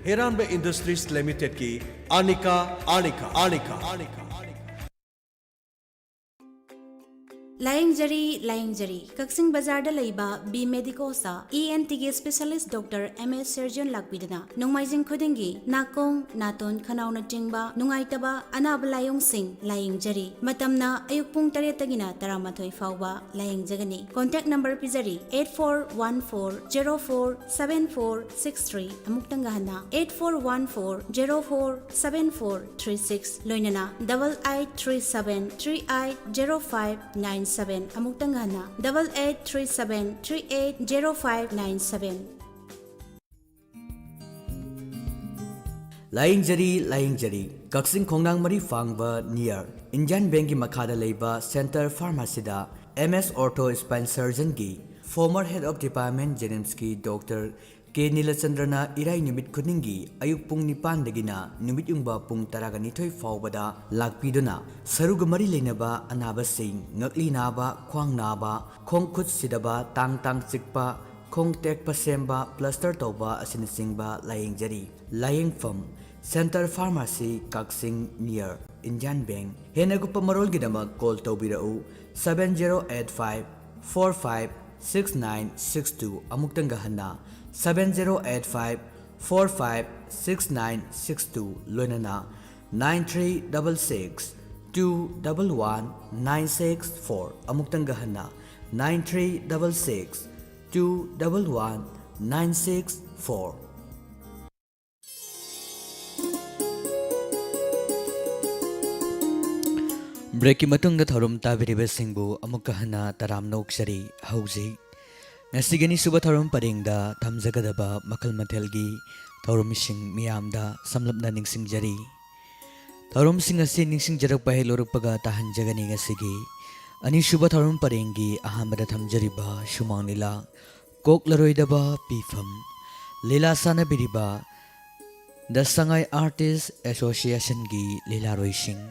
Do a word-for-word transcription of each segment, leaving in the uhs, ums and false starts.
ꯍꯦꯔꯥꯟꯕ industries ꯂꯤꯃꯤꯇꯦꯗꯀꯤ ꯑꯥꯔꯅꯤꯀꯥ, ꯑꯥꯔꯅꯤꯀꯥ, ꯑꯥꯔꯅꯤꯀꯥ, ꯑꯥꯔꯅꯤꯀꯥ, ꯑꯥꯔꯅꯤꯀꯥ꯫ ꯂꯥꯌꯦꯡꯖꯔꯤ, ꯂꯥꯌꯦꯡꯖꯔꯤ꯫ ꯀꯛꯆꯤꯡ ꯕꯖꯥꯔꯗ ꯂꯩꯕ B ꯃꯦꯗꯤꯀꯣꯁꯇ E N ꯇꯤꯒꯤ ꯁ꯭ꯄꯦꯁꯤꯌꯦꯂꯤꯁ꯭ꯠ ꯗꯣꯛꯇꯔ ꯑꯦꯝ ꯑꯦꯁ ꯁꯔꯖꯟ ꯂꯥꯛꯄꯤꯗꯨꯅ ꯅꯣꯡꯃꯥꯏꯖꯤꯡ ꯈꯨꯗꯤꯡꯒꯤ ꯅꯥꯀꯣꯡ, ꯅꯥꯇꯣꯟ, ꯈꯅꯥꯎꯅꯆꯤꯡꯕ ꯅꯨꯡꯉꯥꯏꯇꯕ ꯑꯅꯥꯕ ꯂꯥꯏꯑꯣꯡꯁꯤꯡ ꯂꯥꯌꯦꯡꯖꯔꯤ꯫ ꯃꯇꯝꯅ ꯑꯌꯨꯛ ꯄꯨꯡ ꯇꯔꯦꯠꯇꯒꯤꯅ ꯇꯔꯥꯃꯥꯊꯣꯏ ꯐꯥꯎꯕ ꯂꯥꯌꯦꯡꯖꯒꯅꯤ꯫ ꯀꯣꯟꯇꯦꯛ ꯅꯝꯕꯔ ꯄꯤꯖꯔꯤ, eight four one four zero four seven four six three꯫ ꯑꯃꯨꯛꯇꯪꯒ ꯍꯟꯅ, eight four one four zero four seven four three six, ꯂꯣꯏꯅꯅ double eight three seven three eight zero five nine seven꯫ ꯑꯃꯨꯛꯇꯪꯒ ꯍꯟꯅ, double eight three seven three eight zero five nine seven꯫ ꯂꯥꯌꯦꯡꯖꯔꯤ, ꯂꯥꯌꯦꯡꯖꯔꯤ꯫ ꯀꯛꯆꯤꯡ ꯈꯣꯡꯅꯥꯡ ꯃꯔꯤ ꯐꯥꯡꯕ near Indian Bankꯀꯤ ꯃꯈꯥꯗ ꯂꯩꯕ Center Pharmacyꯗ M S Ortho Spine Surgeonꯒꯤ former head of department JNIMSꯀꯤ doctor K ꯅꯤꯂꯆꯟꯗ꯭ꯔꯅ ꯏꯔꯥꯏ ꯅꯨꯃꯤꯠ ꯈꯨꯗꯤꯡꯒꯤ ꯑꯌꯨꯛ ꯄꯨꯡ ꯅꯤꯄꯥꯟꯗꯒꯤꯅ ꯅꯨꯃꯤꯠ ꯌꯨꯡꯕ ꯄꯨꯡ ꯇꯔꯥꯒ ꯅꯤꯊꯣꯏ ꯐꯥꯎꯕꯗ ꯂꯥꯛꯄꯤꯗꯨꯅ ꯁꯔꯨꯒ ꯃꯔꯤ ꯂꯩꯅꯕ ꯑꯅꯥꯕꯁꯤꯡ, ꯉꯛꯂꯤ ꯅꯥꯕ, ꯈ꯭ꯋꯥꯡ ꯅꯥꯕ, ꯈꯣꯡ ꯈꯨꯠ ꯁꯤꯗꯕ, ꯇꯥꯡ ꯇꯥꯡ ꯆꯤꯛꯄ, ꯈꯣꯡ ꯇꯦꯛꯄ ꯁꯦꯝꯕ, ꯄ꯭ꯂꯁꯇꯔ ꯇꯧꯕ ꯑꯁꯤꯅꯆꯤꯡꯕ ꯂꯥꯌꯦꯡꯖꯔꯤ꯫ ꯂꯥꯌꯦꯡꯐꯝ, Center Pharmacy, ꯀꯛꯆꯤꯡ, near Indian Bank꯫ ꯍꯦꯟꯅ ꯀꯨꯞꯄ ꯃꯔꯣꯜꯒꯤꯗꯃꯛ ꯀꯣꯜ ꯇꯧꯕꯤꯔꯛꯎ, seven zero eight five four five six nine six two꯫ ꯑꯃꯨꯛꯇꯪꯒ ꯍꯟꯅ, seven zero eight five four five six nine six two, ꯂꯣꯏꯅꯅ nine three double six two double one nine six four꯫ ꯑꯃꯨꯛꯇꯪꯒ ꯍꯟꯅ, nine three double six two double one nine six four꯫ Breakꯀꯤ ꯃꯇꯨꯡꯗ ꯊꯧꯔꯝ ꯇꯥꯕꯤꯔꯤꯕꯁꯤꯡꯕꯨ ꯑꯃꯨꯛꯀ ꯍꯟꯅ ꯇꯔꯥꯝꯅ ꯑꯣꯛꯆꯔꯤ꯫ ꯍꯧꯖꯤꯛ ꯉꯁꯤꯒꯤ ꯑꯅꯤꯁꯨꯕ ꯊꯧꯔꯝ ꯄꯔꯦꯡꯗ ꯊꯝꯖꯒꯗꯕ ꯃꯈꯜ ꯃꯊꯦꯜꯒꯤ ꯊꯧꯔꯝꯁꯤꯡ ꯃꯤꯌꯥꯝꯗ ꯁꯝꯂꯞꯅ ꯅꯤꯡꯁꯤꯡꯖꯔꯤ꯫ ꯊꯧꯔꯝꯁꯤꯡ ꯑꯁꯤ ꯅꯤꯡꯁꯤꯡꯖꯔꯛꯄ ꯍꯦꯛ ꯂꯧꯔꯛꯄꯒ ꯇꯥꯍꯟꯖꯒꯅꯤ ꯉꯁꯤꯒꯤ ꯑꯅꯤꯁꯨꯕ ꯊꯧꯔꯝ ꯄꯔꯦꯡꯒꯤ ꯑꯍꯥꯟꯕꯗ ꯊꯝꯖꯔꯤꯕ ꯁꯨꯃꯥꯡ ꯂꯤꯂꯥ ꯀꯣꯛꯂꯔꯣꯏꯗꯕ ꯄꯤꯐꯝ꯫ ꯂꯤꯂꯥ ꯁꯥꯟꯅꯕꯤꯔꯤꯕ The Sangai Artist Associationꯒꯤ ꯂꯤꯂꯥꯔꯣꯏꯁꯤꯡ꯫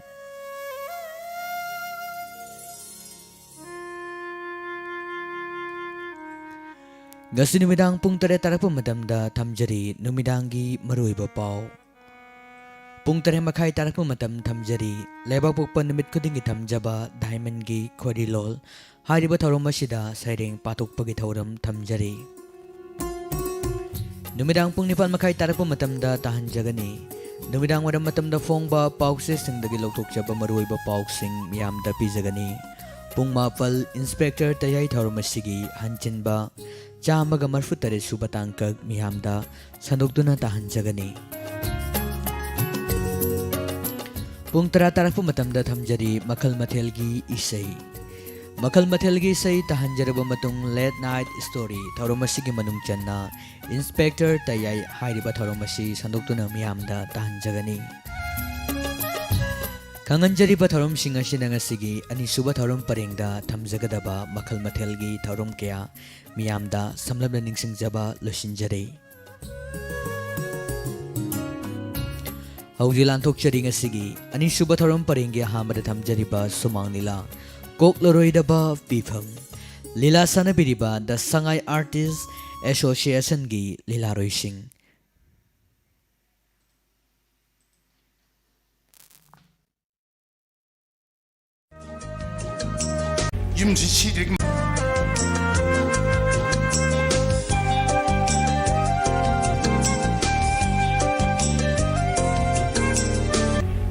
ꯉꯁꯤ ꯅꯨꯃꯤꯗꯥꯡ ꯄꯨꯡ ꯇꯔꯦꯠ ꯇꯥꯔꯛꯄ ꯃꯇꯝꯗ ꯊꯝꯖꯔꯤ ꯅꯨꯃꯤꯗꯥꯡꯒꯤ ꯃꯔꯨꯑꯣꯏꯕ ꯄꯥꯎ꯫ ꯄꯨꯡ ꯇꯔꯦꯠ ꯃꯈꯥꯏ ꯇꯥꯔꯛꯄ ꯃꯇꯝ ꯊꯝꯖꯔꯤ ꯂꯩꯕꯥꯛꯄꯣꯛꯄ ꯅꯨꯃꯤꯠ ꯈꯨꯗꯤꯡꯒꯤ ꯊꯝꯖꯕ ꯗꯥꯏꯃꯟꯒꯤ ꯈꯣꯏꯔꯤꯂꯣꯜ꯫ ꯍꯥꯏꯔꯤꯕ ꯊꯧꯔꯝ ꯑꯁꯤꯗ ꯁꯩꯔꯦꯡ ꯄꯥꯊꯣꯛꯄꯒꯤ ꯊꯧꯔꯝ ꯊꯝꯖꯔꯤ꯫ ꯅꯨꯃꯤꯗꯥꯡ ꯄꯨꯡ ꯅꯤꯄꯥꯟ ꯃꯈꯥꯏ ꯇꯥꯔꯛꯄ ꯃꯇꯝꯗ ꯇꯥꯍꯟꯖꯒꯅꯤ꯫ ꯅꯨꯃꯤꯗꯥꯡ ꯋꯥꯏꯔꯝ ꯃꯇꯝꯗ ꯐꯣꯡꯕ ꯄꯥꯎꯆꯦꯁꯤꯡꯗꯒꯤ ꯂꯧꯊꯣꯛꯆꯕ ꯃꯔꯨꯑꯣꯏꯕ ꯄꯥꯎꯁꯤꯡ ꯃꯤꯌꯥꯝꯗ ꯄꯤꯖꯒꯅꯤ꯫ ꯄꯨꯡ ꯃꯥꯄꯜ ꯏꯟꯁꯄꯦꯛꯇꯔ ꯇꯌꯥꯏ ꯊꯧꯔꯝ ꯑꯁꯤꯒꯤ ꯍꯟꯖꯤꯟꯕ ꯆꯥꯝꯃꯒ ꯃꯔꯤꯐꯨ ꯇꯔꯦꯠ ꯁꯨꯕ ꯇꯥꯡꯀꯛ ꯃꯤꯌꯥꯝꯗ ꯁꯟꯗꯣꯛꯇꯨꯅ ꯇꯥꯍꯟꯖꯒꯅꯤ꯫ ꯄꯨꯡ ꯇꯔꯥ ꯇꯥꯔꯛꯄ ꯃꯇꯝꯗ ꯊꯝꯖꯔꯤ ꯃꯈꯜ ꯃꯊꯦꯜꯒꯤ ꯏꯁꯩ꯫ ꯃꯈꯜ ꯃꯊꯦꯜꯒꯤ ꯏꯁꯩ ꯇꯥꯍꯟꯖꯔꯕ ꯃꯇꯨꯡ, ꯂꯦꯠ ꯅꯥꯏꯠ ꯁ꯭ꯇꯣꯔꯤ ꯊꯧꯔꯝ ꯑꯁꯤꯒꯤ ꯃꯅꯨꯡ ꯆꯟꯅ ꯏꯟꯁꯄꯦꯛꯇꯔ ꯇꯌꯥꯏ ꯍꯥꯏꯔꯤꯕ ꯊꯧꯔꯝ ꯑꯁꯤ ꯁꯟꯗꯣꯛꯇꯨꯅ ꯃꯤꯌꯥꯝꯗ ꯇꯥꯍꯟꯖꯒꯅꯤ꯫ ꯈꯪꯍꯟꯖꯔꯤꯕ ꯊꯧꯔꯝꯁꯤꯡ ꯑꯁꯤꯅ ꯉꯁꯤꯒꯤ ꯑꯅꯤꯁꯨꯕ ꯊꯧꯔꯝ ꯄꯔꯦꯡꯗ ꯊꯝꯖꯒꯗꯕ ꯃꯈꯜ ꯃꯊꯦꯜꯒꯤ ꯊꯧꯔꯝ ꯀꯌꯥ ꯃꯤꯌꯥꯝꯗ ꯁꯝꯂꯞꯅ ꯅꯤꯡꯁꯤꯡꯖꯕ ꯂꯣꯏꯁꯤꯟꯖꯔꯤ꯫ ꯍꯧꯖꯤꯛ ꯂꯥꯟꯊꯣꯛꯆꯔꯤ ꯉꯁꯤꯒꯤ ꯑꯅꯤꯁꯨꯕ ꯊꯧꯔꯝ ꯄꯔꯦꯡꯒꯤ ꯑꯍꯥꯟꯕꯗ ꯊꯝꯖꯔꯤꯕ ꯁꯨꯃꯥꯡ ꯂꯤꯂꯥ, ꯀꯣꯛꯂꯔꯣꯏꯗꯕ ꯐꯤꯐꯝ꯫ ꯂꯤꯂꯥ ꯁꯥꯟꯅꯕꯤꯔꯤꯕ ꯗ ꯁꯉꯥꯏ ꯑꯥꯔꯇꯤꯁ ꯑꯦꯁꯣꯁꯤꯌꯦꯁꯟꯒꯤ ꯂꯤꯂꯥꯔꯣꯏꯁꯤꯡ꯫ ꯌꯨꯝꯁꯤ ꯁꯤꯗ꯭ꯔꯤꯒꯨꯝ-,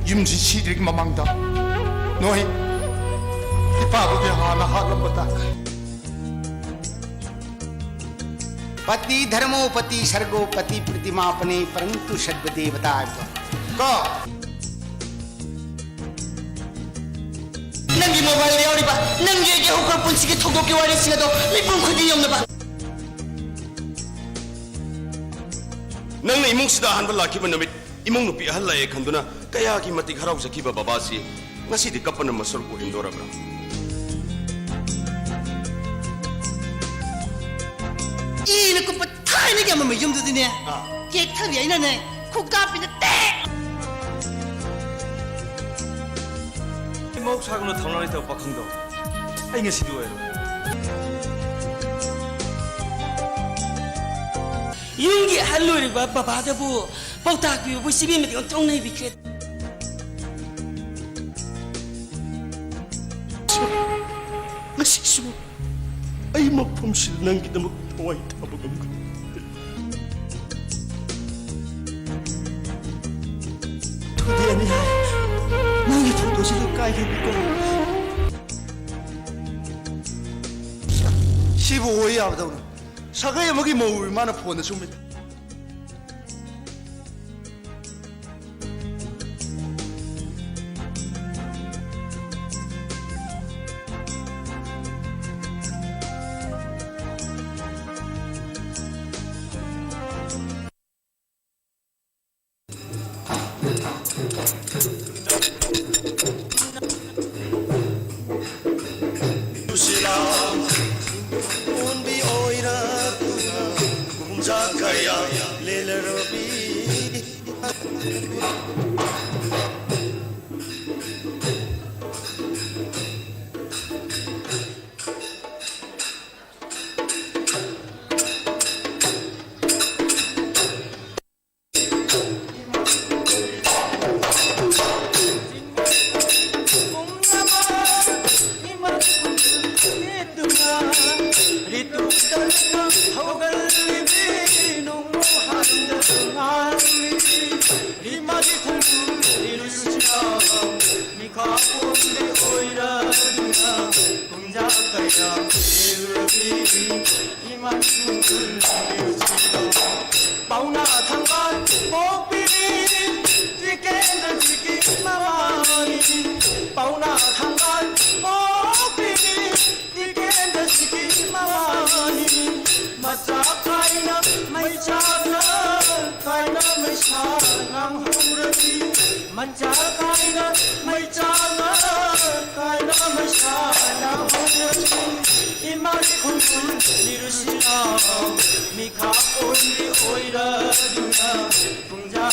ꯌꯨꯝꯁꯤ ꯁꯤꯗ꯭ꯔꯤꯒꯤ ꯃꯃꯥꯡꯗ ꯅꯣꯏ ꯏꯄꯥꯕꯨꯗꯤ ꯍꯥꯟꯅ ꯍꯥꯠꯂꯝꯕ ꯇꯥꯈ꯭ꯔꯦ꯫ ꯄꯇꯤ ꯙꯔꯃꯣ ꯄꯇꯤ ꯁꯔꯒꯣ ꯄꯇꯤ ꯄ꯭ꯔꯤꯇꯤꯃꯥꯄꯅꯦ ꯄꯔꯟꯇꯨ ꯁꯔꯕ ꯗꯦꯕꯇꯥ ꯍꯥꯏꯕꯗꯣ꯫ ꯀꯣ? ꯅꯪꯒꯤ ꯃꯣꯕꯥꯏꯜꯗ ꯌꯥꯎꯔꯤꯕ ꯅꯪꯒꯤ ꯑꯩꯒꯤ ꯍꯧꯈ꯭ꯔꯕ ꯄꯨꯟꯁꯤꯒꯤ ꯊꯧꯗꯣꯛꯀꯤ ꯋꯥꯔꯤꯁꯤꯡ ꯑꯗꯣ ꯃꯤꯄꯨꯝ ꯈꯨꯗꯤꯡ ꯌꯧꯅꯕ꯫ ꯅꯪꯅ ꯏꯃꯨꯡꯁꯤꯗ ꯑꯍꯥꯟꯕ ꯂꯥꯛꯈꯤꯕ ꯅꯨꯃꯤꯠ, ꯏꯃꯨꯡ ꯅꯨꯄꯤ ꯑꯍꯜ ꯂꯥꯛꯑꯦ ꯈꯟꯗꯨꯅ ꯀꯌꯥꯒꯤ ꯃꯇꯤꯛ ꯍꯔꯥꯎꯖꯈꯤꯕ ꯕꯕꯥꯁꯤ ꯉꯁꯤꯗꯤ ꯀꯞꯄꯅ ꯃꯁꯔꯨꯛ ꯑꯣꯏꯍꯟꯗꯣꯔꯕ꯭ꯔꯥ? ꯏꯅ ꯀꯨꯞꯄ ꯊꯥꯏꯅꯒꯤ ꯑꯃꯝꯕ ꯌꯨꯝꯗꯨꯗꯤꯅꯦ, ꯑꯥ꯫ ꯀꯦꯛ ꯊꯕꯤ ꯑꯩꯅꯅꯦ, ꯈꯨꯀꯥꯞꯄꯤꯅ ꯇꯦꯛ! ꯃꯧ ꯁꯥꯒꯅꯨ ꯊꯧꯅꯥ ꯂꯩꯇꯕ ꯄꯥꯈꯪꯗꯣ꯫ ꯑꯩ ꯉꯁꯤꯗꯤ ꯑꯣꯏꯔꯣꯏ꯫ ꯌꯨꯝꯒꯤ ꯑꯍꯜ ꯑꯣꯏꯔꯤꯕ ꯕꯕꯥꯗꯕꯨ ꯄꯥꯎꯇꯥꯛ ꯄꯤꯕꯕꯨ ꯏꯆꯦꯕꯦꯝꯃꯗꯤ ꯑꯣꯟꯊꯣꯛꯅ ꯍꯩꯕꯤꯈ꯭ꯔꯦ꯫ ꯉꯁꯤꯁꯨ ꯑꯩ ꯃꯐꯝꯁꯤꯗ ꯅꯪꯒꯤꯗꯃꯛ ꯊꯋꯥꯏ ꯊꯥꯕ ꯉꯝꯒꯅꯤ꯫ ꯊꯨꯗꯤ ꯑꯅꯤ ꯍꯥꯏ, ꯅꯪꯒꯤ ꯊꯧꯗꯣꯛꯁꯤꯗ ꯀꯥꯏꯈꯤꯕꯀꯣ꯫ ꯁꯤꯕꯨ ꯑꯣꯏ ꯌꯥꯕꯗꯧꯅ꯫ ꯁꯥꯒꯩ ꯑꯃꯒꯤ ꯃꯧ ꯏꯃꯥꯅ ꯐꯣꯟꯗ ꯁꯨꯝꯃꯤ꯫ ꯄꯥꯎꯅꯥ ꯊꯥꯡꯒꯥꯜ ꯄꯣꯛꯄꯤꯅꯤ, ꯇꯤꯀꯦꯟꯗ꯭ꯔ ꯖꯤꯒꯤ ꯃꯃꯥꯅꯤ꯫ ꯄꯥꯎꯅꯥ ꯊꯥꯡꯒꯥꯜ ꯄꯣꯛꯄꯤꯅꯤ, ꯇꯤꯀꯦꯟꯗ꯭ꯔ ꯖꯤꯒꯤ ꯃꯃꯥꯅꯤ꯫ ꯃꯆꯥ ꯀꯥꯏꯅ ꯃꯩ ꯆꯥꯅ ꯀꯥꯏꯅ ꯃꯩꯁꯥ ꯉꯥꯡꯍꯧꯔꯗꯤ꯫ ꯃꯆꯥ ꯀꯥꯏꯅ ꯃꯩ ꯆꯥꯅ ꯀꯥꯏꯅ ꯃꯩꯁꯥ ꯉꯥꯡꯍꯧꯔꯗꯤ꯫ ꯏꯃꯥꯒꯤ ꯈꯣꯡꯒꯨꯜ ꯅꯤꯔꯨꯁꯤꯅ ꯃꯤꯈꯥ ꯄꯣꯟꯕꯤ ꯑꯣꯏꯔꯗꯨꯅ ꯄꯨꯡꯖꯥ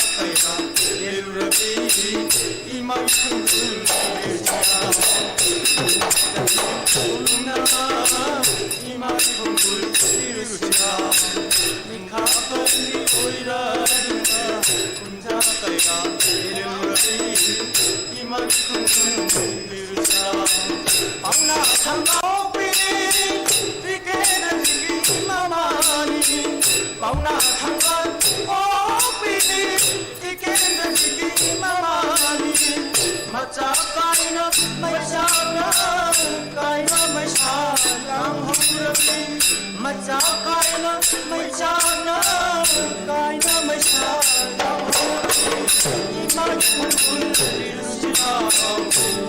ꯄꯥꯎꯅꯥ ꯊꯝꯕ ꯑꯣꯛꯄꯤꯅꯤ, ꯄꯤꯀꯦꯅ ꯄꯤꯕꯤ ꯃꯃꯥꯅꯤ꯫ ꯄꯥꯎꯅꯥ ꯊꯝꯕ ꯑꯣꯛꯄꯤꯅꯤ, ꯄꯤꯀꯦꯅ ꯄꯤꯕꯤ ꯃꯃꯥꯅꯤ꯫ ꯃꯆꯥ ꯀꯥꯏꯅ ꯃꯩꯁꯥꯅ ꯀꯥꯏꯅ ꯃꯩꯁꯥ ꯂꯥꯡꯍꯧꯔꯕꯤ꯫ ꯃꯆꯥ ꯀꯥꯏꯅ ꯃꯩꯁꯥꯅ ꯀꯥꯏꯅ ꯃꯩꯁꯥ ꯂꯥꯡꯍꯧꯔꯕꯤ꯫ ꯏꯃꯥꯒꯤ ꯃꯈꯨꯜ ꯂꯤꯔꯨꯁꯤꯔꯥ,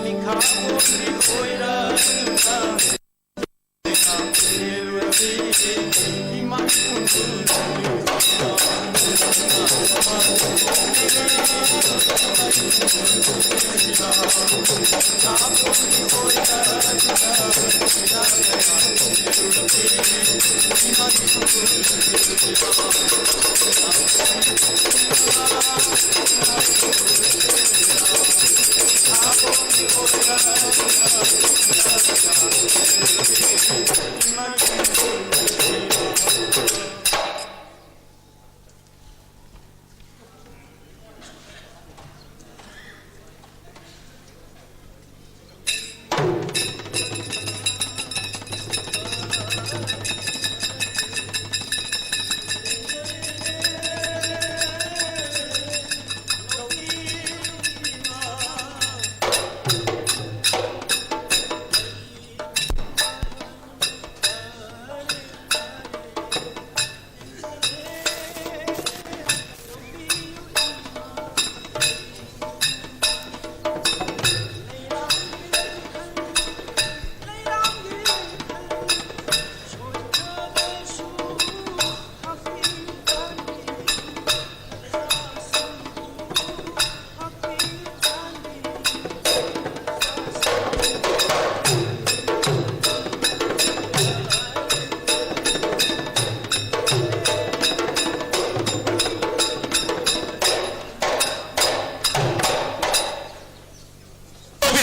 ꯃꯤꯈꯥ ꯄꯣꯟꯕꯤ ꯑꯣꯏꯔꯗꯨꯅ꯫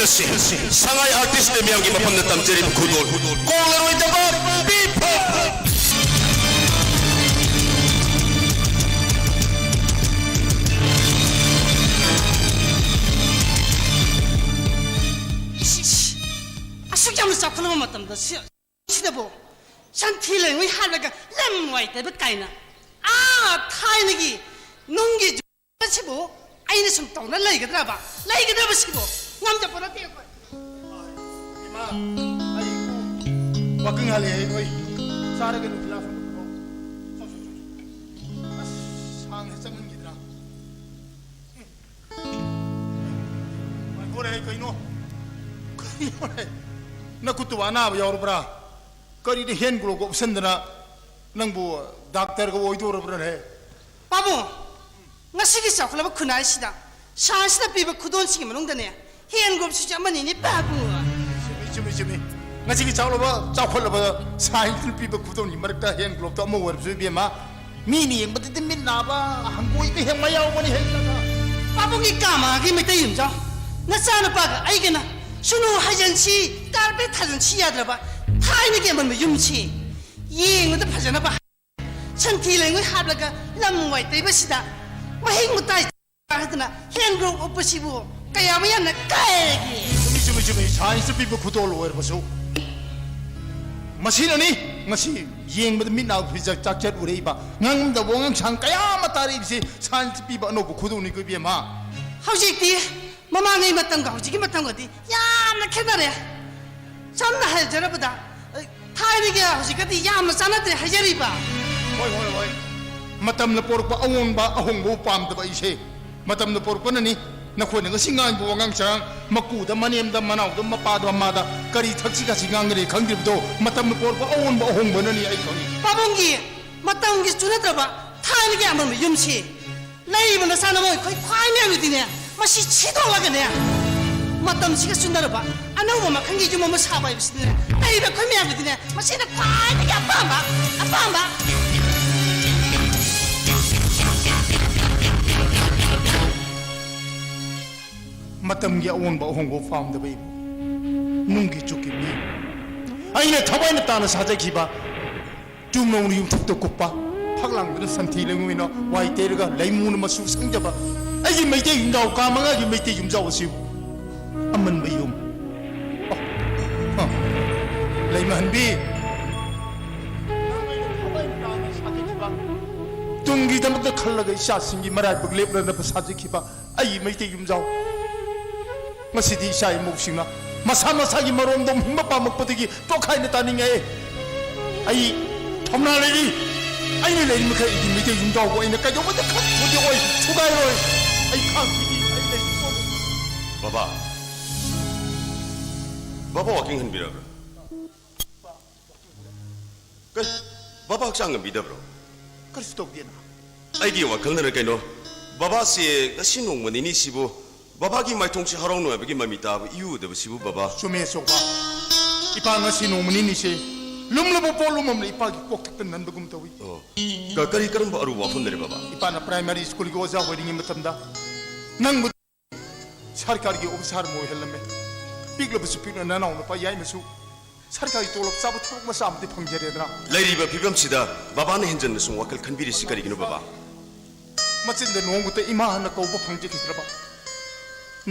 ꯁꯉꯥꯏ ꯑꯥꯔꯇꯤꯁꯅ ꯃꯤꯌꯥꯝꯒꯤ ꯃꯐꯝꯗ ꯇꯝꯖꯔꯤꯕ ꯈꯨꯗꯣꯜ, ꯀꯣꯛꯂꯔꯣꯏꯗꯕ ꯄꯤꯐꯝ꯫ ꯏꯁ, ꯏꯁ, ꯑꯁꯨꯛ ꯌꯥꯝꯅ ꯆꯥꯎꯈꯠꯂꯕ ꯃꯇꯝꯗ ꯁꯤ-, ꯁꯤꯗꯕꯨ ꯁꯟꯊꯤ ꯂꯩꯉꯣꯏ ꯍꯥꯠꯂꯒ ꯂꯝ ꯋꯥꯏ ꯇꯩꯕ ꯀꯥꯏꯅ, ꯑꯥ, ꯊꯥꯏꯅꯒꯤ ꯅꯨꯡꯒꯤ ꯁꯤꯕꯨ ꯑꯩꯅ ꯁꯨꯝ ꯇꯧꯅ ꯂꯩꯒꯗ꯭ꯔꯕ? ꯂꯩꯒꯗ꯭ꯔꯕ ꯁꯤꯕꯨ? ꯉꯝꯖꯄꯣꯠ ꯅꯠꯇꯦ ꯑꯩꯈꯣꯏ꯫ ꯏꯃꯥ, ꯑꯩ ꯋꯥꯀꯤꯡ ꯍꯜꯂꯛꯑꯦ, ꯑꯩꯈꯣꯏ ꯆꯥꯔꯒꯦ, ꯅꯨꯡꯊꯤꯜ ꯂꯥꯛꯄꯗ ꯄꯨꯔꯛꯑꯣ꯫ ꯆꯣ, ꯆꯣ, ꯆꯣ, ꯆꯣ꯫ ꯑꯁ, ꯁꯥꯡꯅ ꯆꯪꯍꯟꯈꯤꯗ꯭ꯔꯥ? ꯉꯥꯏꯈꯣꯅꯦ, ꯀꯩꯅꯣ? ꯀꯩꯅꯣꯅꯦ? ꯅꯈꯨꯠꯇꯨꯕꯨ ꯑꯅꯥꯕ ꯌꯥꯎꯔꯕ꯭ꯔꯥ? ꯀꯔꯤꯗ ꯍꯦꯟ ꯒ꯭ꯂꯣꯕ ꯎꯞꯁꯟꯗꯅ ꯅꯪꯕꯨ ꯗꯥꯛꯇꯔꯒ ꯑꯣꯏꯗꯧꯔꯕ꯭ꯔꯥꯅꯦ? ꯄꯥꯕꯨꯡ, ꯉꯁꯤꯒꯤ ꯆꯥꯎꯈꯠꯂꯕ ꯈꯨꯟꯅꯥꯏꯁꯤꯗ ꯁꯥꯏꯟꯁꯅ ꯄꯤꯕ ꯈꯨꯗꯣꯜꯁꯤꯡꯒꯤ ꯃꯅꯨꯡꯗꯅꯦ, ꯍꯦꯟ ꯒ꯭ꯂꯣꯕꯁꯤꯁꯨ ꯑꯃꯅꯤꯅꯦ ꯄꯥꯕꯨꯡ꯫ ꯆꯨꯝꯃꯤ, ꯆꯨꯝꯃꯤ, ꯆꯨꯝꯃꯤ꯫ ꯉꯁꯤꯒꯤ ꯆꯥꯎꯂꯕ, ꯆꯥꯎꯈꯠꯂꯕ ꯁꯥꯏꯟꯁꯅ ꯄꯤꯕ ꯈꯨꯗꯣꯜꯒꯤ ꯃꯔꯛꯇ ꯍꯦꯟ ꯒ꯭ꯂꯣꯕꯇꯣ ꯑꯃ ꯑꯣꯏꯔꯕꯁꯨ, ꯏꯕꯦꯝꯃ, ꯃꯤꯅ ꯌꯦꯡꯕꯗꯗꯤ ꯃꯤꯠ ꯅꯥꯕ, ꯍꯪꯒꯣꯏꯕ ꯍꯦꯟꯕ ꯌꯥꯎꯕꯅꯤ ꯍꯦꯛꯇ꯫ ꯄꯥꯕꯨꯡꯒꯤ ꯀꯥꯃꯥꯒꯤ ꯃꯩꯇꯩ ꯌꯨꯝꯖꯥꯎ, ꯅꯆꯥꯅꯨꯄꯥꯒ ꯑꯩꯒꯅ ꯁꯨꯅꯨ ꯍꯩꯖꯟꯁꯤ, ꯀꯥꯔꯄꯦꯠ ꯊꯥꯖꯟꯁꯤ ꯌꯥꯗ꯭ꯔꯕ ꯊꯥꯏꯅꯒꯤ ꯑꯃꯟꯕ ꯌꯨꯝꯁꯤ ꯌꯦꯡꯕꯗ ꯐꯖꯅꯕ ꯁꯟꯊꯤ ꯂꯩꯉꯣꯏ ꯍꯥꯞꯂꯒ ꯂꯝ ꯋꯥꯏ ꯇꯩꯕꯁꯤꯗ ꯃꯍꯤꯛ ꯃꯇꯥꯏ ꯍꯥꯏꯗꯅ ꯍꯦꯟ ꯒ꯭ꯂꯣꯕ ꯎꯞꯄꯁꯤꯕꯨ ꯀꯌꯥꯃꯨꯛ ꯌꯥꯝꯅ ꯀꯥꯏꯔꯒꯦ? ꯆꯨꯝꯃꯤ, ꯆꯨꯝꯃꯤ, ꯆꯨꯝꯃꯤ꯫ ꯁꯥꯏꯟꯁꯇ ꯄꯤꯕ ꯈꯨꯗꯣꯜ ꯑꯣꯏꯔꯕꯁꯨ ꯃꯁꯤꯅꯅꯤ ꯉꯁꯤ ꯌꯦꯡꯕꯗ ꯃꯤꯠ ꯅꯥ ꯐꯤꯖꯛ ꯆꯥꯛꯆꯠ ꯎꯔꯛꯏꯕ, ꯉꯥꯡꯉꯝꯗꯕ ꯋꯥꯉꯥꯡ ꯁꯥꯡ ꯀꯌꯥ ꯑꯃ ꯇꯥꯔꯛꯏꯕꯁꯤ ꯁꯥꯏꯟꯁꯇ ꯄꯤꯕ ꯑꯅꯧꯕ ꯈꯨꯗꯣꯜꯅꯤꯀꯣ, ꯏꯕꯦꯝꯃ꯫ ꯍꯧꯖꯤꯛꯇꯤ ꯃꯃꯥꯡꯉꯩ ꯃꯇꯝꯒ ꯍꯧꯖꯤꯛꯀꯤ ꯃꯇꯝꯒꯗꯤ ꯌꯥꯝꯅ ꯈꯦꯠꯅꯔꯦ꯫ ꯁꯝꯅ ꯍꯥꯏꯖꯔꯕꯗ, ꯊꯥꯏꯅꯒꯤ ꯍꯧꯖꯤꯛꯀꯗꯤ ꯌꯥꯝꯅ ꯆꯥꯟꯅꯗ꯭ꯔꯦ ꯍꯥꯏꯖꯔꯤꯕ꯫ ꯍꯣꯏ, ꯍꯣꯏ, ꯍꯣꯏ꯫ ꯃꯇꯝꯅ ꯄꯣꯔꯛꯄ ꯑꯑꯣꯟꯕ ꯑꯍꯣꯡꯕꯕꯨ ꯄꯥꯝꯗꯕ ꯑꯩꯁꯦ ꯃꯇꯝꯅ ꯄꯣꯔꯛꯄꯅꯅꯤ꯫ ꯅꯈꯣꯏꯅ ꯉꯁꯤ ꯉꯥꯡꯕ ꯋꯥꯉꯥꯡ ꯁꯉꯥꯡ, ꯃꯀꯨꯗ ꯃꯅꯦꯝꯗ, ꯃꯅꯥꯎꯗ ꯃꯄꯥꯗ ꯃꯃꯥꯗ ꯀꯔꯤ ꯊꯛꯁꯤ ꯈꯥꯁꯤ ꯉꯥꯡꯅꯔꯦ ꯈꯪꯗ꯭ꯔꯤꯕꯗꯣ ꯃꯇꯝꯅ ꯄꯣꯔꯛꯄ ꯑꯑꯣꯟꯕ ꯑꯍꯣꯡꯕꯅꯅꯤ, ꯑꯩ ꯈꯪꯉꯤ꯫ ꯄꯥꯕꯨꯡꯒꯤ ꯃꯇꯝꯒꯤ ꯆꯨꯅꯗ꯭ꯔꯕ ꯊꯥꯏꯅꯒꯤ ꯑꯃꯟꯕ ꯌꯨꯝꯁꯤ ꯂꯩꯕꯅ ꯆꯥꯅꯕ ꯑꯩꯈꯣꯏ ꯈ꯭ꯋꯥꯏ ꯃꯌꯥꯝꯒꯤꯗꯤꯅꯦ, ꯃꯁꯤ ꯁꯤꯗꯣꯛꯂꯒꯅꯦ, ꯃꯇꯝꯁꯤꯒ ꯆꯨꯅꯔꯕ ꯑꯅꯧꯕ ꯃꯈꯜꯒꯤ ꯌꯨꯝ ꯑꯃ ꯁꯥꯕ ꯍꯥꯏꯕꯁꯤꯗꯤꯅꯦ, ꯂꯩꯔꯤꯕ ꯑꯩꯈꯣꯏ ꯃꯌꯥꯝꯒꯤꯗꯤꯅꯦ, ꯃꯁꯤꯅ ꯈ꯭ꯋꯥꯏꯗꯒꯤ ꯑꯄꯥꯝꯕ, ꯑꯄꯥꯝꯕ꯫ ꯃꯇꯝꯒꯤ ꯑꯑꯣꯟꯕ ꯑꯍꯣꯡꯕ ꯄꯥꯝꯗꯕ ꯏꯕꯨꯡ, ꯅꯨꯡꯒꯤ ꯆꯨꯛꯀꯤ ꯃꯤ, ꯑꯩꯅ ꯊꯋꯥꯏꯅ ꯇꯥꯅ ꯁꯥꯖꯈꯤꯕ ꯇꯨꯝꯅꯧꯅ ꯌꯨꯝꯊꯛꯇ ꯀꯨꯞꯄ, ꯐꯛꯂꯥꯡꯗꯅ ꯁꯟꯊꯤ ꯂꯩꯉꯣꯏꯅ ꯋꯥꯏ ꯇꯩꯔꯒ ꯂꯩꯃꯨꯅ ꯃꯆꯨ ꯁꯪꯖꯕ ꯑꯩꯒꯤ ꯃꯩꯇꯩ ꯌꯨꯝꯖꯥꯎ, ꯀꯥ ꯃꯉꯥꯒꯤ ꯃꯩꯇꯩ ꯌꯨꯝꯖꯥꯎ ꯑꯁꯤꯕꯨ ꯑꯃꯟꯕ ꯌꯨꯝ, ꯑ, ꯑ, ꯂꯩꯃꯍꯟꯕꯤ, ꯅꯪ ꯑꯩꯅ ꯊꯋꯥꯏ ꯇꯥꯅ ꯁꯥꯖꯈꯤꯕ, ꯇꯨꯡꯒꯤꯗꯃꯛꯇ ꯈꯜꯂꯒ ꯏꯆꯥꯁꯤꯡꯒꯤ ꯃꯔꯥꯏꯕꯛ ꯂꯦꯞꯂꯅꯕ ꯁꯥꯖꯈꯤꯕ ꯑꯩꯒꯤ ꯃꯩꯇꯩ ꯌꯨꯝꯖꯥꯎ ꯉꯁꯤꯗꯤ ꯏꯆꯥ ꯏꯃꯧꯁꯤꯡꯅ ꯃꯁꯥ ꯃꯁꯥꯒꯤ ꯃꯔꯣꯝꯗꯣꯝ ꯍꯤꯡꯕ ꯄꯥꯝꯃꯛꯄꯗꯒꯤ ꯇꯣꯈꯥꯏꯅ ꯇꯥꯅꯤꯡꯉꯛꯑꯦ꯫ ꯑꯩ ꯊꯧꯅꯥ ꯂꯩꯔꯤ꯫ ꯑꯩꯅ ꯂꯩꯔꯤ ꯃꯈꯩ ꯑꯩꯒꯤ ꯃꯩꯇꯩ ꯌꯨꯝꯖꯥꯎꯕꯨ ꯑꯩꯅ ꯀꯩꯗꯧꯕꯗ ꯈꯛ ꯊꯨꯗꯦꯛꯑꯣꯏ, ꯊꯨꯒꯥꯏꯔꯣꯏ꯫ ꯑꯩ ꯈꯥꯡꯈꯤꯅꯤ, ꯑꯩ ꯂꯩꯔꯤ꯫ ꯕꯕꯥ, ꯕꯕꯥ ꯋꯥꯀꯤꯡ ꯍꯟꯕꯤꯔꯕ꯭ꯔꯥ? ꯀꯩ? ꯕꯕꯥ ꯍꯛꯆꯥꯡ ꯉꯝꯕꯤꯗꯕ꯭ꯔꯣ? ꯀꯔꯤꯁꯨ ꯇꯧꯗꯦꯅ꯫ ꯑꯩꯒꯤ ꯋꯥꯈꯜꯅꯔ ꯀꯩꯅꯣ, ꯕꯕꯥꯁꯦ ꯉꯁꯤ ꯅꯣꯡꯃ ꯅꯤꯅꯤꯁꯤꯕꯨ ꯕꯕꯥꯒꯤ ꯃꯥꯏꯊꯣꯡꯁꯤ ꯍꯔꯥꯎ ꯅꯨꯡꯉꯥꯏꯕꯒꯤ ꯃꯃꯤ ꯇꯥꯕ ꯏꯎ ꯎꯗꯕꯁꯤꯕꯨ ꯕꯕꯥ꯫ ꯆꯨꯝꯃꯦ ꯑꯆꯧꯕ꯫ ꯏꯄꯥ ꯉꯁꯤ ꯅꯣꯡꯃ ꯅꯤꯅꯤꯁꯦ ꯂꯨꯝꯂꯕ ꯄꯣꯠꯂꯨꯝ ꯑꯃꯅ ꯏꯄꯥꯒꯤ ꯀꯣꯛꯊꯛꯇ ꯅꯟꯕꯒꯨꯝ ꯇꯧꯏ꯫ ꯑꯣ꯫ ꯀ-, ꯀꯔꯤ ꯀꯔꯝꯕ ꯑꯔꯨꯕ ꯋꯥꯐꯝꯅꯔꯦ ꯕꯕꯥ? ꯏꯄꯥꯅ ꯄ꯭ꯔꯥꯏꯃꯥꯔꯤ ꯁ꯭ꯀꯨꯜꯒꯤ ꯑꯣꯖꯥ ꯑꯣꯏꯔꯤꯉꯩ ꯃꯇꯝꯗ ꯅꯪꯕꯨ ꯁꯔꯀꯥꯔꯒꯤ ꯑꯣꯐꯤꯁꯥꯔ ꯑꯃ ꯑꯣꯏꯍꯜꯂꯝꯃꯦ꯫ ꯄꯤꯛꯂꯕꯁꯨ ꯄꯤꯛꯅ ꯅꯅꯥꯎꯅꯨꯄꯥ ꯌꯥꯏꯃꯁꯨ ꯁꯔꯀꯥꯔꯒꯤ ꯇꯣꯂꯣꯞ ꯆꯥꯕ ꯊꯕꯛ ꯃꯆꯥ ꯑꯃꯗꯤ ꯐꯪꯖꯔꯦꯗꯅ꯫ ꯂꯩꯔꯤꯕ ꯐꯤꯕꯝꯁꯤꯗ ꯕꯕꯥꯅ ꯍꯦꯟꯖꯟꯅ ꯁꯨꯝ ꯋꯥꯈꯜ ꯈꯟꯕꯤꯔꯤꯁꯤ ꯀꯔꯤꯒꯤꯅꯣ ꯕꯕꯥ? ꯃꯆꯤꯟꯗ ꯅꯣꯡꯃꯇ ꯏꯃꯥ ꯍꯥꯏꯅ ꯀꯧꯕ ꯐꯪꯖꯈꯤꯗ꯭ꯔꯕ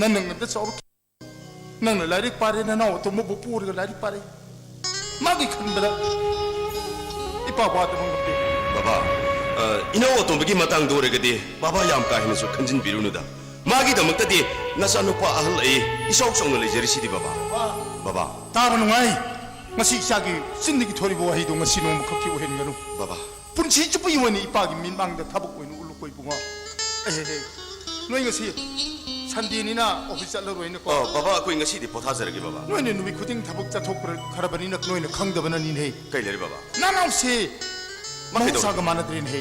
ꯅꯪꯅ ꯉꯟꯅ ꯆꯥꯎꯔꯛꯈꯤ꯫ ꯅꯪꯅ ꯂꯥꯏꯔꯤꯛ ꯄꯥꯔꯦ, ꯅꯅꯥꯎ ꯑꯇꯣꯝꯕꯕꯨ ꯄꯨꯔꯒ ꯂꯥꯏꯔꯤꯛ ꯄꯥꯔꯦ꯫ ꯃꯥꯒꯤ ꯈꯟꯕꯗ ꯏꯄꯥ ꯋꯥꯗꯕ ꯉꯝꯗꯦ꯫ ꯕꯕꯥ, ꯑ, ꯏꯅꯥꯎ ꯑꯇꯣꯝꯕꯒꯤ ꯃꯇꯥꯡꯗ ꯑꯣꯏꯔꯒꯗꯤ ꯕꯕꯥ ꯌꯥꯝ ꯀꯥ ꯍꯦꯟꯅꯁꯨ ꯈꯟꯖꯤꯟꯕꯤꯔꯨꯅꯨꯗ꯫ ꯃꯥꯒꯤꯗꯃꯛꯇꯗꯤ ꯅꯆꯥꯅꯨꯄꯥ ꯑꯍꯜ ꯑꯩ ꯏꯆꯥꯎ ꯆꯥꯎꯅ ꯂꯩꯖꯔꯤꯁꯤꯗꯤ ꯕꯕꯥ꯫ ꯕꯕꯥ꯫ ꯇꯥꯕ ꯅꯨꯡꯉꯥꯏ꯫ ꯉꯁꯤ ꯏꯆꯥꯒꯤ ꯆꯤꯟꯗꯒꯤ ꯊꯣꯔꯤꯕ ꯋꯥꯍꯩꯗꯣ ꯉꯁꯤ ꯅꯣꯡꯃꯈꯛꯀꯤ ꯑꯣꯏꯍꯟꯒꯅꯨ꯫ ꯕꯕꯥ꯫ ꯄꯨꯟꯁꯤ ꯆꯨꯞꯄꯒꯤ ꯑꯣꯏꯅ ꯏꯄꯥꯒꯤ ꯃꯤꯠꯃꯥꯡꯗ ꯊꯕꯛ ꯑꯣꯏꯅ ꯎꯠꯂꯨꯀꯣ ꯏꯕꯨꯡꯉꯣ꯫ ꯑꯦ, ꯍꯦ, ꯍꯦ꯫ ꯅꯣꯏ ꯉꯁꯤ ꯁꯟꯗꯦꯅꯤꯅ ꯑꯣꯐꯤꯁ ꯆꯠꯂꯔꯣꯏꯅꯀꯣ꯫ ꯑ, ꯕꯕꯥ, ꯑꯩꯈꯣꯏ ꯉꯁꯤꯗꯤ ꯄꯣꯊꯥꯖꯔꯒꯦ ꯕꯕꯥ꯫ ꯅꯣꯏꯅ ꯅꯨꯃꯤꯠ ꯈꯨꯗꯤꯡ ꯊꯕꯛ ꯆꯠꯊꯣꯛꯈ꯭ꯔꯕꯅꯤꯅ ꯅꯣꯏꯅ ꯈꯪꯗꯕꯅꯅꯤꯅꯦꯍꯦ꯫ ꯀꯩ ꯂꯩꯔꯦ ꯕꯕꯥ? ꯅꯅꯥꯎꯁꯦ ꯃꯥ ꯀꯩꯗꯧꯔꯦ? ꯃꯍꯧꯁꯥꯒ ꯃꯥꯟꯅꯗ꯭ꯔꯦꯅꯦꯍꯦ꯫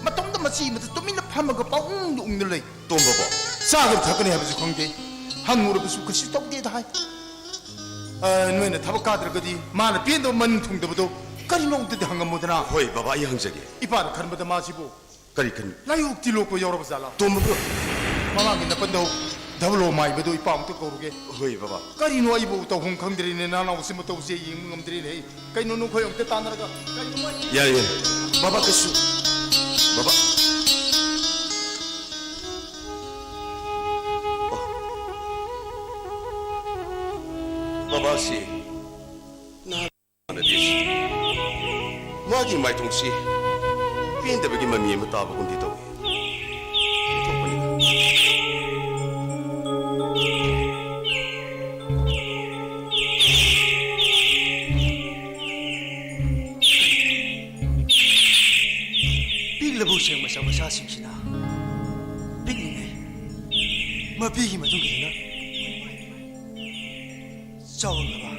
ꯃꯇꯣꯝꯇ ꯃꯆꯤ ꯑꯃꯗ ꯇꯨꯃꯤꯟꯅ ꯐꯝꯃꯒ ꯄꯥꯎꯪꯗ ꯎꯪꯗ ꯂꯩ꯫ ꯇꯣꯝꯕꯕꯣ? ꯆꯥꯒꯅꯤ ꯊꯛꯀꯅꯤ ꯍꯥꯏꯕꯁꯨ ꯈꯪꯗꯦ꯫ ꯍꯪꯉꯨꯔꯕꯁꯨ ꯀꯩꯁꯨ ꯇꯧꯗꯦꯗ ꯍꯥꯏ꯫ ꯑ, ꯅꯣꯏꯅ ꯊꯕꯛ ꯀꯥꯗ꯭ꯔꯒꯗꯤ ꯃꯥꯅ ꯄꯦꯟꯗꯕ ꯃꯅꯤꯡ ꯊꯨꯡꯗꯕꯗꯣ ꯀꯔꯤꯅꯣ ꯑꯝꯇꯗꯤ ꯍꯪꯉꯝꯃꯨꯗꯅ꯫ ꯍꯣꯏ ꯕꯕꯥ, ꯑꯩ ꯍꯪꯖꯒꯦ꯫ ꯏꯄꯥꯅ ꯈꯟꯕꯗ ꯃꯥꯁꯤꯕꯨ ꯀꯔꯤ ꯈꯟ? ꯂꯥꯏꯑꯣꯛꯇꯤ ꯂꯣꯛꯄ ꯌꯥꯎꯔꯕ ꯖꯥꯠꯂꯥ? ꯇꯣꯝꯕꯕꯨ? ꯃꯃꯥꯡꯒꯤ ꯅꯥꯀꯟꯗ ꯍꯧ-, ꯙꯕꯂꯣ ꯃꯥꯏꯕꯗꯣ ꯏꯄꯥ ꯑꯃꯨꯛꯇ ꯀꯧꯔꯨꯒꯦ꯫ ꯍꯣꯏ, ꯕꯕꯥ꯫ ꯀꯔꯤꯅꯣ ꯑꯩꯕꯨ ꯇꯧꯐꯝ ꯈꯪꯗ꯭ꯔꯦꯅꯦ, ꯅꯅꯥꯎꯁꯤ ꯃꯇꯧꯁꯦ ꯌꯦꯡꯕ ꯉꯝꯗ꯭ꯔꯦꯅꯦ꯫ ꯀꯩꯅꯣ ꯅꯈꯣꯏ ꯑꯃꯨꯛꯇ ꯇꯥꯟꯅꯔꯒ ꯀꯩꯅꯣ ꯃꯥꯏ- ꯌꯥꯏ, ꯌꯥꯏ꯫ ꯕꯕꯥ ꯀꯩꯁꯨ, ꯕꯕꯥ꯫ ꯑꯣ꯫ ꯕꯕꯥꯁꯤ ꯅꯍꯥꯟ ꯃꯥꯟꯅꯗꯦ꯫ ꯃꯥꯒꯤ ꯃꯥꯏꯊꯣꯡꯁꯤ ꯄꯦꯟꯗꯕꯒꯤ ꯃꯃꯤ ꯑꯃ ꯇꯥꯕꯒꯨꯝꯗꯤ ꯇꯧꯏ꯫ ꯑꯣꯟꯊꯣꯛꯄꯅꯤꯗ꯫ ꯄꯤꯛꯂꯕ ꯎꯆꯦꯛ ꯃꯆꯥ ꯃꯆꯥꯁꯤꯡꯁꯤꯅ ꯄꯤꯛꯂꯤꯉꯩ ꯃꯄꯤꯒꯤ ꯃꯇꯨꯡ ꯏꯟꯅ ꯆꯥꯎꯔꯛꯂꯕ,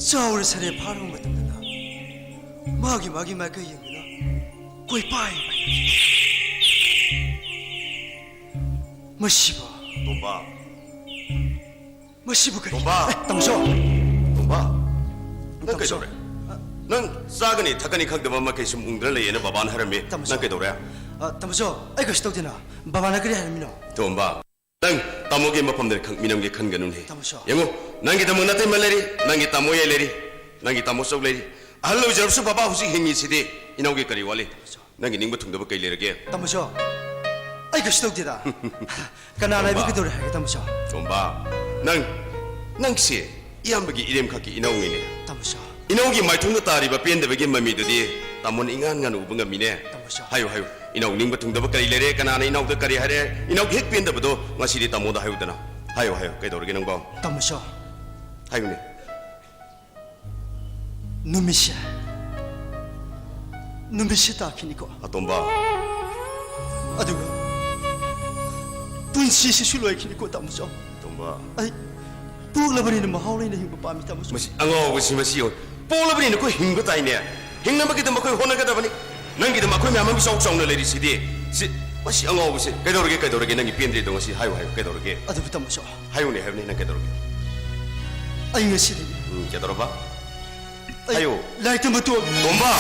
ꯆꯥꯎꯔ ꯁꯔꯦ ꯐꯥꯔꯕ ꯃꯇꯝꯗꯅ ꯃꯥꯒꯤ ꯃꯥꯒꯤ ꯃꯥꯏꯀꯩ ꯌꯦꯡꯗꯨꯅ ꯀꯣꯏꯄꯥꯏ ꯄꯥꯏꯅꯈꯤ꯫ ꯃꯁꯤꯕꯨ, ꯇꯣꯝꯕ꯫ ꯃꯁꯤꯕꯨ ꯀꯔꯤ? ꯇꯣꯝꯕ꯫ ꯑꯦ, ꯇꯥꯃꯣꯆꯧ꯫ ꯇꯣꯝꯕ, ꯅꯪ ꯇꯥꯃꯣꯆꯧ꯫ ꯀꯩꯗꯧꯔꯦ? ꯅꯪ ꯆꯥꯒꯅꯤ ꯊꯛꯀꯅꯤ ꯈꯪꯗꯕ ꯃꯈꯩ ꯁꯨꯝ ꯎꯪꯗꯨꯅ ꯂꯩꯌꯦꯅ ꯕꯕꯥꯅ ꯍꯥꯏꯔꯝꯃꯤ꯫ ꯇꯥꯃꯣꯆꯧ꯫ ꯅꯪ ꯀꯩꯗꯧꯔꯦ? ꯑ, ꯇꯥꯃꯣꯆꯧ, ꯑꯩ ꯀꯩꯁꯨ ꯇꯧꯗꯦꯅ꯫ ꯕꯕꯥꯅ ꯀꯔꯤ ꯍꯥꯏꯔꯝꯃꯤꯅꯣ? ꯇꯣꯝꯕ, ꯅꯪ ꯇꯥꯃꯣꯒꯤ ꯃꯐꯝꯗ ꯈꯛ ꯃꯤꯅꯝꯒꯦ ꯈꯟꯒꯅꯨꯅꯦ꯫ ꯇꯥꯃꯣꯆꯧ꯫ ꯌꯦꯡꯉꯨ, ꯅꯪꯒꯤꯗꯃꯛ ꯅꯇꯩꯃ ꯂꯩꯔꯤ, ꯅꯪꯒꯤ ꯇꯥꯃꯣ ꯌꯥꯏ ꯂꯩꯔꯤ, ꯅꯪꯒꯤ ꯇꯥꯃꯣꯆꯧ ꯂꯩꯔꯤ꯫ ꯑꯍꯜ ꯑꯣꯏꯖꯔꯕꯁꯨ ꯕꯕꯥ ꯍꯧꯖꯤꯛ ꯍꯤꯡꯉꯤꯁꯤꯗꯤ ꯏꯅꯥꯎꯒꯤ ꯀꯔꯤ ꯋꯥꯠꯂꯤ? ꯅꯪꯒꯤ ꯅꯤꯡꯕ ꯊꯨꯡꯗꯕ ꯀꯩ ꯂꯩꯔꯒꯦ? ꯇꯥꯃꯣꯆꯧ, ꯑꯩ ꯀꯩꯁꯨ ꯇꯧꯗꯦꯗ꯫ ꯀꯅꯥꯅ ꯑꯩꯕꯨ ꯇꯣꯝꯕ꯫ ꯀꯩꯗꯧꯔꯦ ꯍꯥꯏꯒꯦ, ꯇꯥꯃꯣꯆꯧ? ꯇꯣꯝꯕ, ꯅꯪ, ꯅꯪꯁꯦ ꯏꯌꯥꯝꯕꯒꯤ ꯏꯔꯦꯝꯈꯛꯀꯤ ꯏꯅꯥꯎꯅꯤꯅꯦ꯫ ꯇꯥꯃꯣꯆꯧ꯫ ꯏꯅꯥꯎꯒꯤ ꯃꯥꯏꯊꯣꯡꯗ ꯇꯥꯔꯤꯕ ꯄꯦꯟꯗꯕꯒꯤ ꯃꯃꯤꯗꯨꯗꯤ ꯇꯥꯃꯣꯅ ꯏꯉꯥꯟ ꯉꯥꯟꯅ ꯎꯕ ꯉꯝꯃꯤꯅꯦ꯫ ꯇꯥꯃꯣꯆꯧ꯫ ꯍꯥꯏꯌꯨ, ꯍꯥꯏꯌꯨ꯫ ꯏꯅꯥꯎ ꯅꯤꯡꯕ ꯊꯨꯡꯗꯕ ꯀꯔꯤ ꯂꯩꯔꯦ? ꯀꯅꯥꯅ ꯏꯅꯥꯎꯗ ꯀꯔꯤ ꯍꯥꯏꯔꯦ? ꯏꯅꯥꯎꯒꯤ ꯍꯦꯛ ꯄꯦꯟꯗꯕꯗꯣ ꯉꯁꯤꯗꯤ ꯇꯥꯃꯣꯗ ꯍꯥꯏꯌꯨꯗꯅ꯫ ꯍꯥꯏꯌꯨ, ꯍꯥꯏꯌꯨ꯫ ꯀꯩꯗꯧꯔꯒꯦ ꯅꯪꯕꯣ? ꯇꯥꯃꯣꯆꯧ꯫ ꯍꯥꯏꯌꯨꯅꯦ꯫ ꯅꯨꯃꯤꯠꯁꯦ, ꯅꯨꯃꯤꯠꯁꯦ ꯇꯥꯈꯤꯅꯤꯀꯣ꯫ ꯑꯇꯣꯝꯕ꯫ ꯑꯗꯨꯒ ꯄꯨꯟꯁꯤꯁꯤꯁꯨ ꯂꯣꯏꯈꯤꯅꯤꯀꯣ, ꯇꯥꯃꯣꯆꯧ꯫ ꯑꯇꯣꯝꯕ꯫ ꯑꯩ ꯄꯣꯛꯂꯕꯅꯤꯅ ꯃꯍꯥꯎ ꯂꯩꯅ ꯍꯤꯡꯕ ꯄꯥꯝꯃꯤ, ꯇꯥꯃꯣꯆꯧ꯫ ꯃꯁꯤ ꯑꯉꯥꯎꯕꯁꯤ, ꯃꯁꯤ ꯌꯦꯡꯉꯨ꯫ ꯄꯣꯛꯂꯕꯅꯤꯅ ꯑꯩꯈꯣꯏ ꯍꯤꯡꯕ ꯇꯥꯏꯅꯦ꯫ ꯍꯤꯡꯅꯕꯒꯤꯗꯃꯛ ꯑꯩꯈꯣꯏ ꯍꯣꯠꯅꯒꯗꯕꯅꯤ꯫ ꯅꯪꯒꯤꯗꯃꯛ ꯑꯩꯈꯣꯏ ꯃꯌꯥꯝ ꯑꯃ ꯏꯆꯥꯎ ꯆꯥꯎꯅ ꯂꯩꯔꯤꯁꯤꯗꯤ꯫ ꯁꯤ, ꯃꯁꯤ ꯑꯉꯥꯎꯕꯁꯦ꯫ ꯀꯩꯗꯧꯔꯒꯦ, ꯀꯩꯗꯧꯔꯒꯦ? ꯅꯪꯒꯤ ꯄꯦꯟꯗ꯭ꯔꯤꯗꯣ ꯉꯁꯤ ꯍꯥꯏꯌꯨ, ꯍꯥꯏꯌꯨ꯫ ꯀꯩꯗꯧꯔꯒꯦ? ꯑꯗꯨꯕꯨ ꯇꯥꯃꯣꯆꯧ꯫ ꯍꯥꯏꯌꯨꯅꯦ, ꯍꯥꯏꯌꯨꯅꯦ, ꯅꯪ ꯀꯩꯗꯧꯔꯒꯦ? ꯑꯩ ꯉꯁꯤꯗꯒꯤ ꯎꯝ, ꯀꯩꯗꯧꯔꯕ? ꯑꯩ ꯍꯥꯏꯌꯨ꯫ ꯂꯥꯏꯔꯤꯛ ꯇꯝꯕ ꯇꯣꯛꯑꯒꯦ꯫ ꯇꯣꯝꯕ!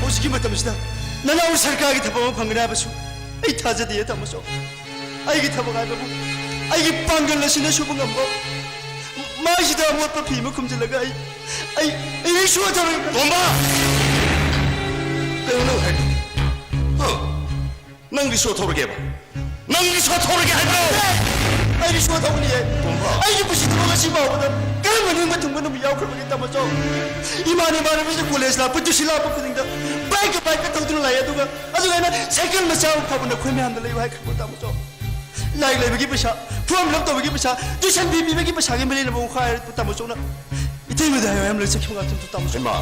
ꯍꯧꯖꯤꯛꯀꯤ ꯃꯇꯝꯁꯤꯗ ꯅꯅꯥꯎ ꯁꯔꯀꯥꯔꯒꯤ ꯊꯕꯛ ꯑꯃ ꯐꯪꯒꯅꯤ ꯍꯥꯏꯕꯁꯨ ꯑꯩ ꯊꯥꯖꯗꯦ, ꯇꯥꯃꯣꯆꯧ꯫ ꯑꯩꯒꯤ ꯊꯕꯛ ꯍꯥꯏꯕꯕꯨ ꯑꯩꯒꯤ ꯄꯥꯡꯒꯜ ꯑꯁꯤꯅ ꯁꯨꯕ ꯉꯝꯕ꯫ ꯃꯥꯏꯁꯤꯗ ꯑꯃꯣꯠꯄ ꯐꯤ ꯑꯃ ꯈꯨꯝꯖꯤꯜꯂꯒ ꯑꯩ ꯑꯩ ꯑꯩ ꯁꯨꯒꯗꯕꯅꯤ꯫ ꯇꯣꯝꯕ! ꯀꯩꯅꯣ ꯅꯪ ꯍꯥꯏꯗꯣ? ꯍ? ꯅꯪ ꯔꯤꯛꯁꯣ ꯊꯧꯔꯒꯦꯕ? ꯅꯪ ꯔꯤꯛꯁꯣ ꯊꯧꯔꯒꯦ ꯍꯥꯏꯕ꯭ꯔꯣ? ꯑꯩ ꯔꯤꯛꯁꯣ ꯊꯧꯒꯅꯤꯌꯦ꯫ ꯇꯣꯝꯕ! ꯑꯩꯒꯤ ꯄꯨꯟꯁꯤ ꯊꯕꯛ ꯑꯁꯤ ꯐꯥꯎꯕꯗ ꯀꯔꯝꯕ ꯅꯤꯡꯕ ꯊꯨꯡꯕ ꯅꯨꯃꯤꯠ ꯌꯥꯎꯈ꯭ꯔꯕꯒꯦ, ꯇꯥꯃꯣꯆꯧ? ꯏꯃꯥꯟ ꯏꯃꯥꯟꯅꯕꯁꯤꯡ ꯀꯣꯂꯦꯖ ꯂꯥꯛꯄ, ꯇ꯭ꯌꯨꯁꯟ ꯂꯥꯛꯄ ꯈꯨꯗꯤꯡꯗ ꯕꯥꯏꯛꯀ ꯕꯥꯏꯛꯀ ꯊꯧꯗꯨꯅ ꯂꯥꯛꯑꯦ, ꯑꯗꯨꯒ ꯑꯗꯨꯒ ꯑꯩꯅ ꯁꯥꯏꯀꯜ ꯃꯆꯥ ꯑꯃ ꯐꯥꯎꯕ ꯅꯈꯣꯏ ꯃꯌꯥꯝꯗ ꯂꯩꯌꯨ ꯍꯥꯏꯈ꯭ꯔꯕ, ꯇꯥꯃꯣꯆꯧ? ꯂꯥꯏꯔꯤꯛ ꯂꯩꯕꯒꯤ ꯄꯩꯁꯥ, ꯐꯣꯔꯝ ꯐꯤꯜ ꯑꯞ ꯇꯧꯕꯒꯤ ꯄꯩꯁꯥ, ꯇ꯭ꯌꯨꯁꯟ ꯐꯤ ꯄꯤꯕꯒꯤ ꯄꯩꯁꯥꯒꯤ ꯃꯔꯤ ꯂꯩꯅꯕ ꯋꯥꯈꯜ ꯍꯥꯏꯔ ꯇꯥꯃꯣꯆꯧꯅ ꯏꯇꯩꯃꯗ ꯍꯥꯏꯌꯣ ꯍꯥꯏꯔꯝꯂꯒ ꯆꯠꯈꯤꯕ ꯉꯥꯛꯇꯅꯤ, ꯇꯥꯃꯣꯆꯧ꯫ ꯍꯩꯃꯥ,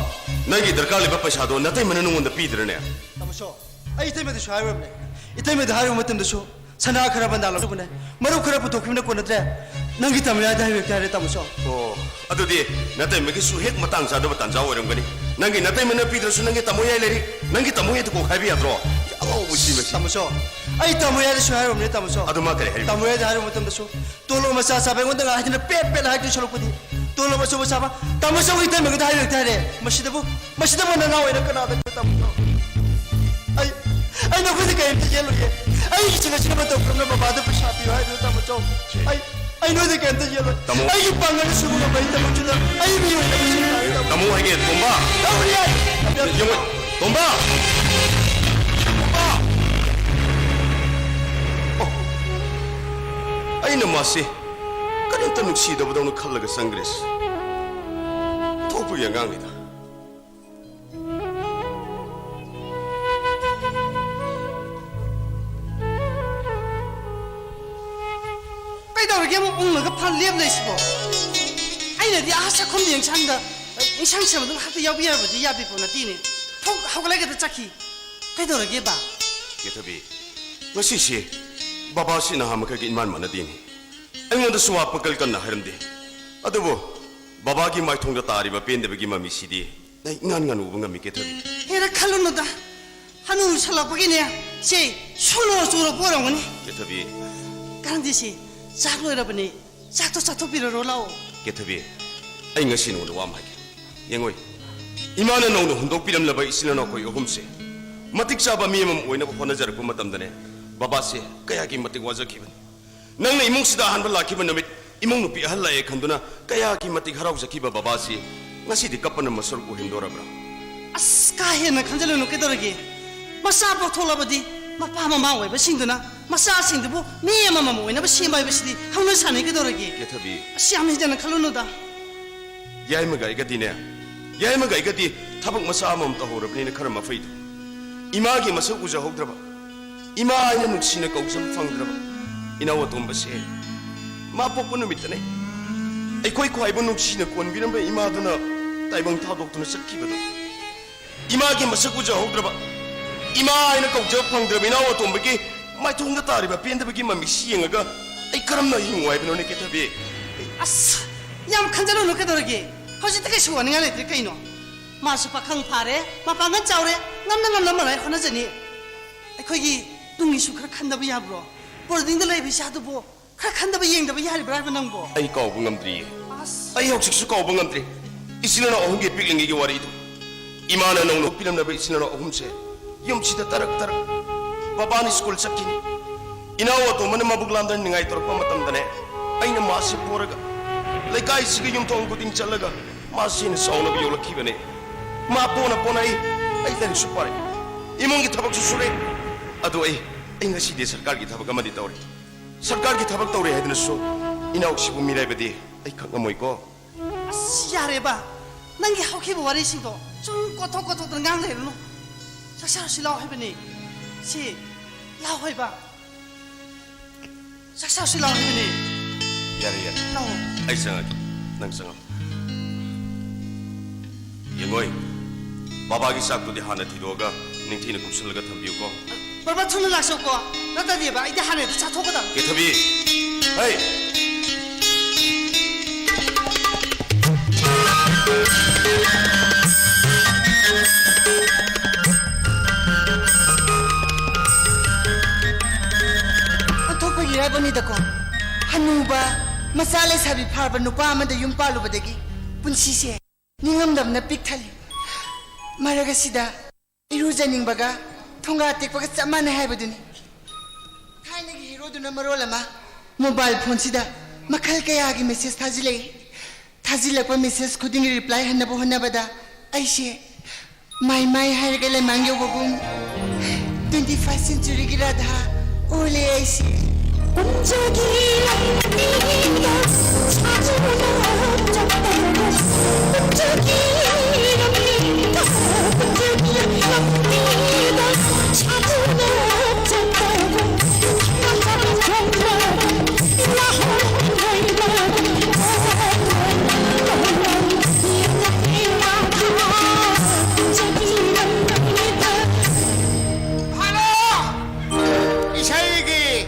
ꯅꯪꯒꯤ ꯗꯔꯀꯥꯔ ꯂꯩꯕ ꯄꯩꯁꯥꯗꯣ ꯅꯇꯩꯃꯅ ꯅꯉꯣꯟꯗ ꯄꯤꯗ꯭ꯔꯅꯦ? ꯇꯥꯃꯣꯆꯧ, ꯑꯩ ꯏꯇꯩꯃꯗꯁꯨ ꯍꯥꯏꯔꯨꯔꯕꯅꯦ꯫ ꯏꯇꯩꯃꯗ ꯍꯥꯏꯔꯨꯕ ꯃꯇꯝꯗꯁꯨ ꯁꯅꯥ ꯈꯔ ꯕꯟꯗꯥ ꯂꯧꯊꯣꯛꯄꯅꯦ, ꯃꯔꯨꯞ ꯈꯔ ꯄꯨꯊꯣꯛꯈꯤꯕꯅ ꯀꯣꯟꯅꯗ꯭ꯔꯦ, ꯅꯪꯒꯤ ꯇꯥꯃꯣ ꯌꯥꯏꯗ ꯍꯥꯏꯕ ꯍꯦꯛꯇ ꯍꯥꯏꯔꯦ, ꯇꯥꯃꯣꯆꯧ꯫ ꯑꯣ, ꯑꯗꯨꯗꯤ ꯅꯇꯩꯃꯒꯤꯁꯨ ꯍꯦꯛ ꯃꯇꯥꯡ ꯆꯥꯗꯕ ꯇꯥꯟꯖꯥ ꯑꯣꯏꯔꯝꯒꯅꯤ꯫ ꯅꯪꯒꯤ ꯅꯇꯩꯃꯅ ꯄꯤꯗ꯭ꯔꯁꯨ ꯅꯪꯒꯤ ꯇꯥꯃꯣ ꯌꯥꯏ ꯂꯩꯔꯤ, ꯅꯪꯒꯤ ꯇꯥꯃꯣ ꯌꯥꯏꯗ ꯀꯣꯛ ꯍꯥꯏꯕ ꯌꯥꯗ꯭ꯔꯣ? ꯑꯉꯥꯎꯕ ꯁꯤꯕꯁꯤ꯫ ꯇꯥꯃꯣꯆꯧ, ꯑꯩ ꯇꯥꯃꯣ ꯌꯥꯏꯗꯁꯨ ꯍꯥꯏꯔꯨꯕꯅꯦ, ꯇꯥꯃꯣꯆꯧ꯫ ꯑꯗꯨ ꯃꯥ ꯀꯔꯤ ꯍꯥꯏꯔꯤꯕ? ꯇꯥꯃꯣ ꯌꯥꯏꯗ ꯍꯥꯏꯔꯨꯕ ꯃꯇꯝꯗꯁꯨ ꯇꯣꯂꯣꯞ ꯃꯆꯥ ꯆꯥꯕ ꯑꯩꯉꯣꯟꯗ ꯉꯥꯏꯗꯅ ꯄꯦꯠ ꯄꯦꯠ ꯍꯥꯏꯗꯣꯏ ꯁꯔꯨꯛꯄꯨꯗꯤ ꯇꯣꯂꯣꯞ ꯑꯆꯧꯕ ꯆꯥꯕ ꯇꯥꯃꯣꯆꯧꯒꯤ ꯏꯇꯩꯃꯒꯤꯗ ꯍꯥꯏꯌꯨ ꯍꯦꯛꯇ ꯍꯥꯏꯔꯦ꯫ ꯃꯁꯤꯗꯕꯨ, ꯃꯁꯤꯗꯕꯨ ꯅꯅꯥꯎ ꯑꯣꯏꯅ ꯀꯅꯥꯗ ꯇꯥꯃꯣꯆꯧ? ꯑꯩ, ꯑꯩ ꯅꯈꯣꯏꯗ ꯀꯔꯤꯝꯇ ꯌꯦꯜꯂꯣꯏꯌꯦ꯫ ꯑꯩꯒꯤ ꯏꯆꯤꯟ ꯏꯆꯤꯟ ꯃꯇꯧ ꯀꯔꯝꯅ ꯕꯕꯥꯗ ꯄꯩꯁꯥ ꯄꯤꯌꯨ ꯍꯥꯏꯗꯨꯅ, ꯇꯥꯃꯣꯆꯧ? ꯑꯩ, ꯑꯩ ꯅꯣꯏꯗ ꯀꯔꯤꯝꯇ ꯌꯦꯜꯂꯣꯏ꯫ ꯇꯥꯃꯣ꯫ ꯑꯩꯒꯤ ꯄꯥꯡꯒꯜꯅ ꯁꯨꯕ ꯉꯝꯕ ꯑꯩ ꯊꯕꯛꯁꯤꯗ ꯑꯩ ꯃꯤꯑꯣꯏꯅꯕ ꯁꯤꯟꯅꯔꯦ, ꯇꯥꯃꯣ꯫ ꯇꯥꯃꯣ ꯍꯥꯏꯒꯦ, ꯇꯣꯝꯕ꯫ ꯇꯧꯔꯤ ꯌꯥꯏ꯫ ꯌꯦꯡꯉꯣ, ꯇꯣꯝꯕ! ꯇꯣꯝꯕ! ꯑꯣ, ꯑꯩꯅ ꯃꯥꯁꯤ ꯀꯔꯤꯝꯇ ꯅꯨꯡꯁꯤꯗꯕꯗꯧꯅ ꯈꯜꯂꯒ ꯆꯪꯈ꯭ꯔꯦ꯫ ꯊꯣꯛꯄꯒꯤ ꯑꯉꯥꯡꯅꯤꯗ꯫ ꯀꯩꯗꯧꯔꯒꯦ ꯑꯃꯨꯛ ꯎꯪꯉꯒ ꯐꯝ ꯂꯦꯞ ꯂꯩꯁꯤꯕꯣ? ꯑꯩꯅꯗꯤ ꯑꯥ ꯆꯥꯛꯈꯨꯝꯗ ꯌꯦꯡꯁꯥꯡꯗ, ꯌꯦꯡꯁꯥꯡ ꯁꯦꯝꯕꯗꯨ ꯉꯥꯏꯍꯥꯛꯇ ꯌꯥꯎꯕꯤ ꯍꯥꯏꯕꯗꯤ ꯌꯥꯕꯤ ꯄꯣꯠ ꯅꯠꯇꯦꯅꯦ꯫ ꯐꯨꯛ ꯍꯧꯒꯠꯂꯒꯗ ꯆꯠꯈꯤ꯫ ꯀꯩꯗꯧꯔꯒꯦꯕ? ꯀꯦꯊꯕꯤ, ꯉꯁꯤꯁꯦ ꯕꯕꯥꯁꯤ ꯅꯍꯥꯟ ꯃꯈꯩꯒ ꯏꯃꯥꯟ ꯃꯥꯟꯅꯗꯦꯅꯦ꯫ ꯑꯩꯉꯣꯟꯗꯁꯨ ꯋꯥ ꯄꯀꯜ ꯀꯟꯅ ꯍꯥꯏꯔꯝꯗꯦ꯫ ꯑꯗꯨꯕꯨ ꯕꯕꯥꯒꯤ ꯃꯥꯏꯊꯣꯡꯗ ꯇꯥꯔꯤꯕ ꯄꯦꯟꯗꯕꯒꯤ ꯃꯃꯤꯁꯤꯗꯤ ꯑꯩ ꯏꯉꯥꯟ ꯉꯥꯟ ꯎꯕ ꯉꯝꯃꯤ, ꯀꯦꯊꯕꯤ꯫ ꯍꯦꯔꯥ, ꯈꯜꯂꯨꯅꯨꯗ꯫ ꯍꯅꯨꯁꯜꯂꯛꯄꯒꯤꯅꯦ, ꯁꯤ ꯁꯣꯅꯣ ꯆꯨꯔꯛꯄ ꯑꯣꯏꯔꯝꯒꯅꯤ꯫ ꯀꯦꯊꯕꯤ꯫ ꯀꯥꯟꯗꯦꯁꯤ, ꯆꯥꯛ ꯂꯣꯏꯔꯕꯅꯤ꯫ ꯆꯥꯛꯇꯣ ꯆꯥꯊꯣꯛꯄꯤꯔꯔꯣ ꯂꯥꯛꯑꯣ꯫ ꯀꯦꯊꯕꯤ, ꯑꯩ ꯉꯁꯤ ꯅꯉꯣꯟꯗ ꯋꯥ ꯑꯃ ꯍꯥꯏꯒꯦ꯫ ꯌꯦꯡꯉꯣꯏ, ꯏꯃꯥꯅ ꯅꯧꯅ ꯍꯨꯟꯗꯣꯛꯄꯤꯔꯝꯂꯕ ꯏꯆꯤꯟ ꯏꯅꯥꯎ ꯑꯩꯈꯣꯏ ꯑꯍꯨꯝꯁꯦ ꯃꯇꯤꯛ ꯆꯥꯕ ꯃꯤ ꯑꯃ ꯑꯣꯏꯅꯕ ꯍꯣꯠꯅꯖꯔꯛꯄ ꯃꯇꯝꯗꯅꯦ, ꯕꯕꯥꯁꯦ ꯀꯌꯥꯒꯤ ꯃꯇꯤꯛ ꯋꯥꯖꯈꯤꯕꯅꯤ꯫ ꯅꯪꯅ ꯏꯃꯨꯡꯁꯤꯗ ꯑꯍꯥꯟꯕ ꯂꯥꯛꯈꯤꯕ ꯅꯨꯃꯤꯠ, ꯏꯃꯨꯡ ꯅꯨꯄꯤ ꯑꯍꯜ ꯂꯥꯛꯑꯦ ꯈꯟꯗꯨꯅ ꯀꯌꯥꯒꯤ ꯃꯇꯤꯛ ꯍꯔꯥꯎꯖꯈꯤꯕ ꯕꯕꯥꯁꯤ ꯉꯁꯤꯗꯤ ꯀꯞꯄꯅ ꯃꯁꯔꯨꯛ ꯑꯣꯏꯍꯟꯗꯣꯔꯕ꯭ꯔꯥ? ꯑꯁ, ꯀꯥ ꯍꯦꯟꯅ ꯈꯟꯖꯤꯜꯂꯨꯅꯨ, ꯀꯩꯗꯧꯔꯒꯦ? ꯃꯆꯥ ꯄꯣꯛꯊꯣꯛꯂꯕꯗꯤ ꯃꯄꯥ ꯃꯃꯥ ꯑꯣꯏꯕꯁꯤꯡꯗꯨꯅ ꯃꯆꯥꯁꯤꯡꯗꯨꯕꯨ ꯃꯤ ꯑꯃꯃꯝ ꯑꯣꯏꯅꯕ ꯁꯦꯝꯕ ꯍꯥꯏꯕꯁꯤꯗꯤ ꯍꯧꯅ ꯁꯥꯅꯤ, ꯀꯩꯗꯧꯔꯒꯦ? ꯀꯦꯊꯕꯤ꯫ ꯑꯁ, ꯌꯥꯝ ꯍꯦꯟꯖꯟꯅ ꯈꯜꯂꯨꯅꯨꯗ꯫ ꯌꯥꯏꯃꯒ ꯑꯩꯒꯗꯤꯅꯦ, ꯌꯥꯏꯃꯒ ꯑꯩꯒꯗꯤ ꯊꯕꯛ ꯃꯆꯥ ꯑꯃꯃꯝ ꯇꯧꯍꯧꯔꯕꯅꯤꯅ ꯈꯔ ꯃꯐꯩꯗꯣ꯫ ꯏꯃꯥꯒꯤ ꯃꯁꯛ ꯎꯖꯍꯧꯗ꯭ꯔꯕ, ꯏꯃꯥ ꯍꯥꯏꯅ ꯅꯨꯡꯁꯤꯅ ꯀꯧꯖꯕ ꯐꯪꯗ꯭ꯔꯕ ꯏꯅꯥꯎ ꯑꯇꯣꯝꯕꯁꯦ ꯃꯥ ꯄꯣꯛꯄ ꯅꯨꯃꯤꯠꯇꯅꯦ ꯑꯩꯈꯣꯏ ꯈ꯭ꯋꯥꯏꯕꯨ ꯅꯨꯡꯁꯤꯅ ꯀꯣꯟꯕꯤꯔꯝꯕ ꯏꯃꯥꯗꯨꯅ ꯇꯥꯏꯕꯪ ꯊꯥꯗꯣꯛꯇꯨꯅ ꯆꯠꯈꯤꯕꯗꯣ꯫ ꯏꯃꯥꯒꯤ ꯃꯁꯛ ꯎꯖꯍꯧꯗ꯭ꯔꯕ, ꯏꯃꯥ ꯍꯥꯏꯅ ꯀꯧꯖꯕ ꯐꯪꯗ꯭ꯔꯕ ꯏꯅꯥꯎ ꯑꯇꯣꯝꯕꯒꯤ ꯃꯥꯏꯊꯣꯡꯗ ꯇꯥꯔꯤꯕ ꯄꯦꯟꯗꯕꯒꯤ ꯃꯃꯤꯁꯤ ꯌꯦꯡꯉꯒ ꯑꯩ ꯀꯔꯝꯅ ꯍꯤꯡꯉꯨ ꯍꯥꯏꯕꯅꯣꯅꯦ, ꯀꯦꯊꯕꯤ? ꯑꯁ, ꯌꯥꯝ ꯈꯟꯖꯜꯂꯨꯅꯨ, ꯀꯩꯗꯧꯔꯒꯦ? ꯍꯧꯖꯤꯛꯇꯤ ꯀꯩꯁꯨ ꯋꯥꯅꯤꯡꯉꯥꯏ ꯂꯩꯇ꯭ꯔꯦ ꯀꯩꯅꯣ꯫ ꯃꯥꯁꯨ ꯄꯥꯈꯪ ꯐꯥꯔꯦ, ꯃꯄꯥꯡꯒꯜ ꯆꯥꯎꯔꯦ, ꯉꯝꯅ ꯉꯝꯅ ꯃꯔꯥꯏ ꯍꯣꯠꯅꯖꯅꯤ꯫ ꯑꯩꯈꯣꯏꯒꯤ ꯇꯨꯡꯒꯤꯁꯨ ꯈꯔ ꯈꯟꯗꯕ ꯌꯥꯕ꯭ꯔꯣ? ꯕꯣꯔꯗꯤꯡꯗ ꯂꯩꯕ ꯏꯆꯥꯗꯨꯕꯨ ꯈꯔ ꯈꯟꯗꯕ ꯌꯦꯡꯗꯕ ꯌꯥꯔꯤꯕ꯭ꯔꯥ ꯍꯥꯏꯕ ꯅꯪꯕꯣ? ꯑꯩ ꯀꯥꯎꯕ ꯉꯝꯗ꯭ꯔꯤꯌꯦ꯫ ꯑꯁ꯫ ꯑꯩ ꯍꯧꯖꯤꯛꯁꯨ ꯀꯥꯎꯕ ꯉꯝꯗ꯭ꯔꯤ꯫ ꯏꯆꯤꯜ ꯏꯅꯥꯎ ꯑꯍꯨꯝꯒꯤ ꯄꯤꯛꯂꯤꯉꯩꯒꯤ ꯋꯥꯔꯤꯗꯣ꯫ ꯏꯃꯥꯅ ꯅꯧꯅ ꯄꯤꯔꯝꯂꯕ ꯏꯆꯤꯜ ꯏꯅꯥꯎ ꯑꯍꯨꯝꯁꯦ ꯌꯨꯝꯁꯤꯗ ꯇꯔꯛ ꯇꯔꯛ꯫ ꯕꯕꯥꯅ ꯁ꯭ꯀꯨꯜ ꯆꯠꯈꯤꯅꯤ꯫ ꯏꯅꯥꯎ ꯑꯇꯣꯝꯕꯅ ꯃꯕꯨꯛ ꯂꯥꯝꯗꯅ ꯅꯤꯡꯉꯥꯏ ꯇꯧꯔꯛꯄ ꯃꯇꯝꯗꯅꯦ, ꯑꯩꯅ ꯃꯥꯁꯤ ꯄꯣꯔꯒ ꯂꯩꯀꯥꯏꯁꯤꯒꯤ ꯌꯨꯝꯊꯣꯡ ꯈꯨꯗꯤꯡ ꯆꯠꯂꯒ ꯃꯥꯁꯤ ꯍꯦꯟꯅ ꯆꯥꯎꯅꯕ ꯌꯣꯛꯂꯛꯈꯤꯕꯅꯦ꯫ ꯃꯥ ꯄꯣꯅ ꯄꯣꯅ ꯑꯩ, ꯑꯩ ꯂꯥꯏꯔꯤꯛꯁꯨ ꯄꯥꯔꯦ, ꯏꯃꯨꯡꯒꯤ ꯊꯕꯛꯁꯨ ꯁꯨꯔꯦ꯫ ꯑꯗꯣ ꯑꯩ, ꯑꯩ ꯉꯁꯤꯗꯤ ꯁꯔꯀꯥꯔꯒꯤ ꯊꯕꯛ ꯑꯃꯗꯤ ꯇꯧꯔꯦ꯫ ꯁꯔꯀꯥꯔꯒꯤ ꯊꯕꯛ ꯇꯧꯔꯦ ꯍꯥꯏꯗꯨꯅꯁꯨ ꯏꯅꯥꯎꯁꯤꯕꯨ ꯃꯤꯔꯥꯏꯕꯗꯤ ꯑꯩ ꯈꯪꯉꯝꯃꯣꯏꯀꯣ꯫ ꯑꯁ, ꯌꯥꯔꯦꯕ, ꯅꯪꯒꯤ ꯍꯧꯈꯤꯕ ꯋꯥꯔꯤꯁꯤꯡꯗꯣ ꯁꯨꯝ ꯀꯣꯠꯊꯣꯛ ꯀꯣꯠꯊꯣꯛꯇꯅ ꯉꯥꯡ ꯂꯩꯔꯨꯅꯨ꯫ ꯆꯥꯛ ꯆꯥꯔꯨꯁꯤ ꯂꯥꯎ ꯍꯥꯏꯕꯅꯤ꯫ ꯁꯤ, ꯂꯥꯎ ꯍꯥꯏꯕ꯫ ꯆꯥꯛ ꯆꯥꯔꯨꯁꯤ ꯂꯥꯎ ꯍꯥꯏꯕꯅꯤ꯫ ꯌꯥꯔꯦ, ꯌꯥꯔꯦ꯫ ꯂꯥꯎ꯫ ꯑꯩ ꯆꯪꯉꯒꯦ, ꯅꯪ ꯆꯪꯉꯝꯃꯣ꯫ ꯌꯦꯡꯉꯣꯏ, ꯕꯕꯥꯒꯤ ꯆꯥꯛꯇꯨꯗꯤ ꯍꯥꯟꯅ ꯊꯤꯗꯣꯛꯑꯒ ꯅꯤꯡꯊꯤꯅ ꯀꯨꯞꯁꯜꯂꯒ ꯊꯝꯕꯤꯌꯨꯀꯣ꯫ ꯕꯕꯥ, ꯊꯨꯅ ꯂꯥꯛꯆꯧꯀꯣ, ꯅꯠꯇ꯭ꯔꯗꯤꯕ ꯑꯩꯗꯤ ꯍꯥꯟꯅ ꯍꯦꯛꯇ ꯆꯥꯊꯣꯛꯀꯗꯕꯅꯤ꯫ ꯀꯦꯊꯕꯤ, ꯍꯩ! ꯑꯣꯟꯊꯣꯛꯄꯒꯤ ꯍꯥꯏꯕꯅꯤꯗꯀꯣ, ꯍꯅꯨꯕ, ꯃꯆꯥ ꯂꯩꯁꯥꯕꯤ ꯐꯥꯔꯕ ꯅꯨꯄꯥ ꯑꯃꯗ ꯌꯨꯝ ꯄꯥꯜꯂꯨꯕꯗꯒꯤ ꯄꯨꯟꯁꯤꯁꯦ ꯅꯤꯡꯉꯝꯗꯕꯅ ꯄꯤꯛ ꯊꯜꯂꯤ꯫ ꯃꯔꯛ ꯑꯁꯤꯗ ꯏꯔꯨꯖꯅꯤꯡꯕꯒ ꯊꯣꯡꯒꯥ ꯇꯦꯛꯄꯒ ꯆꯞ ꯃꯥꯟꯅꯩ ꯍꯥꯏꯕꯗꯨꯅꯤ꯫ ꯑꯗꯨꯅ ꯃꯔꯣꯜ ꯑꯃ, ꯃꯣꯕꯥꯏꯜ ꯐꯣꯟꯁꯤꯗ ꯃꯈꯜ ꯀꯌꯥꯒꯤ ꯃꯦꯁꯦꯖ ꯊꯥꯖꯤꯜꯂꯛꯏ꯫ ꯊꯥꯖꯤꯜꯂꯛꯄ ꯃꯦꯁꯦꯖ ꯈꯨꯗꯤꯡꯒꯤ ꯔꯤꯄ꯭ꯂꯥꯏ ꯍꯟꯅꯕ ꯍꯣꯠꯅꯕꯗ ꯑꯩꯁꯦ ꯃꯥꯏ ꯃꯥꯏ ꯍꯥꯏꯔꯒ ꯂꯩꯃꯥꯡ ꯌꯧꯕꯒꯨꯝ, ꯇ꯭ꯋꯦꯟꯇꯤ ꯐꯥꯏꯚ ꯁꯦꯟꯆꯨꯔꯤꯒꯤ ꯔꯥꯙꯥ ꯑꯣꯜꯂꯦ ꯑꯩꯁꯦ꯫ ꯄꯨꯟꯁꯤꯒꯤ ꯂꯝꯕꯤꯗ ꯁꯥꯗꯨꯅ ꯆꯠꯄꯗ, ꯄꯨꯟꯁꯤꯒꯤ ꯂꯝꯕꯤꯗ, ꯄꯨꯟꯁꯤꯒꯤ ꯂꯝꯕꯤꯗ ꯁꯥꯗꯨꯅ ꯆꯠꯄꯗ, ꯅꯪꯅ ꯊꯝꯕ ꯂꯥꯍꯣꯡ ꯂꯩꯕ꯫ ꯍꯜꯂꯣ! ꯏꯁꯩꯒꯤ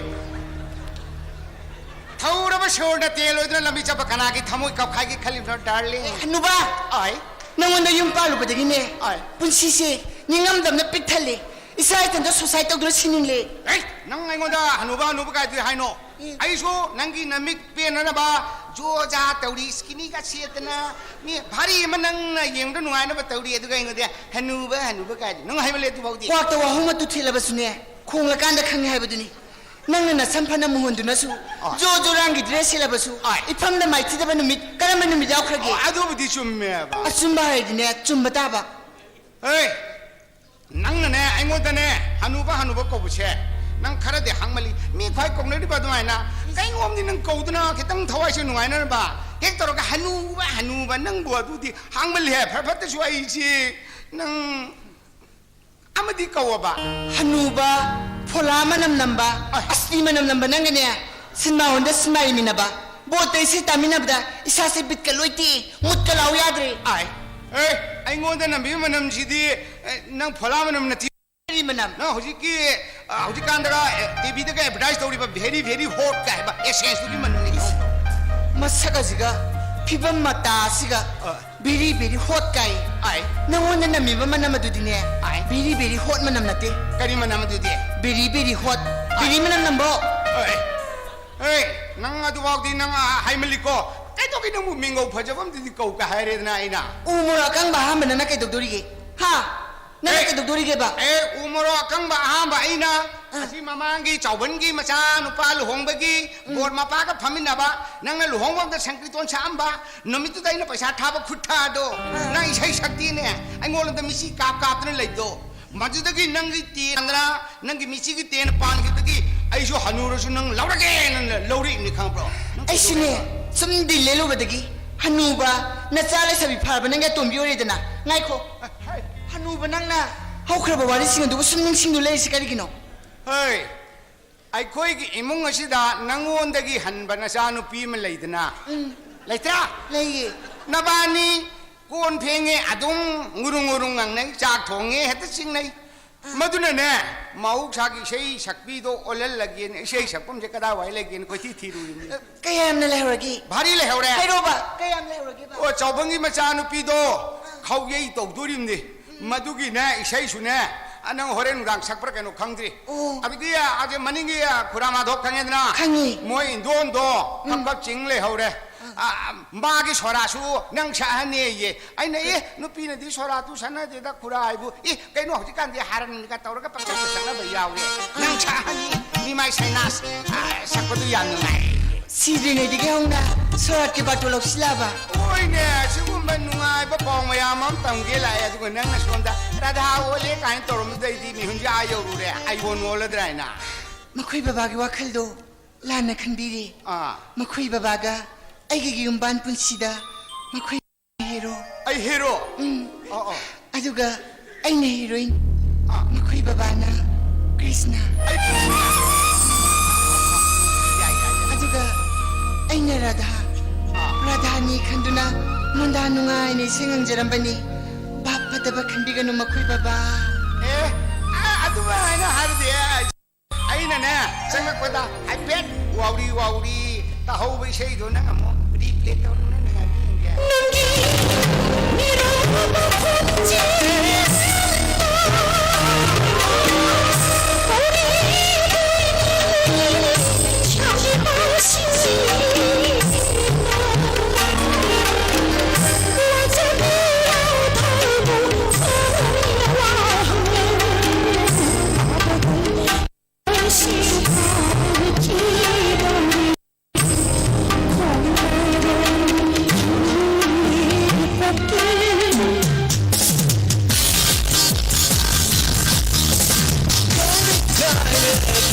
ꯊꯧꯔꯕ ꯁꯣꯔꯅ ꯇꯦꯜ ꯑꯣꯏꯗꯨꯅ ꯂꯝꯕꯤ ꯆꯠꯄ ꯀꯅꯥꯒꯤ ꯊꯃꯣꯏ ꯀꯥꯎꯈꯥꯏꯒꯦ ꯈꯜꯂꯤꯕꯅꯣ, ꯗꯥꯔꯂꯤꯡ? ꯍꯅꯨꯕ! ꯑꯥꯏ꯫ ꯅꯪꯉꯣꯟꯗ ꯌꯨꯝ ꯄꯥꯜꯂꯨꯕꯗꯒꯤꯅꯦ, ꯑꯥꯏ꯫ ꯄꯨꯟꯁꯤꯁꯦ ꯅꯤꯡꯉꯝꯗꯝꯅ ꯄꯤꯛ ꯊꯜꯂꯦ꯫ ꯏꯁꯥ ꯏꯊꯟꯇ ꯁꯨꯁꯥꯏꯠ ꯇꯧꯗꯨꯅ ꯁꯤꯅꯤꯡꯂꯦ꯫ ꯑꯦ, ꯅꯪ ꯑꯩꯉꯣꯟꯗ ꯍꯅꯨꯕ ꯍꯅꯨꯕ ꯀꯥꯏꯗꯤ ꯍꯥꯏꯅꯣ? ꯑꯦ꯫ ꯑꯩꯁꯨ ꯅꯪꯒꯤ ꯅꯃꯤꯠ ꯄꯦꯟꯅꯅꯕ ꯖꯣ ꯖꯥ ꯇꯧꯔꯤ, ꯁ꯭ꯀꯤꯅꯤꯒ ꯁꯦꯠꯇꯅ, ꯃꯤ ꯚꯥꯔꯤ ꯑꯃ ꯅꯪꯅ ꯌꯦꯡꯕꯗ ꯅꯨꯡꯉꯥꯏꯅꯕ ꯇꯧꯔꯤ, ꯑꯗꯨꯒ ꯑꯩꯉꯣꯟꯗ ꯍꯅꯨꯕ ꯍꯅꯨꯕ ꯀꯥꯏꯗꯤ ꯅꯪ ꯍꯥꯏꯃꯜꯂꯦ ꯑꯗꯨꯐꯥꯎꯗꯤ꯫ ꯀ꯭ꯋꯥꯛꯇ ꯋꯥꯍꯣꯡ ꯃꯇꯨ ꯊꯤꯜꯂꯕꯁꯨꯅꯦ, ꯈꯣꯡꯂꯀꯥꯟꯗ ꯈꯪꯉꯦ ꯍꯥꯏꯕꯗꯨꯅꯤ꯫ ꯅꯪꯅ ꯅꯁꯝ ꯐꯅ ꯃꯨꯍꯣꯟꯗꯨꯅꯁꯨ, ꯑꯥ꯫ ꯖꯣ ꯖꯣ ꯔꯥꯡꯒꯤ ꯗ꯭ꯔꯦꯁ ꯁꯦꯠꯂꯕꯁꯨ, ꯑꯥ꯫ ꯏꯐꯝꯗ ꯃꯥꯏꯊꯤꯗꯕ ꯅꯨꯃꯤꯠ ꯀꯔꯝꯕ ꯅꯨꯃꯤꯠ ꯌꯥꯎꯈ꯭ꯔꯒꯦ? ꯑꯣ, ꯑꯗꯨꯕꯨꯗꯤ ꯆꯨꯝꯃꯦꯕ꯫ ꯑꯆꯨꯝꯕ ꯍꯥꯏꯔꯗꯤꯅꯦ, ꯆꯨꯝꯕ ꯇꯥꯕ꯫ ꯍꯦ! ꯅꯪꯅꯅꯦ ꯑꯩꯉꯣꯟꯗꯅꯦ ꯍꯅꯨꯕ ꯍꯅꯨꯕ ꯀꯧꯕꯁꯦ ꯅꯪ ꯈꯔꯗꯤ ꯍꯥꯡꯃꯜꯂꯤ꯫ ꯃꯤ ꯈ꯭ꯋꯥꯏ ꯀꯧꯅꯔꯤꯕ ꯑꯗꯨꯃꯥꯏꯅ ꯀꯩꯅꯣꯝꯗꯤ ꯅꯪ ꯀꯧꯗꯨꯅ ꯈꯤꯇꯪ ꯊꯋꯥꯏꯁꯦ ꯅꯨꯡꯉꯥꯏꯅꯅꯕ ꯍꯦꯛ ꯇꯧꯔꯒ ꯍꯅꯨꯕ ꯍꯅꯨꯕ ꯅꯪꯕꯨ ꯑꯗꯨꯗꯤ ꯍꯥꯡꯃꯜꯂꯤꯍꯦ꯫ ꯐꯔ ꯐꯠꯇꯁꯨ ꯑꯩꯁꯤ ꯅꯪ ꯑꯃꯗꯤ ꯀꯧꯑꯕ꯫ ꯍꯅꯨꯕ, ꯐꯣꯂꯥ ꯃꯅꯝ ꯅꯝꯕ, ꯑꯁ꯫ ꯑꯁꯇꯤ ꯃꯅꯝ ꯅꯝꯕ ꯅꯪꯒꯅꯦ ꯁꯤꯅꯦꯃꯥ ꯍꯣꯜꯗ ꯁꯤꯅꯦꯃꯥ ꯌꯦꯡꯃꯤꯟꯅꯕ, ꯕꯣꯠꯇ ꯏꯁꯩ ꯇꯥꯃꯤꯟꯅꯕꯗ ꯏꯁꯥꯁꯦ ꯕꯤꯠꯀ ꯂꯣꯏ ꯇꯦꯛꯏ, ꯃꯨꯠꯀ ꯂꯥꯎ ꯌꯥꯗ꯭ꯔꯦ꯫ ꯑꯥꯏ꯫ ꯑꯦ, ꯑꯩꯉꯣꯟꯗ ꯅꯝꯕꯤꯕ ꯃꯅꯝꯁꯤꯗꯤ, ꯑꯦ, ꯅꯪ ꯐꯣꯂꯥ ꯃꯅꯝ ꯅꯠꯇꯦ꯫ ꯀꯔꯤ ꯃꯅꯝ? ꯅꯪ ꯍꯧꯖꯤꯛꯀꯤ, ꯑ, ꯍꯧꯖꯤꯛꯀꯥꯟꯗꯒ, ꯑꯦ, ꯇꯤ ꯚꯤꯗꯒ ꯑꯦꯗꯚꯔꯇꯥꯏꯁ ꯇꯧꯔꯤꯕ very very hot ꯀꯥꯏ ꯍꯥꯏꯕ essence ꯇꯨꯒꯤ ꯃꯅꯝꯅꯤ꯫ ꯃꯁꯛ ꯑꯁꯤꯒ, ꯐꯤꯕꯝ ꯃꯇꯥ ꯑꯁꯤꯒ, ꯑ꯫ Very very hot ꯀꯥꯏ꯫ ꯑꯥꯏ꯫ ꯅꯪꯉꯣꯟꯗ ꯅꯝꯃꯤꯕ ꯃꯅꯝ ꯑꯗꯨꯗꯤꯅꯦ, ꯑꯥꯏ꯫ Very very hot ꯃꯅꯝ ꯅꯠꯇꯦ꯫ ꯀꯔꯤ ꯃꯅꯝ ꯑꯗꯨꯗꯤ? Very very hot꯫ ꯑꯥꯏ꯫ ꯕꯤꯔꯤ ꯃꯅꯝ ꯅꯝꯕꯣ꯫ ꯑꯥꯏ꯫ ꯑꯦ, ꯅꯪ ꯑꯗꯨꯐꯥꯎꯗꯤ ꯅꯪ, ꯑ, ꯍꯥꯏꯃꯜꯂꯤꯀꯣ꯫ ꯀꯩꯗꯧꯒꯦ ꯅꯪꯕꯨ ꯃꯤꯡꯒꯧ ꯐꯖꯕ ꯑꯝꯗꯗꯤ ꯀꯧ ꯀꯥꯏ ꯍꯥꯏꯔꯦꯗꯅ ꯑꯩꯅ? ꯎ ꯃꯣꯔꯣꯛ ꯑꯀꯪꯕ ꯑꯍꯥꯟꯕ ꯅꯪꯅ ꯀꯩꯗꯧꯗꯣꯔꯤꯒꯦ? ꯍꯥ? ꯅꯪꯅ ꯑꯦ, ꯀꯩꯗꯧꯗꯣꯔꯤꯒꯦꯕ? ꯑꯦ, ꯎ ꯃꯣꯔꯣꯛ ꯑꯀꯪꯕ ꯑꯍꯥꯟꯕ ꯑꯩꯅ ꯑꯥ꯫ ꯑꯁꯤ ꯃꯃꯥꯡꯒꯤ ꯆꯥꯎꯕꯟꯒꯤ ꯃꯆꯥ ꯅꯨꯄꯥ ꯂꯨꯍꯣꯡꯕꯒꯤ ꯎꯝ꯫ ꯕꯣꯔ ꯃꯄꯥꯒ ꯐꯝꯃꯤꯟꯅꯕ, ꯅꯪꯅ ꯂꯨꯍꯣꯡꯕ ꯑꯝꯗ ꯁꯪꯀ꯭ꯔꯤꯇꯣꯟ ꯁꯛꯑꯝꯕ, ꯅꯨꯃꯤꯠꯇꯨꯗ ꯑꯩꯅ ꯄꯩꯁꯥ ꯊꯥꯕ ꯈꯨꯠ ꯊꯥꯗꯣ, ꯑꯥ꯫ ꯅꯪ ꯏꯁꯩ ꯁꯛꯇꯦꯅꯦ, ꯑꯩꯉꯣꯟꯗ ꯃꯤꯠꯁꯤ ꯀꯥꯞ ꯀꯥꯞꯇꯅ ꯂꯩꯕꯗꯣ, ꯃꯗꯨꯗꯒꯤ ꯅꯪꯒꯤ ꯇꯦꯟꯗ꯭ꯔꯥ, ꯅꯪꯒꯤ ꯃꯤꯠꯁꯤꯒꯤ ꯇꯦꯟ ꯄꯥꯟꯈꯤꯕꯗꯒꯤ ꯑꯩꯁꯨ ꯍꯅꯨꯔꯁꯨ ꯅꯪ ꯂꯧꯔꯒꯦꯅ ꯂꯧꯔꯛꯏꯕꯅꯤ, ꯈꯪꯕ꯭ꯔꯣ? ꯅꯪ ꯑꯩꯁꯨꯅꯦ, ꯀꯩꯗꯧꯔꯕ? ꯁꯨꯝ ꯗꯤꯜ ꯂꯦꯜꯂꯨꯕꯗꯒꯤ ꯍꯅꯨꯕ, ꯅꯆꯥ ꯂꯩꯁꯥꯕꯤ ꯐꯥꯔꯕ ꯅꯪꯒꯤ ꯑꯇꯣꯝꯕꯤ ꯑꯣꯏꯔꯦꯗꯅ꯫ ꯉꯥꯏꯈꯣ, ꯍꯥꯏ꯫ ꯍꯅꯨꯕ ꯅꯪꯅ ꯍꯧꯈ꯭ꯔꯕ ꯋꯥꯔꯤꯁꯤꯡ ꯑꯗꯨꯕꯨ ꯁꯨꯝ ꯅꯤꯡꯁꯤꯡꯗꯨ ꯂꯩꯔꯤꯁꯤ ꯀꯔꯤꯒꯤꯅꯣ? ꯍꯩ, ꯑꯩꯈꯣꯏꯒꯤ ꯏꯃꯨꯡ ꯑꯁꯤꯗ ꯅꯪꯉꯣꯟꯗꯒꯤ ꯍꯟꯕ ꯅꯆꯥꯅꯨꯄꯤ ꯑꯃ ꯂꯩꯗꯅ? ꯎꯝ꯫ ꯂꯩꯇ꯭ꯔꯥ? ꯂꯩꯌꯦ꯫ ꯅꯕꯥꯅꯤ ꯀꯣꯟ ꯐꯦꯡꯉꯦ ꯑꯗꯨꯝ ꯉꯨꯔꯨꯡ ꯉꯨꯔꯨꯡ ꯉꯪꯅꯩ, ꯆꯥꯛ ꯊꯣꯡꯉꯦ ꯍꯦꯛꯇ ꯆꯤꯡꯅꯩ꯫ ꯑꯥ꯫ ꯃꯗꯨꯅꯅꯦ, ꯃꯍꯧꯁꯥꯒꯤ ꯏꯁꯩ ꯁꯛꯄꯤꯗꯣ ꯑꯣꯜꯍꯜꯂꯒꯦꯅ, ꯏꯁꯩ ꯁꯛꯐꯝꯁꯦ ꯀꯗꯥꯏꯋꯥꯏ ꯂꯩꯒꯦꯅ ꯀꯣꯏꯊꯤ ꯊꯤꯔꯨꯔꯤꯕꯅꯤ꯫ ꯑ, ꯀꯌꯥ ꯌꯥꯝꯅ ꯂꯩꯍꯧꯔꯒꯦ? ꯚꯥꯔꯤ ꯂꯩꯍꯧꯔꯦ꯫ ꯍꯥꯏꯔꯣꯕ, ꯀꯌꯥꯝ ꯂꯩꯍꯧꯔꯒꯦꯕ? ꯑꯣ, ꯆꯥꯎꯕꯪꯒꯤ ꯃꯆꯥꯅꯨꯄꯤꯗꯣ ꯑꯥ꯫ ꯈꯥꯎꯌꯩ ꯇꯧꯗꯣꯔꯤꯕꯅꯤ꯫ ꯎꯝ꯫ ꯃꯗꯨꯒꯤꯅꯦ ꯏꯁꯩꯁꯨꯅꯦ, ꯑ, ꯅꯪ ꯍꯣꯔꯦꯟ ꯅꯨꯡꯗꯥꯡ ꯁꯛꯄ꯭ꯔꯥ ꯀꯩꯅꯣ ꯈꯪꯗ꯭ꯔꯤ꯫ ꯑꯣ꯫ ꯑꯗꯒꯤ, ꯑ, ꯑꯗꯩ ꯃꯅꯤꯡꯒꯤ, ꯑ, ꯈꯨꯔꯥ ꯃꯥꯙꯣꯞ ꯈꯪꯉꯦꯗꯅ? ꯈꯪꯉꯤ꯫ ꯃꯣꯏ ꯏꯟꯗꯣꯟꯗꯣ ꯎꯝ꯫ ꯐꯛꯐꯛ ꯆꯤꯡ ꯂꯩꯍꯧꯔꯦ꯫ ꯑꯥ꯫ ꯑ, ꯑ, ꯃꯥꯒꯤ ꯁꯣꯔꯥꯁꯨ ꯅꯪ ꯁꯛꯍꯟꯅꯦꯌꯦ꯫ ꯑꯩꯅ, "ꯑꯦ, ꯅꯨꯄꯤꯅꯗꯤ ꯁꯣꯔꯥꯇꯨ ꯁꯛꯅꯗꯦꯗ ꯈꯨꯔꯥ ꯍꯥꯏꯕꯨ꯫ ꯑꯦ, ꯀꯩꯅꯣ ꯍꯧꯖꯤꯛꯀꯥꯟꯗꯤ ꯍꯥꯔꯟꯒ ꯇꯧꯔꯒ ꯄꯪꯁꯛꯇ ꯁꯛꯅꯕ ꯌꯥꯎꯔꯦ꯫ ꯅꯪ ꯁꯛꯍꯟꯅꯤ, ꯃꯤꯃꯥꯏ ꯁꯥꯏꯅꯥꯁ, ꯑ, ꯁꯛꯄꯗꯨ ꯌꯥꯝ ꯅꯨꯡꯉꯥꯏ"꯫ ꯁꯤꯗ꯭ꯔꯤꯉꯩꯗꯒꯤ ꯍꯧꯅ ꯁꯣꯔꯥꯠꯀꯤ ꯕꯥꯇꯣꯟ ꯂꯧꯁꯤꯜꯂꯛꯑꯕ? ꯍꯣꯏꯅꯦ, ꯁꯤꯒꯨꯝꯕ ꯅꯨꯡꯉꯥꯏꯕ ꯄꯥꯎ ꯃꯌꯥꯝ ꯑꯃ ꯇꯝꯒꯦ ꯂꯥꯛꯑꯦ, ꯑꯗꯨꯒ ꯅꯪꯅ ꯁꯣꯝꯗ ꯔꯥꯙꯥ ꯑꯣꯜꯂꯦ ꯀꯥꯏꯅ ꯇꯧꯔꯝꯕꯗꯩꯗꯤ ꯃꯤꯍꯨꯟꯁꯦ ꯑꯥ ꯌꯧꯔꯨꯔꯦ, ꯑꯥꯏꯕꯣꯟ ꯑꯣꯜꯂꯗ꯭ꯔꯥ ꯍꯥꯏꯅ꯫ ꯃꯈꯣꯏ ꯕꯕꯥꯒꯤ ꯋꯥꯈꯜꯗꯣ ꯂꯥꯟꯅ ꯈꯟꯕꯤꯔꯦ꯫ ꯑꯥ꯫ ꯃꯈꯣꯏ ꯕꯕꯥꯒ ꯑꯩꯒꯤ ꯌꯨꯝꯕꯥꯟ ꯄꯨꯟꯁꯤꯗ ꯃꯈꯣꯏ ꯍꯦꯔꯣ꯫ ꯑꯩ ꯍꯦꯔꯣ? ꯎꯝ꯫ ꯑꯣ, ꯑꯣ꯫ ꯑꯗꯨꯒ ꯑꯩꯅ ꯍꯤꯔꯣꯏꯟ꯫ ꯑꯥ꯫ ꯃꯈꯣꯏ ꯕꯕꯥꯅ ꯀ꯭ꯔꯤꯁꯅ꯫ ꯑꯩ ꯀ꯭ꯔꯤꯁꯅ? ꯌꯥꯏ, ꯌꯥꯏ, ꯌꯥꯏ꯫ ꯑꯗꯨꯒ ꯑꯩꯅ ꯔꯥꯙꯥ꯫ ꯑꯥ꯫ ꯔꯥꯙꯥꯅꯤ ꯈꯟꯗꯨꯅ ꯃꯣꯟꯗꯥ ꯅꯨꯡꯉꯥꯏꯅ ꯏꯁꯩ ꯉꯪꯖꯔꯝꯕꯅꯤ꯫ ꯚꯥꯞ ꯐꯠꯇꯕ ꯈꯟꯕꯤꯒꯅꯨ ꯃꯈꯣꯏ ꯕꯕꯥ꯫ ꯑꯦ, ꯑ-, ꯑꯗꯨꯃꯥꯏꯅ ꯍꯥꯏꯔꯗꯤ ꯑꯩ ꯑꯩꯅꯅꯦ, ꯆꯪꯉꯛꯄꯗ ꯍꯥꯏꯐꯦꯠ ꯋꯥꯎꯔꯤ ꯋꯥꯎꯔꯤ ꯇꯥꯍꯧꯕ ꯏꯁꯩꯗꯣ ꯅꯪ ꯑꯃꯨꯛ ꯔꯤꯄ꯭ꯂꯦ ꯇꯧꯔꯣ, ꯅꯪ ꯅꯨꯡꯉꯥꯏꯕ꯭ꯔꯥ ꯌꯦꯡꯒꯦ꯫ ꯅꯪꯒꯤ ꯃꯤꯔꯥꯜ ꯃꯈꯣꯟꯁꯦ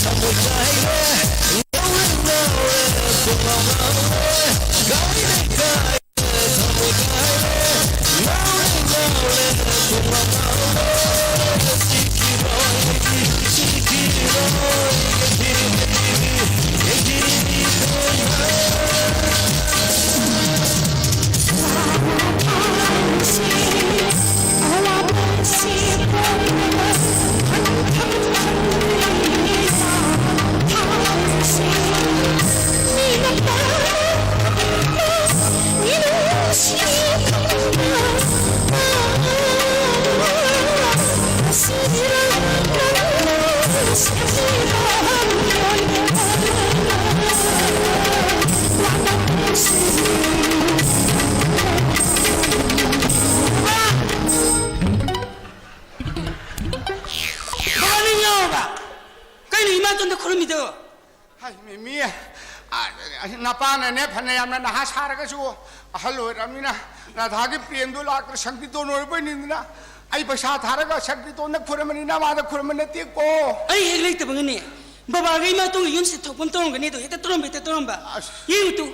ꯕꯕꯥ, ꯅꯪ ꯉꯥꯎꯔꯕ? ꯀꯩꯅꯣ ꯏꯃꯥꯇꯣꯟꯗ ꯈꯨꯔꯨꯝꯃꯤꯗꯣ? ꯍꯥꯏ, ꯃꯦꯃꯤ, ꯑ, ꯅꯄꯥꯅꯅꯦ ꯐꯅ ꯌꯥꯝꯅ ꯅꯍꯥ ꯁꯥꯔꯒꯁꯨ ꯑꯍꯜ ꯑꯣꯏꯔꯕꯅꯤꯅ ꯔꯥꯙꯥꯒꯤ ꯄ꯭ꯔꯦꯝꯗꯣ ꯂꯥꯛꯇ꯭ꯔ ꯁꯪꯀꯤꯔꯇꯣꯟ ꯑꯣꯏꯔꯕꯣꯏꯅꯤꯗꯅ ꯑꯩ ꯄꯩꯁꯥ ꯊꯥꯔꯒ ꯁꯪꯀꯤꯔꯇꯣꯟꯗ ꯈꯨꯔꯨꯝꯕꯅꯤ, ꯅꯃꯥꯗ ꯈꯨꯔꯨꯝꯕ ꯅꯠꯇꯦꯀꯣ꯫ ꯑꯩ ꯍꯦꯛ ꯂꯩꯇꯕꯒꯅꯦ, ꯕꯕꯥꯒ ꯏꯃꯥꯇꯣꯟꯒ ꯌꯨꯝꯁꯤꯗ ꯊꯣꯛꯐꯝ ꯇꯧꯔꯝꯒꯅꯤ, ꯑꯗꯣ ꯍꯦꯛꯇ ꯇꯧꯔꯝꯕ, ꯍꯦꯛꯇ ꯇꯧꯔꯝꯕ꯫ ꯑꯁ꯫ ꯌꯦꯡꯉꯨ ꯇꯨ,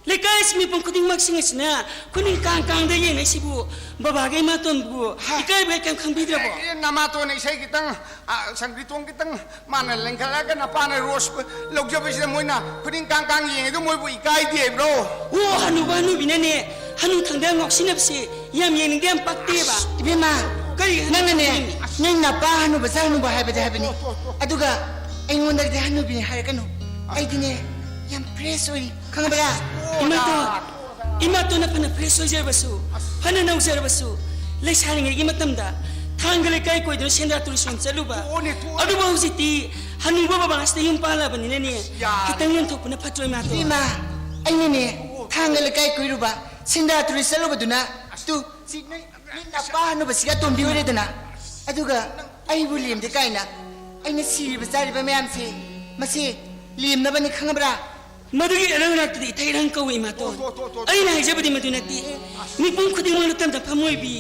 ꯂꯩꯀꯥꯏꯁꯤ ꯃꯤꯄꯨꯝ ꯈꯨꯗꯤꯡꯃꯛꯁꯤꯡ ꯑꯁꯤꯅ ꯈꯨꯅꯤꯡ ꯀꯥꯡ ꯀꯥꯡꯗ ꯌꯦꯡꯅꯩꯁꯤꯕꯨ, ꯕꯕꯥꯒ ꯏꯃꯥꯇꯣꯟꯕꯨ ꯍꯥ꯫ ꯏꯀꯥꯏꯕ ꯀꯩꯝ ꯈꯪꯕꯤꯗ꯭ꯔꯕꯣ? ꯑꯦ, ꯅꯃꯥꯇꯣꯟꯅ ꯏꯁꯩ ꯈꯤꯇꯪ, ꯑ, ꯁꯪꯀꯤꯔꯇꯣꯟ ꯈꯤꯇꯪ ꯃꯥꯅ ꯂꯦꯡꯈꯠꯂꯛꯑꯒ ꯅꯄꯥꯅ ꯔꯣꯁ ꯂꯧꯖꯕꯁꯤꯗ ꯃꯣꯏꯅ ꯈꯨꯅꯤꯡ ꯀꯥꯡ ꯀꯥꯡ ꯌꯦꯡꯉꯤꯗꯣ ꯃꯣꯏꯕꯨ ꯏꯀꯥꯏꯗꯦ ꯍꯥꯏꯕ꯭ꯔꯣ? ꯑꯣ, ꯍꯅꯨꯕ ꯍꯅꯨꯕꯤꯅꯅꯦ, ꯍꯅꯨ ꯊꯪꯗ ꯉꯥꯎꯁꯤꯟꯅꯕꯁꯦ ꯌꯥꯝ ꯌꯦꯡꯅꯤꯡꯗꯦ, ꯌꯥꯝ ꯄꯛꯇꯦꯕ꯫ ꯏꯕꯦꯝꯃ, ꯀꯔꯤ ꯅꯪꯅꯅꯦ, ꯍꯅꯨꯕꯤ? ꯅꯪ ꯅꯄꯥ ꯍꯅꯨꯕ ꯆꯥ ꯍꯅꯨꯕ ꯍꯥꯏꯕꯗꯤ ꯍꯥꯏꯕꯅꯤ, ꯑꯗꯨꯒ ꯑꯩꯉꯣꯟꯗꯒꯗꯤ ꯍꯅꯨꯕꯤꯅꯤ ꯍꯥꯏꯔꯛꯀꯅꯨ꯫ ꯑꯩꯗꯤꯅꯦ, ꯌꯥꯝ ꯐ꯭ꯔꯦꯁ ꯑꯣꯏꯔꯤ, ꯈꯪꯉꯕ꯭ꯔꯥ? ꯏꯃꯥꯇꯣꯟ, ꯏꯃꯥꯇꯣꯟꯅ ꯐꯅ ꯐ꯭ꯔꯦꯁ ꯑꯣꯏꯖꯔꯕꯁꯨ, ꯐꯅ ꯅꯧꯖꯔꯕꯁꯨ, ꯂꯩꯁꯥꯔꯤꯉꯩꯒꯤ ꯃꯇꯝꯗ ꯊꯥꯡꯒ ꯂꯩꯀꯥꯏ ꯀꯣꯏꯗꯨꯅ ꯁꯦꯟꯗ꯭ꯔꯥ ꯇꯨꯔꯤꯁ ꯔꯣꯝ ꯆꯠꯂꯨꯕ꯫ ꯇꯣꯛꯑꯣꯅꯦ, ꯇꯣꯛꯑꯣꯅꯦ꯫ ꯑꯗꯨꯕꯨ ꯍꯧꯖꯤꯛꯇꯤ ꯍꯅꯨꯕ ꯕꯕꯥꯁꯤꯗ ꯌꯨꯝ ꯄꯥꯜꯂꯕꯅꯤꯅꯅꯦ, ꯌꯥꯔꯦ꯫ ꯈꯤꯇꯪ ꯌꯦꯡꯊꯣꯛꯄꯅ ꯐꯠꯇ꯭ꯔꯣ, ꯏꯃꯥꯇꯣꯟ? ꯏꯃꯥ, ꯑꯩꯅꯅꯦ, ꯊꯥꯡꯒ ꯂꯩꯀꯥꯏ ꯀꯣꯏꯔꯨꯕ, ꯁꯦꯟꯗ꯭ꯔꯥ ꯇꯨꯔꯤꯁ ꯆꯠꯂꯨꯕꯗꯨꯅ, ꯇꯨ, ꯁꯤ ꯅꯣꯏ, ꯅꯣꯏ ꯅꯄꯥ ꯍꯅꯨꯕꯁꯤꯒ ꯇꯣꯝꯕꯤ ꯑꯣꯏꯔꯦꯗꯅ꯫ ꯑꯗꯨꯒ ꯑꯩꯕꯨ ꯂꯦꯝꯗꯦ ꯀꯥꯏꯅ, ꯑꯩꯅ ꯁꯤꯔꯤꯕ ꯆꯥꯔꯤꯕ ꯃꯌꯥꯝꯁꯦ, ꯃꯁꯤ ꯂꯦꯝꯅꯕꯅꯤ, ꯈꯪꯉꯕ꯭ꯔꯥ? ꯃꯗꯨꯒꯤ ꯑꯔꯪ ꯔꯥꯛꯇꯨꯗꯤ ꯏꯊꯩ ꯔꯪ ꯀꯧꯏ, ꯏꯃꯥꯇꯣꯟ꯫ ꯑꯣ, ꯇꯣ, ꯇꯣ, ꯇꯣ, ꯇꯣ꯫ ꯑꯩꯅ ꯍꯥꯏꯖꯕꯗꯤ ꯃꯗꯨ ꯅꯠꯇꯦ꯫ ꯃꯤꯄꯨꯝ ꯈꯨꯗꯤꯡꯃꯛꯅ ꯇꯝꯗ ꯐꯝ ꯑꯣꯏꯕꯤ,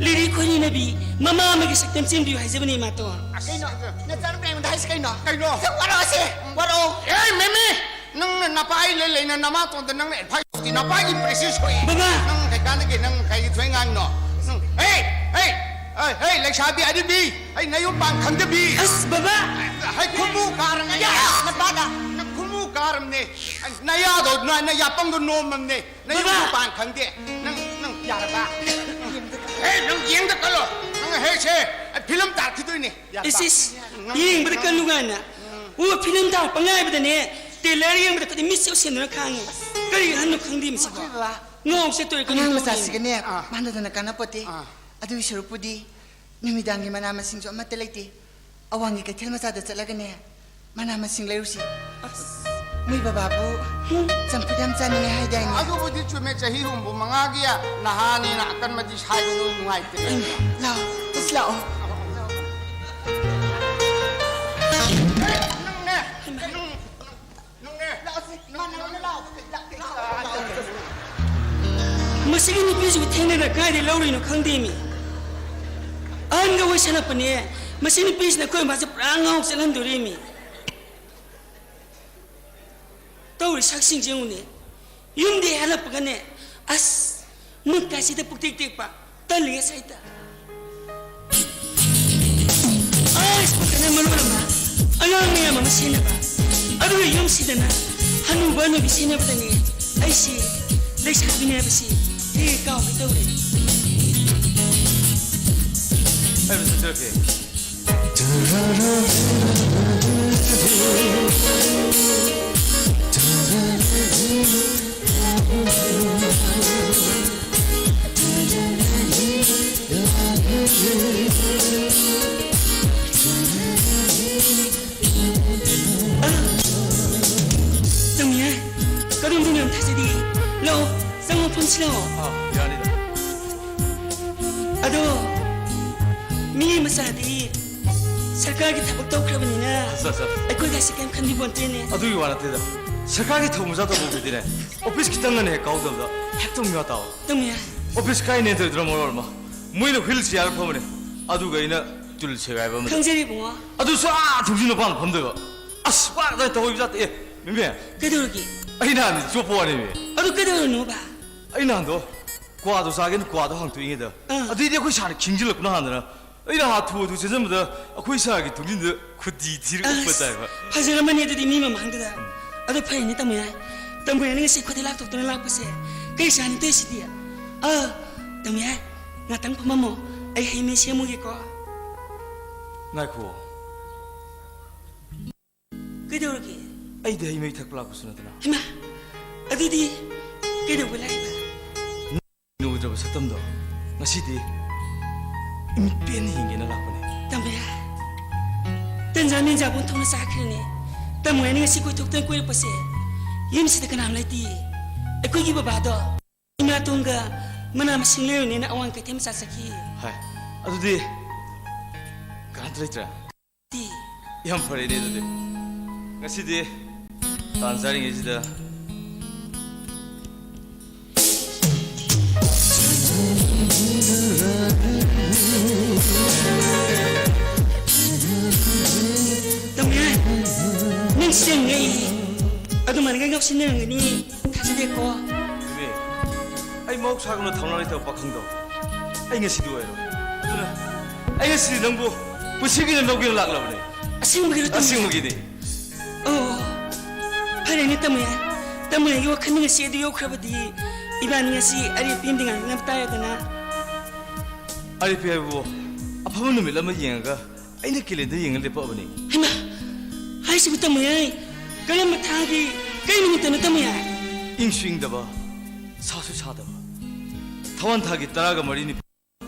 ꯂꯤꯔꯤ ꯈꯣꯏꯔꯤꯅꯕꯤ, ꯃꯃꯥ ꯑꯃꯒꯤ ꯁꯛꯇꯝ ꯆꯦꯟꯕꯤꯌꯨ ꯍꯥꯏꯖꯕꯅꯤ, ꯏꯃꯥꯇꯣꯟ꯫ ꯑꯁ, ꯀꯩꯅꯣ? ꯅꯆꯥꯅꯨꯄꯤ ꯑꯩꯉꯣꯟꯗ ꯍꯥꯏꯁꯤ ꯀꯩꯅꯣ? ꯀꯩꯅꯣ? ꯁꯦ, ꯋꯥꯔꯛꯑꯣꯁꯦ, ꯋꯥꯔꯛꯑꯣ꯫ ꯑꯦ, ꯃꯦꯃꯤ! ꯅꯪꯅ ꯅꯄꯥꯏ ꯂꯩ ꯂꯩꯅ ꯅꯃꯥꯇꯣꯟꯗ ꯅꯪꯅ ꯑꯦꯗꯚꯥꯏꯁ ꯇꯧꯗꯤ, ꯅꯄꯥꯏꯒꯤ ꯄ꯭ꯔꯦꯁꯤꯁ ꯁꯣꯛꯏ꯫ ꯕꯕꯥ! ꯅꯪ ꯀꯩꯀꯥꯟꯗꯒꯤ ꯅꯪ ꯀꯩꯒꯤ ꯊꯣꯏ ꯉꯥꯡꯅꯣ? ꯅꯪ, ꯍꯦ! ꯍꯦ! ꯍꯦ! ꯍꯦ! ꯂꯩꯁꯥꯕꯤ ꯑꯔꯤꯕꯤ! ꯑꯩ ꯅꯌꯨꯝ ꯄꯥꯟ ꯈꯪꯗꯕꯤ! ꯑꯁ, ꯕꯕꯥ! ꯍꯩ, ꯈꯨꯃꯨ ꯀꯥꯔꯝꯅꯦ! ꯌꯥ! ꯅꯄꯥꯗ! ꯅꯪ ꯈꯨꯃꯨ ꯀꯥꯔꯝꯅꯦ! ꯅꯌꯥꯗꯣ, ꯅ-, ꯅꯌꯥꯄꯪꯗꯣ ꯅꯣꯝꯃꯝꯅꯦ! ꯅꯌꯨꯝ ꯕꯕꯥ! ꯄꯥꯟ ꯈꯪꯗꯦ! ꯅꯪ, ꯅꯪ ꯌꯥꯔꯕ? ꯍꯦ, ꯅꯪ ꯌꯦꯡꯗ ꯀꯜꯂꯣ! ꯅꯪ ꯍꯦ, ꯁꯦ, ꯐꯤꯂꯝ ꯇꯥꯔꯛꯈꯤꯗꯣꯏꯅꯦ! ꯌꯥꯔꯕ? ꯏꯁ, ꯏꯁ, ꯅꯪ, ꯌꯦꯡꯕꯗ ꯅꯪ ꯀꯜꯂꯨ ꯀꯥꯏꯅ꯫ ꯎꯝ. ꯑꯣ, ꯐꯤꯂꯝ ꯇꯥꯔꯛꯄ ꯉꯥꯏꯕꯗꯅꯦ, ꯇꯦꯂꯔ ꯌꯦꯡꯕꯗ ꯈꯨꯗꯤꯡ ꯃꯤꯠꯁꯦ ꯎꯁꯤꯟꯗꯨꯅ ꯈꯥꯡꯉꯦ꯫ ꯀꯔꯤ ꯑꯍꯟꯅꯣ ꯈꯪꯗꯦ ꯃꯁꯤꯕꯣ꯫ ꯃꯥ ꯈꯪꯗꯦ ꯕꯕꯥ꯫ ꯉꯥꯎ ꯆꯠꯇꯣꯏꯔꯦ, ꯀꯔꯤ ꯑꯉꯥꯡ ꯇꯧꯗꯣꯏꯅꯣ? ꯃꯆꯥꯁꯤꯒꯅꯦ, ꯑꯥ꯫ ꯃꯥꯟꯅꯗꯅ ꯀꯥꯟꯅꯄꯣꯠꯇꯦ꯫ ꯑꯥ꯫ ꯑꯗꯨꯒꯤ ꯁꯔꯨꯛꯄꯨꯗꯤ ꯅꯨꯃꯤꯗꯥꯡꯒꯤ ꯃꯅꯥ ꯃꯁꯤꯡꯁꯨ ꯑꯃꯠꯇ ꯂꯩꯇꯦ꯫ ꯑꯋꯥꯡꯒꯤ ꯀꯩꯊꯦꯜ ꯃꯆꯥꯗ ꯆꯠꯂꯒꯅꯦ, ꯃꯅꯥ ꯃꯁꯤꯡ ꯂꯩꯔꯨꯁꯤ꯫ ꯑꯁ꯫ ꯃꯣꯏ ꯕꯕꯥꯕꯨ ꯆꯝꯐꯨꯠ ꯌꯥꯝ ꯆꯥꯅꯤꯡꯉꯦ ꯍꯥꯏꯗꯥꯏꯅꯦ? ꯑꯗꯨꯕꯨꯗꯤ ꯆꯨꯝꯃꯦ, ꯆꯍꯤ ꯍꯨꯝꯐꯨ ꯃꯉꯥꯒꯤ ꯅꯍꯥꯅꯤꯅ ꯑꯀꯟꯕꯗꯤ ꯁꯥꯏꯒꯅꯨ, ꯅꯨꯡꯉꯥꯏꯇꯦ꯫ ꯂꯥꯛꯑꯣ, ꯆꯠꯁꯤ ꯂꯥꯛꯑꯣ꯫ ꯅꯪꯅꯦ, ꯅꯪ, ꯅꯪꯅꯦ꯫ ꯃꯁꯤꯒꯤ ꯅꯨꯄꯤꯁꯤꯕꯨ ꯊꯦꯡꯅꯗꯅ ꯀꯥꯏꯗꯩ ꯂꯧꯔꯨꯏꯅꯣ ꯈꯪꯗꯦꯃꯤ꯫ ꯑꯍꯟꯒ ꯑꯣꯏꯁꯜꯂꯛꯄꯅꯦ꯫ ꯃꯁꯤ ꯅꯨꯄꯤꯁꯤꯅ ꯑꯩꯈꯣꯏ ꯃꯥꯁꯦ ꯄꯨꯔꯥ ꯉꯥꯎ ꯆꯠꯍꯟꯗꯣꯔꯤꯃꯤ꯫ ꯇꯧꯔꯤ ꯁꯛꯁꯤꯡꯁꯦ ꯌꯦꯡꯉꯨꯅꯦ꯫ ꯌꯨꯝꯗꯒꯤ ꯍꯜꯂꯛꯄꯒꯅꯦ, ꯑꯁ, ꯃꯨꯠ ꯀꯥꯁꯤꯗ ꯄꯨꯛꯇꯦꯛ ꯇꯦꯛꯄ꯫ ꯇꯜꯂꯤ ꯉꯁꯥꯏꯗ꯫ ꯑꯁ, ꯄꯥꯈꯠꯅ ꯃꯔꯣꯜ ꯑꯃ ꯑꯉꯥꯡ ꯃꯌꯥꯝ ꯑꯃ ꯁꯦꯟꯅꯕ꯫ ꯑꯗꯨꯒ ꯌꯨꯝꯁꯤꯗꯅ ꯍꯅꯨꯕ ꯍꯅꯨꯕꯤ ꯁꯦꯟꯅꯕꯗꯅꯦ ꯑꯩꯁꯤ ꯂꯩꯁꯥꯕꯤꯅꯦ ꯍꯥꯏꯕꯁꯤ ꯍꯦꯛ ꯀꯥꯎꯒꯦ ꯇꯧꯔꯦ꯫ ꯑꯩ ꯃꯁꯛ ꯆꯠꯂꯛꯀꯦ꯫ ꯇꯝꯌꯥꯏ, ꯀꯔꯣꯝꯗꯅꯣ ꯌꯥꯝ ꯊꯥꯖꯗꯦ꯫ ꯂꯥꯛꯑꯣ, ꯆꯪꯉꯣ, ꯐꯝꯁꯤ ꯂꯥꯛꯑꯣ꯫ ꯑꯥ, ꯌꯥꯅꯤꯗ꯫ ꯑꯗꯣ, ꯃꯤ ꯃꯆꯥꯗꯤ ꯁꯔꯀꯥꯔꯒꯤ ꯊꯕꯛ ꯇꯧꯈ꯭ꯔꯕꯅꯤꯅ ꯑꯠꯆꯥ, ꯑꯠꯆꯥ꯫ ꯑꯩꯈꯣꯏꯒꯁꯤ ꯀꯩꯝ ꯈꯟꯕꯤꯄꯣꯟꯇꯦꯅꯦ꯫ ꯑꯗꯨꯒꯤ ꯋꯥ ꯅꯠꯇꯦꯗ꯫ ꯁꯔꯀꯥꯔꯒꯤ ꯊꯕꯛ ꯃꯆꯥ ꯇꯧꯕꯕꯨꯗꯤꯅꯦ, ꯑꯣꯐꯤꯁ ꯈꯤꯇꯪꯒꯅ ꯍꯦꯛ ꯀꯥꯎꯗꯕꯗ ꯍꯦꯛꯇ ꯃꯤꯋꯥ ꯇꯥꯎ꯫ ꯇꯝꯃꯨ ꯌꯥꯏ꯫ ꯑꯣꯐꯤꯁ ꯀꯥꯏꯅꯦ ꯇꯧꯗ꯭ꯔ ꯃꯔꯣꯜ ꯑꯃ, ꯃꯣꯏꯅ ꯍꯨꯏꯜ ꯆꯤꯌꯥꯔ ꯐꯝꯕꯅꯦ, ꯑꯗꯨꯒ ꯑꯩꯅ ꯇꯨꯜ ꯁꯦꯒꯥꯏꯕ ꯑꯃꯗ꯫ ꯈꯪꯖꯔꯦ ꯏꯕꯨꯡꯉꯣ꯫ ꯑꯗꯨꯁꯨ ꯑꯥ ꯊꯣꯡꯖꯤꯟ ꯃꯄꯥꯟ ꯐꯝꯗꯣꯏꯕ꯫ ꯑꯁ, ꯋꯥ ꯑꯗꯥꯏ ꯇꯧꯍꯩꯕ ꯖꯥꯠ ꯅꯠꯇꯦ꯫ ꯑꯦ, ꯃꯦꯝꯕꯤ꯫ ꯀꯩꯗꯧꯔꯒꯦ? ꯑꯩ ꯅꯍꯥꯟꯗꯤ ꯆꯣꯞꯄ ꯋꯥꯅꯦꯃꯤ꯫ ꯑꯗꯨ ꯀꯩꯗꯧꯔꯅꯣꯕ? ꯑꯩ ꯅꯍꯥꯟꯗꯣ ꯀ꯭ꯋꯥꯗꯣ ꯆꯥꯒꯦꯅ ꯀ꯭ꯋꯥꯗꯣ ꯍꯥꯡꯇꯣꯛꯏꯉꯩꯗ, ꯑꯥ꯫ ꯑꯗꯨꯏꯗꯤ ꯑꯩꯈꯣꯏ ꯁꯥꯔꯅ ꯈꯤꯡꯖꯤꯜꯂꯛꯄꯅ ꯍꯥꯟꯗꯅ ꯑꯩꯅ ꯍꯥꯊꯨ ꯍꯥꯊꯨ ꯆꯦꯟꯖꯟꯕꯗ ꯑꯩꯈꯣꯏ ꯁꯥꯔꯒꯤ ꯊꯣꯡꯖꯤꯟꯗ ꯈꯨꯗꯤ ꯊꯤꯔ ꯎꯞꯄ ꯑꯁ, ꯇꯥꯏꯕ꯫ ꯐꯖꯔꯝꯃꯅꯤ ꯑꯗꯨꯗꯤ ꯃꯤ ꯃꯃꯥꯡꯗꯨꯗ꯫ ꯑꯗꯣ ꯐꯔꯦꯅꯦ ꯇꯥꯃꯣ ꯌꯥꯏ꯫ ꯇꯥꯃꯣ ꯌꯥꯏꯅ ꯉꯁꯤ ꯈꯨꯗꯤ ꯂꯥꯛꯊꯣꯛꯇꯅ ꯂꯥꯛꯄꯁꯦ ꯀꯩ ꯆꯥꯅꯤ ꯇꯧꯔꯤꯁꯤꯗꯤ? ꯑꯥ, ꯇꯥꯃꯣ ꯌꯥꯏ, ꯉꯥꯛꯇꯪ ꯐꯝꯃꯝꯃꯣ꯫ ꯑꯩ ꯍꯩ ꯃꯍꯤ ꯁꯦꯝꯃꯨꯒꯦꯀꯣ꯫ ꯉꯥꯏꯈꯣ꯫ ꯀꯩꯗꯧꯔꯒꯦ? ꯑꯩꯗꯤ ꯍꯩ ꯃꯍꯤ ꯊꯛꯄ ꯂꯥꯛꯄꯁꯨ ꯅꯠꯇꯅ꯫ ꯍꯩꯃꯥ, ꯑꯗꯨꯗꯤ ꯀꯩꯗꯧꯕ ꯂꯥꯛꯏꯕ? ꯎꯗ꯭ꯔꯕ ꯁꯛꯇꯝꯗꯣ ꯉꯁꯤꯗꯤ ꯏꯃꯤꯠ ꯄꯦꯟꯅ ꯌꯦꯡꯒꯦꯅ ꯂꯥꯛꯄꯅꯦ꯫ ꯇꯥꯃꯣ ꯌꯥꯏ, ꯇꯟꯖꯥ ꯃꯦꯟꯖꯥꯕ ꯑꯣꯟꯊꯣꯛꯅ ꯆꯥꯈ꯭ꯔꯦꯅꯦ꯫ ꯇꯥꯃꯣ ꯌꯥꯏꯅ ꯉꯁꯤ ꯀꯣꯏꯊꯣꯛꯇꯅ ꯀꯣꯏꯔꯛꯄꯁꯦ ꯌꯨꯝꯁꯤꯗ ꯀꯅꯥꯝ ꯂꯩꯇꯦ꯫ ꯑꯩꯈꯣꯏꯒꯤ ꯕꯕꯥꯗꯣ ꯏꯃꯥꯇꯣꯟꯒ ꯃꯅꯥ ꯃꯁꯤꯡ ꯂꯩꯔꯨꯅꯦꯅ ꯑꯋꯥꯡ ꯀꯩꯊꯦꯜ ꯃꯆꯥ ꯆꯠꯈꯤ꯫ ꯍꯥꯏ, ꯑꯗꯨꯗꯤ ꯀꯅꯥꯝꯇ ꯂꯩꯇ꯭ꯔꯦ? ꯇꯤ꯫ ꯌꯥꯝ ꯐꯔꯦꯅꯦ ꯑꯗꯨꯗꯤ꯫ ꯉꯁꯤꯗꯤ ꯇꯥꯟ ꯆꯥꯔꯤꯉꯩꯁꯤꯗ꯫ ꯇꯥꯃꯣ ꯌꯥꯏ, ꯅꯪ ꯁꯦꯡꯉꯦ꯫ ꯑꯗꯨꯃꯥꯏꯅꯒ ꯉꯥꯎꯁꯤꯟꯅꯔꯝꯒꯅꯤ ꯊꯥꯖꯗꯦꯀꯣ꯫ ꯏꯕꯦ, ꯑꯩ ꯃꯍꯧꯁꯥꯒꯨꯝꯅ ꯊꯧꯅꯥ ꯂꯩꯇꯕ ꯄꯥꯈꯪꯗꯣ ꯑꯩ ꯉꯁꯤꯗꯤ ꯑꯣꯏꯔꯣꯏ꯫ ꯑꯗꯨꯅ ꯑꯩ ꯉꯁꯤꯗꯤ ꯅꯪꯕꯨ ꯄꯨꯟꯁꯤꯒꯤ ꯑꯣꯏꯅ ꯂꯧꯒꯦꯅ ꯂꯥꯛꯂꯕꯅꯦ꯫ ꯑꯁꯦꯡꯕꯒꯤꯔꯣ ꯇꯥꯃꯣ? ꯑꯁꯦꯡꯕꯒꯤꯅꯦ꯫ ꯑꯣ, ꯐꯔꯦꯅꯦ ꯇꯥꯃꯣ ꯌꯥꯏ꯫ ꯇꯥꯃꯣ ꯌꯥꯏꯒꯤ ꯋꯥꯈꯜ ꯉꯁꯤ ꯑꯗꯨ ꯌꯧꯈ꯭ꯔꯕꯗꯤ ꯏꯕꯥꯅꯤ ꯉꯁꯤ ꯑꯔꯦꯞꯄꯤ ꯑꯃꯗꯤ ꯉꯥꯡꯅꯕ ꯇꯥꯔꯦꯗꯅ꯫ ꯑꯔꯦꯞꯄꯤ ꯍꯥꯏꯕꯕꯨ ꯑꯐꯕ ꯅꯨꯃꯤꯠ ꯑꯃ ꯌꯦꯡꯉꯒ ꯑꯩꯅ ꯀꯦꯂꯦꯟꯗꯔ ꯌꯦꯡꯉ ꯂꯦꯞꯄꯛꯑꯕꯅꯦ꯫ ꯍꯩꯃꯥ! ꯍꯥꯏꯁꯤꯕꯨ ꯇꯥꯃꯣ ꯌꯥꯏ? ꯀꯔꯝꯕ ꯊꯥꯒꯤ ꯀꯔꯤ ꯅꯨꯃꯤꯠꯇꯅꯣ ꯇꯥꯃꯣ ꯌꯥꯏ? ꯏꯪꯁꯨ ꯏꯪꯗꯕ, ꯁꯥꯁꯨ ꯁꯥꯗꯕ, ꯊꯋꯥꯟ ꯊꯥꯒꯤ ꯇꯔꯥꯒ ꯃꯔꯤꯅꯤ꯫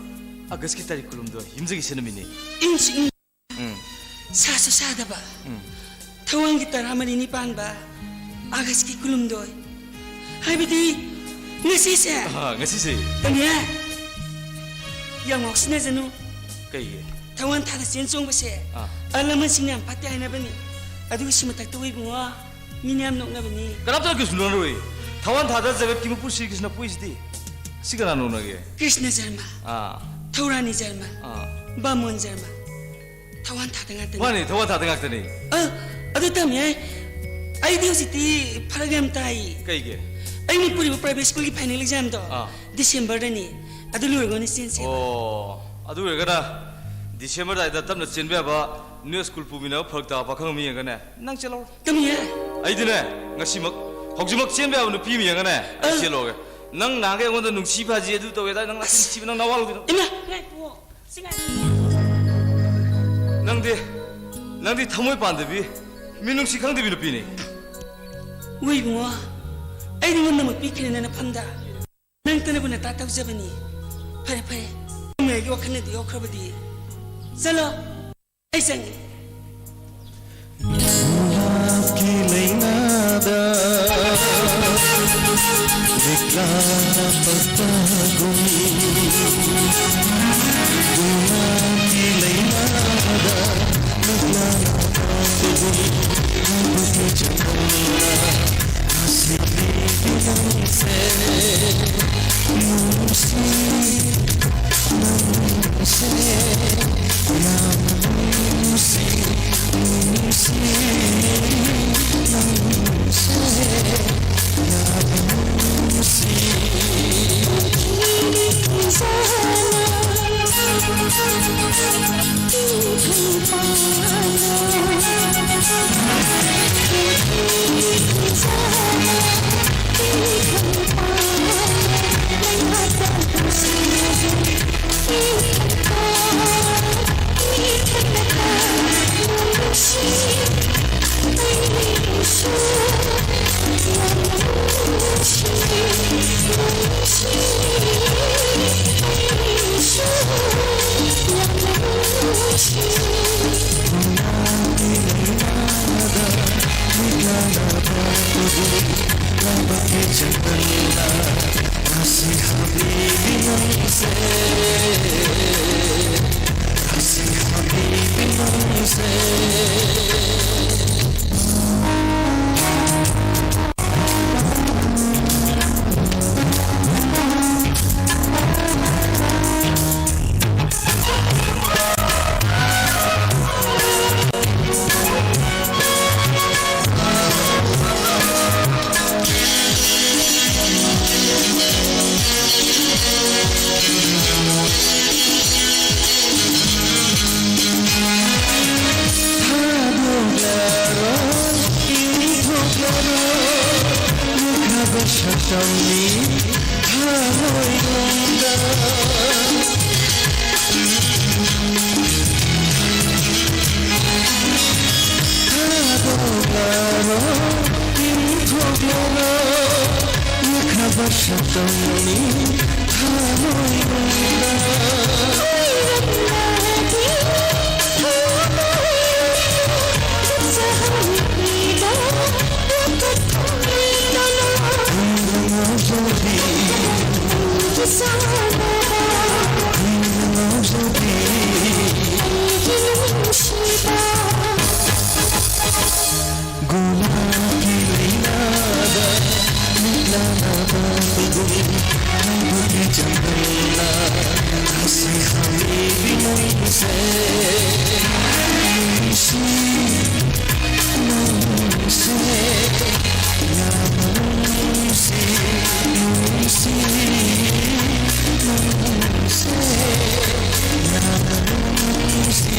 ꯑꯥꯒꯁꯀꯤ ꯇꯥꯔꯤꯛ ꯀꯨꯟꯍꯨꯝꯗꯣꯏ, ꯌꯨꯝꯖꯀꯩꯁꯅ ꯅꯨꯃꯤꯠꯅꯤ꯫ ꯏꯪꯁꯨ ꯏꯪ-, ꯎꯝ꯫ ꯁꯥꯁꯨ ꯁꯥꯗꯕ꯫ ꯎꯝ꯫ ꯊꯋꯥꯟꯒꯤ ꯇꯔꯥꯃꯔꯤꯅꯤ ꯄꯥꯟꯕ ꯑꯥꯒꯁꯀꯤ ꯀꯨꯟꯍꯨꯝꯗꯣꯏ꯫ ꯍꯥꯏꯕꯗꯤ ꯉꯁꯤꯁꯦ꯫ ꯑꯥ, ꯉꯁꯤꯁꯦ꯫ ꯇꯥꯃꯣ ꯌꯥꯏ, ꯌꯥꯝ ꯉꯥꯎꯁꯤꯟꯅꯖꯅꯨ꯫ ꯀꯩꯒꯤ? ꯊꯋꯥꯟ ꯊꯥꯗ ꯆꯦꯟ ꯆꯣꯡꯕꯁꯦ ꯑꯥ꯫ ꯑꯍꯜ ꯂꯃꯟꯁꯤꯡꯅ ꯌꯥꯝ ꯐꯠꯇꯦ ꯍꯥꯏꯅꯕꯅꯤ꯫ ꯑꯗꯨꯒꯤ ꯁꯤ ꯃꯊꯛꯇ ꯏꯕꯨꯡꯉꯣ꯫ ꯃꯤꯅ ꯌꯥꯝ ꯅꯣꯛꯅꯕꯅꯤ꯫ ꯀꯅꯥꯝꯇꯅ ꯀꯩꯁꯨ ꯅꯣꯛꯅꯔꯣꯏ꯫ ꯊꯋꯥꯟ ꯊꯥꯗ ꯖꯒꯠꯀꯤ ꯃꯄꯨ ꯁ꯭ꯔꯤ ꯀ꯭ꯔꯤꯁꯅ ꯄꯣꯛꯏꯁꯤꯗꯤ꯫ ꯁꯤ ꯀꯅꯥ ꯅꯣꯛꯅꯒꯦ? ꯀ꯭ꯔꯤꯁꯅ ꯖꯔꯃ, ꯑꯥ ꯊꯧꯔꯥꯅꯤ ꯖꯔꯃ, ꯑꯥ ꯕꯥꯃꯣꯟ ꯖꯔꯃ, ꯊꯋꯥꯟ ꯊꯥꯗ ꯉꯥꯛꯇꯅꯤ꯫ ꯃꯥꯅꯤ, ꯊꯋꯥꯟ ꯊꯥꯗ ꯉꯥꯛꯇꯅꯤ꯫ ꯑ, ꯑꯗꯨ ꯇꯝ ꯌꯥꯏ꯫ ꯑꯩꯗꯤ ꯍꯧꯖꯤꯛꯇꯤ ꯐꯔꯛ ꯌꯥꯝ ꯇꯥꯏ꯫ ꯀꯩꯒꯤ? ꯑꯩꯅ ꯄꯨꯔꯤꯕ ꯄ꯭ꯔꯥꯏꯚꯦꯠ ꯁ꯭ꯀꯨꯜꯒꯤ ꯐꯥꯏꯅꯦꯜ ꯑꯦꯛꯖꯥꯝꯗꯣ ꯑꯥ꯫ ꯗꯤꯁꯦꯝꯕꯔꯗꯅꯤ꯫ ꯑꯗꯨ ꯂꯣꯏꯔꯒ ꯑꯣꯏꯅ ꯆꯦꯟꯁꯦ꯫ ꯑꯣ, ꯑꯗꯨ ꯑꯣꯏꯔꯒꯅ ꯗꯤꯁꯦꯝꯕꯔ ꯑꯗꯥꯏꯗ ꯇꯞꯅ ꯆꯦꯟꯕ ꯌꯥꯕ ꯅꯣꯏ ꯁ꯭ꯀꯨꯜ ꯄꯨꯃꯤꯟꯅꯕ ꯐꯔꯛ ꯇꯥꯕ ꯄꯥꯈꯪ ꯑꯃ ꯌꯦꯡꯉꯒꯅꯦ, ꯅꯪ ꯆꯦꯜꯍꯧꯔꯣ꯫ ꯇꯝ ꯌꯥꯏ꯫ ꯑꯩꯗꯤꯅꯦ, ꯉꯁꯤꯃꯛ, ꯍꯧꯖꯤꯛꯃꯛ ꯆꯦꯟꯕ ꯌꯥꯕ ꯅꯨꯄꯤ ꯑꯃ ꯌꯦꯡꯉꯒꯅꯦ, ꯑꯩ ꯆꯦꯜꯂꯣꯒꯦ꯫ ꯅꯪ ꯅꯍꯥꯟꯒꯩ ꯑꯩꯉꯣꯟꯗ ꯅꯨꯡꯁꯤ ꯐꯥꯖꯤ ꯑꯗꯨ ꯇꯧꯋꯦ ꯑꯗꯥ, ꯅꯪ ꯅꯨꯡꯁꯤꯕ ꯅꯪ ꯅꯋꯥ ꯂꯧꯗꯦ ꯅꯪ꯫ ꯏꯃꯥ, ꯉꯥꯏꯈꯣ꯫ ꯁꯤ ꯉꯥꯏꯈꯣ꯫ ꯅꯪꯗꯤ, ꯅꯪꯗꯤ ꯊꯃꯣꯏ ꯄꯥꯟꯗꯕꯤ, ꯃꯤꯅꯨꯡꯁꯤ ꯈꯪꯗꯕꯤ ꯅꯨꯄꯤꯅꯤ꯫ ꯍꯣꯏ ꯏꯕꯨꯡꯉꯣ, ꯑꯩ ꯅꯉꯣꯟꯗꯃꯛ ꯄꯤꯈ꯭ꯔꯦꯅ ꯅꯐꯝꯗ꯫ ꯅꯪꯇꯅꯕꯨ ꯅꯇꯥ ꯇꯧꯖꯕꯅꯤ꯫ ꯐꯔꯦ, ꯐꯔꯦ꯫ ꯅꯪ ꯑꯩꯒꯤ ꯋꯥꯈꯜꯅꯗꯤ ꯌꯣꯛꯈ꯭ꯔꯕꯗꯤ꯫ ꯆꯠꯂꯣ꯫ ꯑꯩ ꯆꯪꯉꯦ꯫ ꯒꯨꯂꯥꯞꯀꯤ ꯂꯩꯅꯥꯗ ꯂꯤꯛꯂꯥꯅ ꯄꯛꯄꯒꯨꯝ, ꯒꯨꯂꯥꯞꯀꯤ ꯂꯩꯅꯥꯗ ꯂꯤꯛꯂꯥꯅ ꯄꯛꯄꯒꯨꯝ, ꯍꯥꯏꯕꯗꯤ ꯆꯝꯗꯝꯅ ꯉꯁꯤꯗꯤ ꯅꯪꯁꯦ ꯅꯨꯡꯁꯤ꯫ ꯇꯝꯃꯤ ꯊꯃꯣꯏꯅꯨꯡꯗ꯫ ꯊꯥꯗꯣꯛꯂꯔꯣ, ꯏꯟꯊꯣꯛꯂꯔꯣ, ꯌꯦꯛꯈ꯭ꯔꯕ ꯁꯛꯇꯝꯅꯤ ꯊꯃꯣꯏꯅꯨꯡꯗ꯫ ꯒꯣꯂꯥꯞꯀꯤ ꯂꯩꯅꯥꯗ ꯃꯤꯠꯂꯥꯅꯕ ꯇꯧꯗꯨꯅ ꯍꯥꯏꯕꯒꯤ ꯆꯪꯗꯝꯅ ꯉꯁꯤ ꯍꯪꯉꯤꯕꯤ ꯃꯣꯏꯁꯦ꯫ ꯅꯨꯡꯁꯤ, ꯅꯨꯡꯁꯤ, ꯌꯥꯝꯅ ꯅꯨꯡꯁꯤ, ꯅꯨꯡꯁꯤ, ꯅꯨꯡꯁꯤ, ꯌꯥꯝꯅ ꯅꯨꯡꯁꯤ꯫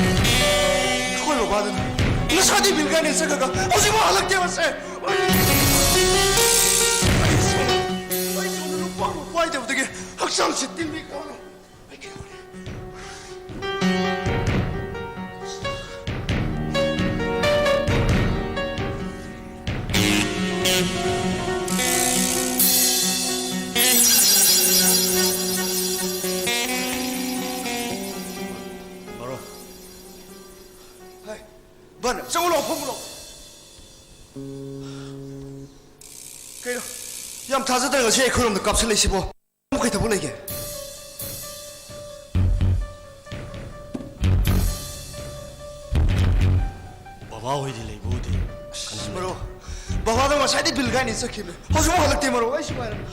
ꯑꯩꯈꯣꯏ ꯕꯕꯥꯗꯨꯅ ꯉꯁꯥꯏꯗꯤ ꯕꯤꯜꯒꯥꯅꯦ ꯆꯠꯈ꯭ꯔꯒ ꯍꯧꯖꯤꯛꯐꯥꯎ ꯍꯜꯂꯛꯇꯦ꯫ ꯃꯁꯦ ꯑꯩ ꯁꯣꯝꯗ, ꯑꯩ ꯁꯣꯝꯗ ꯅꯨꯄꯥ ꯑꯃ ꯋꯥꯏꯗꯕꯗꯒꯤ ꯍꯛꯆꯥꯡꯁꯤ ꯇꯤꯟꯕꯤ ꯀꯥꯎꯅ꯫ ꯕꯥꯔꯣ꯫ ꯍꯥꯏ, ꯕꯟ, ꯆꯪꯉꯨ ꯂꯥꯎ, ꯐꯝꯃꯨ ꯂꯥꯎ꯫ ꯀꯩꯅꯣ? ꯌꯥꯝ ꯊꯥꯖꯗꯅ ꯉꯁꯤ ꯑꯩꯈꯣꯏꯔꯣꯝꯗ ꯀꯥꯞꯁꯤꯜꯂꯛꯏꯁꯤꯕꯣ? ꯀꯩ ꯊꯕꯛ ꯂꯩꯒꯦ? ꯕꯕꯥ ꯍꯣꯏꯗꯤ ꯂꯩꯕ ꯎꯗꯦ꯫ ꯑꯁ, ꯃꯔꯨꯞ, ꯕꯕꯥꯗꯣ ꯉꯁꯥꯏꯗꯩ ꯕꯤꯜ ꯀꯥꯏꯅ ꯆꯠꯈꯤꯕꯅꯦ꯫ ꯍꯧꯖꯤꯛꯐꯥꯎ ꯍꯜꯂꯛꯇꯦ, ꯃꯔꯨꯞ꯫ ꯑꯩ ꯁꯤ ꯉꯥꯏꯔꯝ-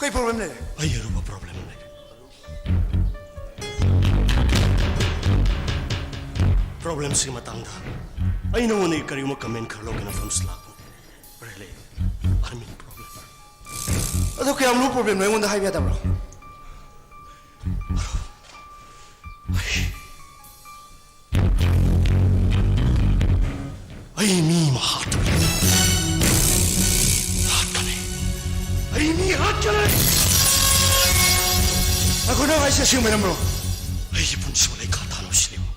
ꯀꯩ ꯄ꯭ꯔꯣꯕ꯭ꯂꯦꯝ ꯂꯩꯔꯦ? ꯑꯩ ꯑꯔꯨꯕ ꯄ꯭ꯔꯣꯕ꯭ꯂꯦꯝ ꯑꯃ ꯂꯩꯔꯦ꯫ ꯄ꯭ꯔꯣꯕ꯭ꯂꯦꯝꯁꯤꯒꯤ ꯃꯇꯥꯡꯗ ꯑꯩ ꯅꯉꯣꯟꯗꯒꯤ ꯀꯔꯤꯒꯨꯝꯕ ꯀꯃꯦꯟ ꯈꯔ ꯂꯧꯒꯦꯅ ꯐꯣꯟꯁꯤ ꯂꯥꯛꯄꯅꯦ꯫ Really, I mean problem. ꯑꯗꯣ ꯀꯌꯥꯝ ꯂꯨꯕ ꯄ꯭ꯔꯣꯕ꯭ꯂꯦꯝꯅꯣ, ꯑꯩꯉꯣꯟꯗ ꯍꯥꯏꯕ ꯌꯥꯗꯕ꯭ꯔꯣ? ꯑꯩ ꯃꯤ ꯑꯃ ꯍꯥꯠꯇꯣꯔꯦ꯫ ꯍꯥꯠꯀꯅꯤ꯫ ꯑꯩ ꯃꯤ ꯍꯥꯠꯀꯅꯤ꯫ ꯑꯩꯈꯣꯏ, ꯅꯪ ꯍꯥꯏꯁꯦ ꯑꯁꯦꯡꯕꯩ ꯅꯝꯕ꯭ꯔꯣ? ꯑꯩꯒꯤ ꯄꯨꯟꯁꯤꯕꯨ ꯂꯩꯈꯥ ꯇꯥꯅꯕ ꯁꯤꯜꯂꯤꯕ,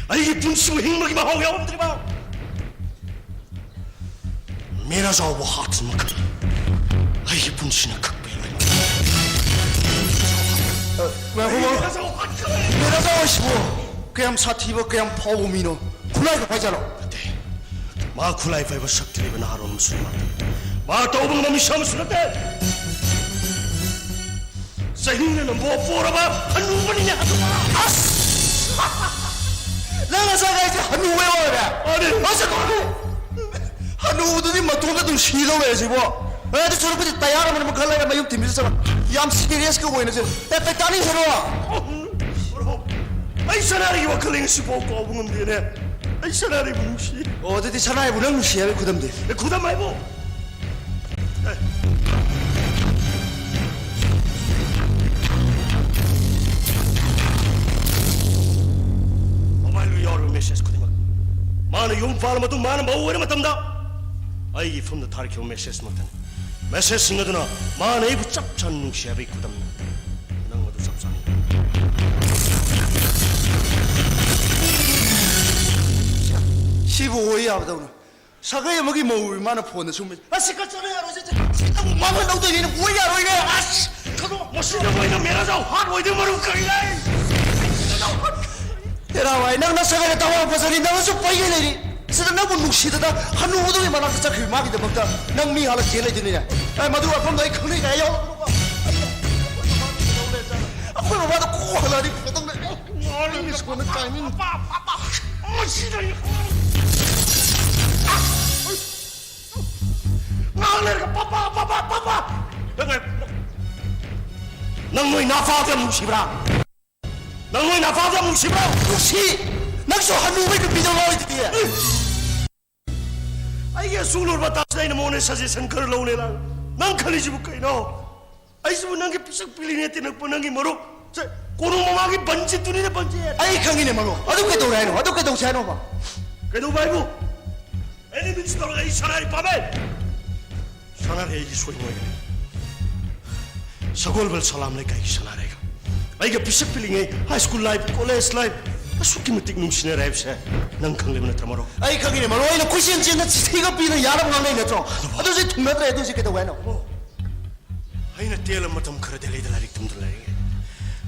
ꯑꯩꯒꯤ ꯄꯨꯟꯁꯤꯕꯨ ꯍꯤꯡꯕꯒꯤ ꯃꯍꯥꯎ ꯌꯥꯎꯔꯝꯗ꯭ꯔꯤꯕ ꯃꯦꯔꯥꯖꯥꯎꯕꯨ ꯍꯥꯠꯈꯤꯕ ꯃꯈꯩ ꯑꯩꯒꯤ ꯄꯨꯟꯁꯤꯅ ꯀꯛꯄ ꯌꯥꯔꯣꯏ꯫ ꯉꯥꯏꯈꯣ, ꯉꯥꯏꯈꯣ꯫ ꯃꯦꯔꯥꯖꯥꯎ ꯍꯥꯠꯈ꯭ꯔꯦ꯫ ꯃꯦꯔꯥꯖꯥꯎ ꯍꯥꯏꯁꯤꯕꯨ ꯀꯌꯥꯝ ꯁꯥꯊꯤꯕ, ꯀꯌꯥꯝ ꯐꯥꯎꯕ ꯃꯤꯅꯣ? ꯈꯨꯠꯂꯥꯏꯒ ꯄꯥꯏꯖꯥꯠꯂꯣ? ꯅꯠꯇꯦ꯫ ꯃꯥ ꯈꯨꯠꯂꯥꯏ ꯄꯥꯏꯕ ꯁꯛꯇꯤ ꯂꯩꯕ ꯅꯍꯥꯔꯣꯜ ꯑꯃꯁꯨ ꯅꯠꯇꯦ꯫ ꯃꯥ ꯇꯧꯕ ꯉꯝꯕ ꯃꯤꯁꯛ ꯑꯃꯁꯨ ꯅꯠꯇꯦ꯫ ꯆꯍꯤꯅ ꯅꯝꯕꯣ ꯄꯣꯔꯕ ꯍꯅꯨꯕꯅꯤꯅꯦ, ꯍꯅꯨꯕ꯫ ꯑꯁ! ꯅꯪ ꯉꯁꯥꯏ ꯍꯥꯏꯁꯦ ꯍꯅꯨꯕ ꯑꯣꯏꯔꯦ? ꯃꯥꯅꯦ꯫ ꯑꯁ, ꯂꯣꯏꯔꯦ꯫ ꯍꯅꯨꯕꯗꯨꯗꯤ ꯃꯇꯣꯝꯇ ꯑꯗꯨꯝ ꯁꯤꯗꯧ ꯂꯩꯔꯦ ꯁꯤꯕꯣ꯫ ꯑꯦ, ꯑꯗꯨ ꯁꯔꯨꯛꯄꯨꯗꯤ ꯇꯌꯥꯔ ꯑꯃꯅ ꯑꯃꯨꯛ ꯈꯜꯂꯒ ꯃꯌꯨꯝ ꯊꯤꯟꯕꯤꯔ ꯆꯠꯂꯣ꯫ ꯌꯥꯝ ꯁꯤꯔꯤꯌꯁꯀꯤ ꯑꯣꯏꯅꯁꯦ꯫ ꯑꯦ, ꯇꯥꯏꯇꯥꯅꯤꯛ ꯍꯦꯔꯣ! ꯑꯩ ꯁꯅꯥꯔꯤꯒꯤ ꯋꯥꯈꯜ ꯉꯁꯤꯐꯥꯎ ꯀꯥꯎꯕ ꯉꯝꯗꯦꯅꯦ꯫ ꯑꯩ ꯁꯅꯥꯔꯤꯕꯨ ꯅꯨꯡꯁꯤ꯫ ꯑꯣ, ꯑꯗꯨꯗꯤ ꯁꯅꯥꯔꯤꯕꯨ ꯅꯪ ꯅꯨꯡꯁꯤ ꯍꯥꯏꯕꯒꯤ ꯈꯨꯗꯝꯗꯤ? ꯑꯦ, ꯈꯨꯗꯝ ꯍꯥꯏꯕꯨ? ꯃꯣꯕꯥꯏꯜꯗ ꯌꯥꯎꯔꯤꯕ ꯃꯦꯁꯦꯖ ꯈꯨꯗꯤꯡꯃꯛ ꯃꯥꯅ ꯌꯨꯝ ꯄꯥꯜꯂ ꯃꯇꯨꯡ ꯃꯥꯅ ꯃꯧ ꯑꯣꯏꯔ ꯃꯇꯝꯗ ꯑꯩꯒꯤ ꯏꯐꯝꯗ ꯊꯥꯔꯛꯈꯤꯕ ꯃꯦꯁꯦꯖꯃꯛꯇꯅꯤ꯫ ꯃꯦꯁꯦꯖꯁꯤꯡ ꯑꯗꯨꯅ ꯃꯥꯅ ꯑꯩꯕꯨ ꯆꯞ ꯆꯥꯅ ꯅꯨꯡꯁꯤ ꯍꯥꯏꯕꯒꯤ ꯈꯨꯗꯝꯅꯤ꯫ ꯅꯪ ꯃꯗꯨ ꯆꯞ ꯆꯥꯅ ꯁꯤꯕꯨ ꯑꯣꯏ ꯌꯥꯕꯗꯧꯅ꯫ ꯁꯥꯒꯩ ꯑꯃꯒꯤ ꯃꯧ ꯏꯃꯥꯅ ꯐꯣꯟꯗ ꯁꯨꯝ, "ꯑꯁꯤ ꯀꯠ ꯆꯠꯂ ꯌꯥꯔꯣꯏ, ꯁꯤ, ꯁꯤ ꯅꯪꯕꯨ ꯃꯥꯡꯍꯟ ꯂꯧꯗꯣꯏꯅꯤꯅ ꯑꯣꯏ ꯌꯥꯔꯣꯏꯅꯦ, ꯑꯁ!" ꯈꯜꯂꯣ, ꯃꯁꯤꯗ ꯃꯣꯏꯅ ꯃꯦꯔꯥꯖꯥꯎ ꯍꯥꯠ ꯑꯣꯏꯗꯣꯏ ꯃꯔꯨ ꯀꯔꯤ ꯂꯩ? ꯍꯦꯔꯥ ꯚꯥꯏ, ꯅꯪ ꯅꯁꯛ ꯍꯥꯏꯅ ꯇꯋꯥꯡ ꯐꯖꯔꯤ, ꯅꯪꯁꯨ ꯄꯩꯒꯩ ꯂꯩꯔꯤ꯫ ꯁꯤꯗ ꯅꯪꯕꯨ ꯅꯨꯡꯁꯤꯗꯅ ꯍꯅꯨꯕꯗꯨꯒꯤ ꯃꯅꯥꯛꯇ ꯆꯠꯈ꯭ꯔꯤꯕ ꯃꯥꯒꯤꯗꯃꯛꯇ ꯅꯪ ꯃꯤ ꯍꯥꯠꯂ ꯆꯦꯜ ꯂꯩꯗꯣꯏꯅꯤꯅꯦ꯫ ꯑꯦ, ꯃꯗꯨ ꯃꯐꯝꯗꯣ ꯑꯩ ꯈꯪꯅꯩ ꯀꯥꯏ ꯌꯥꯎꯔꯛꯀꯅꯨꯀꯣ꯫ ꯑꯩꯈꯣꯏ ꯃꯃꯥꯗꯣ ꯀꯣꯛ ꯍꯜꯂꯛꯑꯗꯤ ꯐꯒꯗꯕꯅꯦ꯫ ꯉꯥꯎꯔꯦ, ꯁ꯭ꯀꯨꯜꯗ ꯀꯥꯏꯃꯤ꯫ ꯄꯥꯄꯥ, ꯄꯥꯄꯥ, ꯃꯁꯤꯗ ꯑꯩ ꯉꯥꯏꯍꯥꯛ ꯂꯩꯔꯒ ꯄꯥꯄꯥ, ꯄꯥꯄꯥ, ꯄꯥꯄꯥ꯫ ꯅꯪ, ꯅꯪ ꯅꯣꯏ ꯅꯥꯄꯥꯗ ꯌꯥꯝ ꯅꯨꯡꯁꯤꯕ꯭ꯔꯥ? ꯅꯪ ꯅꯣꯏ ꯅꯥꯄꯥꯗ ꯌꯥꯝ ꯅꯨꯡꯁꯤꯕ꯭ꯔꯥ? ꯅꯨꯡꯁꯤ꯫ ꯅꯪꯁꯨ ꯍꯅꯨꯕꯩ ꯅꯨꯄꯤꯗ ꯉꯥꯎꯔꯤꯗꯨꯗꯤ꯫ ꯑꯩꯒꯤ ꯑꯁꯨꯛ ꯂꯨꯔꯕ ꯇꯥꯛꯁꯤꯗ ꯑꯩꯅ ꯃꯉꯣꯟꯗ ꯁꯖꯦꯁꯟ ꯈꯔ ꯂꯧꯅꯦ ꯂꯥꯛ꯫ ꯅꯪ ꯈꯜꯂꯤꯁꯤꯕꯨ ꯀꯩꯅꯣ? ꯑꯩꯁꯤꯕꯨ ꯅꯪꯒꯤ ꯄꯤꯁꯛ ꯄꯤꯛꯂꯤꯉꯩ ꯇꯤꯟꯅꯛꯄ ꯅꯪꯒꯤ ꯃꯔꯨꯞ? ꯁꯦ, ꯀꯣꯅꯨꯡ ꯃꯃꯥꯡꯒꯤ ꯕꯟꯖꯤꯠꯇꯨꯅꯤꯅꯦ, ꯕꯟꯖꯤꯠ꯫ ꯑꯩ ꯈꯪꯉꯤꯅꯦ ꯃꯔꯨꯞ꯫ ꯑꯗꯨ ꯀꯩꯗꯧꯔꯦ ꯍꯥꯏꯅꯣ? ꯑꯗꯨ ꯀꯩꯗꯧꯁꯦ ꯍꯥꯏꯅꯣꯕ? ꯀꯩꯗꯧꯕ ꯍꯥꯏꯕꯨ? ꯑꯦꯅꯤ ꯃꯤꯟꯁ ꯇꯧꯔꯒ ꯑꯩ ꯁꯅꯥꯔꯩ ꯄꯥꯝꯃꯦ꯫ ꯁꯅꯥꯔꯩ ꯑꯩꯒꯤ ꯁꯣꯏ ꯃꯣꯏꯒꯅꯤ꯫ ꯁꯒꯣꯜꯕꯜ ꯁꯂꯥꯝ ꯂꯩꯀꯥꯏꯒꯤ ꯁꯅꯥꯔꯩꯒ ꯑꯩꯒ ꯄꯤꯁꯛ ꯄꯤꯛꯂꯤꯉꯩ high school life, college life ꯑꯁꯨꯛꯀꯤ ꯃꯇꯤꯛ ꯅꯨꯡꯁꯤꯅꯔꯦ ꯍꯥꯏꯕꯁꯦ ꯅꯪ ꯈꯪꯂꯤꯕ ꯅꯠꯇ꯭ꯔ ꯃꯔꯨꯞ? ꯑꯩ ꯈꯪꯉꯤꯅꯦ ꯃꯔꯨꯞ꯫ ꯑꯩꯅ ꯀꯣꯏꯆꯦꯟ ꯆꯦꯟꯅ ꯆꯤꯊꯤꯒ ꯄꯤꯅ ꯌꯥꯅꯕ ꯉꯥꯡꯅꯩ ꯅꯠꯇ꯭ꯔꯣ? ꯑꯗꯨꯁꯨ ꯊꯨꯡꯅꯗ꯭ꯔꯦ꯫ ꯑꯗꯨꯁꯨ ꯀꯩꯗꯧꯕ ꯍꯥꯏꯅꯣ? ꯑꯩꯅ ꯇꯦꯜꯂ ꯃꯇꯝ ꯈꯔ ꯗꯦꯜꯂꯤꯗ ꯂꯥꯏꯔꯤꯛ ꯇꯝꯗꯨꯅ ꯂꯩꯔꯤꯉꯩ,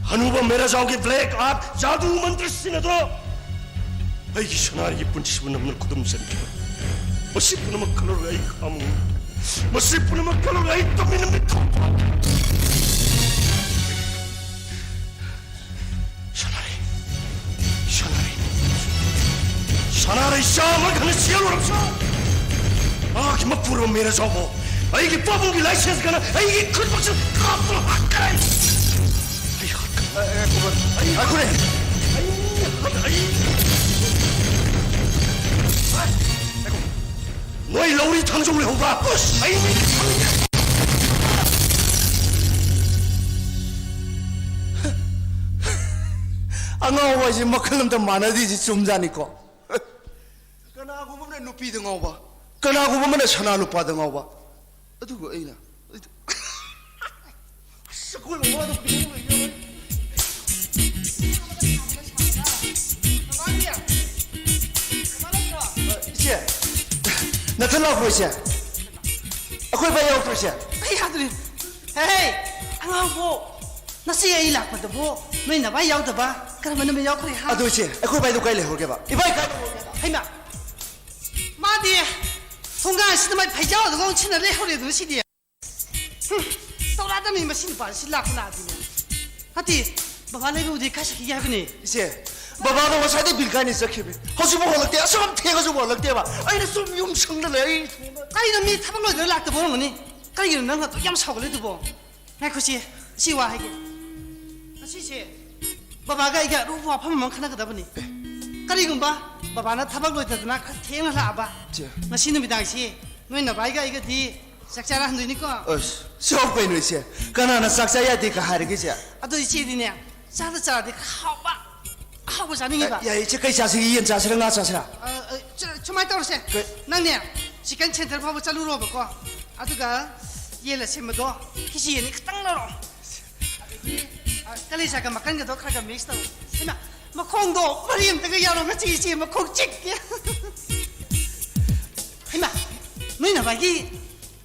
ꯍꯅꯨꯕ ꯃꯦꯔꯥꯖꯥꯎꯒꯤ ꯕ꯭ꯂꯦꯛ ꯑꯥꯔꯠ ꯖꯥꯗꯨ ꯃꯟꯇ꯭ꯔ ꯁꯤꯖꯤꯟꯅꯗꯨꯅ ꯑꯩꯒꯤ ꯁꯅꯥꯔꯩꯒꯤ ꯄꯨꯟꯁꯤꯕꯨ ꯅꯝꯅ ꯈꯨꯗꯨꯝ ꯆꯟꯈꯤꯕ꯫ ꯃꯁꯤ ꯄꯨꯝꯅꯃꯛ ꯈꯜꯂꯨꯔꯒ ꯑꯩ ꯈꯥꯝꯃꯨ꯫ ꯃꯁꯤ ꯄꯨꯝꯅꯃꯛ ꯈꯜꯂꯨꯔꯒ ꯑꯩ ꯇꯨꯃꯤꯟꯅ ꯃꯤꯠ ꯈꯨꯝ꯫ ꯁꯅꯥꯔꯩ, ꯁꯅꯥꯔꯩ, ꯁꯅꯥꯔꯩ ꯆꯥꯝꯃ ꯈꯟꯅ ꯆꯦꯜꯂꯨꯔꯕꯁꯨ ꯃꯍꯥꯛꯀꯤ ꯃꯄꯨꯔꯣꯏꯕ ꯃꯦꯔꯥꯖꯥꯎꯕꯨ ꯑꯩꯒꯤ ꯄꯥꯕꯨꯡꯒꯤ ꯂꯥꯏꯁꯦꯟꯁ ꯈꯟꯅ ꯑꯩꯒꯤ ꯈꯨꯠꯃꯛꯁꯤꯗ ꯀꯥꯞꯇꯨꯅ ꯍꯥꯠꯈ꯭ꯔꯦ꯫ ꯑꯩ ꯍꯥꯠꯈ꯭ꯔꯦ꯫ ꯑꯩ ꯍꯥꯠꯈ꯭ꯔꯦ꯫ ꯑꯩ ꯍꯥꯠꯈ꯭ꯔꯦ꯫ ꯑꯩ ꯅꯣꯏ ꯂꯧꯔꯤ ꯊꯥꯡꯖꯧ ꯂꯩꯍꯧꯕ꯭ꯔꯥ? ꯑꯩ ꯑꯉꯥꯎꯕ ꯍꯥꯏꯁꯦ ꯃꯈꯜ ꯑꯝꯇ ꯃꯥꯟꯅꯗꯦꯁꯦ ꯆꯨꯝꯖꯥꯠꯅꯤꯀꯣ꯫ ꯀꯅꯥꯒꯨꯝꯕ ꯑꯃꯅ ꯅꯨꯄꯤꯗ ꯉꯥꯎꯕ, ꯀꯅꯥꯒꯨꯝꯕ ꯑꯃꯅ ꯁꯅꯥ ꯂꯨꯄꯥꯗ ꯉꯥꯎꯕ, ꯑꯗꯨꯕꯨ ꯑꯩꯅ, ꯑꯩꯗꯤ ꯑꯁ, ꯑꯩꯈꯣꯏ ꯃꯃꯥꯗꯣ ꯀꯩꯅꯣ ꯂꯩ ꯌꯥꯎꯔꯦ꯫ ꯏꯆꯦ, ꯅꯊꯟ ꯂꯥꯛꯄ꯭ꯔꯣ ꯏꯆꯦ? ꯑꯩꯈꯣꯏ ꯚꯥꯏ ꯌꯥꯎꯗ꯭ꯔꯣ ꯏꯆꯦ? ꯑꯩ ꯌꯥꯗ꯭ꯔꯤ꯫ ꯍꯦ, ꯑꯉꯥꯡꯕꯣ, ꯅꯆꯦ ꯑꯩ ꯂꯥꯛꯄꯗꯕꯣ ꯅꯣꯏ ꯅꯚꯥꯏ ꯌꯥꯎꯗꯕ? ꯀꯔꯝꯕ ꯅꯨꯃꯤꯠ ꯌꯥꯎꯈ꯭ꯔꯦ ꯍꯥ? ꯑꯗꯨ ꯏꯆꯦ, ꯑꯩꯈꯣꯏ ꯏꯕꯥꯏꯗꯣ ꯀꯥꯏ ꯂꯩꯍꯧꯔꯒꯦꯕ? ꯏꯕꯥꯏ ꯀꯥꯏ ꯂꯩꯍꯧꯔꯒꯦꯕ? ꯍꯩꯃꯥ! ꯃꯥꯗꯤ ꯊꯣꯡꯒꯥꯟꯁꯤꯗ ꯃꯥꯏ ꯐꯩꯖꯥꯎꯗꯨꯒ ꯑꯃꯨꯛ ꯁꯤꯟꯅ ꯂꯩꯍꯧꯔꯦ ꯑꯗꯨꯅ ꯁꯤꯗꯤ꯫ ꯍꯨꯝ, ꯇꯧꯔꯛꯑꯗꯕꯅꯤ ꯃꯁꯤ ꯅꯨꯄꯥꯁꯤ ꯂꯥꯛꯄ ꯂꯥꯛꯑꯗꯤꯅꯦ꯫ ꯍꯥꯇꯤ, ꯕꯕꯥ ꯂꯩꯕꯕꯨꯗꯤ ꯈꯔ ꯁꯛꯈꯤꯒꯦ ꯍꯥꯏꯕꯅꯦ꯫ ꯏꯆꯦ, ꯕꯕꯥꯗꯣ ꯉꯁꯥꯏꯗꯩ ꯕꯤꯜ ꯀꯥꯏꯅ ꯆꯠꯈꯤꯕꯅꯤ꯫ ꯍꯧꯖꯤꯛꯐꯥꯎ ꯍꯜꯂꯛꯇꯦ꯫ ꯑꯁꯨꯛ ꯌꯥꯝ ꯊꯦꯡꯉꯁꯨ ꯍꯜꯂꯛꯇꯦꯕ꯫ ꯑꯩꯅ ꯁꯨꯝ ꯌꯨꯝ ꯁꯪꯅ ꯂꯩ꯫ ꯑꯩ ꯀꯩꯅꯣ ꯃꯤ ꯊꯕꯛ ꯂꯣꯏꯗꯅ ꯂꯥꯛꯇꯕ ꯑꯣꯏꯔꯝꯒꯅꯤ꯫ ꯀꯔꯤꯒꯤꯅꯣ ꯅꯪ ꯑꯗꯨꯛ ꯌꯥꯝ ꯁꯥꯎꯒꯠꯂꯤꯗꯨꯕꯣ? ꯉꯥꯏꯈꯣ ꯁꯤ, ꯁꯤ ꯋꯥ ꯍꯥꯏꯒꯦ꯫ ꯉꯁꯤꯁꯦ ꯕꯕꯥꯒ ꯑꯩꯒ ꯑꯔꯨꯕ ꯋꯥꯐꯝ ꯑꯃ ꯈꯟꯅꯒꯗꯕꯅꯤ꯫ ꯀꯔꯤꯒꯨꯝꯕ ꯕꯕꯥꯅ ꯊꯕꯛ ꯂꯣꯏꯊꯗꯅ ꯈꯔ ꯊꯦꯡꯅ ꯂꯥꯛꯑꯕ, ꯆꯦ꯫ ꯉꯁꯤ ꯅꯨꯃꯤꯗꯥꯡꯁꯤ ꯅꯣꯏ ꯅꯕꯥꯏꯒ ꯑꯩꯒꯗꯤ ꯆꯥꯛ ꯆꯥꯔ ꯍꯟꯗꯣꯏꯅꯤꯀꯣ꯫ ꯑꯁ, ꯁꯤꯍꯧ ꯀꯩꯅꯣ ꯏꯆꯦ? ꯀꯅꯥꯅ ꯆꯥꯛ ꯆꯥ ꯌꯥꯗꯦꯒ ꯍꯥꯏꯔꯒꯦ ꯏꯆꯦ? ꯑꯗꯣ ꯏꯆꯦꯗꯤꯅꯦ, ꯆꯥꯗ ꯆꯥꯔꯗꯤ ꯈꯔ ꯍꯥꯎꯕ, ꯑꯍꯥꯎꯕ ꯆꯥꯅꯤꯡꯉꯤꯕ꯫ ꯌꯥꯏ ꯏꯆꯦ, ꯀꯩ ꯆꯥꯁꯤꯒꯦ? ꯌꯦꯟ ꯆꯥꯁꯤꯔꯥ, ꯉꯥ ꯆꯥꯁꯤꯔꯥ? ꯑ, ꯑ, ꯁꯨ-, ꯁꯨꯃꯥꯏꯅ ꯇꯧꯔꯁꯦ꯫ ꯀꯩ? ꯅꯪꯅꯦ ꯆꯤꯀꯟ ꯁꯦꯟꯇꯔ ꯐꯥꯎꯕ ꯆꯠꯂꯨꯔꯣꯕꯀꯣ, ꯑꯗꯨꯒ ꯌꯦꯟ ꯑꯁꯦꯝꯕꯗꯣ ꯀꯦꯖꯤ ꯑꯅꯤ ꯈꯛꯇꯪ ꯂꯧꯔꯛꯑꯣ꯫ ꯑꯗꯒꯤ, ꯑ, ꯀꯂꯦꯖꯥꯒ ꯃꯀꯟꯒꯗꯣ ꯈꯔ ꯈꯔ ꯃꯤꯛꯁ ꯇꯧꯔꯣ꯫ ꯍꯩꯃꯥ, ꯃꯈꯣꯡꯗꯣ ꯃꯔꯤ ꯑꯝꯇꯒ ꯌꯥꯎꯔꯣ, ꯉꯁꯤ ꯏꯆꯦ ꯃꯈꯣꯡ ꯆꯤꯛꯀꯦ꯫ ꯍꯩꯃꯥ, ꯅꯣꯏ ꯅꯕꯥꯏꯒꯤ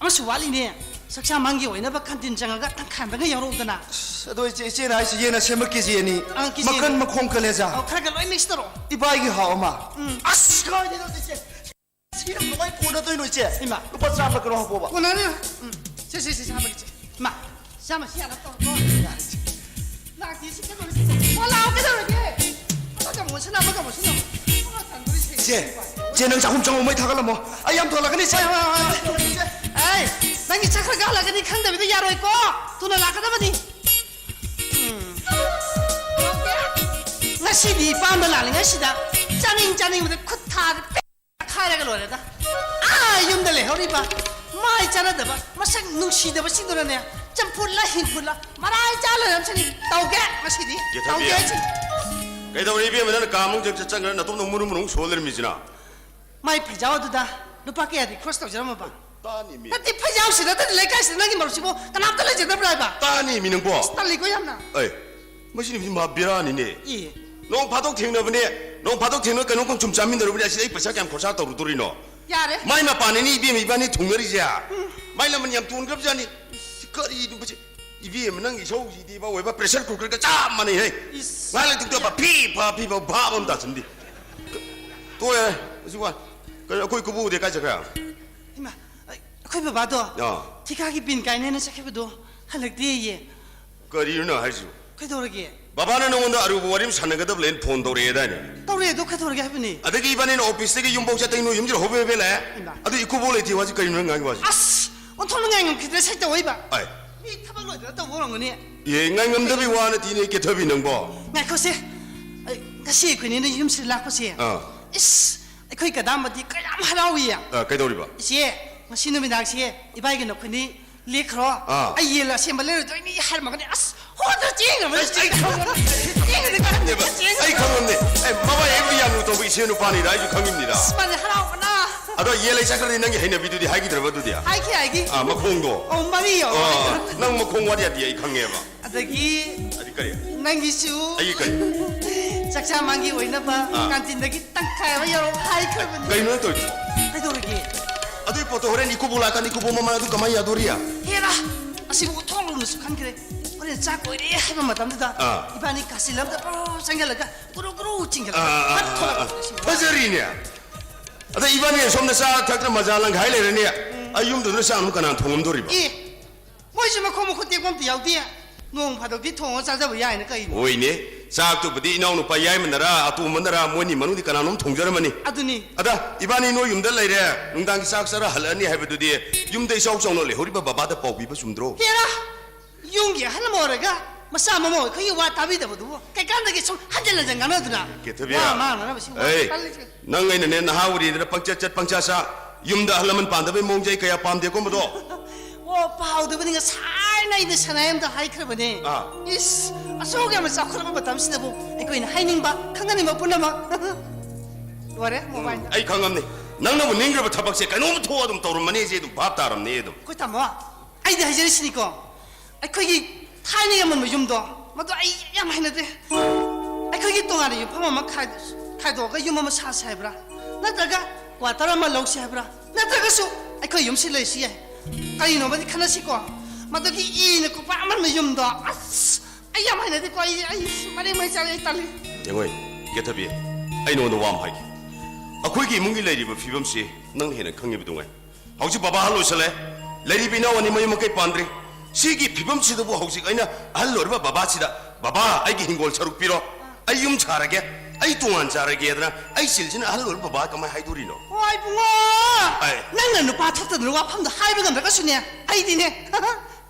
ꯑꯃꯁꯨ ꯋꯥꯠꯂꯤꯅꯦ, ꯆꯥꯛꯆꯥ ꯃꯥꯡꯒꯤ ꯑꯣꯏꯅꯕ ꯀꯥꯟꯇꯤꯟ ꯆꯪꯉꯒ ꯇꯪꯈꯥꯏ ꯑꯝꯇꯒ ꯌꯥꯎꯔꯛꯎꯗꯅ꯫ ꯑꯁ, ꯑꯗꯣ ꯏꯆꯦ, ꯏꯆꯦꯅ ꯍꯥꯏꯁꯦ ꯌꯦꯟ ꯑꯁꯦꯝꯕ ꯀꯦꯖꯤ ꯑꯅꯤ, ꯑꯥ, ꯀꯦꯖꯤ ꯃꯀꯟ, ꯑꯅꯤ꯫ ꯃꯈꯣꯡ, ꯀꯂꯦꯖꯥ꯫ ꯑꯧ, ꯈꯔ ꯈꯔ ꯂꯣꯏ ꯃꯤꯛꯁ ꯇꯧꯔꯣ꯫ ꯏꯕꯥꯏꯒꯤ ꯍꯥꯎ ꯑꯃ꯫ ꯎꯝ꯫ ꯑꯁ, ꯀꯥꯏꯗꯩꯅꯣ ꯏꯆꯦ? ꯁꯤ ꯌꯥꯝ ꯀꯃꯥꯏ ꯀꯣꯟꯅꯗꯣꯏꯅꯣ, ꯏꯆꯦ? ꯏꯃꯥ꯫ ꯂꯨꯄꯥ ꯆꯥꯝꯃ ꯀꯩꯅꯣ ꯍꯥꯞꯄꯣꯕ꯫ ꯀꯣꯟꯅꯅꯤ꯫ ꯎꯝ꯫ ꯁꯦ, ꯁꯦ, ꯁꯦ, ꯁꯦ, ꯍꯥꯞꯄꯒꯦ, ꯏꯆꯦ꯫ ꯏꯃꯥ, ꯆꯥꯝꯃ ꯁꯤ ꯌꯥꯅꯕ ꯇꯧꯔꯣꯀꯣ꯫ ꯂꯥꯛꯇꯦ, ꯁꯤ ꯀꯩꯗꯧꯔꯦ, ꯁꯤ? ꯑꯣ, ꯂꯥꯛꯑꯣ, ꯀꯩꯗꯧꯔꯒꯦ? ꯑꯃꯒ ꯑꯃꯨꯛ ꯑꯣꯟꯁꯤꯟꯅ, ꯑꯃꯒ ꯑꯃꯨꯛ ꯑꯣꯟꯁꯤꯟꯅ꯫ ꯑꯃ ꯇꯟꯗꯣꯔꯤ ꯁꯦ꯫ ꯏꯆꯦ, ꯏꯆꯦ, ꯅꯪ ꯆꯥꯛꯈꯨꯝ ꯆꯪꯉꯣ, ꯃꯩ ꯊꯥꯒꯠꯂꯝꯃꯣ꯫ ꯑꯩ ꯌꯥꯝ ꯊꯣꯛꯂꯛꯀꯅꯤ, ꯏꯆꯦ꯫ ꯍꯣꯏ, ꯍꯣꯏ, ꯍꯣꯏ, ꯍꯣꯏ꯫ ꯏꯆꯦ꯫ ꯑꯩ, ꯅꯪꯒꯤ ꯆꯥꯛ ꯈꯔ ꯀꯥꯍꯜꯂꯛꯀꯅꯤ ꯈꯪꯗꯕꯤꯗ ꯌꯥꯔꯣꯏꯀꯣ꯫ ꯊꯨꯅ ꯂꯥꯛꯀꯗꯕꯅꯤ꯫ ꯎꯝ꯫ ꯉꯁꯤꯗꯤ ꯏꯄꯥꯝꯗ ꯂꯥꯛꯂꯤꯉꯩꯁꯤꯗ ꯆꯥꯅꯤꯡ ꯆꯥꯅꯤꯡꯕꯗ ꯈꯨꯠ ꯊꯥꯗ ꯈꯥꯏꯔꯒ ꯂꯣꯏꯔꯦꯗ꯫ ꯑꯥ, ꯌꯨꯝꯗ ꯂꯩꯍꯧꯔꯤꯕ ꯃꯥꯏ ꯆꯥꯟꯅꯗꯕ, ꯃꯁꯛ ꯅꯨꯡꯁꯤꯗꯕꯁꯤꯡꯗꯨꯅꯅꯦ, ꯆꯝꯐꯨꯠꯂ ꯍꯤꯡꯐꯨꯠꯂ ꯃꯔꯥꯏ ꯆꯥ ꯂꯩꯔꯝꯁꯅꯤ꯫ ꯇꯧꯒꯦ ꯉꯁꯤꯗꯤ꯫ ꯌꯦꯊꯕꯤ꯫ ꯇꯧꯒꯦ ꯑꯩꯁꯦ꯫ ꯀꯩꯗꯧꯔꯦ ꯏꯕꯦꯝꯃ, ꯅꯪꯅ ꯀꯥ ꯃꯅꯨꯡ ꯆꯪ-, ꯆꯪꯈ꯭ꯔ ꯅꯇꯣꯝꯗ ꯃꯨꯔꯨ ꯃꯨꯔꯨ ꯁꯣꯜ ꯂꯩꯔꯝꯃꯤꯁꯤꯅ? ꯃꯥꯏ ꯐꯩꯖꯥꯎ ꯑꯗꯨꯗ ꯂꯨꯄꯥ ꯀꯌꯥꯗꯤ ꯈ꯭ꯔꯣꯁ ꯇꯧꯖꯔꯝꯃꯕ? ꯇꯥꯅꯤ ꯃꯤ꯫ ꯅꯠꯇꯦ, ꯐꯩꯖꯥꯎꯁꯤ ꯅꯠꯇꯗꯤ ꯂꯩꯀꯥꯏꯁꯤꯗ ꯅꯪꯒꯤ ꯃꯔꯨꯞꯁꯤꯕꯨ ꯀꯅꯥꯝꯇ ꯂꯩꯖꯗꯕ꯭ꯔꯥ ꯍꯥꯏꯕ? ꯇꯥꯅꯤ ꯃꯤ ꯅꯪꯕꯣ꯫ ꯑꯁ, ꯇꯜꯂꯤꯀꯣ ꯌꯥꯝꯅ꯫ ꯑꯩ, ꯃꯁꯤ ꯅꯨꯄꯤꯁꯤ ꯃꯍꯥ ꯕꯦꯔꯥꯅꯤꯅꯦ꯫ ꯏ꯫ ꯅꯣꯡ ꯐꯥꯗꯣꯛ ꯊꯦꯡꯅꯕꯅꯦ, ꯅꯣꯡ ꯐꯥꯗꯣꯛ ꯊꯦꯡꯅ ꯀꯩꯅꯣꯝ ꯀꯨꯝ ꯁꯨꯝ ꯆꯥꯃꯤꯟꯅꯔꯨꯕꯅꯦ, ꯑꯁꯤꯗ ꯑꯩ ꯄꯩꯁꯥ ꯀꯌꯥꯝ ꯈꯣꯔꯁꯥ ꯇꯧꯔꯨꯗꯣꯔꯤꯅꯣ? ꯌꯥꯔꯦ꯫ ꯃꯥꯏ ꯃꯄꯥꯟꯅꯤꯅꯦ ꯏꯕꯦꯝꯃ ꯏꯕꯥꯅꯤ ꯊꯨꯡꯅꯔꯤꯁꯦ꯫ ꯎꯝ꯫ ꯃꯥꯏ ꯂꯃꯟ ꯌꯥꯝ ꯇꯣꯟꯈ꯭ꯔꯕꯖꯥꯠꯅꯤ꯫ ꯀꯔꯤꯅꯣ ꯃꯁꯤ? ꯏꯕꯦꯝꯃ, ꯅꯪꯒꯤ ꯏꯁꯧꯁꯤꯗꯤꯕ ꯑꯣꯏꯕ pressure cooker ꯒ ꯆꯞ ꯃꯥꯟꯅꯩ ꯍꯦ꯫ ꯏꯁ꯫ ꯉꯥꯏꯍꯥꯛ ꯂꯩꯇ ꯇꯣꯛꯄ ꯐꯤ ꯐꯥ ꯐꯤ ꯐꯥ ꯚꯥꯞ ꯑꯃ ꯇꯥꯁꯤꯟꯗꯦ꯫ ꯇꯣꯛꯑꯦ꯫ ꯍꯧꯖꯤꯛ ꯋꯥ꯫ ꯀꯩꯅꯣ, ꯑꯩꯈꯣꯏ ꯏꯀꯨꯕꯣꯛꯗꯤ ꯀꯥꯏ ꯆꯠꯈ꯭ꯔꯦ? ꯏꯃꯥ, ꯑꯩꯈꯣꯏ ꯕꯕꯥꯗꯣ ꯑꯥ꯫ ꯊꯤꯀꯥꯒꯤ ꯕꯤꯟ ꯀꯥꯏꯅꯦꯅ ꯆꯠꯈꯤꯕꯗꯣ ꯍꯜꯂꯛꯇꯦꯌꯦ꯫ ꯀꯔꯤꯅꯣ ꯅꯪ ꯍꯥꯏꯁꯤꯕꯨ? ꯀꯩꯗꯧꯔꯒꯦ? ꯕꯕꯥꯅ ꯅꯉꯣꯟꯗ ꯑꯔꯨꯕ ꯋꯥꯔꯤ ꯑꯃ ꯁꯥꯟꯅꯒꯗꯕ ꯂꯩꯅ ꯐꯣꯟ ꯇꯧꯔꯛꯑꯦꯗꯥꯏꯅꯦ? ꯇꯧꯔꯛꯑꯦ, ꯑꯗꯣ ꯀꯩꯗꯧꯔꯒꯦ ꯍꯥꯏꯕꯅꯤ? ꯑꯗꯒꯤ ꯏꯕꯥꯅꯤꯅ ꯑꯣꯐꯤꯁꯇꯒꯤ ꯌꯨꯝꯐꯥꯎ ꯆꯠꯇꯩ ꯅꯣꯏ ꯌꯨꯝꯁꯤꯗ ꯍꯣꯕꯦ ꯍꯣꯕꯦ ꯂꯥꯛꯑꯦ꯫ ꯏꯃꯥ꯫ ꯑꯗꯨ ꯏꯀꯨꯕꯣꯛ ꯂꯩꯇꯦ ꯋꯥꯁꯤ ꯀꯔꯤꯅꯣ ꯅꯪ ꯉꯥꯡꯉꯤ ꯋꯥꯁꯤ? ꯑꯁ! ꯑꯣꯟꯊꯣꯛꯅ ꯉꯥꯏꯉꯝꯈꯤꯗ꯭ꯔꯦ ꯁꯩꯇ ꯑꯣꯏꯕ꯫ ꯑꯥꯏ꯫ ꯃꯤ ꯊꯕꯛ ꯂꯣꯏꯗꯅ ꯇꯧꯕ ꯑꯣꯏꯔꯝꯒꯅꯤ꯫ ꯑꯦ, ꯉꯥꯏꯉꯝꯗꯕꯤ ꯋꯥ ꯅꯠꯇꯦꯅꯦ, ꯀꯦꯊꯕꯤ ꯅꯪꯕꯣ꯫ ꯉꯥꯏꯈꯣꯁꯦ꯫ ꯑꯩ, ꯉꯁꯤ ꯑꯩꯈꯣꯏꯅꯤꯅ ꯌꯨꯝꯁꯤꯗ ꯂꯥꯛꯄꯁꯦ꯫ ꯑꯥ꯫ ꯏꯁ, ꯑꯩꯈꯣꯏ ꯀꯗꯥꯝꯕꯗꯤ ꯀꯌꯥꯝ ꯍꯔꯥꯎꯏ꯫ ꯑꯥ, ꯀꯩꯗꯧꯔꯤꯕ? ꯏꯆꯦ, ꯉꯁꯤ ꯅꯨꯃꯤꯗꯥꯡꯁꯦ ꯏꯕꯥꯏꯒ ꯅꯈꯣꯏꯅꯤ ꯂꯦꯛꯈ꯭ꯔꯣ꯫ ꯑꯥ꯫ ꯑꯩ ꯌꯦꯟ ꯑꯁꯦꯝꯕ ꯂꯩꯔꯨꯗꯣꯏꯅꯤ ꯍꯥꯏꯔꯝꯃꯒꯅꯦ꯫ ꯑꯁ, ꯍꯣꯗ ꯆꯦꯟꯈ꯭ꯔꯕꯅꯦ꯫ ꯑꯩ, ꯑꯩ ꯈꯪꯉꯝꯅꯦ꯫ ꯆꯦꯟꯈ꯭ꯔꯗꯤ ꯀꯔꯝꯅꯦꯕ? ꯆꯦꯟꯈ꯭ꯔꯗꯤ꯫ ꯑꯩ ꯈꯪꯉꯝꯅꯦ꯫ ꯑꯦ, ꯃꯃꯥ ꯍꯦꯛ ꯌꯥꯝꯅ ꯇꯧꯕ ꯏꯆꯦ ꯅꯨꯄꯥꯅꯤꯗ, ꯑꯩꯁꯨ ꯈꯪꯉꯤꯕꯅꯤꯗ꯫ ꯑꯁ, ꯃꯥꯗꯤ ꯍꯔꯥꯎꯕꯅ꯫ ꯑꯗꯣ ꯌꯦꯟ ꯂꯩ ꯆꯠꯈ꯭ꯔꯗꯤ ꯅꯪꯒꯤ ꯍꯩꯅꯕꯤꯗꯨꯗꯤ ꯍꯥꯏꯈꯤꯗ꯭ꯔꯕ ꯑꯗꯨꯗꯤ? ꯍꯥꯏꯈꯤ, ꯍꯥꯏꯈꯤ꯫ ꯑꯥ, ꯃꯈꯣꯡꯗꯣ꯫ ꯑꯣ, ꯃꯔꯤ ꯌꯧꯔꯦ꯫ ꯑꯥ, ꯅꯪ ꯃꯈꯣꯡ ꯋꯥꯠ ꯌꯥꯗꯦ, ꯑꯩ ꯈꯪꯉꯦꯕ꯫ ꯑꯗꯒꯤ ꯑꯗꯤ ꯀꯔꯤ? ꯅꯪꯒꯤꯁꯨ ꯑꯩꯒꯤ ꯀꯔꯤ? ꯆꯥꯛꯆꯥ ꯃꯥꯡꯒꯤ ꯑꯣꯏꯅꯕ ꯑꯥ꯫ ꯀꯥꯟꯇꯤꯟꯗꯒꯤ ꯇꯪꯈꯥꯏ ꯑꯃ ꯌꯧꯔꯣ ꯍꯥꯏꯈ꯭ꯔꯕꯅꯤ꯫ ꯀꯩꯅꯣ ꯅꯪ ꯇꯧꯔꯤꯁꯤꯕꯣ? ꯀꯩꯗꯧꯔꯒꯦ? ꯑꯗꯨꯏ ꯄꯣꯠꯇꯣ ꯍꯣꯔꯦꯟ ꯏꯀꯨꯕꯣꯛ ꯂꯥꯛꯀꯥꯟꯗ ꯏꯀꯨꯕꯣꯛ ꯃꯃꯥꯡ ꯑꯗꯨ ꯀꯃꯥꯏꯅ ꯌꯥꯗꯣꯔꯤ? ꯍꯦꯔꯥ! ꯑꯁꯤꯕꯨ ꯊꯣꯛꯂꯨꯅꯁꯨ ꯈꯟꯈ꯭ꯔꯦ꯫ ꯍꯣꯔꯦꯟ ꯆꯥꯛ ꯂꯣꯏꯔꯦ ꯍꯥꯏꯕ ꯃꯇꯝꯗꯨꯗ ꯑꯥ꯫ ꯏꯕꯥꯅꯤ ꯀꯥꯆꯤꯟ ꯑꯃꯗ ꯄꯔꯣ ꯆꯪꯁꯤꯜꯂꯒ ꯒꯨꯔꯨ ꯒꯨꯔꯨ ꯆꯤꯡꯁꯤꯜꯂꯒ ꯑꯥ, ꯑꯥ, ꯐꯠ ꯑꯥ, ꯑꯥ, ꯊꯣꯛꯂꯛꯄ ꯑꯥ꯫ ꯁꯤꯕꯨ꯫ ꯐꯖꯔꯤꯅꯦ꯫ ꯑꯗ ꯏꯕꯥꯅꯤ ꯁꯣꯝꯗ ꯆꯥ ꯊꯛꯇꯅ ꯃꯖꯥ ꯂꯪꯈꯥꯏ ꯂꯩꯔꯅꯤ꯫ ꯑꯩ ꯌꯨꯝꯗꯨꯗ ꯆꯥꯛ ꯑꯃꯨꯛ ꯀꯅꯥꯅ ꯊꯣꯡꯉꯝꯗꯣꯔꯤꯕ? ꯑꯦ, ꯃꯣꯏꯁꯨ ꯃꯈꯣꯡ ꯃꯈꯨꯠ ꯇꯦꯛꯄ ꯑꯝꯇ ꯌꯥꯎꯗꯦ꯫ ꯅꯣꯡ ꯐꯥꯗꯣꯛꯇꯤ ꯊꯣꯡꯉ ꯆꯥꯖꯕ ꯌꯥꯏꯅ ꯀꯩꯅꯣ? ꯍꯣꯏꯅꯦ, ꯆꯥꯛꯇꯨꯕꯨꯗꯤ ꯏꯅꯥꯎꯅꯨꯄꯥ ꯌꯥꯏꯃꯅꯔꯥ ꯑꯇꯣꯝꯕꯅꯔꯥ ꯃꯣꯏꯅꯤ ꯃꯅꯨꯡꯗꯤ ꯀꯅꯥꯅꯣꯝ ꯊꯣꯡꯖꯔꯝꯃꯅꯤ꯫ ꯑꯗꯨꯅꯤ꯫ ꯑꯗ ꯏꯕꯥꯅꯤ ꯅꯣꯏ ꯌꯨꯝꯗ ꯂꯩꯔꯦ, ꯅꯨꯡꯗꯥꯡꯒꯤ ꯆꯥꯛ ꯆꯥꯔ ꯍꯜꯂꯛꯑꯅꯤ ꯍꯥꯏꯕꯗꯨꯗꯤ ꯌꯨꯝꯗ ꯏꯆꯥꯎ ꯆꯥꯎꯅ ꯂꯩꯍꯧꯔꯤꯕ ꯕꯕꯥꯗ ꯄꯥꯎ ꯄꯤꯕ ꯆꯨꯝꯗ꯭ꯔꯣ? ꯍꯦꯔꯥ! ꯌꯨꯝꯒꯤ ꯑꯍꯜ ꯑꯃ ꯑꯣꯏꯔꯒ ꯃꯆꯥ ꯃꯃꯧ ꯑꯩꯈꯣꯏꯒꯤ ꯋꯥ ꯇꯥꯕꯤꯗꯕꯗꯨꯕꯨ ꯀꯩꯀꯥꯟꯗꯒꯤ ꯁꯨꯝ ꯍꯟꯖꯤꯟ ꯍꯟꯖꯤꯟ ꯉꯥꯡꯅꯗꯨꯅ ꯀꯦꯊꯕꯤ꯫ ꯋꯥ ꯉꯥꯡꯅꯅꯕ ꯁꯤ ꯋꯥ ꯑꯩ ꯀꯜꯂꯤꯁꯦ꯫ ꯅꯪ ꯑꯩꯅꯅꯦ ꯅꯍꯥ ꯑꯣꯏꯔꯤꯗꯅ ꯄꯪꯆꯠ ꯆꯠ ꯄꯪꯆꯥ ꯆꯥ, ꯌꯨꯝꯗ ꯑꯍꯜ ꯂꯃꯟ ꯄꯥꯟꯗꯕꯩ ꯃꯑꯣꯡꯁꯦ ꯑꯩ ꯀꯌꯥ ꯄꯥꯝꯗꯦꯀꯣ ꯃꯗꯣ꯫ ꯑꯣ, ꯄꯥꯎꯗꯕꯅꯤ ꯉꯁꯥꯏꯅ ꯑꯩꯅ ꯁꯅꯥꯌꯝꯗ ꯍꯥꯏꯈ꯭ꯔꯕꯅꯦ꯫ ꯑꯥ꯫ ꯏꯁ, ꯑꯁꯨꯛ ꯌꯥꯝꯅ ꯆꯥꯎꯈꯠꯂꯕ ꯃꯇꯝꯁꯤꯗꯕꯨ ꯑꯩꯈꯣꯏꯅ ꯍꯥꯏꯅꯤꯡꯕ, ꯈꯪꯍꯟꯅꯤꯡꯕ ꯄꯨꯝꯅꯃꯛ꯫ ꯂꯣꯏꯔꯦ, ꯃꯣꯕꯥꯏꯜꯗ꯫ ꯑꯩ ꯈꯪꯉꯝꯅꯤ꯫ ꯅꯪꯅꯕꯨ ꯅꯤꯡꯈ꯭ꯔꯕ ꯊꯕꯛꯁꯦ ꯀꯩꯅꯣꯝ ꯊꯣꯛꯑ ꯑꯗꯨꯝ ꯇꯧꯔꯝꯃꯅꯤ, ꯑꯩꯁꯦ ꯑꯗꯨꯝ ꯚꯥꯞ ꯇꯥꯔꯝꯅꯤ ꯑꯗꯨꯝ꯫ ꯑꯩꯈꯣꯏ ꯇꯥꯃꯣ, ꯑꯩꯗꯤ ꯍꯥꯏꯖꯔꯤꯁꯤꯅꯤꯀꯣ, ꯑꯩꯈꯣꯏꯒꯤ ꯊꯥꯏꯅꯒꯤ ꯑꯃꯝꯕ ꯌꯨꯝꯗꯣ, ꯃꯗꯨ ꯑꯩ ꯌꯥꯝ ꯍꯩꯅꯗꯦ꯫ ꯑꯩꯈꯣꯏꯒꯤ ꯇꯣꯉꯥꯟꯅ ꯌꯨꯝꯐꯝ ꯑꯃ ꯈꯥꯏ-, ꯈꯥꯏꯗꯣꯛꯑꯒ ꯌꯨꯝ ꯑꯃ ꯁꯥꯁꯤ ꯍꯥꯏꯕ꯭ꯔꯥ? ꯅꯠꯇ꯭ꯔꯒ ꯀ꯭ꯋꯥꯇꯔ ꯑꯃ ꯂꯧꯁꯤ ꯍꯥꯏꯕ꯭ꯔꯥ? ꯅꯠꯇ꯭ꯔꯒꯁꯨ ꯑꯩꯈꯣꯏ ꯌꯨꯝꯁꯤ ꯂꯩꯁꯤ ꯌꯥꯏ꯫ ꯀꯔꯤꯅꯣꯃꯗꯤ ꯈꯟꯅꯁꯤꯀꯣ꯫ ꯃꯗꯨꯒꯤ ꯏꯅ ꯀꯣꯄꯥ ꯑꯃ ꯌꯨꯝꯗꯣ꯫ ꯑꯁ, ꯑꯩ ꯌꯥꯝ ꯍꯩꯅꯗꯦꯀꯣ꯫ ꯑꯩ, ꯑꯩ ꯃꯔꯦꯡ ꯃꯔꯦꯡ ꯆꯠꯂꯦ, ꯑꯩ ꯇꯜꯂꯤ꯫ ꯌꯦꯡꯉꯣꯏ, ꯀꯦꯊꯕꯤ, ꯑꯩ ꯅꯉꯣꯟꯗ ꯋꯥ ꯑꯃ ꯍꯥꯏꯒꯦ꯫ ꯑꯩꯈꯣꯏꯒꯤ ꯏꯃꯨꯡꯒꯤ ꯂꯩꯔꯤꯕ ꯐꯤꯕꯝꯁꯤ ꯅꯪꯅ ꯍꯦꯟꯅ ꯈꯪꯉꯤꯕꯗꯨ ꯉꯥꯏ꯫ ꯍꯧꯖꯤꯛ ꯕꯕꯥ ꯑꯍꯜ ꯑꯣꯏꯁꯜꯂꯦ, ꯂꯩꯔꯤꯕ ꯏꯅꯥꯎ ꯑꯅꯤ ꯃꯌꯨꯝ ꯃꯀꯩ ꯄꯥꯟꯗ꯭ꯔꯤ꯫ ꯁꯤꯒꯤ ꯐꯤꯕꯝꯁꯤꯗꯕꯨ ꯍꯧꯖꯤꯛ ꯑꯩꯅ ꯑꯍꯜ ꯑꯣꯏꯔꯕ ꯕꯕꯥꯁꯤꯗ, "ꯕꯕꯥ, ꯑꯩꯒꯤ ꯍꯤꯡꯒꯣꯜ ꯁꯔꯨꯛ ꯄꯤꯔꯣ, ꯑꯩ ꯌꯨꯝ ꯁꯥꯔꯒꯦ, ꯑꯩ ꯇꯣꯉꯥꯟ ꯆꯥꯔꯒꯦꯗꯅ" ꯑꯩ ꯆꯤꯜꯁꯤꯅ ꯑꯍꯜ ꯑꯣꯏꯔꯕ ꯕꯕꯥ ꯀꯃꯥꯏ ꯍꯥꯏꯗꯣꯔꯤꯅꯣ? ꯍꯣꯏ, ꯏꯕꯨꯡꯉꯣ꯫ ꯑꯩ ꯅꯪꯅ ꯅꯨꯄꯥ ꯊꯣꯛꯇꯗꯅ ꯋꯥꯐꯝꯗꯣ ꯍꯥꯏꯕ ꯉꯝꯗ꯭ꯔꯒꯁꯨꯅꯦ, ꯑꯩꯗꯤꯅꯦ,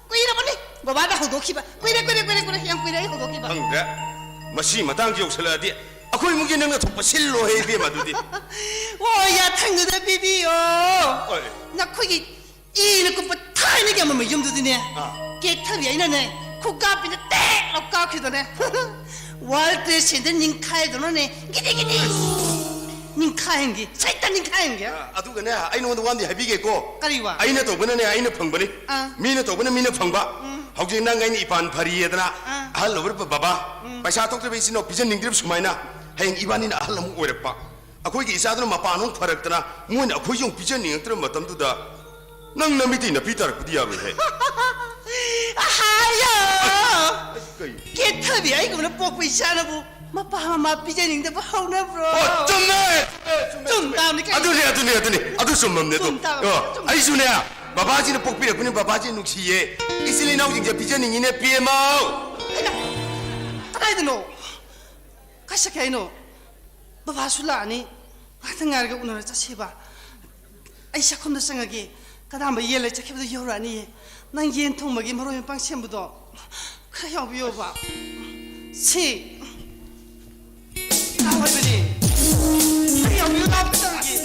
ꯀꯨꯏꯔꯕꯅꯤ ꯕꯕꯥꯗ ꯍꯧꯗꯣꯛꯈꯤꯕ꯫ ꯀꯨꯏꯔꯦ, ꯀꯨꯏꯔꯦ, ꯀꯨꯏꯔꯦ, ꯀꯨꯏꯔꯦ, ꯌꯥꯝ ꯀꯨꯏꯔꯦ ꯑꯩ ꯍꯧꯗꯣꯛꯈꯤꯕ꯫ ꯈꯪꯗ꯭ꯔꯦ꯫ ꯃꯁꯤ ꯃꯇꯥꯡꯁꯤ ꯌꯧꯁꯜꯂꯛꯑꯗꯤ ꯑꯩꯈꯣꯏ ꯏꯃꯨꯡꯒꯤ ꯅꯪꯅ ꯊꯣꯛꯄ ꯁꯤꯜꯂꯣꯍꯦ, ꯏꯕꯦꯝꯃ, ꯑꯗꯨꯗꯤ꯫ ꯑꯣ, ꯌꯥꯊꯪꯗꯨꯗ ꯄꯤꯕꯤꯌꯣ꯫ ꯍꯣꯏ꯫ ꯅꯈꯣꯏꯒꯤ ꯏꯅ ꯀꯨꯞꯄ ꯊꯥꯏꯅꯒꯤ ꯑꯃꯝꯕ ꯌꯨꯝꯗꯨꯗꯤꯅꯦ, ꯑꯥ꯫ ꯀꯦꯊꯕꯤ ꯑꯩꯅꯅꯦ, ꯈꯨꯀꯥꯞꯄꯤꯅ ꯇꯦꯛ ꯂꯥꯎ ꯀꯥꯞꯈꯤꯗꯅꯦ꯫ World Trade Center ꯅꯤꯡꯈꯥꯏꯗꯧꯅꯅꯦ, ꯒꯤꯗꯤ ꯒꯤꯗꯤ ꯅꯤꯡꯈꯥꯏꯍꯟꯒꯦ, ꯁꯩꯇ ꯅꯤꯡꯈꯥꯏꯍꯟꯒꯦ꯫ ꯑ, ꯑꯗꯨꯒꯅꯦ, ꯑꯩ ꯅꯉꯣꯟꯗ ꯋꯥ ꯑꯃꯗꯤ ꯍꯥꯏꯕꯤꯒꯦꯀꯣ꯫ ꯀꯔꯤ ꯋꯥ? ꯑꯩꯅ ꯇꯧꯕꯅꯅꯦ, ꯑꯩꯅ ꯐꯪꯕꯅꯤ꯫ ꯑꯥ꯫ ꯃꯤꯅ ꯇꯧꯕꯅ ꯃꯤꯅ ꯐꯪꯕ꯫ ꯎꯝ꯫ ꯍꯧꯖꯤꯛ ꯅꯪ ꯑꯩꯅ ꯏꯄꯥꯟ ꯐꯔꯤꯌꯦꯗꯅ, ꯑꯥ꯫ ꯑꯍꯜ ꯑꯣꯏꯔꯕ ꯕꯕꯥ, ꯎꯝ꯫ ꯄꯩꯁꯥ ꯊꯣꯛꯇ꯭ꯔꯕ ꯏꯆꯤꯟ ꯏꯅꯥꯎ ꯄꯤꯖꯅꯤꯡꯗ꯭ꯔꯤꯕ ꯁꯨꯃꯥꯏꯅ, ꯍꯌꯦꯡ ꯏꯕꯥꯅꯤꯅ ꯑꯍꯜ ꯑꯃꯨꯛ ꯑꯣꯏꯔꯛꯄ, ꯑꯩꯈꯣꯏꯒꯤ ꯏꯆꯥꯗꯨꯅ ꯃꯄꯥꯟ ꯑꯃꯨꯛ ꯐꯔꯛꯇꯅ, ꯃꯣꯏꯅ ꯑꯩꯈꯣꯏꯁꯦ ꯑꯃꯨꯛ ꯄꯤꯖꯅꯤꯡꯉꯛꯇ꯭ꯔꯕ ꯃꯇꯝꯗꯨꯗ, ꯅꯪ ꯅꯃꯤꯠꯇꯩ ꯅꯄꯤ ꯇꯥꯔꯛꯄꯗꯤ ꯌꯥꯔꯣꯏꯍꯦ꯫ ꯑꯍꯥꯌꯣ! ꯀꯩ? ꯀꯦꯊꯕꯤ ꯑꯩꯒꯨꯝꯅ ꯄꯣꯛꯄ ꯏꯆꯥꯅꯕꯨ ꯃꯄꯥ ꯃꯃꯥ ꯄꯤꯖꯅꯤꯡꯗꯕ ꯍꯧꯅꯕ꯭ꯔꯣ? ꯑꯣ, ꯆꯨꯝꯃꯦ! ꯆꯨꯝꯃꯦ, ꯆꯨꯝꯃꯦ, ꯆꯨꯝ ꯆꯨꯝꯃꯦ꯫ ꯇꯥꯕꯅꯤ ꯀꯩꯅꯣ꯫ ꯑꯗꯨꯅꯦ, ꯑꯗꯨꯅꯦ, ꯑꯗꯨꯅꯦ꯫ ꯑꯗꯨ ꯆꯨꯝꯃꯝꯅꯦ ꯑꯗꯣ꯫ ꯆꯨꯝ ꯇꯥꯕꯅꯤ, ꯑꯣ, ꯆꯨꯝ꯫ ꯑꯩꯁꯨꯅꯦ, ꯕꯕꯥꯁꯤꯅ ꯄꯣꯛꯄꯤꯔꯛꯄꯅꯤ, ꯕꯕꯥꯁꯤ ꯅꯨꯡꯁꯤꯌꯦ꯫ ꯏꯆꯤꯜ ꯏꯅꯥꯎꯁꯤꯡꯁꯦ ꯄꯤꯖꯅꯤꯡꯉꯤꯅꯦ, ꯄꯦꯝꯃꯧ! ꯍꯩꯃꯥ! ꯀꯗꯥꯏꯗꯅꯣ? ꯀꯥꯏ ꯆꯠꯈ꯭ꯔꯦ ꯍꯥꯏꯅꯣ? ꯕꯕꯥꯁꯨ ꯂꯥꯛꯑꯅꯤ꯫ ꯉꯥꯏꯍꯥꯛꯇꯪ ꯉꯥꯏꯔꯒ ꯎꯅꯔ ꯆꯠꯁꯦꯕ꯫ ꯑꯩ ꯆꯥꯛꯈꯨꯝꯗ ꯆꯪꯉꯒꯦ꯫ ꯀꯗꯥꯝꯕ ꯌꯦꯟ ꯂꯩ ꯆꯠꯈꯤꯕꯗꯣ ꯌꯧꯔꯛꯑꯅꯤꯌꯦ꯫ ꯅꯪ ꯌꯦꯟ ꯊꯣꯡꯕꯒꯤ ꯃꯔꯣꯏ ꯃꯄꯥꯡ ꯁꯦꯝꯕꯗꯣ ꯈꯔ ꯌꯥꯎꯕꯤꯌꯣꯕ꯫ ꯁꯤ꯫ ꯂꯥꯎ ꯍꯥꯏꯕꯅꯦ꯫ ꯈꯔ ꯌꯥꯎꯕꯤꯌꯣ, ꯂꯥꯎ ꯀꯩꯗꯧꯔꯒꯦ?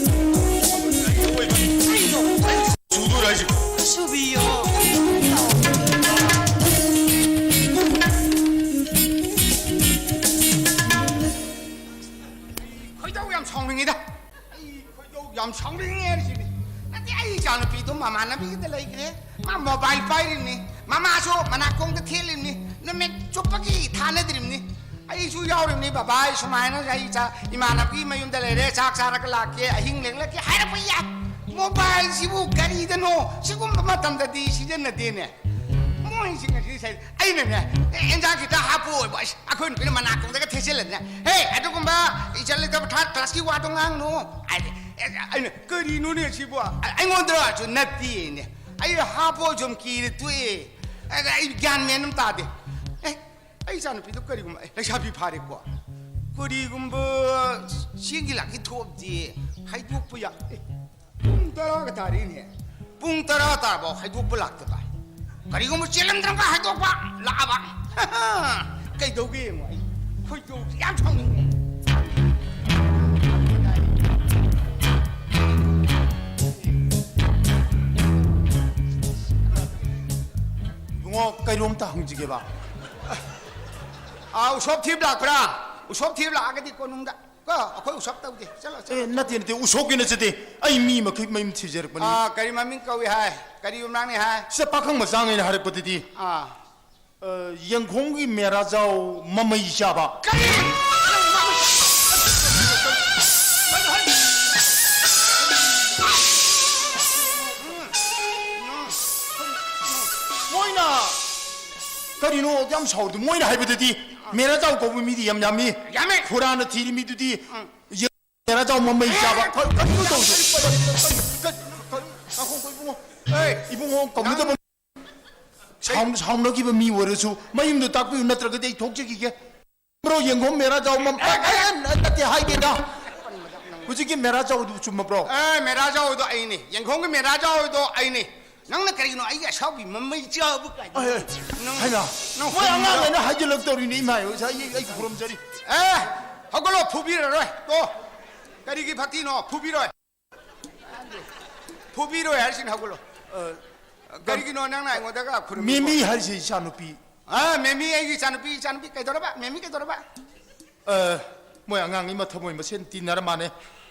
ꯀꯩꯅꯣ? ꯆꯨꯗꯣꯏꯔꯣ ꯍꯥꯏꯁꯤꯕꯣ? ꯁꯨꯕꯤꯌꯣ꯫ ꯈꯣꯏꯗꯧ ꯌꯥꯝ ꯁꯥꯎꯅꯤꯡꯉꯤꯗ꯫ ꯑꯩ ꯈꯣꯏꯗꯧ ꯌꯥꯝ ꯁꯥꯎꯅꯤꯡꯉꯦ ꯍꯥꯏꯔꯤꯁꯤꯗꯤ꯫ ꯅꯠꯇꯦ, ꯑꯩ ꯏꯆꯥꯅꯨꯄꯤꯗꯣ ꯃꯃꯥꯟꯅꯕꯤꯒꯤꯗ ꯂꯩꯈ꯭ꯔꯦ꯫ ꯃꯥ mobile ꯄꯥꯏꯔꯤꯕꯅꯤ꯫ ꯃꯃꯥꯁꯨ ꯃꯅꯥꯀꯣꯡꯗ ꯊꯦꯠꯂꯤꯕꯅꯤ꯫ ꯅꯨꯃꯤꯠ ꯆꯨꯞꯄꯒꯤ ꯊꯥꯅꯗ꯭ꯔꯤꯕꯅꯤ꯫ ꯑꯩꯁꯨ ꯌꯥꯎꯔꯤꯕꯅꯤ ꯕꯕꯥ, ꯑꯩ ꯁꯨꯃꯥꯏꯅ ꯑꯩ ꯏꯆꯥ ꯏꯃꯥꯟꯅꯕꯒꯤ ꯃꯌꯨꯝꯗ ꯂꯩꯔꯦ, ꯆꯥꯛ ꯆꯥꯔꯒ ꯂꯥꯛꯀꯦ, ꯑꯍꯤꯡ ꯂꯦꯛꯂꯛꯀꯦ ꯍꯥꯏꯔꯛꯄ ꯌꯥꯏ꯫ Mobile ꯁꯤꯕꯨ ꯀꯔꯤꯗꯅꯣ? ꯁꯤꯒꯨꯝꯕ ꯃꯇꯝꯗꯗꯤ ꯁꯤꯖꯤꯟꯅꯗꯦꯅꯦ꯫ ꯃꯣꯏꯁꯤꯡ ꯑꯁꯤ ꯁꯥꯏ-, ꯑꯩꯅꯅꯦ, ꯑꯦ, ꯑꯦꯟꯖꯥꯡ ꯈꯤꯇ ꯍꯥꯞꯄꯨ ꯑꯣꯏꯕ, ꯑꯁ, ꯑꯩꯈꯣꯏ ꯅꯨꯄꯤꯅ ꯃꯅꯥꯀꯣꯡꯗꯒ ꯊꯦꯠꯆꯜꯂꯅꯦ, "ꯍꯦ, ꯑꯗꯨꯒꯨꯝꯕ ꯏꯖꯠ ꯂꯩꯇꯕ ꯊꯥꯔꯠ ꯀ꯭ꯂꯥꯁꯀꯤ ꯋꯥꯗꯣ ꯉꯥꯡꯅꯨ" ꯍꯥꯏꯗꯤ, ꯑꯦ, ꯑꯩꯅ, "ꯀꯔꯤꯅꯣꯅꯦ ꯁꯤꯕꯨ?" ꯑ-, ꯑꯩꯉꯣꯟꯗꯔꯁꯨ ꯅꯠꯇꯦꯅꯦ, ꯑꯩ ꯍꯥꯞꯄꯣ ꯁꯨꯝ ꯀꯤꯔ ꯇꯣꯛꯑꯦ꯫ ꯑꯗ ꯑꯩ ꯒ꯭ꯌꯥꯟ ꯃꯦꯟ ꯑꯃ ꯇꯥꯗꯦ꯫ ꯑꯦ, ꯑꯩ ꯏꯆꯥꯅꯨꯄꯤꯗꯣ ꯀꯔꯤꯒꯨꯝꯕ, ꯑꯦ, ꯂꯩꯁꯥꯕꯤ ꯐꯥꯔꯦꯀꯣ, ꯀꯔꯤꯒꯨꯝꯕ ꯆꯦꯡꯒꯤ ꯂꯥꯛꯀꯤ ꯊꯣꯛꯑꯕꯗꯤ ꯍꯥꯏꯗꯣꯛꯄ ꯌꯥ-, ꯑꯦ, ꯄꯨꯡ ꯇꯔꯥꯒ ꯇꯥꯔꯦꯅꯦ꯫ ꯄꯨꯡ ꯇꯔꯥ ꯇꯥꯔꯕꯥꯎ ꯍꯥꯏꯗꯣꯛꯄ ꯂꯥꯛꯇꯕ꯫ ꯀꯔꯤꯒꯨꯝꯕ ꯆꯦꯜꯂꯝꯗ꯭ꯔꯒ ꯍꯥꯏꯗꯣꯛꯄ ꯂꯥꯛꯑꯕ꯫ ꯀꯩꯗꯧꯒꯦ ꯌꯦꯡꯉꯣ, ꯑꯩ ꯈꯣꯏꯗꯧꯁꯦ ꯌꯥꯝ ꯁꯥꯎꯅꯤꯡꯉꯦ꯫ ꯏꯕꯨꯡꯉꯣ, ꯀꯩꯅꯣꯝꯇ ꯍꯪꯖꯒꯦꯕ꯫ ꯑꯥ, ꯎꯁꯣꯞ ꯊꯤꯕ ꯂꯥꯛꯄ꯭ꯔꯥ? ꯎꯁꯣꯞ ꯊꯤꯕ ꯂꯥꯛꯑꯒꯗꯤ ꯀꯣꯅꯨꯡꯗ꯫ ꯀꯣ, ꯑꯩꯈꯣꯏ ꯎꯁꯣꯞ ꯇꯧꯗꯦ꯫ ꯆꯠꯂꯣ, ꯆꯠꯂꯣ꯫ ꯑꯦ, ꯅꯠꯇꯦ, ꯅꯠꯇꯦ, ꯎꯁꯣꯞꯀꯤ ꯅꯠꯆꯗꯦ꯫ ꯑꯩ ꯃꯤ ꯃꯈꯩ ꯃꯌꯨꯝ ꯊꯤꯖꯔꯛꯄꯅꯤ꯫ ꯑꯥ, ꯀꯔꯤ ꯃꯃꯤꯡ ꯀꯧꯏ ꯍꯥꯏ? ꯀꯔꯤ ꯌꯨꯝꯅꯥꯛꯅꯤ ꯍꯥꯏ? ꯁꯤꯗ ꯄꯥꯈꯪ ꯃꯆꯥꯉꯩꯅ ꯍꯥꯏꯔꯛꯄꯗꯗꯤ, ꯑꯥ꯫ ꯑ, ꯌꯦꯡꯈꯣꯡꯒꯤ ꯃꯦꯔꯥꯖꯥꯎ ꯃꯃꯩ ꯆꯥꯕ꯫ ꯀꯔꯤ? ꯃꯣꯏꯅ ꯀꯔꯤꯅꯣ ꯌꯥꯝ ꯁꯥꯎꯔꯤꯗꯨ? ꯃꯣꯏꯅ ꯍꯥꯏꯕꯗꯗꯤ ꯃꯦꯔꯥꯖꯥꯎ ꯀꯧꯕ ꯃꯤꯗꯤ ꯌꯥꯝ ꯌꯥꯝꯃꯤ꯫ ꯌꯥꯝꯃꯤ꯫ ꯈꯨꯔꯥꯅ ꯊꯤꯔꯤ ꯃꯤꯗꯨꯗꯤ ꯎꯝ꯫ ꯃꯦꯔꯥꯖꯥꯎ ꯃꯃꯩ ꯆꯥꯕ꯫ ꯀ-, ꯀꯔꯤꯅꯣ ꯇꯧꯔꯤꯁꯦ? ꯀꯔꯤ, ꯀꯔꯤ, ꯀꯔꯤ, ꯀꯔꯤ, ꯉꯥꯏꯈꯣ, ꯉꯥꯏꯈꯣ, ꯏꯕꯨꯡꯉꯣ꯫ ꯑꯦ, ꯏꯕꯨꯡꯉꯣ, ꯀꯧꯅꯗꯕ꯫ ꯅꯪ ꯁꯥꯎꯟ-, ꯁꯥꯎꯅꯈꯤꯕ ꯃꯤ ꯑꯣꯏꯔꯁꯨ ꯃꯌꯨꯝꯗꯣ ꯇꯥꯛꯄꯤꯌꯨ, ꯅꯠꯇ꯭ꯔꯒꯗꯤ ꯑꯩ ꯊꯣꯛꯆꯈꯤꯒꯦ꯫ ꯕ꯭ꯔꯣ, ꯌꯦꯡꯈꯣꯝ ꯃꯦꯔꯥꯖꯥꯎ ꯃꯝ-, ꯑꯦ, ꯑꯦ, ꯑꯦ, ꯅꯠꯇꯦ, ꯍꯥꯏꯒꯦꯗ꯫ ꯍꯧꯖꯤꯛꯀꯤ ꯃꯦꯔꯥꯖꯥꯎꯗꯨ ꯆꯨꯝꯃꯕ꯭ꯔꯣ? ꯑꯦ, ꯃꯦꯔꯥꯖꯥꯎꯗꯣ ꯑꯩꯅꯤ꯫ ꯌꯦꯡꯈꯣꯝꯒꯤ ꯃꯦꯔꯥꯖꯥꯎꯗꯣ ꯑꯩꯅꯤ꯫ ꯅꯪꯅ ꯀꯔꯤꯒꯤꯅꯣ ꯑꯩꯒꯤ ꯑꯁꯥꯎꯕꯤ ꯃꯃꯩ ꯆꯥꯕ ꯀꯥꯏꯅ? ꯑꯦ, ꯑꯦ, ꯅꯪ, ꯍꯥꯏꯅ, ꯅꯪ ꯃꯣꯏ ꯍꯨꯝꯕ-, ꯑꯉꯥꯡꯈꯩꯅ ꯍꯥꯏꯖꯤꯜꯂꯛꯇꯧꯔꯤꯅꯤ, ꯏꯃꯥ ꯏꯕꯦꯝ, ꯑꯩ, ꯑꯩ ꯈꯨꯔꯨꯝꯖꯔꯤ꯫ ꯑꯦ, ꯍꯧꯒꯠꯂꯣ, ꯐꯨꯕꯤꯔꯔꯣꯏ꯫ ꯇꯣ, ꯀꯔꯤꯒꯤ ꯐꯥꯇꯤꯅꯣ? ꯐꯨꯕꯤꯔꯣꯏ꯫ ꯐꯨꯕꯤꯔꯣꯏ ꯍꯥꯏꯔꯤꯁꯤꯅ ꯍꯧꯒꯠꯂꯣ꯫ ꯑ, ꯀꯔꯤꯒꯤꯅꯣ ꯅꯪꯅ ꯑꯩꯉꯣꯟꯗꯒ ꯈꯨꯔꯨꯝꯃꯤꯕꯣ? ꯃꯦꯃꯤ ꯍꯥꯏꯔꯤꯁꯦ ꯏꯆꯥꯅꯨꯄꯤ꯫ ꯑ, ꯃꯦꯃꯤ, ꯑꯩꯒꯤ ꯏꯆꯥꯅꯨꯄꯤ, ꯏꯆꯥꯅꯨꯄꯤ ꯀꯩꯗꯧꯔꯕ? ꯃꯦꯃꯤ ꯀꯩꯗꯧꯔꯕ? ꯑ, ꯃꯣꯏ ꯑꯉꯥꯡ ꯏꯃꯥ ꯊꯃꯣꯏ ꯃꯁꯦꯟ ꯇꯤꯟꯅꯔ ꯃꯥꯅꯦ꯫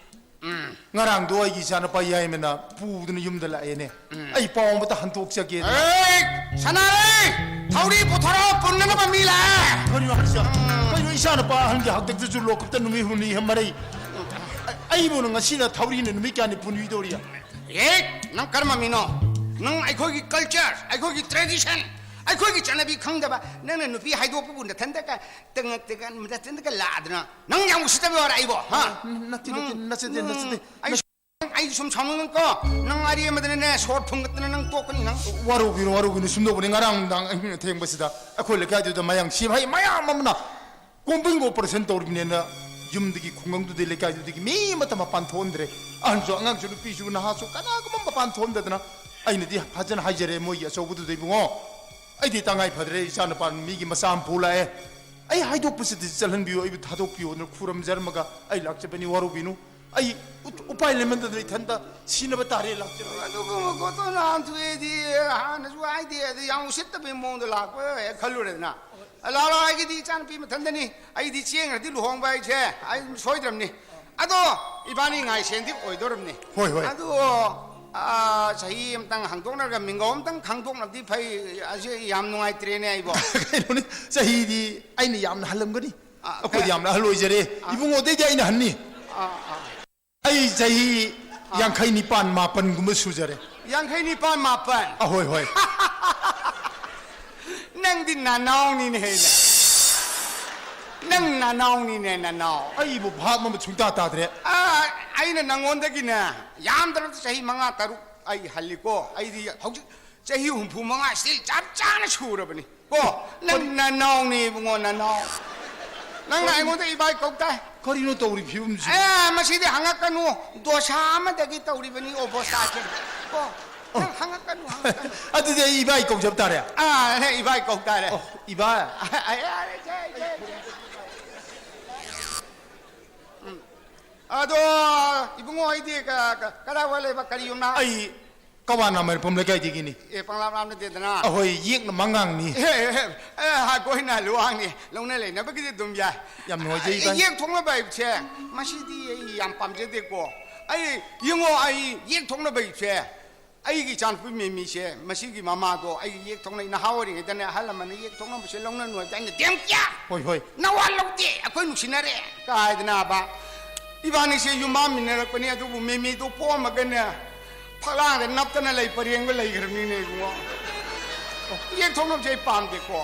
ꯎꯝ꯫ ꯉꯔꯥꯡꯗꯣ ꯑꯩꯒꯤ ꯏꯆꯥꯅꯨꯄꯥ ꯌꯥꯏꯃꯅ ꯄꯨꯗꯨꯅ ꯌꯨꯝꯗ ꯂꯥꯛꯑꯦꯅꯦ꯫ ꯎꯝ꯫ ꯑꯩ ꯄꯥꯎ ꯑꯃꯇ ꯍꯟꯗꯣꯛꯆꯒꯦ꯫ ꯑꯦ, ꯁꯅꯥꯔꯩ! ꯊꯧꯔꯤ ꯄꯨꯊꯣꯔꯛꯑꯣ, ꯄꯨꯟꯅꯅꯕ ꯃꯤ ꯂꯥꯛꯑꯦ! ꯀꯔꯤꯅꯣ ꯍꯥꯏꯁꯦ? ꯎꯝ꯫ ꯀꯩꯅꯣ, ꯏꯆꯥꯅꯨꯄꯥ ꯑꯍꯟꯒꯤ ꯍꯥꯛꯇꯛꯇꯁꯨ ꯂꯣꯀꯞꯇ ꯅꯨꯃꯤꯠ ꯍꯨꯝꯅꯤ ꯃꯔꯤ꯫ ꯑ-, ꯑꯩꯕꯨ ꯉꯁꯤꯅ ꯊꯧꯔꯤꯅ ꯅꯨꯃꯤꯠ ꯀꯌꯥꯅꯤ ꯄꯨꯟꯕꯤꯗꯧꯔꯤ? ꯑꯦ, ꯅꯪ ꯀꯔꯝꯕ ꯃꯤꯅꯣ? ꯅꯪ ꯑꯩꯈꯣꯏꯒꯤ ꯀꯜꯆꯔ, ꯑꯩꯈꯣꯏꯒꯤ ꯇ꯭ꯔꯦꯗꯤꯁꯟ, ꯑꯩꯈꯣꯏꯒꯤ ꯆꯠꯅꯕꯤ ꯈꯪꯗꯕ ꯅꯪꯅ ꯅꯨꯄꯤ ꯍꯥꯏꯗꯣꯛꯄꯕꯨ ꯅꯊꯟꯗꯒ ꯇꯉ- ꯇꯉ- ꯅꯊꯟꯗꯒ ꯂꯥꯛꯑꯗꯅ ꯅꯪ ꯌꯥꯝ ꯎꯁꯤꯠꯇꯕ ꯌꯥꯎꯔꯦ ꯑꯩꯕꯣ, ꯍꯥ? ꯅꯠꯇꯦ, ꯅꯠꯇꯦ, ꯅꯪ- ꯅꯠꯆꯗꯦ, ꯅꯪ- ꯅꯠꯆꯗꯦ꯫ ꯑꯩ ꯅꯠ- ꯑꯩ ꯁꯨꯝ ꯁꯥꯎꯅꯤꯡꯉꯛꯀꯣ, ꯅꯪ ꯑꯔꯦꯝꯕꯗꯅꯅꯦ ꯁꯣꯔ ꯐꯨꯟꯒꯠꯇꯅ ꯅꯪ ꯇꯣꯛꯀꯅꯤ ꯅꯪ꯫ ꯋꯥꯔꯧꯕꯤꯅꯨ, ꯋꯥꯔꯧꯕꯤꯅꯨ, ꯁꯨꯝꯗꯧꯕꯅꯤ꯫ ꯉꯔꯥꯡ ꯅꯨꯡꯗꯥꯡ ꯑꯍꯤꯡ ꯊꯦꯡꯕꯁꯤꯗ ꯑꯩꯈꯣꯏ ꯂꯩꯀꯥꯏꯗꯨꯗ ꯃꯌꯥꯡ ꯁꯤꯐꯥꯏ ꯃꯌꯥꯝ ꯑꯃꯅ ꯀꯣꯝꯕꯤꯡ ꯑꯣꯄꯔꯦꯁꯟ ꯇꯧꯔꯤꯕꯅꯦꯅ ꯌꯨꯝꯗꯒꯤ, ꯈꯨꯡꯒꯪꯗꯨꯗꯒꯤ, ꯂꯩꯀꯥꯏꯗꯨꯗꯒꯤ ꯃꯤ ꯑꯃꯠꯇ ꯃꯄꯥꯟ ꯊꯣꯛꯍꯟꯗ꯭ꯔꯦ꯫ ꯑꯍꯟꯁꯨ, ꯑꯉꯥꯡꯁꯨ, ꯅꯨꯄꯤꯁꯨ, ꯅꯍꯥꯁꯨ, ꯀꯅꯥꯒꯨꯝꯕ ꯃꯄꯥꯟ ꯊꯣꯛꯍꯟꯗꯗꯅ꯫ ꯑꯩꯅꯗꯤ ꯐꯖꯅ ꯍꯥꯏꯖꯔꯦ ꯃꯣꯏꯒꯤ ꯑꯆꯧꯕꯗꯨꯗ, "ꯏꯕꯨꯡꯉꯣ, ꯑꯩꯗꯤ ꯇꯉꯥꯏ ꯐꯗ꯭ꯔꯦ, ꯏꯆꯥ ꯅꯨꯄꯥ ꯃꯤꯒꯤ ꯃꯆꯥ ꯑꯃ ꯄꯨ ꯂꯥꯛꯑꯦ, ꯑꯩ ꯍꯥꯏꯗꯣꯛꯄꯁꯤꯗꯤ ꯆꯠꯍꯟꯕꯤꯌꯨ, ꯑꯩꯕꯨ ꯊꯥꯗꯣꯛꯄꯤꯌꯨꯅ ꯈꯨꯔꯨꯝꯖꯔꯝꯃꯒ ꯑꯩ ꯂꯥꯛꯆꯕꯅꯤ, ꯋꯥꯔꯧꯕꯤꯅꯨ꯫ ꯑꯩ ꯎ-, ꯎꯄꯥꯏ ꯂꯩꯃꯟꯗꯗꯅ ꯏꯊꯟꯇ ꯁꯤꯅꯕ ꯇꯥꯔꯦ, ꯂꯥꯛꯆꯕꯅꯤ"꯫ ꯑꯗꯨꯒꯨꯝꯕ ꯄꯣꯠꯇꯣ ꯅꯍꯥꯟ ꯊꯣꯛꯑꯦꯗꯤ ꯍꯥꯟꯅꯁꯨ ꯍꯥꯏꯗꯦ, ꯑꯗ ꯌꯥꯝ ꯎꯁꯤꯠꯇꯕꯒꯤ ꯃꯑꯣꯡꯗ ꯂꯥꯛꯄ ꯍꯦꯛ ꯈꯜꯂꯨꯔꯦꯗꯅ꯫ ꯂꯥꯛꯑꯣ, ꯑꯩꯒꯤꯗꯤ ꯏꯆꯥꯅꯨꯄꯤ ꯃꯊꯟꯗꯅꯤ, ꯑꯩꯗꯤ ꯆꯦꯡꯈ꯭ꯔꯗꯤ ꯂꯨꯍꯣꯡꯕ ꯍꯥꯏꯁꯦ ꯑꯩ ꯑꯗꯨꯝ ꯁꯣꯏꯗ꯭ꯔꯕꯅꯤ꯫ ꯑꯗꯣ ꯏꯕꯥꯅꯤ ꯉꯥꯏꯁꯦꯟꯗꯤ ꯑꯣꯏꯗꯣꯔꯕꯅꯤ꯫ ꯍꯣꯏ, ꯍꯣꯏ꯫ ꯑꯗꯨ, ꯑ, ꯆꯍꯤ ꯑꯃꯇꯪ ꯍꯥꯡꯗꯣꯛꯅꯔꯒ ꯃꯤꯡꯒꯧ ꯑꯃꯇꯪ ꯈꯪꯗꯣꯛꯅꯕꯗꯤ ꯐꯩ꯫ ꯑꯁꯤ ꯌꯥꯝ ꯅꯨꯡꯉꯥꯏꯇ꯭ꯔꯦꯅꯦ ꯑꯩꯕꯣ꯫ ꯀꯩꯅꯣꯅꯤ, ꯆꯍꯤꯗꯤ ꯑꯩꯅ ꯌꯥꯝꯅ ꯍꯜꯂꯝꯒꯅꯤ꯫ ꯑ, ꯑꯩꯈꯣꯏꯗꯤ ꯀꯌꯥ? ꯌꯥꯝꯅ ꯑꯍꯜ ꯑꯣꯏꯖꯔꯦ꯫ ꯑ꯫ ꯏꯕꯨꯡꯉꯣꯗꯩꯗꯤ ꯑꯩꯅ ꯍꯟꯅꯤ꯫ ꯑ, ꯑ꯫ ꯑꯩ ꯆꯍꯤ ꯑ꯫ ꯌꯥꯡꯈꯩ ꯅꯤꯄꯥꯟ ꯃꯥꯄꯟꯒꯨꯝꯕ ꯁꯨꯖꯔꯦ꯫ ꯌꯥꯡꯈꯩ ꯅꯤꯄꯥꯟ ꯃꯥꯄꯟ? ꯑꯍꯣꯏ, ꯍꯣꯏ꯫ ꯅꯪꯗꯤ ꯅꯅꯥꯎꯅꯤꯅꯦ ꯍꯦ꯫ ꯅꯪ ꯅꯅꯥꯎꯅꯤꯅꯦ, ꯅꯅꯥꯎ꯫ ꯑꯩꯕꯨ ꯚꯥꯞ ꯑꯃ ꯁꯨꯡꯇꯥ ꯇꯥꯗ꯭ꯔꯦ꯫ ꯑ, ꯑꯩꯅ ꯅꯪꯉꯣꯟꯗꯒꯤꯅꯦ ꯌꯥꯝꯗ꯭ꯔꯕꯗ ꯆꯍꯤ ꯃꯉꯥ ꯇꯔꯨꯛ ꯑꯩ ꯍꯜꯂꯤꯀꯣ꯫ ꯑꯩꯗꯤ ꯍꯧꯖꯤꯛ ꯆꯍꯤ ꯍꯨꯝꯐꯨ ꯃꯉꯥ still ꯆꯞ ꯆꯥꯅ ꯁꯨꯔꯕꯅꯤ꯫ ꯀꯣ, ꯅꯪ ꯀꯔꯤ? ꯅꯅꯥꯎꯅꯤ ꯏꯕꯨꯡꯉꯣ, ꯅꯅꯥꯎ꯫ ꯅꯪꯅ ꯀꯔꯤ? ꯑꯩꯉꯣꯟꯗ ꯏꯕꯥꯏ ꯀꯧ ꯇꯥꯏ꯫ ꯀꯔꯤꯅꯣ ꯇꯧꯔꯤ ꯐꯤꯕꯝꯁꯤꯕꯨ? ꯑꯦ, ꯃꯁꯤꯗꯤ ꯍꯪꯉꯛꯀꯅꯨ꯫ ꯗꯣꯁꯥ ꯑꯃꯗꯒꯤ ꯇꯧꯔꯤꯕꯅꯤ, ꯑꯣꯕꯣꯁꯥꯁꯦ꯫ ꯀꯣ, ꯑꯣ꯫ ꯅꯪ ꯍꯪꯉꯛꯀꯅꯨ, ꯍꯪꯉꯛꯀꯅꯨ꯫ ꯑꯗꯨꯗꯤ ꯑꯩ ꯏꯕꯥꯏ ꯀꯧꯖꯕ ꯇꯥꯔꯦ? ꯑꯥ, ꯅꯪ ꯏꯕꯥꯏ ꯀꯧ ꯇꯥꯔꯦ꯫ ꯑꯣ, ꯏꯕꯥꯏ꯫ ꯑ, ꯑ, ꯌꯥꯔꯦ, ꯁꯦ, ꯁꯦ, ꯁꯦ꯫ ꯎꯝ꯫ ꯑꯗꯣ, ꯏꯕꯨꯡꯉꯣ, ꯑꯩꯗꯤ ꯀ-, ꯀ-, ꯀꯗꯥꯏꯋꯥꯏ ꯂꯩꯕ? ꯀꯔꯤ ꯌꯨꯝꯅꯥꯛ? ꯑꯩ ꯀꯋꯥ ꯅꯥꯃꯩꯔꯄꯝ ꯂꯩꯀꯥꯏꯗꯒꯤꯅꯤ꯫ ꯑꯦ, ꯄꯪꯂꯥꯞ ꯂꯥꯞꯅꯗꯦꯗꯅ꯫ ꯑꯍꯣꯏ, ꯌꯦꯛꯅ ꯃꯉꯥꯡꯅꯤ꯫ ꯑꯦ, ꯑꯦ, ꯑꯦ, ꯑꯦ, ꯍꯥ, ꯀꯣꯏꯅ ꯂꯨꯋꯥꯡꯅꯤ꯫ ꯂꯧꯅ ꯂꯩꯅꯕꯒꯤꯗꯤ ꯑꯗꯨꯝ ꯌꯥꯏ꯫ ꯌꯥꯝ ꯅꯨꯡꯉꯥꯏꯖꯩ, ꯑꯩ ꯏꯕꯥꯏ꯫ ꯌꯦꯛ ꯊꯣꯛꯅꯕ ꯍꯥꯏꯕꯁꯦ, ꯃꯁꯤꯗꯤ ꯑꯩ ꯌꯥꯝ ꯄꯥꯝꯖꯗꯦꯀꯣ꯫ ꯑꯩ, ꯌꯦꯡꯉꯣ, ꯑꯩ ꯌꯦꯛ ꯊꯣꯛꯅꯕ ꯍꯥꯏꯕꯁꯦ, ꯑꯩꯒꯤ ꯏꯆꯥꯅꯨꯄꯤ ꯃꯦꯃꯤꯁꯦ, ꯃꯁꯤꯒꯤ ꯃꯃꯥꯗꯣ ꯑꯩꯒꯤ ꯌꯦꯛ ꯊꯣꯛꯅꯩ, ꯅꯍꯥ ꯑꯣꯏꯔꯤꯉꯩꯗꯅꯦ ꯑꯍꯜ ꯂꯃꯟꯅ ꯌꯦꯛ ꯊꯣꯛꯅꯕꯁꯦ ꯂꯧꯅꯅꯨ ꯍꯥꯏꯕꯗ ꯑꯩꯅ, "ꯗꯦꯝ ꯀꯌꯥ? ꯍꯣꯏ, ꯍꯣꯏ꯫ ꯅꯋꯥ ꯂꯧꯗꯦ, ꯑꯩꯈꯣꯏ ꯅꯨꯡꯁꯤꯅꯔꯦ" ꯀꯥꯏꯗꯅꯕ꯫ ꯏꯕꯥꯅꯤꯁꯦ ꯌꯨꯝꯕꯥꯟꯃꯤꯟꯅꯔꯛꯄꯅꯤ, ꯑꯗꯨꯕꯨ ꯃꯦꯃꯤꯗꯣ ꯄꯣꯛꯑꯝꯃꯒꯅꯦ, ꯐꯛꯂꯥꯡꯗ ꯅꯞꯇꯅ ꯂꯩ ꯄꯔꯦꯡꯗ ꯂꯩꯈ꯭ꯔꯕꯅꯤꯅꯦ ꯏꯕꯨꯡꯉꯣ꯫ ꯌꯦꯛꯊꯣꯛꯅꯕꯁꯦ ꯑꯩ ꯄꯥꯝꯗꯦꯀꯣ꯫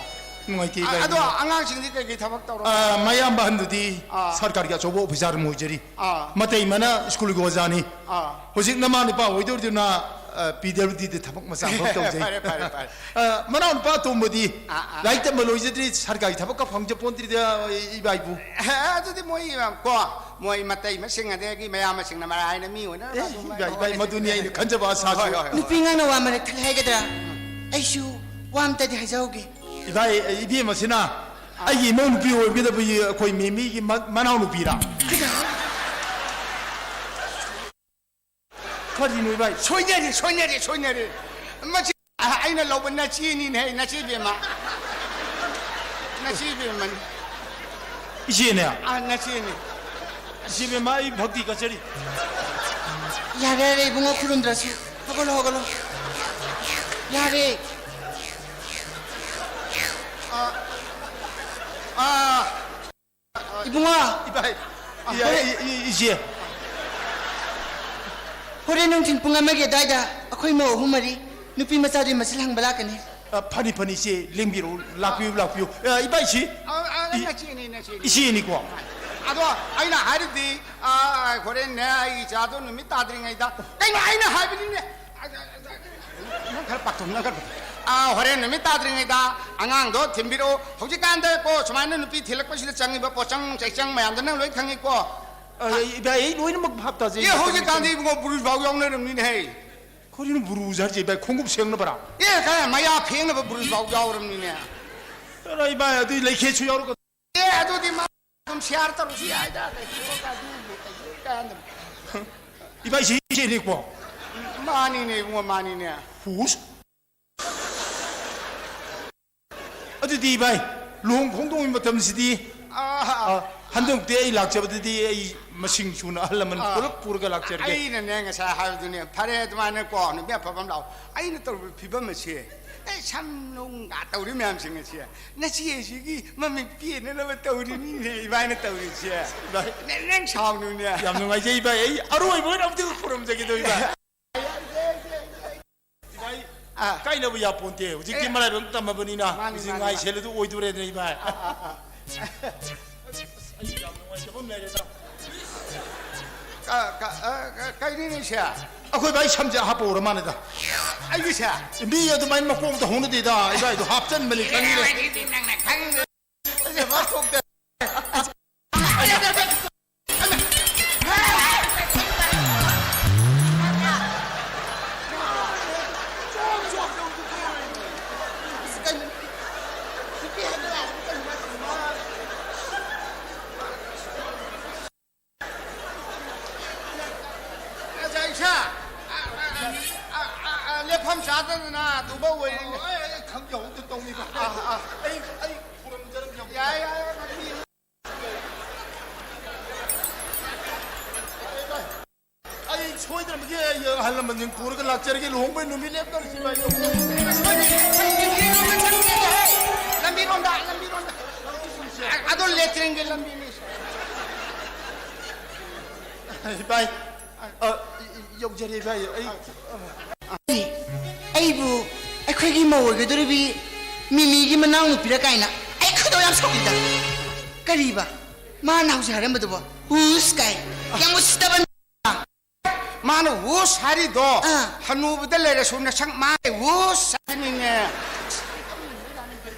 ꯅꯨꯡꯉꯥꯏꯇꯦ ꯑ- ꯏꯕꯥꯏ꯫ ꯑꯗꯣ ꯑꯉꯥꯡꯁꯤꯡꯗꯤ ꯀꯩꯀꯩ ꯊꯕꯛ ꯇꯧꯔ? ꯑ, ꯃꯌꯥꯝꯕ ꯑꯍꯟꯗꯨꯗꯤ ꯑꯥ꯫ ꯁꯔꯀꯥꯔꯒꯤ ꯑꯆꯧꯕ ꯑꯣꯐꯤꯁꯥꯔ ꯑꯃ ꯑꯣꯏꯖꯔꯤ꯫ ꯑꯥ꯫ ꯃꯇꯩꯃꯅ ꯁ꯭ꯀꯨꯜꯒꯤ ꯑꯣꯖꯥꯅꯤ꯫ ꯑꯥ꯫ ꯍꯧꯖꯤꯛ ꯅꯃꯥ ꯅꯨꯄꯥ ꯑꯣꯏꯗꯧꯔꯤꯗꯨꯅ ꯄꯤ ꯗꯕ꯭ꯂꯤꯎ ꯗꯤꯗ ꯊꯕꯛ ꯃꯆꯥ ꯑꯃꯈꯛ ꯇꯧꯖꯩ꯫ ꯐꯔꯦ, ꯐꯔꯦ, ꯐꯔꯦ꯫ ꯑ, ꯃꯅꯥꯎ ꯅꯨꯄꯥ ꯑꯇꯣꯝꯕꯗꯤ ꯑꯥ, ꯑꯥ꯫ ꯂꯥꯏꯔꯤꯛ ꯇꯝꯕ ꯂꯣꯏꯖꯗ꯭ꯔꯤ, ꯁꯔꯀꯥꯔꯒꯤ ꯊꯕꯛꯀ ꯐꯪꯖ ꯄꯣꯟꯗ꯭ꯔꯤꯗ, ꯏꯕꯥꯏꯕꯨ꯫ ꯑꯦ, ꯑꯗꯨꯗꯤ ꯃꯣꯏ ꯀꯣ, ꯃꯣꯏ ꯃꯇꯩ ꯃꯁꯤꯡ ꯑꯗꯒꯤ ꯃꯌꯥꯝ ꯃꯁꯤꯡꯅ ꯃꯔꯥꯏꯅ ꯃꯤ ꯑꯣꯏꯅ ꯑꯦ, ꯑꯗꯨꯝ ꯏꯕꯥꯏ, ꯏꯕꯥꯏ, ꯃꯗꯨꯅꯤ ꯑꯩꯅ ꯈꯟꯖꯕ ꯑꯁꯥꯁꯨ꯫ ꯍꯣꯏ, ꯍꯣꯏ, ꯍꯣꯏ꯫ ꯅꯨꯄꯤ ꯑꯉꯥꯡꯅ ꯋꯥ ꯃꯔꯛ ꯊꯠꯂꯦ ꯍꯥꯏꯒꯗ꯭ꯔꯥ? ꯑꯩꯁꯨ ꯋꯥ ꯑꯝꯇꯗꯤ ꯍꯥꯏꯖꯍꯧꯒꯦ꯫ ꯏꯕꯥꯏ, ꯏꯕꯦꯝ ꯑꯁꯤꯅ ꯑꯩꯒꯤ ꯏꯃꯧ ꯅꯨꯄꯤ ꯑꯣꯏꯒꯗꯕ ꯑꯩꯈꯣꯏ ꯃꯦꯃꯤꯒꯤ ꯃ-, ꯃꯅꯥꯎ ꯅꯨꯄꯤꯔꯥ? ꯀꯔꯤꯅꯣ ꯏꯕꯥꯏ? ꯁꯣꯏꯅꯔꯦ, ꯁꯣꯏꯅꯔꯦ, ꯁꯣꯏꯅꯔꯦ꯫ ꯃꯁꯤ ꯑꯩꯅ ꯂꯧꯕ ꯅꯆꯦꯅꯤꯅꯦ, ꯅꯆꯦ ꯕꯦꯝꯃ꯫ ꯅꯆꯦ ꯕꯦꯝꯃꯅꯤ꯫ ꯏꯆꯦꯅꯦ? ꯑꯥ, ꯅꯆꯦꯅꯤ꯫ ꯏꯆꯦ ꯕꯦꯝꯃ, ꯑꯩ ꯚꯛꯇꯤ ꯀꯠꯆꯔꯤ꯫ ꯌꯥꯔꯦ, ꯌꯥꯔꯦ, ꯏꯕꯨꯡꯉꯣ, ꯈꯨꯔꯨꯝꯗ꯭ꯔꯁꯨ꯫ ꯍꯧꯒꯠꯂꯣ, ꯍꯧꯒꯠꯂꯣ꯫ ꯌꯥꯔꯦ꯫ ꯑꯥ, ꯏꯕꯨꯡꯉꯣ, ꯏꯕꯥꯏ, ꯏ-, ꯏ-, ꯏ-, ꯏꯆꯦ꯫ ꯍꯣꯔꯦꯟ ꯅꯨꯡꯊꯤꯜ ꯄꯨꯡ ꯑꯃꯒꯤ ꯑꯗꯨꯋꯥꯏꯗ ꯑꯩꯈꯣꯏ ꯃꯧ ꯑꯍꯨꯝ ꯃꯔꯤ ꯅꯨꯄꯤ ꯃꯆꯥꯗꯨꯒꯤ ꯃꯆꯤꯜ ꯍꯪꯕ ꯂꯥꯛꯀꯅꯤ꯫ ꯑ, ꯐꯅꯤ, ꯐꯅꯤ, ꯏꯆꯦ, ꯂꯦꯡꯕꯤꯔꯛꯎ, ꯂꯥꯛꯄꯤꯌꯨ, ꯂꯥꯛꯄꯤꯌꯨ꯫ ꯑ, ꯏꯕꯥꯏꯁꯤ? ꯑꯥ, ꯑꯥ, ꯏ-, ꯅꯆꯦꯅꯤ, ꯅꯆꯦꯅꯤ꯫ ꯏꯆꯦꯅꯤꯀꯣ? ꯑꯗꯣ ꯑꯩꯅ ꯍꯥꯏꯔꯤꯗꯤ, ꯑꯥ, ꯍꯣꯔꯦꯟꯅꯦ ꯑꯩ ꯏꯆꯥꯗꯣ ꯅꯨꯃꯤꯠ ꯇꯥꯗ꯭ꯔꯤꯉꯩꯗ, ꯀꯩꯅꯣ ꯑꯩꯅ ꯍꯥꯏꯕꯅꯤꯅꯦ꯫ ꯅꯪ ꯈꯔ ꯄꯥꯛꯊꯣꯛ, ꯅꯪ ꯈꯔ ꯄꯥꯛꯊꯣꯛ꯫ ꯑꯥ, ꯍꯣꯔꯦꯟ ꯅꯨꯃꯤꯠ ꯇꯥꯗ꯭ꯔꯤꯉꯩꯗ ꯑꯉꯥꯡꯗꯣ ꯊꯤꯟꯕꯤꯔꯛꯑꯣ꯫ ꯍꯧꯖꯤꯛꯀꯥꯟꯗ ꯀꯣ ꯁꯨꯃꯥꯏꯅ ꯅꯨꯄꯤ ꯊꯤꯜꯂꯛꯄꯁꯤꯗ ꯆꯪꯉꯤꯕ ꯄꯣꯠꯆꯪ ꯆꯩꯆꯪ ꯃꯌꯥꯝꯗꯣ ꯅꯪ ꯂꯣꯏ ꯈꯪꯉꯤꯀꯣ꯫ ꯑ, ꯏꯕꯥꯏ, ꯑꯩ ꯂꯣꯏꯅꯃꯛ ꯚꯥꯞ ꯇꯥꯖꯩ꯫ ꯑꯦ, ꯍꯧꯖꯤꯛꯀꯥꯟꯗꯤ ꯏꯕꯨꯡꯉꯣ ꯕ꯭ꯔꯨꯁ ꯐꯥꯎ ꯌꯥꯎꯅꯔꯝꯅꯤꯅꯦ ꯍꯦ꯫ ꯀꯔꯤꯅꯣ ꯕ꯭ꯔꯨꯁ ꯍꯥꯏꯁꯦ, ꯏꯕꯥꯏ? ꯈꯣꯡꯎꯞ ꯁꯦꯡꯅꯕꯔꯥ? ꯑꯦ, ꯀꯥꯏ ꯃꯌꯥ ꯐꯦꯡꯅꯕ ꯕ꯭ꯔꯨꯁ ꯐꯥꯎ ꯌꯥꯎꯔꯝꯅꯤꯅꯦ꯫ ꯑꯔꯥ, ꯏꯕꯥꯏ, ꯑꯗꯨꯏ ꯂꯩꯈꯦꯠꯁꯨ ꯌꯥꯎꯔꯛꯀ- ꯑꯦ, ꯑꯗꯨꯗꯤ ꯃꯥ ꯑꯗꯨꯝ ꯁꯤꯌꯥꯔ ꯇꯧꯔꯁꯨ ꯌꯥꯏꯗ, ꯂꯩꯈꯦꯠ ꯑꯗꯨꯕꯨ ꯀꯩꯁꯨ ꯀꯥꯟꯗꯕ꯫ ꯏꯕꯥꯏ, ꯁꯤ ꯏꯆꯦꯅꯤꯀꯣ? ꯃꯥꯅꯤꯅꯦ ꯏꯕꯨꯡꯉꯣ, ꯃꯥꯅꯤꯅꯦ꯫ ꯍꯨꯁ꯫ ꯑꯗꯨꯗꯤ ꯏꯕꯥꯏ, ꯂꯨꯍꯣꯡ ꯈꯣꯡꯗꯣꯡꯕꯒꯤ ꯃꯇꯝꯁꯤꯗꯤ, ꯑꯥ, ꯑ, ꯍꯟꯗꯛꯇꯤ ꯑꯩ ꯂꯥꯛꯆꯕꯗꯗꯤ ꯑꯩ ꯃꯁꯤꯡ ꯁꯨꯅ ꯑꯍꯜ ꯂꯃꯟ ꯑꯥ꯫ ꯄꯨꯂꯞ ꯄꯨꯔꯒ ꯂꯥꯛꯆꯔꯒꯦ꯫ ꯑꯩꯅꯅꯦ ꯉꯁꯥꯏ ꯍꯥꯏꯕꯗꯨꯅꯦ, ꯐꯔꯦ ꯑꯗꯨꯃꯥꯏꯅ ꯀꯣ, ꯅꯨꯄꯤ ꯑꯐꯕ ꯑꯃ ꯂꯥꯛꯑꯣ꯫ ꯑꯩꯅ ꯇꯧꯔꯤꯕ ꯐꯤꯕꯝ ꯑꯁꯦ, ꯑꯦ, ꯁꯝ ꯅꯨꯡꯒ ꯇꯧꯔꯤ ꯃꯌꯥꯝꯁꯤꯡ ꯑꯁꯦ, ꯅꯆꯦ ꯑꯁꯤꯒꯤ ꯃꯃꯤꯠ ꯄꯦꯟꯅꯅꯕ ꯇꯧꯔꯤꯅꯤꯅꯦ, ꯏꯕꯥꯏꯅ ꯇꯧꯔꯤꯁꯦ꯫ ꯅꯪ, ꯅꯪ ꯁꯥꯎꯅꯨꯅꯦ꯫ ꯌꯥꯝ ꯅꯨꯡꯉꯥꯏꯖꯩ ꯏꯕꯥꯏ, ꯑꯩ ꯑꯔꯣꯏꯕ ꯑꯣꯏꯅ ꯑꯝꯇ ꯈꯨꯔꯨꯝꯖꯒꯦ ꯇꯧ ꯏꯕꯥꯏ꯫ ꯏꯕꯥꯏ, ꯑꯥ꯫ ꯀꯥꯏꯅꯕ ꯌꯥꯄꯣꯟꯇꯦ꯫ ꯍꯧꯖꯤꯛꯇꯤ ꯑꯦ꯫ ꯃꯔꯥꯏꯕꯛ ꯇꯝꯃꯕꯅꯤꯅ ꯃꯥꯅꯤ, ꯍꯧꯖꯤꯛ ꯃꯥꯅꯤ, ꯉꯥꯏ ꯃꯥꯅꯤ꯫ ꯁꯦꯜ ꯑꯗꯨ ꯑꯣꯏꯗꯣꯔꯦꯗꯅ, ꯏꯕꯥꯏ꯫ ꯑꯥ, ꯑꯥ, ꯑꯥ꯫ ꯑꯁ, ꯑꯩ ꯌꯥꯝ ꯅꯨꯡꯉꯥꯏꯇꯕ ꯑꯃ ꯂꯩꯔꯦꯗ꯫ ꯀ-, ꯀ-, ꯑ, ꯀ-, ꯀꯩꯅꯤꯅꯦ ꯁꯦ? ꯑꯩꯈꯣꯏ ꯚꯥꯏ ꯁꯝꯁꯦ ꯍꯥꯞꯄ ꯎꯔ ꯃꯥꯜꯂꯦꯗ꯫ ꯑꯩꯒꯤꯁꯦ? ꯃꯤ ꯑꯗꯨꯃꯥꯏꯅ ꯃꯀꯣꯛꯇ ꯍꯧꯅꯗꯦꯗ, ꯏꯕꯥꯏꯗꯣ ꯍꯥꯞꯆꯟꯕꯅꯤ ꯈꯪꯉꯤꯅꯦ꯫ ꯑꯗꯨꯗꯤ ꯅꯪꯅ ꯈꯪꯗ-, ꯑꯩꯅ ꯃꯀꯣꯛꯇ ꯑꯁ, ꯏꯁꯥ, ꯑ, ꯑ, ꯂꯦꯞꯐꯝ ꯆꯥꯗꯗꯅ ꯇꯨꯕ ꯑꯣꯏꯔꯤꯅꯦ꯫ ꯑꯣ, ꯑꯩ, ꯑꯩ ꯈꯪꯖꯍꯧꯗ ꯇꯧꯅꯤꯕ꯫ ꯑ, ꯑ꯫ ꯑꯩ, ꯑꯩ ꯈꯨꯔꯨꯝꯖꯔꯝꯒꯦ꯫ ꯌꯥꯏ, ꯌꯥꯏ, ꯌꯥꯏ꯫ ꯑꯩ ꯁꯣꯏꯗꯅꯃꯛꯀꯤ ꯑꯩ ꯑꯍꯜ ꯂꯃꯟꯁꯤꯡ ꯄꯨꯔꯒ ꯂꯥꯛꯆꯔꯒꯦ꯫ ꯂꯨꯍꯣꯡꯕꯩ ꯅꯨꯃꯤꯠ ꯂꯦꯞꯇꯔꯤꯁꯤ ꯚꯥꯏ꯫ ꯂꯝꯕꯤꯔꯣꯝꯗ, ꯂꯝꯕꯤꯔꯣꯝꯗ꯫ ꯑꯗꯣ ꯂꯦꯇ꯭ꯔꯤꯟꯒꯤ ꯂꯝꯕꯤꯅꯤ꯫ ꯚꯥꯏ, ꯑ, ꯌꯧꯖꯔꯦ ꯚꯥꯏ꯫ ꯑꯩ ꯑꯩꯕꯨ ꯑꯩꯈꯣꯏꯒꯤ ꯃꯧ ꯑꯣꯏꯒꯗꯧꯔꯤꯕꯤ ꯃꯤꯃꯤꯒꯤ ꯃꯅꯥꯎꯅꯨꯄꯤꯔ ꯀꯥꯏꯅ ꯑꯩ ꯈꯣꯏꯗꯧ ꯌꯥꯝ ꯁꯥꯎꯈꯤꯗ꯫ ꯀꯔꯤꯕ? ꯃꯥꯅ ꯍꯧꯖꯤꯛ ꯍꯥꯏꯔꯝꯕꯗꯨꯕꯣ? ꯍꯨꯁ ꯀꯥꯏ꯫ ꯌꯥꯝ ꯎꯁꯤꯠꯇꯕ꯫ ꯃꯥꯅ ꯍꯨꯁ ꯍꯥꯏꯔꯤꯗꯣ, ꯑꯥ꯫ ꯍꯅꯨꯕꯗ ꯂꯩꯔꯁꯨ ꯅꯁꯛ ꯃꯥꯏ ꯍꯨꯁ ꯍꯥꯏꯅꯤꯅꯦ꯫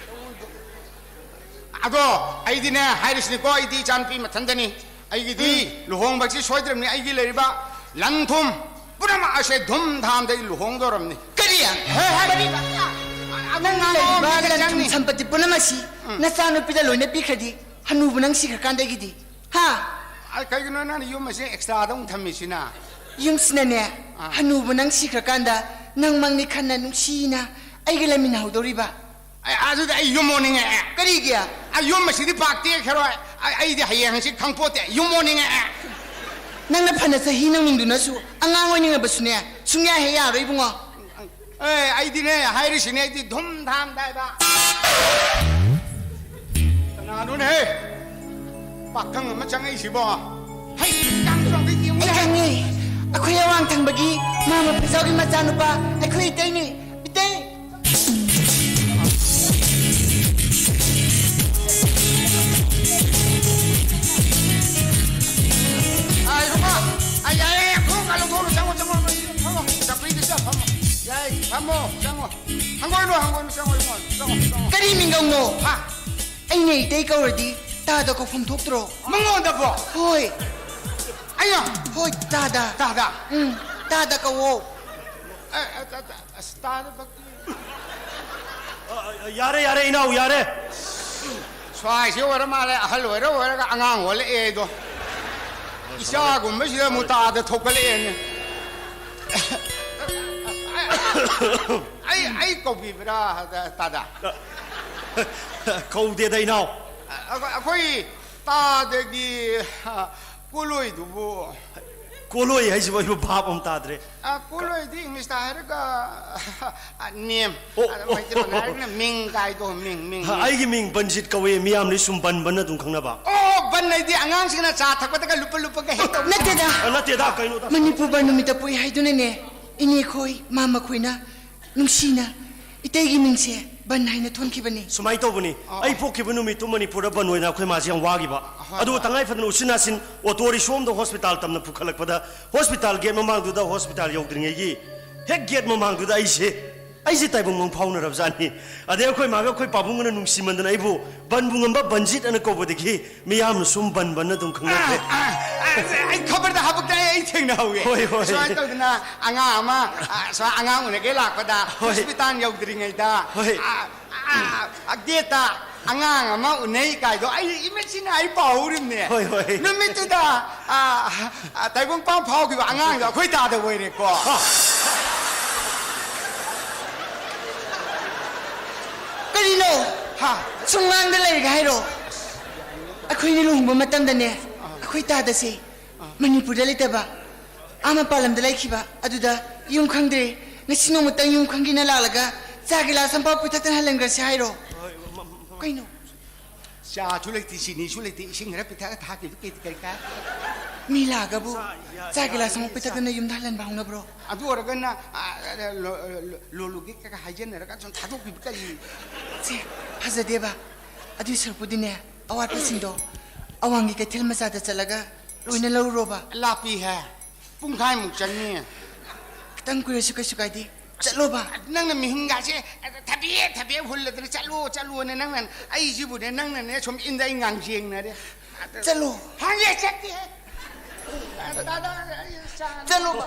ꯑꯗꯣ ꯑꯩꯗꯤꯅꯦ, ꯍꯥꯏꯔꯤꯁꯤꯅꯤꯀꯣ, ꯑꯩꯗꯤ ꯏꯆꯥꯅꯨꯄꯤ ꯃꯊꯟꯗꯅꯤ꯫ ꯑꯩꯒꯤꯗꯤ ꯎꯝ꯫ ꯂꯨꯍꯣꯡꯕꯁꯤ ꯁꯣꯏꯗ꯭ꯔꯕꯅꯤ꯫ ꯑꯩꯒꯤ ꯂꯩꯔꯤꯕ ꯂꯟ ꯊꯨꯝ ꯄꯨꯝꯅꯃꯛ ꯑꯁꯦ ꯙꯨꯝ ꯙꯥꯝꯗ ꯑꯩ ꯂꯨꯍꯣꯡꯗꯧꯔꯕꯅꯤ꯫ ꯀꯔꯤ? ꯍꯦ, ꯍꯦ꯫ ꯀꯔꯤꯕ? ꯑꯗꯨ ꯅꯪ ꯉꯥꯏꯔꯣ, ꯂꯩꯔꯤꯕ ꯑꯝꯇ ꯂꯟ ꯊꯨꯝ ꯆꯪꯅꯤ꯫ ꯁꯝꯄꯇꯤ ꯄꯨꯝꯅꯃꯛ ꯑꯁꯤ ꯎꯝ꯫ ꯅꯆꯥꯅꯨꯄꯤꯗ ꯂꯣꯏꯅ ꯄꯤꯈ꯭ꯔꯗꯤ ꯍꯅꯨꯕ ꯅꯪ ꯁꯤꯈ꯭ꯔꯀꯥꯟꯗꯒꯤꯗꯤ, ꯍꯥ? ꯑ, ꯀꯩꯒꯤꯅꯣ ꯅꯪꯅ ꯌꯨꯝ ꯑꯁꯦ ꯑꯦꯛꯁꯇ꯭ꯔꯥꯗ ꯑꯃꯨꯛ ꯊꯝꯃꯤꯁꯤꯅ? ꯌꯨꯝꯁꯤꯅꯅꯦ, ꯑꯥ꯫ ꯍꯅꯨꯕ ꯅꯪ ꯁꯤꯈ꯭ꯔꯀꯥꯟꯗ ꯅꯪ ꯃꯪꯅꯤ ꯈꯟꯅ ꯅꯨꯡꯁꯤꯅ ꯑꯩꯒ ꯂꯩꯃꯤꯟꯅꯍꯧꯗꯧꯔꯤꯕ꯫ ꯑꯦ, ꯑꯗꯨꯗꯤ ꯑꯩ ꯌꯨꯝ ꯑꯣꯟꯅꯤꯡꯉꯛꯑꯦ꯫ ꯀꯔꯤꯒꯤ? ꯑ, ꯌꯨꯝ ꯑꯁꯤꯗꯤ ꯄꯥꯛ ꯇꯦꯛꯈ꯭ꯔꯣꯏ꯫ ꯑꯩ, ꯑꯩꯗꯤ ꯍꯌꯦꯡ ꯍꯪꯆꯤꯠ ꯈꯪꯄꯣꯠꯇꯦ꯫ ꯌꯨꯝ ꯑꯣꯟꯅꯤꯡꯉꯛꯑꯦ꯫ ꯅꯪꯅ ꯐꯅ ꯆꯍꯤ ꯅꯧꯅꯤꯡꯗꯨꯅꯁꯨ ꯑꯉꯥꯡ ꯑꯣꯏꯅꯤꯡꯉꯕꯁꯨꯅꯦ, ꯁꯨꯡꯌꯥ ꯍꯦꯛ ꯌꯥꯔꯣꯏ ꯏꯕꯨꯡꯉꯣ꯫ ꯑꯦ, ꯑꯩꯗꯤꯅꯦ, ꯍꯥꯏꯔꯤꯁꯤꯅꯦ, ꯑꯩꯗꯤ ꯙꯨꯝ ꯙꯥꯝ ꯗꯥꯏꯕ꯫ ꯀꯅꯥꯅꯣꯅꯦꯍꯦ? ꯄꯥꯈꯪ ꯑꯃ ꯆꯪꯉꯛꯏꯁꯤꯕꯣ? ꯍꯩ, ꯇꯥꯡ ꯆꯥꯎꯕ ꯌꯦꯡꯉꯨꯅꯦ꯫ ꯑꯩ ꯈꯪꯉꯤ꯫ ꯑꯩꯈꯣꯏ ꯑꯋꯥꯡ ꯊꯪꯕꯒꯤ ꯃꯥꯃ ꯐꯤꯖꯥꯎꯒꯤ ꯃꯆꯥꯅꯨꯄꯥ, ꯑꯩꯈꯣꯏ ꯏꯇꯩꯅꯤ꯫ ꯍꯪꯉꯣ, ꯆꯪꯉꯣ, ꯏꯕꯨꯡꯉꯣ, ꯆꯪꯉꯣ, ꯆꯪꯉꯣ꯫ ꯀꯔꯤ ꯃꯤꯡꯒꯧꯅꯣ? ꯍꯥ? ꯑꯩꯅ ꯏꯇꯩ ꯀꯧꯔꯗꯤ ꯇꯥꯗ ꯀꯧꯐꯝ ꯊꯣꯛꯇ꯭ꯔꯣ? ꯃꯉꯣꯟꯗꯕꯣ? ꯍꯣꯏ꯫ ꯑꯩꯅ? ꯍꯣꯏ, ꯇꯥꯗ꯫ ꯇꯥꯗ? ꯎꯝ, ꯇꯥꯗ ꯀꯧꯋꯣ꯫ ꯑ, ꯑ, ꯑ, ꯑ, ꯑꯁ, ꯇꯥꯗ ꯚꯛꯇꯤ꯫ ꯑ, ꯑ, ꯌꯥꯔꯦ, ꯌꯥꯔꯦ, ꯏꯅꯥꯎ, ꯌꯥꯔꯦ꯫ ꯁ꯭ꯋꯥꯏꯁꯦ ꯑꯣꯏꯔ ꯃꯥꯜꯂꯦ, ꯑꯍꯜ ꯑꯣꯏꯔ ꯑꯣꯏꯔꯒ ꯑꯉꯥꯡ ꯑꯣꯜꯂꯛꯑꯦ ꯑꯩꯗꯣ꯫ ꯏꯆꯥꯒꯨꯝꯕꯁꯤꯗ ꯑꯃꯨꯛ ꯇꯥꯗ ꯊꯣꯛꯀꯠꯂꯛꯑꯦꯅꯦ꯫ ꯑꯩ, ꯑꯩ ꯀꯧꯕꯤꯕ꯭ꯔꯥ, ꯇꯥꯗ? ꯀꯧꯗꯦꯗ, ꯏꯅꯥꯎ꯫ ꯑꯩꯈꯣꯏ, ꯑꯩꯈꯣꯏ ꯇꯥꯗꯒꯤ ꯀꯣꯂꯣꯏꯗꯨꯕꯨ꯫ ꯀꯣꯂꯣꯏ ꯍꯥꯏꯁꯤꯕꯨ ꯑꯩꯕꯨ ꯚꯥꯞ ꯑꯃ ꯇꯥꯗ꯭ꯔꯦ꯫ ꯑ, ꯀꯣꯂꯣꯏꯗꯤ ꯏꯪꯂꯤꯁꯇ ꯍꯥꯏꯔꯒ, ꯑ, name꯫ ꯑꯣ, ꯑꯗ ꯑꯣ, ꯃꯩꯇꯩꯂꯣꯟꯗ ꯑꯣ꯫ ꯍꯥꯏꯔꯒꯅ ꯃꯤꯡ ꯀꯥꯏꯗꯣ, ꯃꯤꯡ, ꯃꯤꯡ, ꯍ, ꯃꯤꯡ꯫ ꯑꯩꯒꯤ ꯃꯤꯡ ꯕꯟꯖꯤꯠ ꯀꯧꯋꯦ, ꯃꯤꯌꯥꯝꯅ ꯁꯨꯝ ꯕꯟ ꯕꯟ ꯑꯗꯨꯝ ꯈꯪꯅꯕ꯫ ꯑꯣ, ꯕꯟ ꯍꯥꯏꯗꯤ ꯑꯉꯥꯡꯁꯤꯡꯅ ꯆꯥ ꯊꯛꯄꯗꯒ ꯂꯨꯞꯄ ꯂꯨꯞꯄꯒ ꯍꯦꯛ ꯇꯧꯕ꯫ ꯅꯠꯇꯦꯗ꯫ ꯑ, ꯅꯠꯇꯦꯗ, ꯀꯩꯅꯣꯗ꯫ ꯃꯅꯤꯄꯨꯔ ꯕꯟ ꯅꯨꯃꯤꯠꯇ ꯄꯣꯛꯏ ꯍꯥꯏꯗꯨꯅꯅꯦ, ꯏꯅꯦꯈꯣꯏ, ꯃꯥꯃꯈꯣꯏꯅ ꯅꯨꯡꯁꯤꯅ ꯏꯇꯩꯒꯤ ꯃꯤꯡꯁꯦ ꯕꯟ ꯍꯥꯏꯅ ꯊꯣꯟꯈꯤꯕꯅꯤ꯫ ꯁꯨꯃꯥꯏꯅ ꯇꯧꯕꯅꯤ, ꯑꯣ꯫ ꯑꯩ ꯄꯣꯛꯈꯤꯕ ꯅꯨꯃꯤꯠꯇꯨ ꯃꯅꯤꯄꯨꯔꯗ ꯕꯟ ꯑꯣꯏꯅ ꯑꯩꯈꯣꯏ ꯃꯥꯁꯦ ꯌꯥꯝ ꯋꯥꯈꯤꯕ꯫ ꯍꯣꯏ, ꯑꯗꯨꯒ ꯍꯣꯏ꯫ ꯇꯉꯥꯏ ꯐꯗꯅ ꯎꯆꯤꯟ ꯅꯥꯆꯤꯟ ꯑꯣꯇꯣ ꯔꯤꯛꯁꯣ ꯑꯃꯗ ꯍꯣꯁꯄꯤꯇꯥꯜ ꯇꯝꯅ ꯄꯨꯈꯠꯂꯛꯄꯗ, ꯍꯣꯁꯄꯤꯇꯥꯜ ꯒꯦꯠ ꯃꯃꯥꯡꯗꯨꯗ, ꯍꯣꯁꯄꯤꯇꯥꯜ ꯌꯧꯗ꯭ꯔꯤꯉꯩꯒꯤ ꯍꯦꯛ ꯒꯦꯠ ꯃꯃꯥꯡꯗꯨꯗ ꯑꯩꯁꯦ, ꯑꯩꯁꯦ ꯇꯥꯏꯕꯪ ꯃꯪ ꯐꯥꯎꯅꯔꯕ ꯖꯥꯠꯅꯤ꯫ ꯑꯗꯩ ꯑꯩꯈꯣꯏ ꯃꯥꯒ ꯑꯩꯈꯣꯏ ꯄꯥꯕꯨꯡꯒꯅ ꯅꯨꯡꯁꯤꯃꯟꯗꯅ ꯑꯩꯕꯨ ꯕꯟꯕꯨ ꯉꯝꯕ ꯕꯟꯖꯤꯠ ꯑꯅ ꯀꯧꯕꯗꯒꯤ ꯃꯤꯌꯥꯝꯅ ꯁꯨꯝ ꯕꯟ ꯕꯟ ꯑꯗꯨꯝ ꯈꯪꯅꯈ꯭ꯔꯦ꯫ ꯑ, ꯑ, ꯑ, ꯑꯩ ꯈꯕꯔꯗ ꯍꯥꯄꯛꯇ ꯑꯩ, ꯑꯩ ꯊꯦꯡꯅꯍꯧꯋꯦ꯫ ꯍꯣꯏ, ꯍꯣꯏ꯫ ꯁꯨꯃꯥꯏꯅ ꯇꯧꯗꯅ ꯑꯉꯥꯡ ꯑꯃ, ꯑ, ꯁꯨꯃꯥꯏꯅ ꯑꯉꯥꯡ ꯎꯅꯒꯦ ꯂꯥꯛꯄꯗ ꯍꯣꯏ꯫ ꯍꯣꯁꯄꯤꯇꯥꯜ ꯌꯧꯗ꯭ꯔꯤꯉꯩꯗ, ꯍꯣꯏ꯫ ꯑ, ꯑ, ꯑ, ꯒꯦꯠꯇ ꯑꯉꯥꯡ ꯑꯃ ꯎꯅꯩ ꯀꯥꯏꯗꯣ ꯑꯩ ꯏꯃꯤꯠꯁꯤꯅ ꯑꯩ ꯄꯥꯍꯧꯔꯤꯕꯅꯦ꯫ ꯍꯣꯏ, ꯍꯣꯏ꯫ ꯅꯨꯃꯤꯠꯇꯨꯗ, ꯑ, ꯑ, ꯇꯥꯏꯕꯪꯄꯥꯟ ꯐꯥꯎꯈꯤꯕ ꯑꯉꯥꯡꯗꯣ ꯑꯩꯈꯣꯏ ꯇꯥꯗ ꯑꯣꯏꯔꯦꯀꯣ꯫ ꯀꯔꯤꯅꯣ? ꯍꯥ? ꯁꯨꯝ ꯉꯥꯡꯗ ꯂꯩꯔꯒ ꯍꯥꯏꯔꯣ꯫ ꯑꯩꯈꯣꯏꯅ ꯂꯨꯍꯣꯡꯕ ꯃꯇꯝꯗꯅꯦ, ꯑꯩꯈꯣꯏ ꯇꯥꯗꯁꯦ ꯃꯅꯤꯄꯨꯔꯗ ꯂꯩꯇꯕ, ꯑꯥ ꯃꯄꯥꯟ ꯂꯝꯗ ꯂꯩꯈꯤꯕ ꯑꯗꯨꯗ ꯌꯨꯝ ꯈꯪꯗ꯭ꯔꯦ꯫ ꯉꯁꯤ ꯅꯣꯡꯃꯇꯪ ꯌꯨꯝ ꯈꯪꯒꯦꯅ ꯂꯥꯛꯂꯒ ꯆꯥ ꯒꯤꯂꯥꯁ ꯑꯃꯐꯥꯎ ꯄꯤꯊꯛꯇꯅ ꯍꯜꯍꯟꯈ꯭ꯔꯁꯦ ꯍꯥꯏꯔꯣ? ꯀꯩꯅꯣ? ꯆꯥꯁꯨ ꯂꯩꯇꯦ, ꯆꯤꯅꯤꯁꯨ ꯂꯩꯇꯦ, ꯏꯁꯤꯡ ꯈꯔ ꯄꯤꯊꯛꯑꯒ ꯊꯥꯛꯈꯤꯕꯗꯨ ꯀꯩ, ꯀꯩ ꯀꯥꯏ? ꯃꯤ ꯂꯥꯛꯑꯒꯕꯨ ꯆꯥ ꯒꯤꯂꯥꯁ ꯑꯃ ꯄꯤꯊꯛꯇꯅ ꯌꯨꯝꯗ ꯍꯜꯍꯟꯕ ꯍꯧꯅꯕ꯭ꯔꯣ? ꯑꯗꯨ ꯑꯣꯏꯔꯒꯅ, ꯑ, ꯂꯣ-, ꯂꯣ-, ꯂꯣꯂꯨꯒꯤ ꯀꯩꯀꯥ ꯍꯥꯏꯖꯟꯅꯔꯒ ꯁꯨꯝ ꯊꯥꯗꯣꯛꯄꯤꯕ ꯀꯔꯤ? ꯁꯦ, ꯐꯖꯗꯦꯕ꯫ ꯑꯗꯨꯏ ꯁꯔꯨꯛꯄꯨꯗꯤꯅꯦ, ꯑꯋꯥꯠꯄꯁꯤꯡꯗꯣ ꯑꯋꯥꯡꯒꯤ ꯀꯩꯊꯦꯜ ꯃꯆꯥꯗ ꯆꯠꯂꯒ ꯂꯣꯏꯅ ꯂꯧꯔꯨꯔꯣꯕ꯫ ꯂꯥꯞꯄꯤ ꯍꯦ, ꯄꯨꯡꯈꯥꯏꯃꯨꯛ ꯆꯪꯅꯤ꯫ ꯈꯤꯇꯪ ꯀꯨꯏꯔꯁꯨ ꯀꯩꯁꯨ ꯀꯥꯏꯗꯦ꯫ ꯆꯠꯂꯣꯕ꯫ ꯅꯪꯅ ꯃꯤꯍꯨꯟꯒꯥꯁꯦ ꯊꯕꯦ ꯊꯕꯦ ꯍꯨꯜꯂꯗꯅ "ꯆꯠꯂꯣ, ꯆꯠꯂꯣꯅ" ꯅꯪꯅ ꯑꯩꯁꯤꯕꯨꯅꯦ, ꯅꯪꯅꯅꯦ ꯁꯨꯝ ꯏꯟꯗ ꯑꯩ ꯉꯥꯡꯖꯦꯡꯅꯔꯦ꯫ ꯆꯠꯂꯣ꯫ ꯍꯥꯡꯉꯦ, ꯆꯠꯇꯦ꯫ ꯆꯠꯂꯣꯕ꯫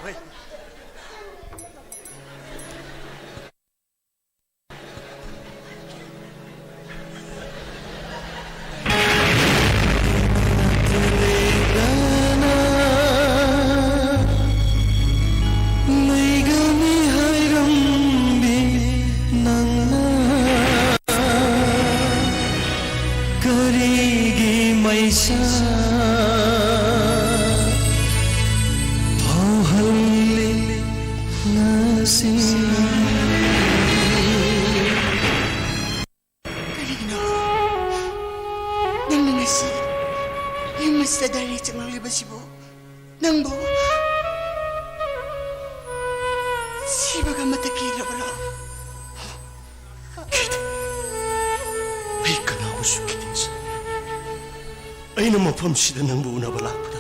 ꯂꯩꯒꯅꯤ ꯍꯥꯏꯔꯝꯕꯤ ꯅꯪꯅ ꯀꯔꯤꯒꯤ ꯃꯩꯁꯥ ꯐꯥꯎꯍꯜꯂꯤ ꯉꯁꯤ? ꯀꯔꯤꯒꯤꯅꯣ ꯅꯪꯅ ꯉꯁꯤ ꯌꯨꯝ ꯑꯁꯤꯗ ꯗꯥꯏꯔꯦꯛ ꯆꯪꯂꯛꯂꯤꯕꯁꯤꯕꯨ? ꯅꯪꯕꯨ ꯁꯤꯕꯒ ꯑꯃꯠꯇ ꯀꯤꯔꯕ꯭ꯔꯣ? ꯀꯤꯗꯦ꯫ ꯑꯩ ꯀꯅꯥꯕꯨꯁꯨ ꯀꯤꯗꯦ, ꯁꯥꯔ꯫ ꯑꯩꯅ ꯃꯐꯝꯁꯤꯗ ꯅꯪꯕꯨ ꯎꯅꯕ ꯂꯥꯛꯄꯗ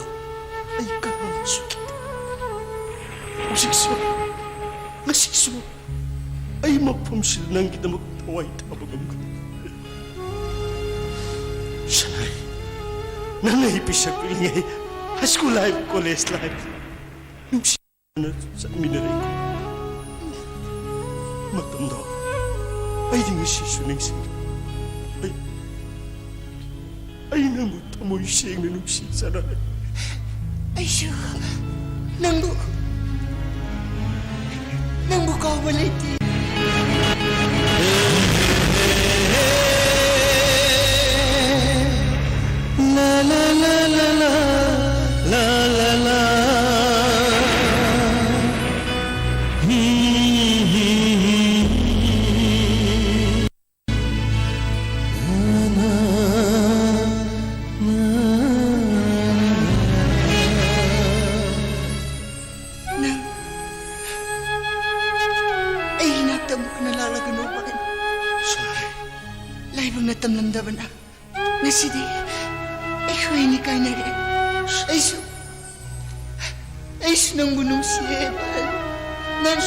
ꯑꯩ ꯀꯅꯥꯕꯨꯁꯨ ꯀꯤꯗꯦ꯫ ꯍꯧꯖꯤꯛꯁꯨ, ꯉꯁꯤꯁꯨ ꯑꯩ ꯃꯐꯝꯁꯤꯗ ꯅꯪꯒꯤꯗꯃꯛ ꯊꯋꯥꯏ ꯊꯥꯕ ꯉꯝꯒꯅꯤ꯫ ꯁꯅꯥꯏ, ꯅꯪ ꯑꯩ ꯄꯤꯁꯛ ꯄꯤꯛꯂꯤꯉꯩ, high school life, college life, ꯅꯨꯡꯁꯤꯅ ꯆꯠꯃꯤꯟꯅꯔꯛꯏ꯫ ꯃꯇꯝꯗꯣ ꯑꯩꯗꯤ ꯉꯁꯤꯁꯨ ꯅꯤꯡꯁꯤꯡꯉꯤ꯫ ꯑꯩ, ꯑꯩ ꯅꯪꯕꯨ ꯊꯃꯣꯏ ꯁꯦꯡꯅ ꯅꯨꯡꯁꯤ, ꯁꯅꯥꯏ꯫ ꯑꯩꯁꯨ ꯅꯪꯕꯨ, ꯅꯪꯕꯨ ꯀꯥꯎꯕ ꯂꯩꯇꯦ꯫ ꯂꯥ, ꯂꯥ, ꯂꯥ, ꯂꯥ, ꯂꯥ, ꯂꯥ, ꯂꯥ, ꯂꯥ꯫ ꯅꯪ ꯑꯩ ꯏꯅꯥꯛꯇ ꯑꯃꯨꯛ ꯍꯟꯅ ꯂꯥꯛꯂꯒꯅꯨ, ꯚꯥꯏ꯫ ꯁꯣꯔꯤ꯫ ꯂꯥꯏꯕꯛꯅ ꯇꯝꯂꯝꯗꯕꯅ ꯉꯁꯤꯗꯤ ꯑꯩꯈꯣꯏ ꯑꯅꯤ ꯀꯥꯏꯅꯔꯦ꯫ ꯑꯩꯁꯨ, ꯑꯩꯁꯨ ꯅꯪꯕꯨ ꯅꯨꯡꯁꯤꯌꯦ, ꯚꯥꯏ꯫ ꯅꯪ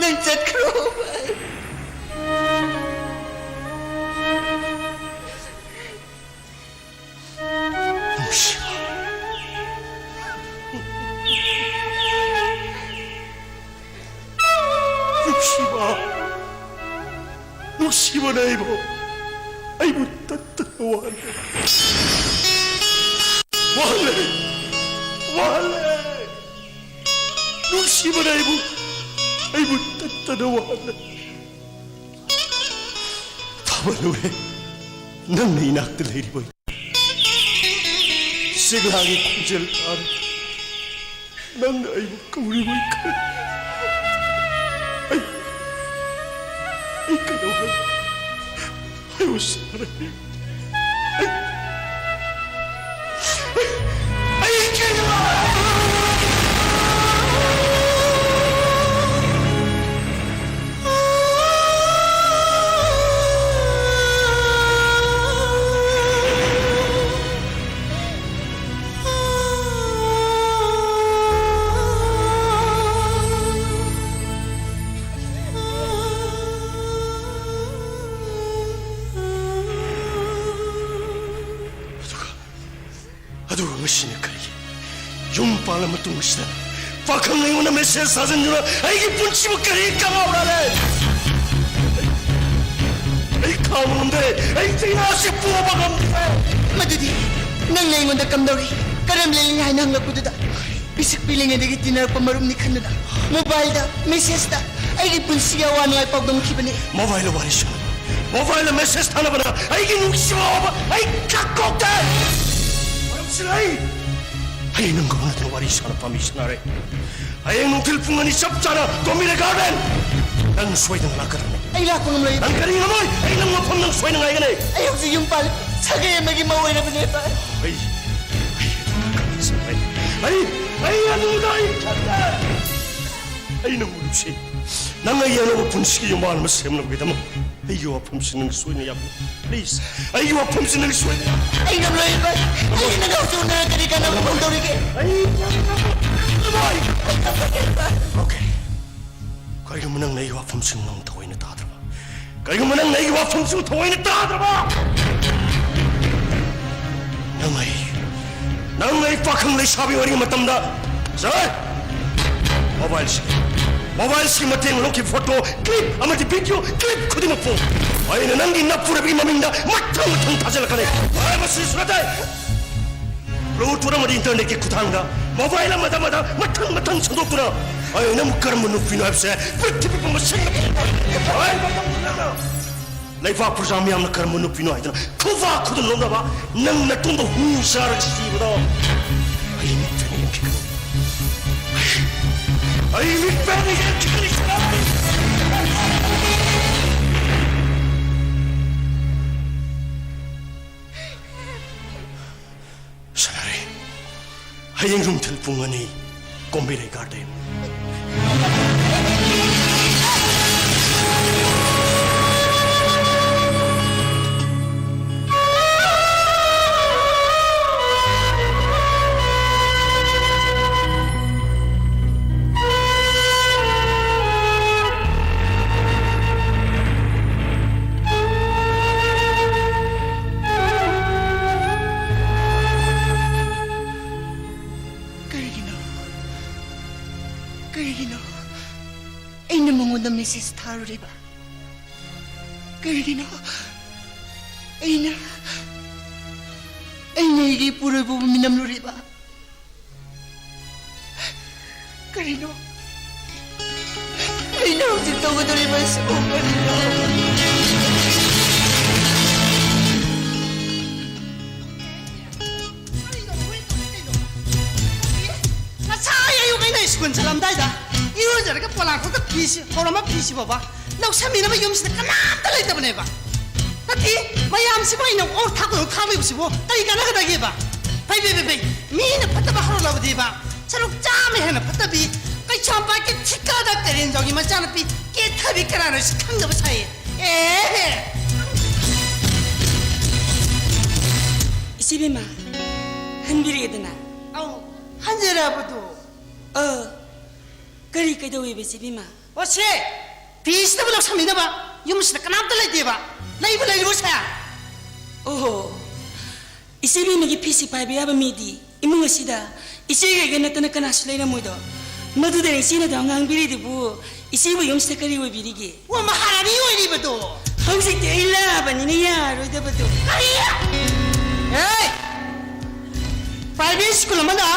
ꯅꯪ ꯆꯠꯈ꯭ꯔꯣ꯫ ꯅꯨꯡꯁꯤꯕ, ꯅꯨꯡꯁꯤꯕꯅ ꯑꯩꯕꯨ, ꯑꯩꯕꯨ ꯇꯠꯇꯅ ꯋꯥꯍꯜꯂꯦ꯫ ꯋꯥꯍꯜꯂꯦ꯫ ꯋꯥꯍꯜꯂꯦ꯫ ꯅꯨꯡꯁꯤꯕꯅ ꯑꯩꯕꯨ, ꯑꯩꯕꯨ ꯇꯠꯇꯅ ꯋꯥꯍꯜꯂꯦ꯫ ꯐꯕ ꯂꯨꯔꯦ, ꯅꯪꯅ ꯏꯅꯥꯛꯇ ꯂꯩꯔꯤꯕ ꯆꯦꯛꯂꯥꯒꯤ ꯈꯣꯟꯖꯦꯜ ꯇꯥꯔꯦ꯫ ꯅꯪꯅ ꯑꯩꯕꯨ ꯀꯧꯔꯤꯕ ꯑꯩ, ꯑꯩ ꯀꯩꯗꯧ ꯍꯥꯏ? ꯑꯩꯕꯨ ꯁꯥꯟꯅꯔꯦ꯫ ꯑꯩ, ꯑꯩ, ꯑꯩ ꯀꯩꯗꯧ ꯑꯗꯨꯒ, ꯑꯗꯨꯒ ꯉꯁꯤꯅ ꯀꯔꯤꯒꯤ? ꯌꯨꯝ ꯄꯥꯜꯂ ꯃꯇꯨꯡꯁꯤꯗ ꯄꯥꯈꯪ ꯑꯩꯉꯣꯟꯗ ꯃꯦꯁꯦꯖ ꯊꯥꯖꯤꯟꯗꯨꯅ ꯑꯩꯒꯤ ꯄꯨꯟꯁꯤꯕꯨ ꯀꯔꯤ ꯀꯃꯥꯎꯔꯂꯦ? ꯑꯩ ꯈꯥꯡꯕ ꯉꯝꯗ꯭ꯔꯦ꯫ ꯑꯩ ꯆꯩꯅꯥꯁꯤ ꯄꯣꯕ ꯉꯝꯗ꯭ꯔꯦ꯫ ꯃꯗꯨꯗꯤ ꯅꯪꯅ ꯑꯩꯉꯣꯟꯗ ꯀꯝꯗꯧꯔꯤ, ꯀꯔꯝ ꯂꯦꯜꯂꯤ ꯍꯥꯏꯅ ꯍꯪꯂꯛꯄꯗꯨꯗ, ꯄꯤꯁꯛ ꯄꯤꯛꯂꯤꯉꯩꯗꯒꯤ ꯇꯤꯟꯅꯔꯛꯄ ꯃꯔꯨꯞꯅꯤ ꯈꯟꯗꯨꯅ ꯃꯣꯕꯥꯏꯜꯗ, ꯃꯦꯁꯦꯖꯇ ꯑꯩꯒꯤ ꯄꯨꯟꯁꯤꯒꯤ ꯑꯋꯥ ꯅꯨꯡꯉꯥꯏ ꯄꯥꯎꯗꯝꯈꯤꯕꯅꯤ꯫ ꯃꯣꯕꯥꯏꯜꯗ ꯋꯥꯔꯤ ꯁꯥꯟꯅꯕ, ꯃꯣꯕꯥꯏꯜꯗ ꯃꯦꯁꯦꯖ ꯊꯥꯅꯕꯅ ꯑꯩꯒꯤ ꯅꯨꯡꯁꯤꯕ ꯑꯋꯥꯕ ꯑꯩ ꯀꯛꯊꯣꯛꯇꯦ꯫ ꯃꯔꯝꯁꯤꯅ ꯑꯩ, ꯑꯩ ꯅꯪꯒ ꯎꯅꯗꯨꯅ ꯋꯥꯔꯤ ꯁꯥꯟꯅ ꯄꯥꯝꯃꯤ ꯁꯥꯟꯅꯔꯦ꯫ ꯍꯌꯦꯡ ꯅꯨꯡꯊꯤꯜ ꯄꯨꯡ ꯑꯅꯤ ꯆꯞ ꯆꯥꯅ ꯇꯣꯃꯤꯔ ꯒꯥꯔꯗꯦꯟ꯫ ꯅꯪ ꯁꯣꯏꯗꯅ ꯂꯥꯛꯀꯗꯕꯅꯤ꯫ ꯑꯩ ꯂꯥꯛꯄ ꯉꯝꯂꯣꯏ꯫ ꯅꯪ ꯀꯔꯤ ꯉꯝꯃꯣꯏ? ꯑꯩ ꯅꯪ ꯃꯐꯝ ꯅꯪ ꯁꯣꯏꯅ ꯉꯥꯏꯒꯅꯤ꯫ ꯑꯩ ꯍꯧꯖꯤꯛ ꯌꯨꯝ ꯄꯥꯜꯂꯤ꯫ ꯁꯥꯒꯩ ꯑꯃꯒꯤ ꯃꯧ ꯑꯣꯏꯔꯕꯅꯦ, ꯚꯥꯏ꯫ ꯑꯩ, ꯑꯩ ꯑꯗꯨꯝ ꯀꯞꯄꯤ ꯁꯥꯟꯅꯔꯦ꯫ ꯑꯩ, ꯑꯩ ꯑꯗꯨꯗ ꯑꯩ ꯈꯟꯗꯦ꯫ ꯑꯩ ꯅꯪꯕꯨ ꯅꯨꯡꯁꯤ꯫ ꯅꯪ ꯑꯩꯒꯤ ꯑꯅꯧꯕ ꯄꯨꯟꯁꯤꯒꯤ ꯌꯨꯝꯕꯥꯟ ꯑꯃ ꯁꯦꯝꯅꯕꯒꯤꯗꯃꯛ ꯑꯩꯒꯤ ꯋꯥꯐꯝꯁꯤ ꯅꯪ ꯁꯣꯏꯅ ꯌꯥꯕꯤꯌꯨ꯫ ꯄ꯭ꯂꯤꯖ, ꯑꯩꯒꯤ ꯋꯥꯐꯝꯁꯤ ꯅꯪ ꯁꯣꯏꯅ ꯌꯥꯕꯤꯌꯨ꯫ ꯑꯩ ꯉꯝꯂꯣꯏ, ꯚꯥꯏ꯫ ꯑꯩ ꯅꯪꯒ ꯍꯧꯖꯤꯛ ꯎꯅꯔꯒ ꯀꯔꯤ ꯀꯥꯟꯅꯕ ꯐꯪꯗꯧꯔꯤꯒꯦ? ꯑꯩ ꯉꯝꯂꯣꯏ꯫ ꯑꯣꯀꯦ꯫ ꯀꯔꯤꯒꯨꯝꯕ ꯅꯪꯅ ꯑꯩꯒꯤ ꯋꯥꯐꯝꯁꯤꯡ ꯅꯪ ꯊꯑꯣꯏꯅ ꯇꯥꯗ꯭ꯔꯕ, ꯀꯔꯤꯒꯨꯝꯕ ꯅꯪꯅ ꯑꯩꯒꯤ ꯋꯥꯐꯝꯁꯤꯡ ꯊꯑꯣꯏꯅ ꯇꯥꯗ꯭ꯔꯕ, ꯅꯪ ꯑꯩ, ꯅꯪ ꯑꯩ ꯄꯥꯈꯪ ꯂꯩꯁꯥꯕꯤ ꯑꯣꯏꯔꯤꯉꯩ ꯃꯇꯝꯗ, ꯁꯥꯔ, ꯃꯣꯕꯥꯏꯜꯁꯤ, ꯃꯣꯕꯥꯏꯜꯁꯤ ꯃꯇꯦꯡ ꯂꯧꯈꯤꯕ ꯐꯣꯇꯣ ꯀ꯭ꯂꯤꯞ ꯑꯃꯗꯤ ꯚꯤꯗꯤꯑꯣ ꯀ꯭ꯂꯤꯞ ꯈꯨꯗꯤꯡꯃꯛꯄꯨ ꯑꯩꯅ ꯅꯪꯒꯤ ꯅꯄꯨꯔꯕꯤ ꯃꯃꯤꯡꯗ ꯃꯊꯪ ꯃꯊꯪ ꯊꯥꯖꯤꯜꯂꯛꯀꯅꯤ꯫ ꯍꯣꯏ, ꯃꯁꯤ ꯁꯨꯅꯗꯦ꯫ ꯕ꯭ꯂꯨꯇꯨꯠ ꯑꯃꯗꯤ ꯏꯟꯇꯔꯅꯦꯠꯀꯤ ꯈꯨꯠꯊꯥꯡꯗ ꯃꯣꯕꯥꯏꯜ ꯑꯃꯗ ꯑꯃꯗ ꯃꯊꯪ ꯃꯊꯪ ꯁꯟꯗꯣꯛꯇꯨꯅ ꯑꯩ ꯅꯪꯕꯨ ꯀꯔꯝꯕ ꯅꯨꯄꯤꯅꯣ ꯍꯥꯏꯕꯁꯦ ꯄ꯭ꯔꯤꯊꯤꯕꯤ ꯄꯨꯝꯕ ꯁꯤꯟꯕ ꯂꯩꯕꯥꯛ ꯄ꯭ꯔꯖꯥ ꯃꯤꯌꯥꯝꯅ ꯀꯔꯝꯕ ꯅꯨꯄꯤꯅꯣ ꯍꯥꯏꯗꯅ ꯈꯨꯕꯥꯛ ꯈꯨꯗꯝ ꯂꯧꯅꯕ ꯅꯪ ꯅꯇꯨꯡꯗ ꯍꯨ ꯆꯥꯔꯒ ꯁꯤꯕꯗꯣ ꯑꯩ ꯃꯤꯠꯇꯅ ꯌꯦꯡꯈꯤꯒꯅꯤ꯫ ꯑꯩ ꯃꯤꯠꯇꯅ ꯌꯦꯡꯈꯤꯒꯅꯤ꯫ ꯁꯥꯟꯅꯔꯦ꯫ ꯍꯌꯦꯡ ꯅꯨꯡꯊꯤꯜ ꯄꯨꯡ ꯑꯅꯤ, ꯀꯣꯝꯕꯤꯔꯩ ꯒꯥꯔꯗꯦꯟ꯫ ꯀꯔꯤꯒꯤꯅꯣ? ꯀꯔꯤꯒꯤꯅꯣ ꯑꯩꯅ ꯃꯉꯣꯟꯗ ꯃꯦꯁꯦꯖ ꯊꯥꯔꯨꯔꯤꯕ? ꯀꯔꯤꯒꯤꯅꯣ ꯑꯩꯅ, ꯑꯩꯅ ꯑꯩꯒꯤ ꯏꯄꯨꯔꯣꯏꯕꯕꯨ ꯃꯤꯅꯝꯂꯨꯔꯤꯕ? ꯀꯔꯤꯅꯣ? ꯑꯩꯅ ꯍꯧꯖꯤꯛ ꯇꯧꯒꯗꯧꯔꯤꯕ ꯑꯁꯤꯕꯨ ꯀꯔꯤꯅꯣ? ꯉꯁꯥꯏ ꯑꯌꯨꯛ ꯑꯩꯅ ꯁ꯭ꯀꯨꯜ ꯆꯠꯂꯝꯗꯥꯏꯗ ꯏꯔꯨꯖꯔꯒ ꯄꯣꯂꯥꯡꯈꯣꯛꯇ ꯐꯤꯁꯤ ꯍꯧꯔꯝꯕ ꯐꯤꯁꯤ ꯐꯥꯎꯕ ꯂꯧꯁꯟꯕꯤꯅꯕ ꯌꯨꯝꯁꯤꯗ ꯀꯅꯥꯝꯇ ꯂꯩꯇꯕꯅꯦꯕ꯫ ꯅꯠꯇꯦ, ꯃꯌꯥꯝꯁꯤꯕꯨ ꯑꯩꯅ ꯑꯣꯛ ꯊꯥꯛꯄꯗꯧ ꯊꯥꯛꯂꯤꯕꯁꯤꯕꯨ ꯀꯔꯤ ꯀꯥꯟꯅꯒꯗꯒꯦꯕ? ꯐꯩ, ꯐꯩ, ꯐꯩ, ꯐꯩ꯫ ꯃꯤꯅ ꯐꯠꯇꯕ ꯍꯧꯔꯛꯂꯕꯗꯤꯕ ꯁꯔꯨꯛ ꯆꯥꯝꯃ ꯍꯦꯟꯅ ꯐꯠꯇꯕꯤ, ꯀꯩꯁꯥꯝꯄꯥꯠꯀꯤ ꯊꯤꯀꯥꯗꯥꯔ ꯀꯔꯦꯟꯖꯥꯎꯒꯤ ꯃꯆꯥꯅꯨꯄꯤ ꯀꯦꯊꯕꯤ ꯀꯅꯥꯅꯣ ꯁꯤ ꯈꯪꯗꯕ ꯁꯥꯏꯌꯦ꯫ ꯑꯦꯍꯦ! ꯏꯆꯦꯕꯦꯝꯃ, ꯍꯟꯕꯤꯔꯦꯗꯅ꯫ ꯑꯧ, ꯍꯟꯖꯔꯕꯗꯣ꯫ ꯑ, ꯀꯔꯤ ꯀꯩꯗꯧꯋꯦꯕ ꯏꯆꯦꯕꯦꯝꯃ? ꯑꯣ, ꯁꯦ, ꯐꯤꯁꯤꯗꯕꯨ ꯂꯧꯁꯟꯕꯤꯅꯕ ꯌꯨꯝꯁꯤꯗ ꯀꯅꯥꯝꯇ ꯂꯩꯇꯦꯕ꯫ ꯂꯩꯕꯨ ꯂꯩꯔꯤꯕꯣ, ꯁꯦ? ꯑꯣꯍꯣ, ꯏꯆꯦꯕꯦꯝꯃꯒꯤ ꯐꯤꯁꯤ ꯄꯥꯏꯕ ꯌꯥꯕ ꯃꯤꯗꯤ ꯏꯃꯨꯡ ꯑꯁꯤꯗ ꯏꯆꯦꯒ ꯑꯩꯒ ꯅꯠꯇꯅ ꯀꯅꯥꯁꯨ ꯂꯩꯔꯝꯃꯣꯏꯗꯣ꯫ ꯃꯗꯨꯗ ꯏꯆꯦꯅ ꯑꯗꯨꯝ ꯉꯥꯡꯕꯤꯔꯤꯗꯨꯕꯨ ꯏꯆꯦꯕꯨ ꯌꯨꯝꯁꯤꯗ ꯀꯔꯤ ꯑꯣꯏꯕꯤꯔꯤꯒꯦ? ꯋꯥ, ꯃꯍꯥꯔꯥꯅꯤ ꯑꯣꯏꯔꯤꯕꯗꯣ꯫ ꯍꯧꯖꯤꯛꯇꯤ ꯑꯩ ꯂꯥꯛꯑꯕꯅꯤꯅ ꯌꯥꯔꯣꯏꯗꯕꯗꯣ꯫ ꯀꯔꯤ? ꯑꯦ! ꯄ꯭ꯔꯥꯏꯚꯦꯠ ꯁ꯭ꯀꯨꯜ ꯑꯃꯗ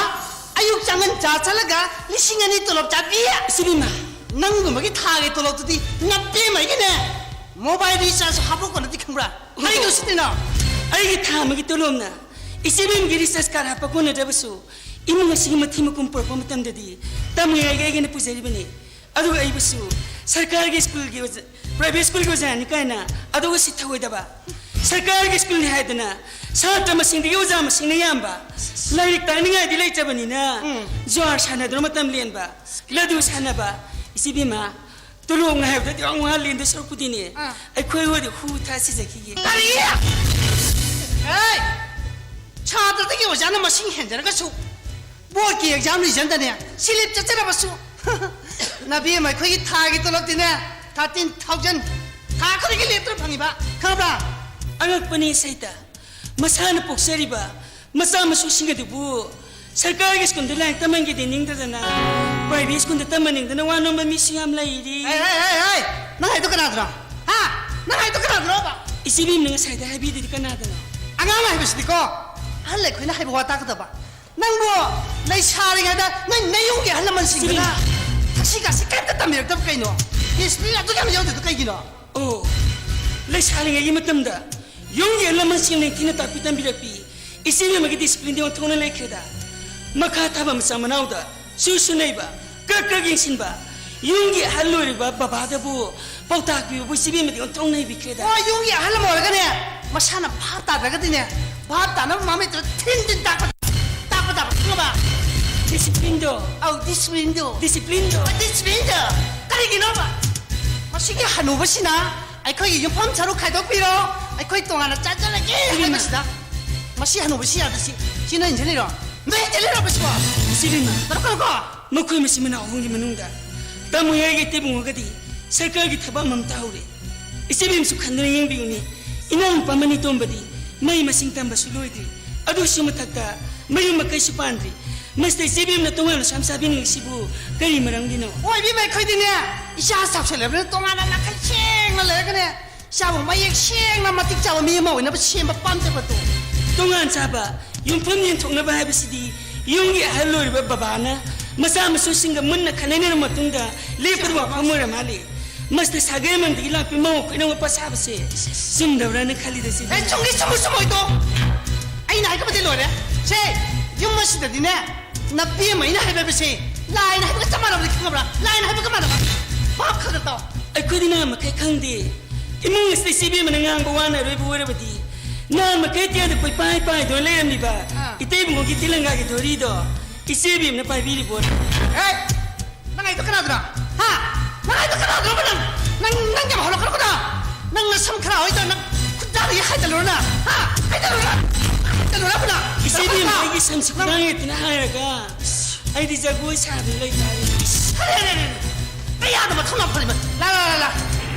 ꯑꯌꯨꯛ ꯆꯪꯉꯟ ꯆꯥ ꯆꯠꯂꯒ ꯂꯤꯁꯤꯡ ꯑꯅꯤ ꯇꯣꯂꯣꯞ ꯆꯥꯕꯤ? ꯏꯆꯦꯕꯦꯝꯃ! ꯅꯪꯒꯨꯝꯕꯒꯤ ꯊꯥꯒꯤ ꯇꯣꯂꯣꯞꯇꯨꯗꯤ ꯅꯄꯦꯝꯃꯒꯤꯅꯦ ꯃꯣꯕꯥꯏꯜ ꯔꯤꯆꯥꯔꯖ ꯍꯥꯞꯄ ꯀꯣꯟꯅꯗꯤ ꯈꯪꯕ꯭ꯔꯥ? ꯀꯔꯤꯅꯣ ꯁꯤꯗꯤꯅ? ꯑꯩꯒꯤ ꯊꯥ ꯑꯃꯒꯤ ꯇꯣꯂꯣꯞꯅ ꯏꯆꯦꯕꯦꯝꯒꯤ ꯔꯤꯆꯥꯔꯖ ꯀꯥꯔꯗ ꯍꯥꯞꯄ ꯀꯣꯟꯅꯗ꯭ꯔꯕꯁꯨ ꯏꯃꯨꯡ ꯑꯁꯤꯒꯤ ꯃꯊꯤ ꯃꯀꯨꯝ ꯄꯨꯔꯛꯄ ꯃꯇꯝꯗꯗꯤ ꯇꯝꯃꯤꯉꯩꯒꯤ ꯑꯩꯒꯤꯅ ꯄꯨꯖꯔꯤꯕꯅꯤ꯫ ꯑꯗꯨꯒ ꯑꯩꯕꯨꯁꯨ ꯁꯔꯀꯥꯔꯒꯤ ꯁ꯭ꯀꯨꯜꯒꯤ ꯑꯣꯖꯥ, ꯄ꯭ꯔꯥꯏꯚꯦꯠ ꯁ꯭ꯀꯨꯜꯒꯤ ꯑꯣꯖꯥꯅꯤ ꯀꯥꯏꯅ ꯑꯗꯨꯒ ꯁꯤ ꯊꯧꯑꯣꯏꯗꯕ꯫ ꯁꯔꯀꯥꯔꯒꯤ ꯁ꯭ꯀꯨꯜꯅꯤ ꯍꯥꯏꯗꯅ ꯁꯥꯇ꯭ꯔ ꯃꯁꯤꯡꯗꯒꯤ ꯑꯣꯖꯥ ꯃꯁꯤꯡꯅ ꯌꯥꯝꯕ꯫ ꯂꯥꯏꯔꯤꯛ ꯇꯥꯛꯅꯤꯡꯉꯥꯏꯗꯤ ꯂꯩꯇꯕꯅꯤꯅ ꯎꯝ꯫ ꯖ꯭ꯋꯥꯔ ꯁꯥꯟꯅꯗꯨꯅ ꯃꯇꯝ ꯂꯦꯟꯕ, ꯂꯗꯨ ꯁꯥꯟꯅꯕ꯫ ꯏꯆꯦꯕꯦꯝꯃ, ꯇꯣꯂꯣꯞ ꯉꯥꯏꯕꯗꯗꯤ ꯋꯥ ꯋꯥ ꯂꯦꯟꯗꯣꯏ ꯁꯔꯨꯛꯄꯨꯗꯤꯅꯦ, ꯑꯥ꯫ ꯑꯩꯈꯣꯏ ꯍꯣꯏꯗꯤ ꯍꯨ ꯊꯥ ꯁꯤꯖꯈꯤꯒꯦ꯫ ꯀꯔꯤ? ꯑꯦ! ꯁꯥꯇ꯭ꯔꯗꯒꯤ ꯑꯣꯖꯥꯅ ꯃꯁꯤꯡ ꯍꯦꯟꯖꯔꯒꯁꯨ ꯕꯣꯔꯗꯀꯤ ꯑꯦꯛꯖꯥꯝ ꯔꯤꯖꯟꯗꯅꯦ ꯁꯤꯂꯤꯞ ꯆꯠꯆꯔꯕꯁꯨ ꯅꯕꯦꯝꯃ ꯑꯩꯈꯣꯏꯒꯤ ꯊꯥꯒꯤ ꯇꯣꯂꯣꯞꯇꯤꯅꯦ ꯊꯥꯔꯇꯤꯟ ꯊꯥꯎꯖꯟ ꯊꯥ ꯈꯨꯗꯤꯡꯒꯤ ꯂꯦꯞꯇꯅ ꯐꯪꯉꯤꯕ, ꯈꯪꯕ꯭ꯔꯥ? ꯑꯉꯛꯄꯅꯤ ꯁꯩꯇ, ꯃꯁꯥꯅ ꯄꯣꯛꯆꯔꯤꯕ ꯃꯆꯥ ꯃꯁꯨꯁꯤꯡ ꯑꯗꯨꯕꯨ ꯁꯔꯀꯥꯔꯒꯤ ꯁ꯭ꯀꯨꯜꯗ ꯂꯥꯏꯔꯤꯛ ꯇꯝꯍꯟꯒꯦꯗꯤ ꯅꯤꯡꯗꯗꯅ ꯄ꯭ꯔꯥꯏꯚꯦꯠ ꯁ꯭ꯀꯨꯜꯗ ꯇꯝꯍꯟꯅꯤꯡꯗꯅ ꯋꯥ ꯅꯣꯝꯕ ꯃꯤꯁꯨ ꯌꯥꯝ ꯂꯩꯔꯤ꯫ ꯍꯩ, ꯍꯩ, ꯍꯩ, ꯍꯩ! ꯅꯪ ꯍꯥꯏꯗꯣ ꯀꯅꯥꯗꯅꯣ? ꯍꯥ? ꯅꯪ ꯍꯥꯏꯗꯣ ꯀꯅꯥꯗꯅꯣꯕ? ꯏꯆꯦꯕꯦꯝꯅ ꯉꯁꯥꯏꯗ ꯍꯥꯏꯕꯤꯗꯨꯗꯤ ꯀꯅꯥꯗꯅꯣ? ꯑꯉꯥꯡ ꯍꯥꯏꯕꯁꯤꯗꯤꯀꯣ, ꯑꯍꯜ ꯑꯩꯈꯣꯏꯅ ꯍꯥꯏꯕ ꯋꯥ ꯇꯥꯒꯗꯕ꯫ ꯅꯪꯕꯨ ꯂꯩꯁꯥꯔꯤꯉꯩꯗ ꯅꯣꯏ ꯅꯌꯨꯝꯒꯤ ꯑꯍꯜ ꯂꯃꯟꯁꯤꯡꯗꯨꯅ ꯁꯤꯕꯤ! ꯊꯛꯁꯤ ꯈꯥꯁꯤ ꯀꯔꯤꯝꯇ ꯇꯝꯕꯤꯔꯛꯇꯕ ꯀꯩꯅꯣ? ꯗꯤꯁꯤꯄ꯭ꯂꯤꯟ ꯑꯗꯨꯛ ꯌꯥꯝ ꯌꯥꯎꯗ꯭ꯔꯤꯗꯣ ꯀꯩꯒꯤꯅꯣ? ꯑꯣ, ꯂꯩꯁꯥꯔꯤꯉꯩꯒꯤ ꯃꯇꯝꯗ ꯌꯨꯝꯒꯤ ꯑꯍꯜ ꯂꯃꯟꯁꯤꯡꯅ ꯅꯤꯡꯊꯤꯅ ꯇꯥꯛꯄꯤ ꯇꯝꯕꯤꯔꯛꯄꯤ ꯏꯆꯦꯕꯦꯝꯃꯒꯤ ꯗꯤꯁꯤꯄ꯭ꯂꯤꯟꯗꯤ ꯑꯣꯟꯊꯣꯛꯅ ꯂꯩꯈ꯭ꯔꯦꯗ꯫ ꯃꯈꯥ ꯊꯥꯕ ꯃꯆꯥ ꯃꯅꯥꯎꯗ ꯁꯨ ꯁꯨ ꯅꯩꯕ, ꯀ꯭ꯔꯛ ꯀ꯭ꯔꯛ ꯌꯦꯡꯁꯤꯟꯕ, ꯌꯨꯝꯒꯤ ꯑꯍꯜ ꯑꯣꯏꯔꯤꯕ ꯕꯕꯥꯗꯕꯨ ꯄꯥꯎꯇꯥꯛ ꯄꯤꯕꯕꯨ ꯏꯆꯦꯕꯦꯝꯃꯗꯤ ꯑꯣꯟꯊꯣꯛꯅ ꯍꯩꯕꯤꯈ꯭ꯔꯦꯗ꯫ ꯍꯣꯏ, ꯌꯨꯝꯒꯤ ꯑꯍꯜ ꯑꯃ ꯑꯣꯏꯔꯒꯅꯦ, ꯃꯁꯥꯅ ꯚꯥꯞ ꯇꯥꯗ꯭ꯔꯒꯗꯤꯅꯦ, ꯚꯥꯞ ꯇꯥꯅꯕ ꯃꯃꯤꯠꯇꯨꯗ ꯊꯤꯟ ꯊꯤꯟ ꯇꯥꯛꯄ, ꯇꯥꯛꯄ ꯇꯥꯕ, ꯈꯪꯉꯕ? ꯗꯤꯁꯤꯄ꯭ꯂꯤꯟꯗꯣ꯫ ꯑꯧ, ꯗꯤꯁꯤꯄ꯭ꯂꯤꯟꯗꯣ꯫ ꯗꯤꯁꯤꯄ꯭ꯂꯤꯟꯗꯣ꯫ ꯗꯤꯁꯤꯄ꯭ꯂꯤꯟꯗꯣ꯫ ꯀꯔꯤꯒꯤꯅꯣꯕ? ꯃꯁꯤꯒꯤ ꯍꯅꯨꯕꯁꯤꯅ ꯑꯩꯈꯣꯏꯒꯤ ꯌꯨꯝꯐꯝ ꯁꯔꯨꯛ ꯈꯥꯏꯗꯣꯛꯄꯤꯔꯣ, ꯑꯩꯈꯣꯏ ꯇꯣꯉꯥꯟꯅ ꯆꯥꯖꯔꯒꯦ ꯏꯕꯦꯝꯃ꯫ ꯍꯥꯏꯕꯁꯤꯗ, ꯃꯁꯤ ꯍꯅꯨꯕꯁꯤ ꯌꯥꯗ꯭ꯔꯁꯤ, ꯁꯤ ꯅꯣꯏ ꯏꯟꯖꯤꯅꯤꯌꯔꯣ? ꯅꯣꯏ ꯏꯟꯖꯤꯅꯤꯌꯔꯣ ꯃꯁꯤꯕꯣ? ꯏꯆꯦꯕꯦꯝꯃ, ꯇꯔꯛꯀꯅꯨꯀꯣ꯫ ꯃꯈꯣꯏ ꯃꯆꯤꯟ ꯃꯅꯥꯎ ꯑꯍꯨꯝꯒꯤ ꯃꯅꯨꯡꯗ ꯇꯝꯃꯨ ꯍꯥꯏꯔꯒ ꯏꯇꯩꯕꯨꯡꯉꯣꯒꯗꯤ ꯁꯔꯀꯥꯔꯒꯤ ꯊꯕꯛ ꯑꯃꯃꯝ ꯇꯥꯍꯧꯔꯦ꯫ ꯏꯆꯦꯕꯦꯝꯁꯨ ꯈꯟꯗꯨꯅ ꯌꯦꯡꯕꯤꯌꯨꯅꯦ꯫ ꯏꯅꯥꯎꯅꯨꯄꯥ ꯃꯅꯤꯇꯣꯝꯕꯗꯤ ꯃꯍꯩ ꯃꯁꯤꯡ ꯇꯝꯕꯁꯨ ꯂꯣꯏꯗ꯭ꯔꯤ꯫ ꯑꯗꯨꯒꯤꯁꯨ ꯃꯊꯛꯇ ꯃꯌꯨꯝ ꯃꯀꯩꯁꯨ ꯄꯥꯟꯗ꯭ꯔꯤ꯫ ꯃꯁꯤꯗ ꯏꯆꯦꯕꯦꯝꯅ ꯇꯣꯉꯥꯟꯅ ꯁꯨꯝ ꯆꯥꯕꯤꯅꯤꯡꯉꯤꯁꯤꯕꯨ ꯀꯔꯤ ꯃꯔꯝꯒꯤꯅꯣ? ꯑꯣꯏꯕꯤꯕ ꯑꯩꯈꯣꯏꯗꯤꯅꯦ, ꯏꯆꯥ ꯆꯥꯎꯁꯜꯂꯕꯅꯤꯅ ꯇꯣꯉꯥꯟꯅ ꯅꯥꯈꯩ ꯁꯦꯡꯅ ꯂꯩꯔꯒꯅꯦ, ꯏꯆꯥꯕꯨ ꯃꯌꯦꯛ ꯁꯦꯡꯅ ꯃꯇꯤꯛ ꯆꯥꯕ ꯃꯤ ꯑꯃ ꯑꯣꯏꯅꯕ ꯁꯦꯝꯕ ꯄꯥꯝꯖꯕꯗꯣ꯫ ꯇꯣꯉꯥꯟ ꯆꯥꯕ, ꯌꯨꯝꯐꯝ ꯌꯦꯟꯊꯣꯛꯅꯕ ꯍꯥꯏꯕꯁꯤꯗꯤ ꯌꯨꯝꯒꯤ ꯑꯍꯜ ꯑꯣꯏꯔꯤꯕ ꯕꯕꯥꯅ ꯃꯆꯥ ꯃꯁꯨꯁꯤꯡꯒ ꯃꯨꯟꯅ ꯈꯟꯅꯔꯕ ꯃꯇꯨꯡꯗ ꯂꯦꯞꯄꯗ ꯋꯥꯐꯝ ꯑꯣꯏꯔ ꯃꯥꯜꯂꯦ꯫ ꯃꯁꯤꯗ ꯁꯥꯒꯩ ꯑꯃꯗꯒꯤ ꯂꯥꯛꯄꯤ ꯃꯧ ꯑꯩꯈꯣꯏꯅ ꯋꯥꯄ ꯁꯥꯕꯁꯦ ꯆꯨꯝꯗꯕ꯭ꯔꯥꯅ ꯈꯜꯂꯤꯗ ꯁꯤꯗꯤ꯫ ꯑꯦ, ꯆꯨꯝꯒꯤ ꯆꯨꯝꯃꯣꯏ ꯆꯨꯝꯃꯣꯏꯗꯣ ꯑꯩꯅ ꯍꯥꯏꯈꯤꯕꯗꯤ ꯂꯣꯏꯔꯦ꯫ ꯁꯦ, ꯌꯨꯝ ꯑꯁꯤꯗꯗꯤꯅꯦ, ꯅꯄꯤ ꯑꯃ ꯑꯩꯅ ꯍꯥꯏꯕ ꯍꯥꯏꯕꯁꯦ ꯂꯥꯏꯅ ꯍꯥꯏꯕꯒ ꯆꯞ ꯃꯥꯟꯅꯕꯅꯤ, ꯈꯪꯉꯕ꯭ꯔꯥ? ꯂꯥꯏꯅ ꯍꯥꯏꯕꯒ ꯃꯥꯟꯅꯕ꯫ ꯚꯥꯞ ꯈꯔ ꯈꯔ ꯇꯥꯎ꯫ ꯑꯩꯈꯣꯏꯗꯤ ꯅꯍꯥꯟ ꯃꯈꯩ ꯈꯪꯗꯦ꯫ ꯏꯃꯨꯡ ꯑꯁꯤꯗ ꯏꯆꯦꯕꯦꯝꯃꯅ ꯉꯥꯡꯕ ꯋꯥꯅ ꯑꯔꯣꯏꯕ ꯑꯣꯏꯔꯕꯗꯤ ꯅꯍꯥꯟ ꯃꯈꯩ ꯇꯦꯗ ꯀꯣꯏꯄꯥꯏ ꯄꯥꯏꯗꯨꯅ ꯂꯩꯔꯝꯃꯤꯕ ꯑꯥ꯫ ꯏꯇꯩꯕꯨꯡꯉꯣꯒꯤ ꯇꯤꯂꯪꯒꯥꯒꯤ ꯗꯣꯔꯤꯗꯣ ꯏꯆꯦꯕꯦꯝꯅ ꯄꯥꯏꯕꯤꯔꯤꯕꯣ? ꯑꯦ! ꯅꯪ ꯍꯥꯏꯗꯣ ꯀꯅꯥꯗꯨꯅꯣ? ꯍꯥ? ꯅꯪ ꯍꯥꯏꯗꯣ ꯀꯅꯥꯗꯨꯅꯣꯕ ꯅꯪ? ꯅꯪ, ꯅꯪ ꯌꯥꯝ ꯍꯧꯔꯛꯀꯅꯨꯀꯣ ꯅꯪ! ꯅꯪ ꯅꯁꯝ ꯈꯔ ꯍꯣꯏꯗꯣ ꯅꯪ ꯈꯨꯠꯇꯥꯗꯒꯤ ꯍꯥꯏꯗꯠꯂꯨꯔꯣ ꯅꯪ? ꯍꯥ? ꯍꯥꯏꯗꯠꯂꯨꯔꯣ? ꯍꯥꯏꯗꯠꯂꯨꯔꯕ ꯅꯪ? ꯏꯆꯦꯕꯦꯝ, ꯀꯅꯥ? ꯑꯩꯒꯤ ꯁꯝꯁꯤ ꯅꯪ ꯈꯨꯗꯥꯡ ꯍꯦꯛꯇꯅ ꯍꯥꯏꯔꯒ ꯑꯩꯗꯤ ꯖꯒꯣꯏ ꯁꯥꯗꯨꯅ ꯂꯩꯇꯥꯔꯦ꯫ ꯑꯔꯦ, ꯑꯔꯦ, ꯑꯔꯦ, ꯑꯔꯦ! ꯀꯌꯥꯗ ꯃꯊꯧꯅꯥ ꯐꯔꯤꯕ? ꯂꯥ, ꯂꯥ, ꯂꯥ, ꯂꯥ!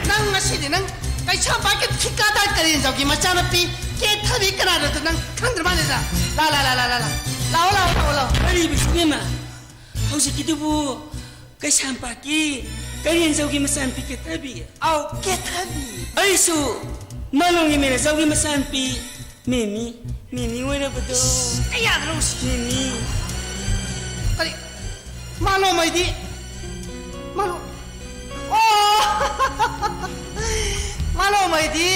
ꯅꯪ ꯉꯁꯤꯗꯤ ꯅꯪ ꯀꯩꯁꯥꯝꯄꯥꯠꯀꯤ ꯊꯤꯀꯥꯗꯥꯔ ꯀꯔꯦꯟꯖꯥꯎꯒꯤ ꯃꯆꯥꯅꯨꯄꯤ ꯀꯦꯊꯕꯤ ꯀꯅꯥꯅꯣꯗꯣ ꯅꯪ ꯈꯪꯗ꯭ꯔ ꯃꯥꯜꯂꯦꯗ? ꯂꯥ, ꯂꯥ, ꯂꯥ, ꯂꯥ, ꯂꯥ, ꯂꯥ! ꯂꯥꯛꯑꯣ, ꯂꯥꯛꯑꯣ, ꯂꯥꯛꯑꯣ, ꯂꯥꯛꯑꯣ! ꯀꯔꯤꯕ ꯏꯆꯦꯕꯦꯝꯃ? ꯍꯧꯖꯤꯛꯀꯤꯗꯨꯕꯨ ꯀꯩꯁꯥꯝꯄꯥꯠꯀꯤ ꯀꯔꯦꯟꯖꯧꯒꯤ ꯃꯆꯥꯅꯨꯄꯤ ꯀꯦꯊꯕꯤ? ꯑꯧ, ꯀꯦꯊꯕꯤ꯫ ꯑꯩꯁꯨ ꯃꯥꯂꯣꯝꯒꯤ ꯃꯦꯔꯦꯖꯥꯎꯒꯤ ꯃꯆꯥꯅꯨꯄꯤ ꯃꯦꯃꯤ, ꯃꯦꯃꯤ ꯑꯣꯏꯔꯕꯗꯣ꯫ ꯏꯁ, ꯀꯌꯥꯗꯅꯣ ꯁꯤ? ꯃꯦꯃꯤ꯫ ꯀꯔꯤ? ꯃꯥꯂꯣꯝ ꯍꯥꯏꯗꯤ? ꯃꯥꯂꯣꯝ꯫ ꯑꯣ! ꯃꯥꯂꯣꯝ ꯍꯥꯏꯗꯤ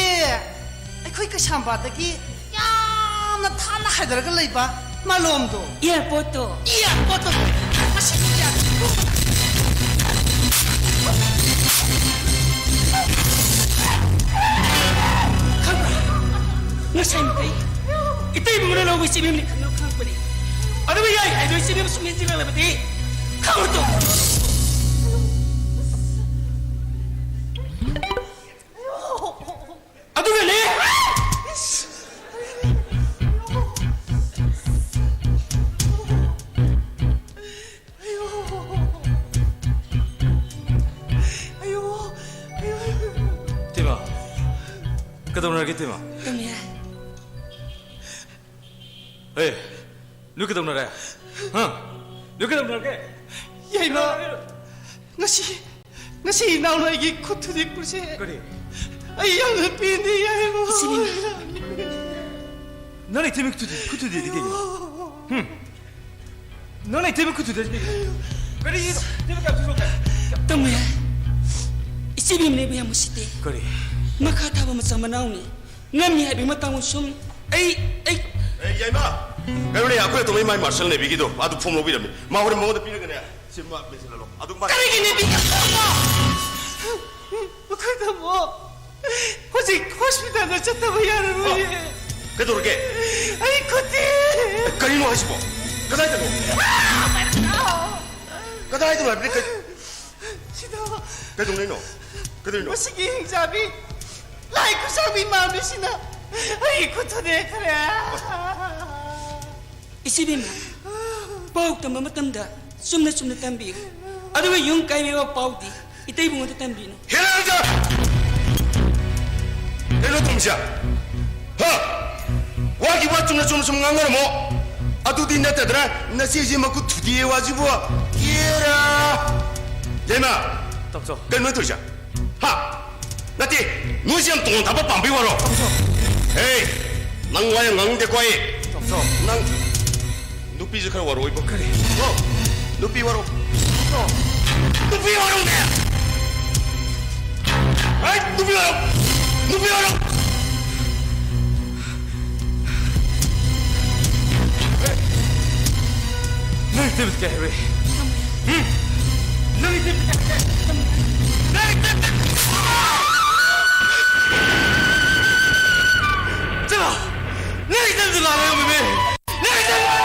ꯑꯩꯈꯣꯏ ꯀꯩꯁꯥꯝꯄꯥꯠꯇꯒꯤ ꯌꯥꯝꯅ ꯊꯥꯞꯅ ꯍꯥꯏꯗꯔꯒ ꯂꯩꯕ ꯃꯥꯂꯣꯝꯗꯣ꯫ ꯏꯌꯥꯔꯄꯣꯔꯠꯇꯣ꯫ ꯏꯌꯥꯔꯄꯣꯔꯠꯇꯣ꯫ ꯃꯁꯤ ꯏꯌꯥꯔꯄꯣꯔꯠ꯫ ꯈꯪꯕ꯭ꯔꯥ? ꯉꯁꯥꯏ ꯃꯈꯩ ꯏꯇꯩꯕꯨꯡꯅ ꯂꯧꯕ ꯏꯆꯦꯕꯦꯝꯅꯤ ꯈꯪꯅ ꯈꯪꯉꯛꯄꯅꯤ꯫ ꯑꯗꯨꯕꯨ ꯌꯥꯏ ꯍꯥꯏꯗꯣ ꯏꯆꯦꯕꯦꯝ ꯁꯨꯝ ꯏꯟꯁꯤꯜꯂꯛꯂꯕꯗꯤ ꯈꯪꯉꯨꯔꯣ꯫ ꯑꯗꯨꯒꯅꯦ꯫ ꯀꯩꯗꯧꯔꯒꯦ, ꯏꯇꯩꯃ? ꯇꯝꯃꯦ꯫ ꯑꯦ, ꯅꯣꯏ ꯀꯩꯗꯧꯅꯔꯦ? ꯍꯥ? ꯅꯣꯏ ꯀꯩꯗꯧꯅꯔꯒꯦ? ꯌꯥꯏꯃ, ꯉꯁꯤ, ꯉꯁꯤ ꯏꯅꯥꯎꯅ ꯑꯩꯒꯤ ꯈꯨꯠ ꯊꯨꯗꯦꯛꯄꯁꯦ ꯀꯔꯤ? ꯑꯩ ꯌꯥꯝꯅ ꯄꯦꯟꯗꯦ, ꯌꯥꯏꯃ꯫ ꯏꯆꯦ ꯕꯦꯝꯃ꯫ ꯅꯪ ꯏꯇꯩꯃꯒꯤ ꯈꯨꯠ ꯊꯨꯗꯦꯛ-, ꯈꯨꯠ ꯊꯨꯗꯦꯛꯑꯗꯤ ꯀꯩꯅꯣ? ꯍꯨꯝ? ꯅꯪꯅ ꯏꯇꯩꯃ ꯈꯨꯠ ꯊꯨꯗꯦꯛꯑꯗꯤ ꯀꯩꯅꯣ? ꯀꯔꯤ? ꯏꯇꯩꯃ ꯀꯌꯥꯝ ꯊꯨꯗꯣꯛꯈ꯭ꯔꯦ? ꯇꯝꯃꯨ ꯌꯥꯏ꯫ ꯏꯆꯦ ꯕꯦꯝꯃꯅ ꯑꯩꯕꯨ ꯌꯥꯝ ꯎꯁꯤꯠꯇꯦ꯫ ꯀꯔꯤ? ꯃꯈꯥ ꯊꯥꯕ ꯃꯆꯥ ꯃꯅꯥꯎꯅꯤ꯫ ꯉꯝꯃꯤ ꯍꯥꯏꯕꯒꯤ ꯃꯇꯥꯡ ꯁꯨꯝ ꯑꯩ, ꯑꯩ ꯑꯦ, ꯌꯥꯏꯃ! ꯀꯩꯅꯣꯅꯦ, ꯑꯩꯈꯣꯏ ꯑꯇꯣꯝꯕꯒꯤ ꯃꯥꯏ ꯃꯥꯔꯁꯦꯜ ꯅꯦꯚꯤꯒꯤꯗꯣ, ꯑꯗꯨ ꯐꯣꯝ ꯂꯧꯕꯤꯔꯝꯃꯤ꯫ ꯃꯥ ꯍꯣꯔꯦꯟ ꯃꯉꯣꯟꯗ ꯄꯤꯔꯒꯅꯦ, ꯁꯤ ꯃꯥ ꯃꯦꯟꯁꯤꯜꯍꯜꯂꯣ꯫ ꯑꯗꯨ ꯃꯥ ꯀꯔꯤꯒꯤ ꯅꯦꯚꯤꯒꯤ ꯐꯣꯝꯅꯣ? ꯑꯩꯈꯣꯏ ꯇꯥꯃꯣ ꯍꯧꯖꯤꯛ ꯍꯣꯁꯄꯤꯇꯥꯜꯗ ꯆꯠꯇꯕ ꯌꯥꯔꯔꯣꯏꯌꯦ꯫ ꯀꯩꯗꯧꯔꯒꯦ? ꯑꯩ ꯈꯨꯠꯇꯤ꯫ ꯀꯔꯤꯅꯣ ꯍꯥꯏꯁꯤꯕꯣ? ꯀꯗꯥꯏꯗꯅꯣ? ꯀꯗꯥꯏꯗꯅꯣ ꯍꯥꯏꯕꯅꯤ? ꯀꯩ-, ꯁꯤꯗ꯫ ꯀꯩꯗꯧꯅꯩꯅꯣ? ꯀꯩꯗꯧꯅꯣ? ꯃꯁꯤꯒꯤ ꯍꯤꯡꯆꯥꯕꯤ ꯂꯥꯏ ꯈꯨꯠꯁꯥꯡꯕꯤ ꯃꯥꯟꯕꯤꯁꯤꯅ ꯑꯩꯒꯤ ꯈꯨꯠ ꯊꯨꯗꯦꯛꯈ꯭ꯔꯦ꯫ ꯏꯆꯦ ꯕꯦꯝꯃ, ꯄꯥꯎ ꯇꯝꯕ ꯃꯇꯝꯗ ꯆꯨꯝꯅ ꯆꯨꯝꯅ ꯇꯝꯕꯤꯌꯨ꯫ ꯑꯗꯨꯒ ꯌꯨꯝ ꯀꯥꯏꯕꯒꯤ ꯋꯥ ꯄꯥꯎꯗꯤ ꯏꯇꯩꯕꯨꯡꯉꯣꯗ ꯇꯝꯕꯤꯅꯨ꯫ ꯍꯦꯔꯥꯗ! ꯀꯩꯅꯣ ꯇꯧꯔꯤꯁꯦ? ꯍꯥ? ꯋꯥꯒꯤ ꯋꯥ ꯆꯨꯝꯅ ꯆꯨꯝꯅ ꯁꯨꯝ ꯉꯥꯡꯅꯔꯝꯃꯣ꯫ ꯑꯗꯨꯗꯤ ꯅꯠꯇꯗ꯭ꯔꯥ ꯅꯆꯦꯁꯦ ꯃꯈꯨꯠ ꯊꯨꯗꯦꯛꯑꯦ ꯋꯥꯁꯤꯕꯨ? ꯍꯦꯔꯥ! ꯌꯥꯏꯃ! ꯇꯥꯃꯣ꯫ ꯀꯩꯅꯣ ꯇꯧꯔꯤꯁꯦ? ꯍꯥ? ꯅꯠꯇꯦ, ꯅꯣꯏꯁꯦ ꯌꯥꯝ ꯇꯣꯉꯥꯟ ꯊꯥꯕ ꯄꯥꯝꯕꯩ ꯋꯥꯔꯣ? ꯍꯦ, ꯅꯪ ꯋꯥ ꯌꯥꯝ ꯉꯥꯡꯅꯤꯡꯗꯦꯀꯣ ꯑꯩ꯫ ꯅꯪ ꯅꯨꯄꯤꯁꯦ ꯈꯔ ꯋꯥꯔꯣꯏꯕꯣ꯫ ꯀꯔꯤ? ꯀꯣ? ꯅꯨꯄꯤ ꯋꯥꯔꯣ꯫ ꯅꯨꯄꯤ ꯋꯥꯔꯣꯅꯦ! ꯍꯩ, ꯅꯨꯄꯤ ꯋꯥꯔꯣ! ꯅꯨꯄꯤ ꯋꯥꯔꯣ! ꯅꯪ ꯏꯇꯩꯃꯗ ꯀꯩ ꯍꯥꯏꯔꯨꯏ? ꯍꯨꯝ? ꯅꯪ ꯏꯇꯩꯃꯗ ꯀꯩ ꯍꯥꯏꯔꯨꯏ? ꯅꯪ ꯏꯇꯩꯃꯗ ꯆꯠꯂꯣ! ꯅꯪ ꯏꯇꯩꯃꯗ ꯂꯥꯜꯂꯦ, ꯃꯃꯤ! ꯅꯪ ꯏꯇꯩꯃꯗ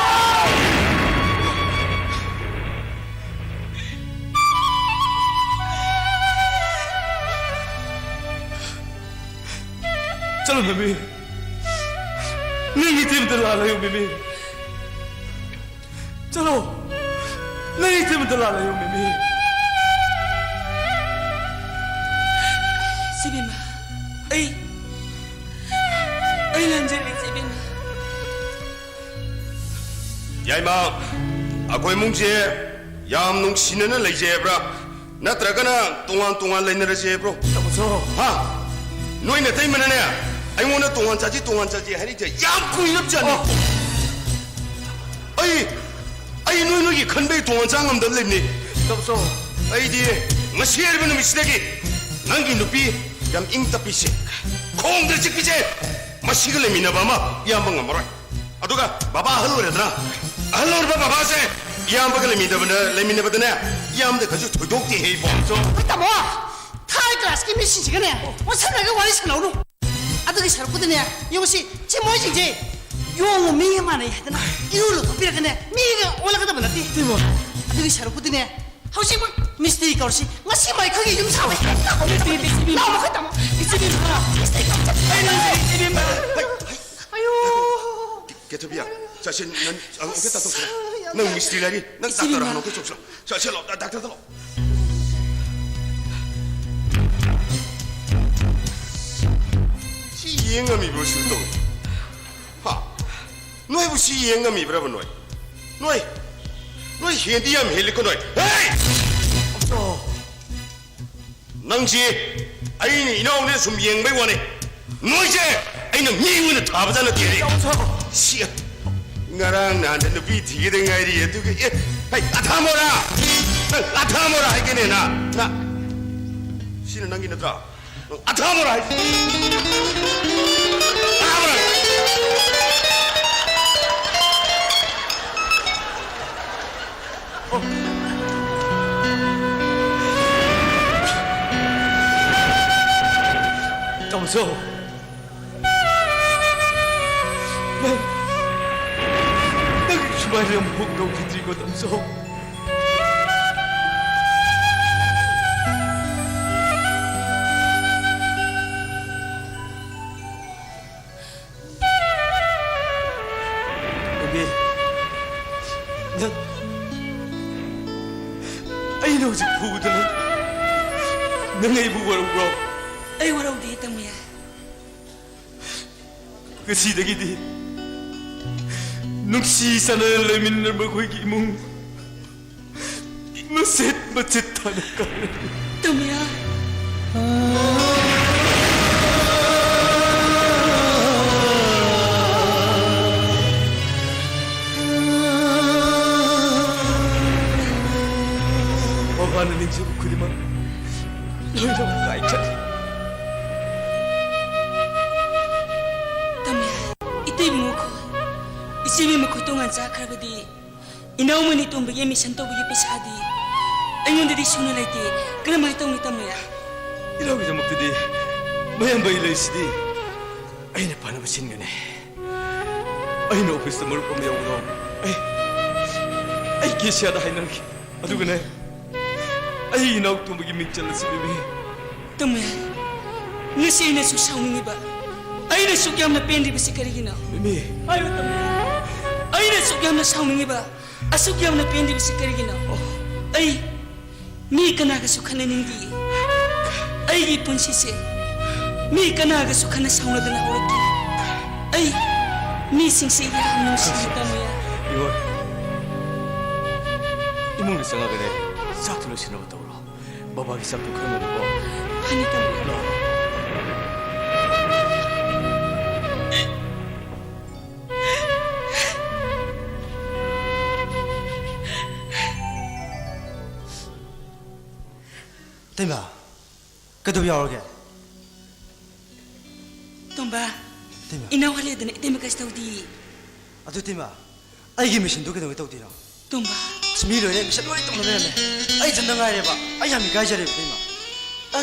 ꯆꯠꯂꯣ, ꯃꯃꯤ꯫ ꯅꯪ ꯏꯇꯩꯃꯗ ꯂꯥꯜꯂꯦ, ꯃꯃꯤ꯫ ꯆꯠꯂꯣ꯫ ꯅꯪ ꯏꯇꯩꯃꯗ ꯂꯥꯜꯂꯦ, ꯃꯃꯤ꯫ ꯏꯆꯦ ꯕꯦꯝꯃ, ꯑꯩ, ꯑꯩ ꯂꯥꯟꯖꯔꯦ, ꯏꯆꯦ ꯏꯕꯦꯝꯃ꯫ ꯌꯥꯏꯃ, ꯑꯩꯈꯣꯏ ꯏꯃꯨꯡꯁꯦ ꯌꯥꯝ ꯅꯨꯡꯁꯤꯅꯅ ꯂꯩꯖꯩ ꯍꯥꯏꯕ꯭ꯔꯥ? ꯅꯠꯇ꯭ꯔꯒꯅ ꯇꯣꯉꯥꯟ ꯇꯣꯉꯥꯟ ꯂꯩꯅꯔꯁꯦ ꯍꯥꯏꯕ꯭ꯔꯣ? ꯇꯥꯃꯣꯆꯧ꯫ ꯍꯥ? ꯅꯣꯏ ꯅꯇꯩꯃꯅꯅꯦ, ꯑꯩꯉꯣꯟꯗ ꯇꯣꯉꯥꯟ ꯆꯥꯁꯤ, ꯇꯣꯉꯥꯟ ꯆꯥꯁꯤ ꯍꯥꯏꯔꯤꯁꯦ ꯌꯥꯝ ꯀꯨꯏꯔꯕ ꯖꯥꯠꯅꯤ꯫ ꯑꯣ꯫ ꯑꯩ, ꯑꯩ ꯅꯣꯏ ꯅꯣꯏꯒꯤ ꯈꯟꯕꯩ ꯇꯣꯉꯥꯟ ꯆꯥ ꯉꯝꯗꯕ ꯂꯩꯕꯅꯤ꯫ ꯇꯥꯃꯣꯆꯧ꯫ ꯑꯩꯗꯤ ꯉꯁꯤ ꯍꯥꯏꯔꯤꯕ ꯅꯨꯃꯤꯠꯁꯤꯗꯒꯤ ꯅꯪꯒꯤ ꯅꯨꯄꯤ ꯌꯥꯝ ꯏꯪ ꯇꯞꯄꯤꯁꯦ, ꯈꯣꯡꯗ ꯆꯤꯛꯄꯤꯁꯦ, ꯃꯁꯤꯒ ꯂꯩꯃꯤꯟꯅꯕ ꯑꯃ ꯏꯌꯥꯝꯕ ꯉꯝꯃꯔꯣꯏ꯫ ꯑꯗꯨꯒ ꯕꯕꯥ ꯑꯍꯜ ꯑꯣꯏꯔꯗꯅ, ꯑꯍꯜ ꯑꯣꯏꯔꯕ ꯕꯕꯥꯁꯦ ꯏꯌꯥꯝꯕꯒ ꯂꯩꯃꯤꯟꯅꯕꯅ, ꯂꯩꯃꯤꯟꯅꯕꯗꯅꯦ, ꯏꯌꯥꯝꯕꯗ ꯀꯩꯁꯨ ꯊꯣꯏꯗꯣꯛꯇꯦ ꯍꯦ ꯏꯕꯣ꯫ ꯑꯩꯈꯣꯏ ꯇꯥꯃꯣ, ꯊꯥꯔ ꯀ꯭ꯂꯥꯁꯀꯤ ꯃꯤꯁꯤꯡꯁꯤꯒꯅꯦ ꯑꯣꯟꯁꯟꯅꯔꯒ ꯋꯥꯔꯤ ꯁꯥꯟꯅꯧꯅꯨ꯫ ꯑꯗꯨꯒꯤ ꯁꯔꯨꯛꯄꯨꯗꯤꯅꯦ, ꯌꯦꯡꯉꯨꯁꯤ, ꯁꯤ ꯃꯣꯏꯁꯤꯡꯁꯦ ꯌꯣꯡꯒ ꯃꯤꯒ ꯃꯥꯟꯅꯩ ꯍꯥꯏꯗꯅ ꯏꯔꯨ ꯂꯨꯊꯣꯛꯄꯤꯔꯒꯅꯦ, ꯃꯤꯒ ꯑꯣꯜꯂꯛꯀꯗꯕ ꯅꯠꯇꯦ꯫ ꯏꯇꯩꯃ꯫ ꯑꯗꯨꯒꯤ ꯁꯔꯨꯛꯄꯨꯗꯤꯅꯦ, ꯍꯧꯖꯤꯛꯃꯛ ꯃꯤꯁꯇ꯭ꯔꯤ ꯀꯧꯔꯁꯤ꯫ ꯉꯁꯤꯃꯛ ꯑꯩꯈꯣꯏꯒꯤ ꯌꯨꯝ ꯁꯥꯕ ꯍꯦꯛ ꯂꯥꯛꯑꯣ꯫ ꯏꯆꯦ ꯏꯕꯦꯝꯃ꯫ ꯂꯥꯛꯑꯣ, ꯃꯈꯥ ꯇꯥꯃꯣ꯫ ꯏꯆꯦ ꯏꯕꯦꯝꯃ꯫ ꯃꯤꯁꯇ꯭ꯔꯤ ꯀꯧꯔꯁꯤ꯫ ꯑꯩ ꯂꯥꯛꯑꯣ꯫ ꯏꯆꯦ ꯏꯕꯦꯝꯃ꯫ ꯑꯌꯣ꯫ ꯀꯦꯊꯕꯤꯌꯥ, ꯆꯠꯁꯦ, ꯅꯪ, ꯑ, ꯑꯣꯀꯦ, ꯇꯥꯊꯣꯛꯁꯤꯔꯥ? ꯅꯪ ꯃꯤꯁꯇ꯭ꯔꯤ ꯂꯩꯔꯤ, ꯅꯪ ꯏꯆꯦ ꯗꯥꯛꯇꯔ ꯏꯕꯦꯝꯃ꯫ ꯍꯥꯟꯅ ꯑꯣꯀꯦ ꯇꯧꯁꯤꯔꯣ? ꯆꯠꯁꯦ, ꯂꯥꯛꯑꯣ, ꯗꯥꯛꯇꯔꯗ ꯂꯥꯛꯑꯣ꯫ ꯁꯤ ꯌꯦꯡ ꯉꯝꯃꯤꯕ꯭ꯔꯣ, ꯁꯤ ꯇꯧꯔꯤ? ꯍꯥ? ꯅꯣꯏꯕꯨ ꯁꯤ ꯌꯦꯡ ꯉꯝꯃꯤꯕ꯭ꯔꯕ ꯅꯣꯏ? ꯅꯣꯏ, ꯅꯣꯏ ꯍꯦꯟꯗꯤ ꯌꯥꯝ ꯍꯦꯜꯂꯤꯀꯣ ꯅꯣꯏ꯫ ꯍꯦ! ꯅꯪꯁꯤ ꯑꯩꯅ ꯏꯅꯥꯎꯅꯦ ꯁꯨꯝ ꯌꯦꯡꯕꯩ ꯋꯥꯅꯤ꯫ ꯅꯣꯏꯁꯦ ꯑꯩꯅ ꯃꯤ ꯑꯣꯏꯅ ꯊꯥꯕꯖꯥꯠ ꯅꯠꯇꯦ꯫ ꯁꯤ ꯉꯔꯥꯡ ꯅꯍꯥꯟꯗ ꯅꯨꯄꯤ ꯊꯤꯒꯗ ꯉꯥꯏꯔꯤ, ꯑꯗꯨꯒ, ꯑꯦ, ꯍꯩ, ꯑꯊꯥꯃꯣꯔꯥ! ꯅꯪ ꯑꯊꯥꯃꯣꯔꯥ ꯍꯥꯏꯒꯦꯅꯦ, ꯅ, ꯅ꯫ ꯁꯤꯅ ꯅꯪꯒꯤ ꯅꯠꯇ꯭ꯔꯥ? ꯅꯪ ꯑꯊꯥꯃꯣꯔꯥ ꯍꯥꯏꯁꯤ꯫ ꯑꯊꯥꯃꯣꯔꯥ! ꯇꯥꯃꯣꯆꯧ, ꯅꯪ, ꯅꯪ ꯁꯨꯃꯥꯏꯅ ꯑꯃꯨꯛ ꯇꯧꯈꯤꯗ꯭ꯔꯤꯀꯣ, ꯇꯥꯃꯣꯆꯧ꯫ ꯕꯦꯕꯤ, ꯅꯪ, ꯑꯩꯅ ꯍꯧꯖꯤꯛ ꯐꯨꯕꯗ ꯅꯪ, ꯅꯪ ꯑꯩꯕꯨ ꯋꯥꯔꯧꯕ꯭ꯔꯣ? ꯑꯩ ꯋꯥꯔꯧꯗꯦ, ꯇꯥꯃꯣꯌꯥꯏ꯫ ꯉꯁꯤꯗꯒꯤꯗꯤ ꯅꯨꯡꯁꯤ ꯆꯥꯟꯅꯅ ꯂꯩꯃꯤꯟꯅꯔꯝꯕ ꯑꯩꯈꯣꯏꯒꯤ ꯏꯃꯨꯡ ꯃꯆꯦꯠ ꯃꯆꯦꯠ ꯊꯥꯅ ꯀꯥꯏꯔꯦ꯫ ꯇꯃꯌꯥ꯫ ꯃꯃꯥꯅ ꯅꯤꯡꯖꯕ ꯈꯨꯗꯤꯡꯃꯛ ꯂꯣꯏꯅꯃꯛ ꯀꯥꯏꯈ꯭ꯔꯦ꯫ ꯇꯃꯌꯥ, ꯏꯇꯩꯕꯨ ꯉꯥꯏꯈꯣ꯫ ꯏꯆꯦꯕꯤ ꯃꯈꯣꯏ ꯇꯣꯉꯥꯟ ꯆꯥꯈ꯭ꯔꯕꯗꯤ ꯏꯅꯥꯎꯃꯅꯤ ꯇꯣꯝꯕꯒꯤ admission ꯇꯧꯕꯒꯤ ꯄꯩꯁꯥꯗꯤ ꯑꯩꯉꯣꯟꯗꯗꯤ ꯁꯨꯅ ꯂꯩꯇꯦ꯫ ꯀꯔꯝꯍꯥꯏꯅ ꯇꯧꯅꯤ ꯇꯃꯌꯥ? ꯏꯅꯥꯎꯒꯤꯗꯃꯛꯇꯗꯤ ꯃꯌꯥꯝꯕ ꯑꯩ ꯂꯩꯔꯤꯁꯤꯗꯤ꯫ ꯑꯩꯅ ꯐꯅꯕ ꯁꯤꯟꯒꯅꯤ꯫ ꯑꯩꯅ office ꯇ ꯃꯔꯨꯞ ꯑꯃ ꯌꯥꯎꯕꯗꯣ ꯑꯩ, ꯑꯩ ꯀꯦꯁꯤꯌꯥꯗ ꯍꯥꯏꯅꯔꯒꯦ꯫ ꯑꯗꯨꯒꯅꯦ, ꯑꯩ ꯏꯅꯥꯎ ꯇꯣꯝꯕꯒꯤ ꯃꯤꯡ ꯆꯜꯂꯁꯤ, ꯕꯦꯕꯤ꯫ ꯇꯃꯌꯥ, ꯉꯁꯤ ꯑꯩꯅ ꯁꯨꯛ ꯁꯥꯎꯅꯤꯡꯉꯤꯕ, ꯑꯩꯅ ꯁꯨꯛ ꯌꯥꯝꯅ ꯄꯦꯟꯗ꯭ꯔꯤꯕꯁꯤ ꯀꯔꯤꯒꯤꯅꯣ? ꯕꯦꯕꯤ꯫ ꯍꯥꯏꯌꯨ ꯇꯃꯌꯥ꯫ ꯑꯩꯅ ꯁꯨꯛ ꯌꯥꯝꯅ ꯁꯥꯎꯅꯤꯡꯉꯤꯕ, ꯑꯁꯨꯛ ꯌꯥꯝꯅ ꯄꯦꯟꯗ꯭ꯔꯤꯕꯁꯤ ꯀꯔꯤꯒꯤꯅꯣ? ꯑꯣ꯫ ꯑꯩ ꯃꯤ ꯀꯅꯥꯒꯁꯨ ꯈꯠꯅꯅꯤꯡꯗꯤꯌꯦ꯫ ꯑꯩꯒꯤ ꯄꯨꯟꯁꯤꯁꯦ ꯃꯤ ꯀꯅꯥꯒꯁꯨ ꯈꯠꯅ ꯁꯥꯎꯅꯗꯅ ꯍꯧꯔꯛꯈꯤ꯫ ꯑꯩ ꯃꯤꯁꯤꯡꯁꯦ ꯌꯥꯝ ꯅꯨꯡꯁꯤꯌꯦ ꯇꯃꯌꯥ꯫ ꯏꯕꯣꯏ, ꯏꯃꯨꯡꯗ ꯆꯪꯉꯒꯅꯦ, ꯆꯥꯛꯇꯨ ꯂꯣꯏꯁꯤꯟꯅꯕ ꯇꯧꯔꯣ꯫ ꯕꯕꯥꯒꯤ ꯆꯥꯛꯇꯨ ꯈꯔ ꯉꯟꯅꯀꯣ꯫ ꯐꯅꯤ ꯇꯃꯌꯥ꯫ ꯂꯥꯛꯑꯣ꯫ ꯏꯇꯩꯃ, ꯀꯩꯗꯧꯕ ꯌꯥꯎꯔꯒꯦ? ꯇꯣꯝꯕ, ꯏꯇꯩꯃ꯫ ꯏꯅꯥꯎ ꯍꯜꯂꯦꯗꯅ ꯏꯇꯩꯃ ꯀꯩꯁꯨ ꯇꯧꯗꯤꯌꯦ꯫ ꯑꯗꯨ ꯏꯇꯩꯃ, ꯑꯩꯒꯤ admission ꯗꯨ ꯀꯩꯗꯧꯉꯩ ꯇꯧꯗꯣꯏꯅꯣ? ꯇꯣꯝꯕ꯫ ꯑꯁ, ꯃꯤ ꯂꯣꯏꯅ admission ꯂꯣꯏ ꯇꯧꯅ ꯂꯩꯔꯝꯃꯦ꯫ ꯑꯩ ꯏꯊꯟꯇ ꯉꯥꯏꯔꯦꯕ꯫ ꯑꯩ ꯌꯥꯝ ꯏꯀꯥꯏꯖꯔꯦꯕ ꯏꯇꯩꯃ꯫ ꯑ,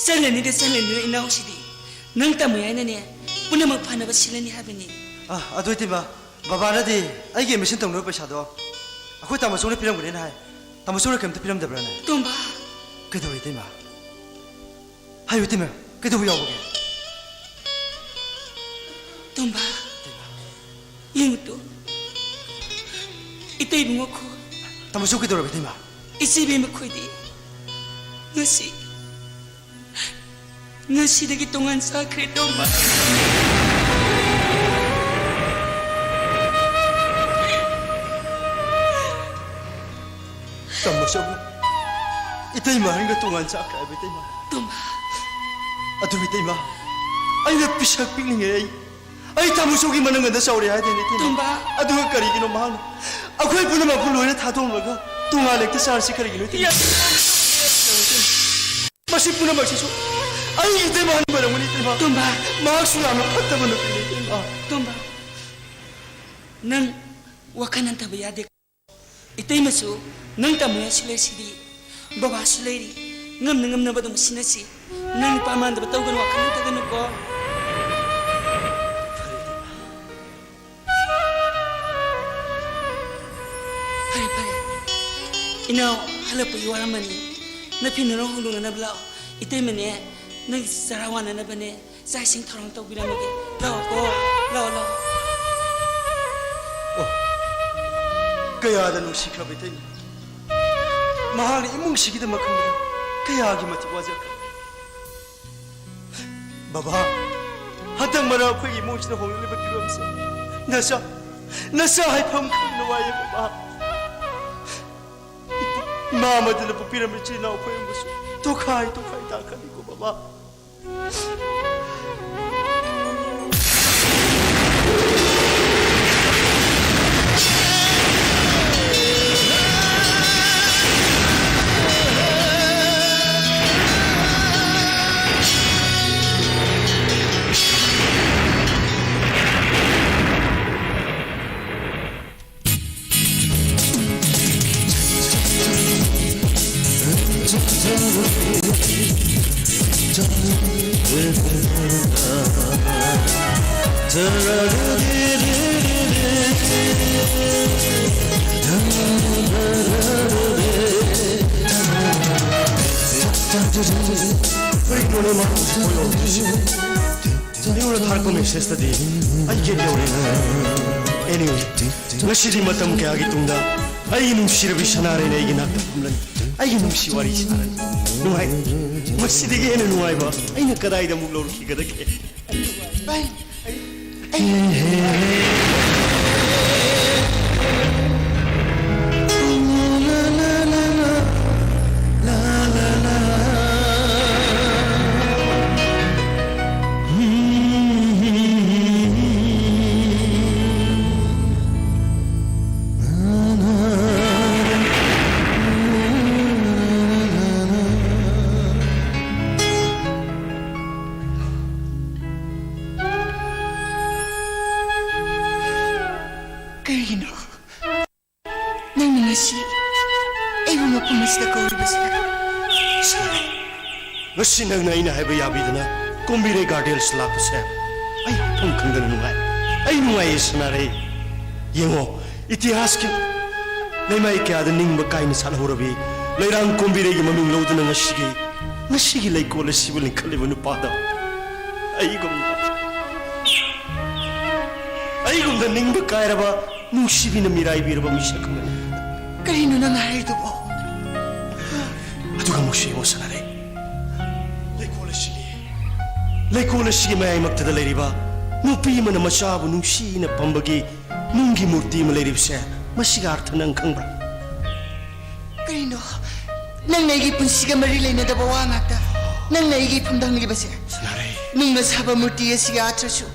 ꯆꯠꯂꯅꯤꯗ, ꯆꯠꯂꯅꯤꯗ ꯏꯅꯥꯎꯁꯤꯗꯤ꯫ ꯅꯪ ꯇꯃꯌꯥꯅꯅꯦ ꯄꯨꯝꯅꯃꯛ ꯐꯅꯕ ꯁꯤꯜꯂꯅꯤ ꯍꯥꯏꯕꯅꯤ꯫ ꯑ, ꯑꯗꯨ ꯏꯇꯩꯃ, ꯕꯕꯥꯅꯗꯤ ꯑꯩꯒꯤ admission ꯇꯧꯅꯕ ꯄꯩꯁꯥꯗꯣ ꯑꯩꯈꯣꯏ ꯇꯥꯃꯣꯆꯧꯅ ꯄꯤꯔꯝꯒꯅꯤꯅ ꯍꯥꯏ꯫ ꯇꯥꯃꯣꯆꯧꯅ ꯀꯩꯝꯇ ꯄꯤꯔꯝꯗꯕ꯭ꯔꯥꯅꯦ? ꯇꯣꯝꯕ꯫ ꯀꯩꯗꯧꯔꯦ ꯏꯇꯩꯃ? ꯍꯥꯏꯌꯨ ꯏꯇꯩꯃ, ꯀꯩꯗꯧꯕ ꯌꯥꯎꯕꯒꯦ? ꯇꯣꯝꯕ, ꯌꯦꯡꯉꯨꯇꯣ, ꯏꯇꯩ ꯏꯕꯨꯡꯉꯣ ꯈꯣ꯫ ꯇꯥꯃꯣꯆꯧ ꯀꯩꯗꯧꯔꯕ ꯏꯇꯩꯃ? ꯏꯆꯦ ꯏꯕꯦꯝꯃ ꯈꯣꯏꯗꯤ ꯉꯁꯤ, ꯉꯁꯤꯗꯒꯤ ꯇꯣꯉꯥꯟ ꯆꯥꯈ꯭ꯔꯦ ꯇꯣꯝꯕ꯫ ꯏꯇꯩꯃ ꯑꯍꯟꯒ ꯇꯣꯉꯥꯟ ꯆꯥꯈ꯭ꯔꯦ ꯍꯥꯏꯕ ꯏꯇꯩꯃ꯫ ꯇꯣꯝꯕ꯫ ꯑꯗꯨ ꯏꯇꯩꯃ, ꯑꯩꯅ ꯄꯤꯁꯛ ꯄꯤꯛꯂꯤꯉꯩ ꯑꯩ, ꯑꯩ ꯇꯥꯃꯣꯆꯧꯒꯤ ꯃꯅꯪꯒꯟꯗ ꯆꯥꯎꯔꯦ ꯍꯥꯏꯗꯥꯏꯅꯦ ꯏꯇꯩꯃ? ꯇꯣꯝꯕ꯫ ꯑꯗꯨꯒ ꯀꯔꯤꯒꯤꯅꯣ ꯃꯍꯥꯛꯅ ꯑꯩꯈꯣꯏ ꯄꯨꯝꯅꯃꯛꯄꯨ ꯂꯣꯏꯅ ꯊꯥꯗꯣꯛꯂꯒ ꯇꯣꯉꯥꯟ ꯂꯩꯇ ꯆꯥꯔꯤꯁꯤ ꯀꯔꯤꯒꯤꯅꯣ ꯏꯇꯩꯃ? ꯃꯁꯤ ꯄꯨꯝꯅꯃꯛꯁꯤꯁꯨ ꯑꯩ ꯏꯇꯩꯃ ꯑꯍꯟꯒꯤ ꯃꯔꯝꯅꯤ ꯏꯇꯩꯃ꯫ ꯇꯣꯝꯕ꯫ ꯃꯍꯥꯛꯁꯨ ꯌꯥꯝꯅ ꯐꯠꯇꯕ ꯅꯨꯄꯤꯅꯤ ꯏꯇꯩꯃ꯫ ꯇꯣꯝꯕ, ꯅꯪ ꯋꯥꯈꯜ ꯍꯟꯊꯕ ꯌꯥꯗꯦ꯫ ꯏꯇꯩꯃꯁꯨ ꯅꯪ ꯇꯥꯃꯣ ꯌꯥꯏꯁꯨ ꯂꯩꯔꯤꯁꯤꯗꯤ, ꯕꯕꯥꯁꯨ ꯂꯩꯔꯤ꯫ ꯉꯝꯅ ꯉꯝꯅꯕ ꯑꯗꯨꯝ ꯁꯤꯟꯅꯁꯤ꯫ ꯅꯪ ꯅꯨꯄꯥ ꯃꯥꯟꯗꯕ ꯇꯧꯒꯅꯨ, ꯋꯥꯈꯜ ꯍꯟꯊꯒꯅꯨꯀꯣ꯫ ꯐꯔꯦ, ꯐꯔꯦ꯫ ꯏꯅꯥꯎ ꯍꯜꯂꯛꯄꯒꯤ ꯋꯥꯔꯝꯃꯅꯤ꯫ ꯅꯐꯤ ꯅꯔꯣꯟ ꯍꯣꯡꯗꯣꯛꯅꯅꯕ ꯂꯥꯛꯑꯣ꯫ ꯏꯇꯩꯃꯅꯦ, ꯅꯪꯒꯤ ꯆꯔꯥ ꯋꯥꯅꯅꯕꯅꯦ꯫ ꯆꯥꯛ ꯏꯁꯤꯡ ꯊꯧꯔꯥꯡ ꯇꯧꯕꯤꯔꯝꯃꯒꯦ꯫ ꯂꯥꯛꯑꯣꯀꯣ, ꯂꯥꯛꯑꯣ, ꯂꯥꯛꯑꯣ꯫ ꯑꯣ, ꯀꯌꯥꯗ ꯅꯨꯡꯁꯤꯈ꯭ꯔꯕ ꯏꯇꯩꯃ꯫ ꯃꯍꯥꯛꯅ ꯏꯃꯨꯡꯁꯤꯒꯤꯗꯃꯛ ꯈꯟꯕꯗ ꯀꯌꯥꯒꯤ ꯃꯇꯤꯛ ꯋꯥꯖꯈ꯭ꯔꯦ꯫ ꯕꯕꯥ, ꯍꯟꯗꯛ ꯃꯔꯛ ꯑꯩꯈꯣꯏꯒꯤ ꯏꯃꯨꯡꯁꯤꯗ ꯍꯣꯡꯂꯛꯂꯤꯕ ꯐꯤꯕꯝꯁꯦ ꯅꯆꯥ, ꯅꯆꯥ ꯍꯥꯏꯐꯝ ꯈꯪꯗꯅ ꯋꯥꯏꯌꯦ ꯕꯕꯥ꯫ ꯏꯃꯥ ꯑꯃꯗꯅ ꯄꯣꯛꯄꯤꯔꯝꯕ ꯏꯆꯤꯜ ꯏꯅꯥꯎ ꯑꯩꯈꯣꯏ ꯑꯍꯨꯝꯕꯨꯁꯨ ꯇꯣꯈꯥꯏ ꯇꯣꯈꯥꯏ ꯇꯥꯈ꯭ꯔꯅꯤꯀꯣ ꯕꯕꯥ꯫ ꯀꯔꯤꯒꯤꯅꯣꯅꯦ ꯃꯥ ꯍꯧꯖꯤꯛ ꯐꯥꯎ ꯌꯧꯔꯛꯇ꯭ꯔꯤꯁꯤꯕꯣ? ꯑꯩꯉꯣꯟꯗ ꯊꯥꯔꯛꯄ ꯃꯦꯁꯦꯖꯇꯗꯤ ꯑꯩ ꯒꯦꯠ ꯌꯧꯔꯦꯅ꯫ Anyway, ꯉꯁꯤꯗꯤ ꯃꯇꯝ ꯀꯌꯥꯒꯤ ꯇꯨꯡꯗ ꯑꯩꯒꯤ ꯅꯨꯡꯁꯤꯔꯕꯤ ꯁꯅꯥꯔꯩꯅ ꯑꯩꯒꯤ ꯅꯥꯛꯇ ꯐꯝꯂꯅꯤ꯫ ꯑꯩꯒꯤ ꯅꯨꯡꯁꯤ ꯋꯥꯔꯤ ꯁꯥꯔꯅꯤ꯫ ꯅꯨꯡꯉꯥꯏ꯫ ꯃꯁꯤꯗꯒꯤ ꯍꯦꯟꯅ ꯅꯨꯡꯉꯥꯏꯕ ꯑꯩꯅ ꯀꯗꯥꯏꯗ ꯑꯃꯨꯛ ꯂꯧꯔꯨꯈꯤꯒꯗꯒꯦ? ꯑꯩ, ꯑꯩ, ꯑꯩ, ꯁꯤ ꯑꯩꯕꯨ ꯃꯐꯝ ꯑꯁꯤꯗ ꯀꯧꯔꯤꯕꯁꯦ? ꯁꯅꯥꯔꯩ, ꯉꯁꯤ ꯅꯪꯅ ꯑꯩꯅ ꯍꯥꯏꯕ ꯌꯥꯕꯤꯗꯅ ꯀꯣꯝꯕꯤꯔꯩ ꯒꯥꯔꯗꯦꯟꯁ ꯂꯥꯛꯄꯁꯦ ꯑꯩ ꯍꯥꯏꯐꯝ ꯈꯪꯗꯅ ꯅꯨꯡꯉꯥꯏ꯫ ꯑꯩ ꯅꯨꯡꯉꯥꯏꯌꯦ ꯁꯅꯥꯔꯩ꯫ ꯌꯦꯡꯉꯣ, ꯏꯇꯤꯍꯥꯁꯀꯤ ꯂꯩꯃꯥꯏ ꯀꯌꯥꯗ ꯅꯤꯡꯕ ꯀꯥꯏꯅ ꯁꯥꯠꯍꯧꯔꯕꯤ ꯂꯩꯔꯥꯡ ꯀꯣꯝꯕꯤꯔꯩꯒꯤ ꯃꯃꯤꯡ ꯂꯧꯗꯨꯅ ꯉꯁꯤꯒꯤ, ꯉꯁꯤꯒꯤ ꯂꯩꯀꯣꯜ ꯑꯁꯤꯕꯨ ꯂꯤꯡꯈꯠꯂꯤꯕ ꯅꯨꯄꯥꯗꯣ ꯑꯩꯒꯨꯝꯅ, ꯑꯩꯒꯨꯝꯅ ꯅꯤꯡꯕ ꯀꯥꯏꯔꯕ, ꯅꯨꯡꯁꯤꯕꯤꯅ ꯃꯤꯔꯥꯏꯕꯤꯔꯕ ꯃꯤꯁꯛ ꯑꯃꯅꯤ꯫ ꯀꯔꯤꯅꯣ ꯅꯪꯅ ꯍꯥꯏꯔꯤꯗꯨꯕꯣ? ꯑꯗꯨꯒ ꯑꯃꯨꯛꯁꯨ ꯌꯦꯡꯉꯣ ꯁꯅꯥꯔꯩ, ꯂꯩꯀꯣꯜ ꯑꯁꯤꯒꯤ, ꯂꯩꯀꯣꯜ ꯑꯁꯤꯒꯤ ꯃꯌꯥꯏꯃꯛꯇꯗ ꯂꯩꯔꯤꯕ ꯅꯨꯄꯤ ꯑꯃꯅ ꯃꯆꯥꯕꯨ ꯅꯨꯡꯁꯤꯅ ꯄꯝꯕꯒꯤ ꯅꯨꯡꯒꯤ ꯃꯨꯔꯇꯤ ꯑꯃ ꯂꯩꯔꯤꯕꯁꯦ, ꯃꯁꯤꯒꯤ ꯑꯥꯔꯊ ꯅꯪ ꯈꯪꯕ꯭ꯔꯥ? ꯀꯔꯤꯅꯣ? ꯅꯪꯅ ꯑꯩꯒꯤ ꯄꯨꯟꯁꯤꯒ ꯃꯔꯤ ꯂꯩꯅꯗꯕ ꯋꯥ ꯉꯥꯛꯇ ꯅꯪꯅ ꯑꯩꯒꯤ ꯏꯐꯝꯗ ꯍꯪꯂꯤꯕꯁꯦ? ꯁꯅꯥꯔꯩ꯫ ꯅꯨꯡꯅ ꯁꯥꯕ ꯃꯨꯔꯇꯤ ꯑꯁꯤꯒꯤ ꯑꯥꯔꯊꯁꯨ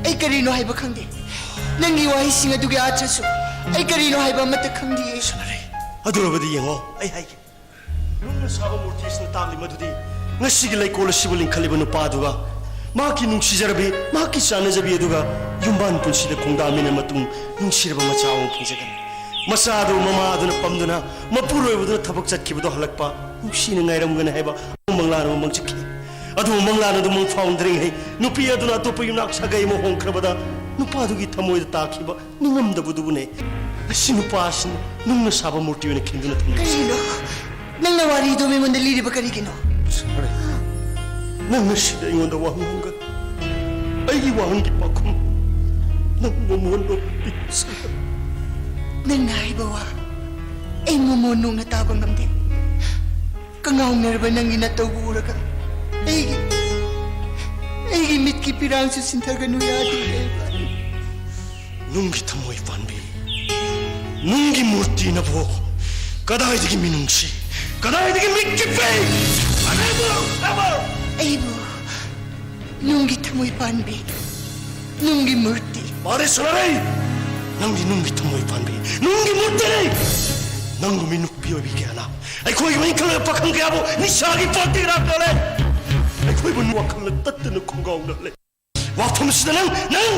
ꯑꯩ ꯀꯔꯤꯅꯣ ꯍꯥꯏꯕ ꯈꯪꯗꯦ꯫ ꯅꯪꯒꯤ ꯋꯥꯍꯩꯁꯤꯡ ꯑꯗꯨꯒꯤ ꯑꯥꯔꯊꯁꯨ ꯑꯩ ꯀꯔꯤꯅꯣ ꯍꯥꯏꯕ ꯑꯃꯠꯇ ꯈꯪꯗꯤꯌꯦ꯫ ꯁꯅꯥꯔꯩ, ꯑꯗꯨꯔꯕꯗꯤ ꯌꯦꯡꯉꯣ, ꯑꯩ ꯍꯥꯏꯒꯦ꯫ ꯅꯨꯡꯅ ꯁꯥꯕ ꯃꯨꯔꯇꯤ ꯑꯁꯤꯅ ꯇꯥꯛꯂꯤ ꯃꯗꯨꯗꯤ ꯉꯁꯤꯒꯤ ꯂꯩꯀꯣꯜ ꯑꯁꯤꯕꯨ ꯂꯤꯡꯈꯠꯂꯤꯕ ꯅꯨꯄꯥ ꯑꯗꯨꯒ ꯃꯍꯥꯛꯀꯤ ꯅꯨꯡꯁꯤꯖꯔꯕꯤ, ꯃꯍꯥꯛꯀꯤ ꯆꯥꯟꯅꯖꯕꯤ ꯑꯗꯨꯒ ꯌꯨꯝꯕꯥꯟ ꯄꯨꯟꯁꯤꯗ ꯈꯣꯡꯗꯥꯃꯤꯟꯅ ꯃꯇꯨꯡ ꯅꯨꯡꯁꯤꯔꯕ ꯃꯆꯥ ꯑꯃ ꯐꯪꯖꯒꯅꯤ꯫ ꯃꯆꯥ ꯑꯗꯨ ꯃꯃꯥ ꯑꯗꯨꯅ ꯄꯝꯗꯨꯅ ꯃꯄꯨꯔꯣꯏꯕꯗꯨꯅ ꯊꯕꯛ ꯆꯠꯈꯤꯕꯗꯣ ꯍꯜꯂꯛꯄ ꯅꯨꯡꯁꯤꯅ ꯉꯥꯏꯔꯝꯒꯅꯤ ꯍꯥꯏꯕ ꯃꯪꯂꯥꯟ ꯑꯃ ꯃꯪꯖꯈꯤ꯫ ꯑꯗꯨꯕꯨ ꯃꯪꯂꯥꯟ ꯑꯗꯨ ꯃꯪ ꯐꯥꯎꯅꯗ꯭ꯔꯤꯉꯩ ꯅꯨꯄꯤ ꯑꯗꯨꯅ ꯑꯇꯣꯞꯄ ꯌꯨꯝꯅꯥꯛ ꯁꯥꯒꯩ ꯑꯃ ꯍꯣꯡꯈ꯭ꯔꯕꯗ ꯅꯨꯄꯥꯗꯨꯒꯤ ꯊꯃꯣꯏꯗ ꯇꯥꯈꯤꯕ ꯅꯤꯡꯉꯝꯗꯕꯗꯨꯕꯨꯅꯦ꯫ ꯉꯁꯤ ꯅꯨꯄꯥ ꯑꯁꯤꯅ ꯅꯨꯡꯅ ꯁꯥꯕ ꯃꯨꯔꯇꯤ ꯑꯣꯏꯅ ꯈꯤꯟꯗꯨꯅ ꯊꯝꯂꯤꯕꯁꯤ꯫ ꯀꯔꯤꯅꯣ? ꯅꯪꯅ ꯋꯥꯔꯤꯗꯨ ꯑꯩꯉꯣꯟꯗ ꯂꯤꯔꯤꯕ ꯀꯔꯤꯒꯤꯅꯣ? ꯁꯅꯥꯔꯩ, ꯅꯪ ꯉꯁꯤꯗꯤ ꯑꯩꯉꯣꯟꯗ ꯋꯥꯍꯪ ꯍꯪꯒꯅꯨ꯫ ꯑꯩꯒꯤ ꯋꯥꯍꯪꯒꯤ ꯄꯥꯎꯈꯨꯝ ꯅꯪ ꯃꯣꯃꯣꯟ ꯅꯣꯛꯄꯤ꯫ ꯅꯪꯅ ꯍꯥꯏꯕ ꯋꯥ ꯑꯩ ꯃꯣꯃꯣꯟ ꯅꯣꯛꯅ ꯇꯥꯕ ꯉꯝꯗꯦ꯫ ꯀꯉꯥꯎꯅꯔꯕ ꯅꯪꯒꯤ ꯅꯇꯧꯕꯨ ꯎꯔꯒ ꯑꯩꯒꯤ, ꯑꯩꯒꯤ ꯃꯤꯠꯀꯤ ꯄꯤꯔꯥꯡꯁꯨ ꯁꯤꯟꯊꯒꯅꯨ ꯌꯥꯗꯦ꯫ ꯅꯨꯡꯒꯤ ꯊꯃꯣꯏ ꯄꯥꯟꯕꯤ, ꯅꯨꯡꯒꯤ ꯃꯨꯔꯇꯤꯅꯕꯨ ꯀꯗꯥꯏꯗꯒꯤ ꯃꯤꯅꯨꯡꯁꯤ, ꯀꯗꯥꯏꯗꯒꯤ ꯃꯤꯠꯀꯤ ꯄꯤ? Unable, ever! ꯑꯩꯕꯨ ꯅꯨꯡꯒꯤ ꯊꯃꯣꯏ ꯄꯥꯟꯕꯤ, ꯅꯨꯡꯒꯤ ꯃꯨꯔꯇꯤ꯫ ꯃꯥꯅꯦ ꯁꯅꯥꯔꯩ, ꯅꯪꯗꯤ ꯅꯨꯡꯒꯤ ꯊꯃꯣꯏ ꯄꯥꯟꯕꯤ, ꯅꯨꯡꯒꯤ ꯃꯨꯔꯇꯤꯅꯤ꯫ ꯅꯪꯒꯨꯝꯕꯤ ꯅꯨꯄꯤ ꯑꯣꯏꯕꯤ ꯀꯌꯥꯅ ꯑꯩꯈꯣꯏꯒꯤ ꯃꯅꯤꯡ ꯈꯪꯂꯕ ꯄꯥꯈꯪ ꯀꯌꯥꯕꯨ ꯅꯤꯁꯥꯒꯤ ꯄꯥꯛꯇꯒꯤ ꯂꯥꯛꯅꯔꯦ꯫ ꯑꯩꯈꯣꯏꯕꯨ ꯋꯥꯈꯜꯅ ꯇꯠꯇꯅ ꯈꯣꯡꯒꯥꯎꯅꯍꯜꯂꯦ꯫ ꯋꯥꯐꯝꯁꯤꯗ ꯅꯪ, ꯅꯪ,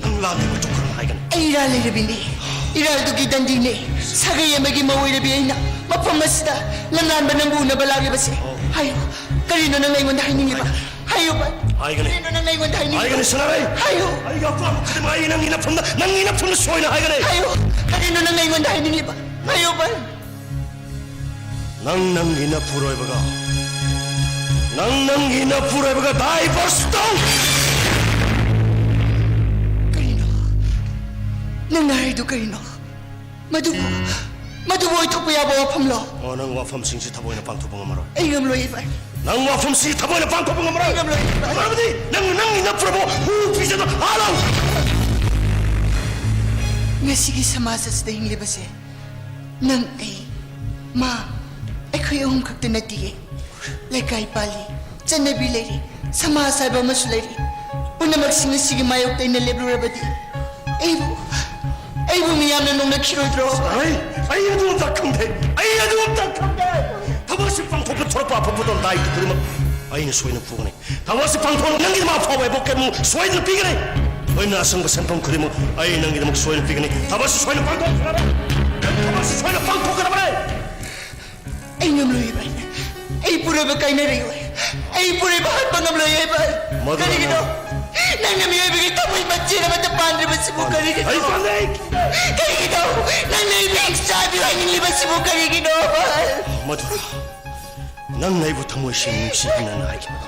ꯅꯪ ꯂꯥꯜꯂꯦ ꯃꯇꯧ ꯀꯔꯝ ꯍꯥꯏꯒꯅꯤ? ꯑꯩ ꯏꯔꯥꯜ ꯂꯩꯔꯕꯤꯅꯦ꯫ ꯏꯔꯥꯜꯗꯨꯒꯤ ꯗꯟꯗꯤꯅꯦ꯫ ꯁꯥꯒꯩ ꯑꯃꯒꯤ ꯃꯧ ꯑꯣꯏꯔꯕꯤ ꯑꯩꯅ ꯃꯐꯝ ꯑꯁꯤꯗ ꯂꯝꯂꯥꯟꯕ ꯅꯪꯕꯨ ꯎꯅꯕ ꯂꯥꯛꯂꯤꯕꯁꯦ꯫ ꯑꯣ꯫ ꯍꯥꯏꯌꯨ, ꯀꯔꯤꯅꯣ ꯅꯪꯅ ꯑꯩꯉꯣꯟꯗ ꯍꯥꯏꯅꯤꯡꯉꯤꯕ? ꯍꯥꯏꯌꯨ ꯚꯥꯏ꯫ ꯍꯥꯏꯒꯅꯤ꯫ ꯀꯔꯤꯅꯣ ꯅꯪꯅ ꯑꯩꯉꯣꯟꯗ ꯍꯥꯏꯅꯤꯡꯉꯤꯕ? ꯍꯥꯏꯒꯅꯤ ꯁꯅꯥꯔꯩ꯫ ꯍꯥꯏꯌꯨ꯫ ꯑꯩꯒꯤ ꯑꯄꯥꯝꯕ ꯈꯨꯗꯤꯡꯃꯛ ꯑꯩ ꯅꯪꯒꯤ ꯅꯐꯝꯗ, ꯅꯪꯒꯤ ꯅꯐꯝꯗ ꯁꯣꯏꯅ ꯍꯥꯏꯒꯅꯤ꯫ ꯍꯥꯏꯌꯨ꯫ ꯀꯔꯤꯅꯣ ꯅꯪꯅ ꯑꯩꯉꯣꯟꯗ ꯍꯥꯏꯅꯤꯡꯉꯤꯕ? ꯍꯥꯏꯌꯨ ꯚꯥꯏ꯫ ꯅꯪ ꯅꯪꯒꯤ ꯅꯄꯨꯔꯣꯏꯕꯒ, ꯅꯪ ꯅꯪꯒꯤ ꯅꯄꯨꯔꯣꯏꯕꯒ divorce ꯇꯧ꯫ ꯀꯔꯤꯅꯣ? ꯅꯪꯅ ꯍꯥꯏꯔꯤꯗꯨ ꯀꯔꯤꯅꯣ? ꯃꯗꯨꯕꯨ, ꯃꯗꯨꯕꯨ ꯑꯣꯏꯊꯣꯛꯄ ꯌꯥꯕ ꯋꯥꯐꯝꯂꯣ? ꯑꯣ, ꯅꯪ ꯋꯥꯐꯝꯁꯤꯡꯁꯤ ꯊꯃꯣꯏꯅ ꯄꯥꯡꯊꯣꯛꯄ ꯉꯝꯃꯔꯣꯏ꯫ ꯑꯩ ꯉꯝꯂꯣꯏ, ꯏꯚꯥꯏ꯫ ꯅꯪ ꯋꯥꯐꯝꯁꯤ ꯊꯃꯣꯏꯅ ꯄꯥꯡꯊꯣꯛꯄ ꯉꯝꯃꯔꯣꯏ꯫ ꯑꯩ ꯉꯝꯂꯣꯏ, ꯏꯚꯥꯏ꯫ ꯃꯔꯝꯗꯤ ꯅꯪ ꯅꯪꯒꯤ ꯅꯄꯨꯔꯣꯏꯕ ꯍꯨ ꯄꯤꯖꯗꯨꯅ ꯍꯥꯠꯂꯣ꯫ ꯉꯁꯤꯒꯤ ꯁꯃꯥꯖ ꯑꯁꯤꯗ ꯍꯤꯡꯂꯤꯕꯁꯦ ꯅꯪ, ꯑꯩ, ꯃꯥ, ꯑꯩꯈꯣꯏ ꯑꯍꯨꯝ ꯈꯛꯇ ꯅꯠꯇꯤꯌꯦ꯫ ꯂꯩꯀꯥꯏ ꯄꯥꯜꯂꯤ, ꯆꯠꯅꯕꯤ ꯂꯩꯔꯤ, ꯁꯃꯥꯖ ꯍꯥꯏꯕ ꯑꯃꯁꯨ ꯂꯩꯔꯤ꯫ ꯄꯨꯝꯅꯃꯛꯁꯤꯡ ꯑꯁꯤꯒꯤ ꯃꯥꯌꯣꯛꯇ ꯑꯩꯅ ꯂꯦꯞꯂꯨꯔꯕꯗꯤ ꯑꯩꯕꯨ, ꯑꯩꯕꯨ ꯃꯤꯌꯥꯝꯅ ꯅꯣꯡꯅꯈꯤꯔꯣꯏꯗ꯭ꯔꯣ? ꯑꯩ, ꯑꯩ ꯑꯗꯨ ꯑꯝꯇ ꯈꯪꯗꯦ꯫ ꯑꯩ ꯑꯗꯨ ꯑꯝꯇ ꯈꯪꯗꯦ꯫ ꯊꯕꯛ ꯑꯁꯤ ꯄꯥꯡꯊꯣꯛꯄ ꯊꯣꯔꯛꯄ ꯑꯐꯕ ꯊꯧꯗꯥꯡ ꯈꯨꯗꯤꯡꯃꯛ ꯑꯩꯅ ꯁꯣꯏꯅ ꯄꯨꯒꯅꯤ꯫ ꯊꯕꯛ ꯑꯁꯤ ꯄꯥꯡꯊꯣꯛꯅꯕ ꯅꯪꯒꯤꯗꯃꯛ ꯑꯐꯥꯎꯕ ꯍꯥꯏꯕ ꯀꯩꯅꯣ ꯁꯣꯏꯗꯅ ꯄꯤꯒꯅꯤ꯫ ꯂꯣꯏꯅ ꯑꯁꯪꯕ ꯁꯦꯟꯐꯝ ꯈꯨꯗꯤꯡꯃꯛ ꯑꯩ ꯅꯪꯒꯤꯗꯃꯛ ꯁꯣꯏꯗꯅ ꯄꯤꯒꯅꯤ꯫ ꯊꯕꯛ ꯑꯁꯤ ꯁꯣꯏꯅ ꯄꯥꯡꯊꯣꯛꯀꯗꯕꯅꯤ꯫ ꯅꯪ ꯊꯕꯛ ꯑꯁꯤ ꯁꯣꯏꯅ ꯄꯥꯡꯊꯣꯛꯀꯗꯕꯅꯤ꯫ ꯑꯩ ꯉꯝꯂꯣꯏ, ꯏꯚꯥꯏ꯫ ꯑꯩ ꯄꯨꯔꯣꯏꯕ ꯀꯥꯏꯅꯔꯣꯏ꯫ ꯑꯩ ꯄꯨꯔꯣꯏꯕ ꯍꯟꯕ ꯉꯝꯂꯣꯏ, ꯏꯚꯥꯏ꯫ ꯃꯗꯨ ꯀꯔꯤꯒꯤꯅꯣ? ꯅꯪꯅ ꯃꯤꯑꯣꯏꯕꯒꯤ ꯊꯃꯣꯏ ꯃꯆꯦꯠ ꯑꯃꯠꯇ ꯄꯥꯟꯗ꯭ꯔꯤꯕꯁꯤꯕꯨ ꯀꯔꯤꯒꯤꯅꯣ? ꯑꯩ ꯄꯥꯟꯗꯦ꯫ ꯀꯔꯤꯒꯤꯅꯣ? ꯅꯪꯅ ꯑꯩꯕꯨ ꯍꯤꯡꯆꯥꯕꯤ ꯑꯣꯏꯍꯟꯅꯤꯡꯂꯤꯕꯁꯤꯕꯨ ꯀꯔꯤꯒꯤꯅꯣ, ꯏꯚꯥꯏ? ꯃꯗꯨ ꯅꯪꯅ ꯑꯩꯕꯨ ꯊꯃꯣꯏ ꯁꯦꯡꯅ ꯅꯨꯡꯁꯤ ꯍꯥꯏꯅ ꯍꯥꯏꯈꯤꯕꯗꯣ꯫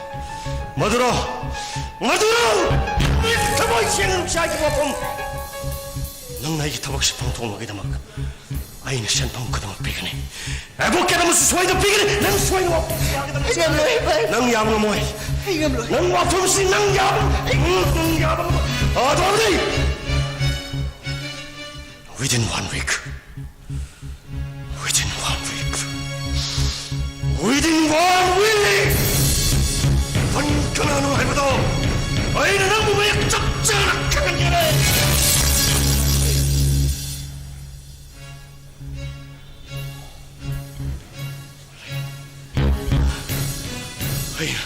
ꯃꯗꯨꯔꯣ? ꯃꯗꯨꯔꯣ? ꯊꯃꯣꯏ ꯁꯦꯡꯅ ꯅꯨꯡꯁꯤ ꯍꯥꯏꯈꯤꯕ ꯋꯥꯐꯝ꯫ ꯅꯪꯅ ꯑꯩꯒꯤ ꯊꯕꯛꯁꯤ ꯄꯥꯡꯊꯣꯛꯅꯕꯒꯤꯗꯃꯛ ꯑꯩꯅ ꯁꯦꯟꯐꯝ ꯈꯨꯗꯤꯡꯃꯛ ꯄꯤꯒꯅꯤ꯫ ꯑꯦꯗꯚꯣꯀꯦꯠ ꯑꯃꯁꯨ ꯁꯣꯏꯗꯅ ꯄꯤꯒꯅꯤ꯫ ꯅꯪ ꯁꯣꯏꯗꯅ ꯋꯥꯐꯝ ꯌꯥꯒꯗꯕꯅꯤ꯫ ꯑꯩ ꯉꯝꯂꯣꯏ, ꯚꯥꯏ꯫ ꯅꯪ ꯌꯥꯕ ꯉꯝꯃꯣꯏ꯫ ꯑꯩ ꯉꯝꯂꯣꯏ꯫ ꯅꯪ ꯋꯥꯐꯝꯁꯤ ꯅꯪ ꯌꯥꯕ, ꯅꯪ ꯌꯥꯕ ꯉꯝꯃꯣꯏ꯫ ꯑꯗꯨ ꯑꯣꯏꯔꯕꯗꯤ within one week꯫ Within one week. Within one week! ꯅꯪ ꯀꯅꯥꯅꯣ ꯍꯥꯏꯕꯗꯣ ꯑꯩꯅ ꯅꯪꯕꯨ ꯃꯌꯦꯛ ꯆꯞ ꯆꯥꯅ ꯈꯪꯍꯟꯒꯦꯅꯦ! ꯑꯩꯅ,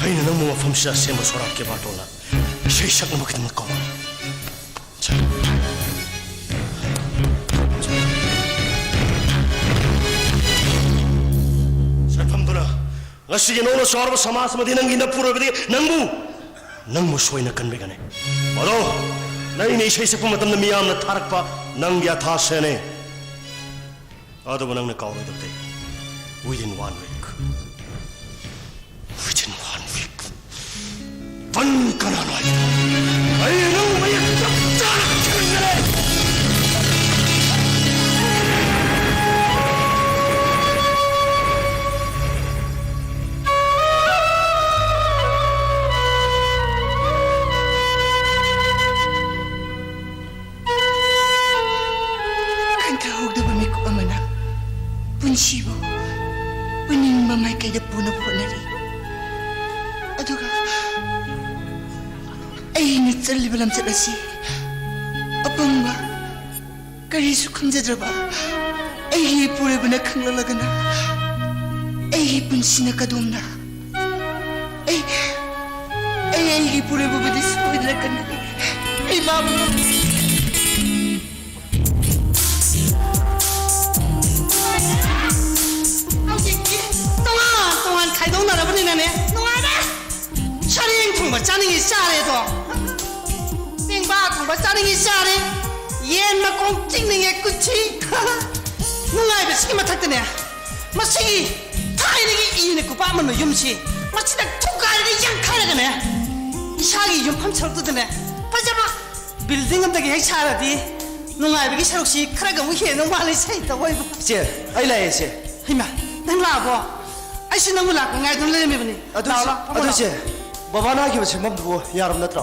ꯑꯩꯅ ꯅꯪꯕꯨ ꯃꯐꯝꯁꯤꯗ ꯑꯁꯦꯡꯕ ꯁꯣꯔꯥꯠꯀꯤ ꯕꯥꯔꯇꯣꯟꯗ ꯏꯁꯩ ꯁꯛꯅꯕꯒꯤꯗꯃꯛ ꯀꯧꯕꯅꯤ꯫ ꯁꯛ-, ꯉꯁꯤꯒꯤ ꯅꯧꯅ ꯆꯥꯎꯔꯕ ꯁꯃꯥꯖ ꯑꯃꯗꯤ ꯅꯪꯒꯤ ꯅꯄꯨꯔꯣꯏꯕꯗꯒꯤ ꯅꯪꯕꯨ, ꯅꯪꯕꯨ ꯁꯣꯏꯅ ꯀꯟꯕꯤꯒꯅꯤ꯫ ꯃꯗꯣ, ꯅꯪꯅ ꯏꯁꯩ ꯁꯛꯄ ꯃꯇꯝꯗ ꯃꯤꯌꯥꯝꯅ ꯊꯥꯔꯛꯄ ꯅꯪꯒꯤ ꯑꯊꯥꯁꯦꯅꯦ꯫ ꯑꯗꯨꯕꯨ ꯅꯪꯅ ꯀꯥꯎꯔꯣꯏꯗꯕꯗꯤ, within one week, within one week, ꯄꯟ ꯀꯅꯥꯅꯣ ꯍꯥꯏꯕꯗꯣ? ꯑꯩ ꯅꯪ ꯃꯌꯦꯛ ꯆꯞ ꯆꯥꯅ ꯈꯪꯒꯅꯤ꯫ ꯈꯟꯊꯍꯧꯗꯕ ꯃꯤꯀꯨꯞ ꯑꯃꯅ ꯄꯨꯟꯁꯤꯕꯨ ꯄꯨꯅꯤꯡꯕ ꯃꯥꯏꯀꯩꯗ ꯄꯨꯅꯕ ꯍꯣꯠꯅꯔꯤ꯫ ꯑꯗꯨꯒ ꯑꯩꯅ ꯆꯠꯂꯤꯕ ꯂꯝꯆꯠ ꯑꯁꯤ ꯑꯄꯪꯕ, ꯀꯔꯤꯁꯨ ꯈꯪꯖꯗ꯭ꯔꯕ ꯑꯩꯒꯤ ꯏꯄꯨꯔꯣꯏꯕꯅ ꯈꯪꯂꯛꯂꯒꯅ ꯑꯩꯒꯤ ꯄꯨꯟꯁꯤꯅ ꯀꯗꯣꯝꯅ? ꯑꯩ, ꯑꯩ ꯑꯩꯒꯤ ꯏꯄꯨꯔꯣꯏꯕꯕꯨꯗꯤ ꯁꯣꯏꯗꯅ ꯀꯟꯒꯅꯤ꯫ ꯑꯩ ꯃꯥꯕꯨ ꯍꯧꯖꯤꯛꯇꯤ ꯇꯣꯉꯥꯟ ꯇꯣꯉꯥꯟ ꯈꯥꯏꯗꯣꯛꯅꯔꯕꯅꯤꯅꯅꯦ, ꯅꯨꯡꯉꯥꯏꯔꯦ꯫ ꯁꯔꯦꯡ ꯊꯣꯡꯕ ꯆꯥꯅꯤꯡꯉꯤ ꯆꯥꯔꯦꯗꯣ, ꯄꯦꯡꯕꯥ ꯊꯣꯡꯕ ꯆꯥꯅꯤꯡꯉꯤ ꯆꯥꯔꯦ, ꯌꯦꯟ ꯃꯈꯣꯡ ꯆꯤꯛꯅꯤꯡꯉꯦ ꯀꯨꯠꯁꯤ꯫ ꯅꯨꯡꯉꯥꯏꯕꯁꯤꯒꯤ ꯃꯊꯛꯇꯅꯦ, ꯃꯁꯤꯒꯤ ꯊꯥꯏꯅꯒꯤ ꯏꯅ ꯀꯨꯄꯥ ꯑꯃꯟꯕ ꯌꯨꯝꯁꯤ ꯃꯁꯤꯗ ꯊꯨꯒꯥꯏꯔꯒ ꯌꯥꯡꯈꯥꯏꯔꯒꯅꯦ, ꯏꯁꯥꯒꯤ ꯌꯨꯝꯐꯝ ꯁꯔꯨꯛꯇꯨꯗꯅꯦ ꯐꯖꯕ building ꯑꯝꯗꯒꯤ ꯍꯦꯛ ꯁꯥꯔꯗꯤ ꯅꯨꯡꯉꯥꯏꯕꯒꯤ ꯁꯔꯨꯛꯁꯤ ꯈꯔꯒ ꯑꯃꯨꯛ ꯍꯦꯟꯗꯧ ꯃꯥꯜꯂꯤ ꯁꯩꯇ ꯑꯣꯏꯕ꯫ ꯏꯆꯦ, ꯑꯩ ꯂꯥꯛꯑꯦ, ꯏꯆꯦ꯫ ꯍꯩꯃꯥ, ꯅꯪ ꯂꯥꯛꯑꯕꯣ? ꯑꯩꯁꯨ ꯅꯪꯕꯨ ꯂꯥꯛꯄ ꯉꯥꯏꯗꯨꯅ ꯂꯩꯔꯝꯃꯤꯕꯅꯤ꯫ ꯑꯗꯨ, ꯂꯥꯛꯑꯣ, ꯂꯥꯛꯑꯣ, ꯐꯝꯃꯣ, ꯑꯗꯨ ꯂꯥꯛꯑꯣ꯫ ꯏꯆꯦ, ꯕꯕꯥꯅ ꯍꯥꯏꯈꯤꯕ ꯁꯦꯝꯐꯝꯗꯨꯕꯨ ꯌꯥꯔꯕ ꯅꯠꯇ꯭ꯔꯣ?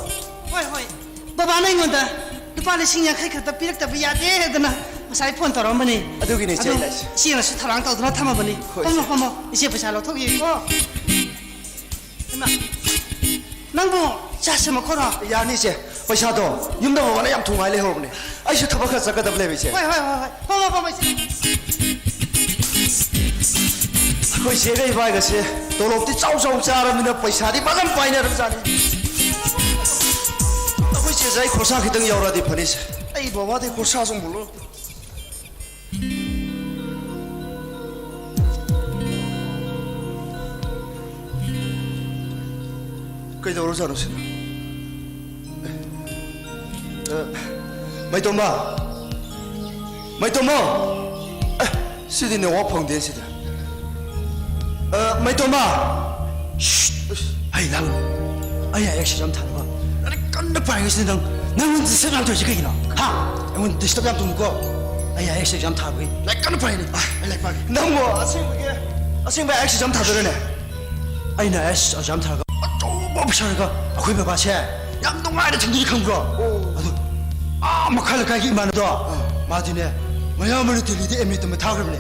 ꯍꯣꯏ, ꯍꯣꯏ꯫ ꯕꯕꯥꯅ ꯑꯩꯉꯣꯟꯗ ꯂꯨꯄꯥ ꯂꯤꯁꯤꯡ ꯌꯥꯡꯈꯩ ꯈꯛꯇ ꯄꯤꯔꯛꯇꯕ ꯌꯥꯗꯦ ꯍꯥꯏꯗꯅ ꯉꯁꯥꯏ phone ꯇꯧꯔꯛꯑꯝꯕꯅꯤ꯫ ꯑꯗꯨꯒꯤꯅꯦ ꯏꯆꯦ ꯑꯗꯨ ꯑꯩꯅ ꯍꯥꯏꯁꯦ꯫ ꯏꯆꯦꯅꯁꯨ ꯊꯧꯔꯥꯡ ꯇꯧꯗꯨꯅ ꯊꯝꯃꯕꯅꯤ꯫ ꯍꯣꯏ, ꯐꯝꯃꯣ, ꯏꯆꯦ꯫ ꯐꯝꯃꯣ꯫ ꯏꯆꯦ ꯄꯩꯁꯥ ꯂꯧꯊꯣꯛꯈꯤꯒꯦꯀꯣ꯫ ꯏꯃꯥ, ꯅꯪꯕꯨ ꯆꯥ ꯁꯦꯝꯃꯛꯈꯣꯔꯣ? ꯌꯥꯅꯤ, ꯏꯆꯦ꯫ ꯄꯩꯁꯥꯗꯣ ꯌꯨꯝꯗ ꯕꯕꯥꯅ ꯌꯥꯝ ꯊꯨꯉꯥꯏ ꯂꯩꯍꯧꯕꯅꯦ꯫ ꯑꯩꯁꯨ ꯊꯕꯛ ꯈꯔ ꯆꯠꯀꯗꯕ ꯂꯩꯕ, ꯏꯆꯦ꯫ ꯍꯣꯏ, ꯍꯣꯏ, ꯍꯣꯏ, ꯍꯣꯏ꯫ ꯐꯝꯃꯣ, ꯐꯝꯃꯣ, ꯏꯆꯦ꯫ ꯑꯩꯈꯣꯏ ꯆꯦꯒ ꯏꯕꯥꯏꯒꯁꯦ ꯇꯣꯂꯣꯞꯇꯤ ꯆꯥꯎ ꯆꯥꯎ ꯆꯥꯔꯕꯅꯤꯅ ꯄꯩꯁꯥꯗꯤ ꯐꯖꯅ ꯄꯥꯏꯅꯔꯕꯖꯥꯠꯅꯤ꯫ ꯑꯩꯈꯣꯏ ꯆꯦꯁꯦ ꯑꯩ ꯈꯣꯔꯁꯥ ꯈꯤꯇꯪ ꯌꯥꯎꯔꯛꯑꯗꯤ ꯐꯅꯤꯁꯦ꯫ ꯑꯩ ꯕꯕꯥꯗꯤ ꯈꯣꯔꯁꯥꯁꯨ ꯑꯃꯨꯛ ꯂꯧꯔꯛꯇꯦ꯫ ꯀꯩꯗꯧꯔꯖꯥꯠꯅꯣ ꯁꯤꯅ? ꯑꯦ, ꯑ, ꯃꯩꯇꯣꯝꯕ! ꯃꯩꯇꯣꯝꯕ! ꯑꯦ, ꯁꯤꯗꯤ ꯅꯦꯠꯋꯥꯛ ꯐꯪꯗꯦ ꯁꯤꯗ꯫ ꯑ, ꯃꯩꯇꯣꯝꯕ! ꯁꯤꯠ! ꯍꯩ, ꯂꯥꯡꯒꯅꯨ꯫ ꯑꯩ ꯑꯥꯏ ꯑꯦꯁ ꯑꯦꯛꯖꯥꯝ ꯊꯥꯅꯕ ꯂꯥꯏꯔꯤꯛ ꯀꯟꯅ ꯄꯥꯔꯤꯉꯩꯁꯤꯗ ꯅꯪ, ꯅꯪ ꯗꯤꯁꯇꯔꯕ ꯌꯥꯝ ꯇꯧꯔꯤꯁꯤ ꯀꯩꯒꯤꯅꯣ? ꯍꯥ? ꯑꯩꯉꯣꯟꯗ ꯗꯤꯁꯇꯔꯕ ꯌꯥꯝ ꯇꯧꯅꯨꯀꯣ꯫ ꯑꯩ ꯑꯥꯏ ꯑꯦꯁ ꯑꯦꯛꯖꯥꯝ ꯊꯥꯕꯒꯤ ꯂꯥꯏꯔꯤꯛ ꯀꯟꯅ ꯄꯥꯔꯤꯅꯦ꯫ ꯑ, ꯑꯩ ꯂꯥꯏꯔꯤꯛ ꯄꯥꯒꯦ꯫ ꯅꯪꯕꯨ ꯑꯁꯦꯡꯕꯒꯤ, ꯑꯁꯦꯡꯕ ꯑꯥꯏ ꯑꯦꯁ ꯑꯦꯛꯖꯥꯝ ꯊꯥꯗꯣꯏꯔꯅꯦ? ꯑꯩꯅ ꯑꯥꯏ ꯑꯦꯁ ꯑꯦꯛꯖꯥꯝ ꯊꯥꯔꯒ ꯑꯆꯧꯕ ꯑꯣꯐꯤꯁꯥꯔꯒ ꯑꯩꯈꯣꯏ ꯕꯕꯥꯁꯦ ꯌꯥꯝ ꯅꯨꯡꯉꯥꯏꯅ ꯊꯦꯡꯅꯔꯤ ꯈꯪꯕ꯭ꯔꯣ? ꯑꯣ꯫ ꯑꯗꯨ ꯑꯥ ꯃꯈꯥ ꯂꯩꯀꯥꯏꯒꯤ ꯏꯃꯥꯟꯅꯕꯗꯣ, ꯑꯥ꯫ ꯃꯥꯗꯤꯅꯦ, ꯃꯌꯥꯝꯕꯅ ꯗꯦꯜꯂꯤꯗ ꯑꯦꯝ ꯑꯦ ꯇꯝꯕ ꯊꯥꯈ꯭ꯔꯕꯅꯦ꯫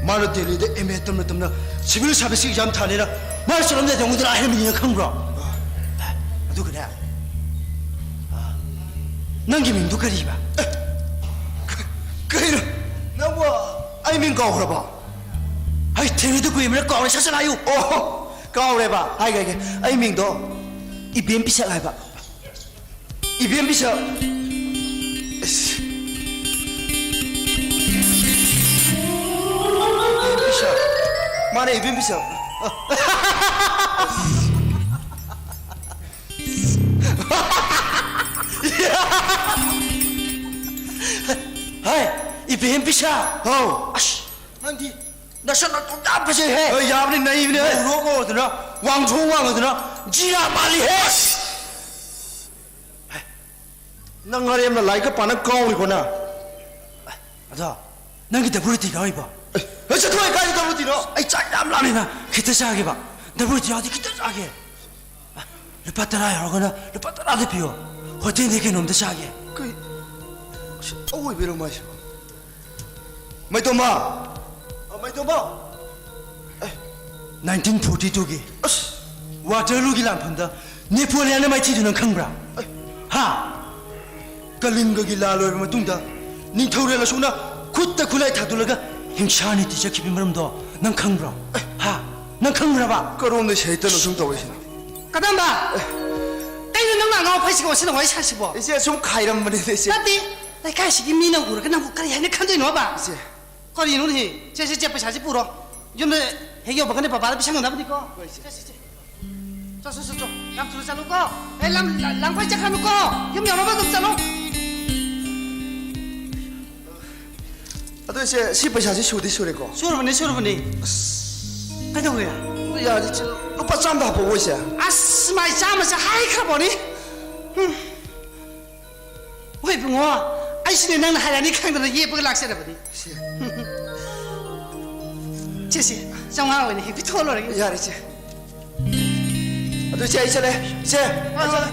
ꯃꯥꯅ ꯗꯦꯜꯂꯤꯗ ꯑꯦꯝ ꯑꯦ ꯇꯝꯅ ꯇꯝꯅ ꯁꯤꯚꯤꯜ ꯁꯥꯔꯚꯤꯁꯀꯤ ꯑꯦꯛꯖꯥꯝ ꯊꯥꯅꯦꯅ ꯃꯥꯅ ꯆꯠꯂꯝꯗꯥꯏꯗ ꯑꯩꯉꯣꯟꯗ ꯂꯥꯛꯍꯟꯕꯅꯤꯅ ꯈꯪꯕ꯭ꯔꯣ? ꯑꯥ꯫ ꯑꯗꯨꯒꯅꯦ, ꯑꯥ, ꯅꯪꯒꯤ ꯃꯤꯡꯗꯣ ꯀꯔꯤꯕ? ꯑꯦ, ꯀ-, ꯀꯩꯅꯣ? ꯅꯪꯕꯨ ꯑꯩ ꯃꯤꯡ ꯀꯥꯎꯈ꯭ꯔꯕꯣ? ꯍꯩ, ꯊꯦꯡꯅꯗ ꯀꯨꯏꯃꯤꯅ ꯀꯥꯎꯔꯦ, ꯁꯠ ꯁꯠ ꯍꯥꯏꯌꯨ꯫ ꯑꯣ, ꯀꯥꯎꯔꯦꯕ꯫ ꯍꯥꯏꯒꯦ, ꯍꯥꯏꯒꯦ꯫ ꯑꯩ ꯃꯤꯡꯗꯣ ꯏꯕꯦꯝ ꯄꯤꯁꯛ ꯍꯥꯏꯕ꯫ ꯏꯕꯦꯝ ꯄꯤꯁꯛ꯫ ꯑꯁ꯫ ꯏꯕꯦꯝ ꯄꯤꯁꯛ꯫ ꯃꯥꯅꯦ, ꯏꯕꯦꯝ ꯄꯤꯁꯛ꯫ ꯍꯥꯏ, ꯏꯕꯦꯝ ꯄꯤꯁꯛ꯫ ꯍꯥꯎ꯫ ꯑꯁ, ꯅꯪꯗꯤ ꯅꯁꯛ ꯅꯇꯧ ꯌꯥꯝ ꯐꯖꯩꯍꯦ꯫ ꯑꯦ, ꯌꯥꯕꯅꯤ, ꯅꯩꯕꯅꯤ, ꯍꯦ꯫ ꯉꯧꯔꯣꯛ ꯉꯧꯔꯗꯅ, ꯋꯥꯡꯊ꯭ꯔꯣꯛ ꯋꯥꯡꯉꯗꯅ, ꯖꯤꯔꯥ ꯃꯥꯜꯂꯤꯍꯦ꯫ ꯅꯪ ꯑꯔꯦꯝꯅ ꯂꯥꯏꯔꯤꯛꯀ ꯄꯥꯅ ꯀꯥꯎꯔꯤꯀꯣ ꯅꯪ? ꯑꯗꯣ, ꯅꯪꯒꯤ ꯗꯕꯜ ꯔꯣꯇꯤ ꯀꯥꯎꯔꯤꯕꯣ? ꯑꯦ, ꯑꯦ, ꯆꯠꯊꯣꯛꯑꯦ, ꯀꯥꯏꯗ ꯗꯕꯜ ꯔꯣꯇꯤꯅꯣ? ꯑꯩ ꯆꯥꯛ ꯌꯥꯝ ꯂꯥꯝꯃꯦꯅ, ꯈꯤꯇ ꯆꯥꯒꯦꯕ꯫ ꯗꯕꯜ ꯔꯣꯇꯤ ꯌꯥꯎꯔꯗꯤ ꯈꯤꯇ ꯆꯥꯒꯦ꯫ ꯂꯨꯄꯥ ꯇꯔꯥ ꯌꯥꯎꯔꯒꯅ ꯂꯨꯄꯥ ꯇꯔꯥꯗ ꯄꯤꯌꯣ꯫ ꯍꯣꯇꯦꯜꯗꯒꯤ ꯀꯩꯅꯣꯝꯇ ꯆꯥꯒꯦ꯫ ꯀꯩ? ꯑꯁ, ꯑꯋꯣꯏꯕꯩꯔꯣ ꯃꯥꯏꯁꯤꯕꯣ? ꯃꯩꯇꯣꯝꯕ! ꯑ, ꯃꯩꯇꯣꯝꯕ! ꯑꯦ꯫ ꯅꯥꯏꯟꯇꯤꯟ ꯐꯣꯔꯇꯤ ꯇꯨꯒꯤ ꯑꯁ! ꯋꯥꯇꯔꯂꯨꯒꯤ ꯂꯥꯟꯐꯝꯗ ꯅꯦꯄꯣꯂꯤꯌꯥꯟꯅ ꯃꯥꯏꯊꯤꯗꯨ ꯅꯪ ꯈꯪꯕ꯭ꯔꯥ? ꯑꯦ꯫ ꯍꯥ? ꯀꯂꯤꯡꯒꯒꯤ ꯂꯥꯟ ꯂꯣꯏꯔꯕ ꯃꯇꯨꯡꯗ ꯅꯤꯡꯊꯧꯔꯦꯜ ꯑꯁꯣꯛꯅ ꯈꯨꯠꯇ ꯈꯨꯠꯂꯥꯏ ꯊꯥꯗꯣꯛꯂꯒ ꯍꯤꯡꯁꯥ ꯅꯤꯇꯤ ꯆꯠꯈꯤꯕꯒꯤ ꯃꯔꯝꯗꯣ ꯅꯪ ꯈꯪꯕ꯭ꯔꯣ? ꯍꯥ? ꯅꯪ ꯈꯪꯕ꯭ꯔꯕ? ꯀꯔꯣꯝꯗ ꯁꯩꯇꯅꯣ ꯁꯨꯝ ꯇꯧꯔꯤꯁꯤꯅ? ꯀꯗꯝꯕ! ꯀꯩꯅꯣ ꯅꯪꯅ ꯑꯉꯥꯎ ꯑꯐꯩꯁꯤꯒ ꯋꯥꯁꯤꯟꯅ ꯋꯥꯔꯤ ꯁꯥꯔꯤꯁꯤꯕꯣ? ꯏꯆꯦ, ꯁꯨꯝ ꯈꯥꯏꯔꯝꯕꯅꯤꯗ, ꯏꯆꯦ꯫ ꯅꯠꯇꯦ, ꯂꯩꯀꯥꯏꯁꯤꯒꯤ ꯃꯤꯅ ꯎꯔꯒ ꯅꯪꯕꯨ ꯀꯔꯤ ꯍꯥꯏꯅ ꯈꯟꯗꯣꯏꯅꯣꯕ? ꯏꯆꯦ꯫ ꯀꯔꯤꯅꯣꯅꯦꯍꯦ? ꯁꯦ, ꯁꯦ, ꯁꯦ, ꯄꯩꯁꯥꯁꯦ ꯄꯨꯔꯣ꯫ ꯌꯨꯝꯗ ꯍꯦꯛ ꯌꯧꯕꯒꯅꯦ ꯕꯕꯥꯗ ꯄꯤꯁꯟꯒꯗꯕꯅꯤꯀꯣ꯫ ꯍꯣꯏ, ꯏꯆꯦ꯫ ꯁꯦ, ꯁꯦ, ꯁꯦ꯫ ꯆꯣ, ꯆꯣ, ꯆꯣ, ꯆꯣ꯫ ꯌꯥꯝ ꯊꯨꯅ ꯆꯠꯂꯨꯀꯣ꯫ ꯑꯦ, ꯂꯝ, ꯂ-, ꯂꯥꯡꯐꯩ ꯆꯠꯈ꯭ꯔꯅꯨꯀꯣ꯫ ꯌꯨꯝ ꯌꯧꯅꯕ ꯑꯗꯨꯝ ꯆꯠꯂꯨ꯫ ꯑꯗꯣ ꯏꯆꯦ, ꯁꯤ ꯄꯩꯁꯥꯁꯤ ꯁꯨꯗꯤ ꯁꯨꯔꯦꯀꯣ? ꯁꯨꯔꯕꯅꯤ, ꯁꯨꯔꯕꯅꯤ꯫ ꯑꯁ꯫ ꯀꯩꯗꯧꯔꯦ? ꯑꯗꯨ ꯌꯥꯔꯗꯤ ꯏꯆꯦ, ꯂꯨꯄꯥ ꯆꯥꯝꯗ ꯍꯥꯞꯄꯛꯑꯣ ꯏꯆꯦ꯫ ꯑꯁ, ꯃꯥꯏ ꯆꯥꯝꯃꯁꯦ ꯍꯥꯏꯈ꯭ꯔꯕꯣꯅꯤ꯫ ꯎꯝ꯫ ꯍꯣꯏ ꯏꯕꯨꯡꯉꯣ, ꯑꯩꯁꯨꯅꯦ ꯅꯪꯅ ꯍꯥꯏꯔꯛꯑꯅꯤ ꯈꯪꯗꯅ ꯌꯦꯞꯄꯒ ꯂꯥꯛꯆꯔꯕꯅꯤ꯫ ꯁꯦ꯫ ꯁꯦ, ꯁꯦ, ꯆꯥꯝꯃꯉꯥ ꯑꯣꯏꯅ ꯍꯦꯛ ꯄꯤꯊꯣꯛꯍꯜꯂꯨꯔꯒꯦ꯫ ꯌꯥꯔꯦ, ꯏꯆꯦ꯫ ꯑꯗꯨ ꯏꯆꯦ, ꯑꯩ ꯆꯠꯂꯦ꯫ ꯏꯆꯦ, ꯍꯣꯏ, ꯍꯣꯏ꯫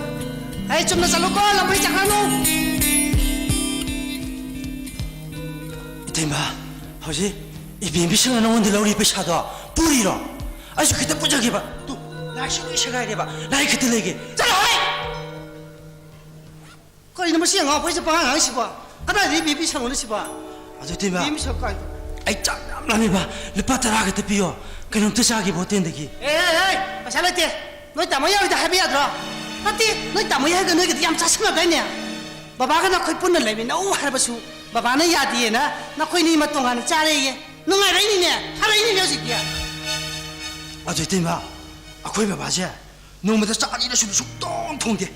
ꯑꯩ ꯆꯨꯝꯅ ꯆꯠꯂꯨꯀꯣ, ꯂꯝꯕꯤ ꯆꯠꯈ꯭ꯔꯅꯨ꯫ ꯏꯇꯩꯃ, ꯍꯧꯖꯤꯛ ꯏꯕꯦꯝꯕꯤꯁꯤꯡꯅ ꯅꯉꯣꯟꯗ ꯂꯧꯔꯤ ꯄꯩꯁꯥꯗꯣ ꯄꯨꯔꯤꯔꯣ? ꯑꯩꯁꯨ ꯈꯤꯇ ꯄꯨꯖꯒꯦꯕ꯫ ꯇꯨ, ꯂꯥꯏꯁꯤ ꯂꯣꯏ ꯁꯦꯒꯥꯏꯔꯦꯕ꯫ ꯂꯥꯏ ꯈꯤꯇ ꯂꯩꯒꯦ꯫ ꯆꯠꯂꯣ, ꯍꯣꯏ! ꯀꯩꯅꯣ ꯃꯁꯤ ꯑꯉꯥꯎ ꯑꯐꯩꯁꯦ ꯄꯉꯥꯡ ꯉꯥꯡꯉꯤꯁꯤꯕꯣ? ꯀꯗꯥꯏꯗꯒꯤ ꯕꯤ ꯄꯤ ꯁꯪꯉꯨꯅꯣ ꯁꯤꯕꯣ? ꯑꯗꯨ ꯏꯇꯩꯃ, ꯕꯤ ꯄꯤ ꯁꯪ ꯀꯥꯏꯗ? ꯑꯩ ꯆꯥꯛ ꯌꯥꯝ ꯂꯥꯝꯃꯦꯕ꯫ ꯂꯨꯄꯥ ꯇꯔꯥ ꯈꯛꯇ ꯄꯤꯌꯣ꯫ ꯀꯩꯅꯣꯝꯇ ꯆꯥꯒꯦꯕ ꯍꯣꯇꯦꯜꯗꯒꯤ꯫ ꯑꯦ, ꯑꯦ, ꯑꯦ, ꯄꯩꯁꯥ ꯂꯩꯇꯦ꯫ ꯅꯣꯏ ꯇꯥꯃꯣ ꯌꯥꯏꯗ ꯍꯥꯏꯕ ꯌꯥꯗ꯭ꯔꯣ? ꯅꯠꯇꯦ, ꯅꯣꯏ ꯇꯥꯃꯣ ꯌꯥꯏꯒ ꯅꯣꯏꯒꯗꯤ ꯌꯥꯝ ꯆꯥꯁꯤꯟꯅꯗꯥꯏꯅꯦ? ꯕꯕꯥꯒ ꯅꯈꯣꯏ ꯄꯨꯟꯅ ꯂꯩꯃꯤꯟꯅꯧ ꯍꯥꯏꯔꯕꯁꯨ ꯕꯕꯥꯅ ꯌꯥꯗꯦꯅ ꯅꯈꯣꯏꯅꯤꯃꯛ ꯇꯣꯉꯥꯟꯅ ꯆꯥꯔꯦꯌꯦ꯫ ꯅꯨꯡꯉꯥꯏꯔꯛꯏꯅꯤꯅꯦ, ꯐꯔꯛꯏꯅꯤꯅꯦ ꯍꯧꯖꯤꯛꯇꯤ꯫ ꯑꯗꯨ ꯏꯇꯩꯃ, ꯑꯩꯈꯣꯏ ꯕꯕꯥꯁꯦ ꯅꯣꯡꯃꯗ ꯆꯥꯛ ꯑꯅꯤꯔꯛ ꯁꯨꯅ ꯁꯨꯡꯊꯣꯡ ꯊꯣꯡꯗꯦ꯫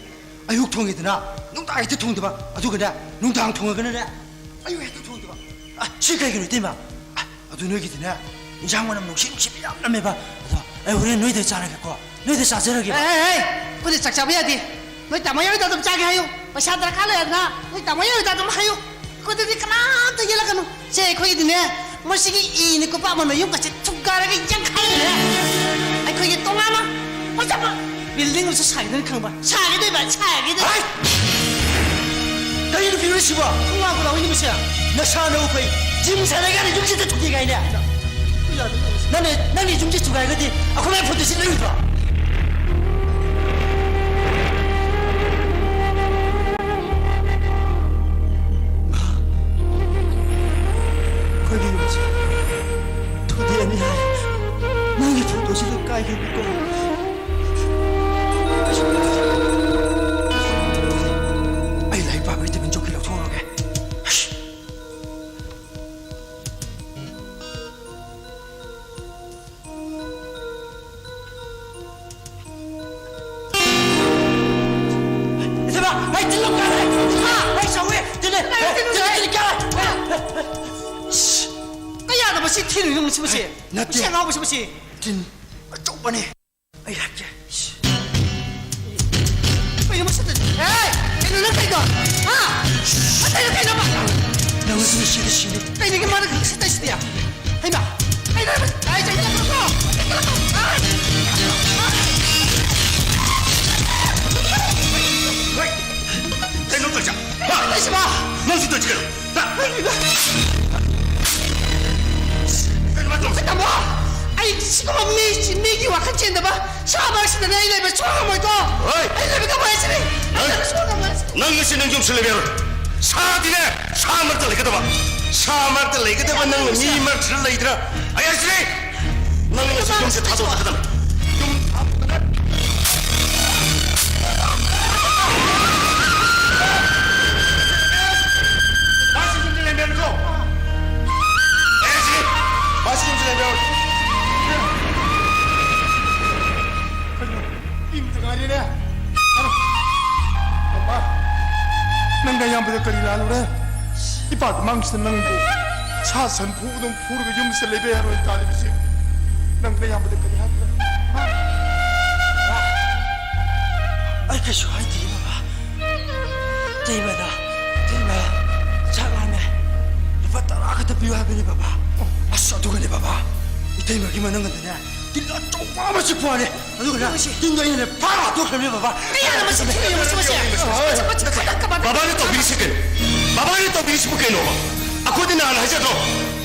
ꯑꯌꯨꯛ ꯊꯣꯡꯉꯦꯗꯅ, ꯅꯨꯡꯗꯥꯡ ꯍꯦꯛꯇ ꯊꯣꯡꯗꯕ꯫ ꯑꯗꯨꯒꯅꯦ, ꯅꯨꯡꯗꯥꯡ ꯊꯣꯡꯉꯒꯅꯅꯦ, ꯑꯌꯨꯛ ꯍꯦꯛꯇ ꯊꯣꯡꯗꯕ꯫ ꯑ, ꯁꯤ ꯀꯩꯒꯤꯅꯣ, ꯏꯇꯩꯃ? ꯑ, ꯑꯗꯨ ꯅꯣꯏꯒꯤꯗꯤꯅꯦ, ꯏꯟꯁꯥꯡ ꯃꯅꯝ ꯅꯨꯡꯁꯤ ꯅꯨꯡꯁꯤꯕ ꯌꯥꯝ ꯅꯝꯃꯦꯕ꯫ ꯑꯗꯣ ꯑꯩ ꯍꯣꯔꯦꯟ ꯅꯣꯏꯗ ꯆꯥꯔꯒꯦꯀꯣ, ꯅꯣꯏꯗ ꯆꯥꯖꯔꯒꯦ꯫ ꯑꯦ, ꯑꯦ, ꯑꯦ, ꯑꯩꯈꯣꯏꯗꯤ ꯆꯥꯛ ꯆꯥꯕ ꯌꯥꯗꯦ꯫ ꯅꯣꯏ ꯇꯥꯃꯣ ꯌꯥꯏꯗ ꯑꯗꯨꯝ ꯆꯥꯒꯦ ꯍꯥꯏꯌꯨ꯫ ꯄꯩꯁꯥ ꯗꯔꯀꯥꯔ ꯂꯩꯔꯗꯅ ꯅꯣꯏ ꯇꯥꯃꯣ ꯌꯥꯏꯗ ꯑꯗꯨꯝ ꯍꯥꯏꯌꯨ꯫ ꯑꯩꯈꯣꯏꯗꯗꯤ ꯀꯅꯥꯝꯇ ꯌꯦꯜꯂꯛꯀꯅꯨ꯫ ꯁꯦ, ꯑꯩꯈꯣꯏꯒꯤꯗꯤꯅꯦ, ꯃꯁꯤꯒꯤ ꯏꯅꯤ ꯀꯣꯄꯥꯛ ꯑꯃꯅ ꯌꯨꯝꯒꯁꯦ ꯊꯨꯒꯥꯏꯔꯒ ꯌꯥꯡꯈꯥꯏꯈ꯭ꯔꯦ꯫ ꯑꯩꯈꯣꯏꯒꯤ ꯇꯣꯉꯥꯟꯅ ꯐꯖꯕ building ꯑꯃꯁꯨ ꯁꯥꯒꯗꯣꯏꯅꯤ ꯈꯪꯕ? ꯁꯥꯒꯗꯣꯏꯕ, ꯁꯥꯒꯗꯣꯏꯕ꯫ ꯍꯥꯏ! ꯀꯔꯤ ꯅꯨꯄꯤꯅꯣ ꯁꯤꯕꯣ? ꯈꯣꯡꯒꯥꯎ ꯈꯨꯂꯥꯎ ꯏꯅꯤ ꯃꯁꯤ꯫ ꯅꯁꯥꯅ ꯎꯐꯩ꯫ ꯖꯤꯝ ꯁꯥꯟꯅꯒꯦ ꯍꯥꯏꯅ ꯌꯨꯝꯁꯤꯗ ꯊꯨꯗꯦꯛ ꯍꯥꯏꯅꯦ꯫ ꯅꯪꯅ, ꯅꯪꯅ ꯌꯨꯝꯁꯤ ꯊꯨꯒꯥꯏꯔꯒꯗꯤ ꯑꯩꯈꯣꯏ ꯃꯌꯥꯝ ꯐꯣꯟꯗꯣ ꯁꯤ ꯂꯩꯔꯣꯏꯗ꯭ꯔꯣ? ꯑꯩꯈꯣꯏꯒꯤ ꯌꯨꯝꯁꯦ ꯊꯨꯗꯦꯛꯑꯅꯤ ꯍꯥꯏ꯫ ꯅꯪꯒꯤ ꯐꯣꯇꯣꯁꯤ ꯂꯣꯏ ꯀꯥꯏꯈ꯭ꯔꯦꯕꯀꯣ꯫ ꯑꯩ ꯂꯥꯏꯔꯤꯛ ꯄꯥꯕꯒꯤ ꯇꯦꯕꯜ ꯆꯧꯀꯤ ꯂꯧꯊꯣꯛꯎꯔꯒꯦ꯫ ꯊꯤꯜꯂꯨ ꯀꯥꯔꯦ꯫ ꯍꯥ? ꯑꯩ ꯁꯧꯋꯦ꯫ ꯊꯤꯜꯂꯦ꯫ ꯀꯥꯏ ꯊꯤꯜꯂꯨ ꯊꯤꯜꯂꯦ꯫ ꯀꯥꯔꯦ꯫ ꯀꯌꯥꯗ ꯃꯁꯤ ꯊꯤꯜꯂꯨꯏꯅꯣ ꯃꯁꯤ, ꯃꯁꯤ? ꯅꯠꯇꯦ꯫ ꯃꯁꯤ ꯑꯉꯥꯎꯕꯁꯤ, ꯃꯁꯤ? ꯇꯤꯟ ꯑꯆꯧꯕꯅꯦ꯫ ꯑꯩ ꯍꯥꯏꯒꯦ꯫ ꯀꯩꯅꯣ ꯃꯁꯤ? ꯑꯦ! ꯀꯩꯅꯣ ꯅꯪ ꯇꯧꯔꯤꯗꯣ? ꯍꯥ? ꯅꯪ ꯇꯧꯔꯤꯗꯣ ꯀꯩꯅꯣꯕ? ꯅꯪ ꯑꯗꯨꯝ ꯁꯤꯗ ꯁꯤꯅꯤ꯫ ꯀꯩꯅꯣꯒꯤ ꯃꯥꯅ ꯁꯤ ꯇꯧꯏꯁꯤꯗꯤ? ꯍꯩꯃꯥ! ꯀꯩꯅꯣ ꯃꯁꯤ? ꯑꯩ ꯆꯩ ꯆꯠꯈ꯭ꯔꯣꯀꯣ! ꯆꯠꯈ꯭ꯔꯣꯀꯣ! ꯑꯥ! ꯍꯣꯏ! ꯀꯩꯅꯣ ꯇꯧꯔꯤꯁꯦ? ꯍꯥ? ꯀꯩꯅꯣ ꯇꯧꯔꯤꯁꯤꯕꯣ? ꯅꯪꯁꯨ ꯇꯧꯔꯤꯁꯤ ꯀꯩꯅꯣ? ꯍꯥ? ꯀꯩꯅꯣ ꯇꯧꯔꯤꯁꯦ? ꯇꯥꯃꯣ, ꯑꯩ ꯁꯤꯒꯨꯝꯕ ꯃꯤ, ꯃꯤꯒꯤ ꯋꯥꯈꯜ ꯆꯦꯟꯗꯕ ꯁꯥ ꯃꯔꯛꯁꯤꯗꯅꯦ ꯑꯩ ꯂꯩꯕ ꯁꯨꯡꯉꯝ ꯉꯝꯃꯣꯏꯀꯣ꯫ ꯍꯣꯏ꯫ ꯑꯩ ꯂꯩꯕ ꯉꯝꯃꯣꯏ ꯍꯥꯏꯁꯤꯅꯤ꯫ ꯑꯩ ꯍꯣꯏ꯫ ꯂꯩꯕ ꯁꯨꯡꯉꯝ ꯉꯝꯃꯣꯏ ꯍꯥꯏꯁꯤꯅꯤ꯫ ꯅꯪ ꯉꯁꯤ ꯅꯪ ꯌꯨꯝꯁꯤ ꯂꯩꯕ ꯌꯥꯔꯣꯏ꯫ ꯁꯥꯗꯤꯅꯦ, ꯁꯥ ꯃꯔꯛꯇ ꯂꯩꯒꯗꯕ꯫ ꯁꯥ ꯃꯔꯛꯇ ꯂꯩꯒꯗꯕ ꯅꯪꯅ ꯃꯤ ꯃꯔꯛꯁꯤꯗ ꯂꯩꯗꯅ꯫ ꯑꯩ ꯍꯥꯏꯁꯤꯅꯤ, ꯅꯪ ꯉꯁꯤ ꯌꯨꯝꯁꯦ ꯊꯥꯗꯣꯛꯀꯗꯕꯅꯤ꯫ ꯌꯨꯝ ꯊꯥꯗꯣꯛꯀꯗꯕꯅꯤ꯫ ꯃꯥꯁꯤ ꯌꯨꯝꯗ ꯂꯩꯕ ꯌꯥꯔꯣꯏꯀꯣ꯫ ꯑꯩ ꯍꯥꯏꯁꯤꯅꯤ, ꯃꯥꯁꯤ ꯌꯨꯝꯁꯤ ꯂꯩꯕ ꯌꯥꯔꯣꯏ꯫ ꯀꯩꯅꯣ? ꯏꯪꯇ ꯉꯥꯏꯔꯦꯅꯦ꯫ ꯑꯔꯦ, ꯄꯥꯄꯥ, ꯅꯪ ꯅꯌꯥꯝꯕꯗ ꯀꯔꯤ ꯂꯥꯜꯂꯨꯔꯦ? ꯏꯄꯥꯒꯤ ꯃꯥꯡꯁꯤꯗ ꯅꯪꯕꯨ ꯁꯥ ꯁꯟ ꯐꯨꯕꯗꯧ ꯐꯨꯔꯒ ꯌꯨꯝꯁꯤꯗ ꯂꯩꯕ ꯌꯥꯔꯣꯏ ꯇꯥꯔꯤꯕꯁꯤ ꯅꯪ ꯅꯌꯥꯝꯕꯗ ꯀꯔꯤ ꯍꯥꯏꯕ꯭ꯔꯥ? ꯍꯥ? ꯑꯩ ꯀꯩꯁꯨ ꯍꯥꯏꯗꯦ, ꯕꯕꯥ꯫ ꯏꯇꯩꯃꯗ, ꯏꯇꯩꯃ, ꯆꯥꯛ ꯂꯥꯝꯃꯦ꯫ ꯂꯨꯄꯥ ꯇꯔꯥ ꯈꯛꯇ ꯄꯤꯌꯨ ꯍꯥꯏꯕꯅꯤ, ꯕꯕꯥ꯫ ꯑꯁ, ꯑꯗꯨꯒꯅꯦ, ꯕꯕꯥ, ꯏꯇꯩꯃꯒꯤ ꯃꯅꯪꯒꯟꯗꯅꯦ, ꯇꯤꯜ ꯑꯆꯧꯕ ꯑꯃ ꯆꯤꯛꯄ ꯋꯥꯅꯦ꯫ ꯑꯗꯨꯒꯅꯦ, ꯌꯦꯡꯉꯨꯁꯤ꯫ ꯇꯤꯟꯗꯣ ꯑꯩꯅꯅꯦ ꯐꯥ ꯍꯥꯠꯇꯣꯛꯈ꯭ꯔꯕꯅꯦ, ꯕꯕꯥ꯫ ꯀꯌꯥꯅ ꯃꯁꯤ ꯊꯤꯅ ꯌꯦꯡꯉꯨꯁꯤ, ꯃꯁꯤ꯫ ꯃꯁꯤ, ꯃꯁꯤ, ꯃꯁꯤ, ꯃꯁꯤ, ꯕꯕꯥꯅ ꯇꯧꯕꯤꯔꯤꯁꯤ ꯀꯩꯅꯣ? ꯕꯕꯥꯅ ꯇꯧꯕꯤꯔꯤꯁꯤꯕꯨ ꯀꯩꯅꯣꯕ? ꯑꯩꯈꯣꯏꯗꯤ ꯅꯍꯥꯟ ꯍꯥꯏꯖꯗ꯭ꯔꯣ?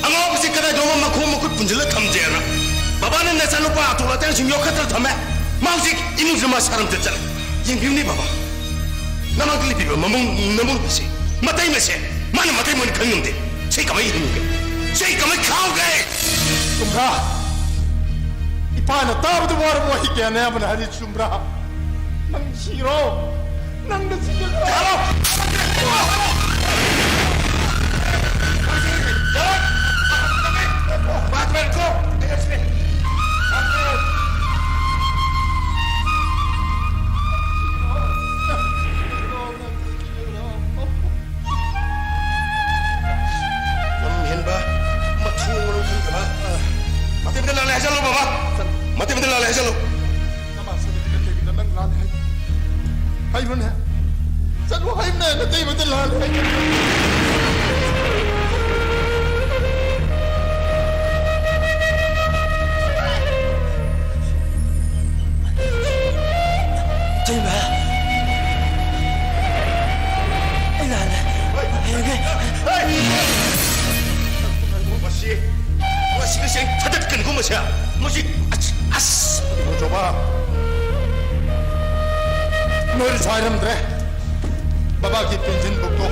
ꯑꯉꯥꯎꯕꯁꯤ ꯀꯗꯥꯏꯗꯅꯣꯃ ꯃꯈꯣꯡ ꯃꯈꯨꯠ ꯄꯨꯟꯁꯤꯜꯂ ꯊꯝꯖꯦꯅ꯫ ꯕꯕꯥꯅ ꯅꯆꯥꯅꯨꯄꯥ ꯑꯇꯣ ꯑꯇꯥꯡꯁꯤꯡ ꯌꯣꯛꯈꯠꯇꯅ ꯊꯝꯃꯦ꯫ ꯃꯥ ꯍꯧꯖꯤꯛ ꯏꯃꯨꯡꯁꯤꯗ ꯃꯥ ꯁꯥꯔꯝ ꯆꯠꯆꯔꯦ꯫ ꯌꯦꯡꯕꯤꯌꯨꯅꯦ ꯕꯕꯥ꯫ ꯅꯃꯥꯡꯗ ꯂꯦꯞꯄꯤꯕ ꯃꯃꯧ ꯅꯃꯧ ꯃꯁꯦ, ꯃꯇꯩ ꯃꯁꯦ, ꯃꯥꯅ ꯃꯇꯩ ꯃꯣꯏꯅ ꯈꯪ ꯉꯝꯗꯦ꯫ ꯁꯤ ꯀꯃꯥꯏ ꯍꯤꯡꯉꯨꯒꯦ? ꯁꯤ ꯀꯃꯥꯏ ꯈꯥꯎꯒꯦ? ꯆꯨꯝꯕ꯭ꯔꯥ? ꯏꯄꯥꯅ ꯇꯥꯕꯗ ꯋꯥꯔꯕ ꯋꯥꯍꯩ ꯀꯌꯥꯅꯦ ꯑꯃꯅ ꯍꯥꯏꯔꯤ, ꯆꯨꯝꯕ꯭ꯔꯥ? ꯅꯪ ꯁꯤꯔꯣ? ꯅꯪꯅ ꯁꯤꯔꯣ? ꯆꯠꯂꯣ ꯍꯥꯏꯕꯅꯦ, ꯅꯇꯩꯃꯗ ꯂꯥꯜꯂꯦ ꯍꯥꯏꯕꯅꯦ꯫ ꯏꯇꯩꯃ, ꯑꯩ ꯂꯥꯜꯂꯦ꯫ ꯍꯌꯦꯡ ꯑꯩ ꯃꯁꯤ, ꯃꯁꯤ, ꯃꯁꯤ ꯑꯩ ꯊꯥꯗꯠꯀꯅꯤꯀꯣ ꯃꯁꯤ꯫ ꯃꯁꯤ, ꯑꯁ, ꯑꯁ꯫ ꯖꯣꯕꯥ, ꯅꯣꯏꯅꯁꯨ ꯍꯥꯏꯔꯝꯗ꯭ꯔꯦ꯫ ꯕꯕꯥꯒꯤ ꯄꯦꯟꯁꯤꯟ ꯕꯨꯛꯇꯣ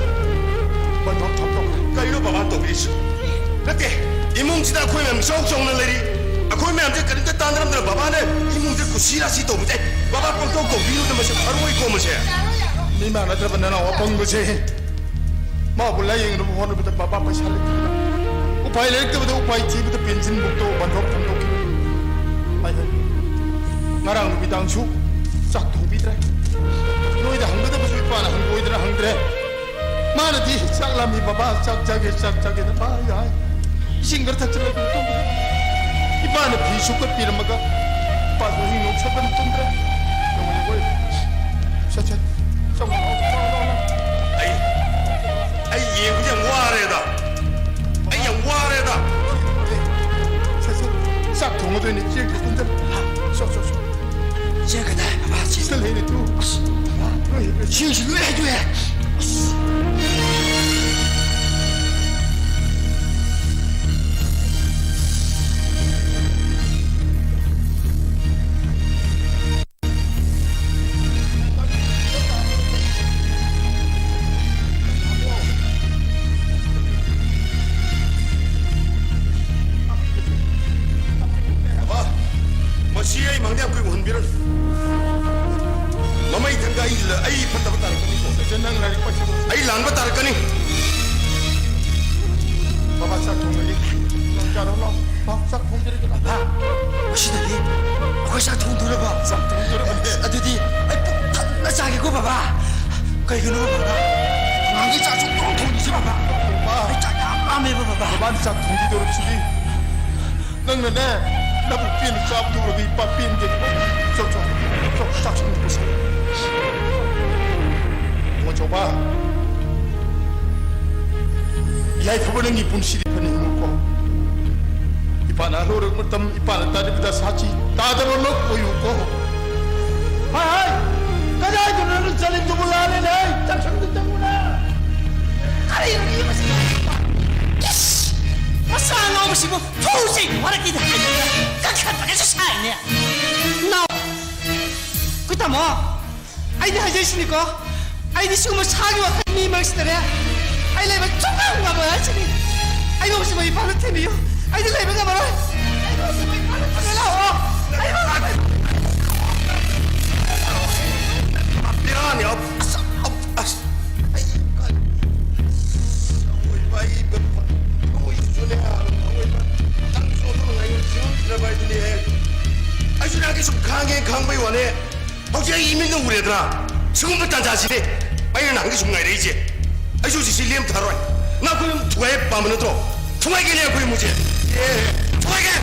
ꯕꯟꯗꯣꯞ ꯊꯝꯗꯣꯛꯈ꯭ꯔꯦ꯫ ꯀꯩꯅꯣ ꯕꯕꯥ ꯇꯧꯕꯤꯔꯤꯁꯤ? ꯅꯠꯇꯦ, ꯏꯃꯨꯡꯁꯤꯗ ꯑꯩꯈꯣꯏ ꯃꯌꯥꯝ ꯏꯆꯥꯎ ꯆꯥꯎꯅ ꯂꯩꯔꯤ꯫ ꯑꯩꯈꯣꯏ ꯃꯌꯥꯝꯁꯦ ꯀꯔꯤꯝꯇ ꯇꯥꯟꯅꯔꯝꯗꯅ ꯕꯕꯥꯅ ꯏꯃꯨꯡꯁꯦ ꯀꯨꯁꯤ ꯔꯥꯁꯤ ꯇꯧꯕꯁꯦ꯫ ꯕꯕꯥ ꯄꯪꯇꯧ ꯇꯧꯕꯤꯔꯨꯗ, ꯃꯁꯤ ꯐꯔꯣꯏꯀꯣ ꯃꯁꯦ꯫ ꯃꯤ ꯃꯥꯟꯅꯗ꯭ꯔꯕ ꯅꯅꯥꯎ ꯑꯄꯪꯕꯁꯦ꯫ ꯃꯥꯕꯨ ꯂꯥꯌꯦꯡꯅꯕ ꯍꯣꯠꯅꯕꯗ ꯕꯕꯥ ꯄꯩꯁꯥ ꯂꯩꯇ꯭ꯔꯦ꯫ ꯎꯄꯥꯏ ꯂꯩꯔꯛꯇꯕꯗ ꯎꯄꯥꯏ ꯊꯤꯕꯗ ꯄꯦꯟꯁꯤꯟ ꯕꯨꯛꯇꯣ ꯕꯟꯗꯣꯞ ꯊꯝꯗꯣꯛꯈꯤꯕꯅꯤ꯫ ꯍꯥꯏ ꯍꯥꯏ꯫ ꯉꯔꯥꯡ ꯅꯨꯃꯤꯗꯥꯡꯁꯨ ꯆꯥꯛ ꯊꯣꯡꯕꯤꯗ꯭ꯔꯦ꯫ ꯅꯣꯏꯗ ꯍꯪꯒꯗꯕꯁꯨ ꯏꯄꯥꯅ ꯍꯪꯉꯣꯏꯗꯅ ꯍꯪꯗ꯭ꯔꯦ꯫ ꯃꯥꯅꯗꯤ "ꯆꯥꯛ ꯂꯥꯝꯃꯤ ꯕꯕꯥ, ꯆꯥꯛ ꯆꯥꯒꯦ, ꯆꯥꯛ ꯆꯥꯒꯦꯅ" ꯃꯥ ꯍꯥꯏ꯫ ꯏꯁꯤꯡ ꯈꯔ ꯊꯛꯆꯜꯂꯒ ꯇꯨꯝꯈ꯭ꯔꯦ꯫ ꯏꯄꯥꯅ ꯐꯤ ꯁꯨꯀꯠꯄꯤꯔꯝꯃꯒ ꯏꯄꯥꯁꯨ ꯑꯍꯤꯡ ꯅꯣꯡ ꯁꯛꯇꯅ ꯇꯨꯝꯗ꯭ꯔꯦ꯫ ꯌꯦꯡꯉꯣ, ꯌꯦꯡꯉꯣ꯫ ꯁꯠ, ꯁꯠ꯫ ꯆꯪꯉꯣ, ꯂꯥꯎ, ꯂꯥꯎ, ꯂꯥꯎ, ꯂꯥꯎ꯫ ꯑꯩ, ꯑꯩ ꯌꯦꯡꯕꯁꯦ ꯌꯥꯝ ꯋꯥꯔꯦꯗ꯫ ꯑꯩ ꯌꯥꯝ ꯋꯥꯔꯦꯗ꯫ ꯁꯠ, ꯁꯠ꯫ ꯆꯥꯛ ꯊꯣꯡꯒꯗꯣꯏꯅꯦ꯫ ꯆꯦꯡꯁꯦ ꯀꯨꯝꯊꯔꯣ꯫ ꯆꯣ, ꯆꯣ, ꯆꯣ꯫ ꯆꯦꯡ ꯀꯗꯥꯏ, ꯕꯕꯥ? ꯆꯦꯡ꯫ ꯁꯤꯗ ꯂꯩꯔꯦ, ꯇꯨ꯫ ꯑꯁ, ꯂꯣꯏ ꯍꯦꯛ ꯂꯣꯏ꯫ ꯆꯦꯡꯁꯤ ꯂꯣꯏ ꯍꯩꯗꯣꯛꯑꯦ꯫ ꯑꯁ꯫ ꯕꯕꯥ, ꯃꯁꯤ ꯑꯩ ꯃꯥꯡꯗ ꯌꯥꯝ ꯀꯨꯏꯅ ꯎꯍꯟꯕꯤꯔꯅꯨ꯫ ꯃꯃꯩ ꯊꯪꯗ ꯑꯩ ꯂ-, ꯑꯩ ꯐꯠꯇꯕ ꯇꯥꯔꯛꯀꯅꯤꯀꯣ꯫ ꯁꯦ, ꯁꯦ, ꯅꯪ ꯂꯥꯏꯔꯤꯛ ꯄꯥꯏꯁꯤꯜꯂꯣ꯫ ꯑꯩ ꯂꯥꯟꯕ ꯇꯥꯔꯛꯀꯅꯤ꯫ ꯕꯕꯥ, ꯆꯥꯛ ꯊꯣꯡꯉꯒꯦ꯫ ꯅꯪ ꯆꯥꯔꯣ, ꯂꯥꯎ꯫ ꯂꯥꯎ, ꯆꯥꯛ ꯊꯣꯡꯖꯔꯒꯦ, ꯂꯥꯎ꯫ ꯕꯕꯥ, ꯉꯁꯤꯗꯒꯤ ꯑꯩꯈꯣꯏ ꯆꯥꯛ ꯊꯣꯡꯗꯣꯔꯕꯣ? ꯆꯥꯛ ꯊꯣꯡꯗꯣꯔꯕꯅꯦ꯫ ꯑꯗꯨꯗꯤ ꯑꯩ ꯄꯨꯛ ꯊꯟꯅ ꯆꯥꯒꯦꯀꯣ, ꯕꯕꯥ꯫ ꯀꯩꯒꯤꯅꯣ, ꯕꯕꯥ? ꯑꯉꯥꯡꯒꯤ ꯆꯥꯛ ꯁꯨꯡꯊꯣꯡ ꯊꯣꯡꯗ꯭ꯔꯤꯁꯦ, ꯕꯕꯥ? ꯕꯕꯥ꯫ ꯑꯩ ꯆꯥꯛ ꯌꯥꯝ ꯂꯥꯝꯃꯦꯕ, ꯕꯕꯥ꯫ ꯕꯕꯥꯅ ꯆꯥꯛ ꯊꯣꯡꯕꯤꯗꯧꯔꯕꯁꯤꯗꯤ꯫ ꯅꯪꯅꯅꯦ, ꯅꯕꯨꯛ ꯄꯦꯟꯅ ꯆꯥꯕꯗꯨ ꯎꯔꯒ ꯏꯄꯥ ꯄꯦꯟꯗꯦ꯫ ꯆꯣ, ꯆꯣ, ꯆꯣ, ꯆꯥꯛ ꯁꯨꯝ ꯄꯨꯁꯜꯂꯣ꯫ ꯃꯣꯏ ꯌꯥꯏꯐꯕ ꯅꯪꯒꯤ ꯄꯨꯟꯁꯤꯗꯤ ꯐꯅ ꯍꯤꯡꯉꯨꯀꯣ꯫ ꯏꯄꯥꯅ ꯍꯜꯂꯛꯄ ꯃꯇꯝ ꯏꯄꯥꯅ ꯇꯥꯔꯤꯕꯗ ꯁꯥꯈꯤ ꯇꯥꯗꯕ ꯂꯣꯛ ꯑꯣꯏꯌꯨꯀꯣ꯫ ꯍꯥꯏ ꯍꯥꯏ, ꯀꯗꯥꯏꯗꯅꯣ ꯅꯪꯅ ꯆꯠꯂꯤꯕꯗꯨꯕꯨ? ꯂꯥꯜꯂꯦꯅꯦ, ꯍꯩ, ꯆꯥꯛꯁꯪꯗ ꯆꯪꯉꯨꯅꯦ꯫ ꯀꯔꯤꯅꯣ ꯃꯁꯤ? ꯏꯁ! ꯃꯆꯥ ꯑꯉꯥꯎꯕꯁꯤꯕꯨ ꯐꯨꯁꯤ ꯃꯔꯛꯀꯤꯗ ꯍꯥꯏꯗꯅ ꯀꯟꯈꯠꯄꯒꯁꯨ ꯁꯥꯏꯅꯦ꯫ ꯅꯥꯎ! ꯑꯩꯈꯣꯏ ꯇꯥꯃꯣ! ꯑꯩꯗꯤ ꯍꯥꯏꯖꯩꯁꯤꯅꯤꯀꯣ, ꯑꯩꯗꯤ ꯁꯤꯒꯨꯝꯕ ꯁꯥꯒꯤ ꯋꯥꯈꯜ ꯃꯤ ꯃꯔꯛꯁꯤꯗꯅꯦ ꯑꯩ ꯂꯩꯕ ꯁꯨꯡꯉꯝ ꯉꯝꯃꯣꯏ ꯍꯥꯏꯁꯤꯅꯤ꯫ ꯑꯩꯕꯨ ꯍꯧꯖꯤꯛ ꯃꯩ ꯐꯥꯅ ꯊꯤꯟꯕꯤꯌꯨ, ꯑꯩꯗꯤ ꯂꯩꯕ ꯉꯝꯃꯔꯣꯏ꯫ ꯑꯩꯕꯨ ꯍꯧꯖꯤꯛ ꯃꯩ ꯐꯥꯅ ꯊꯤꯟꯕꯤꯌꯨ ꯂꯥꯛꯑꯣ꯫ ꯑꯩꯕꯨ ꯍꯧꯖꯤꯛ ꯃꯩ ꯕꯦꯔꯥꯅꯤ꯫ ꯑꯁ, ꯑꯁ, ꯑꯩ, ꯑꯁ, ꯑꯋꯣꯏꯕ ꯑꯩ, ꯑꯋꯣꯏꯕꯁꯨꯅꯦ, ꯑꯋꯣꯏꯕ ꯅꯪꯁꯨ ꯑꯗꯨꯝ ꯉꯥꯏꯉꯝꯗ꯭ꯔꯕ ꯍꯥꯏꯗꯨꯅꯤꯍꯦ꯫ ꯑꯩꯁꯨ ꯅꯍꯥꯟꯒꯩ ꯁꯨꯝ ꯈꯥꯡꯒꯦ ꯈꯥꯡꯕꯩ ꯋꯥꯅꯦ꯫ ꯍꯧꯖꯤꯛ ꯑꯩ ꯏꯃꯤꯠꯅ ꯎꯔꯦꯗꯅ, ꯁꯤꯒꯨꯝꯕ ꯇꯥꯟꯖꯥꯁꯤꯗꯤ ꯑꯩꯅ ꯅꯍꯥꯟꯒꯩ ꯁꯨꯝ ꯉꯥꯏꯔꯛꯏꯁꯦ꯫ ꯑꯩꯁꯨ ꯍꯧꯖꯤꯛꯁꯤ ꯂꯦꯝꯊꯔꯣꯏ꯫ ꯅꯈꯣꯏ ꯑꯍꯨꯝ ꯊꯨꯒꯥꯏ ꯄꯥꯝꯕ ꯅꯠꯇ꯭ꯔꯣ? ꯊꯨꯒꯥꯏꯒꯦꯅꯦ ꯑꯩꯈꯣꯏ ꯏꯃꯨꯡꯁꯦ꯫ ꯑꯦ, ꯊꯨꯒꯥꯏꯒꯦ꯫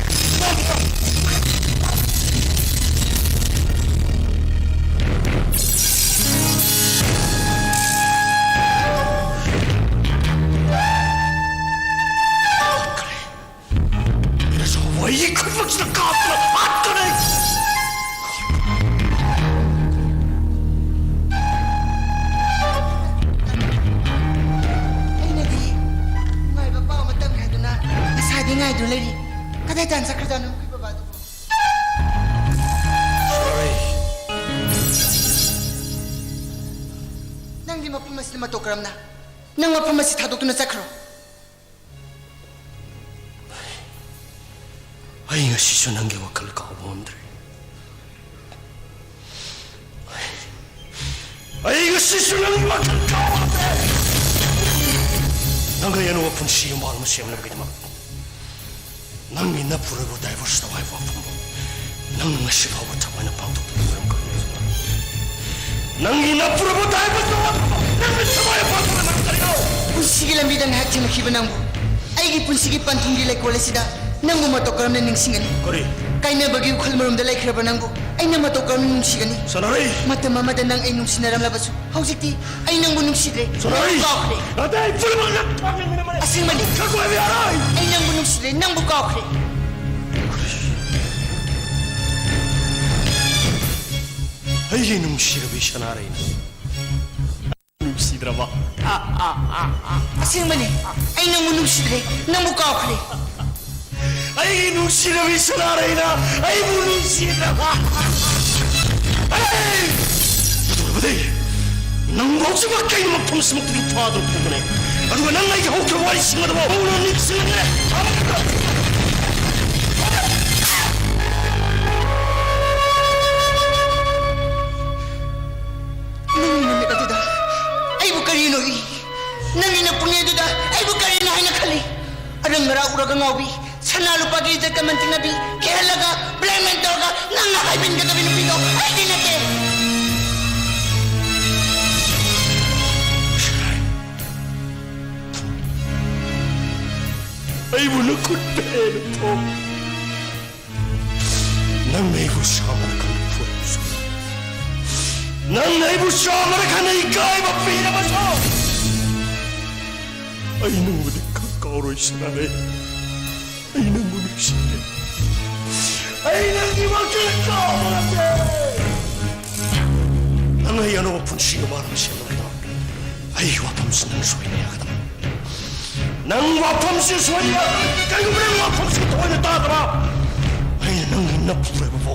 ꯅꯁꯥ ꯋꯥꯔꯤ ꯈꯨꯗꯤꯡꯃꯛꯁꯤꯗ ꯀꯥꯞꯇꯨꯅ ꯍꯥꯠꯀꯅꯤ꯫ ꯑꯩꯅꯗꯤ ꯅꯨꯡꯉꯥꯏꯕ ꯄꯥꯎ ꯑꯃ ꯇꯝꯒꯦ ꯍꯥꯏꯗꯨꯅ ꯉꯁꯥꯏꯗꯤ ꯉꯥꯏꯗꯨꯅ ꯂꯩꯔꯤ꯫ ꯀꯗꯥꯏ ꯇꯥꯟ ꯆꯠꯈ꯭ꯔꯖꯥꯠꯅꯣ ꯑꯩꯈꯣꯏ ꯕꯕꯥꯗꯨꯕꯨ? Sorry. ꯅꯪꯗꯤ ꯃꯐꯝ ꯑꯁꯤꯗ ꯃꯇꯧ ꯀꯔꯝꯅ? ꯅꯪ ꯃꯐꯝ ꯑꯁꯤ ꯊꯥꯗꯣꯛꯇꯨꯅ ꯆꯠꯈ꯭ꯔꯣ꯫ ꯑꯩ ꯉꯁꯤꯁꯨ ꯅꯪꯒꯤ ꯋꯥꯈꯜ ꯀꯥꯎꯕ ꯉꯝꯗ꯭ꯔꯦ꯫ ꯑꯩ ꯉꯁꯤꯁꯨ ꯅꯪꯒꯤ ꯋꯥꯈꯜ ꯀꯥꯎꯕ ꯉꯝꯗ꯭ꯔꯦ꯫ ꯅꯪꯒ ꯑꯩ ꯑꯅꯧꯕ ꯄꯨꯟꯁꯤ ꯌꯨꯝꯕꯥꯜ ꯑꯃ ꯁꯦꯝꯅꯕꯒꯤꯗꯃꯛ ꯅꯪꯒꯤ ꯅꯄꯨꯔꯣꯏꯕ divorce ꯇꯧ ꯍꯥꯏꯕ ꯋꯥꯐꯝꯕꯨ ꯅꯪꯅ ꯉꯁꯤ ꯐꯥꯎꯕ ꯊꯃꯣꯏꯅ ꯄꯥꯡꯊꯣꯛꯇꯕ ꯃꯔꯝ ꯀꯔꯤꯅꯣ? ꯅꯪꯒꯤ ꯅꯄꯨꯔꯣꯏꯕ divorce ꯇꯧ ꯍꯥꯏꯕ ꯋꯥꯐꯝꯕꯨ ꯅꯪꯅ ꯊꯃꯣꯏꯅ ꯄꯥꯡꯊꯣꯛꯇꯕ ꯃꯔꯝ ꯀꯔꯤꯅꯣ? ꯄꯨꯟꯁꯤꯒꯤ ꯂꯝꯕꯤꯗ ꯉꯥꯏꯍꯥꯛ ꯊꯦꯡꯅꯈꯤꯕ ꯅꯪꯕꯨ ꯑꯩꯒꯤ ꯄꯨꯟꯁꯤꯒꯤ ꯄꯟꯊꯨꯡꯒꯤ ꯂꯩꯀꯣꯜ ꯑꯁꯤꯗ ꯅꯪꯕꯨ ꯃꯇꯧ ꯀꯔꯝꯅ ꯅꯤꯡꯁꯤꯡꯒꯅꯤ? ꯀꯔꯤ? ꯀꯥꯏꯅꯕꯒꯤ ꯎꯈꯜ ꯃꯔꯨꯝꯗ ꯂꯩꯈ꯭ꯔꯕ ꯅꯪꯕꯨ ꯑꯩꯅ ꯃꯇꯧ ꯀꯔꯝꯅ ꯅꯨꯡꯁꯤꯒꯅꯤ? ꯁꯅꯥꯔꯩ! ꯃꯇꯝ ꯑꯃꯗ ꯅꯪ ꯑꯩ ꯅꯨꯡꯁꯤꯅꯔꯝꯂꯕꯁꯨ, ꯍꯧꯖꯤꯛꯇꯤ ꯑꯩ ꯅꯪꯕꯨ ꯅꯨꯡꯁꯤꯗ꯭ꯔꯦ꯫ ꯁꯅꯥꯔꯩ! ꯅꯪꯕꯨ ꯀꯥꯎꯈ꯭ꯔꯦ꯫ ꯅꯠꯇꯦ, ꯑꯩ ꯄꯨꯝꯅꯃꯛ ꯅꯪ ꯈꯪꯉꯤꯕꯅꯤ꯫ ꯑꯁꯦꯡꯕꯅꯤ꯫ ꯈꯪꯕ ꯑꯣꯏꯕ ꯌꯥꯔꯣꯏ꯫ ꯑꯩ ꯅꯪꯕꯨ ꯅꯨꯡꯁꯤꯗ꯭ꯔꯦ, ꯅꯪꯕꯨ ꯀꯥꯎꯈ꯭ꯔꯦ꯫ ꯑꯩꯒꯤ ꯅꯨꯡꯁꯤꯔꯕꯤ ꯁꯅꯥꯔꯩꯅ ꯅꯨꯡꯁꯤꯗ꯭ꯔꯕ? ꯑꯁꯦꯡꯕꯅꯤ, ꯑꯩ ꯅꯪꯕꯨ ꯅꯨꯡꯁꯤꯗ꯭ꯔꯦ, ꯅꯪꯕꯨ ꯀꯥꯎꯈ꯭ꯔꯦ꯫ ꯑꯩꯒꯤ ꯅꯨꯡꯁꯤꯔꯕꯤ ꯁꯅꯥꯔꯩꯅ ꯑꯩꯕꯨ ꯅꯨꯡꯁꯤꯗ꯭ꯔꯕ? ꯑꯩ! ꯑꯗꯨ ꯑꯣꯏꯔꯕꯗꯤ ꯅꯪꯕꯨ ꯍꯧꯖꯤꯛꯃꯛ ꯀꯩꯅꯣ ꯃꯐꯝꯁꯤꯃꯛꯇꯒꯤ ꯐꯥꯗꯨꯅ ꯄꯨꯒꯅꯤ꯫ ꯑꯗꯨꯒ ꯅꯪ ꯑꯩꯒꯤ ꯍꯧꯈꯤꯕ ꯋꯥꯔꯤꯁꯤꯡ ꯑꯗꯨꯕꯨ ꯍꯧꯅ ꯅꯤꯡꯁꯤꯡꯂꯒꯅꯤ꯫ ꯅꯪꯒꯤ ꯅꯨꯃꯤꯠ ꯑꯗꯨꯗ ꯑꯩꯕꯨ ꯀꯔꯤꯅꯣ ꯏ? ꯅꯪꯒꯤ ꯅꯄꯨꯛꯅꯤꯡ ꯑꯗꯨꯗ ꯑꯩꯕꯨ ꯀꯔꯤꯅꯣ ꯍꯥꯏꯅ ꯈꯜꯂꯤ? ꯑꯔꯪ ꯃꯔꯥ ꯎꯔꯒ ꯉꯥꯎꯕꯤ, ꯁꯅꯥ ꯂꯨꯄꯥꯒꯤ ꯏꯖꯠ ꯀꯃꯟ ꯇꯤꯡꯅꯕꯤ, ꯀꯤꯍꯜꯂꯒ, blackmail ꯇꯧꯔꯒ ꯅꯪꯅ ꯍꯥꯏꯃꯟꯒꯗꯕ ꯅꯨꯄꯤꯗꯣ ꯑꯩꯗꯤ ꯅꯠꯇꯦ꯫ ꯑꯩꯕꯨ ꯅꯈꯨꯠ ꯄꯦꯟꯅ ꯊꯣꯛ꯫ ꯅꯪꯅ ꯑꯩꯕꯨ ꯁꯥꯃꯔꯈꯥꯟꯗ ꯐꯨꯔꯕꯁꯨ, ꯅꯪꯅ ꯑꯩꯕꯨ ꯁꯥꯃꯔꯈꯥꯟꯗ ꯏꯀꯥꯏꯕ ꯄꯤꯔꯕꯁꯨ, ꯑꯩ ꯅꯪꯕꯨꯗꯤ ꯀꯥꯎꯔꯣꯏ ꯁꯅꯥꯔꯩ꯫ ꯑꯩ ꯅꯪꯕꯨ ꯅꯨꯡꯁꯤꯔꯦ꯫ ꯑꯩ ꯅꯪꯒꯤ ꯋꯥꯈꯜ ꯀꯥꯎꯕ ꯅꯠꯇꯦ꯫ ꯅꯪ ꯑꯩ ꯑꯅꯧꯕ ꯄꯨꯟꯁꯤꯒꯤ ꯃꯥꯔꯝ ꯁꯦꯝꯕꯒꯤꯗꯃꯛ ꯑꯩꯒꯤ ꯋꯥꯐꯝꯁꯤ ꯅꯪ ꯁꯣꯏꯅ ꯌꯥꯒꯗꯕ꯫ ꯅꯪ ꯋꯥꯐꯝꯁꯤ ꯁꯣꯏꯅ ꯌꯥꯒꯗꯕ꯫ ꯀꯩꯒꯨꯝꯕ ꯅꯪ ꯋꯥꯐꯝꯁꯤ ꯊꯑꯣꯏꯅ ꯇꯥꯗꯕ, ꯑꯩꯅ ꯅꯪꯒꯤ ꯅꯄꯨꯔꯣꯏꯕꯕꯨ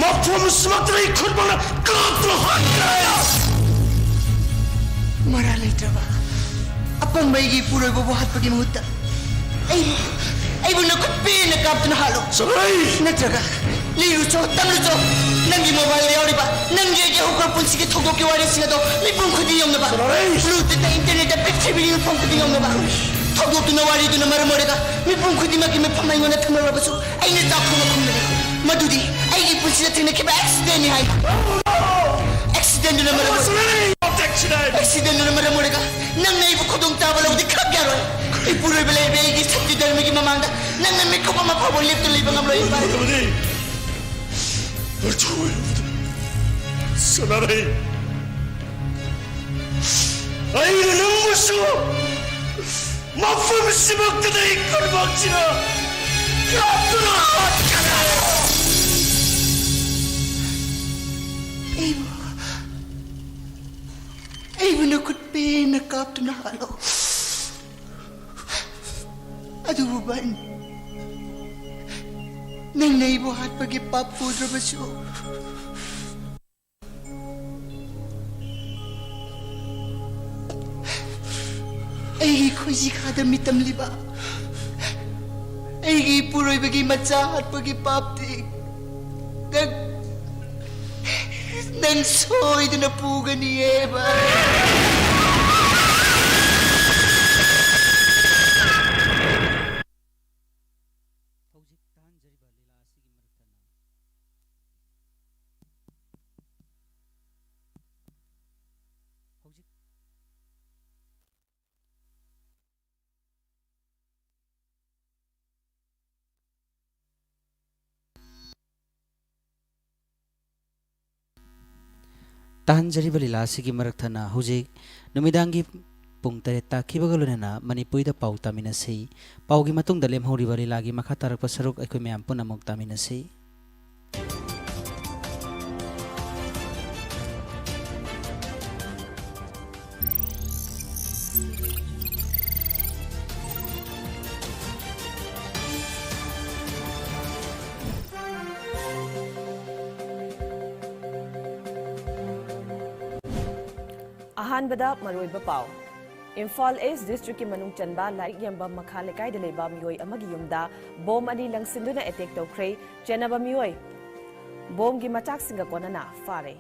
ꯃꯐꯝꯁꯤꯃꯛꯇ ꯑꯩ ꯈꯨꯠꯃꯛꯅ ꯀꯥꯞꯇꯨꯅ ꯍꯥꯠꯈ꯭ꯔꯦ꯫ ꯃꯔꯥ ꯂꯩꯇ꯭ꯔꯕ ꯑꯄꯪꯕ ꯑꯩꯒꯤ ꯏꯄꯨꯔꯣꯏꯕꯕꯨ ꯍꯥꯠꯄꯒꯤ ꯃꯍꯨꯠꯇ ꯑꯩꯕꯨ, ꯑꯩꯕꯨ ꯅꯈꯨꯠ ꯄꯦꯟꯅ ꯀꯥꯞꯇꯨꯅ ꯍꯥꯠꯂꯣ꯫ ꯁꯅꯥꯔꯩ! ꯅꯠꯇ꯭ꯔꯒ ꯂꯤꯔꯨꯆꯣ, ꯇꯝꯂꯨꯆꯣ꯫ ꯅꯪꯒꯤ mobileꯗ ꯌꯥꯎꯔꯤꯕ ꯅꯪꯒꯤ ꯑꯩꯒꯤ ꯍꯧꯈ꯭ꯔ ꯄꯨꯟꯁꯤꯒꯤ ꯊꯧꯗꯣꯛꯀꯤ ꯋꯥꯔꯤꯁꯤꯡ ꯑꯗꯣ ꯃꯤꯄꯨꯝ ꯈꯨꯗꯤꯡ ꯌꯧꯅꯕ꯫ ꯁꯅꯥꯔꯩ! Bluetoothꯇ internetꯇ ꯄ꯭ꯔꯤꯊꯤꯕꯤꯒꯤ ꯃꯐꯝ ꯈꯨꯗꯤꯡ ꯌꯧꯅꯕ꯫ ꯊꯧꯗꯣꯛꯇꯨꯅ ꯋꯥꯔꯤꯗꯨꯅ ꯃꯔꯝ ꯑꯣꯏꯔꯒ ꯃꯤꯄꯨꯝ ꯈꯨꯗꯤꯡꯃꯛꯀꯤ ꯃꯤꯐꯝ ꯑꯩꯉꯣꯟꯗ ꯊꯝꯂꯕꯁꯨ ꯑꯩꯅ ꯆꯥꯛ ꯊꯣꯡꯕ ꯈꯨꯝꯕꯅꯤ꯫ ꯃꯗꯨꯗꯤ ꯑꯩꯒꯤ ꯄꯨꯟꯁꯤꯗ ꯊꯦꯡꯅꯈꯤꯕ accidentꯅꯤ ꯍꯥꯏꯅ꯫ Accidentꯗꯨꯅ ꯃꯔꯝ ꯑꯣꯏꯔꯒ, accidentꯗꯨꯅ ꯃꯔꯝ ꯑꯣꯏꯔꯒ ꯅꯪꯅ ꯑꯩꯕꯨ ꯈꯨꯗꯣꯡ ꯆꯥꯕ ꯂꯧꯕꯗꯤ ꯈꯛ ꯌꯥꯔꯣꯏ꯫ ꯏꯄꯨꯔꯣꯏꯕ ꯂꯩꯔꯤꯕ ꯑꯩꯒꯤ ꯁꯛꯇꯤ ꯙꯔꯃꯒꯤ ꯃꯃꯥꯡꯗ ꯅꯪꯅ ꯃꯤꯀꯨꯞ ꯑꯃ ꯐꯥꯎꯕ ꯂꯦꯞꯇꯨꯅ ꯂꯩꯕ ꯉꯝꯂꯣꯏ, ꯏꯄꯥ꯫ ꯁꯅꯥꯔꯩ, ꯑꯩꯅ ꯅꯪꯕꯨꯁꯨ ꯃꯐꯝꯁꯤꯃꯛꯇꯗ ꯑꯩ ꯈꯨꯠꯃꯛꯁꯤꯅ ꯀꯥꯞꯇꯨꯅ ꯍꯥꯠꯀꯅꯤ꯫ ꯑꯩꯕꯨ, ꯑꯩꯕꯨ ꯅꯈꯨꯠ ꯄꯦꯟꯅ ꯀꯥꯞꯇꯨꯅ ꯍꯥꯠꯂꯣ꯫ ꯑꯗꯨꯕꯨ ꯕꯟ, ꯅꯪꯅ ꯑꯩꯕꯨ ꯍꯥꯠꯄꯒꯤ ꯄꯥꯞ ꯄꯨꯗ꯭ꯔꯕꯁꯨ, ꯑꯩꯒꯤ ꯈꯣꯏꯖꯤꯈꯥꯗ ꯃꯤꯇꯝꯂꯤꯕ, ꯑꯩꯒꯤ ꯏꯄꯨꯔꯣꯏꯕꯒꯤ ꯃꯆꯥ ꯍꯥꯠꯄꯒꯤ ꯄꯥꯞꯇꯤ ꯅꯪ, ꯅꯪ ꯁꯣꯏꯗꯅ ꯄꯨꯒꯅꯤꯌꯦ, ꯕꯟ꯫ ꯍꯧꯖꯤꯛ ꯇꯥꯍꯟꯖꯔꯤꯕ ꯂꯤꯂꯥ ꯑꯁꯤꯒꯤ ꯃꯔꯛꯇꯅ, ꯍꯧꯖꯤꯛ ꯇꯥꯍꯟꯖꯔꯤꯕ ꯂꯤꯂꯥ ꯑꯁꯤꯒꯤ ꯃꯔꯛ ꯊꯠꯅ ꯍꯧꯖꯤꯛ ꯅꯨꯃꯤꯗꯥꯡꯒꯤ ꯄꯨꯡ ꯇꯔꯦꯠ ꯇꯥꯈꯤꯕꯒ ꯂꯣꯏꯅꯅ ꯃꯅꯤꯄꯨꯔꯤꯗ ꯄꯥꯎ ꯇꯥꯃꯤꯟꯅꯁꯤ꯫ ꯄꯥꯎꯒꯤ ꯃꯇꯨꯡꯗ ꯂꯦꯝꯍꯧꯔꯤꯕ ꯂꯤꯂꯥꯒꯤ ꯃꯈꯥ ꯇꯥꯔꯛꯄ ꯁꯔꯨꯛ ꯑꯩꯈꯣꯏ ꯃꯌꯥꯝ ꯄꯨꯟꯅ ꯑꯃꯨꯛ ꯇꯥꯃꯤꯟꯅꯁꯤ꯫ ꯑꯍꯥꯟꯕꯗ ꯃꯔꯨꯑꯣꯏꯕ ꯄꯥꯎ꯫ ꯏꯝꯐꯥꯜ ꯏꯁ ꯗꯤꯁꯇ꯭ꯔꯤꯛꯀꯤ ꯃꯅꯨꯡ ꯆꯟꯕ ꯂꯥꯏꯔꯤꯛ ꯌꯦꯡꯕ ꯃꯈꯥ ꯂꯩꯀꯥꯏꯗ ꯂꯩꯕ ꯃꯤꯑꯣꯏ ꯑꯃꯒꯤ ꯌꯨꯝꯗ ꯕꯣꯝ ꯑꯅꯤ ꯂꯪꯁꯤꯟꯗꯨꯅ ꯑꯦꯇꯦꯛ ꯇꯧꯈ꯭ꯔꯦ꯫ ꯆꯦꯟꯅꯕ ꯃꯤꯑꯣꯏ ꯕꯣꯝꯒꯤ ꯃꯆꯥꯛꯁꯤꯡꯒ ꯀꯣꯟꯅꯅ ꯐꯥꯔꯦ꯫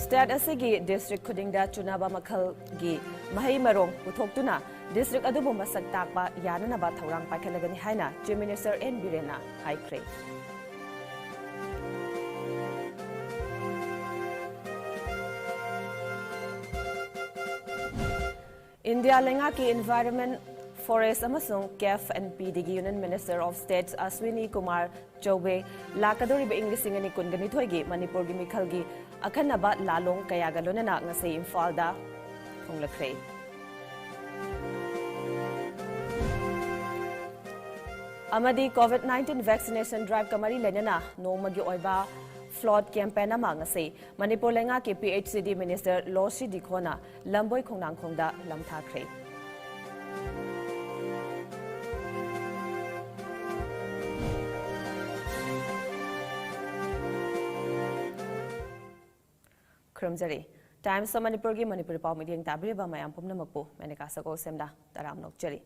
ꯁ꯭ꯇꯦꯠ ꯑꯁꯤꯒꯤ ꯗꯤꯁꯇ꯭ꯔꯤꯛ ꯈꯨꯗꯤꯡꯗ ꯆꯨꯅꯕ ꯃꯈꯜꯒꯤ ꯃꯍꯩ ꯃꯔꯣꯡ ꯄꯨꯊꯣꯛꯇꯨꯅ ꯗꯤꯁꯇ꯭ꯔꯤꯛ ꯑꯗꯨꯕꯨ ꯃꯁꯛ ꯇꯥꯛꯄ ꯌꯥꯅꯅꯕ ꯊꯧꯔꯥꯡ ꯄꯥꯏꯈꯠꯂꯒꯅꯤ ꯍꯥꯏꯅ ꯆꯤꯐ ꯃꯤꯅꯤꯁꯇꯔ ꯑꯦꯟ ꯕꯤꯔꯦꯟꯅ ꯍꯥꯏꯈ꯭ꯔꯦ꯫ ꯏꯟꯗꯤꯌꯥ ꯂꯩꯉꯥꯛꯀꯤ Environment, Forest ꯑꯃꯁꯨꯡ ꯀꯦꯐ ꯑꯦꯟ ꯄꯤ ꯗꯤꯒꯤ Union Minister of State Ashwini Kumar Choube ꯂꯥꯛꯀꯗꯧꯔꯤꯕ ꯏꯪ ꯂꯤꯁꯤꯡ ꯑꯅꯤ ꯀꯨꯟꯒ ꯅꯤꯊꯣꯏꯒꯤ ꯃꯅꯤꯄꯨꯔꯒꯤ ꯃꯤꯈꯜꯒꯤ ꯑꯈꯟꯅꯕ ꯂꯥꯂꯣꯡ ꯀꯌꯥꯒ ꯂꯣꯏꯅꯅ ꯉꯁꯤ ꯏꯝꯐꯥꯜꯗ ꯊꯨꯡꯂꯈ꯭ꯔꯦ꯫ ꯑꯃꯗꯤ COVID nineteen vaccination driveꯀ ꯃꯔꯤ ꯂꯩꯅꯅ ꯅꯣꯡꯃꯒꯤ ꯑꯣꯏꯕ float campaign ꯑꯃ ꯉꯁꯤ ꯃꯅꯤꯄꯨꯔ ꯂꯩꯉꯥꯛꯀꯤ P H C D Minister ꯂꯣꯁꯤ ꯗꯤꯈꯣꯅ ꯂꯝꯕꯣꯏ ꯈꯣꯡꯅꯥꯡꯈꯣꯡꯗ ꯂꯝꯊꯥꯈ꯭ꯔꯦ꯫ ꯈꯨꯔꯨꯝꯖꯔꯤ꯫ Times of ꯃꯅꯤꯄꯨꯔꯒꯤ ꯃꯅꯤꯄꯨꯔꯤ ꯄꯥꯎ ꯃꯤꯠꯌꯦꯡ ꯇꯥꯕꯤꯔꯤꯕ ꯃꯌꯥꯝ ꯄꯨꯝꯅꯃꯛꯄꯨ ꯃꯦꯅꯦꯀꯥ ꯁꯒꯣꯜꯁꯦꯝꯅ ꯇꯔꯥꯝꯅ ꯑꯣꯛꯆꯔꯤ꯫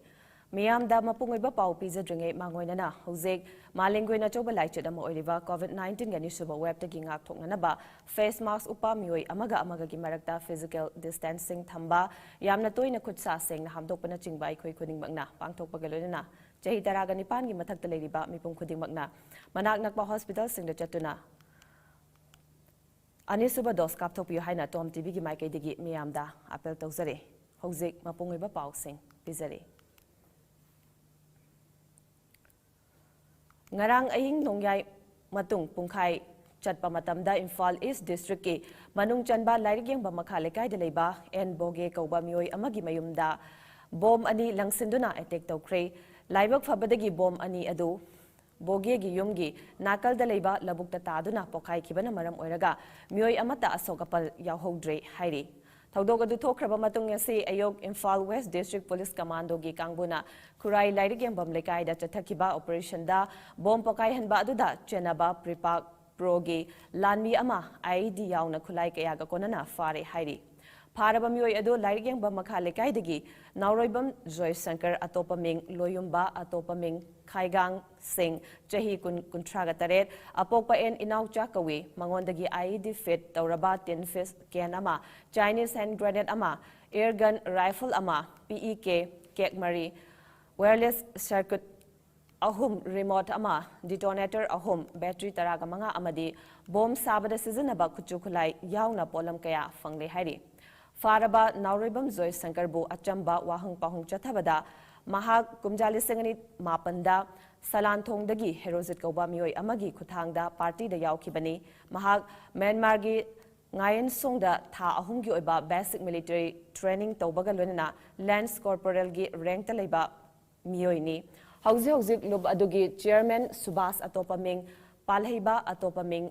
ꯃꯤꯌꯥꯝꯗ ꯃꯄꯨꯡ ꯑꯣꯏꯕ ꯄꯥꯎ ꯄꯤꯖꯗ꯭ꯔꯤꯉꯩ ꯃꯥꯡꯑꯣꯏꯅꯅ ꯍꯧꯖꯤꯛ ꯃꯥꯂꯦꯝꯒꯤ ꯑꯣꯏꯅ ꯑꯆꯧꯕ ꯂꯥꯏꯆꯠ ꯑꯃ ꯑꯣꯏꯔꯤꯕ COVID nineteenꯒꯤ ꯑꯅꯤꯁꯨꯕ waveꯇꯒꯤ ꯉꯥꯛꯊꯣꯛꯅꯅꯕ face mask ꯎꯞꯄ, ꯃꯤꯑꯣꯏ ꯑꯃꯒ ꯑꯃꯒꯒꯤ ꯃꯔꯛꯇ physical distancing ꯊꯝꯕ, ꯌꯥꯝꯅ ꯇꯣꯏꯅ ꯈꯨꯠ ꯁꯥ ꯁꯦꯡꯅ ꯍꯥꯝꯗꯣꯛꯄꯅꯆꯤꯡꯕ ꯑꯩꯈꯣꯏ ꯈꯨꯗꯤꯡꯃꯛꯅ ꯄꯥꯡꯊꯣꯛꯄꯒ ꯂꯣꯏꯅꯅ ꯆꯍꯤ ꯇꯔꯥꯒ ꯅꯤꯄꯥꯟꯒꯤ ꯃꯊꯛꯇ ꯂꯩꯔꯤꯕ ꯃꯤꯄꯨꯝ ꯈꯨꯗꯤꯡꯃꯛꯅ ꯃꯅꯥꯛ ꯅꯛꯄ hospitalꯁꯤꯡꯗ ꯆꯠꯇꯨꯅ ꯑꯅꯤꯁꯨꯕ dose ꯀꯥꯞꯊꯣꯛꯄꯤꯌꯨ ꯍꯥꯏꯅ ꯇꯣꯝ ꯇꯤꯚꯤꯒꯤ ꯃꯥꯏꯀꯩꯗꯒꯤ ꯃꯤꯌꯥꯝꯗ appeal ꯇꯧꯖꯔꯤ꯫ ꯍꯧꯖꯤꯛ ꯃꯄꯨꯡ ꯑꯣꯏꯕ ꯄꯥꯎꯁꯤꯡ ꯄꯤꯖꯔꯤ꯫ ꯉꯔꯥꯡ ꯑꯍꯤꯡ ꯅꯣꯡꯌꯥꯏ ꯃꯇꯨꯡ ꯄꯨꯡꯈꯥꯏ ꯆꯠꯄ ꯃꯇꯝꯗ ꯏꯝꯐꯥꯜ East Districtꯀꯤ ꯃꯅꯨꯡ ꯆꯟꯕ ꯂꯥꯏꯔꯤꯛ ꯌꯦꯡꯕ ꯃꯈꯥ ꯂꯩꯀꯥꯏꯗ ꯂꯩꯕ ꯑꯦꯟ ꯕꯣꯒꯦ ꯀꯧꯕ ꯃꯤꯑꯣꯏ ꯑꯃꯒꯤ ꯃꯌꯨꯝꯗ ꯕꯣꯝ ꯑꯅꯤ ꯂꯪꯁꯤꯟꯗꯨꯅ attack ꯇꯧꯈ꯭ꯔꯦ꯫ ꯂꯥꯏꯕꯛ ꯐꯕꯗꯒꯤ ꯕꯣꯝ ꯑꯅꯤ ꯑꯗꯨ ꯕꯣꯒꯦꯒꯤ ꯌꯨꯝꯒꯤ ꯅꯥꯀꯜꯗ ꯂꯩꯕ ꯂꯧꯕꯨꯛꯇ ꯇꯥꯗꯨꯅ ꯄꯣꯈꯥꯏꯈꯤꯕꯅ ꯃꯔꯝ ꯑꯣꯏꯔꯒ ꯃꯤꯑꯣꯏ ꯑꯃꯠꯇ ꯑꯁꯣꯛ ꯑꯄꯜ ꯌꯥꯎꯍꯧꯗ꯭ꯔꯦ ꯍꯥꯏꯔꯤ꯫ ꯊꯧꯗꯣꯛ ꯑꯗꯨ ꯊꯣꯛꯈ꯭ꯔꯕ ꯃꯇꯨꯡ ꯉꯁꯤ ꯑꯌꯨꯛ ꯏꯝꯐꯥꯜ West District Police Commandoꯒꯤ ꯀꯥꯡꯕꯨꯅ ꯈꯨꯔꯥꯏ ꯂꯥꯏꯔꯤꯛ ꯌꯦꯡꯐꯝ ꯂꯩꯀꯥꯏꯗ ꯆꯠꯊꯈꯤꯕ operationꯗ ꯕꯣꯝ ꯄꯣꯈꯥꯏꯍꯟꯕ ꯑꯗꯨꯗ ꯆꯦꯟꯅꯕ ꯄ꯭ꯔꯤꯄꯥꯛ ꯄ꯭ꯔꯣꯒꯤ ꯂꯥꯟꯃꯤ ꯑꯃ IED ꯌꯥꯎꯅ ꯈꯨꯠꯂꯥꯏ ꯀꯌꯥꯒ ꯀꯣꯟꯅꯅ ꯐꯥꯔꯦ ꯍꯥꯏꯔꯤ꯫ ꯐꯥꯔꯕ ꯃꯤꯑꯣꯏ ꯑꯗꯨ ꯂꯥꯏꯔꯤꯛ ꯌꯦꯡꯕ ꯃꯈꯥ ꯂꯩꯀꯥꯏꯗꯒꯤ ꯅꯥꯎꯔꯣꯏꯕꯝ ꯖꯣꯏꯁꯪꯀꯔ, ꯑꯇꯣꯞꯄ ꯃꯤꯡ ꯂꯣꯌꯨꯝꯕ, ꯑꯇꯣꯞꯄ ꯃꯤꯡ ꯈꯥꯏꯒꯥꯡ ꯁꯤꯡ, ꯆꯍꯤ ꯀꯨꯟ, ꯀꯨꯟꯊ꯭ꯔꯥꯒ ꯇꯔꯦꯠ, ꯑꯄꯣꯛꯄ ꯑꯦꯟ ꯏꯅꯥꯎꯆꯥ ꯀꯧꯏ꯫ ꯃꯉꯣꯟꯗꯒꯤ IED fit ꯇꯧꯔꯕ tin fish can ꯑꯃ, Chinese hand grenade ꯑꯃ, air gun rifle ꯑꯃ, PEK ꯀꯦꯛ ꯃꯔꯤ, wireless circuit ꯑꯍꯨꯝ, remote ꯑꯃ, detonator ꯑꯍꯨꯝ, battery ꯇꯔꯥꯒ ꯃꯉꯥ ꯑꯃꯗꯤ ꯕꯣꯝ ꯁꯥꯕꯗ ꯁꯤꯖꯤꯟꯅꯕ ꯈꯨꯠꯁꯨ ꯈꯨꯠꯂꯥꯏ ꯌꯥꯎꯅ ꯄꯣꯠꯂꯝ ꯀꯌꯥ ꯐꯪꯂꯦ ꯍꯥꯏꯔꯤ꯫ ꯐꯥꯔꯕ ꯅꯥꯎꯔꯩꯕꯝ ꯖꯣꯏꯁꯪꯀꯔꯕꯨ ꯑꯆꯝꯕ ꯋꯥꯍꯪ ꯄꯥꯎꯍꯪ ꯆꯠꯊꯕꯗ ꯃꯍꯥꯛ ꯀꯨꯝꯖꯥ ꯂꯤꯁꯤꯡ ꯑꯅꯤ ꯃꯥꯄꯟꯗ ꯁꯂꯥꯟꯊꯣꯡꯗꯒꯤ ꯍꯦꯔꯣꯖꯤꯠ ꯀꯧꯕ ꯃꯤꯑꯣꯏ ꯑꯃꯒꯤ ꯈꯨꯠꯊꯥꯡꯗ ꯄꯥꯔꯇꯤꯗ ꯌꯥꯎꯈꯤꯕꯅꯤ꯫ ꯃꯍꯥꯛ ꯃ꯭ꯌꯥꯟꯃꯥꯔꯒꯤ ꯉꯥꯌꯦꯟꯁꯣꯡꯗ ꯊꯥ ꯑꯍꯨꯝꯒꯤ ꯑꯣꯏꯕ basic military training ꯇꯧꯕꯒ ꯂꯣꯏꯅꯅ Lance Corporalꯒꯤ rankꯇ ꯂꯩꯕ ꯃꯤꯑꯣꯏꯅꯤ꯫ ꯍꯧꯖꯤꯛ ꯍꯧꯖꯤꯛ ꯂꯨꯞ ꯑꯗꯨꯒꯤ chairman ꯁꯨꯕꯥꯁ ꯑꯇꯣꯞꯄ ꯃꯤꯡ ꯄꯥꯜꯍꯩꯕ ꯑꯇꯣꯞꯄ ꯃꯤꯡ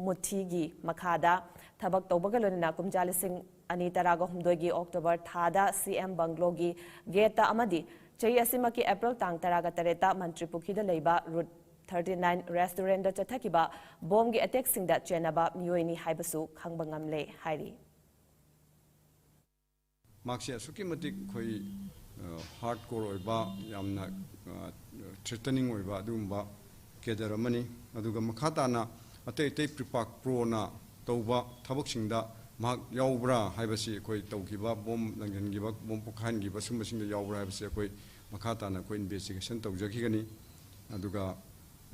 ꯃꯨꯊꯤꯒꯤ ꯃꯈꯥꯗ ꯊꯕꯛ ꯇꯧꯕꯒ ꯂꯣꯏꯅꯅ ꯀꯨꯝꯖꯥ ꯂꯤꯁꯤꯡ ꯑꯅꯤ ꯇꯔꯥꯒ ꯍꯨꯝꯗꯣꯏꯒꯤ October ꯊꯥꯗ C M bungalow ꯒꯤ gate ꯇ ꯑꯃꯗꯤ ꯆꯍꯤ ꯑꯁꯤꯃꯛꯀꯤ April ꯇꯥꯡ ꯇꯔꯥꯒ ꯇꯔꯦꯠꯇ ꯃꯟꯇ꯭ꯔꯤ ꯄꯨꯈ꯭ꯔꯤꯗ ꯂꯩꯕ Route thirty nine restaurant ꯇ ꯆꯠꯊꯈꯤꯕ bomb ꯒꯤ attack ꯁꯤꯡꯗ ꯆꯦꯟꯅꯕ ꯃꯤꯑꯣꯏꯅꯤ ꯍꯥꯏꯕꯁꯨ ꯈꯪꯕ ꯉꯝꯂꯦ ꯍꯥꯏꯔꯤ꯫ ꯃꯍꯥꯛꯁꯦ ꯑꯁꯨꯛꯀꯤ ꯃꯇꯤꯛ ꯑꯩꯈꯣꯏ hard core ꯑꯣꯏꯕ, ꯌꯥꯝꯅ threatening ꯑꯣꯏꯕ ꯑꯗꯨꯒꯨꯝꯕ cadre ꯑꯃꯅꯤ꯫ ꯑꯗꯨꯒ ꯃꯈꯥ ꯇꯥꯅ ꯑꯇꯩ ꯑꯇꯩ PREPAK PROꯅ ꯇꯧꯕ ꯊꯕꯛꯁꯤꯡꯗ ꯃꯍꯥꯛ ꯌꯥꯎꯕ꯭ꯔꯥ ꯍꯥꯏꯕꯁꯤ, ꯑꯩꯈꯣꯏ ꯇꯧꯈꯤꯕ bomb ꯂꯪꯁꯤꯟꯈꯤꯕ, bomb ꯄꯣꯈꯥꯏꯍꯟꯈꯤꯕ ꯁꯨꯝꯕꯁꯤꯡꯗ ꯌꯥꯎꯕ꯭ꯔꯥ ꯍꯥꯏꯕꯁꯤ ꯑꯩꯈꯣꯏ ꯃꯈꯥ ꯇꯥꯅ ꯑꯩꯈꯣꯏ investigation ꯇꯧꯖꯈꯤꯒꯅꯤ꯫ ꯑꯗꯨꯒ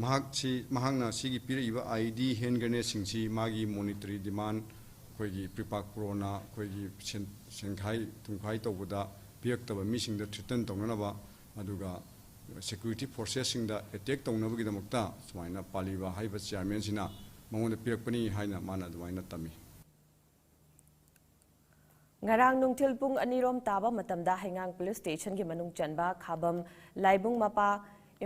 ꯃꯍꯥꯛꯁꯤ, ꯃꯍꯥꯛꯅ ꯁꯤꯒꯤ ꯄꯤꯔꯛꯏꯕ I E D hand grenade ꯁꯤꯡꯁꯤ ꯃꯥꯒꯤ monetary demand, ꯑꯩꯈꯣꯏꯒꯤ PREPAK PROꯅ ꯑꯩꯈꯣꯏꯒꯤ ꯁꯦꯟ-, ꯁꯦꯟꯈꯥꯏ ꯊꯨꯝꯈꯥꯏ ꯇꯧꯕꯗ ꯄꯤꯔꯛꯇꯕ ꯃꯤꯁꯤꯡꯗ threaten ꯇꯧꯅꯅꯕ, ꯑꯗꯨꯒ security forces ꯁꯤꯡꯗ attack ꯇꯧꯅꯕꯒꯤꯗꯃꯛꯇ ꯁꯨꯃꯥꯏꯅ ꯄꯥꯜꯂꯤꯕ ꯍꯥꯏꯔꯤꯕ chairman ꯁꯤꯅ ꯃꯉꯣꯟꯗ ꯄꯤꯔꯛꯄꯅꯤ ꯍꯥꯏꯅ ꯃꯥꯅ ꯑꯗꯨꯃꯥꯏꯅ ꯇꯝꯃꯤ꯫ ꯉꯔꯥꯡ ꯅꯨꯡꯊꯤꯜ ꯄꯨꯡ ꯑꯅꯤꯔꯣꯝ ꯇꯥꯕ ꯃꯇꯝꯗ ꯍꯩꯉꯥꯡ police station ꯒꯤ ꯃꯅꯨꯡ ꯆꯟꯕ ꯈꯥꯕꯝ ꯂꯥꯏꯕꯨꯡ ꯃꯄꯥ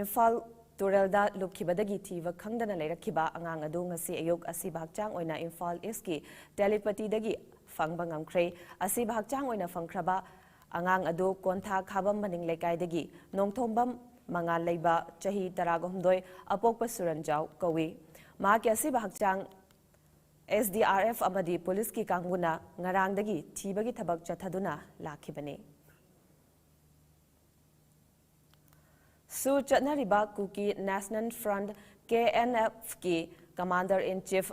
ꯏꯝꯐꯥꯜ ꯇꯨꯔꯦꯜꯗ ꯂꯨꯞꯈꯤꯕꯗꯒꯤ ꯊꯤꯕ ꯈꯪꯗꯅ ꯂꯩꯔꯛꯈꯤꯕ ꯑꯉꯥꯡ ꯑꯗꯨ ꯉꯁꯤ ꯑꯌꯨꯛ ꯑꯁꯤꯕ ꯍꯛꯆꯥꯡ ꯑꯣꯏꯅ ꯏꯝꯐꯥꯜ East ꯀꯤ ꯇꯦꯂꯤꯄꯇꯤꯗꯒꯤ ꯐꯪꯕ ꯉꯝꯈ꯭ꯔꯦ꯫ ꯑꯁꯤꯕ ꯍꯛꯆꯥꯡ ꯑꯣꯏꯅ ꯐꯪꯈ꯭ꯔꯕ ꯑꯉꯥꯡ ꯑꯗꯨ ꯀꯣꯟꯊꯥ ꯈꯥꯕꯝ ꯃꯅꯤꯡ ꯂꯩꯀꯥꯏꯗꯒꯤ ꯅꯣꯡꯊꯣꯝꯕꯝ ꯃꯉꯥꯜ ꯂꯩꯕ ꯆꯍꯤ ꯇꯔꯥꯒ ꯍꯨꯝꯗꯣꯏ ꯑꯄꯣꯛꯄ ꯁꯨꯔꯟꯖꯥꯎ ꯀꯧꯏ꯫ ꯃꯍꯥꯛꯀꯤ ꯑꯁꯤꯕ ꯍꯛꯆꯥꯡ S D R F ꯑꯃꯗꯤ police ꯀꯤ ꯀꯥꯡꯕꯨꯅ ꯉꯔꯥꯡꯗꯒꯤ ꯊꯤꯕꯒꯤ ꯊꯕꯛ ꯆꯠꯊꯗꯨꯅ ꯂꯥꯛꯈꯤꯕꯅꯤ꯫ ꯁꯨ ꯆꯠꯅꯔꯤꯕ Kuki National Front, K N F ꯀꯤ commander in chief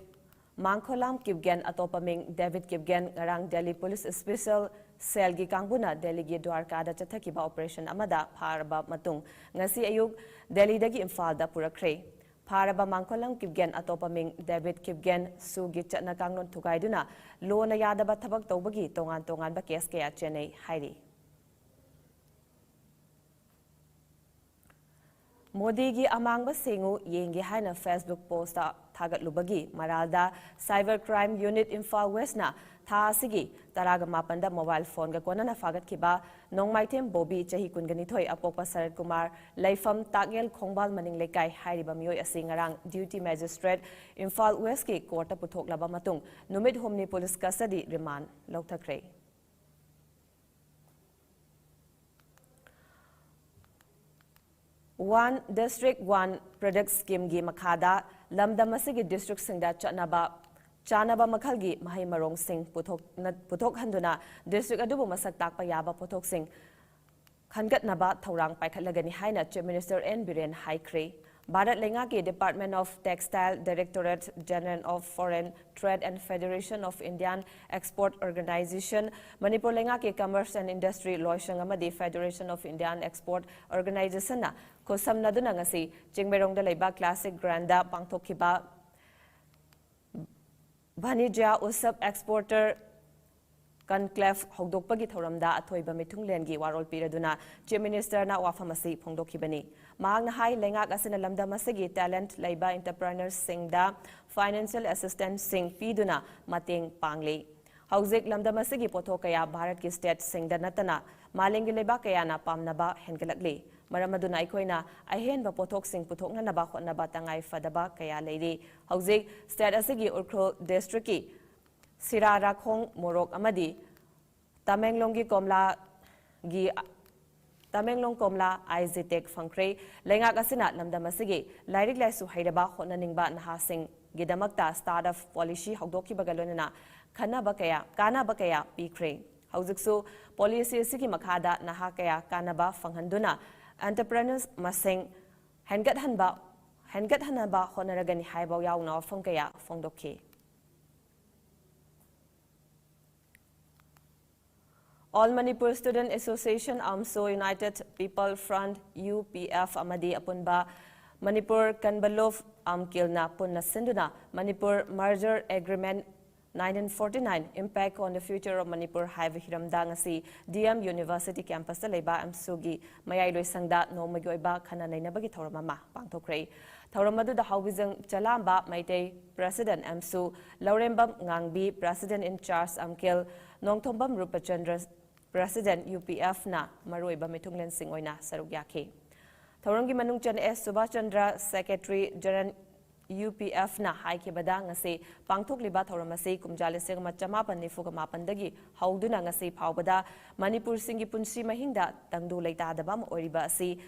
ꯃꯥꯡꯈꯣꯂꯥꯝ ꯀꯤꯞꯒꯦꯟ, ꯑꯇꯣꯞꯄ ꯃꯤꯡ ꯗꯦꯕꯤꯠ ꯀꯤꯞꯒꯦꯟ, ꯉꯔꯥꯡ ꯗꯦꯜꯂꯤ police special cell ꯒꯤ ꯀꯥꯡꯕꯨꯅ ꯗꯦꯜꯂꯤꯒꯤ ꯗ꯭ꯋꯥꯔꯀꯥꯗ ꯆꯠꯊꯈꯤꯕ operation ꯑꯃꯗ ꯐꯥꯔꯕ ꯃꯇꯨꯡ ꯉꯁꯤ ꯑꯌꯨꯛ ꯗꯦꯜꯂꯤꯗꯒꯤ ꯏꯝꯐꯥꯜꯗ ꯄꯨꯔꯛꯈ꯭ꯔꯦ꯫ ꯐꯥꯔꯕ ꯃꯥꯡꯈꯣꯂꯝ ꯀꯤꯞꯒꯦꯟ, ꯑꯇꯣꯞꯄ ꯃꯤꯡ ꯗꯦꯕꯤꯠ ꯀꯤꯞꯒꯦꯟ, ꯁꯨꯒꯤ ꯆꯠꯅ ꯀꯥꯡꯂꯣꯟ ꯊꯨꯒꯥꯏꯗꯨꯅ ꯂꯣꯅ ꯌꯥꯗꯕ ꯊꯕꯛ ꯇꯧꯕꯒꯤ ꯇꯣꯉꯥꯟ ꯇꯣꯉꯥꯟꯕ ꯀꯦꯁ ꯀꯌꯥ ꯆꯦꯟꯅꯩ ꯍꯥꯏꯔꯤ꯫ ꯃꯣꯗꯤꯒꯤ ꯑꯃꯥꯡꯕ ꯁꯦꯡꯉꯨ ꯌꯦꯡꯒꯦ ꯍꯥꯏꯅ Facebook ꯄꯣꯁꯇ ꯊꯥꯒꯠꯂꯨꯕꯒꯤ ꯃꯔꯥꯜꯗ Cyber Crime Unit ꯏꯝꯐꯥꯜ ꯋꯦꯁꯅ ꯊꯥ ꯑꯁꯤꯒꯤ ꯇꯔꯥꯒ ꯃꯥꯄꯟꯗ ꯃꯣꯕꯥꯏꯜ ꯐꯣꯟꯒ ꯀꯣꯟꯅꯅ ꯐꯥꯒꯠꯈꯤꯕ ꯅꯣꯡꯃꯥꯏꯊꯦꯝ ꯕꯣꯕꯤ, ꯆꯍꯤ ꯀꯨꯟꯒ ꯅꯤꯊꯣꯏ, ꯑꯄꯣꯛꯄ ꯁꯔꯠ ꯀꯨꯃꯥꯔ, ꯂꯩꯐꯝ ꯇꯥꯛꯌꯦꯜ ꯈꯣꯡꯕꯥꯜ ꯃꯅꯤꯡ ꯂꯩꯀꯥꯏ ꯍꯥꯏꯔꯤꯕ ꯃꯤꯑꯣꯏ ꯑꯁꯤ ꯉꯔꯥꯡ ꯗ꯭ꯌꯨꯇꯤ ꯃꯦꯖꯤꯁꯇ꯭ꯔꯦꯠ ꯏꯝꯐꯥꯜ ꯋꯦꯁꯀꯤ ꯀꯣꯔꯠꯇ ꯄꯨꯊꯣꯛꯂꯕ ꯃꯇꯨꯡ ꯅꯨꯃꯤꯠ ꯍꯨꯝꯅꯤ police ꯀꯁꯇꯗꯤ ꯔꯤꯃꯥꯟ ꯂꯧꯊꯈ꯭ꯔꯦ꯫ One District One Product Scheme ꯒꯤ ꯃꯈꯥꯗ ꯂꯝꯗꯝ ꯑꯁꯤꯒꯤ ꯗꯤꯁꯇ꯭ꯔꯤꯛꯁꯤꯡꯗ ꯆꯠꯅꯕ, ꯆꯥꯅꯕ ꯃꯈꯜꯒꯤ ꯃꯍꯩ ꯃꯔꯣꯡꯁꯤꯡ ꯄꯨꯊꯣꯛꯅ-, ꯄꯨꯊꯣꯛꯍꯟꯗꯨꯅ ꯗꯤꯁꯇ꯭ꯔꯤꯛ ꯑꯗꯨꯕꯨ ꯃꯁꯛ ꯇꯥꯛꯄ ꯌꯥꯕ ꯄꯣꯠꯊꯣꯛꯁꯤꯡ ꯈꯟꯒꯠꯅꯕ ꯊꯧꯔꯥꯡ ꯄꯥꯏꯈꯠꯂꯒꯅꯤ ꯍꯥꯏꯅ Chief Minister N ꯕꯤꯔꯦꯟ ꯍꯥꯏꯈ꯭ꯔꯦ꯫ ꯚꯥꯔꯠ ꯂꯩꯉꯥꯛꯀꯤ Department of Textile, Directorate General of Foreign Trade and Federation of Indian Export Organization, Manipur ꯂꯩꯉꯥꯛꯀꯤ Commerce and Industry ꯂꯣꯏꯁꯪ ꯑꯃꯗꯤ Federation of Indian Export Organizationꯅ ꯈꯨꯠꯁꯝꯅꯗꯨꯅ ꯉꯁꯤ ꯆꯤꯡꯃꯩꯔꯣꯡꯗ ꯂꯩꯕ Classic Grandꯗ ꯄꯥꯡꯊꯣꯛꯈꯤꯕ Vanijya Utsav Exporter Conclave ꯍꯧꯗꯣꯛꯄꯒꯤ ꯊꯧꯔꯝꯗ ꯑꯊꯣꯏꯕ ꯃꯤꯊꯨꯡꯂꯦꯟꯒꯤ ꯋꯥꯔꯣꯜ ꯄꯤꯔꯗꯨꯅ Chief Ministerꯅ ꯋꯥꯐꯝ ꯑꯁꯤ ꯐꯣꯡꯗꯣꯛꯈꯤꯕꯅꯤ꯫ ꯃꯍꯥꯛꯅ ꯍꯥꯏ, ꯂꯩꯉꯥꯛ ꯑꯁꯤꯅ ꯂꯝꯗꯝ ꯑꯁꯤꯒꯤ talent ꯂꯩꯕ entrepreneurꯁꯤꯡꯗ financial assistanceꯁꯤꯡ ꯄꯤꯗꯨꯅ ꯃꯇꯦꯡ ꯄꯥꯡꯂꯤ꯫ ꯍꯧꯖꯤꯛ ꯂꯝꯗꯝ ꯑꯁꯤꯒꯤ ꯄꯣꯠꯊꯣꯛ ꯀꯌꯥ ꯚꯥꯔꯠꯀꯤ stateꯁꯤꯡꯗ ꯅꯠꯇꯅ ꯃꯥꯂꯦꯝꯒꯤ ꯂꯩꯕꯥꯛ ꯀꯌꯥꯅ ꯄꯥꯝꯅꯕ ꯍꯦꯟꯒꯠꯂꯛꯂꯤ꯫ ꯃꯔꯝ ꯑꯗꯨꯅ ꯑꯩꯈꯣꯏꯅ ꯑꯍꯦꯟꯕ ꯄꯣꯠꯊꯣꯛꯁꯤꯡ ꯄꯨꯊꯣꯛꯅꯅꯕ ꯍꯣꯠꯅꯕ ꯇꯉꯥꯏ ꯐꯗꯕ ꯀꯌꯥ ꯂꯩꯔꯤ꯫ ꯍꯧꯖꯤꯛ state ꯑꯁꯤꯒꯤ ꯎꯈ꯭ꯔꯨꯜ districtꯀꯤ ꯁꯤꯔꯥꯔꯥꯈꯣꯡ ꯃꯣꯔꯣꯛ ꯑꯃꯗꯤ ꯇꯃꯦꯡꯂꯣꯡꯒꯤ ꯀꯣꯝꯂꯥꯒꯤ, ꯇꯃꯦꯡꯂꯣꯡ ꯀꯣꯝꯂꯥ I G tag ꯐꯪꯈ꯭ꯔꯦ꯫ ꯂꯩꯉꯥꯛ ꯑꯁꯤꯅ ꯂꯝꯗꯝ ꯑꯁꯤꯒꯤ ꯂꯥꯏꯔꯤꯛ ꯂꯥꯏꯁꯨ ꯍꯩꯔꯕ ꯍꯣꯠꯅꯅꯤꯡꯕ ꯅꯍꯥꯁꯤꯡꯒꯤꯗꯃꯛꯇ startup policy ꯍꯧꯗꯣꯛꯈꯤꯕꯒ ꯂꯣꯏꯅꯅ ꯈꯟꯅꯕ ꯀꯌꯥ, ꯀꯥꯟꯅꯕ ꯀꯌꯥ ꯄꯤꯈ꯭ꯔꯦ꯫ ꯍꯧꯖꯤꯛꯁꯨ policy ꯑꯁꯤꯒꯤ ꯃꯈꯥꯗ ꯅꯍꯥ ꯀꯌꯥ ꯀꯥꯟꯅꯕ ꯐꯪꯍꯟꯗꯨꯅ entrepreneurs ꯃꯁꯤꯡ ꯍꯦꯟꯒꯠꯍꯟꯕ, ꯍꯦꯟꯒꯠꯍꯟꯅꯕ ꯍꯣꯠꯅꯔꯒꯅꯤ ꯍꯥꯏꯕ ꯌꯥꯎꯅ ꯋꯥꯐꯝ ꯀꯌꯥ ꯐꯣꯡꯗꯣꯛꯈꯤ꯫ All Manipur Student Association, ꯑꯝꯁꯣ, United People Front, U P F, ꯑꯃꯗꯤ ꯑꯄꯨꯟꯕ ꯃꯅꯤꯄꯨꯔ ꯀꯟꯕꯂꯨꯐ ꯑꯝꯀꯤꯜꯅ ꯄꯨꯟꯅ ꯁꯤꯟꯗꯨꯅ Manipur Merger Agreement nineteen forty-nine, Impact on the Future of Manipur ꯍꯥꯏꯕ ꯍꯤꯔꯝꯗ ꯉꯁꯤ D M University campusꯇ ꯂꯩꯕ ꯑꯦꯝꯁꯨꯒꯤ ꯃꯌꯥꯏ ꯂꯣꯏꯁꯪꯗ ꯅꯣꯡꯃꯒꯤ ꯑꯣꯏꯕ ꯈꯟꯅ ꯅꯩꯅꯕꯒꯤ ꯊꯧꯔꯝ ꯑꯃ ꯄꯥꯡꯊꯣꯛꯈ꯭ꯔꯦ꯫ ꯊꯧꯔꯝ ꯑꯗꯨꯗ ꯍꯥꯎꯕꯤꯖꯪ ꯆꯂꯥꯝꯕ Meitei president ꯑꯦꯝꯁꯨ Laurembam ꯉꯥꯡꯕꯤ, president in charge ꯑꯝꯀꯤꯜ Nongthombam ꯔꯨꯄꯆꯟꯗ꯭ꯔ, president U P Fꯅ ꯃꯔꯨꯑꯣꯏꯕ ꯃꯤꯊꯨꯡꯂꯦꯟꯁꯤꯡ ꯑꯣꯏꯅ ꯁꯔꯨꯛ ꯌꯥꯈꯤ꯫ ꯊꯧꯔꯝꯒꯤ ꯃꯅꯨꯡ ꯆꯟ ꯑꯦꯁ Subhas Chandra, secretary general U P Fꯅ ꯍꯥꯏꯈꯤꯕꯗ, ꯉꯁꯤ ꯄꯥꯡꯊꯣꯛꯂꯤꯕ ꯊꯧꯔꯝ ꯑꯁꯤ ꯀꯨꯝꯖꯥ ꯂꯤꯁꯤꯡ ꯑꯃ ꯆꯃꯥꯄꯟ ꯅꯤꯐꯨꯒ ꯃꯥꯄꯟꯗꯒꯤ ꯍꯧꯗꯨꯅ ꯉꯁꯤ ꯐꯥꯎꯕꯗ ꯃꯅꯤꯄꯨꯔꯁꯤꯡꯒꯤ ꯄꯨꯟꯁꯤ ꯃꯍꯤꯡꯗ ꯇꯪꯗꯨ ꯂꯩꯇꯥꯗꯕ ꯑꯃ ꯑꯣꯏꯔꯤꯕ ꯑꯁꯤ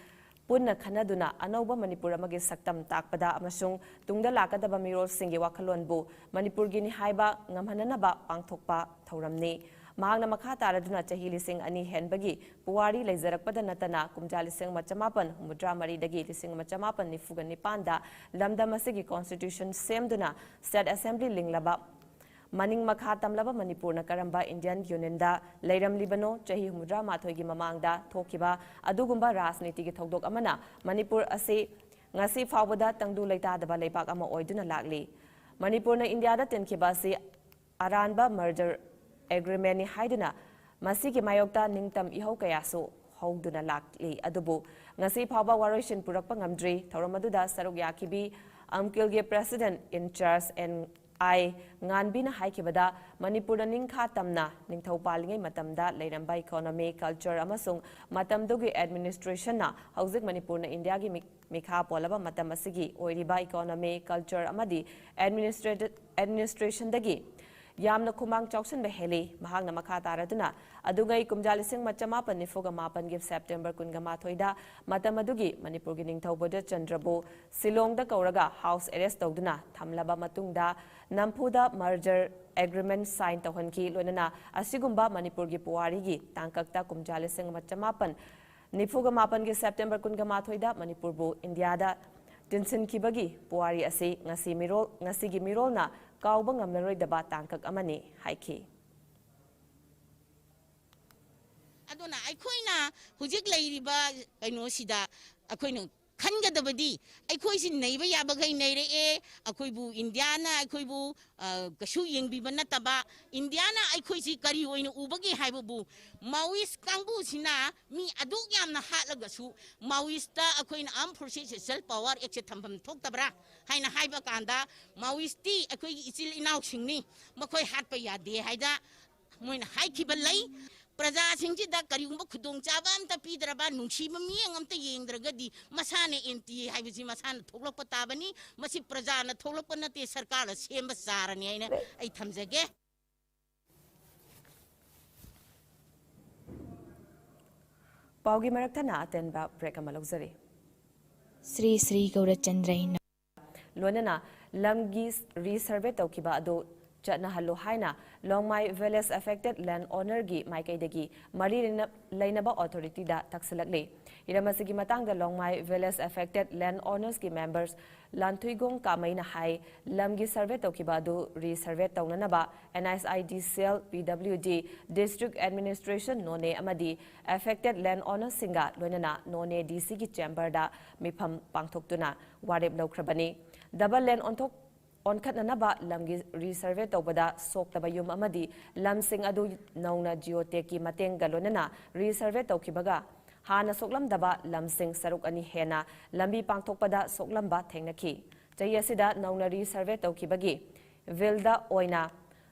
ꯄꯨꯟꯅ ꯈꯟꯅꯗꯨꯅ ꯑꯅꯧꯕ ꯃꯅꯤꯄꯨꯔ ꯑꯃꯒꯤ ꯁꯛꯇꯝ ꯇꯥꯛꯄꯗ ꯑꯃꯁꯨꯡ ꯇꯨꯡꯗ ꯂꯥꯛꯀꯗꯕ ꯃꯤꯔꯣꯜꯁꯤꯡꯒꯤ ꯋꯥꯈꯜꯂꯣꯟꯕꯨ ꯃꯅꯤꯄꯨꯔꯒꯤꯅꯤ ꯍꯥꯏꯕ ꯉꯝꯍꯟꯅꯅꯕ ꯄꯥꯡꯊꯣꯛꯄ ꯊꯧꯔꯝꯅꯤ꯫ ꯃꯍꯥꯛꯅ ꯃꯈꯥ ꯇꯥꯔꯗꯨꯅ ꯆꯍꯤ ꯂꯤꯁꯤꯡ ꯑꯅꯤ ꯍꯦꯟꯕꯒꯤ ꯄꯨꯋꯥꯔꯤ ꯂꯩꯖꯔꯛꯄꯗ ꯅꯠꯇꯅ, ꯀꯨꯝꯖꯥ ꯂꯤꯁꯤꯡ ꯑꯃ ꯆꯃꯥꯄꯟ ꯍꯨꯝꯐꯨꯇꯔꯥ ꯃꯔꯤꯗꯒꯤ ꯂꯤꯁꯤꯡ ꯑꯃ ꯆꯃꯥꯄꯟ ꯅꯤꯐꯨꯒ ꯅꯤꯄꯥꯟꯗ ꯂꯝꯗꯝ ꯑꯁꯤꯒꯤ constitution ꯁꯦꯝꯗꯨꯅ state assembly ꯂꯤꯡꯂꯕ ꯃꯅꯤꯡ ꯃꯈꯥ ꯇꯝꯂꯕ ꯃꯅꯤꯄꯨꯔꯅ ꯀꯔꯝꯕ Indian Unionꯗ ꯂꯩꯔꯝꯂꯤꯕꯅꯣ? ꯆꯍꯤ ꯍꯨꯝꯐꯨꯇꯔꯥ ꯃꯥꯊꯣꯏꯒꯤ ꯃꯃꯥꯡꯗ ꯊꯣꯛꯈꯤꯕ ꯑꯗꯨꯒꯨꯝꯕ ꯔꯥꯖꯅꯤꯇꯤꯒꯤ ꯊꯧꯗꯣꯛ ꯑꯃꯅ ꯃꯅꯤꯄꯨꯔ ꯑꯁꯤ ꯉꯁꯤ ꯐꯥꯎꯕꯗ ꯇꯪꯗꯨ ꯂꯩꯇꯥꯗꯕ ꯂꯩꯕꯥꯛ ꯑꯃ ꯑꯣꯏꯗꯨꯅ ꯂꯥꯛꯂꯤ꯫ ꯃꯅꯤꯄꯨꯔꯅ ꯏꯟꯗꯤꯌꯥꯗ ꯇꯤꯟꯈꯤꯕ ꯑꯁꯤ ꯑꯔꯥꯟꯕ merger agreementꯅꯤ ꯍꯥꯏꯗꯨꯅ ꯃꯁꯤꯒꯤ ꯃꯥꯌꯣꯛꯇ ꯅꯤꯡꯇꯝ ꯏꯍꯧ ꯀꯌꯥꯁꯨ ꯍꯧꯗꯨꯅ ꯂꯥꯛꯂꯤ꯫ ꯑꯗꯨꯕꯨ ꯉꯁꯤ ꯐꯥꯎꯕ ꯋꯥꯔꯣꯏꯁꯤꯟ ꯄꯨꯔꯛꯄ ꯉꯝꯗ꯭ꯔꯤ꯫ ꯊꯧꯔꯝ ꯑꯗꯨꯗ ꯁꯔꯨꯛ ꯌꯥꯈꯤꯕꯤ ꯑꯝꯀꯤꯜꯒꯤ president in charge ꯑꯦꯟ ꯑꯥꯏ ꯉꯥꯟꯕꯤꯅ ꯍꯥꯏꯈꯤꯕꯗ, ꯃꯅꯤꯄꯨꯔꯗ ꯅꯤꯡꯈꯥ ꯇꯝꯅ ꯅꯤꯡꯊꯧ ꯄꯥꯜꯂꯤꯉꯩ ꯃꯇꯝꯗ ꯂꯩꯔꯝꯕ economy, culture ꯑꯃꯁꯨꯡ ꯃꯇꯝꯗꯨꯒꯤ administrationꯅ ꯍꯧꯖꯤꯛ ꯃꯅꯤꯄꯨꯔꯅ ꯏꯟꯗꯤꯌꯥꯒꯤ ꯃꯤ-, ꯃꯤꯈꯥ ꯄꯣꯜꯂꯕ ꯃꯇꯝ ꯑꯁꯤꯒꯤ ꯑꯣꯏꯔꯤꯕ economy, culture ꯑꯃꯗꯤ administrative, administrationꯗꯒꯤ ꯌꯥꯝꯅ ꯈꯨꯃꯥꯡ ꯆꯥꯎꯁꯤꯟꯕ ꯍꯦꯜꯂꯤ꯫ ꯃꯍꯥꯛꯅ ꯃꯈꯥ ꯇꯥꯔꯗꯨꯅ, ꯑꯗꯨꯉꯩ ꯀꯨꯝꯖꯥ ꯂꯤꯁꯤꯡ ꯑꯃ ꯆꯃꯥꯄꯟ ꯅꯤꯐꯨꯒ ꯃꯥꯄꯟꯒꯤ September ꯀꯨꯟꯒ ꯃꯥꯊꯣꯏꯗ ꯃꯇꯝ ꯑꯗꯨꯒꯤ ꯃꯅꯤꯄꯨꯔꯒꯤ ꯅꯤꯡꯊꯧ ꯕꯣꯙꯆꯟꯗ꯭ꯔꯕꯨ ꯁꯤꯂꯣꯡꯗ ꯀꯧꯔꯒ house arrest ꯇꯧꯗꯨꯅ ꯊꯝꯂꯕ ꯃꯇꯨꯡꯗ, ꯅꯝꯐꯨꯗ merger agreement sign ꯇꯧꯍꯟꯈꯤ꯫ ꯂꯣꯏꯅꯅ ꯑꯁꯤꯒꯨꯝꯕ ꯃꯅꯤꯄꯨꯔꯒꯤ ꯄꯨꯋꯥꯔꯤꯒꯤ ꯇꯥꯡꯀꯛꯇ ꯀꯨꯝꯖꯥ ꯂꯤꯁꯤꯡ ꯑꯃ ꯆꯃꯥꯄꯟ ꯅꯤꯐꯨꯒ ꯃꯥꯄꯟꯒꯤ September ꯀꯨꯟꯒ ꯃꯥꯊꯣꯏꯗ ꯃꯅꯤꯄꯨꯔꯕꯨ ꯏꯟꯗꯤꯌꯥꯗ ꯇꯤꯟꯁꯤꯟꯈꯤꯕꯒꯤ ꯄꯨꯋꯥꯔꯤ ꯑꯁꯤ ꯉꯁꯤ ꯃꯤꯔꯣꯜ, ꯉꯁꯤꯒꯤ ꯃꯤꯔꯣꯜꯅ ꯀꯥꯎꯕ ꯉꯝꯂꯔꯣꯏꯗꯕ ꯇꯥꯡꯀꯛ ꯑꯃꯅꯤ ꯍꯥꯏꯈꯤ꯫ ꯑꯗꯨꯅ ꯑꯩꯈꯣꯏꯅ ꯍꯧꯖꯤꯛ ꯂꯩꯔꯤꯕ ꯀꯩꯅꯣꯁꯤꯗ ꯑꯩꯈꯣꯏꯅ ꯈꯟꯒꯗꯕꯗꯤ, ꯑꯩꯈꯣꯏꯁꯤ ꯅꯩꯕ ꯌꯥꯕꯈꯩ ꯅꯩꯔꯛꯑꯦ, ꯑꯩꯈꯣꯏꯕꯨ ꯏꯟꯗꯤꯌꯥꯅ ꯑꯩꯈꯣꯏꯕꯨ, ꯑ, ꯀꯩꯁꯨ ꯌꯦꯡꯕꯤꯕ ꯅꯠꯇꯕ, ꯏꯟꯗꯤꯌꯥꯅ ꯑꯩꯈꯣꯏꯁꯤ ꯀꯔꯤ ꯑꯣꯏꯅ ꯎꯕꯒꯦ ꯍꯥꯏꯕꯕꯨ, ꯃꯥꯋꯤꯁ ꯀꯥꯡꯕꯨꯁꯤꯅ ꯃꯤ ꯑꯗꯨꯛ ꯌꯥꯝꯅ ꯍꯥꯠꯂꯒꯁꯨ, ꯃꯥꯋꯤꯁꯇ ꯑꯩꯈꯣꯏꯅ Armed Forces Special Power Act ꯁꯦ ꯊꯝꯐꯝ ꯊꯣꯛꯇꯕ꯭ꯔꯥ ꯍꯥꯏꯅ ꯍꯥꯏꯕ ꯀꯥꯟꯗ, ꯃꯥꯋꯤꯁꯇꯤ ꯑꯩꯈꯣꯏꯒꯤ ꯏꯆꯤꯜ ꯏꯅꯥꯎꯁꯤꯡꯅꯤ, ꯃꯈꯣꯏ ꯍꯥꯠꯄ ꯌꯥꯗꯦ ꯍꯥꯏꯗ ꯃꯣꯏꯅ ꯍꯥꯏꯈꯤꯕ ꯂꯩ꯫ ꯄ꯭ꯔꯖꯥꯁꯤꯡꯁꯤꯗ ꯀꯔꯤꯒꯨꯝꯕ ꯈꯨꯗꯣꯡꯆꯥꯕ ꯑꯝꯇ ꯄꯤꯗ꯭ꯔꯕ, ꯅꯨꯡꯁꯤꯕ ꯃꯤꯠꯌꯦꯡ ꯑꯝꯇ ꯌꯦꯡꯗ꯭ꯔꯒꯗꯤ, ꯃꯁꯥꯅ ꯑꯦꯟꯇꯤ ꯍꯥꯏꯕꯁꯤ ꯃꯁꯥꯅ ꯊꯣꯛꯂꯛꯄ ꯇꯥꯕꯅꯤ꯫ ꯃꯁꯤ ꯄ꯭ꯔꯖꯥꯅ ꯊꯣꯛꯂꯛꯄ ꯅꯠꯇꯦ, ꯁꯔꯀꯥꯔꯅ ꯁꯦꯝꯕ ꯆꯥꯔꯅꯤ ꯍꯥꯏꯅ ꯑꯩ ꯊꯝꯖꯒꯦ꯫ ꯄꯥꯎꯒꯤ ꯃꯔꯛ ꯊꯠꯅ ꯑꯇꯦꯟꯕ ꯕ꯭ꯔꯦꯛ ꯑꯃ ꯂꯧꯖꯔꯤ꯫ ꯁ꯭ꯔꯤ ꯁ꯭ꯔꯤ ꯒꯧꯔꯆꯟꯗ꯭ꯔꯩꯅ ꯂꯣꯏꯅꯅ ꯂꯝꯒꯤ ꯔꯤꯁꯔꯚꯦ ꯇꯧꯈꯤꯕ ꯑꯗꯨ ꯆꯠꯅꯍꯜꯂꯨ ꯍꯥꯏꯅ ꯂꯣꯡꯃꯥꯏ ꯚꯤꯂꯦꯖ ꯑꯦꯐꯦꯛꯇꯦꯗ ꯂꯦꯟ ꯑꯣꯅꯔꯒꯤ ꯃꯥꯏꯀꯩꯗꯒꯤ ꯃꯔꯤ ꯂꯩꯅ-, ꯂꯩꯅꯕ ꯑꯣꯊꯣꯔꯤꯇꯤꯗ ꯇꯛꯁꯤꯜꯂꯛꯂꯤ꯫ ꯍꯤꯔꯝ ꯑꯁꯤꯒꯤ ꯃꯇꯥꯡꯗ ꯂꯣꯡꯃꯥꯏ ꯚꯤꯂꯦꯖ ꯑꯦꯐꯦꯛꯇꯦꯗ ꯂꯦꯟ ꯑꯣꯅꯔꯁꯀꯤ ꯃꯦꯝꯕꯔꯁ ꯂꯥꯟꯊꯨꯏꯒꯣꯡ ꯀꯥꯃꯩꯅ ꯍꯥꯏ, ꯂꯝꯒꯤ ꯁꯔꯚꯦ ꯇꯧꯈꯤꯕ ꯑꯗꯨ ꯔꯤꯁꯔꯚꯦ ꯇꯧꯅꯅꯕ ꯑꯦꯟ ꯑꯥꯏꯁ I D cell, P W D, district administration ꯅꯣꯅꯦ ꯑꯃꯗꯤ ꯑꯦꯐꯦꯛꯇꯦꯗ ꯂꯦꯟ ꯑꯣꯅꯔꯁꯤꯡꯒ ꯂꯣꯏꯅꯅ ꯅꯣꯅꯦ ꯗꯤ ꯁꯤꯒꯤ ꯆꯦꯝꯕꯔꯗ ꯃꯤꯐꯝ ꯄꯥꯡꯊꯣꯛꯇꯨꯅ ꯋꯥꯔꯦꯞ ꯂꯧꯈ꯭ꯔꯕꯅꯤ꯫ ꯗꯕꯜ ꯂꯦꯟ ꯑꯣꯟꯊꯣꯛ ꯑꯣꯟꯈꯠꯅꯅꯕ ꯂꯝꯒꯤ ꯔꯤꯁꯔꯚꯦ ꯇꯧꯕꯗ ꯁꯣꯛꯂꯕ ꯌꯨꯝ ꯑꯃꯗꯤ ꯂꯝꯁꯤꯡ ꯑꯗꯨ ꯅꯧꯅ ꯖꯤꯑꯣꯇꯦꯛꯀꯤ ꯃꯇꯦꯡꯒ ꯂꯣꯏꯅꯅ ꯔꯤꯁꯔꯚꯦ ꯇꯧꯈꯤꯕꯒ ꯍꯥꯟꯅ ꯁꯣꯛꯂꯝꯗꯕ ꯂꯝꯁꯤꯡ ꯁꯔꯨꯛ ꯑꯅꯤ ꯍꯦꯟꯅ ꯂꯝꯕꯤ ꯄꯥꯡꯊꯣꯛꯄꯗ ꯁꯣꯛꯂꯝꯕ ꯊꯦꯡꯅꯈꯤ꯫ ꯆꯍꯤ ꯑꯁꯤꯗ ꯅꯧꯅ ꯔꯤꯁꯔꯚꯦ ꯇꯧꯈꯤꯕꯒꯤ ꯚꯤꯜꯗ ꯑꯣꯏꯅ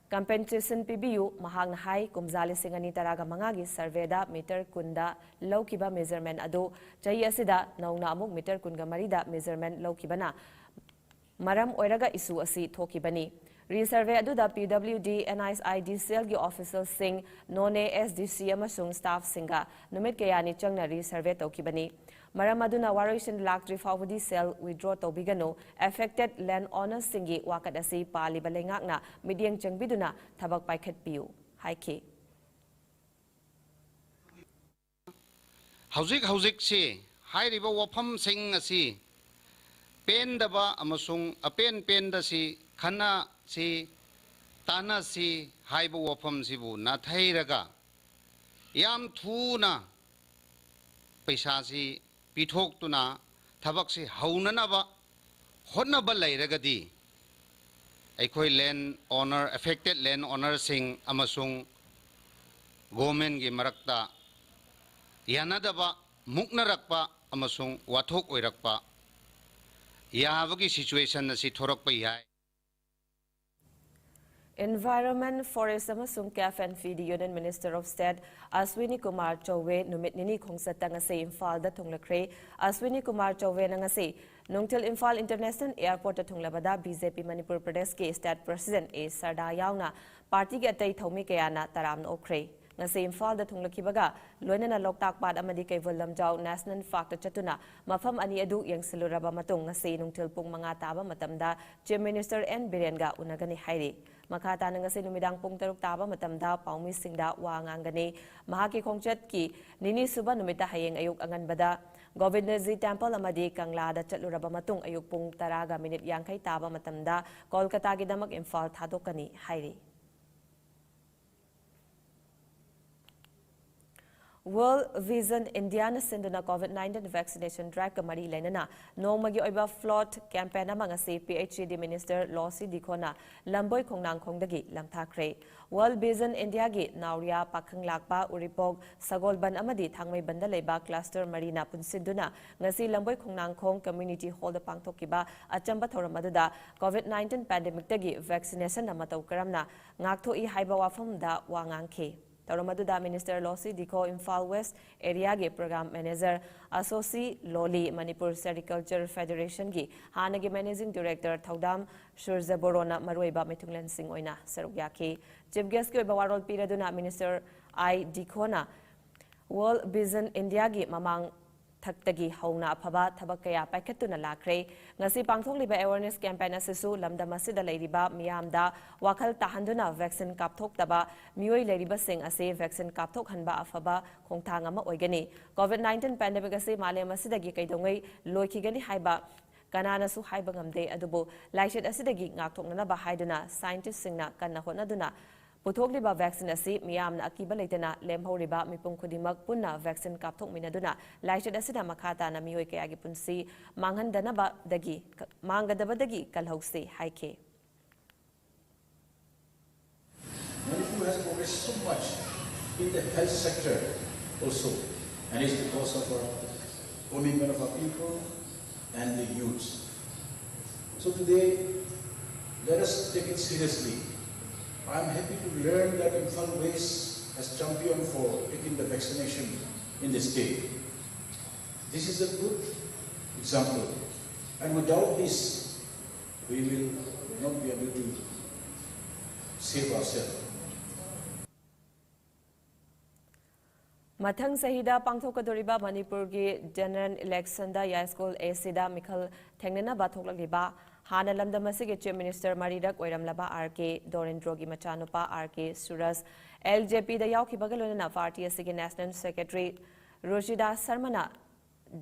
ꯀꯝꯄꯦꯟꯁꯦꯁꯟ ꯄꯤꯕꯤꯌꯨ, ꯃꯍꯥꯛꯅ ꯍꯥꯏ, ꯀꯨꯝꯖꯥ ꯂꯤꯁꯤꯡ ꯑꯅꯤ ꯇꯔꯥꯒ ꯃꯉꯥꯒꯤ ꯁꯔꯚꯦꯗ ꯃꯤꯇꯔ ꯀꯨꯟꯗ ꯂꯧꯈꯤꯕ ꯃꯦꯖꯔꯃꯦꯟ ꯑꯗꯨ ꯆꯍꯤ ꯑꯁꯤꯗ ꯅꯧꯅ ꯑꯃꯨꯛ ꯃꯤꯇꯔ ꯀꯨꯟꯒ ꯃꯔꯤꯗ ꯃꯦꯖꯔꯃꯦꯟ ꯂꯧꯈꯤꯕꯅ ꯃꯔꯝ ꯑꯣꯏꯔꯒ ꯏꯁꯨ ꯑꯁꯤ ꯊꯣꯛꯈꯤꯕꯅꯤ꯫ ꯔꯤꯁꯔꯚꯦ ꯑꯗꯨꯗ ꯄꯤ W D, and I I D ꯁꯦꯜꯒꯤ ꯑꯣꯐꯤꯁꯤꯌꯦꯜꯁꯤꯡ, ꯅꯣꯅꯦ ꯑꯦꯁ ꯗꯤ ꯁꯤ ꯑꯃꯁꯨꯡ ꯁ꯭ꯇꯥꯐꯁꯤꯡꯒ ꯅꯨꯃꯤꯠ ꯀꯌꯥꯅꯤ ꯆꯪꯅ ꯔꯤꯁꯔꯚꯦ ꯇꯧꯈꯤꯕꯅꯤ꯫ ꯃꯔꯝ ꯑꯗꯨꯅ ꯋꯥꯔꯣꯏꯁꯤꯟ ꯂꯥꯛꯇ꯭ꯔꯤ ꯐꯥꯎꯕꯗꯤ ꯁꯦꯜ ꯋꯤꯗ꯭ꯔꯣ ꯇꯧꯕꯤꯒꯅꯨ꯫ ꯑꯦꯐꯦꯛꯇꯦꯗ ꯂꯦꯟ ꯑꯣꯅꯔꯁꯤꯡꯒꯤ ꯋꯥꯀꯠ ꯑꯁꯤ ꯄꯥꯜꯂꯤꯕ ꯂꯩꯉꯥꯛꯅ ꯃꯤꯠꯌꯦꯡ ꯆꯪꯕꯤꯗꯨꯅ ꯊꯕꯛ ꯄꯥꯏꯈꯠꯄꯤꯌꯨ ꯍꯥꯏꯈꯤ꯫ ꯍꯧꯖꯤꯛ ꯍꯧꯖꯤꯛꯁꯤ ꯍꯥꯏꯔꯤꯕ ꯋꯥꯐꯝꯁꯤꯡ ꯑꯁꯤ ꯄꯦꯟꯗꯕ ꯑꯃꯁꯨꯡ ꯑꯄꯦꯟ ꯄꯦꯟꯗꯁꯤ ꯈꯟꯅꯁꯤ ꯇꯥꯟꯅꯁꯤ ꯍꯥꯏꯕ ꯋꯥꯐꯝꯁꯤꯕꯨ ꯅꯥꯊꯩꯔꯒ ꯌꯥꯝ ꯊꯨꯅ ꯄꯩꯁꯥꯁꯤ ꯄꯤꯊꯣꯛꯇꯨꯅ ꯊꯕꯛꯁꯤ ꯍꯧꯅꯅꯕ ꯍꯣꯠꯅꯕ ꯂꯩꯔꯒꯗꯤ, ꯑꯩꯈꯣꯏ land owner, affected land ownerꯁꯤꯡ ꯑꯃꯁꯨꯡ governmentꯀꯤ ꯃꯔꯛꯇ ꯌꯥꯅꯗꯕ, ꯃꯨꯛꯅꯔꯛꯄ ꯑꯃꯁꯨꯡ ꯋꯥꯊꯣꯛ ꯑꯣꯏꯔꯛꯄ ꯌꯥꯕꯒꯤ situation ꯑꯁꯤ ꯊꯣꯔꯛꯄ ꯌꯥꯏ꯫ Environment, Forest ꯑꯃꯁꯨꯡ Calf and Feed Union Minister of State Aswini Kumar ꯆꯧꯕꯦ ꯅꯨꯃꯤꯠ ꯅꯤꯅꯤ ꯈꯣꯡꯆꯠꯇ ꯉꯁꯤ ꯏꯝꯐꯥꯜꯗ ꯊꯨꯡꯂꯈ꯭ꯔꯦ꯫ ꯑꯁ꯭ꯋꯤꯅꯤ ꯀꯨꯃꯥꯔ ꯆꯧꯕꯦꯅ ꯉꯁꯤ ꯅꯨꯡꯊꯤꯜ ꯏꯝꯐꯥꯜ International Airportꯇ ꯊꯨꯡꯂꯕꯗ BJP ꯃꯅꯤꯄꯨꯔ ꯄ꯭ꯔꯗꯦꯁꯀꯤ state president A ꯁꯔꯗꯥ ꯌꯥꯎꯅ partyꯒꯤ ꯑꯇꯩ ꯊꯧꯃꯤ ꯀꯌꯥꯅ ꯇꯔꯥꯝꯅ ꯑꯣꯛꯈ꯭ꯔꯦ꯫ ꯉꯁꯤ ꯏꯝꯐꯥꯜꯗ ꯊꯨꯡꯂꯈꯤꯕꯒ ꯂꯣꯏꯅꯅ ꯂꯣꯛꯇꯥꯛ ꯄꯥꯠ ꯑꯃꯗꯤ ꯀꯩꯕꯨꯜ ꯂꯝꯖꯥꯎ National Parkꯇ ꯆꯠꯇꯨꯅ ꯃꯐꯝ ꯑꯅꯤ ꯑꯗꯨ ꯌꯦꯡꯁꯤꯜꯂꯨꯔꯕ ꯃꯇꯨꯡ ꯉꯁꯤ ꯅꯨꯡꯊꯤꯜ ꯄꯨꯡ ꯃꯉꯥ ꯇꯥꯕ ꯃꯇꯝꯗ Chief Minister N ꯕꯤꯔꯦꯟꯒ ꯎꯅꯒꯅꯤ ꯍꯥꯏꯔꯤ꯫ ꯃꯈꯥ ꯇꯥꯅ ꯉꯁꯤ ꯅꯨꯃꯤꯗꯥꯡ ꯄꯨꯡ ꯇꯔꯨꯛ ꯇꯥꯕ ꯃꯇꯝꯗ ꯄꯥꯎꯃꯤꯁꯤꯡꯗ ꯋꯥ ꯉꯥꯡꯒꯅꯤ꯫ ꯃꯍꯥꯛꯀꯤ ꯈꯣꯡꯆꯠꯀꯤ ꯅꯤꯅꯤ ꯁꯨꯕ ꯅꯨꯃꯤꯠꯇ ꯍꯌꯦꯡ ꯑꯌꯨꯛ ꯑꯉꯟꯕꯗ ꯒꯣꯕꯤꯟꯗꯖꯤ Temple ꯑꯃꯗꯤ ꯀꯪꯂꯥꯗ ꯆꯠꯂꯨꯔꯕ ꯃꯇꯨꯡ ꯑꯌꯨꯛ ꯄꯨꯡ ꯇꯔꯥꯒ ꯃꯤꯅꯤꯠ ꯌꯥꯡꯈꯩ ꯇꯥꯕ ꯃꯇꯝꯗ ꯀꯣꯜꯀꯇꯥꯒꯤꯗꯃꯛ ꯏꯝꯐꯥꯜ ꯊꯥꯗꯣꯛꯀꯅꯤ ꯍꯥꯏꯔꯤ꯫ World Vision Indiaꯅ ꯁꯤꯟꯗꯨꯅ COVID nineteen vaccination driveꯀ ꯃꯔꯤ ꯂꯩꯅꯅ ꯅꯣꯡꯃꯒꯤ ꯑꯣꯏꯕ float campaign ꯑꯃ ꯉꯁꯤ PHED Minister ꯂꯣꯁꯤ ꯗꯤꯈꯣꯅ ꯂꯝꯕꯣꯏ ꯈꯣꯡꯅꯥꯡꯈꯣꯡꯗꯒꯤ ꯂꯪꯊꯥꯈ꯭ꯔꯦ꯫ World Vision Indiaꯒꯤ ꯅꯥꯎꯔꯤꯌꯥ, ꯄꯥꯈꯪꯂꯥꯛꯄ, ꯎꯔꯤꯄꯣꯛ, ꯁꯒꯣꯜꯕꯟ ꯑꯃꯗꯤ ꯊꯥꯡꯃꯩꯕꯟꯗ ꯂꯩꯕ cluster ꯃꯔꯤꯅ ꯄꯨꯟꯁꯤꯟꯗꯨꯅ ꯉꯁꯤ ꯂꯝꯕꯣꯏ ꯈꯣꯡꯅꯥꯡꯈꯣꯡ Community Hallꯗ ꯄꯥꯡꯊꯣꯛꯈꯤꯕ ꯑꯆꯝꯕ ꯊꯧꯔꯝ ꯑꯗꯨꯗ COVID nineteen pandemicꯇꯒꯤ vaccinationꯅ ꯃꯇꯧ ꯀꯔꯝꯅ ꯉꯥꯛꯊꯣꯛꯏ ꯍꯥꯏꯕ ꯋꯥꯐꯝꯗ ꯋꯥ ꯉꯥꯡꯈꯤ꯫ ꯊꯧꯔꯝ ꯑꯗꯨꯗ Minister ꯂꯣꯁꯤ ꯗꯤꯈꯣ, Imphal West Areaꯒꯤ Program Manager ꯑꯁꯣꯁꯤ ꯂꯣꯂꯤ, Manipur Sericulture Federationꯒꯤ ꯍꯥꯟꯅꯒꯤ Managing Director ꯊꯧꯗꯥꯝ ꯁꯨꯔꯖ ꯕꯣꯔꯣꯅ ꯃꯔꯨꯑꯣꯏꯕ ꯃꯤꯊꯨꯡꯂꯦꯟꯁꯤꯡ ꯑꯣꯏꯅ ꯁꯔꯨꯛ ꯌꯥꯈꯤ꯫ Chief Guestꯀꯤ ꯑꯣꯏꯕ ꯋꯥꯔꯣꯜ ꯄꯤꯔꯗꯨꯅ Minister ꯑꯥꯏ ꯗꯤꯈꯣꯅ World Vision Indiaꯒꯤ ꯃꯃꯥꯡ ꯊꯛꯇꯒꯤ ꯍꯧꯅ ꯑꯐꯕ ꯊꯕꯛ ꯀꯌꯥ ꯄꯥꯏꯈꯠꯇꯨꯅ ꯂꯥꯛꯈ꯭ꯔꯦ꯫ ꯉꯁꯤ ꯄꯥꯡꯊꯣꯛꯂꯤꯕ awareness campaign ꯑꯁꯤꯁꯨ ꯂꯝꯗꯝ ꯑꯁꯤꯗ ꯂꯩꯔꯤꯕ ꯃꯤꯌꯥꯝꯗ ꯋꯥꯈꯜ ꯇꯥꯍꯟꯗꯨꯅ vaccine ꯀꯥꯞꯊꯣꯛꯇꯕ ꯃꯤꯑꯣꯏ ꯂꯩꯔꯤꯕꯁꯤꯡ ꯑꯁꯤ vaccine ꯀꯥꯞꯊꯣꯛꯍꯟꯕ ꯑꯐꯕ ꯈꯣꯡꯊꯥꯡ ꯑꯃ ꯑꯣꯏꯒꯅꯤ꯫ COVID nineteen pandemic ꯑꯁꯤ ꯃꯥꯂꯦꯝ ꯑꯁꯤꯗꯒꯤ ꯀꯩꯗꯧꯉꯩ ꯂꯣꯏꯈꯤꯒꯅꯤ ꯍꯥꯏꯕ ꯀꯅꯥꯅꯁꯨ ꯍꯥꯏꯕ ꯉꯝꯗꯦ, ꯑꯗꯨꯕꯨ ꯂꯥꯏꯆꯠ ꯑꯁꯤꯗꯒꯤ ꯉꯥꯛꯊꯣꯛꯅꯅꯕ ꯍꯥꯏꯗꯨꯅ scientistꯁꯤꯡꯅ ꯀꯟꯅ ꯍꯣꯠꯅꯗꯨꯅ ꯄꯨꯊꯣꯛꯂꯤꯕ vaccine ꯑꯁꯤ ꯃꯤꯌꯥꯝꯅ ꯑꯀꯤꯕ ꯂꯩꯇꯅ ꯂꯦꯝꯍꯧꯔꯤꯕ ꯃꯤꯄꯨꯝ ꯈꯨꯗꯤꯡꯃꯛ ꯄꯨꯟꯅ vaccine ꯀꯥꯞꯊꯣꯛꯃꯤꯟꯅꯗꯨꯅ ꯂꯥꯏꯆꯠ ꯑꯁꯤꯅ ꯃꯈꯥ ꯇꯥꯅ ꯃꯤꯑꯣꯏ ꯀꯌꯥꯒꯤ ꯄꯨꯟꯁꯤ ꯃꯥꯡꯍꯟꯗꯅꯕꯗꯒꯤ, ꯃꯥꯡꯒꯗꯕꯗꯒꯤ ꯀꯜꯍꯧꯁꯤ ꯍꯥꯏꯈꯤ꯫ Manipur has progressed so much in the health sector also, and it's because of our commitment of our people and the youths. So today, let us take it seriously. I am happy to learn that Imphal West has championed for taking the vaccination in the state. This is a good example, and without this, we will not be able to save ourselves. ꯃꯊꯪ ꯆꯍꯤꯗ ꯄꯥꯡꯊꯣꯛꯀꯗꯧꯔꯤꯕ ꯃꯅꯤꯄꯨꯔꯒꯤ general election ꯗ ꯌꯥꯏꯁ꯭ꯀꯨꯜ ꯑꯦ ꯁꯤꯗ ꯃꯤꯈꯜ ꯊꯦꯡꯅꯅꯕ ꯊꯣꯛꯂꯛꯂꯤꯕ ꯍꯥꯟꯅ ꯂꯝꯗꯝ ꯑꯁꯤꯒꯤ Chief Minister ꯃꯔꯤꯔꯛ ꯑꯣꯏꯔꯝꯂꯕ R ꯀꯦ ꯗꯣꯔꯦꯟꯗ꯭ꯔꯣꯒꯤ ꯃꯆꯥꯅꯨꯄꯥ ꯑꯥꯔ ꯀꯦ ꯁꯨꯔꯖ ꯑꯦꯜ ꯖꯦ ꯄꯤꯗ ꯌꯥꯎꯈꯤꯕꯒ ꯂꯣꯏꯅꯅ party ꯑꯁꯤꯒꯤ national secretary ꯔꯨꯆꯤꯗꯥ ꯁꯔꯃꯅ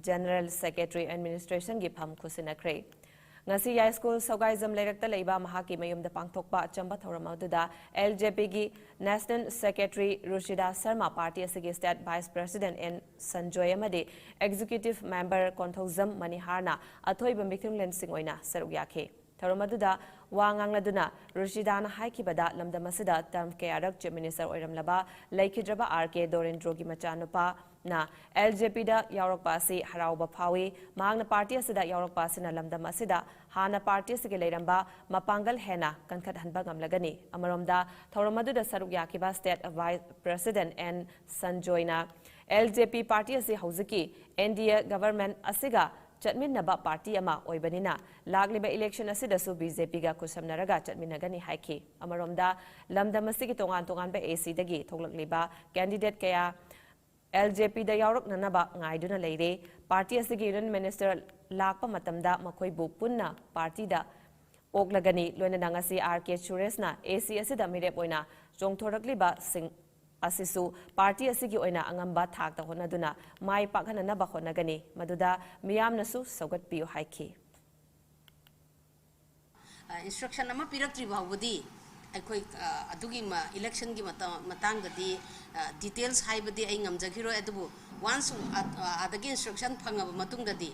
General Secretary Administration ꯒꯤ ꯐꯝ ꯈꯨꯠꯁꯤꯟꯅꯈ꯭ꯔꯦ꯫ ꯉꯁꯤ ꯌꯥꯏꯁ꯭ꯀꯨꯜ ꯁꯧꯒꯥꯏꯖꯝ ꯂꯩꯔꯛꯇ ꯂꯩꯕ ꯃꯍꯥꯛꯀꯤ ꯃꯌꯨꯝꯗ ꯄꯥꯡꯊꯣꯛꯄ ꯑꯆꯝꯕ ꯊꯧꯔꯝ ꯑꯗꯨꯗ ꯑꯦꯜ ꯖꯦ ꯄꯤꯒꯤ National Secretary ꯔꯨꯆꯤꯗꯥ ꯁꯔꯃ, party ꯑꯁꯤꯒꯤ State Vice President and Sanjoy ꯑꯃꯗꯤ Executive Member ꯀꯣꯟꯊꯧꯖꯝ ꯃꯅꯤꯍꯥꯔꯅ ꯑꯊꯣꯏꯕ ꯃꯤꯊꯨꯡꯂꯦꯟꯁꯤꯡ ꯑꯣꯏꯅ ꯁꯔꯨꯛ ꯌꯥꯈꯤ꯫ ꯊꯧꯔꯝ ꯑꯗꯨꯗ ꯋꯥ ꯉꯥꯡꯂꯗꯨꯅ ꯔꯨꯆꯤꯗꯥꯅ ꯍꯥꯏꯈꯤꯕꯗ, ꯂꯝꯗꯝ ꯑꯁꯤꯗ term ꯀꯌꯥꯔꯛ Chief Minister ꯑꯣꯏꯔꯝꯂꯕ ꯂꯩꯈꯤꯗ꯭ꯔꯕ ꯑꯥꯔ ꯀꯦ ꯗꯣꯔꯦꯟꯗ꯭ꯔꯣꯒꯤ ꯃꯆꯥꯅꯨꯄꯥꯅ ꯑꯦꯜ ꯖꯦ ꯄꯤꯗ ꯌꯥꯎꯔꯛꯄ ꯑꯁꯤ ꯍꯔꯥꯎꯕ ꯐꯥꯎꯏ꯫ ꯃꯍꯥꯛꯅ party ꯑꯁꯤꯗ ꯌꯥꯎꯔꯛꯄ ꯑꯁꯤꯅ ꯂꯝꯗꯝ ꯑꯁꯤꯗ ꯍꯥꯟꯅ party ꯑꯁꯤꯒꯤ ꯂꯩꯔꯝꯕ ꯃꯄꯥꯡꯒꯜ ꯍꯦꯟꯅ ꯀꯟꯈꯠꯍꯟꯕ ꯉꯝꯂꯒꯅꯤ꯫ ꯑꯃꯔꯣꯝꯗ, ꯊꯧꯔꯝ ꯑꯗꯨꯗ ꯁꯔꯨꯛ ꯌꯥꯈꯤꯕ State Vice President ꯑꯦꯟ ꯁꯟꯖꯣꯏꯅ ꯑꯦꯜ ꯖꯦ ꯄꯤ party ꯑꯁꯤ ꯍꯧꯖꯤꯛꯀꯤ ꯑꯦꯟ ꯗꯤ ꯑꯦ government ꯑꯁꯤꯒ ꯆꯠꯃꯤꯟꯅꯕ party ꯑꯃ ꯑꯣꯏꯕꯅꯤꯅ, ꯂꯥꯛꯂꯤꯕ election ꯑꯁꯤꯗꯁꯨ ꯕꯤ ꯖꯦ ꯄꯤꯒ ꯈꯨꯠꯁꯝꯅꯔꯒ ꯆꯠꯃꯤꯟꯅꯒꯅꯤ ꯍꯥꯏꯈꯤ꯫ ꯑꯃꯔꯣꯝꯗ, ꯂꯝꯗꯝ ꯑꯁꯤꯒꯤ ꯇꯣꯉꯥꯟ ꯇꯣꯉꯥꯟꯕ ꯑꯦ ꯁꯤꯗꯒꯤ ꯊꯣꯛꯂꯛꯂꯤꯕ candidate ꯀꯌꯥ ꯑꯦꯜ ꯖꯦ ꯄꯤꯗ ꯌꯥꯎꯔꯛꯅꯅꯕ ꯉꯥꯏꯗꯨꯅ ꯂꯩꯔꯦ꯫ Party ꯑꯁꯤꯒꯤ Union Minister ꯂꯥꯛꯄ ꯃꯇꯝꯗ ꯃꯈꯣꯏꯕꯨ ꯄꯨꯟꯅ party ꯗ ꯑꯣꯛꯂꯒꯅꯤ꯫ ꯂꯣꯏꯅꯅ ꯉꯁꯤ ꯑꯥꯔ ꯀꯦ ꯁꯨꯔꯦꯁꯅ ꯑꯦ ꯁꯤ ꯑꯁꯤꯗ ꯃꯤꯔꯦꯞ ꯑꯣꯏꯅ ꯆꯣꯡꯊꯣꯔꯛꯂꯤꯕꯁꯤꯡ ꯑꯁꯤꯁꯨ party ꯑꯁꯤꯒꯤ ꯑꯣꯏꯅ ꯑꯉꯝꯕ ꯊꯥꯛꯇ ꯍꯣꯠꯅꯗꯨꯅ ꯃꯥꯏ ꯄꯥꯛꯍꯟꯅꯅꯕ ꯍꯣꯠꯅꯒꯅꯤ, ꯃꯗꯨꯗ ꯃꯤꯌꯥꯝꯅꯁꯨ ꯁꯧꯒꯠꯄꯤꯌꯨ ꯍꯥꯏꯈꯤ꯫ ꯑ, instruction ꯑꯃ ꯄꯤꯔꯛꯇ꯭ꯔꯤ ꯐꯥꯎꯕꯗꯤ ꯑꯩꯈꯣꯏ ꯑ, ꯑꯗꯨꯒꯤ ꯃ- electionꯒꯤ ꯃꯇ- ꯃꯇꯥꯡꯗꯗꯤ ꯑ, details ꯍꯥꯏꯕꯗꯤ ꯑꯩ ꯉꯝꯖꯈꯤꯔꯣꯏ, ꯑꯗꯨꯕꯨ once ꯑ- ꯑ- ꯑꯗꯒꯤ instruction ꯐꯪꯉꯕ ꯃꯇꯨꯡꯗꯗꯤ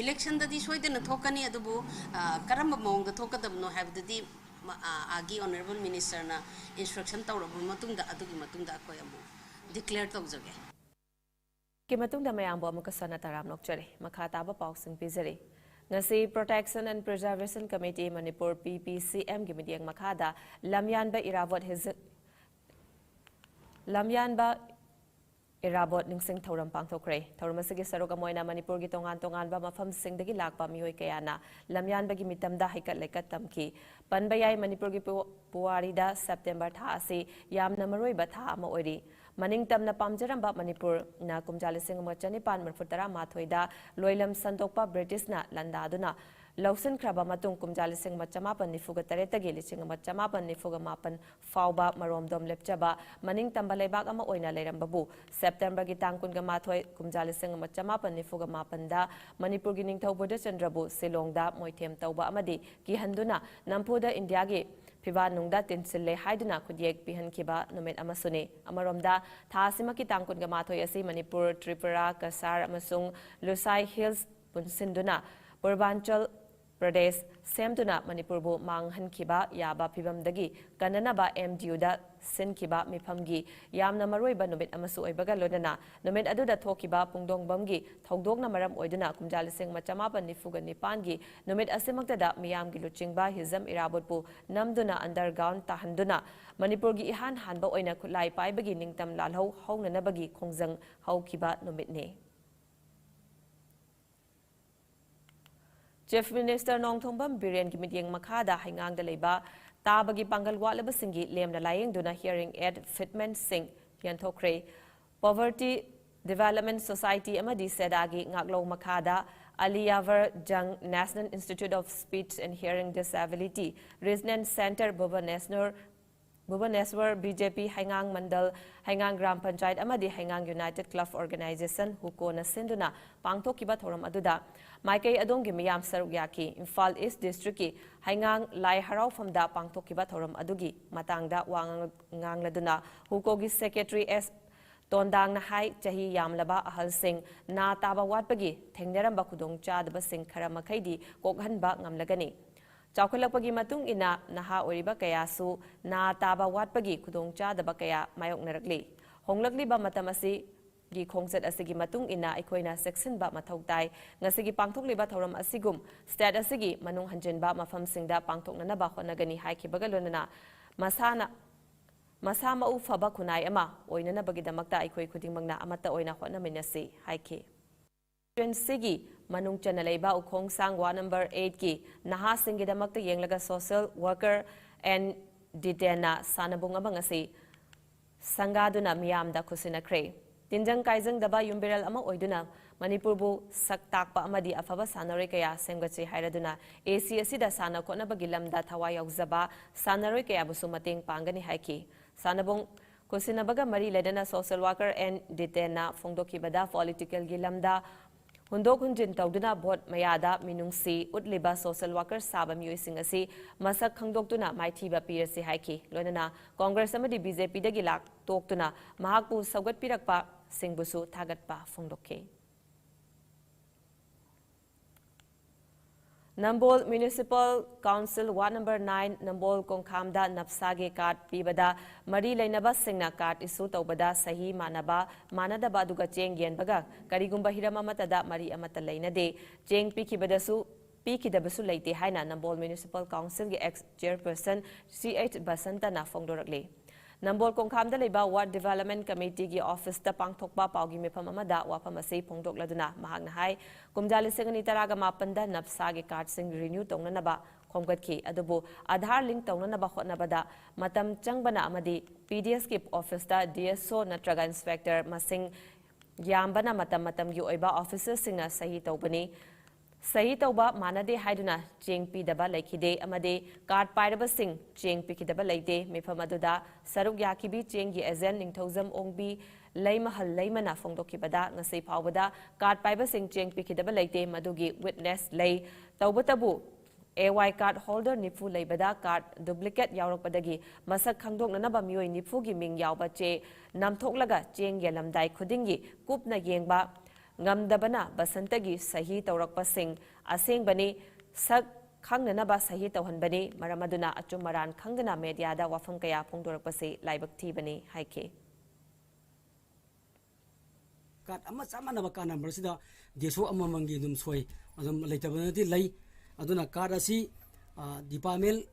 electionꯗꯗꯤ ꯁꯣꯏꯗꯅ ꯊꯣꯛꯀꯅꯤ, ꯑꯗꯨꯕꯨ ꯑ, ꯀꯔꯝꯕ ꯃꯑꯣꯡꯗ ꯊꯣꯛꯀꯗꯕꯅꯣ ꯍꯥꯏꯕꯗꯨꯗꯤ ꯃ- ꯑ- ꯑꯥꯒꯤ honourable ministerꯅ instruction ꯇꯧꯔꯕ ꯃꯇꯨꯡꯗ, ꯑꯗꯨꯒꯤ ꯃꯇꯨꯡꯗ ꯑꯩꯈꯣꯏ ꯑꯃꯨꯛ declare ꯇꯧꯖꯒꯦ꯫ ꯀꯤ ꯃꯇꯨꯡꯗ ꯃꯌꯥꯝꯕꯨ ꯑꯃꯨꯛꯀ ꯁꯣꯟꯅ ꯇꯔꯥꯝ ꯅꯣꯛꯆꯔꯤ꯫ ꯃꯈꯥ ꯇꯥꯕ ꯄꯥꯎꯁꯤꯡ ꯄꯤꯖꯔꯤ꯫ ꯉꯁꯤ Protection and Preservation Committee Manipur, P P C M ꯒꯤ ꯃꯤꯠꯌꯦꯡ ꯃꯈꯥꯗ ꯂꯝꯌꯥꯟꯕ ꯏꯔꯥꯕꯣꯠ ꯍꯤꯖ- ꯂꯝꯌꯥꯟꯕ ꯏꯔꯥꯕꯣꯠ ꯅꯤꯡꯁꯤꯡ ꯊꯧꯔꯝ ꯄꯥꯡꯊꯣꯛꯈ꯭ꯔꯦ꯫ ꯊꯧꯔꯝ ꯑꯁꯤꯒꯤ ꯁꯔꯨꯛ ꯑꯃ ꯑꯣꯏꯅ ꯃꯅꯤꯄꯨꯔꯒꯤ ꯇꯣꯉꯥꯟ ꯇꯣꯉꯥꯟꯕ ꯃꯐꯝꯁꯤꯡꯗꯒꯤ ꯂꯥꯛꯄ ꯃꯤꯑꯣꯏ ꯀꯌꯥꯅ ꯂꯝꯌꯥꯟꯕꯒꯤ ꯃꯤꯇꯝꯗ ꯍꯩꯀꯠ ꯂꯩꯀꯠ ꯇꯝꯈꯤ꯫ ꯄꯟꯕ ꯌꯥꯏ, ꯃꯅꯤꯄꯨꯔꯒꯤ ꯄꯨ- ꯄꯨꯋꯥꯔꯤꯗ September ꯊꯥ ꯑꯁꯤ ꯌꯥꯝꯅ ꯃꯔꯨꯑꯣꯏꯕ ꯊꯥ ꯑꯃ ꯑꯣꯏꯔꯤ꯫ ꯃꯅꯤꯡ ꯇꯝꯅ ꯄꯥꯝꯖꯔꯝꯕ ꯃꯅꯤꯄꯨꯔꯅ ꯀꯨꯝꯖꯥ ꯂꯤꯁꯤꯡ ꯑꯃ ꯆꯅꯤꯄꯥꯟ ꯃꯔꯤꯐꯨ ꯇꯔꯥ ꯃꯥꯊꯣꯏꯗ ꯂꯣꯏꯂꯝ ꯁꯟꯗꯣꯛꯄ ꯕ꯭ꯔꯤꯇꯤꯁꯅ ꯂꯥꯟꯗꯥꯗꯨꯅ ꯂꯧꯁꯤꯟꯈ꯭ꯔꯕ ꯃꯇꯨꯡ, ꯀꯨꯝꯖꯥ ꯂꯤꯁꯤꯡ ꯑꯃ ꯆꯃꯥꯄꯟ ꯅꯤꯐꯨꯒ ꯇꯔꯦꯠꯇꯒꯤ ꯂꯤꯁꯤꯡ ꯑꯃ ꯆꯃꯥꯄꯟ ꯅꯤꯐꯨꯒ ꯃꯥꯄꯟ ꯐꯥꯎꯕ ꯃꯔꯣꯝꯗꯣꯝ ꯂꯦꯞꯆꯕ ꯃꯅꯤꯡ ꯇꯝꯕ ꯂꯩꯕꯥꯛ ꯑꯃ ꯑꯣꯏꯅ ꯂꯩꯔꯝꯕꯕꯨ Septemberꯒꯤ ꯇꯥꯡ ꯀꯨꯟꯒ ꯃꯥꯊꯣꯏ, ꯀꯨꯝꯖꯥ ꯂꯤꯁꯤꯡ ꯑꯃ ꯆꯃꯥꯄꯟ ꯅꯤꯐꯨꯒ ꯃꯥꯄꯟꯗ ꯃꯅꯤꯄꯨꯔꯒꯤ ꯅꯤꯡꯊꯧ ꯕꯨꯙꯆꯟꯗ꯭ꯔꯕꯨ ꯁꯤꯂꯣꯡꯗ ꯃꯣꯏꯊꯦꯝ ꯇꯧꯕ ꯑꯃꯗꯤ ꯀꯤꯍꯟꯗꯨꯅ ꯅꯝꯐꯨꯗ ꯏꯟꯗꯤꯌꯥꯒꯤ ꯐꯤꯕꯥꯟꯅꯨꯡꯗ ꯇꯤꯟꯁꯤꯜꯂꯦ ꯍꯥꯏꯗꯨꯅ ꯈꯨꯠꯌꯦꯛ ꯄꯤꯍꯟꯈꯤꯕ ꯅꯨꯃꯤꯠ ꯑꯃꯁꯨꯅꯤ꯫ ꯑꯃꯔꯣꯝꯗ, ꯊꯥ ꯑꯁꯤꯃꯛꯀꯤ ꯇꯥꯡ ꯀꯨꯟꯒ ꯃꯥꯊꯣꯏ ꯑꯁꯤ ꯃꯅꯤꯄꯨꯔ, ꯇ꯭ꯔꯤꯄꯨꯔꯥ, ꯀꯁꯥꯔ ꯑꯃꯁꯨꯡ ꯂꯨꯁꯥꯏ ꯍꯤꯜꯁ ꯄꯨꯟꯁꯤꯟꯗꯨꯅ ꯄꯨꯔꯕꯥꯟꯆꯜ ꯄ꯭ꯔꯗꯦꯁ ꯁꯦꯝꯗꯨꯅ ꯃꯅꯤꯄꯨꯔꯕꯨ ꯃꯥꯡꯍꯟꯈꯤꯕ ꯌꯥꯕ ꯐꯤꯕꯝꯗꯒꯤ ꯀꯟꯅꯅꯕ M D Uꯗ ꯁꯤꯟꯈꯤꯕ ꯃꯤꯐꯝꯒꯤ ꯌꯥꯝꯅ ꯃꯔꯨꯑꯣꯏꯕ ꯅꯨꯃꯤꯠ ꯑꯃꯁꯨ ꯑꯣꯏꯕꯒ ꯂꯣꯏꯅꯅ, ꯅꯨꯃꯤꯠ ꯑꯗꯨꯗ ꯊꯣꯛꯈꯤꯕ ꯄꯨꯡꯗꯣꯡꯕꯝꯒꯤ ꯊꯧꯗꯣꯛꯅ ꯃꯔꯝ ꯑꯣꯏꯗꯨꯅ ꯀꯨꯝꯖꯥ ꯂꯤꯁꯤꯡ ꯑꯃ ꯆꯃꯥꯄꯟ ꯅꯤꯐꯨꯒ ꯅꯤꯄꯥꯟꯒꯤ ꯅꯨꯃꯤꯠ ꯑꯁꯤꯃꯛꯇꯗ ꯃꯤꯌꯥꯝꯒꯤ ꯂꯨꯆꯤꯡꯕ ꯍꯤꯖꯝ ꯏꯔꯥꯕꯣꯠꯄꯨ ꯅꯝꯗꯨꯅ underground ꯇꯥꯍꯟꯗꯨꯅ ꯃꯅꯤꯄꯨꯔꯒꯤ ꯏꯍꯥꯟ ꯍꯥꯟꯕ ꯑꯣꯏꯅ ꯈꯨꯠꯂꯥꯏ ꯄꯥꯏꯕꯒꯤ ꯅꯤꯡꯇꯝ ꯂꯥꯜꯍꯧ ꯍꯧꯅꯅꯕꯒꯤ ꯈꯣꯡꯖꯪ ꯍꯧꯈꯤꯕ ꯅꯨꯃꯤꯠꯅꯤ꯫ Chief Minister ꯅꯣꯡꯊꯣꯝꯕꯝ ꯕꯤꯔꯦꯟꯒꯤ ꯃꯤꯠꯌꯦꯡ ꯃꯈꯥꯗ ꯍꯩꯉꯥꯡꯗ ꯂꯩꯕ ꯇꯥꯕꯒꯤ ꯄꯥꯡꯒꯜ ꯋꯥꯠꯂꯕꯁꯤꯡꯒꯤ ꯂꯦꯝꯅ ꯂꯥꯌꯦꯡꯗꯨꯅ hearing aid fitmentꯁꯤꯡ ꯌꯦꯟꯊꯣꯛꯈ꯭ꯔꯦ꯫ Poverty Development Society ꯑꯃꯗꯤ ꯁꯦꯗꯥꯒꯤ ꯉꯥꯛꯂꯧ ꯃꯈꯥꯗ ꯑꯂꯤꯌꯥꯚꯔ ꯖꯪ National Institute of Speech and Hearing Disability Regional Centre Bhubaneswar Bhubaneswar, B J P ꯍꯩꯉꯥꯡ ꯃꯟꯗꯜ, ꯍꯩꯉꯥꯡ gram panchayat ꯑꯃꯗꯤ ꯍꯩꯉꯥꯡ United Club Organisation ꯍꯨꯀꯣꯅ ꯁꯤꯟꯗꯨꯅ ꯄꯥꯡꯊꯣꯛꯈꯤꯕ ꯊꯧꯔꯝ ꯑꯗꯨꯗ ꯃꯥꯏꯀꯩ ꯑꯗꯣꯝꯒꯤ ꯃꯤꯌꯥꯝ ꯁꯔꯨꯛ ꯌꯥꯈꯤ꯫ ꯏꯝꯐꯥꯜ ꯏꯁ ꯗꯤꯁꯇ꯭ꯔꯤꯛꯀꯤ ꯍꯩꯉꯥꯡ ꯂꯥꯏ ꯍꯔꯥꯎꯐꯝꯗ ꯄꯥꯡꯊꯣꯛꯈꯤꯕ ꯊꯧꯔꯝ ꯑꯗꯨꯒꯤ ꯃꯇꯥꯡꯗ ꯋꯥ ꯉꯥꯡ-, ꯉꯥꯡꯂꯗꯨꯅ ꯍꯨꯀꯣꯒꯤ ꯁꯦꯀ꯭ꯔꯦꯇꯔꯤ ꯑꯦꯁ ꯇꯣꯟꯗꯥꯡꯅ ꯍꯥꯏ, ꯆꯍꯤ ꯌꯥꯝꯂꯕ ꯑꯍꯜꯁꯤꯡ ꯅꯥ ꯇꯥꯕ ꯋꯥꯠꯄꯒꯤ ꯊꯦꯡꯅꯔꯝꯕ ꯈꯨꯗꯣꯡꯆꯥꯗꯕꯁꯤꯡ ꯈꯔ ꯃꯈꯩꯗꯤ ꯀꯣꯛꯍꯟꯕ ꯉꯝꯂꯒꯅꯤ꯫ ꯆꯥꯎꯈꯠꯂꯛꯄꯒꯤ ꯃꯇꯨꯡ ꯏꯟꯅ ꯅꯍꯥ ꯑꯣꯏꯔꯤꯕ ꯀꯌꯥꯁꯨ ꯅꯥ ꯇꯥꯕ ꯋꯥꯠꯄꯒꯤ ꯈꯨꯗꯣꯡꯆꯥꯗꯕ ꯀꯌꯥ ꯃꯥꯌꯣꯛꯅꯔꯛꯂꯤ꯫ ꯍꯣꯡꯂꯛꯂꯤꯕ ꯃꯇꯝ ꯑꯁꯤꯒꯤ ꯈꯣꯡꯆꯠ ꯑꯁꯤꯒꯤ ꯃꯇꯨꯡ ꯏꯟꯅ ꯑꯩꯈꯣꯏꯅ ꯆꯦꯛꯁꯤꯟꯕ ꯃꯊꯧ ꯇꯥꯏ꯫ ꯉꯁꯤꯒꯤ ꯄꯥꯡꯊꯣꯛꯂꯤꯕ ꯊꯧꯔꯝ ꯑꯁꯤꯒꯨꯝ ꯁ꯭ꯇꯦꯠ ꯑꯁꯤꯒꯤ ꯃꯅꯨꯡ ꯍꯟꯖꯤꯟꯕ ꯃꯐꯝꯁꯤꯡꯗ ꯄꯥꯡꯊꯣꯛꯅꯅꯕ ꯍꯣꯠꯅꯒꯅꯤ ꯍꯥꯏꯈꯤꯕꯒ ꯂꯣꯏꯅꯅ ꯃꯁꯥꯅ, ꯃꯁꯥ ꯃꯎ ꯐꯕ ꯈꯨꯟꯅꯥꯏ ꯑꯃ ꯑꯣꯏꯅꯅꯕꯒꯤꯗꯃꯛꯇ ꯑꯩꯈꯣꯏ ꯈꯨꯗꯤꯡꯃꯛꯅ ꯑꯃꯠꯇ ꯑꯣꯏꯅ ꯍꯣꯠꯅꯃꯤꯟꯅꯁꯤ ꯍꯥꯏꯈꯤ꯫ ꯀꯟꯁꯇꯤꯇ꯭ꯋꯦꯟꯁꯤꯒꯤ ꯃꯅꯨꯡ ꯆꯟꯅ ꯂꯩꯕ ꯎꯈꯣꯡ ꯁꯥꯡ ꯋꯥꯔꯗ ꯅꯝꯕꯔ ꯑꯩꯠꯀꯤ ꯅꯍꯥꯁꯤꯡꯒꯤꯗꯃꯛꯇ ꯌꯦꯡꯂꯒ ꯁꯣꯁꯤꯌꯦꯜ ꯋꯥꯔꯀꯔ ꯑꯦꯟ ꯗꯤꯇꯦꯟꯅ ꯁꯥꯟꯅꯕꯨꯡ ꯑꯃ ꯉꯁꯤ ꯁꯪꯒꯥꯗꯨꯅ ꯃꯤꯌꯥꯝꯗ ꯈꯨꯠꯁꯤꯟꯅꯈ꯭ꯔꯦ꯫ ꯇꯤꯟꯖꯪ ꯀꯥꯏꯖꯪꯗꯕ ꯌꯨꯝꯕꯤꯔꯦꯜ ꯑꯃ ꯑꯣꯏꯗꯨꯅ ꯃꯅꯤꯄꯨꯔꯕꯨ ꯁꯛ ꯇꯥꯛꯄ ꯑꯃꯗꯤ ꯑꯐꯕ ꯁꯥꯟꯅꯔꯣꯏ ꯀꯌꯥ ꯁꯦꯝꯒꯠꯁꯤ ꯍꯥꯏꯔꯗꯨꯅ ꯑꯦꯁꯤ ꯑꯁꯤꯗ ꯁꯥꯟꯅ ꯈꯣꯠꯅꯕꯒꯤ ꯂꯝꯗ ꯊꯋꯥꯏ ꯌꯥꯎꯖꯕ ꯁꯥꯟꯅꯔꯣꯏ ꯀꯌꯥꯕꯨꯁꯨ ꯃꯇꯦꯡ ꯄꯥꯡꯒꯅꯤ ꯍꯥꯏꯈꯤ꯫ ꯁꯥꯟꯅꯕꯨꯡ ꯈꯨꯠꯁꯤꯟꯅꯕꯒ ꯃꯔꯤ ꯂꯩꯅꯅ ꯁꯣꯁꯤꯌꯦꯜ ꯋꯥꯔꯀꯔ ꯑꯦꯟ ꯗꯤꯇꯦꯟꯅ ꯐꯣꯡꯗꯣꯛꯈꯤꯕꯗ ꯄꯣꯂꯤꯇꯤꯀꯦꯜꯒꯤ ꯂꯝꯗ ꯍꯨꯟꯗꯣꯛ ꯍꯨꯟꯖꯤꯟ ꯇꯧꯗꯨꯅ ꯚꯣꯠ ꯃꯌꯥꯗ ꯃꯤꯅꯨꯡꯁꯤ ꯎꯠꯂꯤꯕ ꯁꯣꯁꯤꯌꯦꯜ ꯋꯥꯔꯀꯔ ꯁꯥꯕ ꯃꯤꯑꯣꯏꯁꯤꯡ ꯑꯁꯤ ꯃꯁꯛ ꯈꯪꯗꯣꯛꯇꯨꯅ ꯃꯥꯏꯊꯤꯕ ꯄꯤꯔꯁꯤ ꯍꯥꯏꯈꯤ꯫ ꯂꯣꯏꯅꯅ ꯀꯣꯡꯒ꯭ꯔꯦꯁ ꯑꯃꯗꯤ ꯕꯤ ꯖꯦ ꯄꯤꯗꯒꯤ ꯂꯥꯛꯇꯣꯛꯇꯨꯅ ꯃꯍꯥꯛꯄꯨ ꯁꯧꯒꯠꯄꯤꯔꯛꯄꯁꯤꯡꯕꯨꯁꯨ ꯊꯥꯒꯠꯄ ꯐꯣꯡꯗꯣꯛꯈꯤ꯫ Nambol municipal council ward number nine Nambol ꯀꯣꯡꯈꯥꯝꯗ ꯅꯞꯁꯥꯒꯤ ꯀꯥꯔꯗ ꯄꯤꯕꯗ ꯃꯔꯤ ꯂꯩꯅꯕꯁꯤꯡꯅ ꯀꯥꯔꯗ ꯏꯁꯨ ꯇꯧꯕꯗ ꯁꯍꯤ ꯃꯥꯟꯅꯕ, ꯃꯥꯟꯅꯗꯕ ꯑꯗꯨꯒ ꯆꯦꯡ ꯌꯦꯟꯕꯒ ꯀꯔꯤꯒꯨꯝꯕ ꯍꯤꯔꯝ ꯑꯃꯠꯇꯗ ꯃꯔꯤ ꯑꯃꯠꯇ ꯂꯩꯅꯗꯦ꯫ ꯆꯦꯡ ꯄꯤꯈꯤꯕꯗꯁꯨ, ꯄꯤꯈꯤꯗꯕꯁꯨ ꯂꯩꯇꯦ ꯍꯥꯏꯅ ꯅꯝꯕꯣꯜ ꯃ꯭ꯌꯨꯅꯤꯁꯤꯄꯥꯜ ꯀꯥꯎꯟꯁꯤꯜꯒꯤ ꯑꯦꯛꯁ ꯆꯤꯌꯔꯄꯔꯁꯟ ꯁꯤ ꯑꯩꯆ ꯕꯁꯟꯇꯅ ꯐꯣꯡꯗꯣꯔꯛꯂꯤ꯫ ꯅꯝꯕꯣꯜ ꯀꯣꯡꯈꯥꯝꯗ ꯂꯩꯕ ꯋꯥꯔꯗ ꯗꯤꯚꯦꯂꯞꯃꯦꯟ ꯀꯃꯤꯇꯤꯒꯤ ꯑꯣꯐꯤꯁꯇ ꯄꯥꯡꯊꯣꯛꯄ ꯄꯥꯎꯒꯤ ꯃꯤꯐꯝ ꯑꯃꯗ ꯋꯥꯐꯝ ꯑꯁꯤ ꯐꯣꯡꯗꯣꯛꯂꯗꯨꯅ ꯃꯍꯥꯛꯅ ꯍꯥꯏ, ꯀꯨꯝꯖꯥ ꯂꯤꯁꯤꯡ ꯑꯅꯤ ꯇꯔꯥꯒ ꯃꯥꯄꯟꯗ ꯅꯞꯁꯥꯒꯤ ꯀꯥꯔꯗꯁꯤꯡ ꯔꯤꯅ꯭ꯌꯨ ꯇꯧꯅꯅꯕ ꯈꯣꯝꯒꯠꯈꯤ, ꯑꯗꯨꯕꯨ ꯑꯥꯙꯥꯔ ꯂꯤꯡ ꯇꯧꯅꯅꯕ ꯍꯣꯠꯅꯕꯗ ꯃꯇꯝ ꯆꯪꯕꯅ ꯑꯃꯗꯤ ꯄꯤ ꯗꯤ ꯑꯦꯁꯀꯤ ꯑꯣꯐꯤꯁꯇ ꯗꯤ ꯑꯦꯁ ꯑꯣ ꯅꯠꯇ꯭ꯔꯒ ꯏꯟꯁꯄꯦꯛꯇꯔ ꯃꯁꯤꯡ ꯌꯥꯝꯕꯅ ꯃꯇꯝ ꯃꯇꯝꯒꯤ ꯑꯣꯏꯕ ꯑꯣꯐꯤꯁꯔꯁꯤꯡꯅ ꯁꯍꯤ ꯇꯧꯕꯅꯤ꯫ ꯁꯍꯤ ꯇꯧꯕ ꯃꯥꯟꯅꯗꯦ ꯍꯥꯏꯗꯨꯅ ꯆꯦꯡ ꯄꯤꯗꯕ ꯂꯩꯈꯤꯗꯦ ꯑꯃꯗꯤ ꯀꯥꯔꯗ ꯄꯥꯏꯔꯕꯁꯤꯡ ꯆꯦꯡ ꯄꯤꯈꯤꯗꯕ ꯂꯩꯇꯦ꯫ ꯃꯤꯐꯝ ꯑꯗꯨꯗ ꯁꯔꯨꯛ ꯌꯥꯈꯤꯕꯤ ꯆꯦꯡꯒꯤ ꯑꯦꯖꯦꯟ ꯅꯤꯡꯊꯧꯖꯝ ꯑꯣꯡꯕꯤ ꯂꯩꯃꯍꯜ ꯂꯩꯃꯅ ꯐꯣꯡꯗꯣꯛꯈꯤꯕꯗ, ꯉꯁꯤ ꯐꯥꯎꯕꯗ ꯀꯥꯔꯗ ꯄꯥꯏꯕꯁꯤꯡ ꯆꯦꯡ ꯄꯤꯈꯤꯗꯕ ꯂꯩꯇꯦ꯫ ꯃꯗꯨꯒꯤ ꯋꯤꯠꯅꯦꯁ ꯂꯩ꯫ ꯇꯧꯕꯇꯕꯨ, ꯑꯦ ꯋꯥꯏ ꯀꯥꯔꯗ ꯍꯣꯜꯗꯔ ꯅꯤꯐꯨ ꯂꯩꯕꯗ ꯀꯥꯔꯗ ꯗꯨꯄ꯭ꯂꯤꯀꯦꯠ ꯌꯥꯎꯔꯛꯄꯗꯒꯤ ꯃꯁꯛ ꯈꯪꯗꯣꯛꯅꯅꯕ ꯃꯤꯑꯣꯏ ꯅꯤꯐꯨꯒꯤ ꯃꯤꯡ ꯌꯥꯎꯕ ꯆꯦ ꯅꯥꯝꯊꯣꯛꯂꯒ ꯆꯦꯡ ꯌꯦꯜꯂꯝꯗꯥꯏ ꯈꯨꯗꯤꯡꯒꯤ ꯀꯨꯞꯅ ꯌꯦꯡꯕ ꯉꯝꯗꯕꯅ ꯕꯁꯟꯇꯒꯤ ꯁꯍꯤ ꯇꯧꯔꯛꯄꯁꯤꯡ ꯑꯁꯦꯡꯕꯅꯤ, ꯁꯛ ꯈꯪꯅꯅꯕ ꯁꯍꯤ ꯇꯧꯍꯟꯕꯅꯤ꯫ ꯃꯔꯝ ꯑꯗꯨꯅ ꯑꯆꯨꯝ ꯑꯔꯥꯟ ꯈꯪꯗꯅ ꯃꯦꯗꯤꯌꯥꯗ ꯋꯥꯐꯝ ꯀꯌꯥ ꯐꯣꯡꯗꯣꯔꯛꯄꯁꯤ ꯂꯥꯏꯕꯛ ꯊꯤꯕꯅꯤ ꯍꯥꯏꯈꯤ꯫ ꯀꯥꯔꯗ ꯑꯃ ꯆꯞ ꯃꯥꯟꯅꯕ ꯀꯥꯔꯗ ꯅꯝꯕꯔꯁꯤꯗ ꯗꯦꯁꯣ ꯑꯃꯃꯝꯒꯤ ꯑꯗꯨꯝ ꯁꯣꯏ ꯑꯗꯨꯝ ꯂꯩꯇꯕ ꯅꯠꯇꯦ, ꯂꯩ꯫ ꯑꯗꯨꯅ ꯀꯥꯔꯗ ꯑꯁꯤ, ꯑ, ꯗꯤꯄꯥꯔꯠꯃꯦꯟ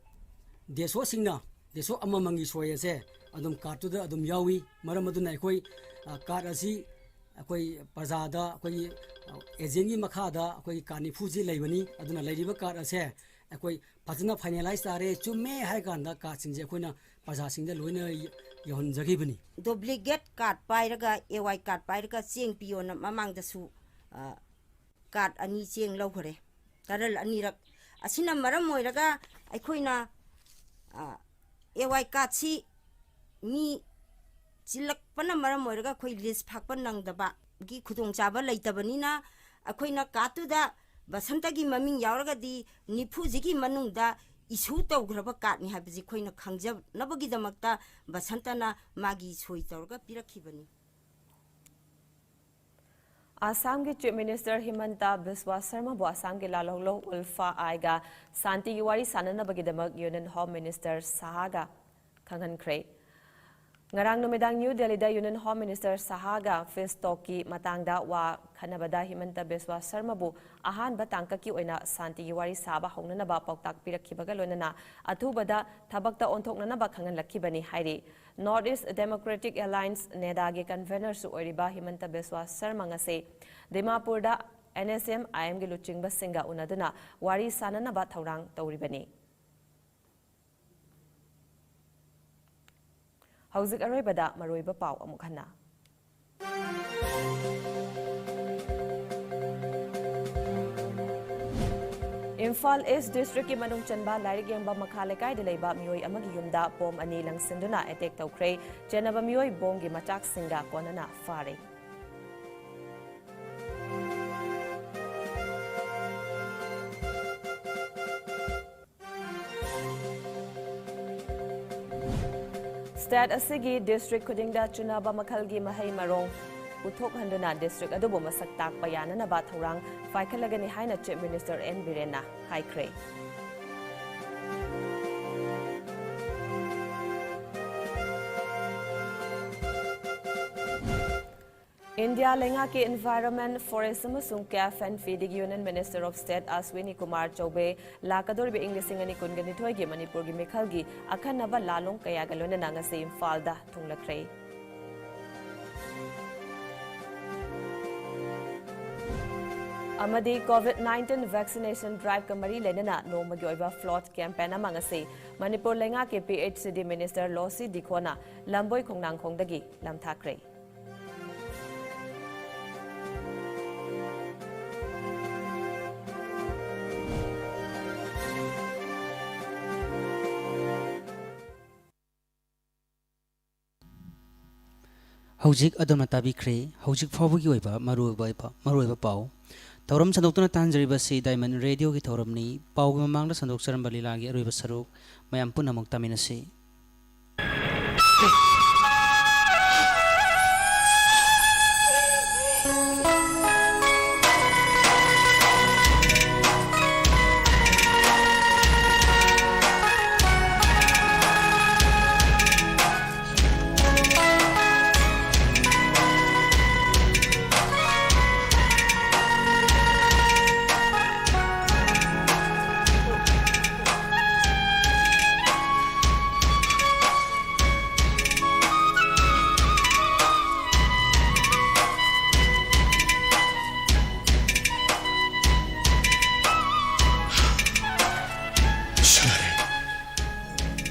ꯗꯦꯁꯣꯁꯤꯡꯅ ꯗꯦꯁꯣ ꯑꯃꯃꯝꯒꯤ ꯁꯣꯏ ꯑꯁꯦ ꯑꯗꯨꯝ ꯀꯥꯔꯗꯇꯨꯗ ꯑꯗꯨꯝ ꯌꯥꯎꯏ꯫ ꯃꯔꯝ ꯑꯗꯨꯅ ꯑꯩꯈꯣꯏ, ꯑ, ꯀꯥꯔꯗ ꯑꯁꯤ ꯑꯩꯈꯣꯏ ꯄ꯭ꯔꯖꯥꯗ, ꯑꯩꯈꯣꯏꯒꯤ, ꯑ, ꯑꯦꯖꯦꯟꯒꯤ ꯃꯈꯥꯗ ꯑꯩꯈꯣꯏꯒꯤ ꯀꯥꯔꯗ ꯅꯤꯐꯨꯁꯤ ꯂꯩꯕꯅꯤ꯫ ꯑꯗꯨꯅ ꯂꯩꯔꯤꯕ ꯀꯥꯔꯗ ꯑꯁꯦ ꯑꯩꯈꯣꯏ ꯐꯖꯅ ꯐꯥꯏꯅꯦꯂꯥꯏꯁ ꯇꯥꯔꯦ, ꯆꯨꯝꯃꯦ ꯍꯥꯏ ꯀꯥꯟꯗ ꯀꯥꯔꯗꯁꯤꯡꯁꯦ ꯑꯩꯈꯣꯏꯅ ꯄ꯭ꯔꯖꯥꯁꯤꯡꯗ ꯂꯣꯏꯅ ꯌ-, ꯌꯧꯍꯟꯖꯈꯤꯕꯅꯤ꯫ ꯗꯨꯄ꯭ꯂꯤꯀꯦꯠ ꯀꯥꯔꯗ ꯄꯥꯏꯔꯒ, ꯑꯦ ꯋꯥꯏ ꯀꯥꯔꯗ ꯄꯥꯏꯔꯒ ꯆꯦꯡ ꯄꯤꯌꯣꯅ ꯃꯃꯥꯡꯗꯁꯨ, ꯑ, ꯀꯥꯔꯗ ꯑꯅꯤ ꯆꯦꯡ ꯂꯧꯈꯔꯦ, ꯇꯔꯜ ꯑꯅꯤꯔꯛ꯫ ꯑꯁꯤꯅ ꯃꯔꯝ ꯑꯣꯏꯔꯒ ꯑꯩꯈꯣꯏꯅ, ꯑ, ꯑꯦ ꯋꯥꯏ ꯀꯥꯔꯗꯁꯤ ꯃꯤ ꯆꯤꯜꯂꯛꯄꯅ ꯃꯔꯝ ꯑꯣꯏꯔꯒ ꯑꯩꯈꯣꯏ ꯂꯤꯁ ꯐꯥꯛꯄ ꯅꯪꯗꯕꯒꯤ ꯈꯨꯗꯣꯡꯆꯥꯕ ꯂꯩꯇꯕꯅꯤꯅ, ꯑꯩꯈꯣꯏꯅ ꯀꯥꯔꯗꯇꯨꯗ ꯕꯁꯟꯇꯒꯤ ꯃꯃꯤꯡ ꯌꯥꯎꯔꯒꯗꯤ ꯅꯤꯐꯨꯁꯤꯒꯤ ꯃꯅꯨꯡꯗ ꯏꯁꯨ ꯇꯧꯈ꯭ꯔꯕ ꯀꯥꯔꯗꯅꯤ ꯍꯥꯏꯕꯁꯤ ꯑꯩꯈꯣꯏꯅ ꯈꯪꯖꯅꯕꯒꯤꯗꯃꯛꯇ ꯕꯁꯟꯇꯅ ꯃꯥꯒꯤ ꯁꯣꯏ ꯇꯧꯔꯒ ꯄꯤꯔꯛꯈꯤꯕꯅꯤ꯫ ꯑꯁꯥꯝꯒꯤ ꯆꯤꯐ ꯃꯤꯅꯤꯁꯇꯔ ꯍꯤꯃꯟꯇ ꯕꯤꯁ꯭ꯋꯥ ꯁꯔꯃꯕꯨ ꯑꯁꯥꯝꯒꯤ ꯂꯥꯜꯍꯧꯂꯨ ꯎꯜꯐꯥ ꯑꯥꯏꯒ ꯁꯥꯟꯇꯤꯒꯤ ꯋꯥꯔꯤ ꯁꯥꯟꯅꯅꯕꯒꯤꯗꯃꯛ ꯌꯨꯅꯤꯌꯟ ꯍꯣꯝ ꯃꯤꯅꯤꯁꯇꯔ ꯁꯍꯥꯒ ꯈꯪꯍꯟꯈ꯭ꯔꯦ꯫ ꯉꯔꯥꯡ ꯅꯨꯃꯤꯗꯥꯡ ꯅ꯭ꯌꯨ ꯗꯦꯜꯂꯤꯗ ꯌꯨꯅꯤꯌꯟ ꯍꯣꯝ ꯃꯤꯅꯤꯁꯇꯔ ꯁꯍꯥꯒ ꯄꯤꯁ ꯇꯣꯛꯀꯤ ꯃꯇꯥꯡꯗ ꯋꯥ ꯈꯟꯅꯕꯗ ꯍꯤꯃꯟꯇ ꯕꯤꯁ꯭ꯋꯥ ꯁꯔꯃꯕꯨ ꯑꯍꯥꯟꯕ ꯇꯥꯡꯀꯛꯀꯤ ꯑꯣꯏꯅ ꯁꯥꯟꯇꯤꯒꯤ ꯋꯥꯔꯤ ꯁꯥꯕ ꯍꯧꯅꯅꯕ ꯄꯥꯎꯇꯥꯛ ꯄꯤꯔꯛꯈꯤꯕꯒ ꯂꯣꯏꯅꯅ ꯑꯊꯨꯕꯗ ꯊꯕꯛꯇ ꯑꯣꯟꯊꯣꯛꯅꯅꯕ ꯈꯪꯍꯜꯂꯛꯈꯤꯕꯅꯤ ꯍꯥꯏꯔꯤ꯫ ꯅꯣꯔꯠ ꯏꯁ꯭ꯠ ꯗꯦꯃꯣꯀ꯭ꯔꯦꯇꯤꯛ ꯑꯦꯂꯥꯏꯟꯁ, ꯅꯦꯗꯥꯒꯤ ꯀꯟꯚꯦꯅꯔꯁꯨ ꯑꯣꯏꯔꯤꯕ ꯍꯤꯃꯟꯇ ꯕꯤꯁ꯭ꯋꯥ ꯁꯔꯃ ꯉꯁꯤ ꯗꯤꯃꯥꯄꯨꯔꯗ ꯑꯦꯟ ꯑꯦꯁ ꯑꯦꯝ ꯑꯥꯏ ꯑꯦꯝꯒꯤ ꯂꯨꯆꯤꯡꯕꯁꯤꯡꯒ ꯎꯅꯗꯨꯅ ꯋꯥꯔꯤ ꯁꯥꯅꯅꯕ ꯊꯧꯔꯥꯡ ꯇꯧꯔꯤꯕꯅꯤ꯫ ꯍꯧꯖꯤꯛ ꯑꯔꯣꯏꯕꯗ ꯃꯔꯨꯑꯣꯏꯕ ꯄꯥꯎ ꯑꯃꯨꯛ ꯍꯟꯅ꯫ ꯏꯝꯐꯥꯜ ꯏꯁ ꯗꯤꯁꯇ꯭ꯔꯤꯛꯀꯤ ꯃꯅꯨꯡ ꯆꯟꯕ ꯂꯥꯏꯔꯤꯛ ꯌꯦꯡꯕ ꯃꯈꯥ ꯂꯩꯀꯥꯏꯗ ꯂꯩꯕ ꯃꯤꯑꯣꯏ ꯑꯃꯒꯤ ꯌꯨꯝꯗ ꯕꯣꯝ ꯑꯅꯤ ꯂꯪꯁꯤꯟꯗꯨꯅ ꯑꯦꯇꯦꯛ ꯇꯧꯈ꯭ꯔꯦ꯫ ꯆꯦꯟꯅꯕ ꯃꯤꯑꯣꯏ ꯕꯣꯝꯒꯤ ꯃꯆꯥꯛꯁꯤꯡꯒ ꯀꯣꯟꯅꯅ ꯐꯥꯔꯦ꯫ ꯁ꯭ꯇꯦꯠ ꯑꯁꯤꯒꯤ ꯗꯤꯁꯇ꯭ꯔꯤꯛ ꯈꯨꯗꯤꯡꯗ ꯆꯨꯅꯕ ꯃꯈꯜꯒꯤ ꯃꯍꯩ ꯃꯔꯣꯡ ꯄꯨꯊꯣꯛꯍꯟꯗꯨꯅ ꯗꯤꯁꯇ꯭ꯔꯤꯛ ꯑꯗꯨꯕꯨ ꯃꯁꯛ ꯇꯥꯛꯄ ꯌꯥꯅꯅꯕ ꯊꯧꯔꯥꯡ ꯄꯥꯏꯈꯠꯂꯒꯅꯤ ꯍꯥꯏꯅ ꯆꯤꯐ ꯃꯤꯅꯤꯁꯇꯔ ꯑꯦꯟ ꯕꯤꯔꯦꯟꯅ ꯍꯥꯏꯈ꯭ꯔꯦ꯫ ꯏꯟꯗꯤꯌꯥ ꯂꯩꯉꯥꯛꯀꯤ Environment, Forest ꯑꯃꯁꯨꯡ Calf and Feeding Union Minister of State Aswini Kumar ꯆꯧꯕꯦ ꯂꯥꯛꯀꯗꯧꯔꯤꯕ ꯏꯪ ꯂꯤꯁꯤꯡ ꯑꯅꯤ ꯀꯨꯟꯒ ꯅꯤꯊꯣꯏꯒꯤ ꯃꯅꯤꯄꯨꯔꯒꯤ ꯃꯤꯈꯜꯒꯤ ꯑꯈꯟꯅꯕ ꯂꯥꯂꯣꯡ ꯀꯌꯥꯒ ꯂꯣꯏꯅꯅ ꯉꯁꯤ ꯏꯝꯐꯥꯜꯗ ꯊꯨꯡꯂꯈ꯭ꯔꯦ꯫ ꯑꯃꯗꯤ COVID nineteen vaccination driveꯀ ꯃꯔꯤ ꯂꯩꯅꯅ ꯅꯣꯡꯃꯒꯤ ꯑꯣꯏꯕ float campaign ꯑꯃ ꯉꯁꯤ ꯃꯅꯤꯄꯨꯔ ꯂꯩꯉꯥꯛꯀꯤ PHCD Minister ꯂꯣꯁꯤ ꯗꯤꯈꯣꯅ ꯂꯝꯕꯣꯏ ꯈꯣꯡꯅꯥꯡꯈꯣꯡꯗꯒꯤ ꯂꯝꯊꯥꯈ꯭ꯔꯦ꯫ ꯍꯧꯖꯤꯛ ꯑꯗꯣꯝꯅ ꯇꯥꯕꯤꯈ꯭ꯔꯦ ꯍꯧꯖꯤꯛ ꯐꯥꯎꯕꯒꯤ ꯑꯣꯏꯕ ꯃꯔꯨꯑꯣꯏꯕ, ꯃꯔꯨꯑꯣꯏꯕ ꯄꯥꯎ꯫ ꯊꯧꯔꯝ ꯁꯟꯗꯣꯛꯇꯨꯅ ꯇꯥꯍꯟꯖꯔꯤꯕꯁꯤ Diamond Radioꯒꯤ ꯊꯧꯔꯝꯅꯤ꯫ ꯄꯥꯎꯒꯤ ꯃꯃꯥꯡꯗ ꯁꯟꯗꯣꯛꯆꯔꯝꯕ ꯂꯤꯂꯥꯒꯤ ꯑꯔꯣꯏꯕ ꯁꯔꯨꯛ ꯃꯌꯥꯝ ꯄꯨꯟꯅ ꯑꯃꯨꯛ ꯇꯥꯃꯤꯟꯅꯁꯤ꯫ ꯁꯅꯥꯔꯩ,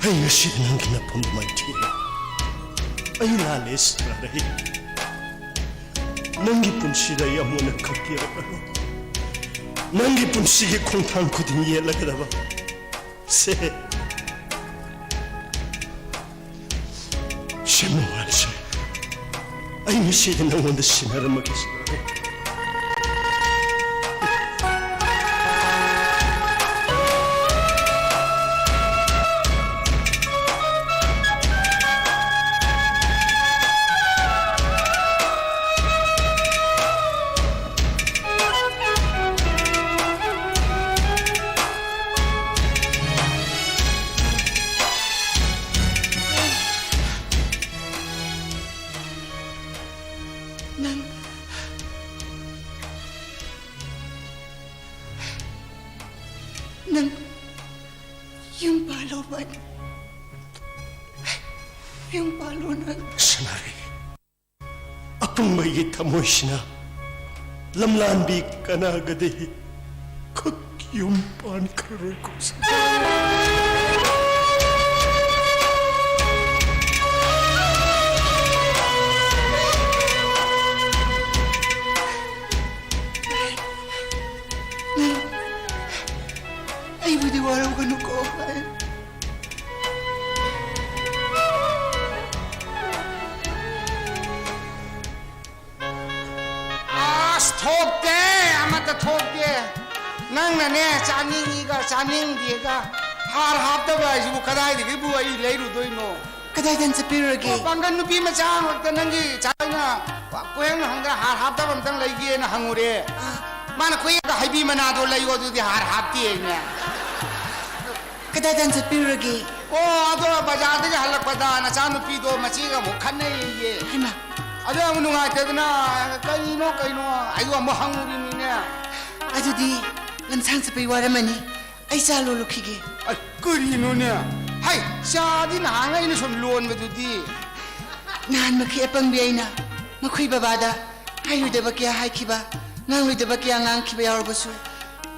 ꯑꯩ ꯉꯁꯤꯗꯤ ꯅꯪꯒꯤ ꯅꯐꯝꯗ ꯃꯥꯏꯊꯤꯔꯦ꯫ ꯑꯩ ꯂꯥꯜꯂꯦ, ꯁꯅꯥꯔꯩ꯫ ꯅꯪꯒꯤ ꯄꯨꯟꯁꯤꯗ ꯑꯩ ꯑꯃꯨꯛ ꯍꯟꯅ ꯈꯛ ꯌꯦꯡꯉꯔꯣꯏ꯫ ꯅꯪꯒꯤ ꯄꯨꯟꯁꯤꯒꯤ ꯈꯣꯡꯊꯥꯡ ꯈꯨꯗꯤꯡ ꯌꯦꯠꯂꯒꯗꯕ꯫ ꯁꯦ꯫ ꯁꯦꯝꯃꯨ ꯍꯥꯏꯔꯁꯨ ꯑꯩ ꯉꯁꯤꯗꯤ ꯅꯪꯉꯣꯟꯗ ꯁꯤꯟꯅꯔꯝꯃꯒꯦ, ꯁꯤꯟꯅꯔꯝꯃꯒꯦ꯫ ꯅꯪ, ꯅꯪ ꯌꯨꯝ ꯄꯥꯜꯂꯣ, ꯚꯥꯏ꯫ ꯌꯨꯝ ꯄꯥꯜꯂꯣ ꯅꯪ꯫ ꯁꯅꯥꯔꯩ, ꯑꯄꯪꯕꯒꯤ ꯊꯃꯣꯏꯁꯤꯅ ꯂꯝꯂꯥꯟꯕꯤ ꯀꯅꯥꯒꯗꯤ ꯈꯨꯠ ꯌꯨꯝ ꯄꯥꯟꯈ꯭ꯔꯔꯣꯏꯀꯣ꯫ ꯑꯩꯕꯨꯗꯤ ꯋꯥꯔꯧꯒꯅꯨꯀꯣ꯫ ꯑꯁ, ꯊꯣꯛꯇꯦ, ꯑꯃꯠꯇ ꯊꯣꯛꯇꯦ꯫ ꯅꯪꯅꯅꯦ, ꯆꯥꯅꯤꯡꯉꯤꯒ ꯆꯥꯅꯤꯡꯗꯦꯒ, ꯍꯥꯔ ꯍꯥꯞꯇꯕ ꯍꯥꯏꯁꯤꯕꯨ ꯀꯗꯥꯏꯗꯒꯤꯕꯨ ꯑꯩ ꯂꯩꯔꯨꯗꯣꯏꯅꯣ? ꯀꯗꯥꯏꯗ ꯆꯠꯄꯤꯔꯨꯔꯒꯦ? ꯑꯣ, ꯄꯥꯡꯒꯜ ꯅꯨꯄꯤ ꯃꯆꯥ ꯑꯃꯈꯛꯇ ꯅꯪꯒꯤ ꯆꯥꯛꯅ ꯀꯣꯏꯍꯪ ꯍꯪꯗꯅ ꯍꯥꯔ ꯍꯥꯞꯇꯕ ꯑꯝꯇꯪ ꯂꯩꯒꯦꯅ ꯍꯪꯉꯨꯔꯦ꯫ ꯑꯥ꯫ ꯃꯥꯅ ꯈꯣꯏꯌꯥꯒ ꯍꯩꯕꯤ ꯃꯅꯥꯗꯣ ꯂꯩꯌꯣ, ꯑꯗꯨꯗꯤ ꯍꯥꯔ ꯍꯥꯞꯇꯦ ꯑꯩꯅ꯫ ꯀꯗꯥꯏꯗ ꯆꯠꯄꯤꯔꯨꯔꯒꯦ? ꯑꯣ, ꯑꯗꯣ ꯕꯖꯥꯔꯗꯒꯤ ꯍꯜꯂꯛꯄꯗ ꯅꯆꯥꯅꯨꯄꯤꯗꯣ ꯃꯆꯦꯒ ꯑꯃꯨꯛ ꯈꯠꯅꯩꯌꯦ꯫ ꯍꯩꯃꯥ꯫ ꯑꯗꯣ ꯑꯃꯨꯛ ꯅꯨꯡꯉꯥꯏꯇꯗꯅ ꯀꯩꯅꯣ ꯀꯩꯅꯣ ꯑꯩꯗꯣ ꯑꯃꯨꯛ ꯍꯪꯉꯨꯔꯤꯅꯤꯅꯦ꯫ ꯑꯗꯨꯗꯤ ꯂꯝꯁꯥꯡ ꯆꯠꯄꯩ ꯋꯥꯔꯝꯃꯅꯤ꯫ ꯑꯩ ꯆꯥ ꯂꯣꯜꯂꯨꯈꯤꯒꯦ꯫ ꯑꯩ, ꯀꯔꯤꯅꯣꯅꯦ? ꯍꯩ, ꯆꯥꯗꯤ ꯅꯍꯥꯟ ꯑꯩꯅ ꯁꯨꯝ ꯂꯣꯟꯕꯗꯨꯗꯤ꯫ ꯅꯍꯥꯟꯃꯛꯀꯤ ꯑꯄꯪꯕꯤ ꯑꯩꯅ ꯃꯈꯣꯏ ꯕꯕꯥꯗ ꯍꯥꯏꯔꯣꯏꯗꯕ ꯀꯌꯥ ꯍꯥꯏꯈꯤꯕ, ꯉꯥꯡꯂꯣꯏꯗꯕ ꯀꯌꯥ ꯉꯥꯡꯈꯤꯕ ꯌꯥꯎꯔꯕꯁꯨ,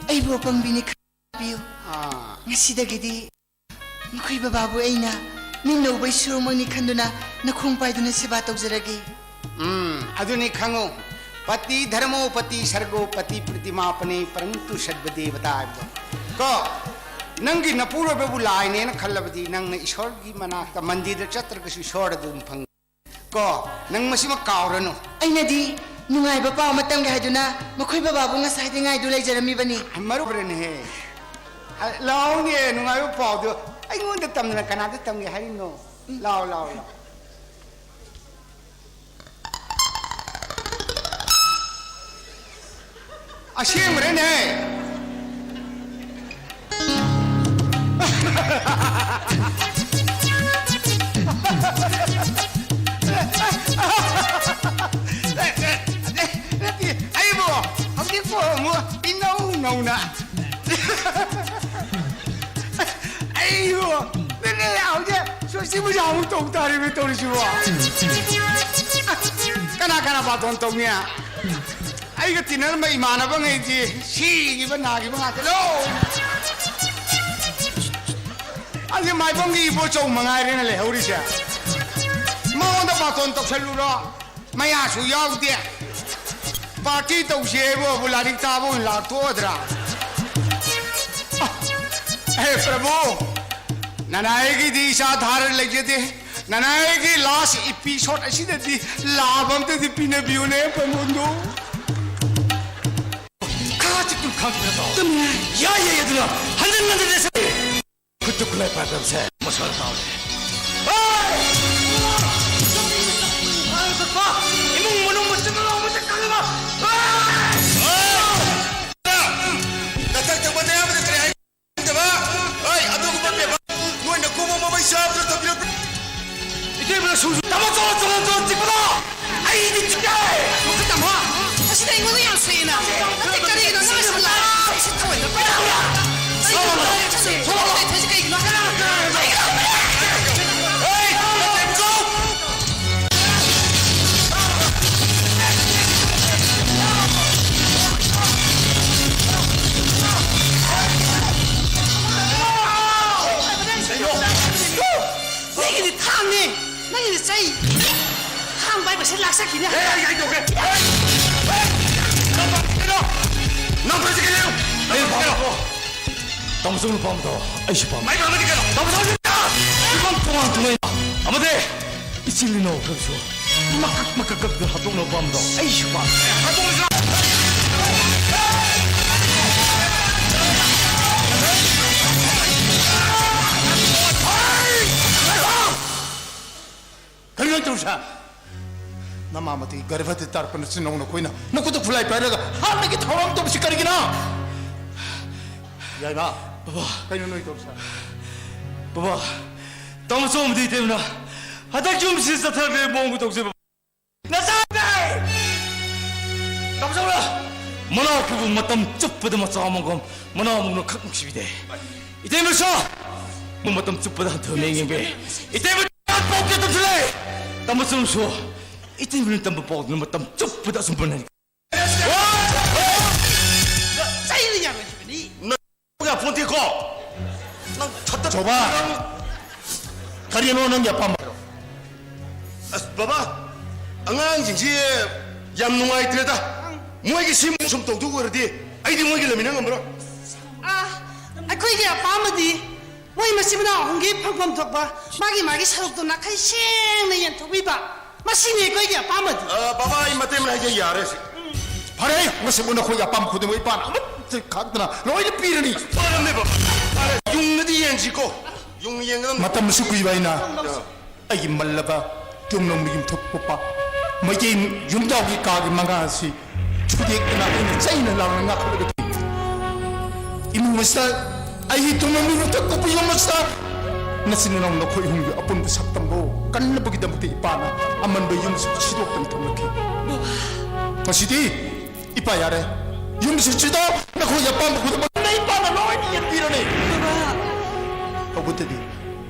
ꯑꯩꯕꯨ ꯑꯄꯪꯕꯤꯅꯤ ꯈꯟꯕꯤꯌꯨ꯫ ꯑꯥ꯫ ꯉꯁꯤꯗꯒꯤꯗꯤ ꯃꯈꯣꯏ ꯕꯕꯥꯕꯨ ꯑꯩꯅ ꯅꯤꯡꯅꯧꯕ ꯏꯁꯣꯔꯃꯛꯅꯤ ꯈꯟꯗꯨꯅ ꯅꯈꯣꯡ ꯄꯥꯏꯗꯨꯅ ꯁꯦꯕꯥ ꯇꯧꯖꯔꯒꯦ꯫ ꯎꯝ, ꯑꯗꯨꯅꯤ ꯈꯪꯉꯨ꯫ ꯄꯇꯤ ꯙꯔꯃꯣ ꯄꯇꯤ ꯁꯔꯒꯣ ꯄꯇꯤ ꯄ꯭ꯔꯤꯇꯤꯃꯥꯄꯅꯦ ꯄꯔꯟꯇꯨ ꯁꯔꯕ ꯗꯦꯕꯇꯥ ꯍꯥꯏꯕꯗꯣ꯫ ꯀꯣ, ꯅꯪꯒꯤ ꯅꯄꯨꯔꯣꯏꯕꯕꯨ ꯂꯥꯏꯅꯦꯅ ꯈꯜꯂꯕꯗꯤ ꯅꯪꯅ ꯏꯁꯣꯔꯒꯤ ꯃꯅꯥꯛꯇ ꯃꯟꯗꯤꯔꯗ ꯆꯠꯇ꯭ꯔꯒꯁꯨ ꯏꯁꯣꯔ ꯑꯗꯨꯝ ꯐꯪ꯫ ꯀꯣ, ꯅꯪ ꯃꯁꯤꯃ ꯀꯥꯎꯔꯅꯨ꯫ ꯑꯩꯅꯗꯤ ꯅꯨꯡꯉꯥꯏꯕ ꯄꯥꯎ ꯑꯃ ꯇꯝꯒꯦ ꯍꯥꯏꯗꯨꯅ ꯃꯈꯣꯏ ꯕꯕꯥꯕꯨ ꯉꯁꯥꯏꯗꯩ ꯉꯥꯏꯗꯨ ꯂꯩꯖꯔꯝꯃꯤꯕꯅꯤ꯫ ꯃꯔꯨꯞ ꯍꯣꯔꯦꯟꯍꯦ꯫ ꯑ, ꯂꯥꯎꯅꯦ, ꯅꯨꯡꯉꯥꯏꯕ ꯄꯥꯎꯗꯣ ꯑꯩꯉꯣꯟꯗ ꯇꯝꯗꯅ ꯀꯅꯥꯗ ꯇꯝꯒꯦ ꯍꯥꯏꯔꯤꯅꯣ? ꯂꯥꯎ, ꯂꯥꯎ, ꯂꯥꯎ꯫ ꯑꯁꯦꯡꯕꯔꯦꯅꯦ? ꯅꯠꯇꯦ, ꯑꯩꯕꯨ ꯍꯧꯖꯤꯛꯄꯨ ꯑꯃꯨꯛ ꯏꯅꯧ ꯅꯧꯅ꯫ ꯑꯩꯕꯨ ꯅꯠꯇꯦ, ꯍꯧꯖꯤꯛ ꯁꯣꯁꯤ ꯄꯨꯖꯥ ꯑꯃꯨꯛ ꯇꯧ ꯇꯥꯔꯦꯃꯤ ꯇꯧꯔꯤꯁꯤꯕꯣ꯫ ꯀꯅꯥ ꯀꯅꯥ ꯕꯥꯇꯣꯟ ꯇꯧꯅꯤ? ꯑꯩꯒ ꯇꯤꯟꯅꯔꯝꯕ ꯏꯃꯥꯟꯅꯕꯉꯩꯗꯤ ꯁꯤꯈꯤꯕ ꯅꯥꯈꯤꯕ ꯉꯥꯛꯇ ꯂꯣꯏ꯫ ꯑꯁꯤ ꯃꯥꯏꯕꯝꯒꯤ ꯏꯕꯣꯆꯧ ꯃꯉꯥꯏꯔꯦꯅ ꯂꯩꯍꯧꯔꯤꯁꯦ꯫ ꯃꯉꯣꯟꯗ ꯕꯥꯇꯣꯟ ꯇꯧꯁꯜꯂꯨꯔꯣ? ꯃꯌꯥꯁꯨ ꯌꯥꯎꯗꯦ꯫ ꯄꯥꯔꯇꯤ ꯇꯧꯁꯦ ꯍꯥꯏꯕꯕꯨ ꯂꯥꯏꯔꯤꯛ ꯇꯥꯕ ꯑꯣꯏꯅ ꯂꯥꯛꯊꯣꯛꯑꯗ꯭ꯔꯥ? ꯑꯍꯦ ꯄ꯭ꯔꯚꯨ, ꯅꯅꯥꯏꯒꯤꯗꯤ ꯏꯆꯥ ꯊꯥꯔ ꯂꯩꯖꯗꯦ꯫ ꯅꯅꯥꯏꯒꯤ ꯂꯥꯁ ꯏꯄꯤꯁꯣꯠ ꯑꯁꯤꯗꯗꯤ ꯂꯥꯕ ꯑꯝꯇꯗꯤ ꯄꯤꯅꯕꯤꯌꯨꯅꯦ ꯄ꯭ꯔꯃꯣꯟꯗꯣ꯫ ꯈꯥ ꯆꯤꯛꯇꯨ ꯈꯪꯗ꯭ꯔꯗꯣ꯫ ꯌꯥꯏ ꯌꯥꯏ ꯑꯗꯨꯅ ꯍꯟꯖꯤꯟ ꯍꯟꯖꯤꯟ ꯂꯩꯁꯜꯂꯦ꯫ ꯈꯨꯠꯇ ꯈꯨꯠꯂꯥꯏ ꯄꯥꯏꯕꯁꯦ ꯃꯁꯥꯅ ꯇꯥꯎꯔꯦ꯫ ꯏꯃꯨꯡ ꯃꯅꯨꯡ ꯃꯆꯤꯟ ꯃꯅꯥꯎ ꯃꯁꯛ ꯈꯪꯗꯕ꯫ ꯅꯊꯛ ꯊꯪꯕ ꯅꯌꯥꯝꯕꯗ ꯀꯔꯤ ꯍꯥꯏ? ꯍꯣꯏ, ꯑꯗꯨꯒꯨꯝꯕ ꯄꯦꯄꯔ ꯅꯣꯏꯅ ꯈꯣꯡꯎꯞ ꯃꯃꯩ ꯆꯥꯕꯗ ꯊꯝꯕꯤꯔꯛꯄ꯫ ꯏꯇꯩꯃꯅ ꯁꯨ-, ꯇꯥꯃꯣ, ꯆꯣ, ꯆꯣ, ꯆꯣ, ꯆꯤꯛꯄꯗꯣ! ꯑꯩꯗꯤ ꯆꯤꯛꯑꯦ! ꯃꯈꯨꯠ ꯇꯥꯃꯣ! ꯑꯁꯤꯗ ꯑꯩꯉꯣꯟꯗ ꯌꯥꯝ ꯁꯣꯛꯑꯦꯅ꯫ ꯅꯠꯇꯦ, ꯀꯔꯤꯒꯤꯅꯣ ꯅꯪ ꯑꯁꯤꯗ ꯂꯥꯛꯑꯣ? ꯑꯩꯁꯤ ꯊꯑꯣꯏꯅ ꯄꯥꯏꯔꯛꯑꯣ꯫ ꯁꯣꯛꯑꯣ! ꯁꯣꯛꯑꯣ! ꯀꯩꯅꯣ? ꯍꯦ! ꯅꯠꯇꯦ, ꯆꯣ! ꯅꯪꯒꯤꯗꯤ ꯊꯥꯡꯅꯦ, ꯅꯪꯒꯤꯗꯤ ꯆꯩ꯫ ꯊꯥꯡ ꯄꯥꯏꯕꯁꯦ ꯂꯥꯛꯆꯈꯤꯅꯦ꯫ ꯑꯦ, ꯑꯩ, ꯑꯩ ꯇꯧꯒꯦ꯫ ꯅꯪ ꯄꯥꯝꯃꯤꯁꯤ ꯀꯩꯅꯣ? ꯑꯩ ꯄꯥꯝꯃꯤꯀꯣ꯫ ꯇꯥꯃꯣꯆꯧꯅ ꯄꯥꯝꯕꯗꯣ ꯑꯩꯁꯨ ꯄꯥꯝꯃꯤ꯫ ꯑꯩ ꯄꯥꯝꯃꯗꯤ ꯀꯩꯅꯣ? ꯇꯥꯃꯣꯆꯧ! ꯐꯤꯕꯝ ꯇꯣꯉꯥꯟ ꯇꯣꯉꯥꯟ ꯑꯃꯗꯤ ꯏꯆꯤꯜ ꯏꯅꯥꯎ ꯈꯔꯁꯨ ꯃꯀꯛ ꯃꯀꯛ ꯀꯛꯇ ꯍꯥꯠꯇꯣꯛꯅꯕ ꯄꯥꯝꯕꯗꯣ ꯑꯩꯁꯨ ꯄꯥꯝꯃꯤ꯫ ꯀꯔꯤꯅꯣ ꯇꯧꯔꯤꯁꯦ? ꯅꯃꯥ ꯃꯇꯤꯒꯤ ꯒꯔꯚꯗ ꯇꯥꯔꯛꯄ ꯅꯆꯤꯟ ꯅꯅꯥꯎ ꯅꯈꯣꯏꯅ ꯅꯈꯨꯠꯇ ꯈꯨꯠꯂꯥꯏ ꯄꯥꯏꯔꯒ ꯍꯥꯠꯅꯒꯤ ꯊꯧꯔꯥꯡ ꯇꯧꯕꯁꯤ ꯀꯔꯤꯒꯤꯅꯣ? ꯌꯥꯏꯃ, ꯕꯕꯥ꯫ ꯀꯩꯅꯣ ꯅꯣꯏ ꯇꯧꯔꯤꯁꯦ? ꯕꯕꯥ, ꯇꯥꯃꯣꯆꯧ ꯑꯃꯗꯤ ꯏꯇꯩꯃꯅ ꯍꯟꯗꯛ ꯌꯨꯝꯁꯤ ꯆꯠꯊꯔꯛꯂꯦ ꯃꯑꯣꯡ ꯇꯧꯁꯦ, ꯕꯕꯥ꯫ ꯅꯆꯥꯅꯦ! ꯇꯥꯃꯣꯆꯧꯅ ꯃꯅꯥꯎ ꯄꯤꯕ ꯃꯇꯝ ꯆꯨꯞꯄꯗ ꯃꯆꯥ ꯑꯃꯒꯨꯝ ꯃꯅꯥꯎ ꯑꯃꯒꯨꯝꯅ ꯈꯛ ꯅꯨꯡꯁꯤꯕꯤꯗꯦ꯫ ꯏꯇꯩꯃꯁꯨ ꯃꯇꯝ ꯆꯨꯞꯄꯗ ꯍꯟꯊꯅ ꯌꯦꯡꯕꯤ꯫ ꯏꯇꯩꯃ ꯄꯥꯎ ꯀꯌꯥ ꯇꯝꯁꯤꯜꯂꯦ꯫ ꯇꯥꯃꯣꯆꯧꯁꯨ ꯏꯇꯩꯃꯅ ꯇꯝꯕ ꯄꯥꯎꯗꯨꯅ ꯃꯇꯝ ꯆꯨꯞꯄꯗ ꯑꯆꯨꯝꯕꯅ ꯆꯩꯅ ꯌꯥꯔꯣꯏꯗꯕꯅꯤ꯫ ꯅꯪ ꯌꯥꯄꯣꯟꯇꯦꯀꯣ꯫ ꯅꯪ ꯊꯠꯇ ꯆꯣꯕꯥ! ꯅꯪ ꯀꯔꯤꯅꯣ ꯅꯪꯒꯤ ꯑꯄꯥꯝꯕ? ꯑꯁ, ꯕꯕꯥ, ꯑꯉꯥꯡꯁꯤꯡꯁꯤ ꯌꯥꯝ ꯅꯨꯡꯉꯥꯏꯇ꯭ꯔꯦꯗ꯫ ꯃꯣꯏꯒꯤ ꯁꯤ ꯁꯨꯝ ꯇꯧꯗꯧ ꯑꯣꯏꯔꯗꯤ ꯑꯩꯗꯤ ꯃꯣꯏꯒꯤ ꯂꯩꯃꯤꯟꯅ ꯉꯝꯃꯔꯣꯏ꯫ ꯑꯥ, ꯑꯩꯈꯣꯏꯒꯤ ꯑꯄꯥꯝꯕꯗꯤ ꯃꯣꯏ ꯃꯆꯤꯟ ꯃꯅꯥꯎ ꯑꯍꯨꯝꯒꯤ ꯐꯪꯐꯝ ꯊꯣꯛꯄ ꯃꯥꯒꯤ ꯃꯥꯒꯤ ꯁꯔꯨꯛꯇꯣ ꯅꯥꯈꯩ ꯁꯦꯡꯅ ꯌꯦꯟꯊꯣꯛꯄꯤꯕ, ꯃꯁꯤꯅꯤ ꯑꯩꯈꯣꯏꯒꯤ ꯑꯄꯥꯝꯕꯗꯤ꯫ ꯑ, ꯕꯕꯥ, ꯑꯩ ꯃꯇꯦꯛ ꯑꯃ ꯍꯥꯏꯖ ꯌꯥꯔꯦ ꯁꯤ꯫ ꯐꯔꯦ, ꯃꯁꯤꯕꯨ ꯅꯈꯣꯏꯒꯤ ꯑꯄꯥꯝꯕ ꯈꯨꯗꯤꯡꯃꯛ ꯏꯄꯥꯅ ꯑꯃꯠꯇ ꯈꯥꯛꯇꯅ ꯂꯣꯏꯅ ꯄꯤꯔꯅꯤ꯫ ꯐꯔꯝꯅꯦ ꯕꯕꯥ꯫ ꯐꯔꯦ, ꯌꯨꯝꯗꯗꯤ ꯌꯦꯡꯁꯤꯀꯣ꯫ ꯌꯨꯝ ꯌꯦꯡꯒꯗꯕꯅꯤ꯫ ꯃꯇꯝ ꯑꯁꯨꯛ ꯀꯨꯏꯕ ꯑꯩꯅ ꯑꯩꯒꯤ ꯃꯜꯂꯕ ꯌꯨꯝꯂꯣꯝꯒꯤ ꯌꯨꯝꯊꯣꯛꯄ ꯃꯩꯇꯩ ꯌꯨꯝꯖꯥꯎꯒꯤ ꯀꯥꯒꯤ ꯃꯉꯥ ꯑꯁꯤ ꯊꯨꯗꯦꯛꯇꯨꯅ ꯑꯩꯅ ꯆꯩꯅ ꯂꯥꯡꯅ ꯉꯥꯛꯊꯣꯛꯂꯒ ꯊꯝꯃꯤ꯫ ꯏꯃꯨꯡ ꯑꯁꯤꯗ ꯑꯩꯒꯤ ꯇꯨꯡꯂꯣꯝꯒꯤ ꯌꯨꯝꯊꯛ ꯀꯨꯞꯄ ꯌꯨꯝ ꯑꯁꯤꯗ ꯅꯆꯤꯟ ꯅꯅꯥꯎ ꯅꯈꯣꯏ ꯑꯍꯨꯝꯒꯤ ꯑꯄꯨꯟꯕ ꯁꯛꯇꯝꯕꯨ ꯀꯟꯅꯕꯒꯤꯗꯃꯛꯇ ꯏꯄꯥꯅ ꯑꯃꯟꯕ ꯌꯨꯝ ꯑꯁꯤ ꯁꯤꯗꯣꯛꯇꯅ ꯊꯝꯂꯛꯈꯤ꯫ ꯉꯁꯤꯗꯤ ꯏꯄꯥ ꯌꯥꯔꯦ, ꯌꯨꯝ ꯑꯁꯤ ꯁꯤꯗꯣꯛ, ꯅꯈꯣꯏꯒꯤ ꯑꯄꯥꯝꯕ ꯈꯨꯗꯤꯡꯃꯛ ꯅ ꯏꯄꯥꯅ ꯂꯣꯏꯅ ꯌꯦꯡꯕꯤꯔꯅꯤ꯫ ꯇꯧꯕꯇꯗꯤ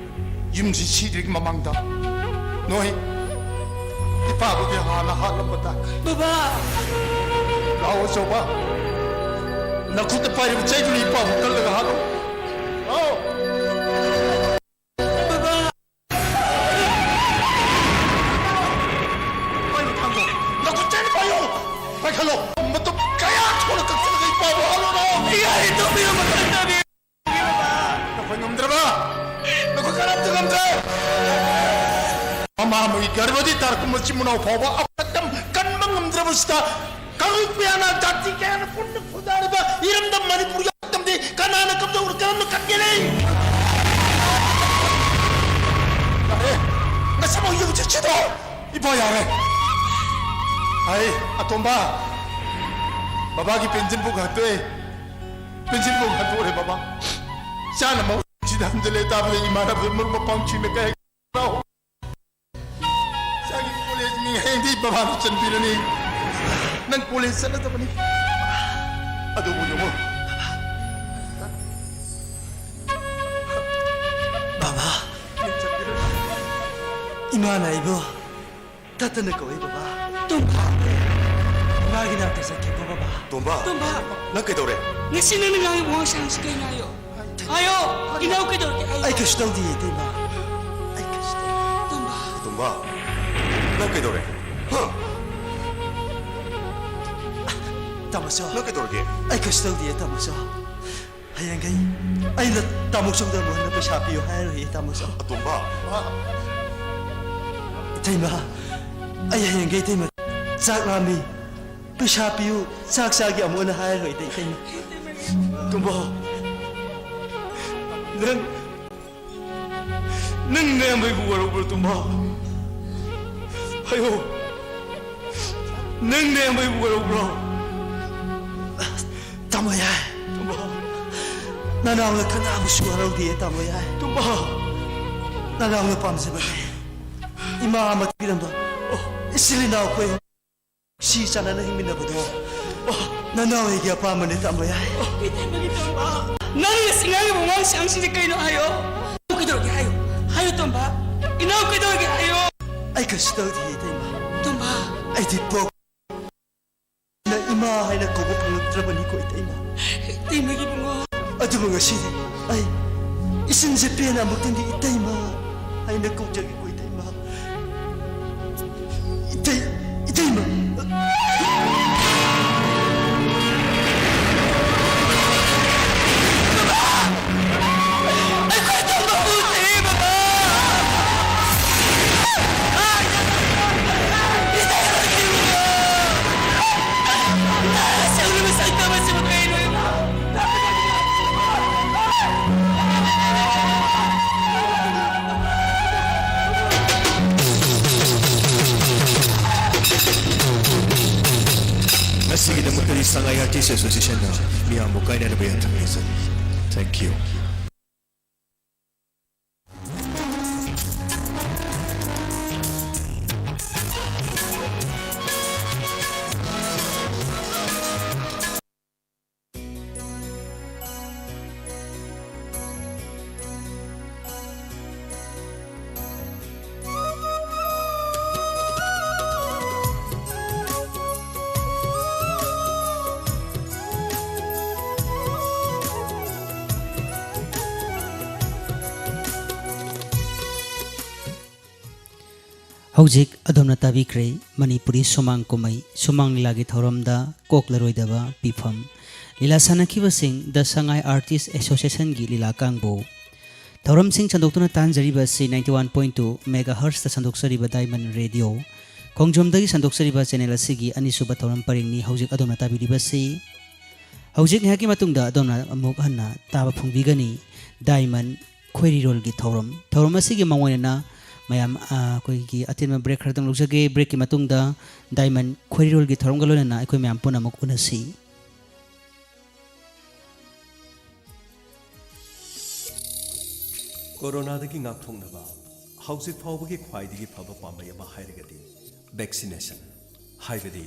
ꯌꯨꯝꯁꯤ ꯁꯤꯗ꯭ꯔꯤꯉꯩ ꯃꯃꯥꯡꯗ ꯅꯣꯏ ꯏꯄꯥꯕꯨꯗꯤ ꯍꯥꯟꯅ ꯍꯥꯠꯂꯝꯕ ꯇꯥꯏ꯫ ꯕꯕꯥ! ꯂꯥꯛꯑꯣ ꯑꯆꯧꯕ, ꯅꯈꯨꯠꯇ ꯄꯥꯏꯔꯤꯕ ꯆꯩꯗꯨꯅ ꯏꯄꯥꯕꯨ ꯀꯜꯂꯒ ꯍꯥꯠꯂꯣ꯫ ꯂꯥꯛꯑꯣ꯫ ꯕꯕꯥ! ꯄꯥꯏꯌꯨ ꯊꯥꯡꯗꯣ꯫ ꯅꯈꯨꯠ ꯆꯩꯅ ꯄꯥꯏꯌꯨ꯫ ꯄꯥꯏꯈꯠ- ꯉꯝꯗ꯭ꯔꯕ? ꯅꯈꯣꯏ ꯀꯅꯥꯝꯇ ꯉꯝꯗ꯭ꯔꯦ꯫ ꯃꯃꯥ ꯑꯃꯒꯤ ꯒꯔꯚꯗꯤ ꯇꯥꯔꯛꯄ ꯃꯆꯤꯟ ꯃꯅꯥꯎ ꯐꯥꯎꯕ ꯑꯃꯇꯪ ꯀꯟꯕ ꯉꯝꯗ꯭ꯔꯕꯁꯤꯗ, ꯀꯥꯡꯂꯨꯞ ꯀꯌꯥꯅ, ꯖꯥꯇꯤ ꯀꯌꯥꯅ ꯄꯨꯟꯅ ꯈꯨꯟꯗꯥꯔꯤꯕ ꯏꯔꯝꯗꯝ ꯃꯅꯤꯄꯨꯔꯒꯤ ꯃꯇꯝꯗꯤ ꯀꯅꯥꯅ ꯀꯝꯗꯧꯅ ꯀꯔꯝꯅ ꯀꯟꯒꯦꯅꯦ? ꯌꯥꯔꯦ, ꯉꯁꯤꯃꯛ ꯌꯨꯝꯁꯤꯗꯣ ꯏꯕꯣ, ꯌꯥꯔꯦ꯫ ꯑꯩ ꯑꯇꯣꯝꯕ, ꯕꯕꯥꯒꯤ ꯄꯦꯟꯁꯤꯟ ꯕꯨꯛ ꯍꯟꯗꯣꯛꯑꯦ꯫ ꯄꯦꯟꯁꯤꯟ ꯕꯨꯛ ꯍꯟꯗꯣꯛꯑꯦ ꯕꯕꯥ꯫ ꯏꯆꯥꯅ ꯃꯍꯨꯠꯁꯤꯗ ꯍꯟꯖꯤꯜꯂꯦ ꯇꯥꯕꯗ ꯏꯃꯥꯟꯅꯕ ꯃꯔꯨꯞ ꯃꯄꯥꯡꯁꯤꯡꯅ ꯀꯩ ꯍꯥꯏ? ꯏꯆꯥꯒꯤ ꯀꯣꯂꯦꯖ ꯃꯤꯡ ꯍꯌꯦꯡꯗꯤ ꯕꯕꯥꯅ ꯆꯟꯕꯤꯔꯅꯤ꯫ ꯅꯪ ꯀꯣꯂꯦꯖ ꯆꯠꯂꯗꯕꯅꯤ꯫ ꯑꯗꯨꯕꯨ ꯌꯦꯡꯉꯣ꯫ ꯕꯕꯥ, ꯏꯃꯥꯅ ꯑꯩꯕꯨ ꯇꯠꯇꯅ ꯀꯧꯏ, ꯕꯕꯥ꯫ ꯇꯣꯝꯕ꯫ ꯏꯃꯥꯒꯤ ꯅꯥꯛꯇ ꯆꯠꯀꯦꯀꯣ, ꯕꯕꯥ꯫ ꯇꯣꯝꯕ꯫ ꯇꯣꯝꯕ꯫ ꯅꯪ ꯀꯩꯗꯧꯔꯦ? ꯉꯁꯤ ꯅꯪꯅ ꯉꯥꯡꯉꯤꯕ ꯋꯥꯉꯥꯡ ꯁꯉꯥꯡꯁꯤ ꯀꯩꯅꯣ ꯍꯥꯏꯌꯣ꯫ ꯍꯥꯏꯌꯣ, ꯏꯅꯥꯎ ꯀꯩꯗꯧꯔꯒꯦ ꯍꯥꯏꯌꯣ꯫ ꯑꯩ ꯀꯩꯁꯨ ꯇꯧꯗꯤꯌꯦ, ꯏꯇꯩꯃ꯫ ꯑꯩ ꯀꯩꯁꯨ ꯇꯧꯗꯦ꯫ ꯇꯣꯝꯕ꯫ ꯇꯣꯝꯕ꯫ ꯅꯪ ꯀꯩꯗꯧꯔꯦ? ꯍꯥ? ꯇꯥꯃꯣꯆꯧ꯫ ꯅꯪ ꯀꯩꯗꯧꯔꯒꯦ? ꯑꯩ ꯀꯩꯁꯨ ꯇꯧꯗꯤꯌꯦ, ꯇꯥꯃꯣꯆꯧ꯫ ꯍꯌꯦꯡꯈꯩ ꯑꯩꯅ ꯇꯥꯃꯣ ꯆꯧꯗ ꯑꯃꯨꯛ ꯍꯟꯅ ꯄꯩꯁꯥ ꯄꯤꯌꯨ ꯍꯥꯏꯔꯣꯏꯌꯦ, ꯇꯥꯃꯣ ꯆꯧ꯫ ꯑꯇꯣꯝꯕ꯫ ꯏꯇꯩꯃ, ꯑꯩ ꯍꯌꯦꯡꯈꯩ ꯏꯇꯩꯃ ꯆꯥꯛ ꯂꯥꯝꯃꯤ, ꯄꯩꯁꯥ ꯄꯤꯌꯨ, ꯆꯥꯛ ꯆꯥꯒꯦ ꯑꯃꯨꯛ ꯍꯟꯅ ꯍꯥꯏꯔꯣꯏꯗ, ꯏꯇꯩꯃ꯫ ꯇꯣꯝꯕ, ꯅꯪ ꯅꯪ ꯅꯌꯥꯝꯕꯩꯕꯨ ꯋꯥꯔꯧꯕ꯭ꯔꯣ, ꯇꯣꯝꯕ? ꯍꯥꯏꯌꯣ꯫ ꯅꯪ ꯅꯌꯥꯝꯕꯩꯕꯨ ꯋꯥꯔꯧꯕ꯭ꯔꯣ? ꯇꯥꯃꯣ ꯌꯥꯏ꯫ ꯇꯣꯝꯕ꯫ ꯅꯅꯥꯎꯅ ꯀꯅꯥꯕꯨꯁꯨ ꯋꯥꯔꯧꯗꯦ, ꯇꯥꯃꯣ ꯌꯥꯏ꯫ ꯇꯣꯝꯕ꯫ ꯅꯅꯥꯎꯅ ꯄꯥꯝꯖꯕꯅꯦ꯫ ꯏꯃꯥ ꯑꯃ ꯄꯤꯔꯝꯕ ꯏꯆꯤꯜ ꯏꯅꯥꯎ ꯑꯩꯈꯣꯏ ꯁꯤ ꯆꯥꯟꯅꯅ ꯍꯤꯡꯃꯤꯟꯅꯕꯗꯣ, ꯑꯣ, ꯅꯅꯥꯎ ꯑꯩꯒꯤ ꯑꯄꯥꯝꯕꯅꯦ, ꯇꯥꯃꯣ ꯌꯥꯏ꯫ ꯏꯇꯩꯃꯒꯤ ꯇꯣꯝꯕ, ꯅꯪꯅ ꯁꯤ ꯉꯥꯡꯉꯤꯕ ꯋꯥꯉꯥꯡ ꯁꯉꯥꯡꯁꯤꯡꯁꯦ ꯀꯩꯅꯣ ꯍꯥꯏꯌꯣ꯫ ꯏꯅꯥꯎ ꯀꯩꯗꯧꯔꯒꯦ ꯍꯥꯏꯌꯣ꯫ ꯍꯥꯏꯌꯣ, ꯇꯣꯝꯕ꯫ ꯏꯅꯥꯎ ꯀꯩꯗꯧꯔꯒꯦ ꯍꯥꯏꯌꯣ꯫ ꯑꯩ ꯀꯩꯁꯨ ꯇꯧꯗꯤꯌꯦ, ꯏꯇꯩꯃ꯫ ꯇꯣꯝꯕ꯫ ꯑꯩꯗꯤ ꯄꯣꯛ-, ꯅ ꯏꯃꯥ ꯍꯥꯏꯅ ꯀꯧꯕ ꯐꯪꯂꯛꯇ꯭ꯔꯕꯅꯤꯀꯣ, ꯏꯇꯩꯃ꯫ ꯏꯇꯩꯃꯒꯤ ꯏꯕꯨꯡꯉꯣ꯫ ꯑꯗꯨꯕꯨ ꯉꯁꯤꯗꯤ ꯑꯩ ꯏꯆꯤꯟꯁꯦ ꯄꯦꯟꯅ ꯑꯃꯨꯛꯇꯪꯗꯤ ꯏꯇꯩꯃ ꯍꯥꯏꯅ ꯀꯧꯖꯒꯦꯀꯣ, ꯏꯇꯩꯃ꯫ ꯏꯇꯩ-, ꯏꯇꯩꯃ꯫ ꯁꯉꯥꯏ ꯑꯥꯔꯇꯤꯁ ꯑꯦꯁꯣꯁꯤꯌꯦꯁꯟꯅ ꯃꯤꯌꯥꯝꯕꯨ ꯀꯥꯏꯅꯅꯕ ꯌꯥꯊꯪ ꯅꯤꯖꯔꯤ꯫ Thank you. ꯍꯧꯖꯤꯛ ꯑꯗꯣꯝꯅ ꯇꯥꯕꯤꯈ꯭ꯔꯦ ꯃꯅꯤꯄꯨꯔꯤ ꯁꯨꯃꯥꯡ ꯀꯨꯝꯍꯩ, ꯁꯨꯃꯥꯡ ꯂꯤꯂꯥꯒꯤ ꯊꯧꯔꯝꯗ ꯀꯣꯛꯂꯔꯣꯏꯗꯕ ꯄꯤꯐꯝ꯫ ꯂꯤꯂꯥ ꯁꯥꯟꯅꯈꯤꯕꯁꯤꯡ The Sangai Artist Association ꯒꯤ ꯂꯤꯂꯥ ꯀꯥꯡꯕꯨ꯫ ꯊꯧꯔꯝꯁꯤꯡ ꯁꯟꯗꯣꯛꯇꯨꯅ ꯇꯥꯍꯟꯖꯔꯤꯕ ꯑꯁꯤ ninety one point two megahertz ꯇ ꯁꯟꯗꯣꯛꯆꯔꯤꯕ Diamond Radio, ꯈꯣꯡꯖꯣꯝꯗꯒꯤ ꯁꯟꯗꯣꯛꯆꯔꯤꯕ channel ꯑꯁꯤꯒꯤ ꯑꯅꯤꯁꯨꯕ ꯊꯧꯔꯝ ꯄꯔꯦꯡꯅꯤ ꯍꯧꯖꯤꯛ ꯑꯗꯣꯝꯅ ꯇꯥꯕꯤꯔꯤꯕꯁꯤ꯫ ꯍꯧꯖꯤꯛ ꯉꯥꯏꯍꯥꯛꯀꯤ ꯃꯇꯨꯡꯗ ꯑꯗꯣꯝꯅ ꯑꯃꯨꯛ ꯍꯟꯅ ꯇꯥꯕ ꯐꯪꯕꯤꯒꯅꯤ Diamond ꯈꯣꯏꯔꯤꯔꯣꯜꯒꯤ ꯊꯧꯔꯝ꯫ ꯊꯧꯔꯝ ꯑꯁꯤꯒꯤ ꯃꯥꯡꯑꯣꯏꯅꯅ ꯃꯌꯥꯝ, ꯑ, ꯑꯩꯈꯣꯏꯒꯤ ꯑꯇꯦꯟꯕ break ꯈꯔꯗꯪ ꯂꯧꯖꯒꯦ꯫ Break ꯀꯤ ꯃꯇꯨꯡꯗ Diamond ꯈꯣꯏꯔꯤꯔꯣꯜꯒꯤ ꯊꯧꯔꯝꯒ ꯂꯣꯏꯅꯅ ꯑꯩꯈꯣꯏ ꯃꯌꯥꯝ ꯄꯨꯟꯅ ꯑꯃꯨꯛ ꯎꯅꯁꯤ꯫ ꯀꯣꯔꯣꯅꯥꯗꯒꯤ ꯉꯥꯛꯊꯣꯛꯅꯕ ꯍꯧꯖꯤꯛ ꯐꯥꯎꯕꯒꯤ ꯈ꯭ꯋꯥꯏꯗꯒꯤ ꯐꯕ ꯄꯥꯝꯕꯩ ꯑꯃ ꯍꯥꯏꯔꯒꯗꯤ vaccination, ꯍꯥꯏꯕꯗꯤ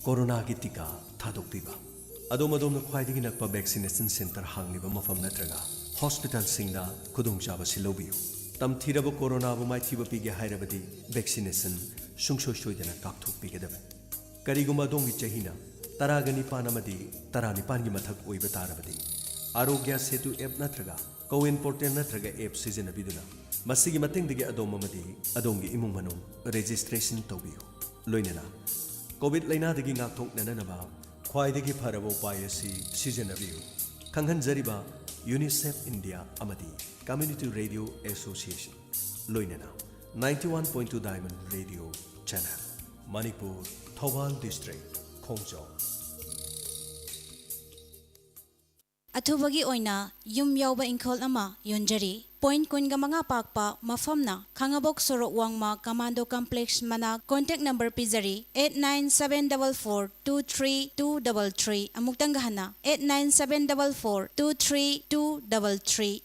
ꯀꯣꯔꯣꯅꯥꯒꯤ ꯇꯤꯀꯥ ꯊꯥꯗꯣꯛꯄꯤꯕ꯫ ꯑꯗꯣꯝ ꯑꯗꯣꯝꯅ ꯈ꯭ꯋꯥꯏꯗꯒꯤ ꯅꯛꯄ vaccination center ꯍꯥꯡꯂꯤꯕ ꯃꯐꯝ ꯅꯠꯇ꯭ꯔꯒ hospital ꯁꯤꯡꯗ ꯈꯨꯗꯣꯡꯆꯥꯕꯁꯤ ꯂꯧꯕꯤꯌꯨ꯫ ꯇꯝꯊꯤꯔꯕ ꯀꯣꯔꯣꯅꯥꯕꯨ ꯃꯥꯏꯊꯤꯕ ꯄꯤꯒꯦ ꯍꯥꯏꯔꯕꯗꯤ vaccination ꯁꯨꯡꯁꯣꯏ ꯁꯣꯏꯗꯅ ꯀꯥꯞꯊꯣꯛꯄꯤꯒꯗꯕꯅꯤ꯫ ꯀꯔꯤꯒꯨꯝꯕ ꯑꯗꯣꯝꯒꯤ ꯆꯍꯤꯅ ꯇꯔꯥꯒ ꯅꯤꯄꯥꯟ ꯑꯃꯗꯤ ꯇꯔꯥꯅꯤꯄꯥꯟꯒꯤ ꯃꯊꯛ ꯑꯣꯏꯕ ꯇꯥꯔꯕꯗꯤ, ꯑꯥꯔꯣꯒ꯭ꯌ ꯁꯦꯇꯨ app ꯅꯠꯇ꯭ꯔꯒ CoWIN portal ꯅꯠꯇ꯭ꯔꯒ app ꯁꯤꯖꯤꯟꯅꯕꯤꯗꯨꯅ ꯃꯁꯤꯒꯤ ꯃꯇꯦꯡꯗꯒꯤ ꯑꯗꯣꯝ ꯑꯃꯗꯤ ꯑꯗꯣꯝꯒꯤ ꯏꯃꯨꯡ ꯃꯅꯨꯡ registration ꯇꯧꯕꯤꯌꯨ꯫ ꯂꯣꯏꯅꯅ COVID ꯂꯥꯏꯅꯥꯗꯒꯤ ꯉꯥꯛꯊꯣꯛꯅꯅꯕ ꯈ꯭ꯋꯥꯏꯗꯒꯤ ꯐꯔꯕ ꯎꯄꯥꯏ ꯑꯁꯤ ꯁꯤꯖꯤꯟꯅꯕꯤꯌꯨ꯫ ꯈꯪꯍꯟꯖꯔꯤꯕ UNICEF India ꯑꯃꯗꯤ Community Radio Association, ꯂꯣꯏꯅꯅ ninety one point two Diamond Radio Channel, Manipur, Thoubal district, ꯈꯣꯡꯖꯣꯝ꯫ ꯑꯊꯨꯕꯒꯤ ꯑꯣꯏꯅ ꯌꯨꯝ ꯌꯥꯎꯕ ꯏꯪꯈꯣꯜ ꯑꯃ ꯌꯣꯟꯖꯔꯤ꯫ ꯄꯣꯏꯟꯠ ꯀꯨꯟꯒ ꯃꯉꯥ ꯄꯥꯛꯄ ꯃꯐꯝꯅ ꯈꯥꯉꯕꯣꯛ ꯁꯣꯔꯣꯛ ꯋꯥꯡꯃ ꯀꯃꯥꯟꯗꯣ ꯀꯝꯄ꯭ꯂꯦꯛꯁ ꯃꯅꯥꯛ꯫ ꯀꯣꯟꯇꯦꯛ ꯅꯝꯕꯔ ꯄꯤꯖꯔꯤ, eight nine seven double four two three two double three꯫ ꯑꯃꯨꯛꯇꯪꯒ ꯍꯟꯅ, eight nine seven double four two three two double three꯫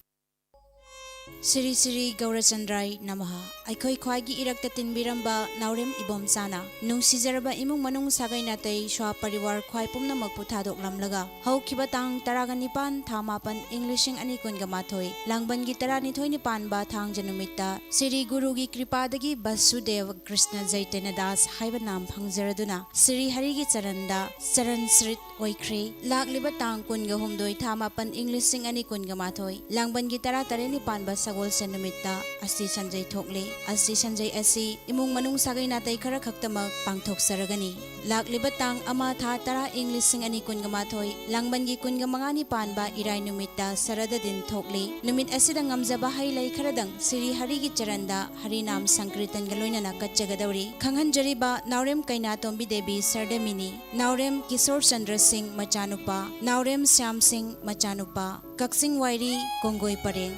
Shri Shri ꯒꯧꯔꯆꯟꯗ꯭ꯔꯥꯏ ꯅꯃꯍ꯫ ꯑꯩꯈꯣꯏ ꯈ꯭ꯋꯥꯏꯒꯤ ꯏꯔꯛꯇ ꯇꯤꯟꯕꯤꯔꯝꯕ ꯅꯥꯎꯔꯦꯝ ꯏꯕꯣꯝꯆꯥꯅ ꯅꯨꯡꯁꯤꯖꯔꯕ ꯏꯃꯨꯡ ꯃꯅꯨꯡ ꯁꯥꯒꯩ ꯅꯥꯇꯩ ꯁ꯭ꯋꯥ ꯄꯔꯤꯋꯥꯔ ꯈ꯭ꯋꯥꯏ ꯄꯨꯝꯅꯃꯛꯄꯨ ꯊꯥꯗꯣꯛꯂꯝꯂꯒ ꯍꯧꯈꯤꯕ ꯇꯥꯡ ꯇꯔꯥꯒ ꯅꯤꯄꯥꯟ ꯊꯥ ꯃꯥꯄꯟ ꯏꯪ ꯂꯤꯁꯤꯡ ꯑꯅꯤ ꯀꯨꯟꯒ ꯃꯥꯊꯣꯏ ꯂꯥꯡꯕꯟꯒꯤ ꯇꯔꯥꯅꯤꯊꯣꯏꯅꯤ ꯄꯥꯟꯕ ꯊꯥꯡꯖ ꯅꯨꯃꯤꯠꯇ ꯁ꯭ꯔꯤ ꯒꯨꯔꯨꯒꯤ ꯀ꯭ꯔꯤꯄꯥꯗꯒꯤ ꯕꯁꯨꯗꯦꯕ ꯀ꯭ꯔꯤꯁꯅ ꯆꯩꯇꯟꯌ ꯗꯥꯁ ꯍꯥꯏꯕ ꯅꯥꯝ ꯐꯪꯖꯔꯗꯨꯅ ꯁ꯭ꯔꯤ ꯍꯔꯤꯒꯤ ꯆꯔꯟꯗ ꯆꯔꯟ ꯁ꯭ꯔꯤꯠ ꯑꯣꯏꯈ꯭ꯔꯦ꯫ ꯂꯥꯛꯂꯤꯕ ꯇꯥꯡ ꯀꯨꯟꯒ ꯍꯨꯝꯗꯣꯏ ꯊꯥ ꯃꯥꯄꯟ ꯏꯪ ꯂꯤꯁꯤꯡ ꯑꯅꯤ ꯀꯨꯟꯒ ꯃꯥꯊꯣꯏ ꯂꯥꯡꯕꯟꯒꯤ ꯇꯔꯥ ꯇꯔꯦꯠꯅꯤ ꯄꯥꯟꯕ ꯁꯒꯣꯜꯁꯦꯟ ꯅꯨꯃꯤꯠꯇ ꯑꯁꯇꯤ ꯁꯟꯖꯩ ꯊꯣꯛꯂꯤ꯫ ꯑꯁꯇꯤ ꯁꯟꯖꯩ ꯑꯁꯤ ꯏꯃꯨꯡ ꯃꯅꯨꯡ ꯁꯥꯒꯩ ꯅꯥꯇꯩ ꯈꯔ ꯈꯛꯇꯃꯛ ꯄꯥꯡꯊꯣꯛꯆꯔꯒꯅꯤ꯫ ꯂꯥꯛꯂꯤꯕ ꯇꯥꯡ ꯑꯃ ꯊꯥ ꯇꯔꯥ ꯏꯪ ꯂꯤꯁꯤꯡ ꯑꯅꯤ ꯀꯨꯟꯒ ꯃꯥꯊꯣꯏ ꯂꯥꯡꯕꯟꯒꯤ ꯀꯨꯟꯒ ꯃꯉꯥꯅꯤ ꯄꯥꯟꯕ ꯏꯔꯥꯏ ꯅꯨꯃꯤꯠꯇ ꯁꯔꯗ ꯗꯤꯟ ꯊꯣꯛꯂꯤ꯫ ꯅꯨꯃꯤꯠ ꯑꯁꯤꯗ ꯉꯝꯖꯕ ꯍꯩ ꯂꯩ ꯈꯔꯗꯪ ꯁ꯭ꯔꯤ ꯍꯔꯤꯒꯤ ꯆꯔꯟꯗ ꯍꯔꯤꯅꯥꯝ ꯁꯪꯀ꯭ꯔꯤꯇꯟꯒ ꯂꯣꯏꯅꯅ ꯀꯠꯆꯒꯗꯧꯔꯤ꯫ ꯈꯪꯍꯟꯖꯔꯤꯕ ꯅꯥꯎꯔꯦꯝ ꯀꯩꯅꯥꯇꯣꯝꯕꯤ ꯗꯦꯕꯤ ꯁꯔꯗꯃꯤꯅꯤ, ꯅꯥꯎꯔꯦꯝ ꯀꯤꯁꯣꯔ ꯆꯟꯗ꯭ꯔ ꯁꯤꯡ ꯃꯆꯥꯅꯨꯄꯥ, ꯅꯥꯎꯔꯦꯝ ꯁ꯭ꯌꯥꯝ ꯁꯤꯡ ꯃꯆꯥꯅꯨꯄꯥ, ꯀꯛꯆꯤꯡ ꯋꯥꯏꯔꯤ ꯀꯣꯡꯒꯣꯏ ꯄꯔꯦꯡ꯫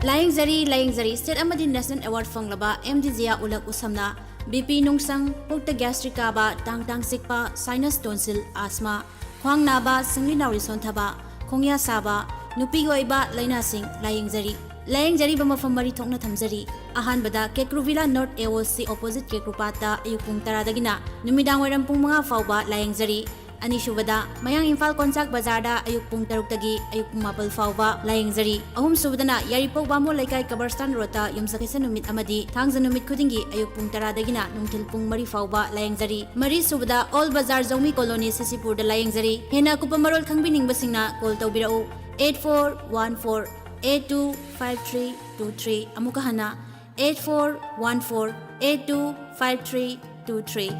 ꯂꯥꯏꯌꯦꯡꯖꯔꯤ, ꯂꯥꯏꯌꯦꯡꯖꯔꯤ꯫ ꯁ꯭ꯇꯦꯠ ꯑꯃꯗꯤ ꯅꯦꯁꯅꯦꯜ ꯑꯦꯋꯥꯔꯗ ꯐꯪꯂꯕ ꯑꯦꯝ ꯗꯤ ꯖꯤꯌꯥ ꯎꯂꯛ ꯎꯁꯝꯅ ꯕꯤ ꯄꯤ ꯅꯨꯡꯁꯪ, ꯄꯨꯛꯇ ꯒ꯭ꯌꯥꯁꯇ꯭ꯔꯤꯛ ꯀꯥꯕ, ꯇꯥꯡ ꯇꯥꯡ ꯆꯤꯛꯄ, ꯁꯥꯏꯅꯁ ꯇꯣꯟꯁꯤꯜ, ꯑꯥꯁꯃꯥ, ꯈ꯭ꯋꯥꯡ ꯅꯥꯕ, ꯁꯤꯡꯂꯤ ꯅꯥꯎꯔꯤ ꯁꯣꯟꯊꯕ, ꯈꯣꯡꯌꯥ ꯁꯥꯕ, ꯅꯨꯄꯤꯒꯤ ꯑꯣꯏꯕ ꯂꯥꯏꯅꯥꯁꯤꯡ ꯂꯥꯏꯌꯦꯡꯖꯔꯤ꯫ ꯂꯥꯏꯌꯦꯡꯖꯔꯤꯕ ꯃꯐꯝ ꯃꯔꯤ ꯊꯣꯛꯅ ꯊꯝꯖꯔꯤ꯫ ꯑꯍꯥꯟꯕꯗ ꯀꯦꯀ꯭ꯔꯨꯚꯤꯂꯥ ꯅꯣꯔꯠ ꯑꯦ ꯑꯣ ꯁꯤ ꯑꯣꯄꯣꯖꯤꯠ ꯀꯦꯀ꯭ꯔꯨꯄꯥꯠꯇ ꯑꯌꯨꯛ ꯄꯨꯡ ꯇꯔꯥꯗꯒꯤꯅ ꯅꯨꯃꯤꯗꯥꯡ ꯋꯥꯏꯔꯝ ꯄꯨꯡ ꯃꯉꯥ ꯐꯥꯎꯕ ꯂꯥꯏꯌꯦꯡꯖꯔꯤ꯫ ꯑꯅꯤꯁꯨꯕꯗ ꯃꯌꯥꯡ ꯏꯝꯐꯥꯜ ꯀꯣꯟꯆꯥꯛ ꯕꯖꯥꯔꯗ ꯑꯌꯨꯛ ꯄꯨꯡ ꯇꯔꯨꯛꯇꯒꯤ ꯑꯌꯨꯛ ꯄꯨꯡ ꯃꯥꯄꯜ ꯐꯥꯎꯕ ꯂꯥꯏꯌꯦꯡꯖꯔꯤ꯫ ꯑꯍꯨꯝꯁꯨꯕꯗꯅ ꯌꯥꯏꯔꯤꯄꯣꯛ ꯕꯥꯃꯣꯟ ꯂꯩꯀꯥꯏ ꯀꯕꯔꯁꯇꯥꯟ ꯔꯣꯗꯇ ꯌꯨꯝꯁꯀꯩꯁ ꯅꯨꯃꯤꯠ ꯑꯃꯗꯤ ꯊꯥꯡꯖ ꯅꯨꯃꯤꯠ ꯈꯨꯗꯤꯡꯒꯤ ꯑꯌꯨꯛ ꯄꯨꯡ ꯇꯔꯥꯗꯒꯤꯅ ꯅꯨꯡꯊꯤꯜ ꯄꯨꯡ ꯃꯔꯤ ꯐꯥꯎꯕ ꯂꯥꯏꯌꯦꯡꯖꯔꯤ꯫ ꯃꯔꯤꯁꯨꯕꯗ ꯑꯣꯜ ꯕꯖꯥꯔ ꯖꯧꯃꯤ ꯀꯣꯂꯣꯅꯤ ꯁꯤꯁꯤꯄꯨꯔꯗ ꯂꯥꯏꯌꯦꯡꯖꯔꯤ꯫ ꯍꯦꯟꯅ ꯑꯀꯨꯞꯄ ꯃꯔꯣꯜ ꯈꯪꯕꯤꯅꯤꯡꯕꯁꯤꯡꯅ ꯀꯣꯜ ꯇꯧꯕꯤꯔꯛꯎ, eight four one four eight two five three two three꯫ ꯑꯃꯨꯛꯀ ꯍꯟꯅ, eight four one four eight two five three two three꯫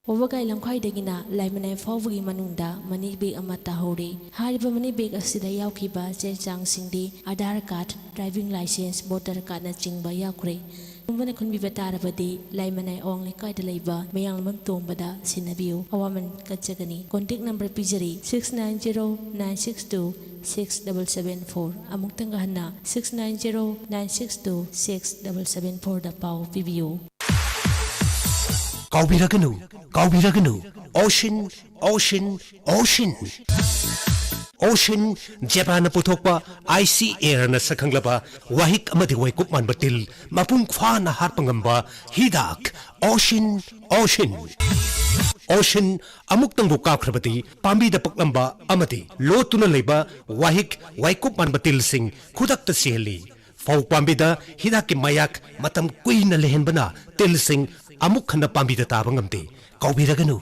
ꯋꯥꯕꯒꯥꯏ ꯂꯝꯈꯥꯏꯗꯒꯤꯅ ꯂꯥꯏꯃꯅꯥꯏ ꯐꯥꯎꯕꯒꯤ ꯃꯅꯨꯡꯗ ꯃꯅꯤ ꯕꯦꯒ ꯑꯃ ꯇꯥꯍꯧꯔꯦ꯫ ꯍꯥꯏꯔꯤꯕ ꯃꯅꯤ ꯕꯦꯒ ꯑꯁꯤꯗ ꯌꯥꯎꯈꯤꯕ ꯆꯦ ꯆꯥꯡꯁꯤꯡꯗꯤ Aadhaar card, driving licence, voter ꯀꯥꯔꯗꯅꯆꯤꯡꯕ ꯌꯥꯎꯈ꯭ꯔꯦ꯫ ꯈꯨꯝꯕꯅ ꯈꯨꯟꯕꯤꯕ ꯇꯥꯔꯕꯗꯤ ꯂꯥꯏꯃꯅꯥꯏ ꯑꯋꯥꯡ ꯂꯩꯀꯥꯏꯗ ꯂꯩꯕ ꯃꯌꯥꯡꯂꯝꯕꯝ ꯇꯣꯝꯕꯗ ꯁꯤꯟꯅꯕꯤꯌꯨ꯫ ꯑꯋꯥꯃꯟ ꯀꯠꯆꯒꯅꯤ꯫ Contact number ꯄꯤꯖꯔꯤ, six nine zero nine six two six double seven four꯫ ꯑꯃꯨꯛꯇꯪꯒ ꯍꯟꯅ six nine zero nine six two six double seven fourꯗ ꯄꯥꯎ ꯄꯤꯕꯤꯌꯨ꯫ ꯀꯥꯎꯕꯤꯔꯒꯅꯨ, ꯀꯥꯎꯕꯤꯔꯒꯅꯨ, ꯑꯣꯁꯤꯟ, ꯑꯣꯁꯤꯟ, ꯑꯣꯁꯤꯟ꯫ ꯑꯣꯁꯤꯟ, ꯖꯄꯥꯟꯅ ꯄꯨꯊꯣꯛꯄ ꯑꯥꯏ ꯁꯤ ꯑꯦꯔꯅ ꯁꯛꯈꯪꯂꯕ ꯋꯥꯍꯤꯛ ꯑꯃꯗꯤ ꯋꯥꯏꯀꯨꯞ ꯃꯥꯟꯕ ꯇꯤꯜ ꯃꯄꯨꯡ ꯐꯥꯅ ꯍꯥꯠꯄ ꯉꯝꯕ ꯍꯤꯗꯥꯛ ꯑꯣꯁꯤꯟ, ꯑꯣꯁꯤꯟ꯫ ꯑꯣꯁꯤꯟ ꯑꯃꯨꯛꯇꯪꯕꯨ ꯀꯥꯞꯈ꯭ꯔꯕꯗꯤ ꯄꯥꯝꯕꯤꯗ ꯄꯛꯂꯝꯕ ꯑꯃꯗꯤ ꯂꯣꯠꯇꯨꯅ ꯂꯩꯕ ꯋꯥꯍꯤꯛ ꯋꯥꯏꯀꯨꯞ ꯃꯥꯟꯕ ꯇꯤꯜꯁꯤꯡ ꯈꯨꯗꯛꯇ ꯁꯤꯍꯜꯂꯤ꯫ ꯐꯧ ꯄꯥꯝꯕꯤꯗ ꯍꯤꯗꯥꯛꯀꯤ ꯃꯌꯥꯛ ꯃꯇꯝ ꯀꯨꯏꯅ ꯂꯩꯍꯟꯕꯅ ꯇꯤꯜꯁꯤꯡ ꯑꯃꯨꯛ ꯍꯟꯅ ꯄꯥꯝꯕꯤꯗ ꯇꯥꯕ ꯉꯝꯗꯦ꯫ ꯀꯥꯎꯕꯤꯔꯒꯅꯨ,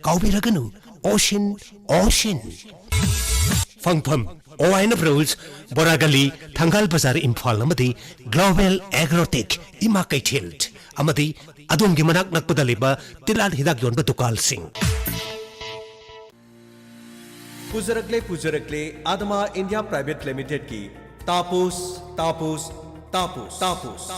ꯀꯥꯎꯕꯤꯔꯒꯅꯨ, ꯑꯣꯁꯤꯟ, ꯑꯣꯁꯤꯟ꯫ ꯐꯪꯐꯝ: O I N F rolls, Boragali, Thangal Bazar, Imphal ꯑꯃꯗꯤ ꯒ꯭ꯂꯣꯕꯦꯜ ꯑꯦꯒ꯭ꯔꯣꯇꯦꯛ, ꯏꯃꯥ ꯀꯩꯊꯦꯜ ꯑꯃꯗꯤ ꯑꯗꯣꯝꯒꯤ ꯃꯅꯥꯛ ꯅꯛꯄꯗ ꯂꯩꯕ ꯇꯤꯜꯍꯥꯠ ꯍꯤꯗꯥꯛ ꯌꯣꯟꯕ ꯗꯨꯀꯥꯟꯁꯤꯡ꯫ ꯄꯨꯖꯔꯛꯂꯦ, ꯄꯨꯖꯔꯛꯂꯦ, ꯑꯗꯃꯥ ꯏꯟꯗꯤꯌꯥ ꯄ꯭ꯔꯥꯏꯚꯦꯠ ꯂꯤꯃꯤꯇꯦꯗꯀꯤ ꯇꯥꯄꯨꯁ, ꯇꯥꯄꯨꯁ, ꯇꯥꯄꯨꯁ, ꯇꯥꯄꯨꯁ꯫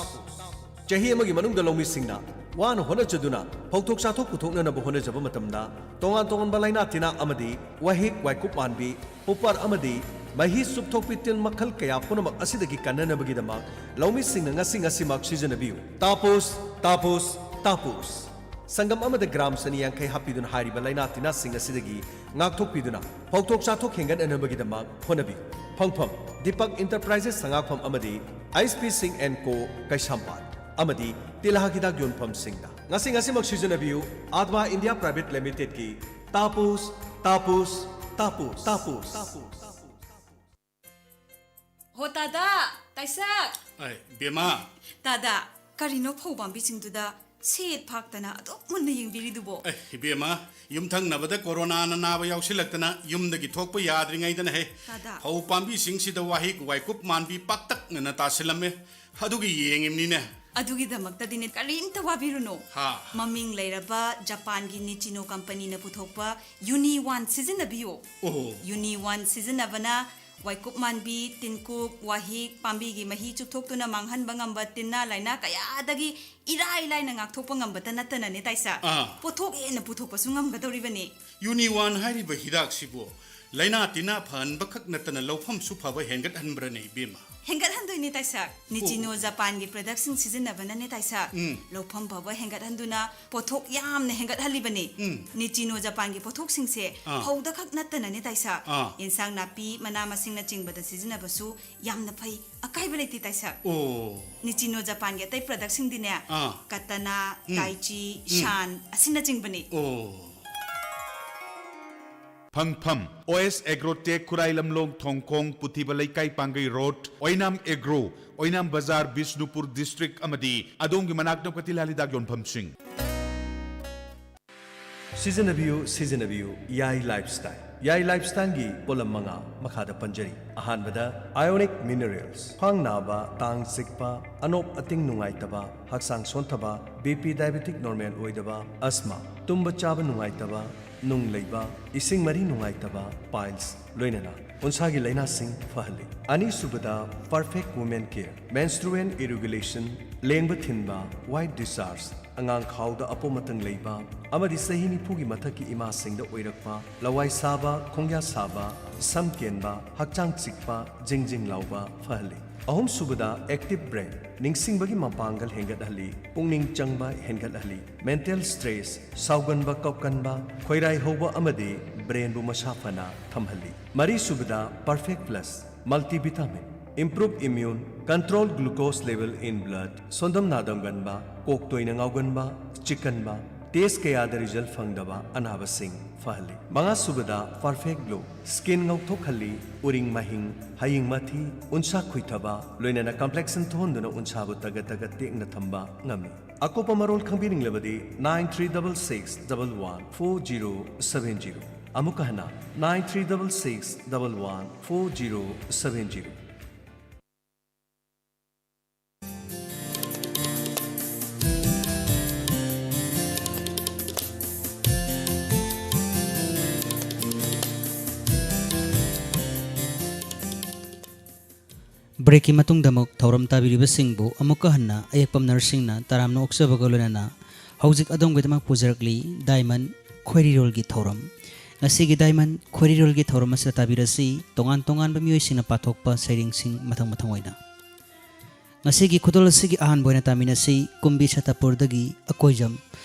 ꯆꯍꯤ ꯑꯃꯒꯤ ꯃꯅꯨꯡꯗ ꯂꯧꯃꯤꯁꯤꯡꯅ ꯋꯥꯅ ꯍꯣꯠꯅꯖꯗꯨꯅ ꯐꯧꯊꯣꯛ ꯆꯥꯊꯣꯛ ꯄꯨꯊꯣꯛꯅꯅꯕ ꯍꯣꯠꯅꯖꯕ ꯃꯇꯝꯗ, ꯇꯣꯉꯥꯟ ꯇꯣꯉꯥꯟꯕ ꯂꯥꯏꯅꯥ ꯇꯤꯟꯅꯥ ꯑꯃꯗꯤ ꯋꯥꯍꯤꯛ ꯋꯥꯏꯀꯨꯞ ꯃꯥꯟꯕꯤ, ꯄꯨꯄꯥꯔ ꯑꯃꯗꯤ ꯃꯍꯤ ꯆꯨꯞꯊꯣꯛꯄꯤ ꯇꯤꯜ ꯃꯈꯜ ꯀꯌꯥ ꯄꯨꯝꯅꯃꯛ ꯑꯁꯤꯗꯒꯤ ꯀꯟꯅꯅꯕꯒꯤꯗꯃꯛ ꯂꯧꯃꯤꯁꯤꯡꯅ ꯉꯁꯤ ꯉꯁꯤꯃꯛ ꯁꯤꯖꯤꯟꯅꯕꯤꯌꯨ꯫ ꯇꯥꯄꯨꯁ, ꯇꯥꯄꯨꯁ, ꯇꯥꯄꯨꯁ꯫ ꯁꯪꯒꯝ ꯑꯃꯗ ꯒ꯭ꯔꯥꯝ ꯆꯅꯤ ꯌꯥꯡꯈꯩ ꯍꯥꯞꯄꯤꯗꯨꯅ ꯍꯥꯏꯔꯤꯕ ꯂꯥꯏꯅꯥ ꯇꯤꯟꯅꯥꯁꯤꯡ ꯑꯁꯤꯗꯒꯤ ꯉꯥꯛꯊꯣꯛꯄꯤꯗꯨꯅ ꯐꯧꯊꯣꯛ ꯆꯥꯊꯣꯛ ꯍꯦꯟꯒꯠꯅꯅꯕꯒꯤꯗꯃꯛ ꯍꯣꯠꯅꯕꯤꯌꯨ꯫ ꯐꯪꯐꯝ: ꯗꯤꯄꯛ ꯏꯟꯇꯔꯄ꯭ꯔꯥꯏꯖꯦꯁ ꯁꯉꯥꯛꯐꯝ ꯑꯃꯗꯤ ꯑꯩꯆ ꯄꯤ ꯁꯤꯡ ꯑꯦꯟ ꯀꯣ ꯀꯩꯁꯥꯝꯄꯥꯠ ꯑꯃꯗꯤ ꯇꯤꯜꯍꯥꯠ ꯍꯤꯗꯥꯛ ꯌꯣꯟꯐꯝꯁꯤꯡꯗ꯫ ꯉꯁꯤ ꯉꯁꯤꯃꯛ ꯁꯤꯖꯤꯟꯅꯕꯤꯌꯨ ꯑꯥꯗꯃꯥ ꯏꯟꯗꯤꯌꯥ ꯄ꯭ꯔꯥꯏꯚꯦꯠ ꯂꯤꯃꯤꯇꯦꯗꯀꯤ ꯇꯥꯄꯨꯁ, ꯇꯥꯄꯨꯁ, ꯇꯥꯄꯨꯁ, ꯇꯥꯄꯨꯁ꯫ ꯍꯣ ꯇꯥꯗꯥ, ꯇꯥꯏꯁꯥꯛ꯫ ꯑꯩ, ꯕꯦꯃꯥ꯫ ꯇꯥꯗꯥ, ꯀꯔꯤꯅꯣ ꯐꯧ ꯄꯥꯝꯕꯤꯁꯤꯡꯗꯨꯗ ꯁꯦꯠ ꯐꯥꯛꯇꯅ ꯑꯗꯨꯛ ꯃꯨꯟꯅ ꯌꯦꯡꯕꯤꯔꯤꯗꯨꯕꯣ? ꯑꯦ, ꯏꯕꯦꯝꯃ, ꯌꯨꯝꯊꯪꯅꯕꯗ ꯀꯣꯔꯣꯅꯥꯅ ꯅꯥꯕ ꯌꯥꯎꯁꯤꯜꯂꯛꯇꯅ ꯌꯨꯝꯗꯒꯤ ꯊꯣꯛꯄ ꯌꯥꯗ꯭ꯔꯤꯉꯩꯗꯅ ꯍꯦ, ꯇꯥꯗꯥ꯫ ꯐꯧ ꯄꯥꯝꯕꯤꯁꯤꯡꯁꯤꯗ ꯋꯥꯍꯤꯛ ꯋꯥꯏꯀꯨꯞ ꯃꯥꯟꯕꯤ ꯄꯥꯛꯇꯛꯅꯅ ꯇꯥꯁꯤꯜꯂꯝꯃꯦ꯫ ꯑꯗꯨꯒꯤ ꯌꯦꯡꯉꯤꯝꯅꯤꯅꯦ꯫ ꯑꯗꯨꯒꯤꯗꯃꯛꯇꯗꯤꯅꯦ ꯀꯔꯤꯝꯇ ꯋꯥꯕꯤꯔꯨꯅꯨ꯫ ꯍꯥ꯫ ꯃꯃꯤꯡ ꯂꯩꯔꯕ ꯖꯄꯥꯟꯒꯤ ꯅꯤꯆꯤꯅꯣ ꯀꯝꯄꯅꯤꯅ ꯄꯨꯊꯣꯛꯄ ꯌꯨꯅꯤ ꯋꯥꯟ ꯁꯤꯖꯤꯟꯅꯕꯤꯌꯨ꯫ ꯑꯣꯍꯣ꯫ ꯌꯨꯅꯤ ꯋꯥꯟ ꯁꯤꯖꯤꯟꯅꯕꯅ ꯋꯥꯏꯀꯨꯞ ꯃꯥꯟꯕꯤ, ꯇꯤꯟꯀꯨꯞ, ꯋꯥꯍꯤꯛ, ꯄꯥꯝꯕꯤꯒꯤ ꯃꯍꯤ ꯆꯨꯞꯊꯣꯛꯇꯨꯅ ꯃꯥꯡꯍꯟꯕ ꯉꯝꯕ ꯇꯤꯟꯅ ꯂꯥꯏꯅꯥ ꯀꯌꯥꯗꯒꯤ ꯏꯔꯥꯏ ꯂꯥꯏꯅ ꯉꯥꯛꯊꯣꯛꯄ ꯉꯝꯕꯇ ꯅꯠꯇꯅꯅꯦ ꯇꯥꯏꯁꯥ, ꯑꯥ꯫ ꯄꯣꯠꯊꯣꯛ ꯍꯦꯟꯅ ꯄꯨꯊꯣꯛꯄꯁꯨ ꯉꯝꯒꯗꯧꯔꯤꯕꯅꯤ꯫ ꯌꯨꯅꯤꯋꯥꯟ ꯍꯥꯏꯔꯤꯕ ꯍꯤꯗꯥꯛꯁꯤꯕꯨ ꯂꯥꯏꯅꯥ ꯇꯤꯟꯅꯥ ꯐꯍꯟꯕ ꯈꯛ ꯅꯠꯇꯅ ꯂꯧꯐꯝꯁꯨ ꯐꯕ ꯍꯦꯟꯒꯠꯍꯟꯕ꯭ꯔꯅꯦ, ꯏꯕꯦꯝꯃ? ꯍꯦꯟꯒꯠꯍꯟꯗꯣꯏꯅꯦ ꯇꯥꯏꯁꯥ꯫ ꯅꯤꯆꯤꯅꯣ ꯖꯄꯥꯟꯒꯤ ꯄ꯭ꯔꯗꯛꯁꯤꯡ ꯁꯤꯖꯤꯟꯅꯕꯅꯅꯦ ꯇꯥꯏꯁꯥ, ꯎꯝ꯫ ꯂꯧꯐꯝ ꯐꯕ ꯍꯦꯟꯒꯠꯍꯟꯗꯨꯅ ꯄꯣꯠꯊꯣꯛ ꯌꯥꯝꯅ ꯍꯦꯟꯒꯠꯍꯜꯂꯤꯕꯅꯤ꯫ ꯎꯝ꯫ ꯅꯤꯆꯤꯅꯣ ꯖꯄꯥꯟꯒꯤ ꯄꯣꯠꯊꯣꯛꯁꯤꯡꯁꯦ ꯑꯥ꯫ ꯐꯧꯗ ꯈꯛ ꯅꯠꯇꯅꯅꯦ ꯇꯥꯏꯁꯥ, ꯑꯥ꯫ ꯏꯟꯁꯥꯡ ꯅꯥꯄꯤ, ꯃꯅꯥ ꯃꯁꯤꯡꯅꯆꯤꯡꯕꯗ ꯁꯤꯖꯤꯟꯅꯕꯁꯨ ꯌꯥꯝꯅ ꯐꯩ, ꯑꯀꯥꯏꯕ ꯂꯩꯇꯦ ꯇꯥꯏꯁꯥ꯫ ꯑꯣ꯫ ꯅꯤꯆꯤꯅꯣ ꯖꯄꯥꯟꯒꯤ ꯑꯇꯩ ꯄ꯭ꯔꯗꯛꯁꯤꯡꯗꯤꯅꯦ, ꯑꯥ꯫ ꯀꯇꯅꯥ, ꯎꯝ꯫ ꯇꯥꯏꯆꯤ, ꯎꯝ꯫ ꯁꯥꯟ ꯑꯁꯤꯅꯆꯤꯡꯕꯅꯤ꯫ ꯑꯣ꯫ ꯐꯪꯐꯝ: ꯑꯣ ꯑꯦꯁ ꯑꯦꯒ꯭ꯔꯣꯇꯦꯛ, ꯈꯨꯔꯥꯏ ꯂꯝꯂꯣꯡ ꯊꯣꯡꯈꯣꯡ, ꯄꯨꯊꯤꯕ ꯂꯩꯀꯥꯏ, ꯄꯥꯡꯒꯩ ꯔꯣꯗ, ꯑꯣꯏꯅꯥꯝ ꯑꯦꯒ꯭ꯔꯣ, ꯑꯣꯏꯅꯥꯝ ꯕꯖꯥꯔ, ꯕꯤꯁꯅꯨꯄꯨꯔ ꯗꯤꯁꯇ꯭ꯔꯤꯛ, ꯑꯃꯗꯤ ꯑꯗꯣꯝꯒꯤ ꯃꯅꯥꯛ ꯅꯛꯄ ꯇꯤꯜꯍꯥꯠ ꯍꯤꯗꯥꯛ ꯌꯣꯟꯐꯝꯁꯤꯡ꯫ ꯁꯤꯖꯤꯟꯅꯕꯤꯌꯨ, ꯁꯤꯖꯤꯟꯅꯕꯤꯌꯨ, ꯌꯥꯏ ꯂꯥꯏꯐꯁ꯭ꯇꯥꯏꯜ꯫ ꯌꯥꯏ ꯂꯥꯏꯐꯁ꯭ꯇꯥꯏꯜꯒꯤ ꯄꯣꯠꯂꯝ ꯃꯉꯥ ꯃꯈꯥꯗ ꯄꯟꯖꯔꯤ꯫ ꯑꯍꯥꯟꯕꯗ, ꯑꯥꯏꯑꯣꯅꯤꯛ ꯃꯤꯅꯔꯦꯜꯁ꯫ ꯈ꯭ꯋꯥꯡ ꯅꯥꯕ, ꯇꯥꯡ ꯆꯤꯛꯄ, ꯑꯅꯣꯞ ꯑꯇꯤꯡ ꯅꯨꯡꯉꯥꯏꯇꯕ, ꯍꯛꯆꯥꯡ ꯁꯣꯟꯊꯕ, ꯕꯤ ꯄꯤ ꯗꯥꯏꯕꯦꯇꯤꯛ ꯅꯣꯔꯃꯦꯜ ꯑꯣꯏꯗꯕ, ꯑꯁꯃꯥ, ꯇꯨꯝꯕ ꯆꯥꯕ ꯅꯨꯡꯉꯥꯏꯇꯕ, ꯅꯨꯡ ꯂꯩꯕ, ꯏꯁꯤꯡ ꯃꯔꯤ ꯅꯨꯡꯉꯥꯏꯇꯕ, ꯄꯥꯏꯜꯁ, ꯂꯣꯏꯅꯅ ꯎꯟꯁꯥꯒꯤ ꯂꯥꯏꯅꯥꯁꯤꯡ ꯐꯍꯜꯂꯤ꯫ ꯑꯅꯤꯁꯨꯕꯗ, ꯄꯔꯐꯦꯛ ꯋꯨꯃꯦꯟ ꯀꯦꯌꯔ꯫ ꯃꯦꯟꯁꯇ꯭ꯔꯨꯑꯦꯜ ꯏꯔꯤꯒꯨꯂꯦꯁꯟ, ꯂꯦꯡꯕ ꯊꯤꯟꯕ, ꯋꯥꯏꯠ ꯗꯤꯁꯆꯥꯔꯖ, ꯑꯉꯥꯡ ꯈꯥꯎꯗ ꯑꯄꯣꯝ ꯑꯇꯪ ꯂꯩꯕ, ꯑꯃꯗꯤ ꯆꯍꯤ ꯅꯤꯐꯨꯒꯤ ꯃꯊꯛꯀꯤ ꯏꯃꯥꯁꯤꯡꯗ ꯑꯣꯏꯔꯛꯄ ꯂꯋꯥꯏ ꯁꯥꯕ, ꯈꯣꯡꯌꯥ ꯁꯥꯕ, ꯁꯝ ꯀꯦꯟꯕ, ꯍꯛꯆꯥꯡ ꯆꯤꯛꯄ, ꯖꯤꯡ ꯖꯤꯡ ꯂꯥꯎꯕ ꯐꯍꯜꯂꯤ꯫ ꯑꯍꯨꯝꯁꯨꯕꯗ, ꯑꯦꯛꯇꯤꯚ ꯕ꯭ꯔꯦꯟ꯫ ꯅꯤꯡꯁꯤꯡꯕꯒꯤ ꯃꯄꯥꯡꯒꯜ ꯍꯦꯟꯒꯠꯍꯜꯂꯤ, ꯄꯨꯛꯅꯤꯡ ꯆꯪꯕ ꯍꯦꯟꯒꯠꯍꯜꯂꯤ, ꯃꯦꯟꯇꯦꯜ ꯁ꯭ꯇ꯭ꯔꯦꯁ, ꯁꯥꯎꯒꯟꯕ, ꯀꯞꯀꯟꯕ, ꯈꯣꯏꯔꯥꯏ ꯍꯧꯕ ꯑꯃꯗꯤ ꯕ꯭ꯔꯦꯟꯕꯨ ꯃꯁꯥ ꯐꯅ ꯊꯝꯍꯜꯂꯤ꯫ ꯃꯔꯤꯁꯨꯕꯗ, perfect plus multivitamin. Improve immune, control glucose level in blood, ꯁꯣꯟꯗꯝ ꯅꯥꯗꯝꯒꯟꯕ, ꯀꯣꯛ ꯇꯣꯏꯅ ꯉꯥꯎꯒꯟꯕ, ꯆꯤꯛꯀꯟꯕ, ꯇꯦꯁ ꯀꯌꯥꯗ ꯔꯤꯖꯜ ꯐꯪꯗꯕ ꯑꯅꯥꯕꯁꯤꯡ ꯐꯍꯜꯂꯤ꯫ ꯃꯉꯥꯁꯨꯕꯗ, ꯄꯔꯐꯦꯛ ꯒ꯭ꯂꯣ꯫ ꯁ꯭ꯀꯤꯟ ꯉꯧꯊꯣꯛꯍꯜꯂꯤ, ꯎꯔꯤꯡ ꯃꯍꯤꯡ, ꯍꯌꯤꯡ ꯃꯊꯤ, ꯎꯟꯁꯥ ꯈꯨꯏꯊꯕ, ꯂꯣꯏꯅꯅ ꯀꯝꯄ꯭ꯂꯦꯛꯁꯟ ꯊꯣꯛꯍꯟꯗꯨꯅ ꯎꯟꯁꯥꯕꯨ ꯇꯒꯠ ꯇꯒꯠ ꯇꯦꯛꯅ ꯊꯝꯕ ꯉꯝꯃꯤ꯫ ꯑꯀꯨꯞꯄ ꯃꯔꯣꯜ ꯈꯪꯕꯤꯅꯤꯡꯂꯕꯗꯤ, nine three double six double one four zero seven zero꯫ ꯑꯃꯨꯛꯀ ꯍꯟꯅ, nine three double six double one four zero seven zero꯫ ꯕ꯭ꯔꯦꯛꯀꯤ ꯃꯇꯨꯡꯗ ꯑꯃꯨꯛ ꯊꯧꯔꯝ ꯇꯥꯕꯤꯔꯤꯕꯁꯤꯡꯕꯨ ꯑꯃꯨꯛꯀ ꯍꯟꯅ ꯑꯌꯦꯛꯄꯝ ꯅꯔꯁꯤꯡꯅ ꯇꯔꯥꯝꯅ ꯑꯣꯛꯆꯕꯒ ꯂꯣꯏꯅꯅ ꯍꯧꯖꯤꯛ ꯑꯗꯣꯝꯒꯤꯗꯃꯛ ꯄꯨꯖꯔꯛꯂꯤ ꯗꯥꯏꯃꯟ ꯈꯣꯏꯔꯤꯔꯣꯜꯒꯤ ꯊꯧꯔꯝ꯫ ꯉꯁꯤꯒꯤ ꯗꯥꯏꯃꯟ ꯈꯣꯏꯔꯤꯔꯣꯜꯒꯤ ꯊꯧꯔꯝ ꯑꯁꯤꯗ ꯇꯥꯕꯤꯔꯁꯤ ꯇꯣꯉꯥꯟ ꯇꯣꯉꯥꯟꯕ ꯃꯤꯑꯣꯏꯁꯤꯡꯅ ꯄꯥꯊꯣꯛꯄ ꯁꯩꯔꯦꯡꯁꯤꯡ ꯃꯊꯪ ꯃꯊꯪ ꯑꯣꯏꯅ꯫ ꯉꯁꯤꯒꯤ ꯈꯨꯗꯣꯜ ꯑꯁꯤꯒꯤ ꯑꯍꯥꯟꯕ ꯑꯣꯏꯅ ꯇꯥꯃꯤꯟꯅꯁꯤ ꯀꯨꯝꯕꯤ ꯁꯇꯥꯄꯨꯔꯗꯒꯤ ꯑꯀꯣꯏꯖꯝ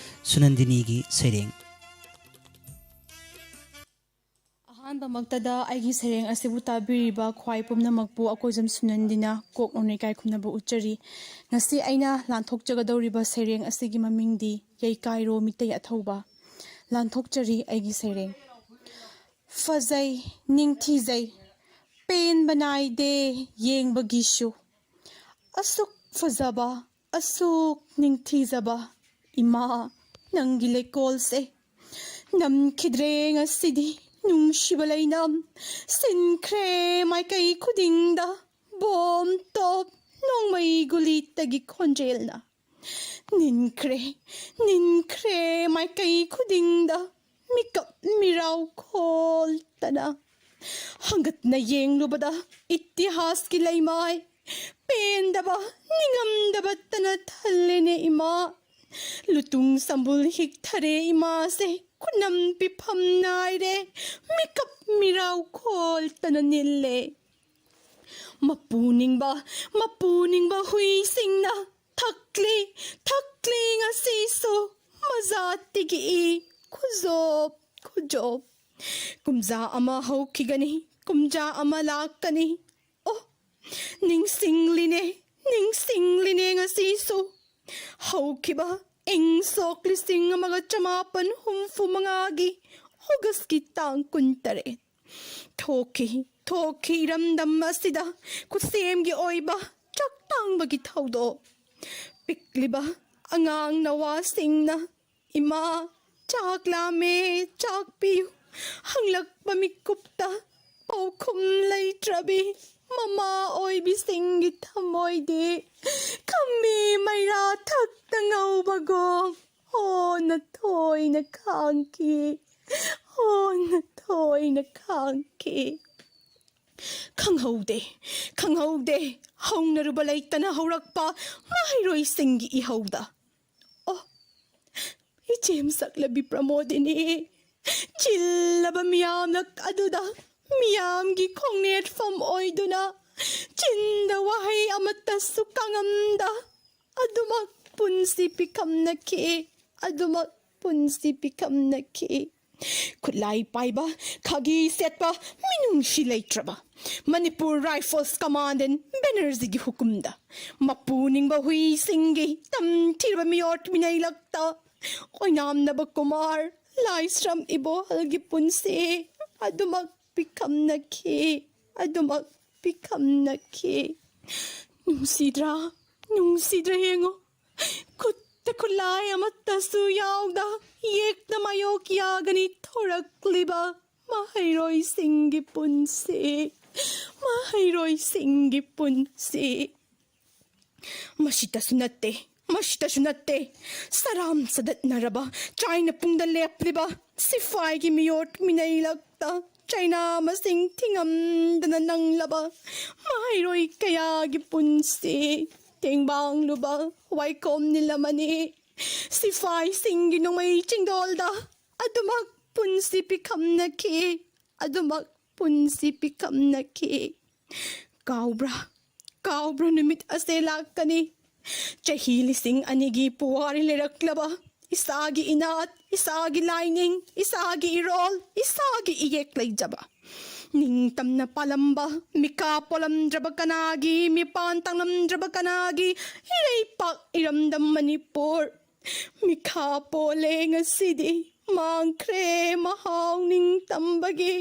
ꯁꯨꯅꯟꯗꯤꯅꯤꯒꯤ ꯁꯩꯔꯦꯡ꯫ ꯑꯍꯥꯟꯕꯃꯛꯇꯗ ꯑꯩꯒꯤ ꯁꯩꯔꯦꯡ ꯑꯁꯤꯕꯨ ꯇꯥꯕꯤꯔꯤꯕ ꯈ꯭ꯋꯥꯏ ꯄꯨꯝꯅꯃꯛꯄꯨ ꯑꯀꯣꯏꯖꯝ ꯁꯨꯅꯟꯗꯤꯅ ꯀꯣꯛ ꯅꯣꯟꯅ ꯏꯀꯥꯏ ꯈꯨꯝꯅꯕ ꯎꯠꯆꯔꯤ꯫ ꯉꯁꯤ ꯑꯩꯅ ꯂꯥꯟꯊꯣꯛꯆꯒꯗꯧꯔꯤꯕ ꯁꯩꯔꯦꯡ ꯑꯁꯤꯒꯤ ꯃꯃꯤꯡꯗꯤ ꯌꯩꯀꯥꯏꯔꯣ ꯃꯤꯇꯩ ꯑꯊꯧꯕ꯫ ꯂꯥꯟꯊꯣꯛꯆꯔꯤ ꯑꯩꯒꯤ ꯁꯩꯔꯦꯡ꯫ ꯐꯖꯩ, ꯅꯤꯡꯊꯤꯖꯩ, ꯄꯦꯟꯕ ꯅꯥꯏꯗꯦ ꯌꯦꯡꯕꯒꯤꯁꯨ꯫ ꯑꯁꯨꯛ ꯐꯖꯕ, ꯑꯁꯨꯛ ꯅꯤꯡꯊꯤꯖꯕ ꯏꯃꯥ, ꯅꯪꯒꯤ ꯂꯩꯀꯣꯜꯁꯦ ꯅꯝꯈꯤꯗ꯭ꯔꯦ ꯉꯁꯤꯗꯤ ꯅꯨꯡꯁꯤꯕ ꯂꯩꯅꯝ꯫ ꯁꯤꯟꯈ꯭ꯔꯦ ꯃꯥꯏꯀꯩ ꯈꯨꯗꯤꯡꯗ ꯕꯣꯝ ꯇꯣꯞ ꯅꯣꯡꯃꯩ ꯒꯨꯂꯤꯇꯒꯤ ꯈꯣꯟꯖꯦꯜꯅ꯫ ꯅꯤꯟꯈ꯭ꯔꯦ, ꯅꯤꯟꯈ꯭ꯔꯦ ꯃꯥꯏꯀꯩ ꯈꯨꯗꯤꯡꯗ ꯃꯤꯀꯞ ꯃꯤꯔꯥꯎ ꯈꯣꯜꯇꯅ꯫ ꯍꯪꯒꯠꯅ ꯌꯦꯡꯂꯨꯕꯗ ꯏꯇꯤꯍꯥꯁꯀꯤ ꯂꯩꯃꯥꯏ ꯄꯦꯟꯗꯕ ꯅꯤꯡꯉꯝꯗꯕꯇꯅ ꯊꯜꯂꯦꯅꯦ ꯏꯃꯥ꯫ ꯂꯨꯇꯨꯡ ꯁꯝꯕꯨꯜ ꯍꯤꯛꯊꯔꯦ ꯏꯃꯥꯁꯦ ꯈꯨꯅꯝ ꯄꯤꯐꯝ ꯅꯥꯏꯔꯦ ꯃꯤꯀꯞ ꯃꯤꯔꯥꯎ ꯈꯣꯜꯇꯅ ꯅꯤꯜꯂꯦ꯫ ꯃꯄꯨ ꯅꯤꯡꯕ, ꯃꯄꯨ ꯅꯤꯡꯕ ꯍꯨꯏꯁꯤꯡꯅ ꯊꯛꯂꯤ, ꯊꯛꯂꯤ ꯉꯁꯤꯁꯨ ꯃꯖꯥꯇꯤꯒꯤ ꯏ ꯈꯨꯖꯣꯞ, ꯈꯨꯖꯣꯞ꯫ ꯀꯨꯝꯖꯥ ꯑꯃ ꯍꯧꯈꯤꯒꯅꯤ, ꯀꯨꯝꯖꯥ ꯑꯃ ꯂꯥꯛꯀꯅꯤ꯫ ꯑꯣ, ꯅꯤꯡꯁꯤꯡꯂꯤꯅꯦ, ꯅꯤꯡꯁꯤꯡꯂꯤꯅꯦ ꯉꯁꯤꯁꯨ꯫ ꯍꯧꯈꯤꯕ ꯏꯪ ꯁꯣꯛ ꯂꯤꯁꯤꯡ ꯑꯃꯒ ꯆꯃꯥꯄꯟ ꯍꯨꯝꯐꯨ ꯃꯉꯥꯒꯤ ꯑꯣꯒꯁꯀꯤ ꯇꯥꯡ ꯀꯨꯟꯇꯔꯦꯠ꯫ ꯊꯣꯛꯈꯤ, ꯊꯣꯛꯈꯤ ꯏꯔꯝꯗꯝ ꯑꯁꯤꯗ ꯈꯨꯠꯁꯦꯝꯒꯤ ꯑꯣꯏꯕ ꯆꯥꯛ ꯇꯥꯡꯕꯒꯤ ꯊꯧꯗꯣꯛ꯫ ꯄꯤꯛꯂꯤꯕ ꯑꯉꯥꯡ ꯅꯋꯥꯁꯤꯡꯅ "ꯏꯃꯥ, ꯆꯥꯛ ꯂꯥꯝꯃꯦ, ꯆꯥꯛ ꯄꯤꯌꯨ" ꯍꯪꯂꯛꯄ ꯃꯤꯀꯨꯞꯇ ꯄꯥꯎꯈꯨꯝ ꯂꯩꯇ꯭ꯔꯕꯤ ꯃꯃꯥ ꯑꯣꯏꯕꯤꯁꯤꯡꯒꯤ ꯊꯃꯣꯏꯗꯤ ꯈꯝꯃꯤ ꯃꯩꯔꯥ ꯊꯛꯇ ꯉꯧꯕꯒꯨꯝ ꯍꯣꯟꯅ ꯊꯣꯏꯅ ꯈꯥꯡꯈꯤ, ꯍꯣꯟꯅ ꯊꯣꯏꯅ ꯈꯥꯡꯈꯤ꯫ ꯈꯪꯍꯧꯗꯦ, ꯈꯪꯍꯧꯗꯦ, ꯍꯧꯅꯔꯨꯕ ꯂꯩꯇꯅ ꯍꯧꯔꯛꯄ ꯃꯍꯩꯔꯣꯏꯁꯤꯡꯒꯤ ꯏꯍꯧꯗ꯫ ꯑꯣ, ꯏꯆꯦꯝ ꯁꯛꯂꯕꯤ ꯄ꯭ꯔꯃꯣꯗꯤꯅꯤ, ꯆꯤꯜꯂꯕ ꯃꯤꯌꯥꯝꯂꯛ ꯑꯗꯨꯗ ꯃꯤꯌꯥꯝꯒꯤ ꯈꯣꯡꯅꯦꯠꯐꯝ ꯑꯣꯏꯗꯨꯅ ꯆꯤꯟꯗ ꯋꯥꯍꯩ ꯑꯃꯠꯇꯁꯨ ꯀꯪꯉꯝꯗ ꯑꯗꯨꯃꯛ ꯄꯨꯟꯁꯤ ꯄꯤꯈꯝꯅꯈꯤ, ꯑꯗꯨꯃꯛ ꯄꯨꯟꯁꯤ ꯄꯤꯈꯝꯅꯈꯤ꯫ ꯈꯨꯠꯂꯥꯏ ꯄꯥꯏꯕ, ꯈꯥꯒꯤ ꯁꯦꯠꯄ, ꯃꯤꯅꯨꯡꯁꯤ ꯂꯩꯇ꯭ꯔꯕ ꯃꯅꯤꯄꯨꯔ ꯔꯥꯏꯐꯜꯁ ꯀꯃꯥꯟꯗꯦꯟ ꯕꯦꯅꯔꯖꯤꯒꯤ ꯍꯨꯀꯨꯝꯗ ꯃꯄꯨ ꯅꯤꯡꯕ ꯍꯨꯏꯁꯤꯡꯒꯤ ꯇꯝꯊꯤꯔꯕ ꯃꯤꯑꯣꯠ ꯃꯤꯅꯩꯂꯛꯇ ꯑꯣꯏꯅꯥꯝꯅꯕ ꯀꯨꯃꯥꯔ ꯂꯥꯏꯁ꯭ꯔꯝ ꯏꯕꯣꯍꯜꯒꯤ ꯄꯨꯟꯁꯤ ꯑꯗꯨꯃꯛ ꯄꯤꯈꯝꯅꯈꯤ, ꯑꯗꯨꯃꯛ ꯄꯤꯈꯝꯅꯈꯤ꯫ ꯅꯨꯡꯁꯤꯗ꯭ꯔꯥ, ꯅꯨꯡꯁꯤꯗ꯭ꯔꯥ ꯌꯦꯡꯉꯣ꯫ ꯈꯨꯠꯇ ꯈꯨꯠꯂꯥꯏ ꯑꯃꯠꯇꯁꯨ ꯌꯥꯎꯗ ꯌꯦꯛꯅ ꯃꯥꯌꯣꯛ ꯌꯥꯒꯅꯤ ꯊꯣꯔꯛꯂꯤꯕ ꯃꯍꯩꯔꯣꯏꯁꯤꯡꯒꯤ ꯄꯨꯟꯁꯤ, ꯃꯍꯩꯔꯣꯏꯁꯤꯡꯒꯤ ꯄꯨꯟꯁꯤ꯫ ꯃꯁꯤꯇꯁꯨ ꯅꯠꯇꯦ, ꯃꯁꯤꯇꯁꯨ ꯅꯠꯇꯦ, ꯁꯔꯥꯝ ꯁꯗꯠꯅꯔꯕ ꯆꯥꯏꯅ ꯄꯨꯡꯗ ꯂꯦꯞꯂꯤꯕ ꯁꯤꯐꯥꯏꯒꯤ ꯃꯤꯑꯣꯠ ꯃꯤꯅꯩꯂꯛꯇ ꯆꯩꯅꯥ ꯃꯁꯤꯡ ꯊꯤꯉꯝꯗꯅ ꯅꯪꯂꯕ ꯃꯍꯩꯔꯣꯏ ꯀꯌꯥꯒꯤ ꯄꯨꯟꯁꯤ ꯇꯦꯡꯕꯥꯡꯂꯨꯕ ꯋꯥꯏꯀꯣꯝ ꯅꯤꯜꯂꯝꯃꯅꯤ꯫ ꯁꯤꯐꯥꯏꯁꯤꯡꯒꯤ ꯅꯣꯡꯃꯩ ꯆꯤꯡꯗꯣꯜꯗ ꯑꯗꯨꯃꯛ ꯄꯨꯟꯁꯤ ꯄꯤꯈꯝꯅꯈꯤ, ꯑꯗꯨꯃꯛ ꯄꯨꯟꯁꯤ ꯄꯤꯈꯝꯅꯈꯤ꯫ ꯀꯥꯎꯕ꯭ꯔꯥ, ꯀꯥꯎꯕ꯭ꯔꯥ ꯅꯨꯃꯤꯠ ꯑꯁꯦ ꯂꯥꯛꯀꯅꯤ? ꯆꯍꯤ ꯂꯤꯁꯤꯡ ꯑꯅꯤꯒꯤ ꯄꯨꯋꯥꯔꯤ ꯂꯩꯔꯛꯂꯕ ꯏꯁꯥꯒꯤ ꯏꯅꯥꯠ, ꯏꯁꯥꯒꯤ ꯂꯥꯏꯅꯤꯡ, ꯏꯁꯥꯒꯤ ꯏꯔꯣꯜ, ꯏꯁꯥꯒꯤ ꯏꯌꯦꯛ ꯂꯩꯖꯕ꯫ ꯅꯤꯡꯇꯝꯅ ꯄꯥꯜꯂꯝꯕ, ꯃꯤꯀꯥ ꯄꯣꯜꯂꯝꯗ꯭ꯔꯕ ꯀꯅꯥꯒꯤ, ꯃꯤꯄꯥꯟ ꯇꯥꯡꯂꯝꯗ꯭ꯔꯕ ꯀꯅꯥꯒꯤ ꯏꯔꯩꯄꯥꯛ ꯏꯔꯝꯗꯝ ꯃꯅꯤꯄꯨꯔ꯫ ꯃꯤꯈꯥ ꯄꯣꯜꯂꯦ ꯉꯁꯤꯗꯤ, ꯃꯥꯡꯈ꯭ꯔꯦ ꯃꯍꯥꯎ ꯅꯤꯡꯇꯝꯕꯒꯤ꯫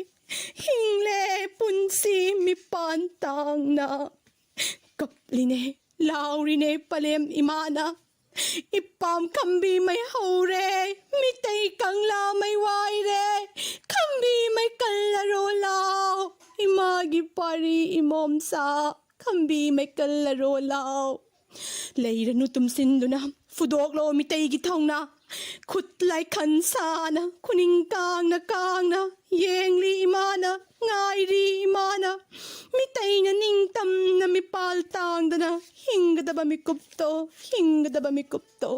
ꯍꯤꯡꯂꯦ ꯄꯨꯟꯁꯤ ꯃꯤꯄꯥꯟ ꯇꯥꯡꯅ꯫ ꯀꯞꯂꯤꯅꯦ, ꯂꯥꯎꯔꯤꯅꯦ ꯄꯂꯦꯝ ꯏꯃꯥꯅ꯫ ꯏꯄꯥꯝ ꯈꯝꯕꯤ ꯃꯩ ꯍꯧꯔꯦ, ꯃꯤꯇꯩ ꯀꯪꯂꯥ ꯃꯩ ꯋꯥꯏꯔꯦ꯫ ꯈꯝꯕꯤ ꯃꯩ ꯀꯜꯂꯔꯣ ꯂꯥꯎ, ꯏꯃꯥꯒꯤ ꯄꯥꯔꯤ ꯏꯃꯣꯝꯆꯥ꯫ ꯈꯝꯕꯤ ꯃꯩ ꯀꯜꯂꯔꯣ ꯂꯥꯎ꯫ ꯂꯩꯔꯅꯨ ꯇꯨꯝꯁꯤꯟꯗꯨꯅ, ꯐꯨꯗꯣꯛꯂꯣ ꯃꯤꯇꯩꯒꯤ ꯊꯧꯅꯥ꯫ ꯈꯨꯠ ꯂꯥꯏꯈꯟ ꯁꯥꯅ ꯈꯨꯅꯤꯡ ꯀꯥꯡꯅ ꯀꯥꯡꯅ ꯌꯦꯡꯂꯤ ꯏꯃꯥꯅ, ꯉꯥꯏꯔꯤ ꯏꯃꯥꯅ꯫ ꯃꯤꯇꯩꯅ ꯅꯤꯡꯇꯝꯅ ꯃꯤꯄꯥꯜ ꯇꯥꯡꯗꯅ ꯍꯤꯡꯒꯗꯕ ꯃꯤꯀꯨꯞꯇꯣ, ꯍꯤꯡꯒꯗꯕ ꯃꯤꯀꯨꯞꯇꯣ꯫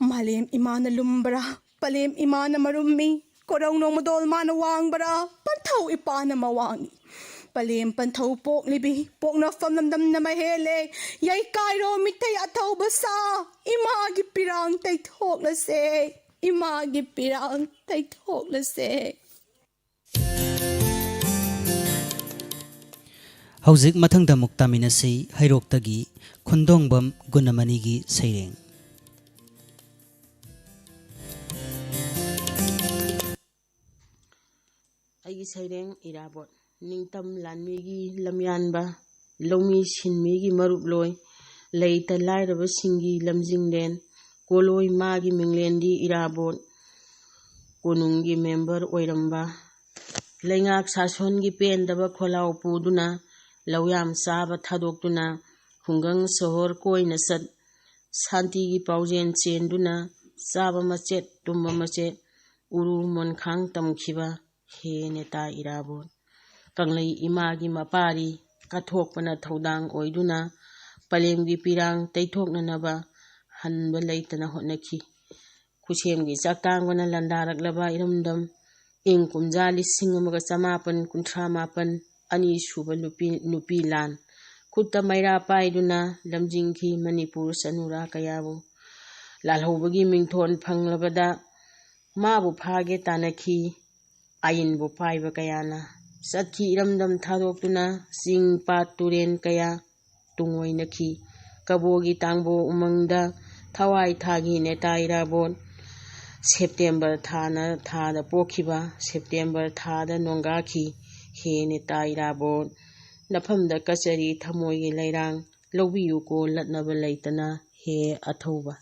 ꯃꯥꯂꯦꯝ ꯏꯃꯥꯅ ꯂꯨꯝꯕ꯭ꯔꯥ, ꯄꯂꯦꯝ ꯏꯃꯥꯅ ꯃꯔꯨꯝꯃꯤ꯫ ꯀꯣꯔꯧ ꯅꯣꯡꯃꯗꯣꯜ ꯃꯥꯅ ꯋꯥꯡꯕ꯭ꯔꯥ, ꯄꯟꯊꯧ ꯏꯄꯥꯅ ꯃꯋꯥꯡꯉꯤ꯫ ꯄꯂꯦꯝ ꯄꯟꯊꯧ ꯄꯣꯛꯂꯤꯕꯤ ꯄꯣꯛꯅꯐꯝ ꯂꯝꯗꯝꯅ ꯃꯍꯦꯜꯂꯦ꯫ ꯌꯩꯀꯥꯏꯔꯣ ꯃꯤꯇꯩ ꯑꯊꯧꯕ ꯁꯥ, ꯏꯃꯥꯒꯤ ꯄꯤꯔꯥꯡ ꯇꯩꯊꯣꯛꯂꯁꯦ, ꯏꯃꯥꯒꯤ ꯄꯤꯔꯥꯡ ꯇꯩꯊꯣꯛꯂꯁꯦ꯫ ꯍꯧꯖꯤꯛ ꯃꯊꯪꯗ ꯑꯃꯨꯛ ꯇꯥꯃꯤꯟꯅꯁꯤ ꯍꯩꯔꯣꯛꯇꯒꯤ ꯈꯨꯟꯗꯣꯡꯕꯝ ꯒꯨꯅꯃꯅꯤꯒꯤ ꯁꯩꯔꯦꯡ꯫ ꯑꯩꯒꯤ ꯁꯩꯔꯦꯡ ꯏꯔꯥꯕꯣꯠ꯫ ꯅꯤꯡꯇꯝ ꯂꯥꯟꯃꯤꯒꯤ ꯂꯝꯌꯥꯟꯕ, ꯂꯧꯃꯤ ꯁꯤꯟꯃꯤꯒꯤ ꯃꯔꯨꯞꯂꯣꯏ, ꯂꯩꯇ ꯂꯥꯏꯔꯕꯁꯤꯡꯒꯤ ꯂꯝꯖꯤꯡꯂꯦꯟ, ꯀꯣꯂꯣꯏ ꯃꯥꯒꯤ ꯃꯤꯡꯂꯦꯟꯗꯤ ꯏꯔꯥꯕꯣꯠ꯫ ꯀꯣꯅꯨꯡꯒꯤ ꯃꯦꯝꯕꯔ ꯑꯣꯏꯔꯝꯕ, ꯂꯩꯉꯥꯛ ꯁꯥꯁꯣꯟꯒꯤ ꯄꯦꯟꯗꯕ ꯈꯣꯜꯂꯥꯎ ꯄꯨꯗꯨꯅ, ꯂꯧꯌꯥꯝ ꯆꯥꯕ ꯊꯥꯗꯣꯛꯇꯨꯅ, ꯈꯨꯡꯒꯪ ꯁꯣꯍꯣꯔ ꯀꯣꯏꯅ ꯆꯠ, ꯁꯥꯟꯇꯤꯒꯤ ꯄꯥꯎꯖꯦꯜ ꯆꯦꯟꯗꯨꯅ, ꯆꯥꯕ ꯃꯆꯦꯠ ꯇꯨꯝꯕ ꯃꯆꯦꯠ ꯎꯔꯨ ꯃꯣꯟꯈꯥꯡ ꯇꯝꯈꯤꯕ ꯍꯦ ꯅꯦꯇꯥ ꯏꯔꯥꯕꯣꯠ꯫ ꯀꯪꯂꯩ ꯏꯃꯥꯒꯤ ꯃꯄꯥꯔꯤ ꯀꯠꯊꯣꯛꯄꯅ ꯊꯧꯗꯥꯡ ꯑꯣꯏꯗꯨꯅ ꯄꯂꯦꯝꯒꯤ ꯄꯤꯔꯥꯡ ꯇꯩꯊꯣꯛꯅꯅꯕ ꯍꯟꯕ ꯂꯩꯇꯅ ꯍꯣꯠꯅꯈꯤ꯫ ꯈꯨꯠꯁꯦꯝꯒꯤ ꯆꯥꯛꯇꯥꯡꯕꯅ ꯂꯥꯟꯗꯥꯔꯛꯂꯕ ꯏꯔꯝꯗꯝ ꯏꯪ ꯀꯨꯝꯖꯥ ꯂꯤꯁꯤꯡ ꯑꯃꯒ ꯆꯃꯥꯄꯟ ꯀꯨꯟꯊ꯭ꯔꯥ ꯃꯥꯄꯟ ꯑꯅꯤꯁꯨꯕ ꯅꯨꯄꯤ, ꯅꯨꯄꯤ ꯂꯥꯟ ꯈꯨꯠꯇ ꯃꯩꯔꯥ ꯄꯥꯏꯗꯨꯅ ꯂꯝꯖꯤꯡꯈꯤ ꯃꯅꯤꯄꯨꯔ ꯆꯅꯨꯔꯥ ꯀꯌꯥꯕꯨ꯫ ꯂꯥꯜꯍꯧꯕꯒꯤ ꯃꯤꯡꯊꯣꯟ ꯐꯪꯂꯕꯗ ꯃꯥꯕꯨ ꯐꯥꯒꯦ ꯇꯥꯟꯅꯈꯤ꯫ ꯑꯥꯏꯟꯕꯨ ꯄꯥꯏꯕ ꯀꯌꯥꯅ ꯆꯠꯈꯤ ꯏꯔꯝꯗꯝ ꯊꯥꯗꯣꯛꯇꯨꯅ ꯆꯤꯡ ꯄꯥꯠ ꯇꯨꯔꯦꯟ ꯀꯌꯥ ꯇꯨꯡꯑꯣꯏꯅꯈꯤ꯫ ꯀꯕꯣꯒꯤ ꯇꯥꯡꯕꯣ ꯎꯃꯪꯗ ꯊꯋꯥꯏ ꯊꯥꯈꯤ ꯅꯦꯇꯥ ꯏꯔꯥꯕꯣꯠ꯫ ꯁꯦꯞꯇꯦꯝꯕꯔ ꯊꯥꯅ ꯊꯥꯗ ꯄꯣꯛꯈꯤꯕ ꯁꯦꯞꯇꯦꯝꯕꯔ ꯊꯥꯗ ꯅꯣꯡꯒꯥꯈꯤ ꯍꯦ ꯅꯦꯇꯥ ꯏꯔꯥꯕꯣꯠ꯫ ꯅꯐꯝꯗ ꯀꯆꯔꯤ ꯊꯃꯣꯏꯒꯤ ꯂꯩꯔꯥꯡ ꯂꯧꯕꯤꯌꯨꯀꯣ ꯂꯠꯅꯕ ꯂꯩꯇꯅ ꯍꯦ ꯑꯊꯧꯕ꯫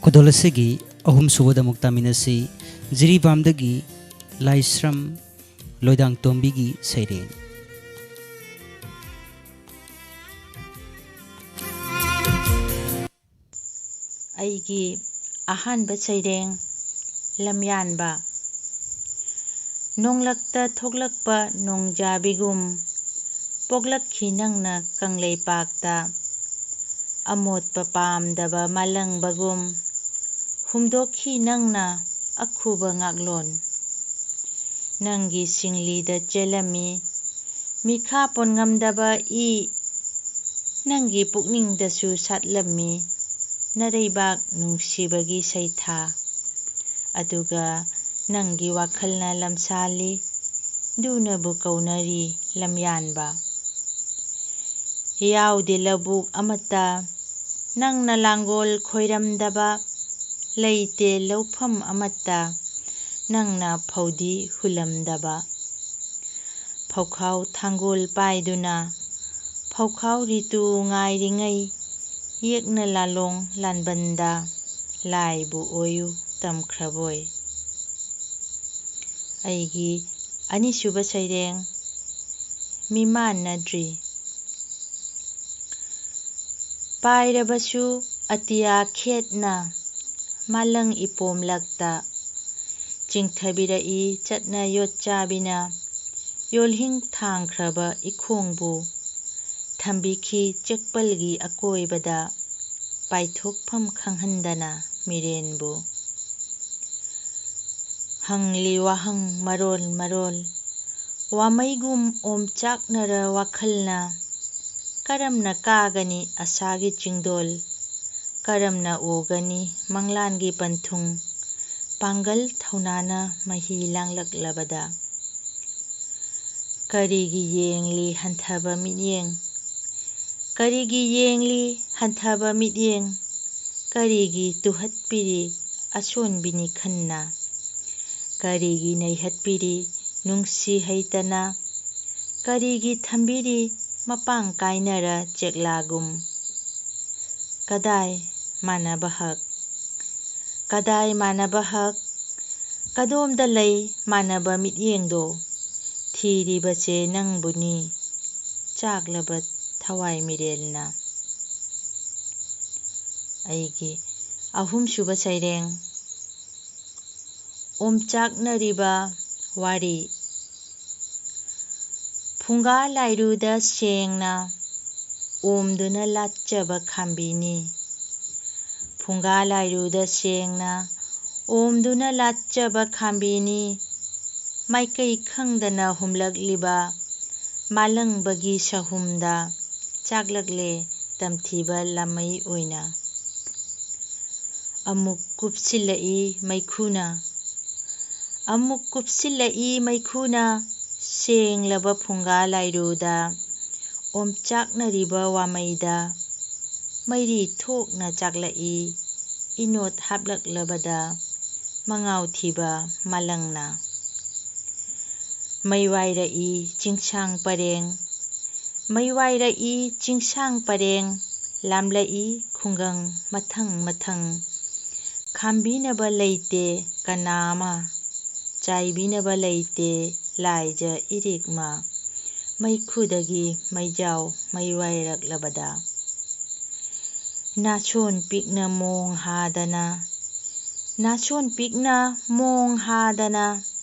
ꯈꯨꯗꯣꯜ ꯑꯁꯤꯒꯤ ꯑꯍꯨꯝꯁꯨꯕꯗ ꯑꯃꯨꯛ ꯇꯥꯃꯤꯟꯅꯁꯤ꯫ ꯖꯤꯔꯤꯕꯥꯝꯗꯒꯤ ꯂꯥꯏꯁ꯭ꯔꯝ ꯂꯣꯏꯗꯥꯡꯇꯣꯝꯕꯤꯒꯤ ꯁꯩꯔꯦꯡ꯫ ꯑꯩꯒꯤ ꯑꯍꯥꯟꯕ ꯁꯩꯔꯦꯡ, ꯂꯝꯌꯥꯟꯕ꯫ ꯅꯣꯡꯂꯛꯇ ꯊꯣꯛꯂꯛꯄ ꯅꯣꯡꯖꯥꯕꯤꯒꯨꯝ, ꯄꯣꯛꯂꯛꯈꯤ ꯅꯪꯅ ꯀꯪꯂꯩꯄꯥꯛꯇ꯫ ꯑꯃꯣꯠꯄ ꯄꯥꯝꯗꯕ ꯃꯥꯂꯪꯕꯒꯨꯝ, ꯍꯨꯝꯗꯣꯛꯈꯤ ꯅꯪꯅ ꯑꯈꯨꯕ ꯉꯥꯛꯂꯣꯟ꯫ ꯅꯪꯒꯤ ꯁꯤꯡꯂꯤꯗ ꯆꯦꯜꯂꯝꯃꯤ ꯃꯤꯈꯥ ꯄꯣꯟꯉꯝꯗꯕ ꯏ, ꯅꯪꯒꯤ ꯄꯨꯛꯅꯤꯡꯗꯁꯨ ꯁꯥꯠꯂꯝꯃꯤ ꯅꯔꯩꯕꯥꯛ ꯅꯨꯡꯁꯤꯕꯒꯤ ꯁꯩꯊꯥ꯫ ꯑꯗꯨꯒ ꯅꯪꯒꯤ ꯋꯥꯈꯜꯅ ꯂꯝꯁꯥꯜꯂꯤ, ꯗꯨꯅꯕꯨ ꯀꯧꯅꯔꯤ ꯂꯝꯌꯥꯟꯕ꯫ ꯌꯥꯎꯗꯦ ꯂꯧꯕꯨꯛ ꯑꯃꯠꯇ ꯅꯪꯅ ꯂꯥꯡꯒꯣꯜ ꯈꯣꯏꯔꯝꯗꯕ, ꯂꯩꯇꯦ ꯂꯧꯐꯝ ꯑꯃꯠꯇ ꯅꯪꯅ ꯐꯧꯗꯤ ꯍꯨꯜꯂꯝꯗꯕ꯫ ꯐꯧꯈꯥꯎ ꯊꯥꯡꯒꯣꯜ ꯄꯥꯏꯗꯨꯅ ꯐꯧꯈꯥꯎ ꯔꯤꯇꯨ ꯉꯥꯏꯔꯤꯉꯩ, ꯌꯦꯛꯅ ꯂꯥꯂꯣꯡ ꯂꯥꯟꯕꯟꯗ ꯂꯥꯏꯕꯨ ꯑꯣꯏꯌꯨ ꯇꯝꯈ꯭ꯔꯕꯣꯏ꯫ ꯑꯩꯒꯤ ꯑꯅꯤꯁꯨꯕ ꯁꯩꯔꯦꯡ, ꯃꯤꯃꯥꯟꯅꯗ꯭ꯔꯤ꯫ ꯄꯥꯏꯔꯕꯁꯨ ꯑꯇꯤꯌꯥ ꯈꯦꯠꯅ ꯃꯥꯂꯪ ꯏꯄꯣꯝꯂꯛꯇ ꯆꯤꯡꯊꯕꯤꯔꯛꯏ ꯆꯠꯅ ꯌꯣꯠꯆꯥꯕꯤꯅ ꯌꯣꯜꯍꯤꯡ ꯊꯥꯡꯈ꯭ꯔꯕ ꯏꯈꯣꯡꯕꯨ ꯊꯝꯕꯤꯈꯤ ꯆꯦꯛꯄꯜꯒꯤ ꯑꯀꯣꯏꯕꯗ ꯄꯥꯏꯊꯣꯛꯐꯝ ꯈꯪꯍꯟꯗꯅ ꯃꯤꯔꯦꯟꯕꯨ꯫ ꯍꯪꯂꯤ ꯋꯥꯍꯪ ꯃꯔꯣꯜ ꯃꯔꯣꯜ, ꯋꯥꯃꯩꯒꯨꯝ ꯑꯣꯝꯆꯥꯛꯅꯔ ꯋꯥꯈꯜꯅ, ꯀꯔꯝꯅ ꯀꯥꯒꯅꯤ ꯑꯁꯥꯒꯤ ꯆꯤꯡꯗꯣꯜ? ꯀꯔꯝꯅ ꯎꯒꯅꯤ ꯃꯪꯂꯥꯟꯒꯤ ꯄꯟꯊꯨꯡ? ꯄꯥꯡꯒꯜ ꯊꯧꯅꯥꯅ ꯃꯍꯤ ꯂꯥꯡꯂꯛꯂꯕꯗ꯫ ꯀꯔꯤꯒꯤ ꯌꯦꯡꯂꯤ ꯍꯟꯊꯕ ꯃꯤꯠꯌꯦꯡ? ꯀꯔꯤꯒꯤ ꯌꯦꯡꯂꯤ ꯍꯟꯊꯕ ꯃꯤꯠꯌꯦꯡ? ꯀꯔꯤꯒꯤ ꯇꯨꯍꯠꯄꯤꯔꯤ ꯑꯁꯣꯟꯕꯤꯅꯤ ꯈꯟꯅ? ꯀꯔꯤꯒꯤ ꯅꯩꯍꯠꯄꯤꯔꯤ ꯅꯨꯡꯁꯤ ꯍꯩꯇꯅ? ꯀꯔꯤꯒꯤ ꯊꯝꯕꯤꯔꯤ ꯃꯄꯥꯡ ꯀꯥꯏꯅꯔ ꯆꯦꯛꯂꯥꯒꯨꯝ? ꯀꯗꯥꯏ ꯃꯥꯟꯅꯕ ꯍꯛ? ꯀꯗꯥꯏ ꯃꯥꯟꯅꯕ ꯍꯛ? ꯀꯗꯣꯝꯗ ꯂꯩ ꯃꯥꯟꯅꯕ ꯃꯤꯠꯌꯦꯡꯗꯣ? ꯊꯤꯔꯤꯕꯁꯦ ꯅꯪꯕꯨꯅꯤ, ꯆꯥꯛꯂꯕ ꯊꯋꯥꯏ ꯃꯤꯔꯦꯜꯅ꯫ ꯑꯩꯒꯤ ꯑꯍꯨꯝꯁꯨꯕ ꯁꯩꯔꯦꯡ, ꯑꯣꯝꯆꯥꯛꯅꯔꯤꯕ ꯋꯥꯔꯤ꯫ ꯐꯨꯡꯒꯥ ꯂꯥꯏꯔꯨꯗ ꯁꯦꯡꯅ ꯑꯣꯝꯗꯨꯅ ꯂꯥꯠꯆꯕ ꯈꯥꯝꯕꯤꯅꯤ꯫ ꯐꯨꯡꯒꯥ ꯂꯥꯏꯔꯨꯗ ꯁꯦꯡꯅ ꯑꯣꯝꯗꯨꯅ ꯂꯥꯠꯆꯕ ꯈꯥꯝꯕꯤꯅꯤ꯫ ꯃꯥꯏꯀꯩ ꯈꯪꯗꯅ ꯍꯨꯝꯂꯛꯂꯤꯕ ꯃꯥꯂꯪꯕꯒꯤ ꯁꯍꯨꯝꯗ ꯆꯥꯛꯂꯛꯂꯦ ꯇꯝꯊꯤꯕ ꯂꯥꯃꯩ ꯑꯣꯏꯅ꯫ ꯑꯃꯨꯛ ꯀꯨꯞꯁꯤꯜꯂꯛꯏ ꯃꯩꯈꯨꯅ, ꯑꯃꯨꯛ ꯀꯨꯞꯁꯤꯜꯂꯛꯏ ꯃꯩꯈꯨꯅ, ꯁꯦꯡꯂꯕ ꯐꯨꯡꯒꯥ ꯂꯥꯏꯔꯨꯗ ꯑꯣꯝꯆꯥꯛꯅꯔꯤꯕ ꯋꯥꯃꯩꯗ ꯃꯩꯔꯤ ꯊꯣꯛꯅ ꯆꯥꯛꯂꯛꯏ ꯏꯅꯣꯠ ꯍꯥꯞꯂꯛꯂꯕꯗ ꯃꯉꯥꯎ ꯊꯤꯕ ꯃꯥꯂꯪꯅ꯫ ꯃꯩ ꯋꯥꯏꯔꯛꯏ ꯆꯤꯡꯁꯥꯡ ꯄꯔꯦꯡ, ꯃꯩ ꯋꯥꯏꯔꯛꯏ ꯆꯤꯡꯁꯥꯡ ꯄꯔꯦꯡ, ꯂꯥꯝꯂꯛꯏ ꯈꯨꯡꯒꯪ ꯃꯊꯪ ꯃꯊꯪ꯫ ꯈꯥꯝꯕꯤꯅꯕ ꯂꯩꯇꯦ ꯀꯅꯥ ꯑꯃ, ꯆꯥꯏꯕꯤꯅꯕ ꯂꯩꯇꯦ ꯂꯥꯏꯖ ꯏꯔꯤꯛꯃ꯫ ꯃꯩꯈꯨꯗꯒꯤ ꯃꯩꯖꯥꯎ ꯃꯩ ꯋꯥꯏꯔꯛꯂꯕꯗ꯫ ꯅꯥꯁꯣꯟ ꯄꯤꯛꯅ ꯃꯣꯡ ꯍꯥꯗꯅ, ꯅꯥꯁꯣꯟ ꯄꯤꯛꯅ ꯃꯣꯡ ꯍꯥꯗꯅ,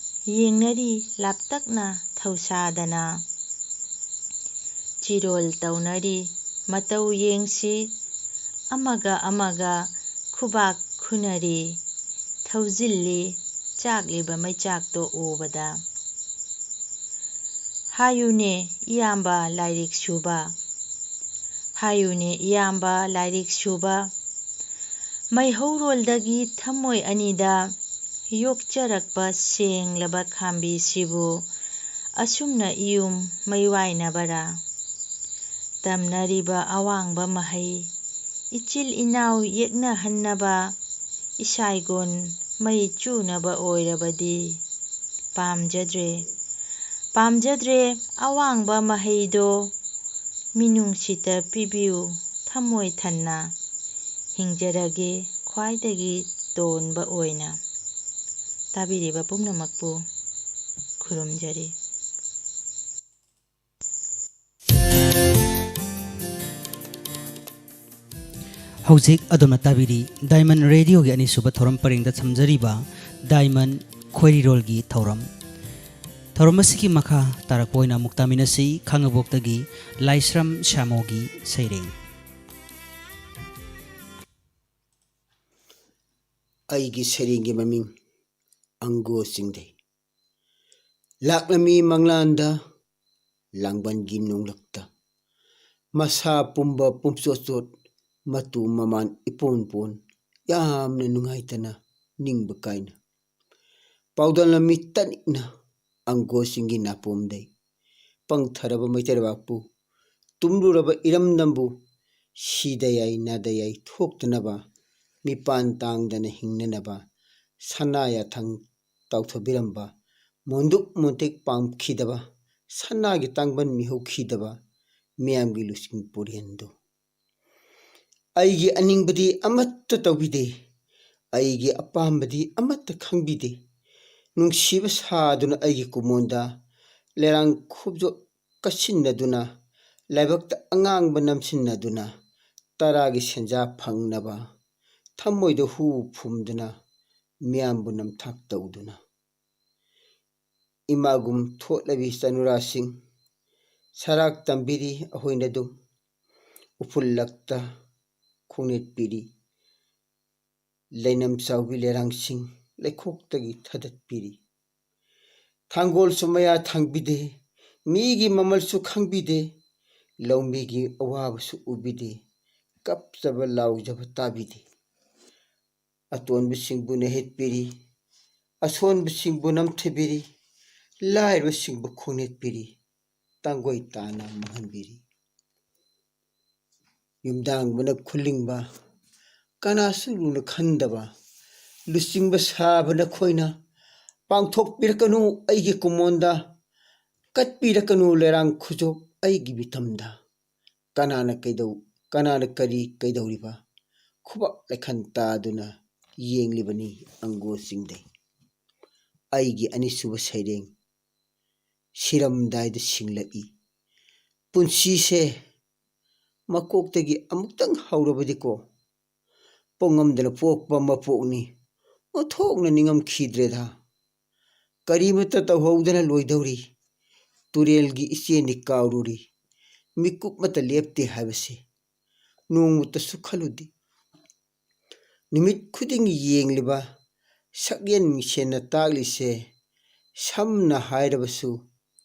ꯌꯦꯡꯅꯔꯤ ꯂꯥꯞꯇꯛꯅ ꯊꯧꯁꯥꯗꯅ꯫ ꯆꯤꯔꯣꯜ ꯇꯧꯅꯔꯤ ꯃꯇꯧ ꯌꯦꯡꯁꯤ, ꯑꯃꯒ ꯑꯃꯒ ꯈꯨꯕꯥꯛ ꯈꯨꯅꯔꯤ, ꯊꯧꯖꯤꯜꯂꯤ ꯆꯥꯛꯂꯤꯕ ꯃꯩꯆꯥꯛꯇꯣ ꯎꯕꯗ꯫ ꯍꯥꯏꯌꯨꯅꯦ ꯏꯌꯥꯝꯕ ꯂꯥꯏꯔꯤꯛ ꯁꯨꯕ, ꯍꯥꯏꯌꯨꯅꯦ ꯏꯌꯥꯝꯕ ꯂꯥꯏꯔꯤꯛ ꯁꯨꯕ, ꯃꯩꯍꯧꯔꯣꯜꯗꯒꯤ ꯊꯃꯣꯏ ꯑꯅꯤꯗ ꯌꯣꯛꯆꯔꯛꯄ ꯁꯦꯡꯂꯕ ꯈꯥꯝꯕꯤꯁꯤꯕꯨ ꯑꯁꯨꯝꯅ ꯏꯌꯨꯝ ꯃꯩ ꯋꯥꯏꯅꯕꯔꯥ? ꯇꯝꯅꯔꯤꯕ ꯑꯋꯥꯡꯕ ꯃꯍꯩ, ꯏꯆꯤꯜ ꯏꯅꯥꯎ ꯌꯦꯛꯅꯍꯟꯅꯕ, ꯏꯁꯥꯏꯒꯣꯟ ꯃꯩ ꯆꯨꯅꯕ ꯑꯣꯏꯔꯕꯗꯤ ꯄꯥꯝꯖꯗ꯭ꯔꯦ, ꯄꯥꯝꯖꯗ꯭ꯔꯦ ꯑꯋꯥꯡꯕ ꯃꯍꯩꯗꯣ ꯃꯤꯅꯨꯡꯁꯤꯇ ꯄꯤꯕꯤꯌꯨ ꯊꯃꯣꯏ ꯊꯟꯅ꯫ ꯍꯤꯡꯖꯔꯒꯦ ꯈ꯭ꯋꯥꯏꯗꯒꯤ ꯇꯣꯟꯕ ꯑꯣꯏꯅ꯫ ꯇꯥꯕꯤꯔꯤꯕ ꯄꯨꯝꯅꯃꯛꯄꯨ ꯈꯨꯔꯨꯝꯖꯔꯤ꯫ ꯍꯧꯖꯤꯛ ꯑꯗꯣꯝꯅ ꯇꯥꯕꯤꯔꯤ ꯗꯥꯏꯃꯟ ꯔꯦꯗꯤꯑꯣꯒꯤ ꯑꯅꯤꯁꯨꯕ ꯊꯧꯔꯝ ꯄꯔꯦꯡꯗ ꯊꯝꯖꯔꯤꯕ ꯗꯥꯏꯃꯟ ꯈꯣꯏꯔꯤꯔꯣꯜꯒꯤ ꯊꯧꯔꯝ꯫ ꯊꯧꯔꯝ ꯑꯁꯤꯒꯤ ꯃꯈꯥ ꯇꯥꯔꯛꯄ ꯑꯣꯏꯅ ꯑꯃꯨꯛ ꯇꯥꯃꯤꯟꯅꯁꯤ ꯈꯥꯡꯉꯕꯣꯛꯇꯒꯤ ꯂꯥꯏꯁ꯭ꯔꯝ ꯁ꯭ꯌꯥꯃꯣꯒꯤ ꯁꯩꯔꯦꯡ꯫ ꯑꯩꯒꯤ ꯁꯩꯔꯦꯡꯒꯤ ꯃꯃꯤꯡ ꯑꯪꯒꯣ ꯆꯤꯡꯗꯩ꯫ ꯂꯥꯛꯂꯝꯃꯤ ꯃꯪꯂꯥꯟꯗ, ꯂꯥꯡꯕꯟꯒꯤ ꯅꯣꯡꯂꯛꯇ꯫ ꯃꯁꯥ ꯄꯨꯝꯕ ꯄꯨꯝꯆꯣꯠ ꯆꯣꯠ, ꯃꯇꯨ ꯃꯃꯥꯟ ꯏꯄꯣꯟ ꯄꯣꯟ, ꯌꯥꯝꯅ ꯅꯨꯡꯉꯥꯏꯇꯅ, ꯅꯤꯡꯕ ꯀꯥꯏꯅ꯫ ꯄꯥꯎꯗꯝꯂꯝꯃꯤ ꯇꯅꯤꯛꯅ ꯑꯪꯒꯣꯁꯤꯡꯒꯤ ꯅꯥꯄꯣꯝꯗꯩ꯫ ꯄꯪꯊꯔꯕ ꯃꯩꯇꯩ ꯂꯩꯕꯥꯛꯄꯨ, ꯇꯨꯝꯂꯨꯔꯕ ꯏꯔꯝꯗꯝꯕꯨ, ꯁꯤꯗ ꯌꯥꯏ ꯅꯥꯗ ꯌꯥꯏ ꯊꯣꯛꯇꯅꯕ, ꯃꯤꯄꯥꯟ ꯇꯥꯡꯗꯅ ꯍꯤꯡꯅꯅꯕ, ꯁꯅꯥ ꯌꯥꯊꯪ ꯇꯥꯎꯊꯕꯤꯔꯝꯕ, ꯃꯣꯟꯗꯨꯛ ꯃꯣꯟꯇꯦꯛ ꯄꯥꯝꯈꯤꯗꯕ, ꯁꯅꯥꯒꯤ ꯇꯥꯡꯕꯟ ꯃꯤꯍꯧꯈꯤꯗꯕ ꯃꯤꯌꯥꯝꯒꯤ ꯂꯨꯆꯤꯡ ꯄꯨꯔꯦꯟꯗꯨ꯫ ꯑꯩꯒꯤ ꯑꯅꯤꯡꯕꯗꯤ ꯑꯃꯠꯇ ꯇꯧꯕꯤꯗꯦ, ꯑꯩꯒꯤ ꯑꯄꯥꯝꯕꯗꯤ ꯑꯃꯠꯇ ꯈꯪꯕꯤꯗꯦ꯫ ꯅꯨꯡꯁꯤꯕ ꯁꯥꯗꯨꯅ ꯑꯩꯒꯤ ꯀꯨꯃꯣꯟꯗ ꯂꯩꯔꯥꯡ ꯈꯨꯞꯖꯣꯠ ꯀꯠꯁꯤꯟꯅꯗꯨꯅ, ꯂꯥꯏꯕꯛꯇ ꯑꯉꯥꯡꯕ ꯅꯝꯁꯤꯟꯅꯗꯨꯅ, ꯇꯔꯥꯒꯤ ꯁꯦꯟꯖꯥ ꯐꯪꯅꯕ ꯊꯃꯣꯏꯗ ꯍꯨ ꯐꯨꯝꯗꯨꯅ, ꯃꯤꯌꯥꯝꯕꯨ ꯅꯝꯊꯥꯛ ꯇꯧꯗꯨꯅ꯫ ꯏꯃꯥꯒꯨꯝ ꯊꯣꯠꯂꯕꯤ ꯆꯅꯨꯔꯥꯁꯤꯡ, ꯁꯔꯥꯛ ꯇꯝꯕꯤꯔꯤ ꯑꯩꯈꯣꯏꯅ ꯑꯗꯨꯝ꯫ ꯎꯐꯨꯜ ꯂꯛꯇ ꯈꯣꯡꯅꯦꯠꯄꯤꯔꯤ꯫ ꯂꯩꯅꯝ ꯆꯥꯎꯕꯤ ꯂꯩꯔꯥꯡꯁꯤꯡ ꯂꯩꯈꯣꯛꯇꯒꯤ ꯊꯥꯗꯠꯄꯤꯔꯤ꯫ ꯊꯥꯡꯒꯣꯜꯁꯨ ꯃꯌꯥ ꯊꯥꯡꯕꯤꯗꯦ, ꯃꯤꯒꯤ ꯃꯃꯜꯁꯨ ꯈꯪꯕꯤꯗꯦ, ꯂꯧꯃꯤꯒꯤ ꯑꯋꯥꯕꯁꯨ ꯎꯕꯤꯗꯦ, ꯀꯞꯆꯕ ꯂꯥꯎꯖꯕ ꯇꯥꯕꯤꯗꯦ꯫ ꯑꯇꯣꯟꯕꯁꯤꯡꯕꯨ ꯅꯩꯍꯠꯄꯤꯔꯤ, ꯑꯁꯣꯟꯕꯁꯤꯡꯕꯨ ꯅꯝꯊꯕꯤꯔꯤ, ꯂꯥꯏꯔꯕꯁꯤꯡꯕꯨ ꯈꯣꯡꯅꯦꯠꯄꯤꯔꯤ, ꯇꯥꯡꯒꯣꯏ ꯇꯥꯅ ꯃꯥꯡꯍꯟꯕꯤꯔꯤ꯫ ꯌꯨꯝꯗꯥꯡꯕꯅ ꯈꯨꯜꯂꯤꯡꯕ, ꯀꯅꯥꯁꯨ ꯂꯨꯅ ꯈꯟꯗꯕ, ꯂꯨꯆꯤꯡꯕ ꯁꯥꯕ ꯅꯈꯣꯏꯅ ꯄꯥꯡꯊꯣꯛꯄꯤꯔꯛꯀꯅꯨ ꯑꯩꯒꯤ ꯀꯨꯃꯣꯟꯗ, ꯀꯠꯄꯤꯔꯛꯀꯅꯨ ꯂꯩꯔꯥꯡ ꯈꯨꯖꯣꯞ ꯑꯩꯒꯤ ꯃꯤꯇꯝꯗ꯫ ꯀꯅꯥꯅ ꯀꯩꯗꯧ-, ꯀꯅꯥꯅ ꯀꯔꯤ ꯀꯩꯗꯧꯔꯤꯕ? ꯈꯨꯕꯥꯛ ꯂꯩꯈꯟ ꯇꯥꯗꯨꯅ ꯌꯦꯡꯂꯤꯕꯅꯤ ꯑꯪꯒꯣ ꯆꯤꯡꯗꯩ꯫ ꯑꯩꯒꯤ ꯑꯅꯤꯁꯨꯕ ꯁꯩꯔꯦꯡ ꯁꯤꯔꯝꯗꯥꯏꯗ ꯁꯤꯡꯂꯛꯏ꯫ ꯄꯨꯟꯁꯤꯁꯦ ꯃꯀꯣꯛꯇꯒꯤ ꯑꯃꯨꯛꯇꯪ ꯍꯧꯔꯕꯗꯤꯀꯣ, ꯄꯣꯛꯉꯝꯗꯅ ꯄꯣꯛꯄ ꯃꯄꯣꯛꯅꯤ꯫ ꯑꯣꯟꯊꯣꯛꯅ ꯅꯤꯡꯉꯝꯈꯤꯗ꯭ꯔꯦꯗ꯫ ꯀꯔꯤꯃꯠꯇ ꯇꯧꯍꯧꯗꯅ ꯂꯣꯏꯗꯧꯔꯤ꯫ ꯇꯨꯔꯦꯜꯒꯤ ꯏꯆꯦꯟꯗꯤ ꯀꯥꯎꯔꯨꯔꯤ꯫ ꯃꯤꯀꯨꯞ ꯑꯃꯠꯇ ꯂꯦꯞꯇꯦ ꯍꯥꯏꯕꯁꯤ ꯅꯣꯡꯃꯇꯁꯨ ꯈꯜꯂꯨꯗꯦ꯫ ꯅꯨꯃꯤꯠ ꯈꯨꯗꯤꯡꯒꯤ ꯌꯦꯡꯂꯤꯕ ꯁꯛꯌꯦꯟ ꯃꯤꯡꯁꯦꯟꯅ ꯇꯥꯛꯂꯤꯁꯦ, ꯁꯝꯅ ꯍꯥꯏꯔꯕꯁꯨ,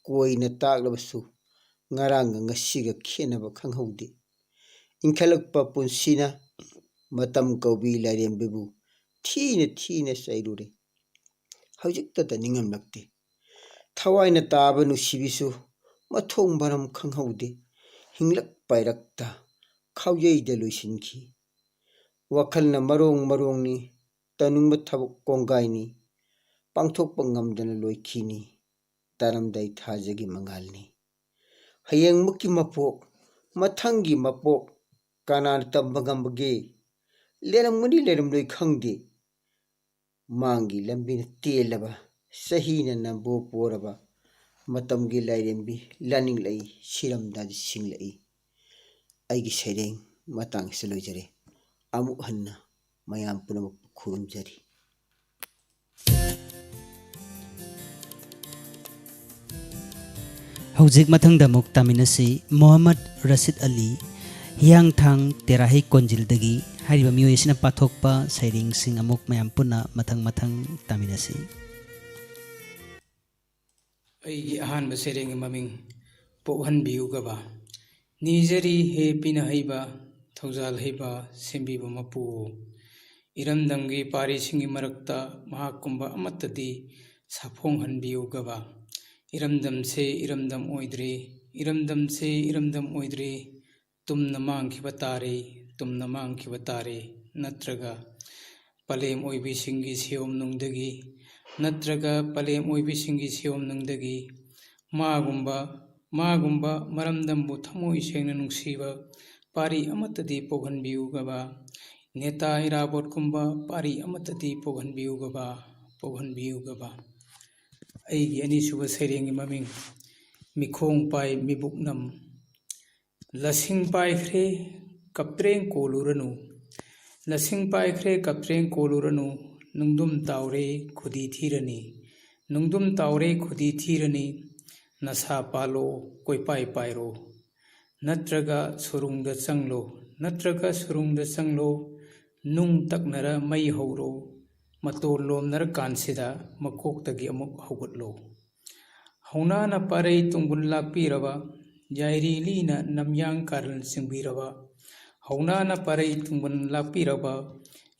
ꯀꯣꯏꯅ ꯇꯥꯛꯂꯕꯁꯨ, ꯉꯔꯥꯡꯒ ꯉꯁꯤꯒ ꯈꯦꯠꯅꯕ ꯈꯪꯍꯧꯗꯦ꯫ ꯏꯟꯈꯠꯂꯛꯄ ꯄꯨꯟꯁꯤꯅ ꯃꯇꯝ ꯀꯧꯕꯤ ꯂꯥꯏꯔꯦꯝꯕꯤꯕꯨ ꯊꯤꯅ ꯊꯤꯅ ꯆꯩꯔꯨꯔꯦ꯫ ꯍꯧꯖꯤꯛꯇꯗ ꯅꯤꯡꯉꯝꯂꯛꯇꯦ꯫ ꯊꯋꯥꯏꯅ ꯇꯥꯕ ꯅꯨꯡꯁꯤꯕꯤꯁꯨ ꯃꯊꯣꯡ ꯃꯔꯝ ꯈꯪꯍꯧꯗꯦ꯫ ꯍꯤꯡꯂꯛ ꯄꯥꯏꯔꯛꯇ ꯈꯥꯎꯌꯩꯗ ꯂꯣꯏꯁꯤꯟꯈꯤ꯫ ꯋꯥꯈꯜꯅ ꯃꯔꯣꯡ ꯃꯔꯣꯡꯅꯤ, ꯇꯧꯅꯤꯡꯕ ꯊꯕꯛ ꯀꯣꯡꯒꯥꯏꯅꯤ, ꯄꯥꯡꯊꯣꯛꯄ ꯉꯝꯗꯅ ꯂꯣꯏꯈꯤꯅꯤ꯫ ꯇꯥꯔꯝꯗꯥꯏ ꯊꯥꯖꯒꯤ ꯃꯉꯥꯜꯅꯤ꯫ ꯍꯌꯦꯡꯃꯨꯛꯀꯤ ꯃꯄꯣꯛ, ꯃꯊꯪꯒꯤ ꯃꯄꯣꯛ ꯀꯅꯥꯅ ꯇꯝꯕ ꯉꯝꯕꯒꯦ? ꯂꯩꯔꯝꯒꯅꯤ ꯂꯩꯔꯝꯂꯣꯏ ꯈꯪꯗꯦ꯫ ꯃꯥꯡꯒꯤ ꯂꯝꯕꯤꯅ ꯇꯦꯜꯂꯕ, ꯆꯍꯤꯅ ꯅꯝꯕꯣ ꯄꯣꯔꯕ, ꯃꯇꯝꯒꯤ ꯂꯥꯏꯔꯦꯝꯕꯤ ꯂꯥꯅꯤꯡꯂꯛꯏ, ꯁꯤꯔꯝꯗꯥꯏꯗ ꯁꯤꯡꯂꯛꯏ꯫ ꯑꯩꯒꯤ ꯁꯩꯔꯦꯡ ꯃꯇꯥꯡꯁꯤꯗ ꯂꯣꯏꯖꯔꯦ꯫ ꯑꯃꯨꯛ ꯍꯟꯅ ꯃꯌꯥꯝ ꯄꯨꯝꯅꯃꯛꯄꯨ ꯈꯨꯔꯨꯝꯖꯔꯤ꯫ ꯍꯧꯖꯤꯛ ꯃꯊꯪꯗ ꯑꯃꯨꯛ ꯇꯥꯃꯤꯟꯅꯁꯤ ꯃꯣꯍꯝꯃꯗ ꯔꯁꯤꯗ ꯑꯂꯤ, ꯍꯤꯌꯥꯡꯊꯥꯡ ꯇꯦꯔꯥꯍꯩ ꯀꯣꯟꯖꯤꯜꯗꯒꯤ꯫ ꯍꯥꯏꯔꯤꯕ ꯃꯤꯑꯣꯏ ꯑꯁꯤꯅ ꯄꯥꯊꯣꯛꯄ ꯁꯩꯔꯦꯡꯁꯤꯡ ꯑꯃꯨꯛ ꯃꯌꯥꯝ ꯄꯨꯟꯅ ꯃꯊꯪ ꯃꯊꯪ ꯇꯥꯃꯤꯟꯅꯁꯤ꯫ ꯑꯩꯒꯤ ꯑꯍꯥꯟꯕ ꯁꯩꯔꯦꯡꯒꯤ ꯃꯃꯤꯡ ꯄꯣꯛꯍꯟꯕꯤꯌꯨꯒꯕ꯫ ꯅꯤꯖꯔꯤ ꯍꯦ ꯄꯤꯅ ꯍꯩꯕ, ꯊꯧꯖꯥꯜ ꯍꯩꯕ, ꯁꯦꯝꯕꯤꯕ ꯃꯄꯨ꯫ ꯏꯔꯝꯗꯝꯒꯤ ꯄꯥꯔꯤꯁꯤꯡꯒꯤ ꯃꯔꯛꯇ ꯃꯍꯥꯛꯀꯨꯝꯕ ꯑꯃꯠꯇꯗꯤ ꯁꯥꯐꯣꯡꯍꯟꯕꯤꯌꯨꯒꯕ꯫ ꯏꯔꯝꯗꯝꯁꯦ ꯏꯔꯝꯗꯝ ꯑꯣꯏꯗ꯭ꯔꯦ, ꯏꯔꯝꯗꯝꯁꯦ ꯏꯔꯝꯗꯝ ꯑꯣꯏꯗ꯭ꯔꯦ, ꯇꯨꯝꯅ ꯃꯥꯡꯈꯤꯕ ꯇꯥꯔꯦ, ꯇꯨꯝꯅ ꯃꯥꯡꯈꯤꯕ ꯇꯥꯔꯦ, ꯅꯠꯇ꯭ꯔꯒ ꯄꯂꯦꯝ ꯑꯣꯏꯕꯤꯁꯤꯡꯒꯤ ꯁꯤꯌꯣꯝꯅꯨꯡꯗꯒꯤ, ꯅꯠꯇ꯭ꯔꯒ ꯄꯂꯦꯝ ꯑꯣꯏꯕꯤꯁꯤꯡꯒꯤ ꯁꯤꯌꯣꯝꯅꯨꯡꯗꯒꯤ ꯃꯥꯒꯨꯝꯕ, ꯃꯥꯒꯨꯝꯕ ꯃꯔꯝꯗꯝꯕꯨ ꯊꯃꯣꯏ ꯁꯦꯡꯅ ꯅꯨꯡꯁꯤꯕ ꯄꯥꯔꯤ ꯑꯃꯠꯇꯗꯤ ꯄꯣꯛꯍꯟꯕꯤꯌꯨꯒꯕ, ꯅꯦꯇꯥ ꯏꯔꯥꯕꯣꯠꯀꯨꯝꯕ ꯄꯥꯔꯤ ꯑꯃꯠꯇꯗꯤ ꯄꯣꯛꯍꯟꯕꯤꯌꯨꯒꯕ, ꯄꯣꯛꯍꯟꯕꯤꯌꯨꯒꯕ꯫ ꯑꯩꯒꯤ ꯑꯅꯤꯁꯨꯕ ꯁꯩꯔꯦꯡꯒꯤ ꯃꯃꯤꯡ ꯃꯤꯈꯣꯡ ꯄꯥꯏ ꯃꯤꯕꯨꯛ ꯅꯝ꯫ ꯂꯁꯤꯡ ꯄꯥꯏꯈ꯭ꯔꯦ, ꯀꯞꯇ꯭ꯔꯦꯡ ꯀꯣꯜꯂꯨꯔꯅꯨ꯫ ꯂꯁꯤꯡ ꯄꯥꯏꯈ꯭ꯔꯦ, ꯀꯞꯇ꯭ꯔꯦꯡ ꯀꯣꯜꯂꯨꯔꯅꯨ꯫ ꯅꯨꯡꯗꯨꯝ ꯇꯥꯎꯔꯦ, ꯈꯨꯗꯤ ꯊꯤꯔꯅꯤ꯫ ꯅꯨꯡꯗꯨꯝ ꯇꯥꯎꯔꯦ, ꯈꯨꯗꯤ ꯊꯤꯔꯅꯤ꯫ ꯅꯁꯥ ꯄꯥꯜꯂꯣ, ꯀꯣꯏꯄꯥꯏ ꯄꯥꯏꯔꯣ꯫ ꯅꯠꯇ꯭ꯔꯒ ꯁꯨꯔꯨꯡꯗ ꯆꯪꯂꯣ, ꯅꯠꯇ꯭ꯔꯒ ꯁꯨꯔꯨꯡꯗ ꯆꯪꯂꯣ꯫ ꯅꯨꯡ ꯇꯛꯅꯔ ꯃꯩ ꯍꯧꯔꯣ꯫ ꯃꯇꯣꯟ ꯂꯣꯝꯅꯔꯀꯥꯟꯁꯤꯗ ꯃꯀꯣꯛꯇꯒꯤ ꯑꯃꯨꯛ ꯍꯧꯒꯠꯂꯣ꯫ ꯍꯧꯅꯥꯅ ꯄꯥꯔꯩ ꯇꯨꯡꯕꯨꯟ ꯂꯥꯛꯄꯤꯔꯕ, ꯌꯥꯏꯔꯤ ꯂꯤꯅ ꯅꯝꯌꯥꯡ ꯀꯥꯔꯟ ꯆꯤꯡꯕꯤꯔꯕ꯫ ꯍꯧꯅꯥꯅ ꯄꯥꯔꯩ ꯇꯨꯡꯕꯨꯟ ꯂꯥꯛꯄꯤꯔꯕ,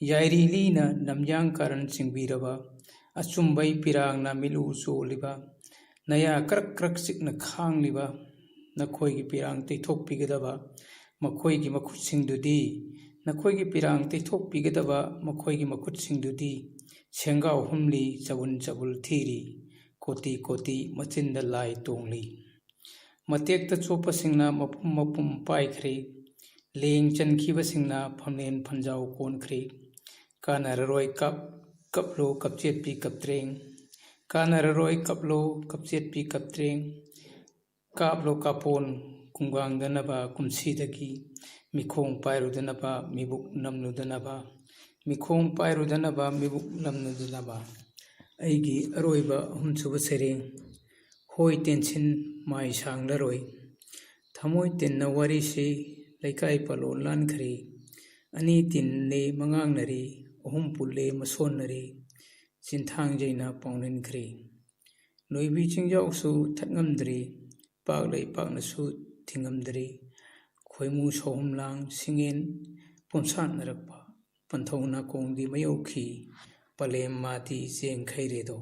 ꯌꯥꯏꯔꯤ ꯂꯤꯅ ꯅꯝꯌꯥꯡ ꯀꯥꯔꯟ ꯆꯤꯡꯕꯤꯔꯕ꯫ ꯑꯆꯨꯝꯕꯩ ꯄꯤꯔꯥꯡꯅ ꯃꯤꯠꯂꯨ ꯆꯣꯜꯂꯤꯕ, ꯅꯌꯥ ꯀ꯭ꯔꯛ ꯀ꯭ꯔꯛ ꯆꯤꯛꯅ ꯈꯥꯡꯂꯤꯕ꯫ ꯅꯈꯣꯏꯒꯤ ꯄꯤꯔꯥꯡ ꯇꯩꯊꯣꯛꯄꯤꯒꯗꯕ ꯃꯈꯣꯏꯒꯤ ꯃꯈꯨꯠꯁꯤꯡꯗꯨꯗꯤ, ꯅꯈꯣꯏꯒꯤ ꯄꯤꯔꯥꯡ ꯇꯩꯊꯣꯛꯄꯤꯒꯗꯕ ꯃꯈꯣꯏꯒꯤ ꯃꯈꯨꯠꯁꯤꯡꯗꯨꯗꯤ ꯁꯦꯡꯒꯥꯎ ꯍꯨꯝꯂꯤ, ꯆꯕꯨꯟ ꯆꯕꯨꯜ ꯊꯤꯔꯤ, ꯀꯣꯇꯤ ꯀꯣꯇꯤ ꯃꯆꯤꯟꯗ ꯂꯥꯏ ꯇꯣꯡꯂꯤ꯫ ꯃꯇꯦꯛꯇ ꯆꯣꯞꯄꯁꯤꯡꯅ ꯃꯄꯨꯝ ꯃꯄꯨꯝ ꯄꯥꯏꯈ꯭ꯔꯦ, ꯂꯦꯡ ꯆꯟꯈꯤꯕꯁꯤꯡꯅ ꯐꯝꯂꯦꯟ ꯐꯟꯖꯥꯎ ꯀꯣꯟꯈ꯭ꯔꯦ꯫ ꯀꯥꯟꯅꯔꯔꯣꯏ ꯀꯞ ꯀꯞꯂꯣ ꯀꯞꯆꯦꯠꯄꯤ ꯀꯞꯇ꯭ꯔꯦꯡ꯫ ꯀꯥꯟꯅꯔꯔꯣꯏ ꯀꯞꯂꯣ ꯀꯞꯆꯦꯠꯄꯤ ꯀꯞꯇ꯭ꯔꯦꯡ꯫ ꯀꯥꯞꯂꯣ ꯀꯥꯞꯄꯣꯟ ꯀꯨꯡꯒꯥꯡꯗꯅꯕ ꯀꯨꯝꯁꯤꯗꯒꯤ꯫ ꯃꯤꯈꯣꯡ ꯄꯥꯏꯔꯨꯗꯅꯕ ꯃꯤꯕꯨꯛ ꯅꯝꯂꯨꯗꯅꯕ꯫ ꯃꯤꯈꯣꯡ ꯄꯥꯏꯔꯨꯗꯅꯕ ꯃꯤꯕꯨꯛ ꯅꯝꯂꯨꯗꯅꯕ꯫ ꯑꯩꯒꯤ ꯑꯔꯣꯏꯕ ꯑꯍꯨꯝꯁꯨꯕ ꯁꯩꯔꯦꯡ꯫ ꯍꯣꯏ ꯇꯦꯟꯁꯤꯟ ꯃꯥꯏ ꯁꯥꯡꯂꯔꯣꯏ꯫ ꯊꯃꯣꯏ ꯇꯤꯟꯅ ꯋꯥꯔꯤꯁꯤ ꯂꯩꯀꯥꯏ ꯄꯥꯂꯣꯟ ꯂꯥꯟꯈ꯭ꯔꯦ꯫ ꯑꯅꯤ ꯇꯤꯟꯅꯤ ꯃꯉꯥꯡꯅꯔꯤ, ꯑꯍꯨꯝ ꯄꯨꯜꯂꯦ ꯃꯁꯣꯟꯅꯔꯤ, ꯆꯤꯟꯊꯥꯡꯖꯩꯅ ꯄꯥꯎꯅꯤꯟꯈ꯭ꯔꯦ꯫ ꯂꯣꯏꯕꯤ ꯆꯤꯡꯖꯥꯎꯁꯨ ꯊꯠꯉꯝꯗ꯭ꯔꯤ, ꯄꯥꯛ ꯂꯩꯄꯥꯛꯅꯁꯨ ꯊꯤꯡꯉꯝꯗ꯭ꯔꯤ꯫ ꯈꯣꯏꯃꯨ ꯁꯣꯍꯨꯝꯂꯥꯡ ꯁꯤꯡꯉꯦꯟ ꯄꯨꯝꯁꯥꯠꯅꯔꯛꯄ, ꯄꯟꯊꯧ ꯅꯥꯀꯣꯡꯗꯤ ꯃꯌꯧꯈꯤ, ꯄꯂꯦꯝ ꯃꯥꯗꯤ ꯆꯦꯡꯈꯩꯔꯦꯗꯣ꯫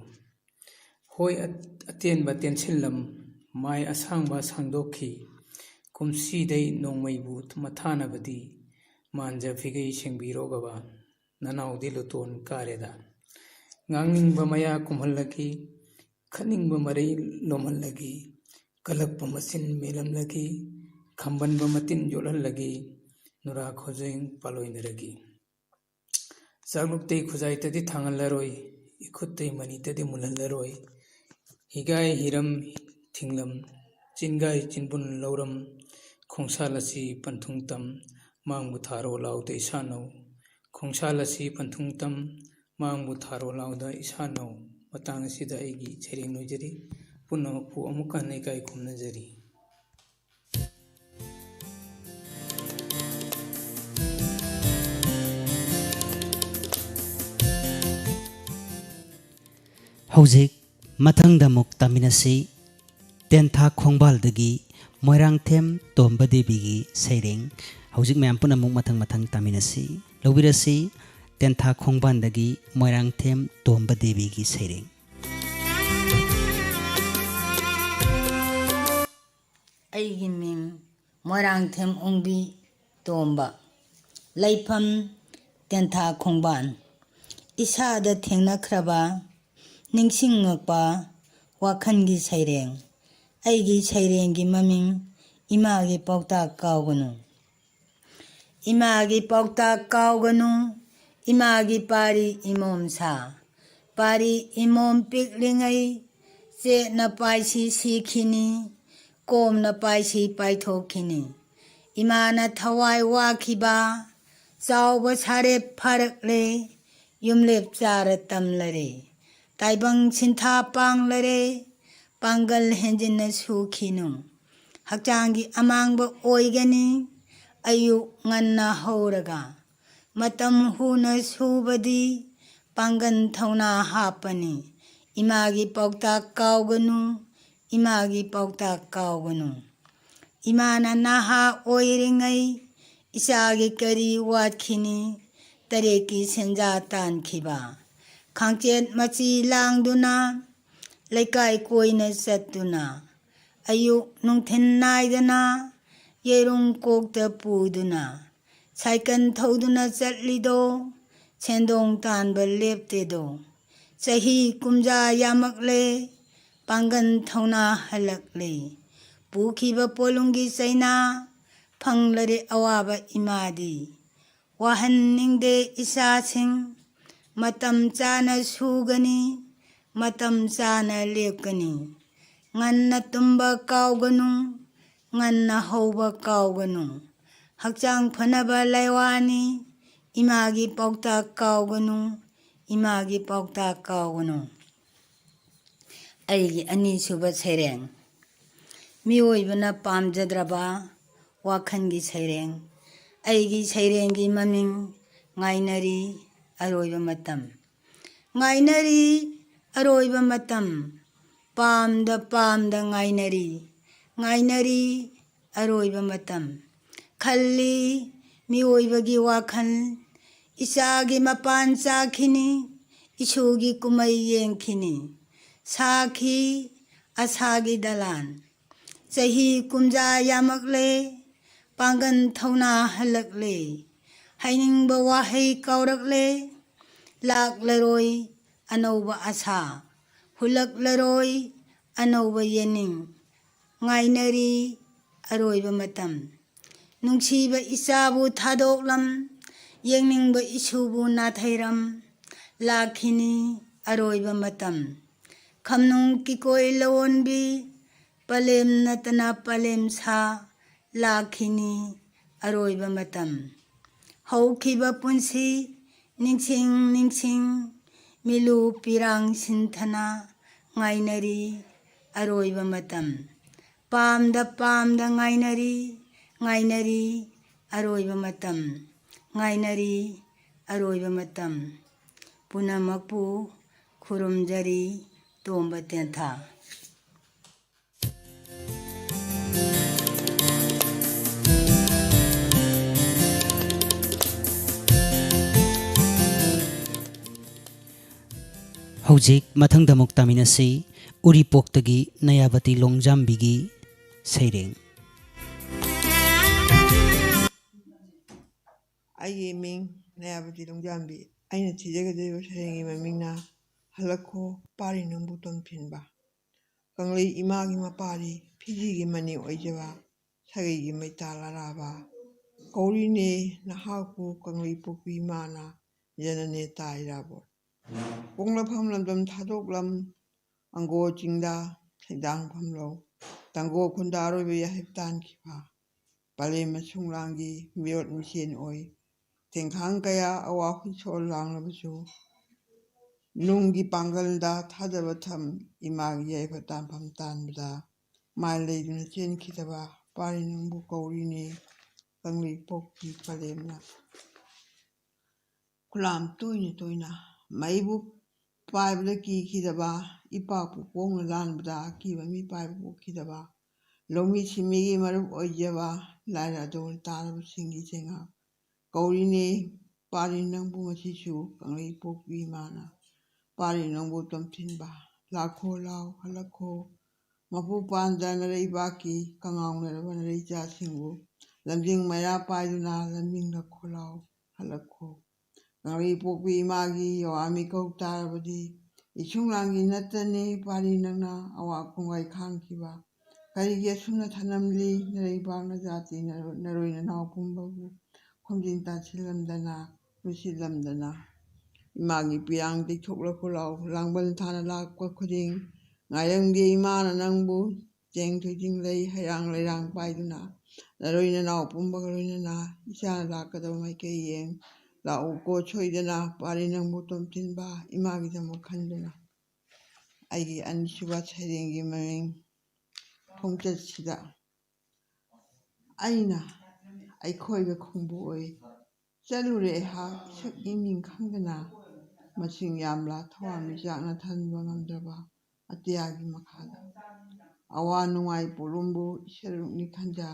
ꯍꯣꯏ ꯑꯠ-, ꯑꯇꯦꯟꯕ ꯇꯦꯟꯁꯤꯜꯂꯝ, ꯃꯥꯏ ꯑꯁꯥꯡꯕ ꯁꯥꯡꯗꯣꯛꯈꯤ꯫ ꯀꯨꯝꯁꯤꯗꯩ ꯅꯣꯡꯃꯩꯕꯨ ꯃꯊꯥꯅꯕꯗꯤ, ꯃꯥꯟꯖ ꯐꯤꯒꯩ ꯁꯦꯡꯕꯤꯔꯣ ꯒꯕꯥꯟ, ꯅꯅꯥꯎꯗꯤ ꯂꯨꯇꯣꯟ ꯀꯥꯔꯦꯗ꯫ ꯉꯥꯡꯅꯤꯡꯕ ꯃꯌꯥ ꯀꯨꯝꯍꯜꯂꯒꯤ, ꯈꯠꯅꯤꯡꯕ ꯃꯔꯩ ꯂꯣꯝꯍꯜꯂꯒꯤ, ꯀꯜꯂꯛꯄ ꯃꯆꯤꯟ ꯃꯦꯜꯂꯝꯂꯒꯤ, ꯈꯝꯕꯟꯕ ꯃꯇꯤꯟ ꯌꯣꯠꯍꯜꯂꯒꯤ, ꯅꯨꯔꯥ ꯈꯣꯖꯦꯡ ꯄꯥꯂꯣꯏꯅꯔꯒꯤ꯫ ꯆꯥꯛꯂꯨꯛꯇꯩ ꯈꯨꯖꯥꯏꯇꯗꯤ ꯊꯥꯡꯍꯜꯂꯔꯣꯏ, ꯏꯈꯨꯠꯇꯩ ꯃꯅꯤꯇꯗꯤ ꯃꯨꯜꯍꯜꯂꯔꯣꯏ꯫ ꯍꯤꯒꯥꯏ ꯍꯤꯔꯝ ꯊꯤꯡꯂꯝ, ꯆꯤꯟꯒꯥꯏ ꯆꯤꯟꯕꯨꯟ ꯂꯧꯔꯝ, ꯈꯣꯡꯁꯥꯜ ꯑꯁꯤ ꯄꯟꯊꯨꯡ ꯇꯝ, ꯃꯥꯡꯕꯨ ꯊꯥꯔꯣ ꯂꯥꯎꯗ ꯏꯁꯥꯅꯧ꯫ ꯈꯣꯡꯁꯥꯜ ꯑꯁꯤ ꯄꯟꯊꯨꯡ ꯇꯝ, ꯃꯥꯡꯕꯨ ꯊꯥꯔꯣ ꯂꯥꯎꯗ ꯏꯁꯥꯅꯧ꯫ ꯃꯇꯥꯡ ꯑꯁꯤꯗ ꯑꯩꯒꯤ ꯁꯩꯔꯦꯡ ꯂꯣꯏꯖꯔꯤ꯫ ꯄꯨꯝꯅꯃꯛꯄꯨ ꯑꯃꯨꯛꯀ ꯍꯟꯅ ꯏꯀꯥꯏ ꯈꯨꯝꯅꯖꯔꯤ꯫ ꯍꯧꯖꯤꯛ ꯃꯊꯪꯗ ꯑꯃꯨꯛ ꯇꯥꯃꯤꯟꯅꯁꯤ꯫ ꯇꯦꯟꯊꯥ ꯈꯣꯡꯕꯥꯜꯗꯒꯤ ꯃꯣꯏꯔꯥꯡꯊꯦꯝ ꯇꯣꯝꯕ ꯗꯦꯕꯤꯒꯤ ꯁꯩꯔꯦꯡ꯫ ꯍꯧꯖꯤꯛ ꯃꯌꯥꯝ ꯄꯨꯝꯅꯃꯛ ꯃꯊꯪ ꯃꯊꯪ ꯇꯥꯃꯤꯟꯅꯁꯤ꯫ ꯂꯧꯕꯤꯔꯁꯤ ꯇꯦꯟꯊꯥ ꯈꯣꯡꯕꯥꯜꯗꯒꯤ ꯃꯣꯏꯔꯥꯡꯊꯦꯝ ꯇꯣꯝꯕ ꯗꯦꯕꯤꯒꯤ ꯁꯩꯔꯦꯡ꯫ ꯑꯩꯒꯤ ꯃꯤꯡ ꯃꯣꯏꯔꯥꯡꯊꯦꯝ ꯑꯣꯡꯕꯤ ꯇꯣꯝꯕ꯫ ꯂꯩꯐꯝ ꯇꯦꯟꯊꯥ ꯈꯣꯡꯕꯥꯟ꯫ ꯏꯁꯥꯗ ꯊꯦꯡꯅꯈ꯭ꯔꯕ ꯅꯤꯡꯁꯤꯡꯉꯛꯄ ꯋꯥꯈꯜꯒꯤ ꯁꯩꯔꯦꯡ꯫ ꯑꯩꯒꯤ ꯁꯩꯔꯦꯡꯒꯤ ꯃꯃꯤꯡ ꯏꯃꯥꯒꯤ ꯄꯥꯎꯇꯥꯛ ꯀꯥꯎꯒꯅꯨ꯫ ꯏꯃꯥꯒꯤ ꯄꯥꯎꯇꯥꯛ ꯀꯥꯎꯒꯅꯨ, ꯏꯃꯥꯒꯤ ꯄꯥꯔꯤ ꯏꯃꯣꯝ ꯁꯥ꯫ ꯄꯥꯔꯤ ꯏꯃꯣꯝ ꯄꯤꯛꯂꯤꯉꯩ ꯆꯦꯠꯅ ꯄꯥꯏꯁꯤ ꯁꯤꯈꯤꯅꯤ, ꯀꯣꯝꯅ ꯄꯥꯏꯁꯤ ꯄꯥꯏꯊꯣꯛꯈꯤꯅꯤ꯫ ꯏꯃꯥꯅ ꯊꯋꯥꯏ ꯋꯥꯈꯤꯕ ꯆꯥꯎꯕ ꯁꯥꯔꯦꯞ ꯐꯥꯔꯛꯂꯦ, ꯌꯨꯝꯂꯦꯞ ꯆꯥꯔ ꯇꯝꯂꯔꯦ꯫ ꯇꯥꯏꯕꯪ ꯁꯤꯟꯊꯥ ꯄꯥꯡꯂꯔꯦ, ꯄꯥꯡꯒꯜ ꯍꯦꯟꯖꯤꯟꯅ ꯁꯨꯈꯤꯅꯨ꯫ ꯍꯛꯆꯥꯡꯒꯤ ꯑꯃꯥꯡꯕ ꯑꯣꯏꯒꯅꯤ, ꯑꯌꯨꯛ ꯉꯟꯅ ꯍꯧꯔꯒ꯫ ꯃꯇꯝ ꯍꯨꯅ ꯁꯨꯕꯗꯤ ꯄꯥꯡꯒꯜ ꯊꯧꯅꯥ ꯍꯥꯞꯄꯅꯤ꯫ ꯏꯃꯥꯒꯤ ꯄꯥꯎꯇꯥꯛ ꯀꯥꯎꯒꯅꯨ, ꯏꯃꯥꯒꯤ ꯄꯥꯎꯇꯥꯛ ꯀꯥꯎꯒꯅꯨ꯫ ꯏꯃꯥꯅ ꯅꯍꯥ ꯑꯣꯏꯔꯤꯉꯩ ꯏꯆꯥꯒꯤ ꯀꯔꯤ ꯋꯥꯠꯈꯤꯅꯤ? ꯇꯔꯦꯠꯀꯤ ꯁꯦꯟꯖꯥ ꯇꯥꯟꯈꯤꯕ꯫ ꯈꯥꯡꯆꯦꯠ ꯃꯆꯤ ꯂꯥꯡꯗꯨꯅ, ꯂꯩꯀꯥꯏ ꯀꯣꯏꯅ ꯆꯠꯇꯨꯅ, ꯑꯌꯨꯛ ꯅꯨꯡꯊꯤꯜ ꯅꯥꯏꯗꯅ ꯌꯦꯔꯨꯝ ꯀꯣꯛꯇ ꯄꯨꯗꯨꯅ, ꯁꯥꯏꯀꯜ ꯊꯧꯗꯨꯅ ꯆꯠꯂꯤꯗꯣ ꯁꯦꯟꯗꯣꯡ ꯇꯥꯟꯕ ꯂꯦꯞꯇꯦꯗꯣ꯫ ꯆꯍꯤ ꯀꯨꯝꯖꯥ ꯌꯥꯝꯃꯛꯂꯦ, ꯄꯥꯡꯒꯜ ꯊꯧꯅꯥ ꯍꯜꯂꯛꯂꯦ꯫ ꯄꯨꯈꯤꯕ ꯄꯣꯠꯂꯨꯝꯒꯤ ꯆꯩꯅꯥ ꯐꯪꯂꯔꯦ ꯑꯋꯥꯕ ꯏꯃꯥꯗꯤ꯫ ꯋꯥꯍꯟꯅꯤꯡꯗꯦ ꯏꯆꯥꯁꯤꯡ, ꯃꯇꯝ ꯆꯥꯅ ꯁꯨꯒꯅꯤ, ꯃꯇꯝ ꯆꯥꯅ ꯂꯦꯞꯀꯅꯤ꯫ ꯉꯟꯅ ꯇꯨꯝꯕ ꯀꯥꯎꯒꯅꯨ, ꯉꯟꯅ ꯍꯧꯕ ꯀꯥꯎꯒꯅꯨ꯫ ꯍꯛꯆꯥꯡ ꯐꯅꯕ ꯂꯥꯏꯋꯥꯅꯤ, ꯏꯃꯥꯒꯤ ꯄꯥꯎꯇꯥꯛ ꯀꯥꯎꯒꯅꯨ, ꯏꯃꯥꯒꯤ ꯄꯥꯎꯇꯥꯛ ꯀꯥꯎꯒꯅꯨ꯫ ꯑꯩꯒꯤ ꯑꯅꯤꯁꯨꯕ ꯁꯩꯔꯦꯡ꯫ ꯃꯤꯑꯣꯏꯕꯅ ꯄꯥꯝꯖꯗ꯭ꯔꯕ ꯋꯥꯈꯜꯒꯤ ꯁꯩꯔꯦꯡ꯫ ꯑꯩꯒꯤ ꯁꯩꯔꯦꯡꯒꯤ ꯃꯃꯤꯡ ꯉꯥꯏꯅꯔꯤ ꯑꯔꯣꯏꯕ ꯃꯇꯝ꯫ ꯉꯥꯏꯅꯔꯤ ꯑꯔꯣꯏꯕ ꯃꯇꯝ꯫ ꯄꯥꯝꯗ ꯄꯥꯝꯗ ꯉꯥꯏꯅꯔꯤ, ꯉꯥꯏꯅꯔꯤ ꯑꯔꯣꯏꯕ ꯃꯇꯝ꯫ ꯈꯜꯂꯤ ꯃꯤꯑꯣꯏꯕꯒꯤ ꯋꯥꯈꯜ꯫ ꯏꯆꯥꯒꯤ ꯃꯄꯥꯟ ꯆꯥꯈꯤꯅꯤ, ꯏꯁꯨꯒꯤ ꯀꯨꯝꯍꯩ ꯌꯦꯡꯈꯤꯅꯤ꯫ ꯁꯥꯈꯤ ꯑꯁꯥꯒꯤ ꯗꯂꯥꯟ꯫ ꯆꯍꯤ ꯀꯨꯝꯖꯥ ꯌꯥꯝꯃꯛꯂꯦ, ꯄꯥꯡꯒꯟ ꯊꯧꯅꯥ ꯍꯜꯂꯛꯂꯦ꯫ ꯍꯥꯏꯅꯤꯡꯕ ꯋꯥꯍꯩ ꯀꯥꯎꯔꯛꯂꯦ꯫ ꯂꯥꯛꯂꯔꯣꯏ ꯑꯅꯧꯕ ꯑꯁꯥ, ꯍꯨꯜꯂꯛꯂꯔꯣꯏ ꯑꯅꯧꯕ ꯌꯦꯅꯤꯡ꯫ ꯉꯥꯏꯅꯔꯤ ꯑꯔꯣꯏꯕ ꯃꯇꯝ꯫ ꯅꯨꯡꯁꯤꯕ ꯏꯆꯥꯕꯨ ꯊꯥꯗꯣꯛꯂꯝ, ꯌꯦꯡꯅꯤꯡꯕ ꯏꯁꯨꯕꯨ ꯅꯥꯊꯩꯔꯝ꯫ ꯂꯥꯛꯈꯤꯅꯤ ꯑꯔꯣꯏꯕ ꯃꯇꯝ꯫ ꯈꯝꯅꯨꯡ ꯀꯤꯀꯣꯏ ꯂꯧꯑꯣꯟꯕꯤ, ꯄꯂꯦꯝ ꯅꯠꯇꯅ ꯄꯂꯦꯝ ꯁꯥ꯫ ꯂꯥꯛꯈꯤꯅꯤ ꯑꯔꯣꯏꯕ ꯃꯇꯝ꯫ ꯍꯧꯈꯤꯕ ꯄꯨꯟꯁꯤ ꯅꯤꯡꯁꯤꯡ ꯅꯤꯡꯁꯤꯡ, ꯃꯤꯂꯨ ꯄꯤꯔꯥꯡ ꯁꯤꯟꯊꯅ ꯉꯥꯏꯅꯔꯤ ꯑꯔꯣꯏꯕ ꯃꯇꯝ꯫ ꯄꯥꯝꯗ ꯄꯥꯝꯗ ꯉꯥꯏꯅꯔꯤ, ꯉꯥꯏꯅꯔꯤ ꯑꯔꯣꯏꯕ ꯃꯇꯝ꯫ ꯉꯥꯏꯅꯔꯤ ꯑꯔꯣꯏꯕ ꯃꯇꯝ꯫ ꯄꯨꯝꯅꯃꯛꯄꯨ ꯈꯨꯔꯨꯝꯖꯔꯤ, ꯇꯣꯝꯕ ꯇꯦꯟꯊꯥ꯫ ꯍꯧꯖꯤꯛ ꯃꯊꯪꯗ ꯑꯃꯨꯛ ꯇꯥꯃꯤꯟꯅꯁꯤ, ꯎꯔꯤꯄꯣꯛꯇꯒꯤ ꯅꯌꯥꯕꯇꯤ ꯂꯣꯡꯖꯥꯝꯕꯤꯒꯤ ꯁꯩꯔꯦꯡ꯫ ꯑꯩꯒꯤ ꯃꯤꯡ ꯅꯌꯥꯕꯇꯤ ꯂꯣꯡꯖꯥꯝꯕꯤ꯫ ꯑꯩꯅ ꯊꯤꯖꯒꯗꯧꯔꯤꯕ ꯁꯩꯔꯦꯡꯒꯤ ꯃꯃꯤꯡꯅ "ꯍꯜꯂꯛꯈꯣ ꯄꯥꯔꯤ ꯅꯪꯕꯨ ꯇꯣꯟ ꯐꯤꯟꯕ"꯫ ꯀꯪꯂꯩ ꯏꯃꯥꯒꯤ ꯃꯄꯥꯔꯤ, ꯐꯤꯖꯤꯒꯤ ꯃꯅꯤ ꯑꯣꯏꯖꯕ, ꯁꯥꯒꯩꯒꯤ ꯃꯩꯇꯥꯜ ꯑꯔꯥꯕ꯫ ꯀꯧꯔꯤꯅꯦ ꯅꯍꯥꯛꯄꯨ ꯀꯪꯂꯩ ꯄꯣꯛꯄꯤ ꯏꯃꯥꯅ, ꯖꯅꯅꯦꯇꯥ ꯏꯔꯥꯕꯣꯠ꯫ ꯄꯣꯛꯅꯐꯝ ꯂꯝꯗꯝ ꯊꯥꯗꯣꯛꯂꯝ ꯑꯪꯒꯣ ꯆꯤꯡꯗ ꯁꯩꯗꯥꯡꯐꯝ ꯂꯧ꯫ ꯇꯪꯒꯣ ꯈꯨꯟꯗ ꯑꯔꯣꯏꯕ ꯌꯥꯍꯤꯞ ꯇꯥꯟꯈꯤꯕ꯫ ꯄꯂꯦꯝ ꯑꯁꯨꯡꯂꯥꯡꯒꯤ ꯃꯤꯑꯣꯠ ꯃꯤꯁꯦꯟ ꯑꯣꯏ꯫ ꯊꯦꯡꯈꯥꯡ ꯀꯌꯥ ꯑꯋꯥ ꯍꯨꯏꯁꯣꯜ ꯂꯥꯡꯂꯕꯁꯨ, ꯅꯨꯡꯒꯤ ꯄꯥꯡꯒꯜꯗ ꯊꯥꯖꯕ ꯊꯝ ꯏꯃꯥꯒꯤ ꯌꯥꯏꯐ ꯇꯥꯟꯐꯝ ꯇꯥꯟꯕꯗ ꯃꯥꯏ ꯂꯩꯗꯨꯅ ꯆꯦꯟꯈꯤꯗꯕ ꯄꯥꯔꯤ ꯅꯪꯕꯨ ꯀꯧꯔꯤꯅꯦ ꯀꯪꯂꯩꯄꯣꯛꯄꯤ ꯄꯂꯦꯝꯅ꯫ ꯈꯨꯂꯥꯝ ꯇꯣꯏꯅ ꯇꯣꯏꯅ ꯃꯩꯕꯨ ꯄꯥꯏꯕꯗ ꯀꯤꯈꯤꯗꯕ, ꯏꯄꯥꯛꯄꯨ ꯄꯣꯡꯅ ꯂꯥꯟꯕꯗ ꯑꯀꯤꯕ ꯃꯤꯄꯥꯏꯕ ꯄꯣꯛꯈꯤꯗꯕ, ꯂꯧꯃꯤ ꯁꯤꯟꯃꯤꯒꯤ ꯃꯔꯨꯞ ꯑꯣꯏꯖꯕ, ꯂꯥꯏꯔ ꯑꯗꯣꯜ ꯇꯥꯔꯕꯁꯤꯡꯒꯤ ꯆꯩꯉꯥꯛ ꯀꯧꯔꯤꯅꯦ ꯄꯥꯔꯤ ꯅꯪꯕꯨ ꯉꯁꯤꯁꯨ ꯀꯪꯂꯩꯄꯣꯛꯄꯤ ꯏꯃꯥꯅ꯫ ꯄꯥꯔꯤ ꯅꯪꯕꯨ ꯇꯣꯝꯊꯤꯟꯕ, ꯂꯥꯛꯈꯣ ꯂꯥꯎ ꯍꯜꯂꯛꯈꯣ꯫ ꯃꯄꯨ ꯄꯥꯟꯗ ꯅꯔꯩꯕꯥꯛꯀꯤ ꯀꯉꯥꯎꯅꯔꯕ ꯅꯔꯩꯆꯥꯁꯤꯡꯕꯨ ꯂꯝꯖꯤꯡ ꯃꯩꯔꯥ ꯄꯥꯏꯗꯨꯅ ꯂꯝꯖꯤꯡꯂꯛꯈꯣ ꯂꯥꯎ ꯍꯜꯂꯛꯈꯣ꯫ ꯀꯪꯂꯩꯄꯣꯛꯄꯤ ꯏꯃꯥꯒꯤ ꯌꯋꯥ ꯃꯤꯀꯧ ꯇꯥꯔꯕꯗꯤ ꯏꯁꯨꯡꯂꯥꯡꯒꯤ ꯅꯠꯇꯅꯤ ꯄꯥꯔꯤ ꯅꯪꯅ ꯑꯋꯥ ꯈꯣꯡꯒꯥꯏ ꯈꯥꯡꯈꯤꯕ꯫ ꯀꯔꯤꯒꯤ ꯑꯁꯨꯝꯅ ꯊꯅꯝꯂꯤ ꯅꯔꯩꯕꯥꯛꯅ ꯖꯥꯇꯤ ꯅꯔꯣ-, ꯅꯔꯣꯏ ꯅꯅꯥꯎ ꯄꯨꯝꯕꯕꯨ ꯈꯣꯝꯖꯤꯟ ꯇꯥꯁꯤꯜꯂꯝꯗꯅ, ꯂꯣꯏꯁꯤꯜꯂꯝꯗꯅ? ꯏꯃꯥꯒꯤ ꯄꯤꯔꯥꯡ ꯇꯩꯊꯣꯛꯂꯛꯈꯣ ꯂꯥꯎ, ꯂꯥꯡꯕꯟ ꯊꯥꯅ ꯂꯥꯛꯄ ꯈꯨꯗꯤꯡ ꯉꯥꯏꯔꯝꯒꯦ ꯏꯃꯥꯅ ꯅꯪꯕꯨ꯫ ꯆꯦꯡ ꯊꯣꯏꯗꯤꯡ ꯂꯩ ꯍꯩꯔꯥꯡ ꯂꯩꯔꯥꯡ ꯄꯥꯏꯗꯨꯅ, ꯅꯔꯣꯏ ꯅꯅꯥꯎ ꯄꯨꯝꯕꯒ ꯂꯣꯏꯅꯅ ꯏꯆꯥꯅ ꯂꯥꯛꯀꯗꯕ ꯃꯥꯏꯀꯩ ꯌꯦꯡ ꯂꯥꯛꯎꯀꯣ ꯁꯣꯏꯗꯅ꯫ ꯄꯥꯔꯤ ꯅꯪꯕꯨ ꯇꯣꯝꯊꯤꯟꯕ ꯏꯃꯥꯒꯤꯗꯃꯛ ꯈꯟꯗꯨꯅ꯫ ꯑꯩꯒꯤ ꯑꯅꯤꯁꯨꯕ ꯁꯩꯔꯦꯡꯒꯤ ꯃꯃꯤꯡ ꯈꯣꯡꯆꯠꯁꯤꯗ꯫ ꯑꯩꯅ ꯑꯩꯈꯣꯏꯒ ꯈꯣꯡꯕꯨ ꯑꯣꯏ꯫ ꯆꯠꯂꯨꯔꯦ ꯑꯩꯍꯥꯛ ꯏꯁꯛ ꯏꯃꯤꯡ ꯈꯪꯗꯅ, ꯃꯁꯤꯡ ꯌꯥꯝꯂꯥ ꯊꯋꯥꯟꯃꯤꯆꯥꯛꯅ ꯊꯟꯕ ꯉꯝꯗ꯭ꯔꯕ ꯑꯇꯤꯌꯥꯒꯤ ꯃꯈꯥꯗ꯫ ꯑꯋꯥ ꯅꯨꯡꯉꯥꯏ ꯄꯣꯠꯂꯨꯝꯕꯨ ꯏꯁꯔꯨꯛꯅꯤ ꯈꯟꯖ,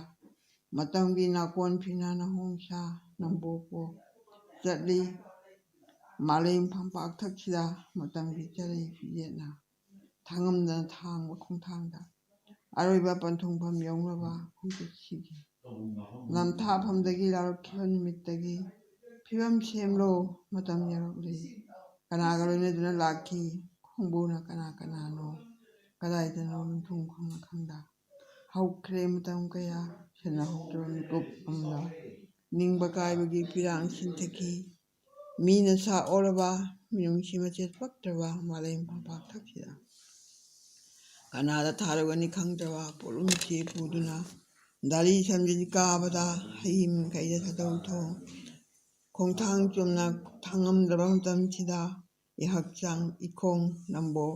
ꯃꯇꯝꯒꯤ ꯅꯥꯀꯣꯟ ꯐꯤꯅꯥꯅ ꯍꯣꯡꯁꯥ ꯅꯝꯕꯣꯛꯄꯨ ꯆꯠꯂꯤ꯫ ꯃꯥꯂꯦꯝ ꯐꯝꯄꯥꯛ ꯊꯛꯁꯤꯗ ꯃꯇꯝꯒꯤ ꯆꯔꯩ ꯐꯤꯖꯦꯠꯅ ꯊꯥꯡꯉꯝꯗꯅ ꯊꯥꯡꯕ ꯈꯣꯡꯊꯥꯡꯗ ꯑꯔꯣꯏꯕ ꯄꯟꯊꯨꯡꯐꯝ ꯌꯧꯅꯕ ꯈꯣꯡꯆꯠꯁꯤꯒꯤ ꯂꯝꯊꯥꯐꯝꯗꯒꯤ ꯂꯥꯎꯔꯛꯈꯤꯕ ꯅꯨꯃꯤꯠꯇꯒꯤ ꯐꯤꯕꯝ ꯁꯦꯝꯂꯣ꯫ ꯃꯇꯝ ꯌꯧꯔꯛꯂꯦ꯫ ꯀꯅꯥꯒ ꯂꯣꯏꯅꯗꯨꯅ ꯂꯥꯛꯈꯤ? ꯈꯣꯡꯕꯨꯅ ꯀꯅꯥ ꯀꯅꯥꯅꯣ? ꯀꯗꯥꯏꯗꯅꯣ ꯌꯨꯝꯊꯣꯡ ꯈꯪꯅ ꯈꯪꯗ? ꯍꯧꯈ꯭ꯔꯦ ꯃꯇꯝ ꯀꯌꯥ, ꯁꯦꯟꯅꯍꯧꯗ꯭ꯔꯕ ꯃꯤꯀꯨꯞ ꯑꯃꯗ ꯅꯤꯡꯕ ꯀꯥꯏꯕꯒꯤ ꯄꯤꯔꯥꯡ ꯁꯤꯟꯊꯈꯤ꯫ ꯃꯤꯅ ꯁꯥ ꯑꯣꯔꯕ ꯃꯤꯅꯨꯡꯁꯤ ꯃꯆꯦꯠ ꯄꯛꯇ꯭ꯔꯕ ꯃꯥꯂꯦꯝ ꯐꯝꯄꯥꯛ ꯊꯛꯁꯤꯗ꯫ ꯀꯅꯥꯗ ꯊꯥꯔꯨꯒꯅꯤ ꯈꯪꯗ꯭ꯔꯕ ꯄꯣꯠꯂꯨꯝꯁꯤ ꯄꯨꯗꯨꯅ, ꯗꯥꯔꯤ ꯁꯝꯖꯤꯜ ꯀꯥꯕꯗ ꯍꯩ ꯃꯈꯩꯗ ꯁꯥꯗꯧ ꯊꯣꯡ, ꯈꯣꯡꯊꯥꯡ ꯆꯨꯝꯅ ꯊꯥꯡꯉꯝꯗ꯭ꯔꯕ ꯃꯇꯝꯁꯤꯗ, ꯏꯍꯛꯆꯥꯡ ꯏꯈꯣꯡ ꯅꯝꯕꯣ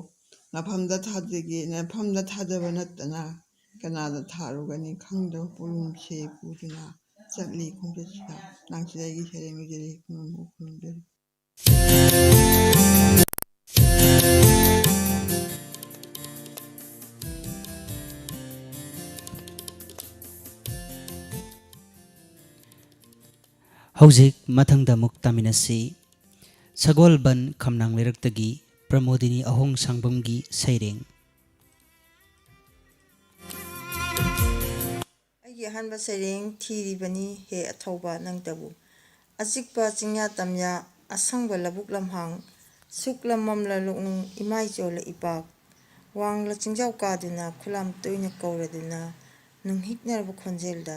ꯅꯐꯝꯗ ꯊꯥꯖꯒꯦ, ꯅꯐꯝꯗ ꯊꯥꯖꯕ ꯅꯠꯇꯅ ꯀꯅꯥꯗ ꯊꯥꯔꯨꯒꯅꯤ ꯈꯪꯗ꯭ꯔꯕ ꯄꯣꯠꯂꯨꯝꯁꯤ ꯄꯨꯗꯨꯅ ꯆꯠꯂꯤ ꯈꯣꯡꯆꯠꯁꯤꯗ꯫ ꯅꯪꯁꯤꯗ ꯑꯩꯒꯤ ꯁꯩꯔꯦꯡ ꯂꯣꯏꯖꯔꯦ꯫ ꯈꯨꯔꯨꯝꯕꯨ ꯈꯨꯔꯨꯝꯖꯔꯤ꯫ ꯍꯧꯖꯤꯛ ꯃꯊꯪꯗ ꯑꯃꯨꯛ ꯇꯥꯃꯤꯟꯅꯁꯤ꯫ ꯁꯒꯣꯜꯕꯟ ꯈꯝꯅꯥꯡ ꯂꯩꯔꯛꯇꯒꯤ ꯄ꯭ꯔꯃꯣꯗꯤꯅꯤ ꯑꯍꯣꯡ ꯁꯥꯡꯕꯝꯒꯤ ꯁꯩꯔꯦꯡ꯫ ꯑꯩꯒꯤ ꯑꯍꯥꯟꯕ ꯁꯩꯔꯦꯡ ꯊꯤꯔꯤꯕꯅꯤ ꯍꯦ ꯑꯊꯧꯕ ꯅꯪꯇꯕꯨ꯫ ꯑꯆꯤꯛꯄ ꯆꯤꯡꯌꯥ ꯇꯝꯌꯥ, ꯑꯁꯪꯕ ꯂꯧꯕꯨꯛ ꯂꯝꯍꯥꯡ, ꯁꯨꯛꯂ ꯃꯝꯂ ꯂꯣꯛꯅꯨꯡ ꯏꯃꯥꯏ ꯆꯣꯜꯂ ꯏꯄꯥꯛ, ꯋꯥꯡꯂ ꯆꯤꯡꯖꯥꯎ ꯀꯥꯗꯨꯅ ꯈꯨꯂꯥꯝ ꯇꯣꯏꯅ ꯀꯧꯔꯗꯨꯅ ꯅꯨꯡꯍꯤꯛꯅꯔꯕ ꯈꯣꯟꯖꯦꯜꯗ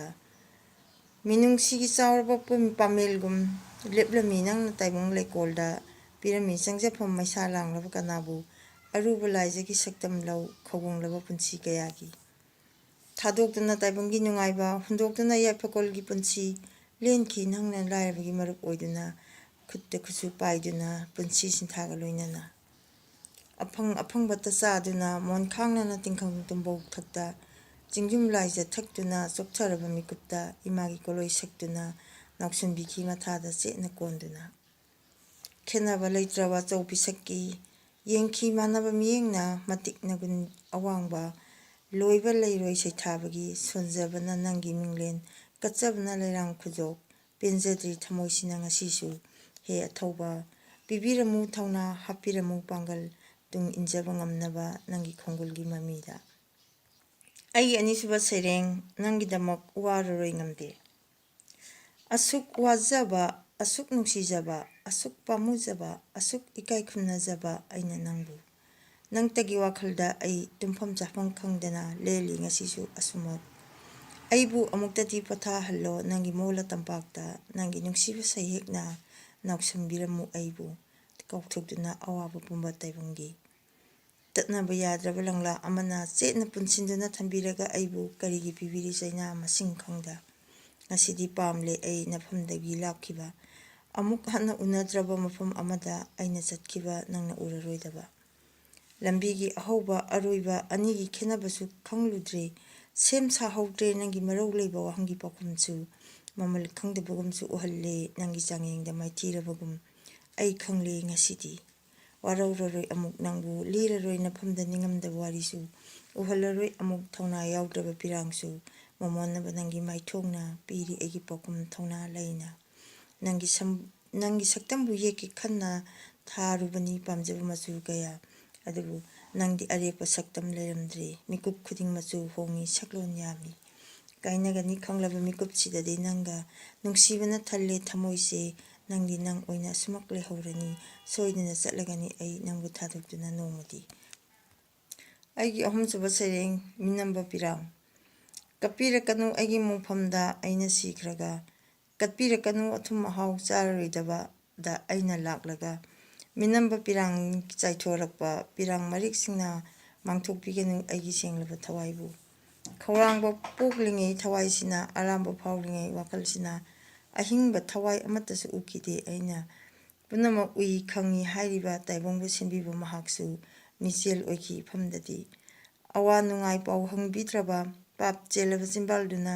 ꯃꯤꯅꯨꯡꯁꯤꯒꯤ ꯆꯥꯎꯔꯕ ꯄꯨꯝ- ꯄꯥꯃꯦꯜꯒꯨꯝ ꯂꯦꯞꯂꯝꯃꯤ ꯅꯪꯅ ꯇꯥꯏꯕꯪ ꯂꯩꯀꯣꯜꯗ ꯄꯤꯔꯝꯃꯤ ꯆꯪꯖꯐꯝ ꯃꯩꯁꯥ ꯂꯥꯡꯂꯕ ꯀꯅꯥꯕꯨ ꯑꯔꯨꯕ ꯂꯥꯏꯖꯒꯤ ꯁꯛꯇꯝ ꯂꯧ ꯈꯧꯒꯣꯡꯂꯕ ꯄꯨꯟꯁꯤ ꯀꯌꯥꯒꯤ ꯊꯥꯗꯣꯛꯇꯨꯅ ꯇꯥꯏꯕꯪꯒꯤ ꯅꯨꯡꯉꯥꯏꯕ ꯍꯨꯟꯗꯣꯛꯇꯨꯅ ꯌꯥꯏꯐꯀꯣꯜꯒꯤ ꯄꯨꯟꯁꯤ ꯂꯦꯟꯈꯤ ꯅꯪꯅ ꯂꯥꯏꯔꯕꯒꯤ ꯃꯔꯨꯞ ꯑꯣꯏꯗꯨꯅ ꯈꯨꯠꯇ ꯈꯨꯠꯁꯨ ꯄꯥꯏꯗꯨꯅ ꯄꯨꯟꯁꯤ ꯁꯤꯟꯊꯥꯒ ꯂꯣꯏꯅꯅ ꯑꯐꯪ ꯑꯐꯪꯕꯇ ꯆꯥꯗꯨꯅ ꯃꯣꯟ ꯈꯥꯡꯅꯅ ꯇꯤꯡꯈꯪ ꯇꯨꯝꯕꯧ ꯊꯛꯇ ꯆꯤꯡꯖꯨꯝ ꯂꯥꯏꯖ ꯊꯛꯇꯨꯅ ꯆꯣꯛꯊꯔꯕ ꯃꯤꯀꯨꯞꯇ ꯏꯃꯥꯒꯤ ꯀꯣꯂꯣꯏ ꯁꯛꯇꯨꯅ ꯅꯥꯎꯁꯨꯝꯕꯤꯈꯤ ꯃꯊꯥꯗ ꯆꯦꯠꯅ ꯀꯣꯟꯗꯨꯅ ꯈꯦꯠꯅꯕ ꯂꯩꯇ꯭ꯔꯕ ꯆꯧ ꯄꯤꯁꯛꯀꯤ ꯌꯦꯡꯈꯤ ꯃꯥꯟꯅꯕ ꯃꯤꯠꯌꯦꯡꯅ ꯃꯇꯤꯛ ꯅꯒꯨꯟ ꯑꯋꯥꯡꯕ ꯂꯣꯏꯕ ꯂꯩꯔꯣꯏ ꯁꯩꯊꯥꯕꯒꯤ ꯁꯣꯟꯖꯕꯅ ꯅꯪꯒꯤ ꯃꯤꯡꯂꯦꯟ ꯀꯠꯆꯕꯅ ꯂꯩꯔꯥꯡ ꯈꯨꯖꯣꯞ ꯄꯦꯟꯖꯗ꯭ꯔꯤ ꯊꯃꯣꯏꯁꯤꯅ ꯉꯁꯤꯁꯨ ꯍꯦ ꯑꯊꯧꯕ ꯄꯤꯕꯤꯔꯝꯃꯨ ꯊꯧꯅꯥ ꯍꯥꯞꯄꯤꯔꯝꯃꯨ ꯄꯥꯡꯒꯜ ꯇꯨꯡ ꯏꯟꯖꯕ ꯉꯝꯅꯕ ꯅꯪꯒꯤ ꯈꯣꯡꯒꯨꯜꯒꯤ ꯃꯃꯤꯗ꯫ ꯑꯩꯒꯤ ꯑꯅꯤꯁꯨꯕ ꯁꯩꯔꯦꯡ ꯅꯪꯒꯤꯗꯃꯛ ꯋꯥꯔꯔꯣꯏ ꯉꯝꯗꯦ꯫ ꯑꯁꯨꯛ ꯋꯥꯖꯕ, ꯑꯁꯨꯛ ꯅꯨꯡꯁꯤꯖꯕ, ꯑꯁꯨꯛ ꯄꯥꯝꯃꯨꯖꯕ, ꯑꯁꯨꯛ ꯏꯀꯥꯏ ꯈꯨꯝꯅꯖꯕ ꯑꯩꯅ ꯅꯪꯕꯨ꯫ ꯅꯪꯇꯒꯤ ꯋꯥꯈꯜꯗ ꯑꯩ ꯇꯨꯝꯐꯝ ꯆꯥꯐꯝ ꯈꯪꯗꯅ ꯂꯦꯜꯂꯤ ꯉꯁꯤꯁꯨ ꯑꯁꯨꯃꯛ꯫ ꯑꯩꯕꯨ ꯑꯃꯨꯛꯇꯗꯤ ꯄꯣꯊꯥꯍꯜꯂꯣ ꯅꯪꯒꯤ ꯃꯣꯜꯂ ꯇꯝꯄꯥꯛꯇ, ꯅꯪꯒꯤ ꯅꯨꯡꯁꯤꯕ ꯁꯩꯍꯦꯛꯅ ꯅꯥꯎꯁꯨꯝꯕꯤꯔꯝꯃꯨ ꯑꯩꯕꯨ, ꯀꯥꯎꯊꯣꯛꯇꯨꯅ ꯑꯋꯥꯕ ꯄꯨꯝꯕ ꯇꯥꯏꯕꯪꯒꯤ꯫ ꯇꯠꯅꯕ ꯌꯥꯗ꯭ꯔꯕ ꯂꯪꯂꯥ ꯑꯃꯅ ꯆꯦꯠꯅ ꯄꯨꯟꯁꯤꯟꯗꯨꯅ ꯊꯝꯕꯤꯔꯒ ꯑꯩꯕꯨ ꯀꯔꯤꯒꯤ ꯄꯤꯕꯤꯔꯤ ꯆꯩꯅꯥ ꯃꯁꯤꯡ ꯈꯪꯗ? ꯉꯁꯤꯗꯤ ꯄꯥꯝꯂꯦ ꯑꯩ ꯅꯐꯝꯗꯒꯤ ꯂꯥꯞꯈꯤꯕ, ꯑꯃꯨꯛ ꯍꯟꯅ ꯎꯅꯗ꯭ꯔꯕ ꯃꯐꯝ ꯑꯃꯗ ꯑꯩꯅ ꯆꯠꯈꯤꯕ ꯅꯪꯅ ꯎꯔꯔꯣꯏꯗꯕ꯫ ꯂꯝꯕꯤꯒꯤ ꯑꯍꯧꯕ ꯑꯔꯣꯏꯕ ꯑꯅꯤꯒꯤ ꯈꯦꯠꯅꯕꯁꯨ ꯈꯪꯂꯨꯗ꯭ꯔꯦ꯫ ꯁꯦꯝ ꯁꯥꯍꯧꯗ꯭ꯔꯦ ꯅꯪꯒꯤ ꯃꯔꯧ ꯂꯩꯕ ꯋꯥꯍꯪꯒꯤ ꯄꯥꯎꯈꯨꯝꯁꯨ꯫ ꯃꯃꯜ ꯈꯪꯗꯕꯒꯨꯝꯁꯨ ꯎꯍꯜꯂꯦ ꯅꯪꯒꯤ ꯆꯥꯡꯌꯦꯡꯗ ꯃꯥꯏꯊꯤꯔꯕꯒꯨꯝ꯫ ꯑꯩ ꯈꯪꯂꯦ ꯉꯁꯤꯗꯤ꯫ ꯋꯥꯔꯧꯔꯔꯣꯏ ꯑꯃꯨꯛ ꯅꯪꯕꯨ, ꯂꯤꯔꯔꯣꯏ ꯅꯐꯝꯗ ꯅꯤꯡꯉꯝꯗꯕ ꯋꯥꯔꯤꯁꯨ꯫ ꯎꯍꯜꯂꯔꯣꯏ ꯑꯃꯨꯛ ꯊꯧꯅꯥ ꯌꯥꯎꯗ꯭ꯔꯕ ꯄꯤꯔꯥꯡꯁꯨ꯫ ꯃꯃꯣꯟꯅꯕ ꯅꯪꯒꯤ ꯃꯥꯏꯊꯣꯡꯅ ꯄꯤꯔꯤ ꯑꯩꯒꯤ ꯄꯥꯎꯈꯨꯝ ꯊꯧꯅꯥ ꯂꯩꯅ꯫ ꯅꯪꯒꯤ ꯁꯝ-, ꯅꯪꯒꯤ ꯁꯛꯇꯝꯕꯨ ꯌꯦꯛꯀꯦ ꯈꯟꯅ ꯊꯥꯔꯨꯕꯅꯤ ꯄꯥꯝꯖꯕ ꯃꯆꯨ ꯀꯌꯥ꯫ ꯑꯗꯨꯕꯨ ꯅꯪꯗꯤ ꯑꯔꯦꯞꯄ ꯁꯛꯇꯝ ꯂꯩꯔꯝꯗ꯭ꯔꯦ꯫ ꯃꯤꯀꯨꯞ ꯈꯨꯗꯤꯡ ꯃꯆꯨ ꯍꯣꯡꯉꯤ, ꯁꯛꯂꯣꯟ ꯌꯥꯝꯃꯤ꯫ ꯀꯥꯏꯅꯒꯅꯤ ꯈꯪꯂꯕ ꯃꯤꯀꯨꯞꯁꯤꯗꯗꯤ ꯅꯪꯒ ꯅꯨꯡꯁꯤꯕꯅ ꯊꯜꯂꯦ ꯊꯃꯣꯏꯁꯦ꯫ ꯅꯪꯗꯤ ꯅꯪ ꯑꯣꯏꯅ ꯑꯁꯨꯃꯛ ꯂꯩꯍꯧꯔꯅꯤ꯫ ꯁꯣꯏꯗꯅ ꯆꯠꯂꯒꯅꯤ ꯑꯩ ꯅꯪꯕꯨ ꯊꯥꯗꯣꯛꯇꯨꯅ ꯅꯣꯡꯃꯗꯤ꯫ ꯑꯩꯒꯤ ꯑꯍꯨꯝꯁꯨꯕ ꯁꯩꯔꯦꯡ, ꯃꯤꯅꯝꯕ ꯄꯤꯔꯥꯡ꯫ ꯀꯠꯄꯤꯔꯛꯀꯅꯨ ꯑꯩꯒꯤ ꯃꯣꯡꯐꯝꯗ ꯑꯩꯅ ꯁꯤꯈ꯭ꯔꯒ, ꯀꯠꯄꯤꯔꯛꯀꯅꯨ ꯑꯊꯨꯝ ꯑꯍꯥꯎ ꯆꯥꯔꯔꯣꯏꯗꯕꯗ ꯑꯩꯅ ꯂꯥꯛꯂꯒ꯫ ꯃꯤꯅꯝꯕ ꯄꯤꯔꯥꯡ ꯆꯥꯏꯊꯣꯔꯛꯄ ꯄꯤꯔꯥꯡ ꯃꯔꯤꯛꯁꯤꯡꯅ ꯃꯥꯡꯊꯣꯛꯄꯤꯒꯅꯨ ꯑꯩꯒꯤ ꯁꯦꯡꯂꯕ ꯊꯋꯥꯏꯕꯨ꯫ ꯈꯧꯔꯥꯡꯕ ꯄꯣꯛꯂꯤꯉꯩ ꯊꯋꯥꯏꯁꯤꯅ, ꯑꯔꯥꯝꯕ ꯐꯥꯎꯂꯤꯉꯩ ꯋꯥꯈꯜꯁꯤꯅ, ꯑꯍꯤꯡꯕ ꯊꯋꯥꯏ ꯑꯃꯠꯇꯁꯨ ꯎꯈꯤꯗꯦ ꯑꯩꯅ꯫ ꯄꯨꯝꯅꯃꯛ ꯎꯏ ꯈꯪꯉꯤ ꯍꯥꯏꯔꯤꯕ ꯇꯥꯏꯕꯪꯕꯨ ꯁꯤꯟꯕꯤꯕ ꯃꯍꯥꯛꯁꯨ ꯃꯤꯆꯦꯜ ꯑꯣꯏꯈꯤ ꯏꯐꯝꯗꯗꯤ꯫ ꯑꯋꯥ ꯅꯨꯡꯉꯥꯏ ꯄꯥꯎ ꯍꯪꯕꯤꯗ꯭ꯔꯕ ꯄꯥꯞ ꯆꯦꯜꯂꯕ ꯆꯤꯝꯕꯥꯜꯗꯨꯅ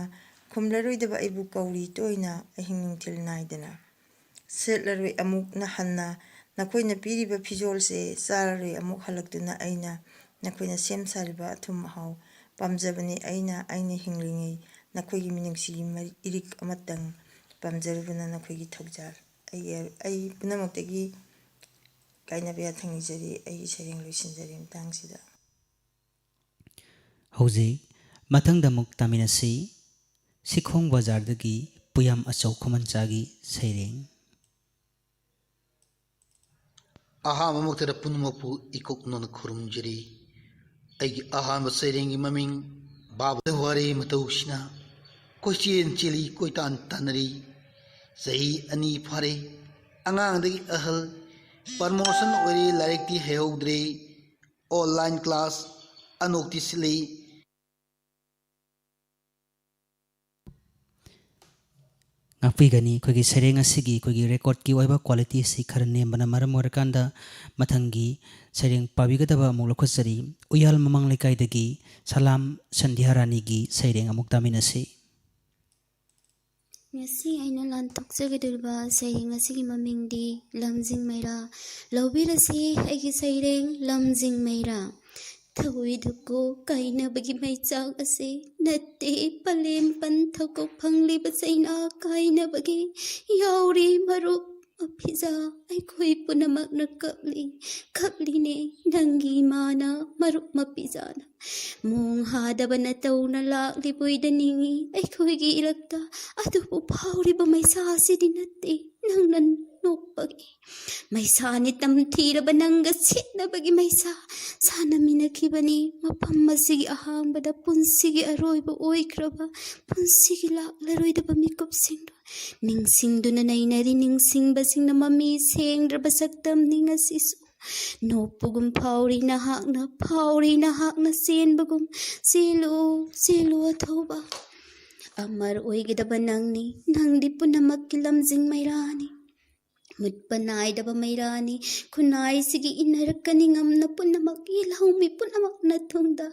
ꯈꯨꯝꯂꯔꯣꯏꯗꯕ ꯑꯩꯕꯨ ꯀꯧꯔꯤ ꯇꯣꯏꯅ ꯑꯍꯤꯡ ꯅꯨꯡꯊꯤꯜ ꯅꯥꯏꯗꯅ꯫ ꯁꯦꯠꯂꯔꯣꯏ ꯑꯃꯨꯛ ꯅꯍꯟꯅ ꯅꯈꯣꯏꯅ ꯄꯤꯔꯤꯕ ꯐꯤꯖꯣꯜꯁꯦ, ꯆꯥꯔꯔꯣꯏ ꯑꯃꯨꯛ ꯍꯜꯂꯛꯇꯨꯅ ꯑꯩꯅ ꯅꯈꯣꯏꯅ ꯁꯦꯝ ꯁꯥꯔꯤꯕ ꯑꯊꯨꯝ ꯑꯍꯥꯎ ꯄꯥꯝꯖꯕꯅꯤ ꯑꯩꯅ, ꯑꯩꯅ ꯍꯤꯡꯂꯤꯉꯩ ꯅꯈꯣꯏꯒꯤ ꯃꯤꯅꯨꯡꯁꯤꯒꯤ ꯃꯔꯤ-, ꯏꯔꯤꯛ ꯑꯃꯇꯪ ꯄꯥꯝꯖꯔꯨꯕꯅ ꯅꯈꯣꯏꯒꯤ ꯊꯧꯖꯥꯜ꯫ ꯑꯩ, ꯑꯩ ꯄꯨꯝꯅꯃꯛꯇꯒꯤ ꯀꯥꯏꯅꯕ ꯌꯥꯊꯪ ꯅꯤꯖꯔꯤ꯫ ꯑꯩꯒꯤ ꯁꯩꯔꯦꯡ ꯂꯣꯏꯁꯤꯟꯖꯔꯤ ꯃꯇꯥꯡꯁꯤꯗ꯫ ꯍꯧꯖꯤꯛ ꯃꯊꯪꯗ ꯑꯃꯨꯛ ꯇꯥꯃꯤꯟꯅꯁꯤ ꯁꯤꯈꯣꯡ ꯕꯖꯥꯔꯗꯒꯤ ꯄꯨꯌꯥꯝ ꯑꯆꯧ ꯈꯨꯃꯟꯆꯥꯒꯤ ꯁꯩꯔꯦꯡ꯫ ꯑꯍꯥꯟꯕꯃꯛꯇꯗ ꯄꯨꯝꯅꯃꯛꯄꯨ ꯏꯀꯣꯛꯅꯅ ꯈꯨꯔꯨꯝꯖꯔꯤ꯫ ꯑꯩꯒꯤ ꯑꯍꯥꯟꯕ ꯁꯩꯔꯦꯡꯒꯤ ꯃꯃꯤꯡ ꯕꯥꯕꯨ꯫ ꯋꯥꯔꯦ ꯃꯇꯧꯁꯤꯅ ꯀꯣꯏꯆꯦꯟ ꯆꯦꯜꯂꯤ, ꯀꯣꯏꯇꯥꯟ ꯇꯥꯟꯅꯔꯤ꯫ ꯆꯍꯤ ꯑꯅꯤ ꯐꯥꯔꯦ꯫ ꯑꯉꯥꯡꯗꯒꯤ ꯑꯍꯜ꯫ Promotion ꯑꯣꯏꯔꯦ, ꯂꯥꯏꯔꯤꯛꯇꯤ ꯍꯩꯍꯧꯗ꯭ꯔꯦ꯫ Online class ꯑꯅꯣꯛꯇꯤ ꯁꯤꯜꯂꯤ꯫ ꯉꯥꯛꯄꯤꯒꯅꯤ꯫ ꯑꯩꯈꯣꯏꯒꯤ ꯁꯩꯔꯦꯡ ꯑꯁꯤꯒꯤ ꯑꯩꯈꯣꯏꯒꯤ recordꯀꯤ ꯑꯣꯏꯕ quality ꯑꯁꯤ ꯈꯔ ꯅꯦꯝꯕꯅ ꯃꯔꯝ ꯑꯣꯏꯔꯀꯥꯟꯗ, ꯃꯊꯪꯒꯤ ꯁꯩꯔꯦꯡ ꯄꯥꯕꯤꯒꯗꯕ ꯑꯃꯨꯛ ꯂꯧꯈꯠꯆꯔꯤ꯫ ꯎꯌꯥꯜ ꯃꯃꯥꯡ ꯂꯩꯀꯥꯏꯗꯒꯤ ꯁꯂꯥꯝ ꯁꯟꯙ꯭ꯌꯥ ꯔꯥꯅꯤꯒꯤ ꯁꯩꯔꯦꯡ ꯑꯃꯨꯛ ꯇꯥꯃꯤꯟꯅꯁꯤ꯫ ꯉꯁꯤ ꯑꯩꯅ ꯂꯥꯟꯊꯣꯛꯆꯒꯗꯧꯔꯤꯕ ꯁꯩꯔꯦꯡ ꯑꯁꯤꯒꯤ ꯃꯃꯤꯡꯗꯤ ꯂꯝꯖꯤꯡ ꯃꯩꯔꯥ꯫ ꯂꯧꯕꯤꯔꯁꯤ ꯑꯩꯒꯤ ꯁꯩꯔꯦꯡ ꯂꯝꯖꯤꯡ ꯃꯩꯔꯥ꯫ ꯊꯧꯏꯗꯨꯀꯣ ꯀꯥꯏꯅꯕꯒꯤ ꯃꯩꯆꯥꯛ ꯑꯁꯤ ꯅꯠꯇꯦ, ꯄꯂꯦꯝ ꯄꯟꯊꯀꯣ ꯐꯪꯂꯤꯕ ꯆꯩꯅꯥ ꯀꯥꯏꯅꯕꯒꯤ ꯌꯥꯎꯔꯤ ꯃꯔꯨꯞ ꯃꯐꯤꯖꯥ꯫ ꯑꯩꯈꯣꯏ ꯄꯨꯝꯅꯃꯛꯅ ꯀꯞꯂꯤ, ꯀꯞꯂꯤꯅꯦ꯫ ꯅꯪꯒꯤ ꯏꯃꯥꯅ ꯃꯔꯨꯞ ꯃꯐꯤꯖꯥꯅ ꯃꯣꯡ ꯍꯥꯗꯕ ꯅꯇꯧꯅ ꯂꯥꯛꯂꯤꯕꯣꯏꯗ ꯅꯤꯡꯏ ꯑꯩꯈꯣꯏꯒꯤ ꯏꯔꯛꯇ꯫ ꯑꯗꯨꯕꯨ ꯐꯥꯎꯔꯤꯕ ꯃꯩꯁꯥ ꯑꯁꯤꯗꯤ ꯅꯠꯇꯦ, ꯅꯪꯅ ꯅꯣꯛꯄꯒꯤ ꯃꯩꯁꯥꯅꯤ꯫ ꯇꯝꯊꯤꯔꯕ ꯅꯪꯒ ꯁꯤꯠꯅꯕꯒꯤ ꯃꯩꯁꯥ ꯁꯥꯟꯅꯃꯤꯟꯅꯈꯤꯕꯅꯤ꯫ ꯃꯐꯝ ꯑꯁꯤꯒꯤ ꯑꯍꯥꯡꯕꯗ ꯄꯨꯟꯁꯤꯒꯤ ꯑꯔꯣꯏꯕ ꯑꯣꯏꯈ꯭ꯔꯕ ꯄꯨꯟꯁꯤꯒꯤ ꯂꯥꯛꯂꯔꯣꯏꯗꯕ ꯃꯤꯀꯨꯞꯁꯤꯡꯗꯣ ꯅꯤꯡꯁꯤꯡꯗꯨꯅ ꯅꯩꯅꯔꯤ ꯅꯤꯡꯁꯤꯡꯕꯁꯤꯡꯅ ꯃꯃꯤ ꯁꯦꯡꯗ꯭ꯔꯕ ꯁꯛꯇꯝꯅꯤ ꯉꯁꯤꯁꯨ꯫ ꯅꯣꯛꯄꯒꯨꯝ ꯐꯥꯎꯔꯤ ꯅꯍꯥꯛꯅ, ꯐꯥꯎꯔꯤ ꯅꯍꯥꯛꯅ ꯆꯦꯟꯕꯒꯨꯝ꯫ ꯆꯦꯜꯂꯨ, ꯆꯦꯜꯂꯨ ꯑꯊꯧꯕ꯫ ꯑꯃꯔ ꯑꯣꯏꯒꯗꯕ ꯅꯪꯅꯤ, ꯅꯪꯗꯤ ꯄꯨꯝꯅꯃꯛꯀꯤ ꯂꯝꯖꯤꯡ ꯃꯩꯔꯥꯅꯤ꯫ ꯃꯨꯠꯄ ꯅꯥꯏꯗꯕ ꯃꯩꯔꯥꯅꯤ꯫ ꯈꯨꯟꯅꯥꯏꯁꯤꯒꯤ ꯏꯟꯅꯔꯛꯀꯅꯤ ꯉꯝꯅ ꯄꯨꯝꯅꯃꯛ, ꯌꯦꯜꯍꯧꯃꯤ ꯄꯨꯝꯅꯃꯛ ꯅꯇꯨꯡꯗ꯫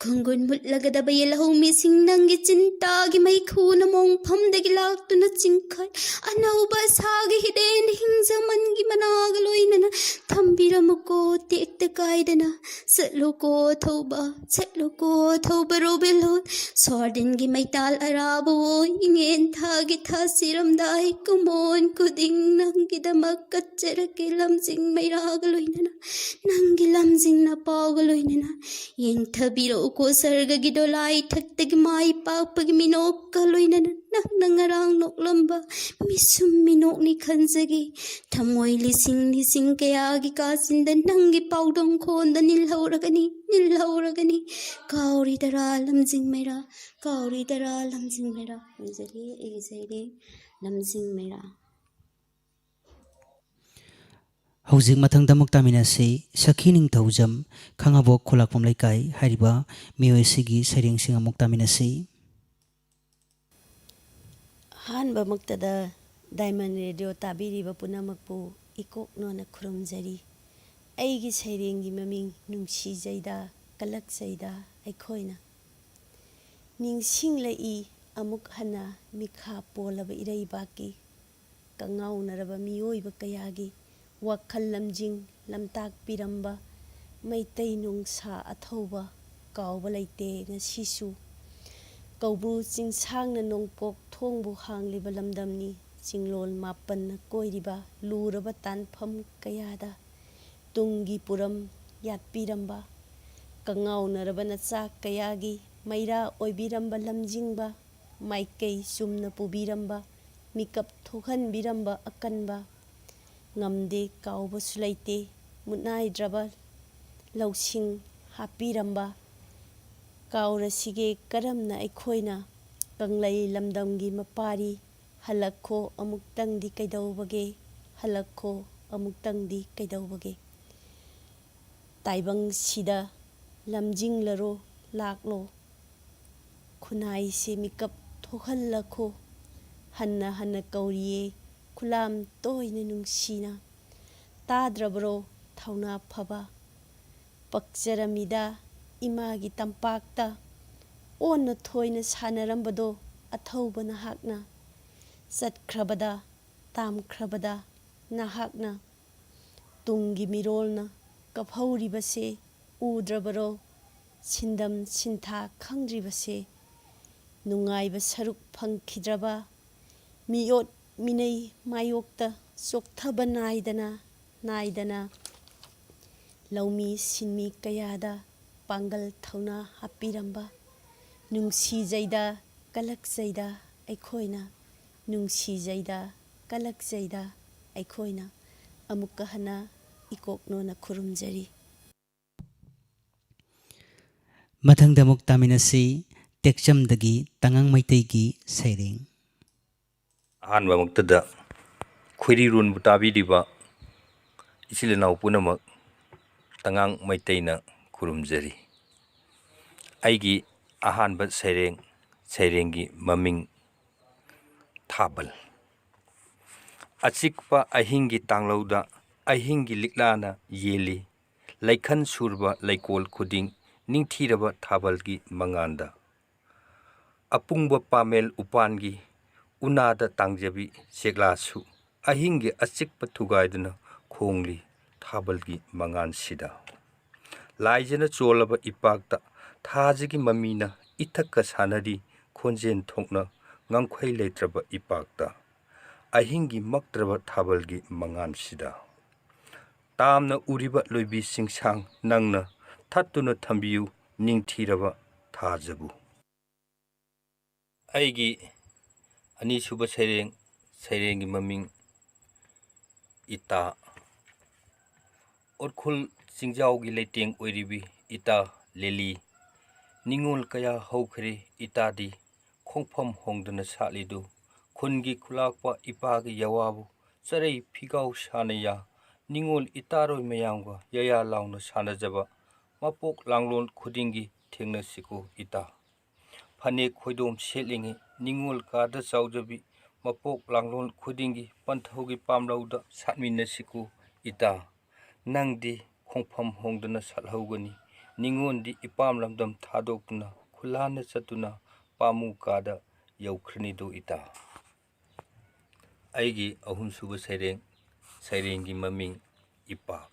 ꯈꯣꯡꯒꯨꯟ ꯃꯨꯠꯂꯒꯗꯕ ꯌꯦꯜꯍꯧꯃꯤꯁꯤꯡ ꯅꯪꯒꯤ ꯆꯤꯟꯇꯥꯒꯤ ꯃꯩꯈꯨꯅ ꯃꯣꯡꯐꯝꯗꯒꯤ ꯂꯥꯛꯇꯨꯅ ꯆꯤꯡꯈꯠ ꯑꯅꯧꯕ ꯑꯁꯥꯒꯤ ꯍꯤꯗꯦꯟ ꯍꯤꯡꯖꯃꯟꯒꯤ ꯃꯅꯥꯒ ꯂꯣꯏꯅꯅ ꯊꯝꯕꯤꯔꯝꯃꯨꯀꯣ ꯇꯦꯛꯇ ꯀꯥꯏꯗꯅ꯫ ꯆꯠꯂꯨꯀꯣ ꯊꯧꯕ, ꯆꯠꯂꯨꯀꯣ ꯊꯧꯕ ꯔꯣꯕꯤꯟ ꯍꯨꯗ꯫ ꯁ꯭ꯋꯥꯔꯗꯤꯟꯒꯤ ꯃꯩꯇꯥꯜ ꯑꯔꯥꯕ ꯑꯣꯏ, ꯏꯉꯦꯟ ꯊꯥꯒꯤ ꯊꯥꯁꯤꯔꯝꯗꯥꯏ ꯀꯨꯃꯣꯟ ꯈꯨꯗꯤꯡ ꯅꯪꯒꯤꯗꯃꯛ ꯀꯠꯆꯔꯛꯀꯦ ꯂꯝꯖꯤꯡ ꯃꯩꯔꯥꯒ ꯂꯣꯏꯅꯅ, ꯅꯪꯒꯤ ꯂꯝꯖꯤꯡꯅ ꯄꯥꯎꯒ ꯂꯣꯏꯅꯅ꯫ ꯌꯦꯡꯊꯕꯤꯔꯛꯎꯀꯣ ꯁꯔꯒꯒꯤ ꯗꯣꯂꯥꯏ ꯊꯛꯇꯒꯤ ꯃꯥꯏ ꯄꯥꯛꯄꯒꯤ ꯃꯤꯅꯣꯛꯀ ꯂꯣꯏꯅꯅ ꯅꯪꯅ ꯉꯔꯥꯡ ꯅꯣꯛꯂꯝꯕ ꯃꯤꯁꯨꯝ ꯃꯤꯅꯣꯛꯅꯤ ꯈꯟꯖꯒꯦ꯫ ꯊꯃꯣꯏ ꯂꯤꯁꯤꯡ ꯂꯤꯁꯤꯡ ꯀꯌꯥꯒꯤ ꯀꯥꯆꯤꯟꯗ ꯅꯪꯒꯤ ꯄꯥꯎꯗꯝ ꯈꯣꯟꯗ ꯅꯤꯜꯍꯧꯔꯒꯅꯤ, ꯅꯤꯜꯍꯧꯔꯒꯅꯤ꯫ ꯀꯥꯎꯔꯤꯗꯔꯥ ꯂꯝꯖꯤꯡ ꯃꯩꯔꯥ, ꯀꯥꯎꯔꯤꯗꯔꯥ ꯂꯝꯖꯤꯡ ꯃꯩꯔꯥ꯫ ꯂꯣꯏꯖꯔꯦ ꯑꯩꯒꯤ ꯁꯩꯔꯦꯡ ꯂꯝꯖꯤꯡ ꯃꯩꯔꯥ꯫ ꯍꯧꯖꯤꯛ ꯃꯊꯪꯗ ꯑꯃꯨꯛ ꯇꯥꯃꯤꯟꯅꯁꯤ, ꯁꯈꯤ ꯅꯤꯡꯊꯧꯖꯝ, ꯈꯥꯉꯕꯣꯛ ꯈꯨꯂꯥꯛꯄꯝ ꯂꯩꯀꯥꯏ ꯍꯥꯏꯔꯤꯕ ꯃꯤꯑꯣꯏ ꯑꯁꯤꯒꯤ ꯁꯩꯔꯦꯡꯁꯤꯡ ꯑꯃꯨꯛ ꯇꯥꯃꯤꯟꯅꯁꯤ꯫ ꯑꯍꯥꯟꯕꯃꯛꯇꯗ ꯗꯥꯏꯃꯟ ꯔꯦꯗꯤꯑꯣ ꯇꯥꯕꯤꯔꯤꯕ ꯄꯨꯝꯅꯃꯛꯄꯨ ꯏꯀꯣꯛꯅꯣꯅ ꯈꯨꯔꯨꯝꯖꯔꯤ꯫ ꯑꯩꯒꯤ ꯁꯩꯔꯦꯡꯒꯤ ꯃꯃꯤꯡ ꯅꯨꯡꯁꯤꯖꯩꯗ ꯀꯂꯛꯆꯩꯗ ꯑꯩꯈꯣꯏꯅ꯫ ꯅꯤꯡꯁꯤꯡꯂꯛꯏ ꯑꯃꯨꯛ ꯍꯟꯅ ꯃꯤꯈꯥ ꯄꯣꯜꯂꯕ ꯏꯔꯩꯕꯥꯛꯀꯤ ꯀꯉꯥꯎꯅꯔꯕ ꯃꯤꯑꯣꯏꯕ ꯀꯌꯥꯒꯤ ꯋꯥꯈꯜ ꯂꯝꯖꯤꯡ ꯂꯝꯇꯥꯛꯄꯤꯔꯝꯕ ꯃꯩꯇꯩ ꯅꯣꯡꯁꯥ ꯑꯊꯧꯕ ꯀꯥꯎꯕ ꯂꯩꯇꯦ ꯉꯁꯤꯁꯨ꯫ ꯀꯧꯕ꯭ꯔꯨ ꯆꯤꯡꯁꯥꯡꯅ ꯅꯣꯡꯄꯣꯛ ꯊꯣꯡꯕꯨ ꯍꯥꯡꯂꯤꯕ ꯂꯝꯗꯝꯅꯤ꯫ ꯆꯤꯡꯂꯣꯜ ꯃꯥꯄꯟꯅ ꯀꯣꯏꯔꯤꯕ ꯂꯨꯔꯕ ꯇꯥꯟꯐꯝ ꯀꯌꯥꯗ ꯇꯨꯡꯒꯤ ꯄꯨꯔꯝ ꯌꯥꯠꯄꯤꯔꯝꯕ, ꯀꯉꯥꯎꯅꯔꯕ ꯅꯆꯥ ꯀꯌꯥꯒꯤ ꯃꯩꯔꯥ ꯑꯣꯏꯕꯤꯔꯝꯕ ꯂꯝꯖꯤꯡꯕ, ꯃꯥꯏꯀꯩ ꯆꯨꯝꯅ ꯄꯨꯕꯤꯔꯝꯕ, ꯃꯤꯀꯞ ꯊꯣꯛꯍꯟꯕꯤꯔꯝꯕ ꯑꯀꯟꯕ, ꯉꯝꯗꯦ ꯀꯥꯎꯕꯁꯨ ꯂꯩꯇꯦ ꯃꯨꯠꯅꯥꯏꯗ꯭ꯔꯕ ꯂꯧꯁꯤꯡ ꯍꯥꯞꯄꯤꯔꯝꯕ꯫ ꯀꯥꯎꯔꯁꯤꯒꯦ ꯀꯔꯝꯅ ꯑꯩꯈꯣꯏꯅ ꯀꯪꯂꯩ ꯂꯝꯗꯝꯒꯤ ꯃꯄꯥꯔꯤ? ꯍꯜꯂꯛꯈꯣ ꯑꯃꯨꯛꯇꯪꯗꯤ ꯀꯩꯗꯧꯕꯒꯦ, ꯍꯜꯂꯛꯈꯣ ꯑꯃꯨꯛꯇꯪꯗꯤ ꯀꯩꯗꯧꯕꯒꯦ꯫ ꯇꯥꯏꯕꯪꯁꯤꯗ ꯂꯝꯖꯤꯡꯂꯔꯣ ꯂꯥꯛꯂꯣ, ꯈꯨꯟꯅꯥꯏꯁꯦ ꯃꯤꯀꯞ ꯊꯣꯛꯍꯜꯂꯈꯣ꯫ ꯍꯟꯅ ꯍꯟꯅ ꯀꯧꯔꯤꯌꯦ ꯈꯨꯂꯥꯝ ꯇꯣꯏꯅ ꯅꯨꯡꯁꯤꯅ, ꯇꯥꯗ꯭ꯔꯕꯔꯣ ꯊꯧꯅꯥ ꯐꯕ? ꯄꯛꯆꯔꯝꯃꯤꯗ ꯏꯃꯥꯒꯤ ꯇꯝꯄꯥꯛꯇ ꯑꯣꯟꯅ ꯊꯣꯏꯅ ꯁꯥꯟꯅꯔꯝꯕꯗꯣ ꯑꯊꯧꯕ ꯅꯍꯥꯛꯅ꯫ ꯆꯠꯈ꯭ꯔꯕꯗ ꯇꯥꯝꯈ꯭ꯔꯕꯗ ꯅꯍꯥꯛꯅ꯫ ꯇꯨꯡꯒꯤ ꯃꯤꯔꯣꯜꯅ ꯀꯞꯍꯧꯔꯤꯕꯁꯦ ꯎꯗ꯭ꯔꯕꯔꯣ? ꯁꯤꯟꯗꯝ ꯁꯤꯟꯊꯥ ꯈꯪꯗ꯭ꯔꯤꯕꯁꯦ, ꯅꯨꯡꯉꯥꯏꯕ ꯁꯔꯨꯛ ꯐꯪꯈꯤꯗ꯭ꯔꯕ ꯃꯤꯑꯣꯠ ꯃꯤꯅꯩ ꯃꯥꯌꯣꯛꯇ ꯆꯣꯛꯊꯕ ꯅꯥꯏꯗꯅ ꯅꯥꯏꯗꯅ ꯂꯧꯃꯤ ꯁꯤꯟꯃꯤ ꯀꯌꯥꯗ ꯄꯥꯡꯒꯜ ꯊꯧꯅꯥ ꯍꯥꯞꯄꯤꯔꯝꯕ, ꯅꯨꯡꯁꯤꯖꯩꯗ ꯀꯂꯛꯆꯩꯗ ꯑꯩꯈꯣꯏꯅ, ꯅꯨꯡꯁꯤꯖꯩꯗ ꯀꯂꯛꯆꯩꯗ ꯑꯩꯈꯣꯏꯅ꯫ ꯑꯃꯨꯛꯀ ꯍꯟꯅ ꯏꯀꯣꯛꯅꯣꯅ ꯈꯨꯔꯨꯝꯖꯔꯤ꯫ ꯃꯊꯪꯗ ꯑꯃꯨꯛ ꯇꯥꯃꯤꯟꯅꯁꯤ, ꯇꯦꯛꯆꯝꯗꯒꯤ ꯇꯉꯥꯡ ꯃꯩꯇꯩꯒꯤ ꯁꯩꯔꯦꯡ꯫ ꯑꯍꯥꯟꯕꯃꯛꯇꯗ ꯈꯣꯏꯔꯤꯔꯣꯟꯕꯨ ꯇꯥꯕꯤꯔꯤꯕ ꯏꯆꯤꯜ ꯏꯅꯥꯎ ꯄꯨꯝꯅꯃꯛ ꯇꯉꯥꯡ ꯃꯩꯇꯩꯅ ꯈꯨꯔꯨꯝꯖꯔꯤ꯫ ꯑꯩꯒꯤ ꯑꯍꯥꯟꯕ ꯁꯩꯔꯦꯡ, ꯁꯩꯔꯦꯡꯒꯤ ꯃꯃꯤꯡ ꯊꯥꯕꯜ꯫ ꯑꯆꯤꯛꯄ ꯑꯍꯤꯡꯒꯤ ꯇꯥꯡꯂꯧꯗ ꯑꯍꯤꯡꯒꯤ ꯂꯤꯛꯂꯥꯅ ꯌꯦꯜꯂꯤ꯫ ꯂꯩꯈꯟ ꯁꯨꯔꯕ ꯂꯩꯀꯣꯜ ꯈꯨꯗꯤꯡ ꯅꯤꯡꯊꯤꯔꯕ ꯊꯥꯕꯜꯒꯤ ꯃꯉꯥꯟꯗ꯫ ꯑꯄꯨꯡꯕ ꯄꯥꯃꯦꯜ ꯎꯄꯥꯟꯒꯤ ꯎꯅꯥꯗ ꯇꯥꯡꯖꯕꯤ ꯆꯦꯛꯂꯥꯁꯨ ꯑꯍꯤꯡꯒꯤ ꯑꯆꯤꯛꯄ ꯊꯨꯒꯥꯏꯗꯨꯅ ꯈꯣꯡꯂꯤ ꯊꯥꯕꯜꯒꯤ ꯃꯉꯥꯟꯁꯤꯗ꯫ ꯂꯥꯏꯖꯅ ꯆꯣꯜꯂꯕ ꯏꯄꯥꯛꯇ ꯊꯥꯖꯒꯤ ꯃꯃꯤꯅ ꯏꯊꯛꯀ ꯁꯥꯟꯅꯔꯤ, ꯈꯣꯟꯖꯦꯜ ꯊꯣꯛꯅ ꯉꯝꯈꯩ ꯂꯩꯇ꯭ꯔꯕ ꯏꯄꯥꯛꯇ꯫ ꯑꯍꯤꯡꯒꯤ ꯃꯛꯇ꯭ꯔꯕ ꯊꯥꯕꯜꯒꯤ ꯃꯉꯥꯟꯁꯤꯗ꯫ ꯇꯥꯝꯅ ꯎꯔꯤꯕ ꯂꯣꯏꯕꯤ ꯆꯤꯡꯁꯥꯡ ꯅꯪꯅ ꯊꯠꯇꯨꯅ ꯊꯝꯕꯤꯌꯨ ꯅꯤꯡꯊꯤꯔꯕ ꯊꯥꯖꯕꯨ꯫ ꯑꯩꯒꯤ ꯑꯅꯤꯁꯨꯕ ꯁꯩꯔꯦꯡ, ꯁꯩꯔꯦꯡꯒꯤ ꯃꯃꯤꯡ ꯏꯇꯥ꯫ ꯎꯔꯈꯨꯜ ꯆꯤꯡꯖꯥꯎꯒꯤ ꯂꯩꯇꯦꯡ ꯑꯣꯏꯔꯤꯕꯤ ꯏꯇꯥ ꯂꯤꯂꯤ꯫ ꯅꯤꯡꯉꯣꯜ ꯀꯌꯥ ꯍꯧꯈ꯭ꯔꯦ ꯏꯇꯥꯗꯤ, ꯈꯣꯡꯐꯝ ꯍꯣꯡꯗꯅ ꯁꯥꯠꯂꯤꯗꯨ꯫ ꯈꯨꯟꯒꯤ ꯈꯨꯂꯥꯛꯄ ꯏꯄꯥꯒꯤ ꯌꯥꯋꯥꯕꯨ ꯆꯔꯩ ꯐꯤꯒꯥꯎ ꯁꯥꯅ ꯌꯥ꯫ ꯅꯤꯡꯉꯣꯜ ꯏꯇꯥꯔꯣꯏ ꯃꯌꯥꯝꯒ ꯌꯥꯌꯥ ꯂꯥꯎꯅ ꯁꯥꯟꯅꯖꯕ꯫ ꯃꯄꯣꯛ ꯂꯥꯡꯂꯣꯟ ꯈꯨꯗꯤꯡꯒꯤ ꯊꯦꯡꯅꯁꯤꯀꯣ ꯏꯇꯥ꯫ ꯐꯅꯦꯛ ꯈꯣꯏꯗꯣꯝ ꯁꯦꯠꯂꯤꯉꯩ ꯅꯤꯡꯉꯣꯜ ꯀꯥꯗ ꯆꯥꯎꯖꯕꯤ꯫ ꯃꯄꯣꯛ ꯂꯥꯡꯂꯣꯟ ꯈꯨꯗꯤꯡꯒꯤ ꯄꯟꯊꯧꯒꯤ ꯄꯥꯝꯂꯧꯗ ꯁꯥꯠꯃꯤꯟꯅꯁꯤꯀꯣ ꯏꯇꯥ꯫ ꯅꯪꯗꯤ ꯈꯣꯡꯐꯝ ꯍꯣꯡꯗꯅ ꯁꯥꯠꯍꯧꯒꯅꯤ꯫ ꯅꯤꯡꯉꯣꯜꯗꯤ ꯏꯄꯥꯝ ꯂꯝꯗꯝ ꯊꯥꯗꯣꯛꯇꯨꯅ ꯈꯨꯂꯥꯟꯅ ꯆꯠꯇꯨꯅ ꯄꯥꯃꯨ ꯀꯥꯗ ꯌꯧꯈ꯭ꯔꯅꯤꯗꯣ ꯏꯇꯥ꯫ ꯑꯩꯒꯤ ꯑꯍꯨꯝꯁꯨꯕ ꯁꯩꯔꯦꯡ, ꯁꯩꯔꯦꯡꯒꯤ ꯃꯃꯤꯡ ꯏꯄꯥꯛ꯫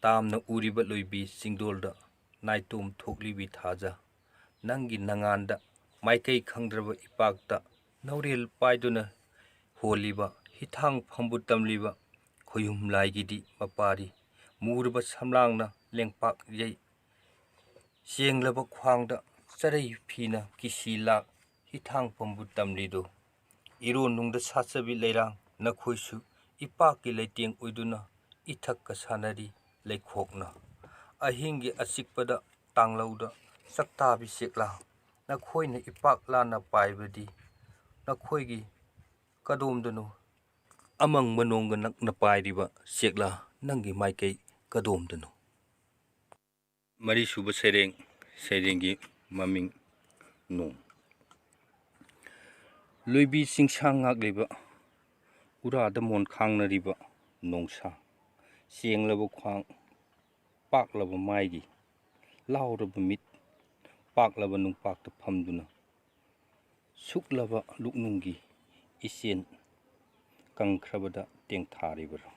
ꯇꯥꯝꯅ ꯎꯔꯤꯕ ꯂꯣꯏꯕꯤ ꯆꯤꯡꯗꯣꯜꯗ ꯅꯥꯏꯇꯣꯝ ꯊꯣꯛꯂꯤꯕꯤ ꯊꯥꯖ꯫ ꯅꯪꯒꯤ ꯅꯉꯥꯟꯗ ꯃꯥꯏꯀꯩ ꯈꯪꯗ꯭ꯔꯕ ꯏꯄꯥꯛꯇ ꯅꯧꯔꯦꯜ ꯄꯥꯏꯗꯨꯅ ꯍꯣꯜꯂꯤꯕ ꯍꯤꯊꯥꯡ ꯐꯝꯕꯨ ꯇꯝꯂꯤꯕ ꯈꯣꯌꯨꯝ ꯂꯥꯏꯒꯤꯗꯤ ꯃꯄꯥꯔꯤ꯫ ꯃꯨꯔꯕ ꯁꯝꯂꯥꯡꯅ ꯂꯦꯡꯄꯥꯛ ꯌꯩ꯫ ꯆꯦꯡꯂꯕ ꯈ꯭ꯋꯥꯡꯗ ꯆꯔꯩ ꯐꯤꯅ ꯀꯤꯁꯤ ꯂꯥꯛ ꯍꯤꯊꯥꯡꯐꯝꯕꯨ ꯇꯝꯂꯤꯗꯨ꯫ ꯏꯔꯣꯟꯅꯨꯡꯗ ꯁꯥꯠꯆꯕꯤ ꯂꯩꯔꯥꯡ ꯅꯈꯣꯏꯁꯨ ꯏꯄꯥꯛꯀꯤ ꯂꯩꯇꯦꯡ ꯑꯣꯏꯗꯨꯅ ꯏꯊꯛꯀ ꯁꯥꯟꯅꯔꯤ ꯂꯩꯈꯣꯛꯅ꯫ ꯑꯍꯤꯡꯒꯤ ꯑꯆꯤꯛꯄꯗ ꯇꯥꯡꯂꯧꯗ ꯆꯥꯛꯇꯥꯕꯤ ꯆꯦꯛꯂꯥ ꯅꯈꯣꯏꯅ ꯏꯄꯥꯛ ꯂꯥꯟꯅ ꯄꯥꯏꯕꯗꯤ ꯅꯈꯣꯏꯒꯤ ꯀꯗꯣꯝꯗꯅꯣ ꯑꯃꯪꯕ ꯅꯣꯡꯒ ꯅꯛꯅ ꯄꯥꯏꯔꯤꯕ ꯆꯦꯛꯂꯥ ꯅꯪꯒꯤ ꯃꯥꯏꯀꯩ ꯀꯗꯣꯝꯗꯅꯣ? ꯃꯔꯤꯁꯨꯕ ꯁꯩꯔꯦꯡ, ꯁꯩꯔꯦꯡꯒꯤ ꯃꯃꯤꯡ ꯅꯣꯡ꯫ ꯂꯣꯏꯕꯤ ꯆꯤꯡꯁꯥꯡ ꯉꯥꯛꯂꯤꯕ, ꯎꯔꯥꯗ ꯃꯣꯟ ꯈꯥꯡꯅꯔꯤꯕ ꯅꯣꯡꯁꯥ, ꯆꯦꯡꯂꯕ ꯈ꯭ꯋꯥꯡ, ꯄꯥꯛꯂꯕ ꯃꯥꯏꯒꯤ, ꯂꯥꯎꯔꯕ ꯃꯤꯠ, ꯄꯥꯛꯂꯕ ꯅꯨꯡꯄꯥꯛꯇ ꯐꯝꯗꯨꯅ, ꯁꯨꯛꯂꯕ ꯂꯨꯛꯅꯨꯡꯒꯤ ꯏꯆꯦꯟ ꯀꯪꯈ꯭ꯔꯕꯗ ꯇꯦꯡꯊꯥꯔꯤꯕꯔꯥ?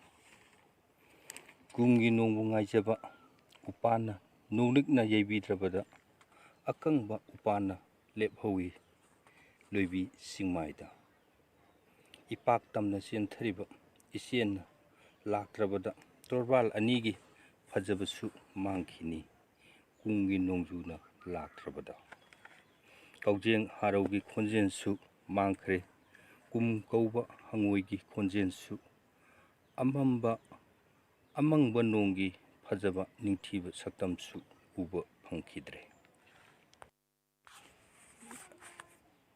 ꯀꯨꯝꯒꯤ ꯅꯣꯡꯕꯨ ꯉꯥꯏꯖꯕ ꯎꯄꯥꯟꯅ ꯅꯣꯡꯂꯤꯛꯅ ꯌꯩꯕꯤꯗ꯭ꯔꯕꯗ, ꯑꯀꯪꯕ ꯎꯄꯥꯟꯅ ꯂꯦꯞꯍꯧꯏ ꯂꯣꯏꯕꯤ ꯆꯤꯡꯃꯥꯏꯗ꯫ ꯏꯄꯥꯛ ꯇꯝꯅ ꯆꯦꯟꯊꯔꯤꯕ ꯏꯆꯦꯟꯅ ꯂꯥꯛꯇ꯭ꯔꯕꯗ, ꯇꯣꯔꯕꯥꯜ ꯑꯅꯤꯒꯤ ꯐꯖꯕꯁꯨ ꯃꯥꯡꯈꯤꯅꯤ꯫ ꯀꯨꯝꯒꯤ ꯅꯣꯡꯖꯨꯅ ꯂꯥꯛꯇ꯭ꯔꯕꯗ, ꯀꯧꯖꯦꯡ ꯍꯥꯔꯧꯒꯤ ꯈꯣꯟꯖꯦꯜꯁꯨ ꯃꯥꯡꯈ꯭ꯔꯦ꯫ ꯀꯨꯝ ꯀꯧꯕ ꯍꯪꯉꯣꯏꯒꯤ ꯈꯣꯟꯖꯦꯜꯁꯨ, ꯑꯃꯝꯕ, ꯑꯃꯪꯕ ꯅꯣꯡꯒꯤ ꯐꯖꯕ ꯅꯤꯡꯊꯤꯕ ꯁꯛꯇꯝꯁꯨ ꯎꯕ ꯐꯪꯈꯤꯗ꯭ꯔꯦ꯫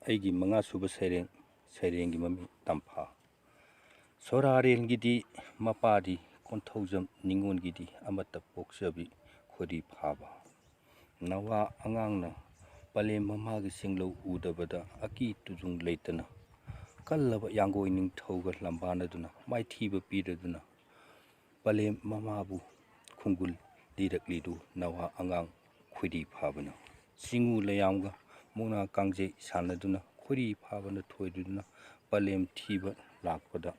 ꯑꯩꯒꯤ ꯃꯉꯥꯁꯨꯕ ꯁꯩꯔꯦꯡ, ꯁꯩꯔꯦꯡꯒꯤ ꯃꯃꯤꯡ ꯇꯝꯐꯥ꯫ ꯁꯣꯔꯥꯔꯦꯜꯒꯤꯗꯤ ꯃꯄꯥꯗꯤ ꯀꯣꯟꯊꯧꯖꯝ ꯅꯤꯉꯣꯜꯒꯤꯗꯤ ꯑꯃꯠꯇ ꯄꯣꯛꯆꯕꯤ ꯈꯣꯏꯔꯤ ꯐꯥꯕ꯫ ꯅꯋꯥ ꯑꯉꯥꯡꯅ ꯄꯂꯦꯝ ꯃꯃꯥꯒꯤ ꯆꯤꯡꯂꯧ ꯎꯗꯕꯗ ꯑꯀꯤ ꯇꯨꯖꯨꯡ ꯂꯩꯇꯅ ꯀꯜꯂꯕ ꯌꯥꯡꯒꯣꯏ ꯅꯤꯡꯊꯧꯒ ꯂꯝꯕꯥꯅꯗꯨꯅ ꯃꯥꯏꯊꯤꯕ ꯄꯤꯔꯗꯨꯅ ꯄꯂꯦꯝ ꯃꯃꯥꯕꯨ ꯈꯣꯡꯒꯨꯜ ꯂꯤꯔꯛꯂꯤꯗꯨ ꯅꯋꯥ ꯑꯉꯥꯡ ꯈꯣꯏꯔꯤ ꯐꯥꯕꯅ꯫ ꯆꯤꯡꯉꯨ ꯂꯩꯌꯥꯝꯒ ꯃꯨꯛꯅꯥ ꯀꯥꯡꯖꯩ ꯁꯥꯟꯅꯗꯨꯅ ꯈꯣꯏꯔꯤ ꯐꯥꯕꯅ ꯊꯣꯏꯗꯨꯅ ꯄꯂꯦꯝ ꯊꯤꯕ ꯂꯥꯛꯄꯗ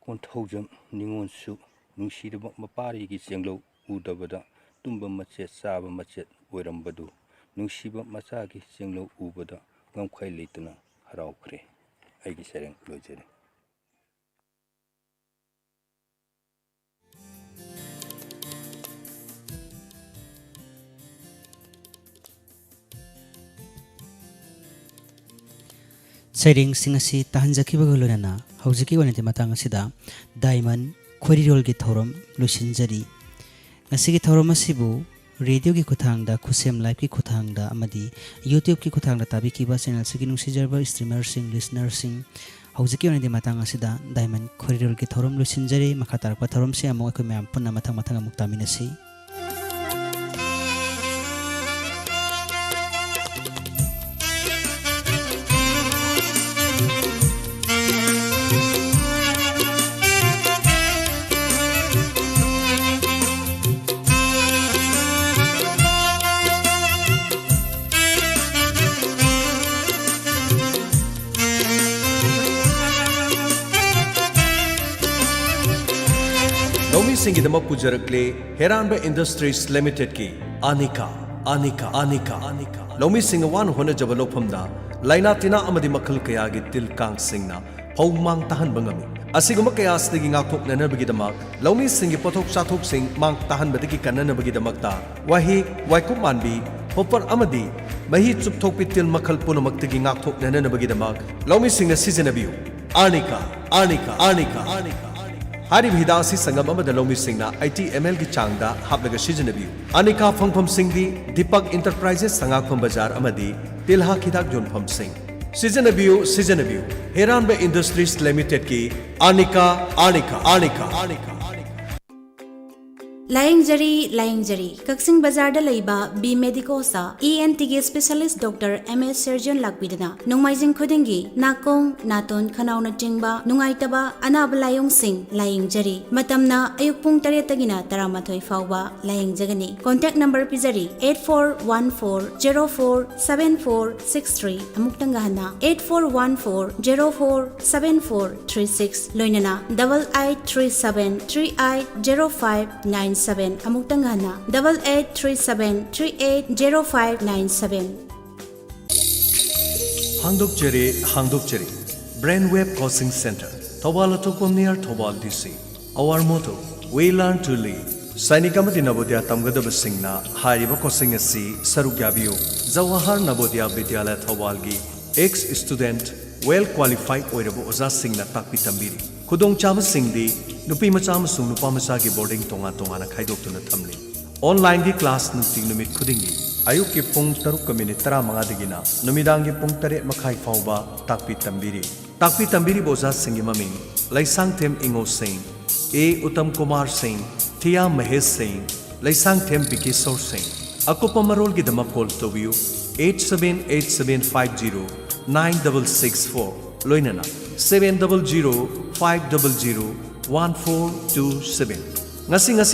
ꯀꯣꯟꯊꯧꯖꯝ ꯅꯤꯉꯣꯜꯁꯨ ꯅꯨꯡꯁꯤꯔꯕ ꯃꯄꯥꯔꯤꯒꯤ ꯆꯦꯡꯂꯧ ꯎꯗꯕꯗ ꯇꯨꯝꯕ ꯃꯆꯦꯠ ꯆꯥꯕ ꯃꯆꯦꯠ ꯑꯣꯏꯔꯝꯕꯗꯨ ꯅꯨꯡꯁꯤꯕ ꯃꯆꯥꯒꯤ ꯆꯦꯡꯂꯧ ꯎꯕꯗ ꯉꯝꯈꯩ ꯂꯩꯇꯅ ꯍꯔꯥꯎꯈ꯭ꯔꯦ꯫ ꯑꯩꯒꯤ ꯁꯩꯔꯦꯡ ꯂꯣꯏꯖꯔꯦ꯫ ꯁꯩꯔꯦꯡꯁꯤꯡ ꯑꯁꯤ ꯇꯥꯍꯟꯖꯈꯤꯕꯒ ꯂꯣꯏꯅꯅ ꯍꯧꯖꯤꯛꯀꯤ ꯑꯣꯏꯅꯗꯤ ꯃꯇꯥꯡ ꯑꯁꯤꯗ ꯗꯥꯏꯃꯟ ꯈꯣꯏꯔꯤꯔꯣꯜꯒꯤ ꯊꯧꯔꯝ ꯂꯣꯏꯁꯤꯟꯖꯔꯤ꯫ ꯉꯁꯤꯒꯤ ꯊꯧꯔꯝ ꯑꯁꯤꯕꯨ ꯔꯦꯗꯤꯑꯣꯒꯤ ꯈꯨꯠꯊꯥꯡꯗ, ꯈꯨꯠꯁꯦꯝ ꯂꯥꯏꯚꯀꯤ ꯈꯨꯠꯊꯥꯡꯗ ꯑꯃꯗꯤ YouTubeꯀꯤ ꯈꯨꯠꯊꯥꯡꯗ ꯇꯥꯕꯤꯈꯤꯕ ꯆꯦꯅꯦꯜꯁꯤꯒꯤ ꯅꯨꯡꯁꯤꯖꯔꯕ streamerꯁꯤꯡ, listenerꯁꯤꯡ, ꯍꯧꯖꯤꯛꯀꯤ ꯑꯣꯏꯅꯗꯤ ꯃꯇꯥꯡ ꯑꯁꯤꯗ ꯗꯥꯏꯃꯟ ꯈꯣꯏꯔꯤꯔꯣꯜꯒꯤ ꯊꯧꯔꯝ ꯂꯣꯏꯁꯤꯟꯖꯔꯤ꯫ ꯃꯈꯥ ꯇꯥꯔꯛꯄ ꯊꯧꯔꯝꯁꯤꯡ ꯑꯃꯨꯛ ꯑꯩꯈꯣꯏ ꯃꯌꯥꯝ ꯄꯨꯟꯅ ꯃꯊꯪ ꯃꯊꯪ ꯑꯃꯨꯛ ꯇꯥꯃꯤꯟꯅꯁꯤ꯫ ꯂꯧꯃꯤꯁꯤꯡꯒꯤꯗꯃꯛ ꯄꯨꯖꯔꯛꯂꯦ ꯍꯦꯔꯥꯟꯕ ꯏꯟꯗꯁꯇ꯭ꯔꯤꯁ ꯂꯤꯃꯤꯇꯦꯗꯀꯤ ꯑꯅꯤꯀꯥ, ꯑꯅꯤꯀꯥ, ꯑꯅꯤꯀꯥ, ꯑꯅꯤꯀꯥ꯫ ꯂꯧꯃꯤꯁꯤꯡꯅ ꯋꯥꯅ ꯍꯣꯠꯅꯖꯕ ꯂꯧꯐꯝꯗ ꯂꯥꯏꯅꯥ ꯇꯤꯟꯅꯥ ꯑꯃꯗꯤ ꯃꯈꯜ ꯀꯌꯥꯒꯤ ꯇꯤꯜ ꯀꯥꯡꯁꯤꯡꯅ ꯐꯧ ꯃꯥꯡ ꯇꯥꯍꯟꯕ ꯉꯝꯃꯤ꯫ ꯑꯁꯤꯒꯨꯝꯕ ꯀꯌꯥ ꯑꯁꯤꯗꯒꯤ ꯉꯥꯛꯊꯣꯛꯅꯅꯕꯒꯤꯗꯃꯛ ꯂꯧꯃꯤꯁꯤꯡꯒꯤ ꯄꯣꯠꯊꯣꯛ ꯆꯥꯊꯣꯛꯁꯤꯡ ꯃꯥꯡ ꯇꯥꯍꯟꯕꯗꯒꯤ ꯀꯟꯅꯅꯕꯒꯤꯗꯃꯛꯇ ꯋꯥꯍꯤꯛ, ꯋꯥꯏꯀꯨꯞ ꯃꯥꯟꯕꯤ, ꯍꯣꯄꯔ ꯑꯃꯗꯤ ꯃꯍꯤ ꯆꯨꯞꯊꯣꯛꯄꯤ ꯇꯤꯜ ꯃꯈꯜ ꯄꯨꯝꯅꯃꯛꯇꯒꯤ ꯉꯥꯛꯊꯣꯛꯅꯅꯕꯒꯤꯗꯃꯛ ꯂꯧꯃꯤꯁꯤꯡꯅ ꯁꯤꯖꯤꯟꯅꯕꯤꯌꯨ꯫ ꯑꯥꯔꯅꯤꯀꯥ, ꯑꯥꯔꯅꯤꯀꯥ, ꯑꯥꯔꯅꯤꯀꯥ, ꯑꯥꯔꯅꯤꯀꯥ꯫ ꯍꯥꯏꯔꯤꯕ ꯍꯤꯗꯥꯛ ꯑꯁꯤ ꯁꯪꯒꯝ ꯑꯃꯗ ꯂꯧꯃꯤꯁꯤꯡꯅ eighty ml ꯒꯤ ꯆꯥꯡꯗ ꯍꯥꯞꯂꯒ ꯁꯤꯖꯤꯟꯅꯕꯤꯌꯨ꯫ ꯑꯥꯔꯅꯤꯀꯥ ꯐꯪꯐꯝꯁꯤꯡꯗꯤ ꯗꯤꯄꯛ ꯏꯟꯇꯔꯄ꯭ꯔꯥꯏꯖꯦꯁ ꯁꯉꯥꯛꯐꯝ ꯕꯖꯥꯔ ꯑꯃꯗꯤ ꯇꯤꯜꯍꯥꯠ ꯍꯤꯗꯥꯛ ꯌꯣꯟꯐꯝꯁꯤꯡ꯫ ꯁꯤꯖꯤꯟꯅꯕꯤꯌꯨ, ꯁꯤꯖꯤꯟꯅꯕꯤꯌꯨ꯫ ꯍꯦꯔꯥꯟꯕ ꯏꯟꯗꯁꯇ꯭ꯔꯤꯁ ꯂꯤꯃꯤꯇꯦꯗꯀꯤ ꯑꯥꯔꯅꯤꯀꯥ, ꯑꯥꯔꯅꯤꯀꯥ, ꯑꯥꯔꯅꯤꯀꯥ, ꯑꯥꯔꯅꯤꯀꯥ, ꯑꯥꯔꯅꯤꯀꯥ꯫ ꯂꯥꯌꯦꯡꯖꯔꯤ, ꯂꯥꯌꯦꯡꯖꯔꯤ꯫ ꯀꯛꯆꯤꯡ ꯕꯖꯥꯔꯗ ꯂꯩꯕ ꯕꯤ ꯃꯦꯗꯤꯀꯣꯁꯇ ꯏ ꯑꯦꯟ ꯇꯤꯒꯤ ꯁ꯭ꯄꯦꯁꯤꯌꯦꯂꯤꯁ ꯗꯣꯛꯇꯔ ꯑꯦꯝ ꯑꯦꯁ ꯁꯔꯖꯟ ꯂꯥꯛꯄꯤꯗꯨꯅ ꯅꯣꯡꯃꯥꯏꯖꯤꯡ ꯈꯨꯗꯤꯡꯒꯤ ꯅꯥꯀꯣꯡ, ꯅꯥꯇꯣꯟ, ꯈꯅꯥꯎꯅꯆꯤꯡꯕ ꯅꯨꯡꯉꯥꯏꯇꯕ ꯑꯅꯥꯕ ꯂꯥꯏꯑꯣꯡꯁꯤꯡ ꯂꯥꯌꯦꯡꯖꯔꯤ꯫ ꯃꯇꯝꯅ ꯑꯌꯨꯛ ꯄꯨꯡ ꯇꯔꯦꯠꯇꯒꯤꯅ ꯇꯔꯥꯃꯥꯊꯣꯏ ꯐꯥꯎꯕ ꯂꯥꯌꯦꯡꯖꯒꯅꯤ꯫ ꯀꯣꯟꯇꯦꯛ ꯅꯝꯕꯔ ꯄꯤꯖꯔꯤ, eight four one four zero four seven four six three꯫ ꯑꯃꯨꯛꯇꯪꯒ ꯍꯟꯅ, eight four one four zero four seven four three six, ꯂꯣꯏꯅꯅ double eight three seven three eight zero five nine seven꯫ ꯑꯃꯨꯛꯇꯪꯒ ꯍꯟꯅ, double eight three seven three eight zero five nine seven꯫ ꯍꯥꯡꯗꯣꯛꯆꯔꯦ, ꯍꯥꯡꯗꯣꯛꯆꯔꯦ꯫ Brainwave Coaching Centre, Thoubal ꯑꯇꯣꯞꯄꯝ near Thoubal D C꯫ Our motto, We learn to live꯫ Sainik ꯑꯃꯗꯤ ꯅꯕꯣꯗꯤꯌꯥ ꯇꯝꯒꯗꯕꯁꯤꯡꯅ ꯍꯥꯏꯔꯤꯕ coaching ꯑꯁꯤ ꯁꯔꯨꯛ ꯌꯥꯕꯤꯌꯨ꯫ Jawahar ꯅꯕꯣꯗꯤꯌꯥ ꯕꯤꯗ꯭ꯌꯥꯂꯌ ꯊꯧꯕꯥꯜꯒꯤ ex student, well qualified ꯑꯣꯏꯔꯕ ꯑꯣꯖꯥꯁꯤꯡꯅ ꯇꯥꯛꯄꯤ ꯇꯝꯕꯤꯔꯤ꯫ ꯈꯨꯗꯣꯡꯆꯥꯕꯁꯤꯡꯗꯤ ꯅꯨꯄꯤ ꯃꯆꯥ ꯑꯃꯁꯨꯡ ꯅꯨꯄꯥ ꯃꯆꯥꯒꯤ ꯕꯣꯔꯗꯤꯡ ꯇꯣꯉꯥꯟ ꯇꯣꯉꯥꯟꯅ ꯈꯥꯏꯗꯣꯛꯇꯨꯅ ꯊꯝꯂꯤ꯫ ꯑꯣꯟꯂꯥꯏꯟꯒꯤ ꯀ꯭ꯂꯥꯁ ꯅꯨꯡꯇꯤ ꯅꯨꯃꯤꯠ ꯈꯨꯗꯤꯡꯒꯤ ꯑꯌꯨꯛꯀꯤ ꯄꯨꯡ ꯇꯔꯨꯛꯀ ꯃꯤꯅꯤꯠ ꯇꯔꯥꯃꯉꯥꯗꯒꯤꯅ ꯅꯨꯃꯤꯗꯥꯡꯒꯤ ꯄꯨꯡ ꯇꯔꯦꯠ ꯃꯈꯥꯏ ꯐꯥꯎꯕ ꯇꯥꯛꯄꯤ ꯇꯝꯕꯤꯔꯤ꯫ ꯇꯥꯛꯄꯤ ꯇꯝꯕꯤꯔꯤꯕ ꯑꯣꯖꯥꯁꯤꯡꯒꯤ ꯃꯃꯤꯡ: ꯂꯩꯁꯥꯡꯊꯦꯝ ꯏꯉꯣ ꯁꯤꯡ, ꯑꯦ ꯎꯇꯝ ꯀꯨꯃꯥꯔ ꯁꯤꯡ, ꯊꯤꯌꯥꯝ ꯃꯍꯦꯁ ꯁꯤꯡ, ꯂꯩꯁꯥꯡꯊꯦꯝ ꯕꯤꯀꯦꯁꯣꯔ ꯁꯤꯡ꯫ ꯑꯀꯨꯞꯄ ꯃꯔꯣꯜꯒꯤꯗꯃꯛ ꯀꯣꯜ ꯇꯧꯕꯤꯌꯨ, eight seven eight seven five zero nine double six four, ꯂꯣꯏꯅꯅ seven double zero five double zero one four two seven꯫ ꯉꯁꯤ ꯉꯁꯤ